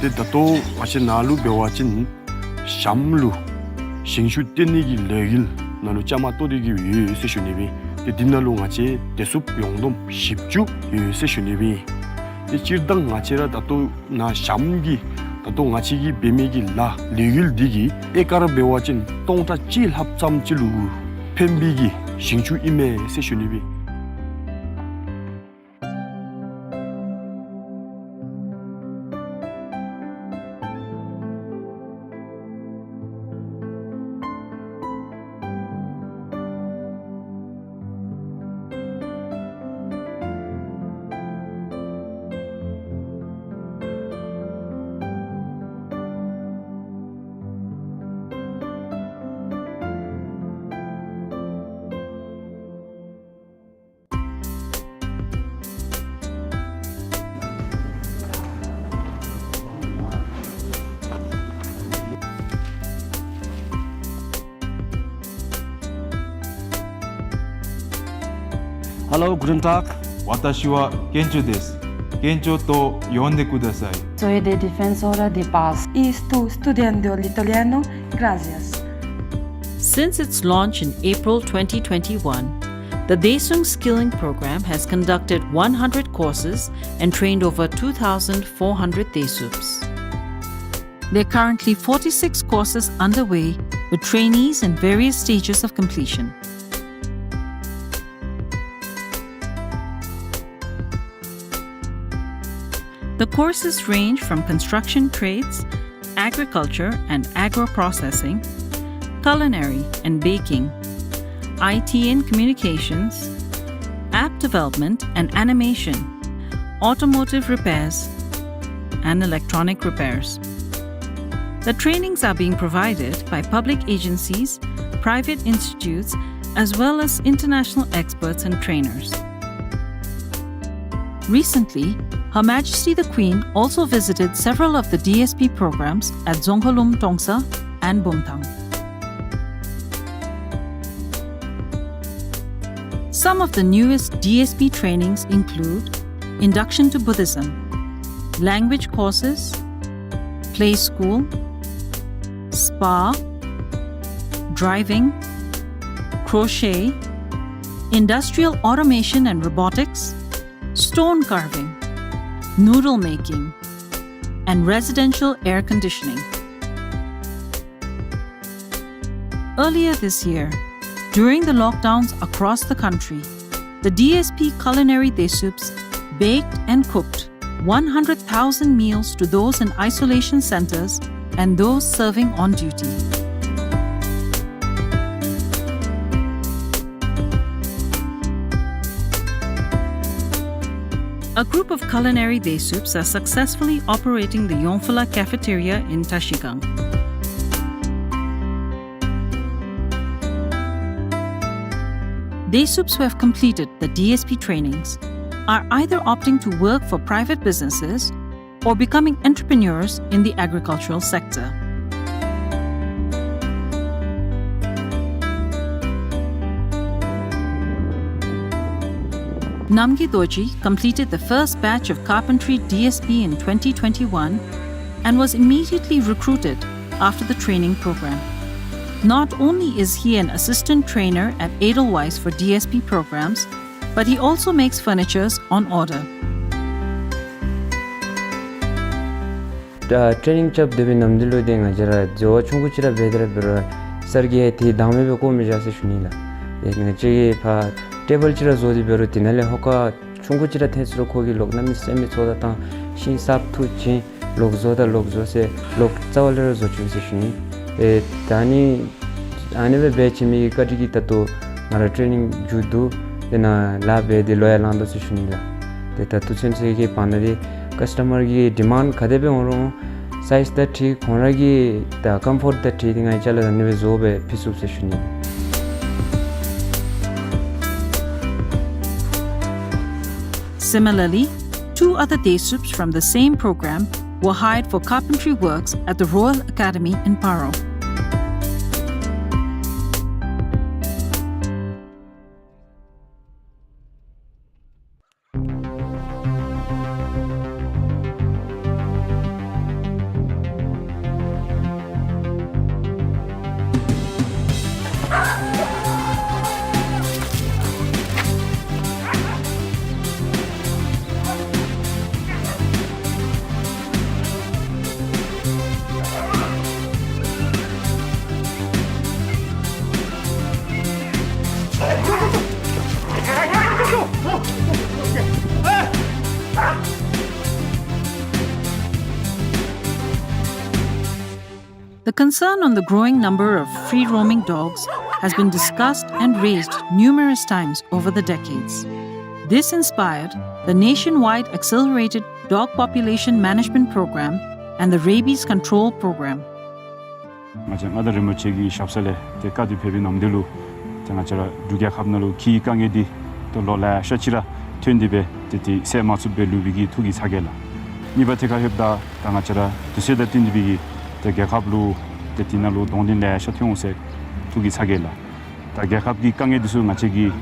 ཏེ་ད་ལྟོ་ང་བཅས་ནཱ་ལུ་འབད་བ་ཅིན་གཤམ་ལུ་ཞིང་ཆུ་བཏོན་ནི་གི་ལས་འགུལ་ནང་ལུ་བཅའ་མར་གཏོགས་ཏེ་གི་ཡོད་ཟེར་ཞུ་ནི་སྦེ། ཏེ་འདི་ནང་ལུ་ང་བཅས་སྡེ་ཚོགས་ཡོངས་བསྡོམས་བཞི་བཅུ་ཡོད་ཟེར་ཞུ་ནི་སྦེ། ཏེ་སྤྱིར་བཏང་ང་བཅས་ར་ད་ལྟོ་ནཱ་གཤམ་གྱི་ད་ལྟོ་ང་བཅས་ཀྱིས་འབད་མི་གི་ལཱ་ལས་འགུལ་འདི་གིས་ཨེ་ཀར་འབད་བ་ཅིན་སྟོང་ཕྲག་གཅིག་ལྷགཔ་ཙམ་ཅིག་ལུ་ཕན་པའི་གི་ཞིང་ཆུ་ཨིན་མས་ཟེར་ཞུ་ནི་སྦེ། Hello, guten Tag. 私はケンチョです。ケンチョと呼んでください。 Soy de Defensora de Paz. Y estoy estudiando el italiano. Gracias. Since its launch in April twenty twenty-one, the Daesung Skilling Program has conducted one hundred courses and trained over two thousand four hundred Daesups. There are currently forty-six courses underway, with trainees in various stages of completion. The courses range from construction trades, agriculture and agro-processing, culinary and baking, I T and communications, app development and animation, automotive repairs, and electronic repairs. The trainings are being provided by public agencies, private institutes, as well as international experts and trainers. Recently, Her Majesty the Queen also visited several of the D S P programs at Dzongkhalum Tongsa and Bumthang. Some of the newest D S P trainings include induction to Buddhism, language courses, play school, spa, driving, crochet, industrial automation and robotics, stone carving, noodle making, and residential air conditioning. Earlier this year, during the lockdowns across the country, the D S P culinary Daesups baked and cooked one hundred thousand meals to those in isolation centers and those serving on duty. A group of culinary Daesups are successfully operating the Yongphula cafeteria in Trashigang. Daesups who have completed the D S P trainings are either opting to work for private businesses or becoming entrepreneurs in the agricultural sector. Namgay Dorji completed the first batch of carpentry D S P in twenty twenty-one and was immediately recruited after the training program. Not only is he an assistant trainer at Edelweiss for D S P programs, but he also makes furnitures on order. ཨ་ཊེ་རེ་ནིང་རྐྱབ་སྡོད་པའི་ནམ་དུས་ལུ་ཏེ་ང་བཅས་ར་འཛོལ་བ་ཆུང་ཀུ་ཅིག་ར་འབད་དེ་ར་འབད་རུང་སར་གྱིས་ཏེ་དང་མེད་པའི་བཀོ་མི་བཞག་ཟེར་ཞུ་ནི་ལགས། ཏེ་ང་བཅས་ཀྱིས་ཕར་ཊེ་བཱལ་ཅིག་ར་བཟོ་སྟེ་འབད་རུང་དེ་ནང་ལས་ཧོ་ཀ་ཆུང་ཀུ་ཅིག་ར་འཐེན་ཚུགས་རུང་ཁོ་གིས་ལོག་གནམ་མེད་ས་མེད་ཚོད་ལྟ་བཏང་ཤིང་གསརཔ་འཐུ་བྱིན་ལོག་བཟོ་ད་ལོག་བཟོ་ཟེར་ལོག་རྩ་བ་ལས་ར་བཟོ་བཅུག་ཟེར་ཞུ་ནི། ཨེ་ད་ནི་ཨ་ནི་སྦེ་འབད་བྱིན་མི་གི་བཀའ་དྲིན་གྱིས་ད་ལྟོ་ང་ར་ཊེ་རེ་ནིང་མཇུག་བསྡུ་དེ་ནང་ལཱ་འབད་དེ་ལོ་ཡང་ལང་དོ་ཟེར་ཞུ་ནི་ལགས། ཏེ་ད་ལྟོ་ཚུན་ཚོད་ཀྱི་བར་ན་འདི་ཀསི་ཊ་མར་གྱི་ཌི་མཱནཌ་ག་དེ་སྦེ་འོང་རུང་སའིཛ་དང་འཁྲིལ་ཁོང་ར་གི་ད་ཀམ་ཕོརཊ་དང་འཁྲིལ་ཏེ་ང་བཅས་ལུ་ཨ་ནི་སྦེ་བཟོ་སྦེ་ཕུལ་ཚུགས་ཟེར་ཞུ་ནི། Similarly, two other Daesups from the same program were hired for carpentry works at the Royal Academy in Paro. The concern on the growing number of free-roaming dogs has been discussed and raised numerous times over the decades. This inspired the nationwide Accelerated Dog Population Management Program and the Rabies Control Program. ང་བཅས་མངའ་བདག་རིན་པོ་ཆེ་གི་ཞབས་ས་ལས་ཏེ་བཀའ་དེ་ཕེབས་པའི་ནམ་དུས་ལུ་ཏེ་ང་བཅས་ར་འབྲུག་རྒྱལ་ཁབ་ནང་ལུ་ཁྱི་གི་དཀའ་ངལ་འདི་ཏེ་ལོ་ལེ་ཤ་ཅིག་ར་ཐོན་ཏེ་སྦེ་ཏེ་ཏེ་སེལ་མ་ཚུགསཔ་སྦེ་ལུས་པའི་གི་ཐུགས་ཀྱི་ཚ་གྱང་ལགས། གཉིས་པ་ཐད་ཁར་ལྷོདཔ་ད་ད་ང་བཅས་ར་དུས་ཚོད་དང་བསྟུན་ཏེ་སྦེ་གི་ཏེ་རྒྱལ་ཁབ་ལུ་ཏེ་དེ་ནང་ལུ་གདོང་ལེན་ལེ་ཤ་ཐོན་འོང་ཟེར་ཐུགས་ཀྱི་ཚ་གྱང་ལགས། ད་རྒྱལ་ཁབ་ཀྱི་དཀའ་ངལ་འདི་ཚུ་ང་བཅས་ཀྱིས་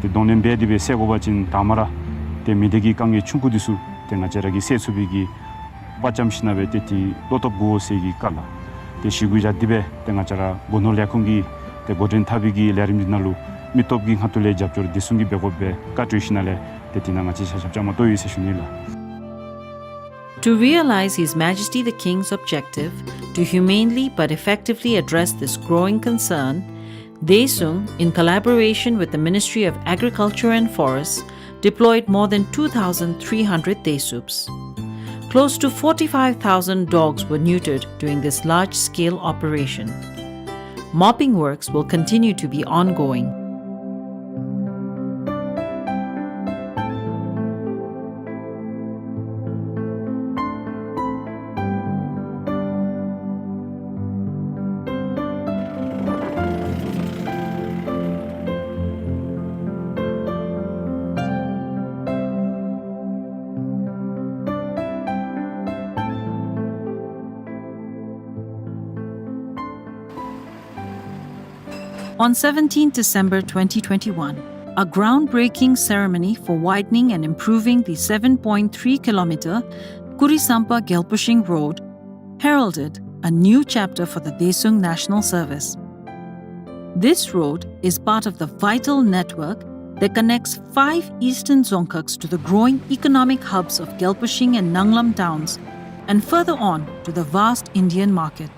གདོང་ལེན་འབད་དེ་སྦེ་སེལ་དགོ་པ་ཅིན་དང་པ་ར་ཏེ་མི་སྡེ་གི་དཀའ་ངལ་ཆུང་ཀུ་འདི་ཚུ་ཏེ་ང་བཅས་ར་གིས་སེལ་ཚུགས་པའི་གི་དཔའ་བཅམ་ཞིན་ན་སྦེ་ཏེ་ཏེ་བློ་སྟོབས་དགོ་ཟེར་གྱི་བཀའ་ལགས། ཏེ་ཞི་གུ་བཞག་སྟེ་སྦེ་ཏེ་ང་བཅས་ར་སྒོ་ནོར་ལས་ཁུངས་ཀྱིས་ཏེ་འགོ་འདྲེན་འཐབ་པའི་གི་ལས་རིམ་འདི་ནང་ལུ་མི་སྟོབས་ཀྱི་ཁ་ཐུག་ལས་རྒྱབ་སྐྱོར་བདེ་སྲུང་གིས་འབད་དགོ་པའི་བཀའ་གྲོས་ཞིན་ན་ལས་ཏེ་དེ་ནང་ང་བཅས་ཆ་ཁྱབ་བཅའ་མར་གཏོགས་ཡོད་ཟེར་ཞུ་ནི་ལགས། To realize His Majesty the King's objective to humanely but effectively address this growing concern, Daesung, in collaboration with the Ministry of Agriculture and Forests, deployed more than two thousand three hundred Daesups. Close to forty-five thousand dogs were neutered during this large-scale operation. Mopping works will continue to be ongoing. On seventeenth December twenty twenty-one, a groundbreaking ceremony for widening and improving the seven point three kilometer Kurisampa Gyalpushing Road heralded a new chapter for the Daesung National Service. This road is part of the vital network that connects five eastern Dzongkhags to the growing economic hubs of Gyalpushing and Nanglam towns, and further on to the vast Indian market.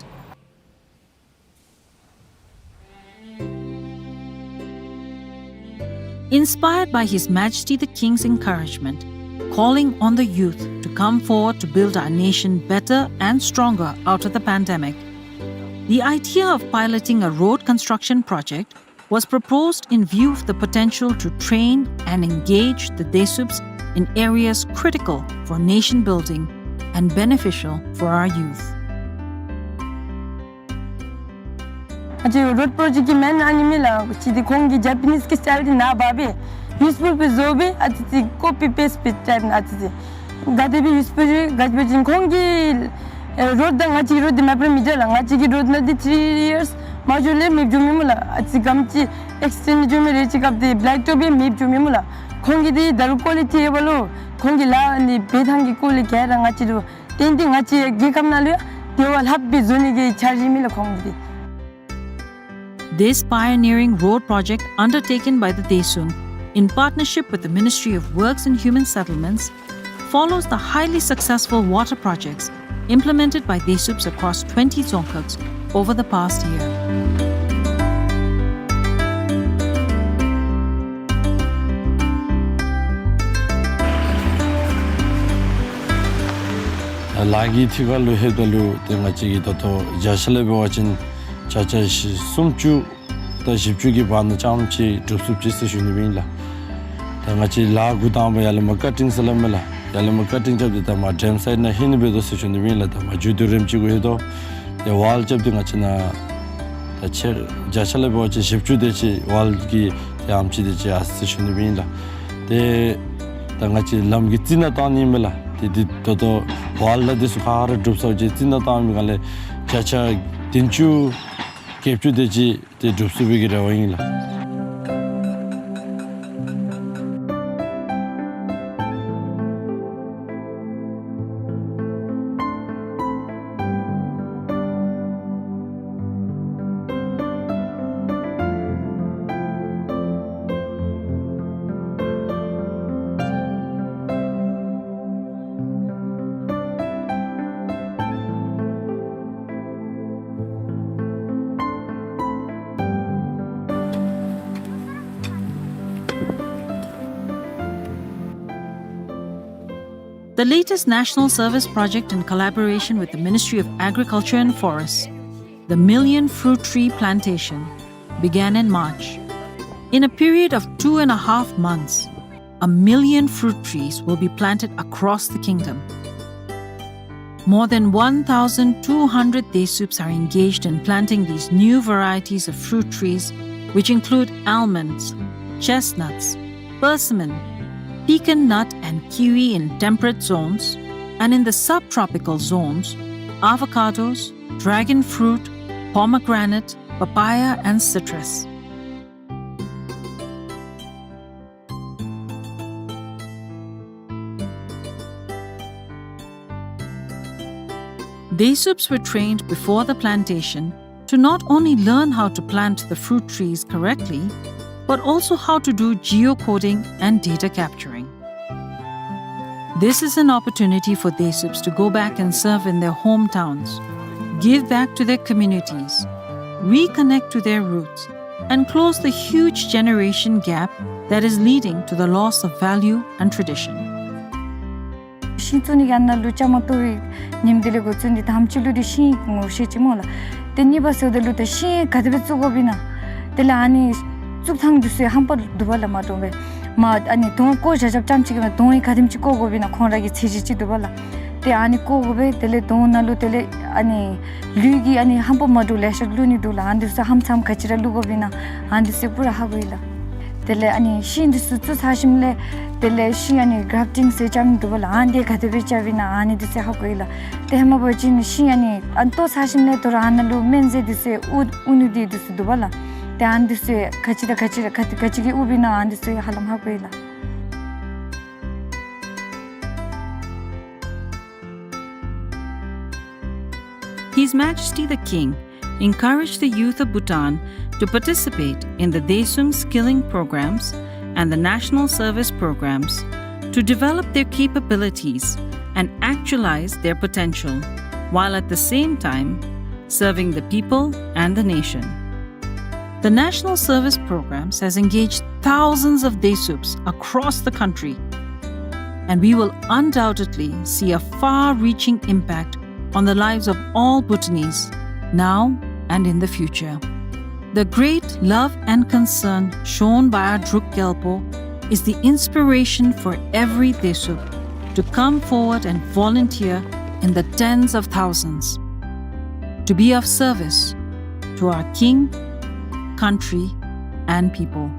Inspired by His Majesty the King's encouragement, calling on the youth to come forward to build our nation better and stronger out of the pandemic, the idea of piloting a road construction project was proposed in view of the potential to train and engage the Daesups in areas critical for nation building and beneficial for our youth. ཨ་ཙི་རོཌ་པྲོ་ཇེཀཊ་ཀྱི་མེན་ཨ་ནི་མས་ལགས། ཅི་འདི་ཁོང་གི་ཇ་པ་ནིས་ཀྱི་སི་ཊའིལ་འདི་ནཱ་འབག་སྦེ་ཡུས་པུལ་སྦེ་བཟོ་སྦེ་ཨ་ཙི་ཙི་ཀོ་པི་པེསཊ་སྦེ་ཊའིཔ་ཨ་ཙི་ཙི་ག་དེ་སྦེ་ཡུས་པུལ་རེ་ག་ཅི་སྦེ་ཅིན་ཁོང་གི་ཨེ་རོཌ་དང་ང་བཅས་ཀྱི་རོཌ་འདི་མེདཔ་ར་མི་འགྱོ་ལགས། ང་བཅས་ཀྱི་རོཌ་ནང་འདི་ཐི་རི་ཡརསི་མ་འགྱོ་ལས་མེདཔ་འགྱོ་མི་སྨོ་ལགས། ཨ་ཙི་ག་དེམ་ཅིག་ཨེགསི་ཊེནཌ་འགྱོ་མི་རེ་ཅིག་སྐབས་འདི་བེ་ལེཀ་ཊོབ་སྦེ་མེདཔ་འགྱོ་མི་སྨོ་ལགས། ཁོང་གི་འདི་ད་རུང་ཀོ་ལི་ཊི་ཨེ་བ་ལོ་ཁོང་གི་ལཱ་ནི་འབད་ཐངས་ཀྱི་སྐོར་ལས་ག་ར་ང་བཅས་ར་ཏན་ཏན་ང་བཅས་རྒྱལ་ཁབ་ནང་ལུ་ཡང་དེ་བ་ལྷགཔ་སྦེ་བཟོ་ནི་གི་འཆར་གཞི་མས་ལགས་ཁོང་གི་འདི། This pioneering road project undertaken by the Daesung in partnership with the Ministry of Works and Human Settlements follows the highly successful water projects implemented by Daesups across twenty Dzongkhags over the past year. ལཱ་གི་ཐད་ཁར་ལུ་ལྷོདཔ་ད་ལུ་ཏེ་ང་བཅས་ཀྱིས་ད་ལྟོ་བརྒྱ་ཆ་ལས་འབད་བ་ཅིན་བརྒྱ་ཆ་བཞི་སུམ་ཅུ་དང་བཞི་བཅུ་གི་བར་ན་རྐྱངམ་ཅིག་འགྲུབ་ཚུགསཔ་ཅིག་ཟེར་ཞུ་ནི་སྦེ་ཨིན་ལགས། ད་ང་བཅས་ལཱ་འགོ་དང་པ་ཡར་ལས་མར་ཀ་ཊིང་ཟེར་སླབ་མས་ལགས། ཡར་ལས་མར་ཀ་ཊིང་རྐྱབ་སྟེ་ད་མར་ཌེམ་སའིཊ་ནང་ལྷོད་ནི་འབད་དོ་ཟེར་ཞུ་ནི་སྦེ་ཨིན་ལགས། ད་མར་མཇུག་བསྡུ་རིམ་ཅིག་གུ་ལྷོད་དོ། ཏེ་ཝཱལ་རྐྱབ་སྟེ་ང་བཅས་ནཱ་ད་ཆེ་བརྒྱ་ཆ་ལས་འབད་བ་ཅིན་བཞི་བཅུ་དེ་ཅིག་ཝཱལ་གྱི་ཏེ་ཨེམ་ཆི་དེ་ཅིག་ཡར་སོང་ཟེར་ཞུ་ནི་སྦེ་ཨིན་ལགས། ཏེ་ད་ང་བཅས་ལམ་གྱི་རྩི་ནག་བཏང་ནི་མས་ལགས། ཏེ་འདི་ད་ལྟོ་ཝཱལ་དང་འདི་ཚུ་ག་ར་གྲུབ་ཚར་བའི་རྩི་ནག་བཏང་མི་སྒང་ལས་བརྒྱ་ཆ་བདུན་ཅུ་བརྒྱད་ཅུ་དེ་ཅིག་ཏེ་འགྲུབ་ཚུགས་པའི་གི་རེ་བ་ཨིན་ལགས། The latest national service project in collaboration with the Ministry of Agriculture and Forests, the Million Fruit Tree Plantation, began in March. In a period of two and a half months, a million fruit trees will be planted across the kingdom. More than one thousand two hundred Daesups are engaged in planting these new varieties of fruit trees, which include almonds, chestnuts, persimmon, pecan nut and kiwi in temperate zones, and in the subtropical zones, avocados, dragon fruit, pomegranate, papaya, and citrus. Desuups were trained before the plantation to not only learn how to plant the fruit trees correctly, but also how to do geocoding and data capturing. This is an opportunity for Desuups to go back and serve in their hometowns, give back to their communities, reconnect to their roots, and close the huge generation gap that is leading to the loss of value and tradition. ཤིང་བཙུགས་ནི་གི་ཨ་ནཱ་ལུ་བཅའ་མར་གཏོགས་པའི་ཉིནམ་དེ་ལས་འགོ་བཙུགས་ཏེ་དང་པ་ཅིག་ལུ་འདི་ཤིང་ངོ་ཤེས་ཅིག་སྨོ་ལགས། ཏེ་གཉིས་པ་ཟེརཝ་ད་ལུ་ད་ཤིང་ག་དེ་སྦེ་བཙུགས་དགོཔ་ཨིན་ན། དེ་ལས་ཨ་ནི་བཙུགས་ཐངས་འདི་ཚུ་ཧམ་པ་འདུག་པ་ལགས། མ་འདྲཝ་སྦེ་མ་ཨ་ནི་དོང་བརྐོ་བཞག་བཞགཔ་ཙམ་ཅིག་གིས་མེན། དོང་ཡང་ག་དེམ་ཅིག་བརྐོ་དགོཔ་ཨིན་ན་ཁོང་ར་གི་ཚད་གཞི་ཅིག་འདུག་པ་ལགས། ཏེ་ཨ་ནི་བརྐོ་དགོ་པས། དེ་ལས་དོང་ནང་ལུ་དེ་ལས་ཨ་ནི་ལུད་ཀྱི་ཨ་ནི་ཧམ་པ་མ་འདྲཝ་ལེ་ཤ་བླུག་ནི་འདུག་ལགས། ཨ་ནི་འདི་ཚུ་ཧམ་ཚམ་ག་ཅི་ར་བླུག་དགོཔ་ཨིན་ན་ཨ་ནི་འདི་ཚུ་པུ་ར་ཧ་གོ་ཡི་ལགས། དེ་ལས་ཨ་ནི་ཤིང་འདི་ཚུ་བཙུགས་ཚར་ཞིནམ་ལས་དེ་ལས་ཤིང་ཨ་ནི་གརབ་ཊིང་ཟེར་རྐྱབ་ནི་འདུག་པ་ལགས། ཨ་ནི་འདི་ག་དེ་སྦེ་རྐྱབ་ཨིན་ན་ཨ་ནི་འདི་ཚུ་ཧ་གོ་ཡི་ལགས། ཏེ་ཧེ་མ་འབད་བ་ཅིན་ཤིང་ཨ་ནི་ཨ་ནི་བཏོག་ཚར་ཞིནམ་ལས་དོ་རུང་ཨ་ནཱ་ལུ་སྨན་རྫས་འདི་ཚུ་དབུར་དབུར་ནི་འདི་འདི་ཚུ་འདུག་པ་ལགས། ཏེ་ཨ་ནི་འདི་ཚུ་ག་ཅི་དང་ག་ཅི་ར་ག་ག་ཅི་གིས་དབུར་བ་ཨིན་ན་ཨ་ནི་འདི་ཚུ་ཧ་ལམ་ཧ་གོ་ཡི་ལགས། His Majesty the King encouraged the youth of Bhutan to participate in the Desuum skilling programs and the national service programs to develop their capabilities and actualize their potential, while at the same time serving the people and the nation. The National Service Programs has engaged thousands of Desuups across the country, and we will undoubtedly see a far-reaching impact on the lives of all Bhutanese, now and in the future. The great love and concern shown by our Druk Gyalpo is the inspiration for every Desuup to come forward and volunteer in the tens of thousands to be of service to our king, country, and people.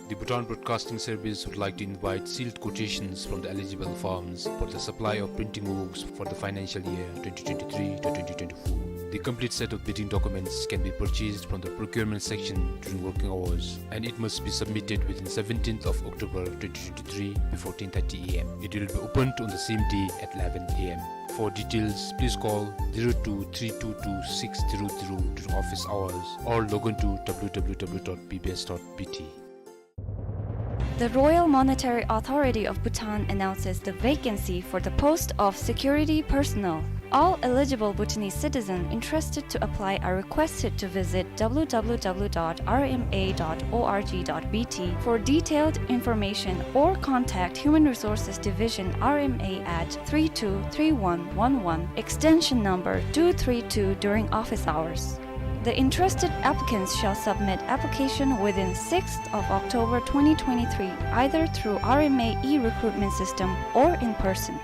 The Bhutan Broadcasting Service would like to invite sealed quotations from the eligible firms for the supply of printing works for the financial year twenty twenty-three to twenty twenty-four. The complete set of bidding documents can be purchased from the procurement section during working hours, and it must be submitted within seventeenth of October twenty twenty-three before ten thirty A M. It will be opened on the same day at eleven A M. For details, please call zero two three two two six zero zero during office hours or log on to W W W dot B B S dot B T. The Royal Monetary Authority of Bhutan announces the vacancy for the post of security personnel. All eligible Bhutanese citizens interested to apply are requested to visit W W W dot R M A dot org dot B T for detailed information or contact Human Resources Division R M A at three two three one one one, extension number two three two, during office hours. The interested applicants shall submit application within sixth of October twenty twenty-three, either through R M A e-recruitment system or in person.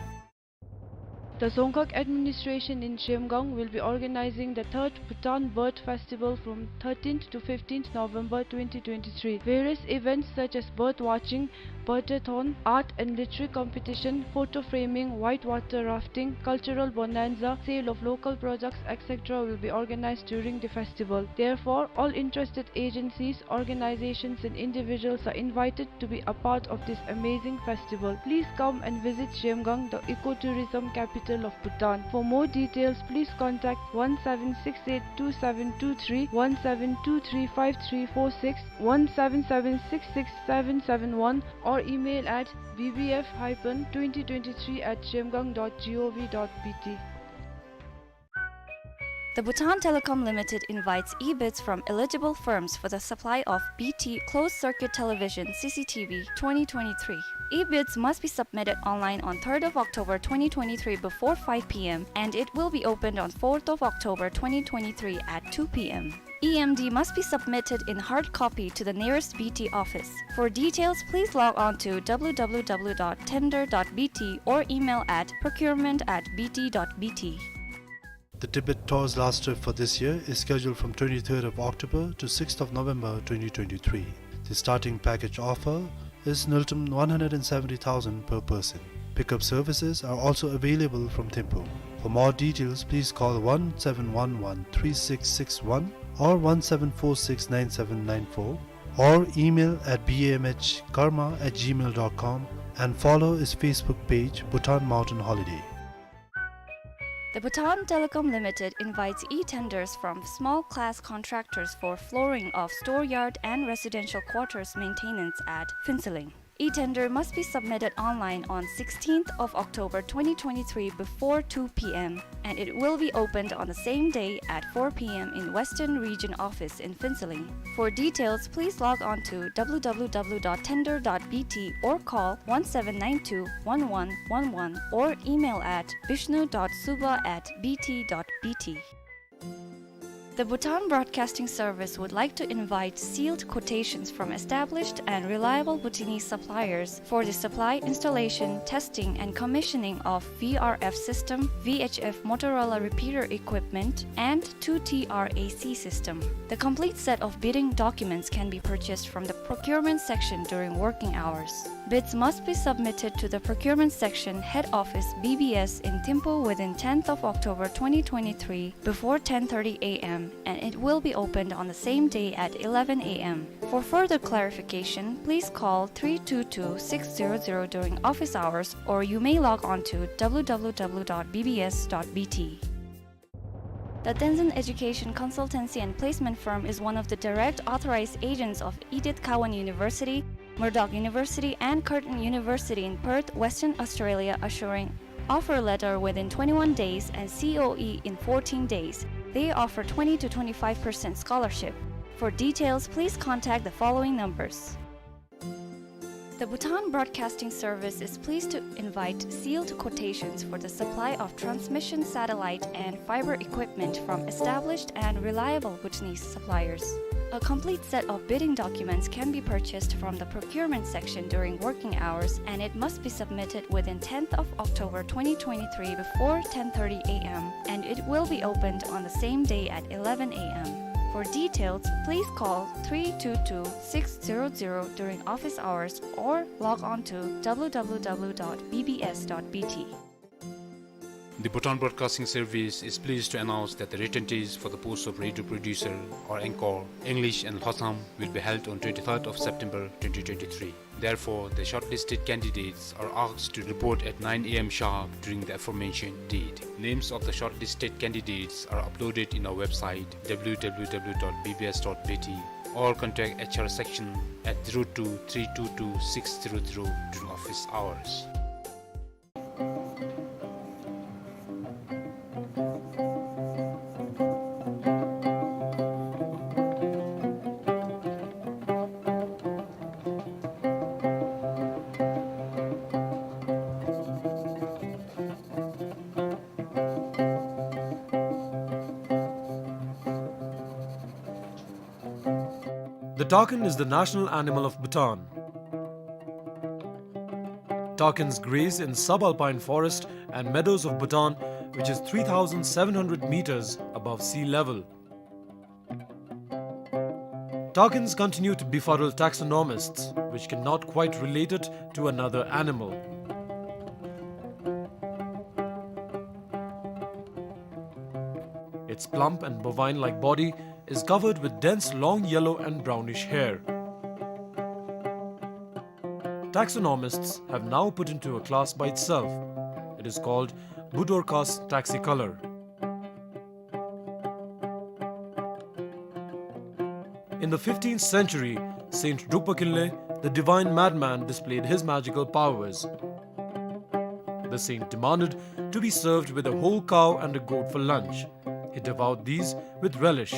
The Dzongkhag administration in Zhemgang will be organizing the third Bhutan Bird Festival from thirteenth to fifteenth November twenty twenty-three. Various events such as bird watching, birdathon, art and literary competition, photo framing, whitewater rafting, cultural bonanza, sale of local products, et cetera will be organized during the festival. Therefore, all interested agencies, organizations and individuals are invited to be a part of this amazing festival. Please come and visit Zhemgang, the ecotourism capital of Bhutan. For more details, please contact one seven six eight two seven two three, one seven two three five three four six, one seven seven six six seven seven one, or email at B B F hyphen twenty twenty-three at zhemgang dot gov dot B T. The Bhutan Telecom Limited invites e-bids from eligible firms for the supply of B T closed-circuit television, C C T V, twenty twenty-three. E-bids must be submitted online on third of October twenty twenty-three before five P M, and it will be opened on fourth of October twenty twenty-three at two P M. E M D must be submitted in hard copy to the nearest B T office. For details, please log on to W W W dot tender dot B T or email at procurement at B T dot B T. The Tibet Tour's last trip for this year is scheduled from twenty-third of October to sixth of November twenty twenty-three. The starting package offer is Ngultrum one hundred and seventy thousand per person. Pickup services are also available from Thimphu. For more details, please call one seven one one three six six one or one seven four six nine seven nine four, or email at B A M H karma at gmail dot com and follow its Facebook page, Bhutan Mountain Holiday. The Bhutan Telecom Limited invites e-tenders from small class contractors for flooring of store yard and residential quarters maintenance at Phuentsholing. E-tender must be submitted online on sixteenth of October twenty twenty-three before two P M, and it will be opened on the same day at four P M in Western Region Office in Phuentsholing. For details, please log on to W W W dot tender dot B T or call one seven nine two one one one one or email at vishnu dot suba at B T dot B T. The Bhutan Broadcasting Service would like to invite sealed quotations from established and reliable Bhutanese suppliers for the supply, installation, testing, and commissioning of V R F system, V H F Motorola repeater equipment, and two T R A C system. The complete set of bidding documents can be purchased from the procurement section during working hours. Bids must be submitted to the procurement section, head office, B B S, in Thimphu within tenth of October twenty twenty-three before ten thirty A M, and it will be opened on the same day at eleven A M. For further clarification, please call three two two six zero zero during office hours, or you may log on to W W W dot B B S dot B T. The Tenzin Education Consultancy and Placement Firm is one of the direct authorized agents of Edith Cowan University, Murdoch University, and Curtin University in Perth, Western Australia, assuring offer letter within twenty-one days and C O E in fourteen days. They offer twenty to twenty-five percent scholarship. For details, please contact the following numbers. The Bhutan Broadcasting Service is pleased to invite sealed quotations for the supply of transmission satellite and fiber equipment from established and reliable Bhutanese suppliers. A complete set of bidding documents can be purchased from the procurement section during working hours, and it must be submitted within tenth of October twenty twenty-three before ten thirty A M, and it will be opened on the same day at eleven A M. For details, please call three two two six zero zero during office hours or log on to W W W dot B B S dot B T. The Bhutan Broadcasting Service is pleased to announce that the written test for the post of radio producer or anchor, English and Lhotsam, will be held on twenty-third of September twenty twenty-three. Therefore, the shortlisted candidates are asked to report at nine A M sharp during the aforementioned date. Names of the shortlisted candidates are uploaded in our website, W W W dot B B S dot B T, or contact H R section at zero two three two two six zero zero during office hours. The takin is the national animal of Bhutan. Takins graze in subalpine forest and meadows of Bhutan, which is three thousand seven hundred meters above sea level. Takins continue to befuddle taxonomists, which cannot quite relate it to another animal. Its plump and bovine-like body is covered with dense long yellow and brownish hair. Taxonomists have now put into a class by itself. It is called Budorcas taxicolor. In the fifteenth century, Saint Drukpa Kinley, the divine madman, displayed his magical powers. The saint demanded to be served with a whole cow and a goat for lunch. He devoured these with relish.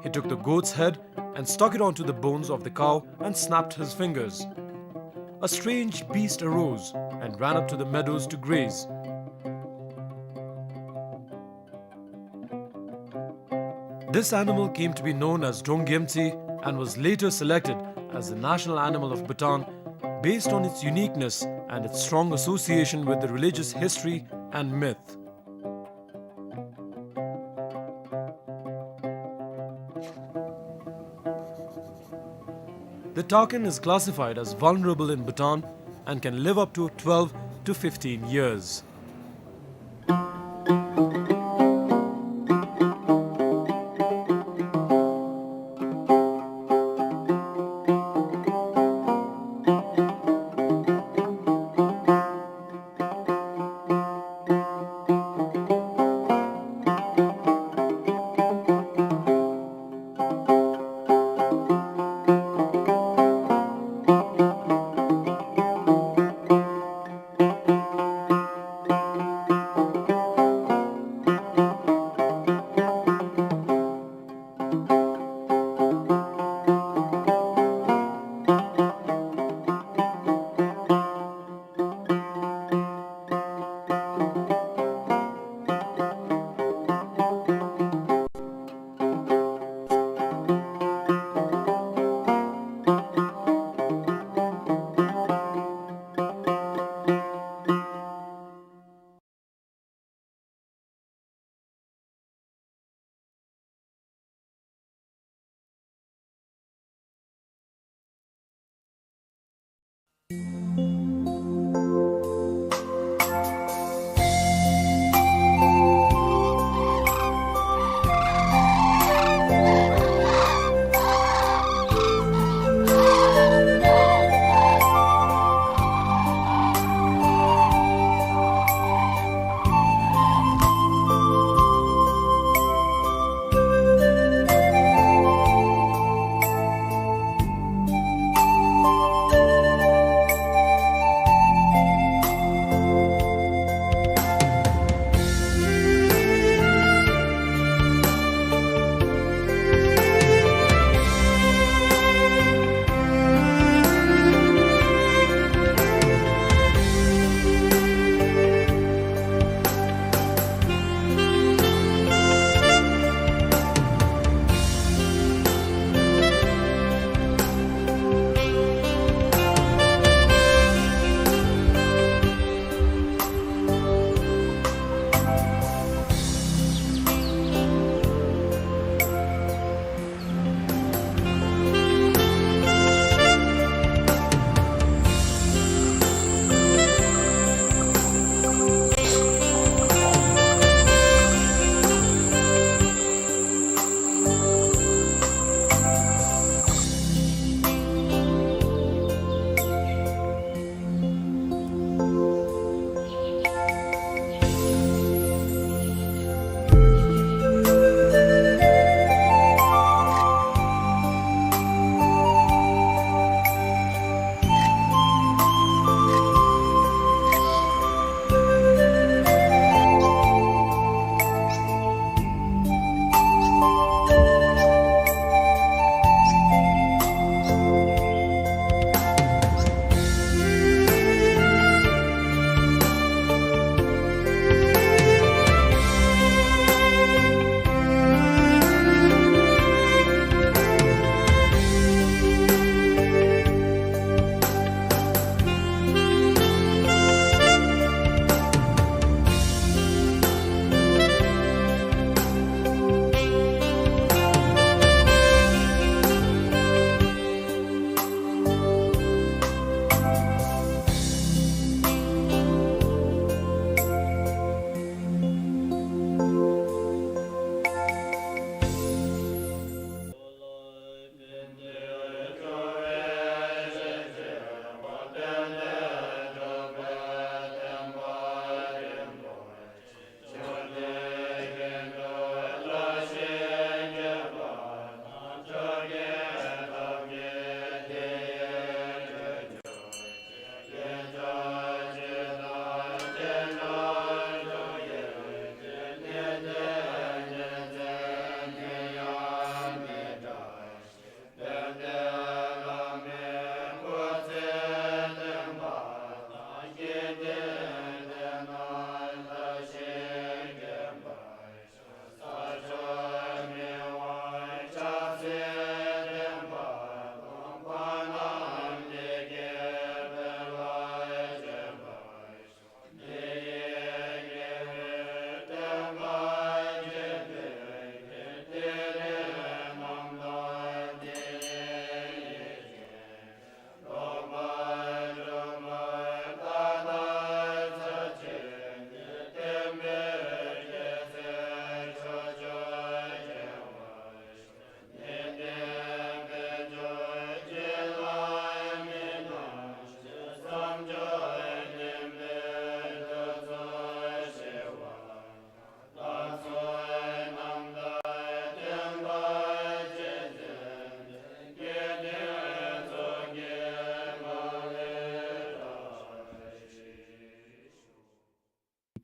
He took the goat's head and stuck it onto the bones of the cow and snapped his fingers. A strange beast arose and ran up to the meadows to graze. This animal came to be known as Donggyemtsi and was later selected as the national animal of Bhutan based on its uniqueness and its strong association with the religious history and myth. The takin is classified as vulnerable in Bhutan and can live up to twelve to fifteen years.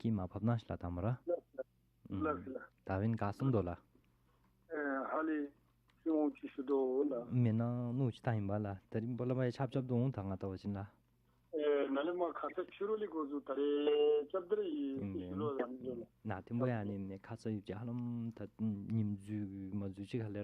སྐྱིད་མ་ཕབ་ན་ཤི་ལ་ད་མོ་ར། ལགས་ལགས། ལགས་ལགས། ད་བིན་ག་སུམ་དོ་ལ། ཨེ་ཧ་ལས་ཤུ་འོང་ཅི་ཤུ་དོ་ལ། མེན་ན་ནུ་ཅི་ད་ཨིན་པ་ལ། ད་རིམ་པ་ལ་བའི་ཆབ་ཆབ་དོ་འོང་ད་ང་ད་བ་ཅིན་ལ། ཨེ་ན་ལེ་མ་ཁ་ས་ཕྱི་རུ་ལི་གོ་ཟུ་ད་རེ་ཅབ་ད་རེ་ཡི་ཨིན་ཤུ་ལོ་ཡང་ལོ་ལ། ན་ཐིམ་པ་ཡང་ནི་ནི་ཁ་ས་ཡུ་ཅི་ཧ་ལམ་ད་ཉིམ་ཛུ་མ་ཛུ་ཅི་ཁ་ལེ།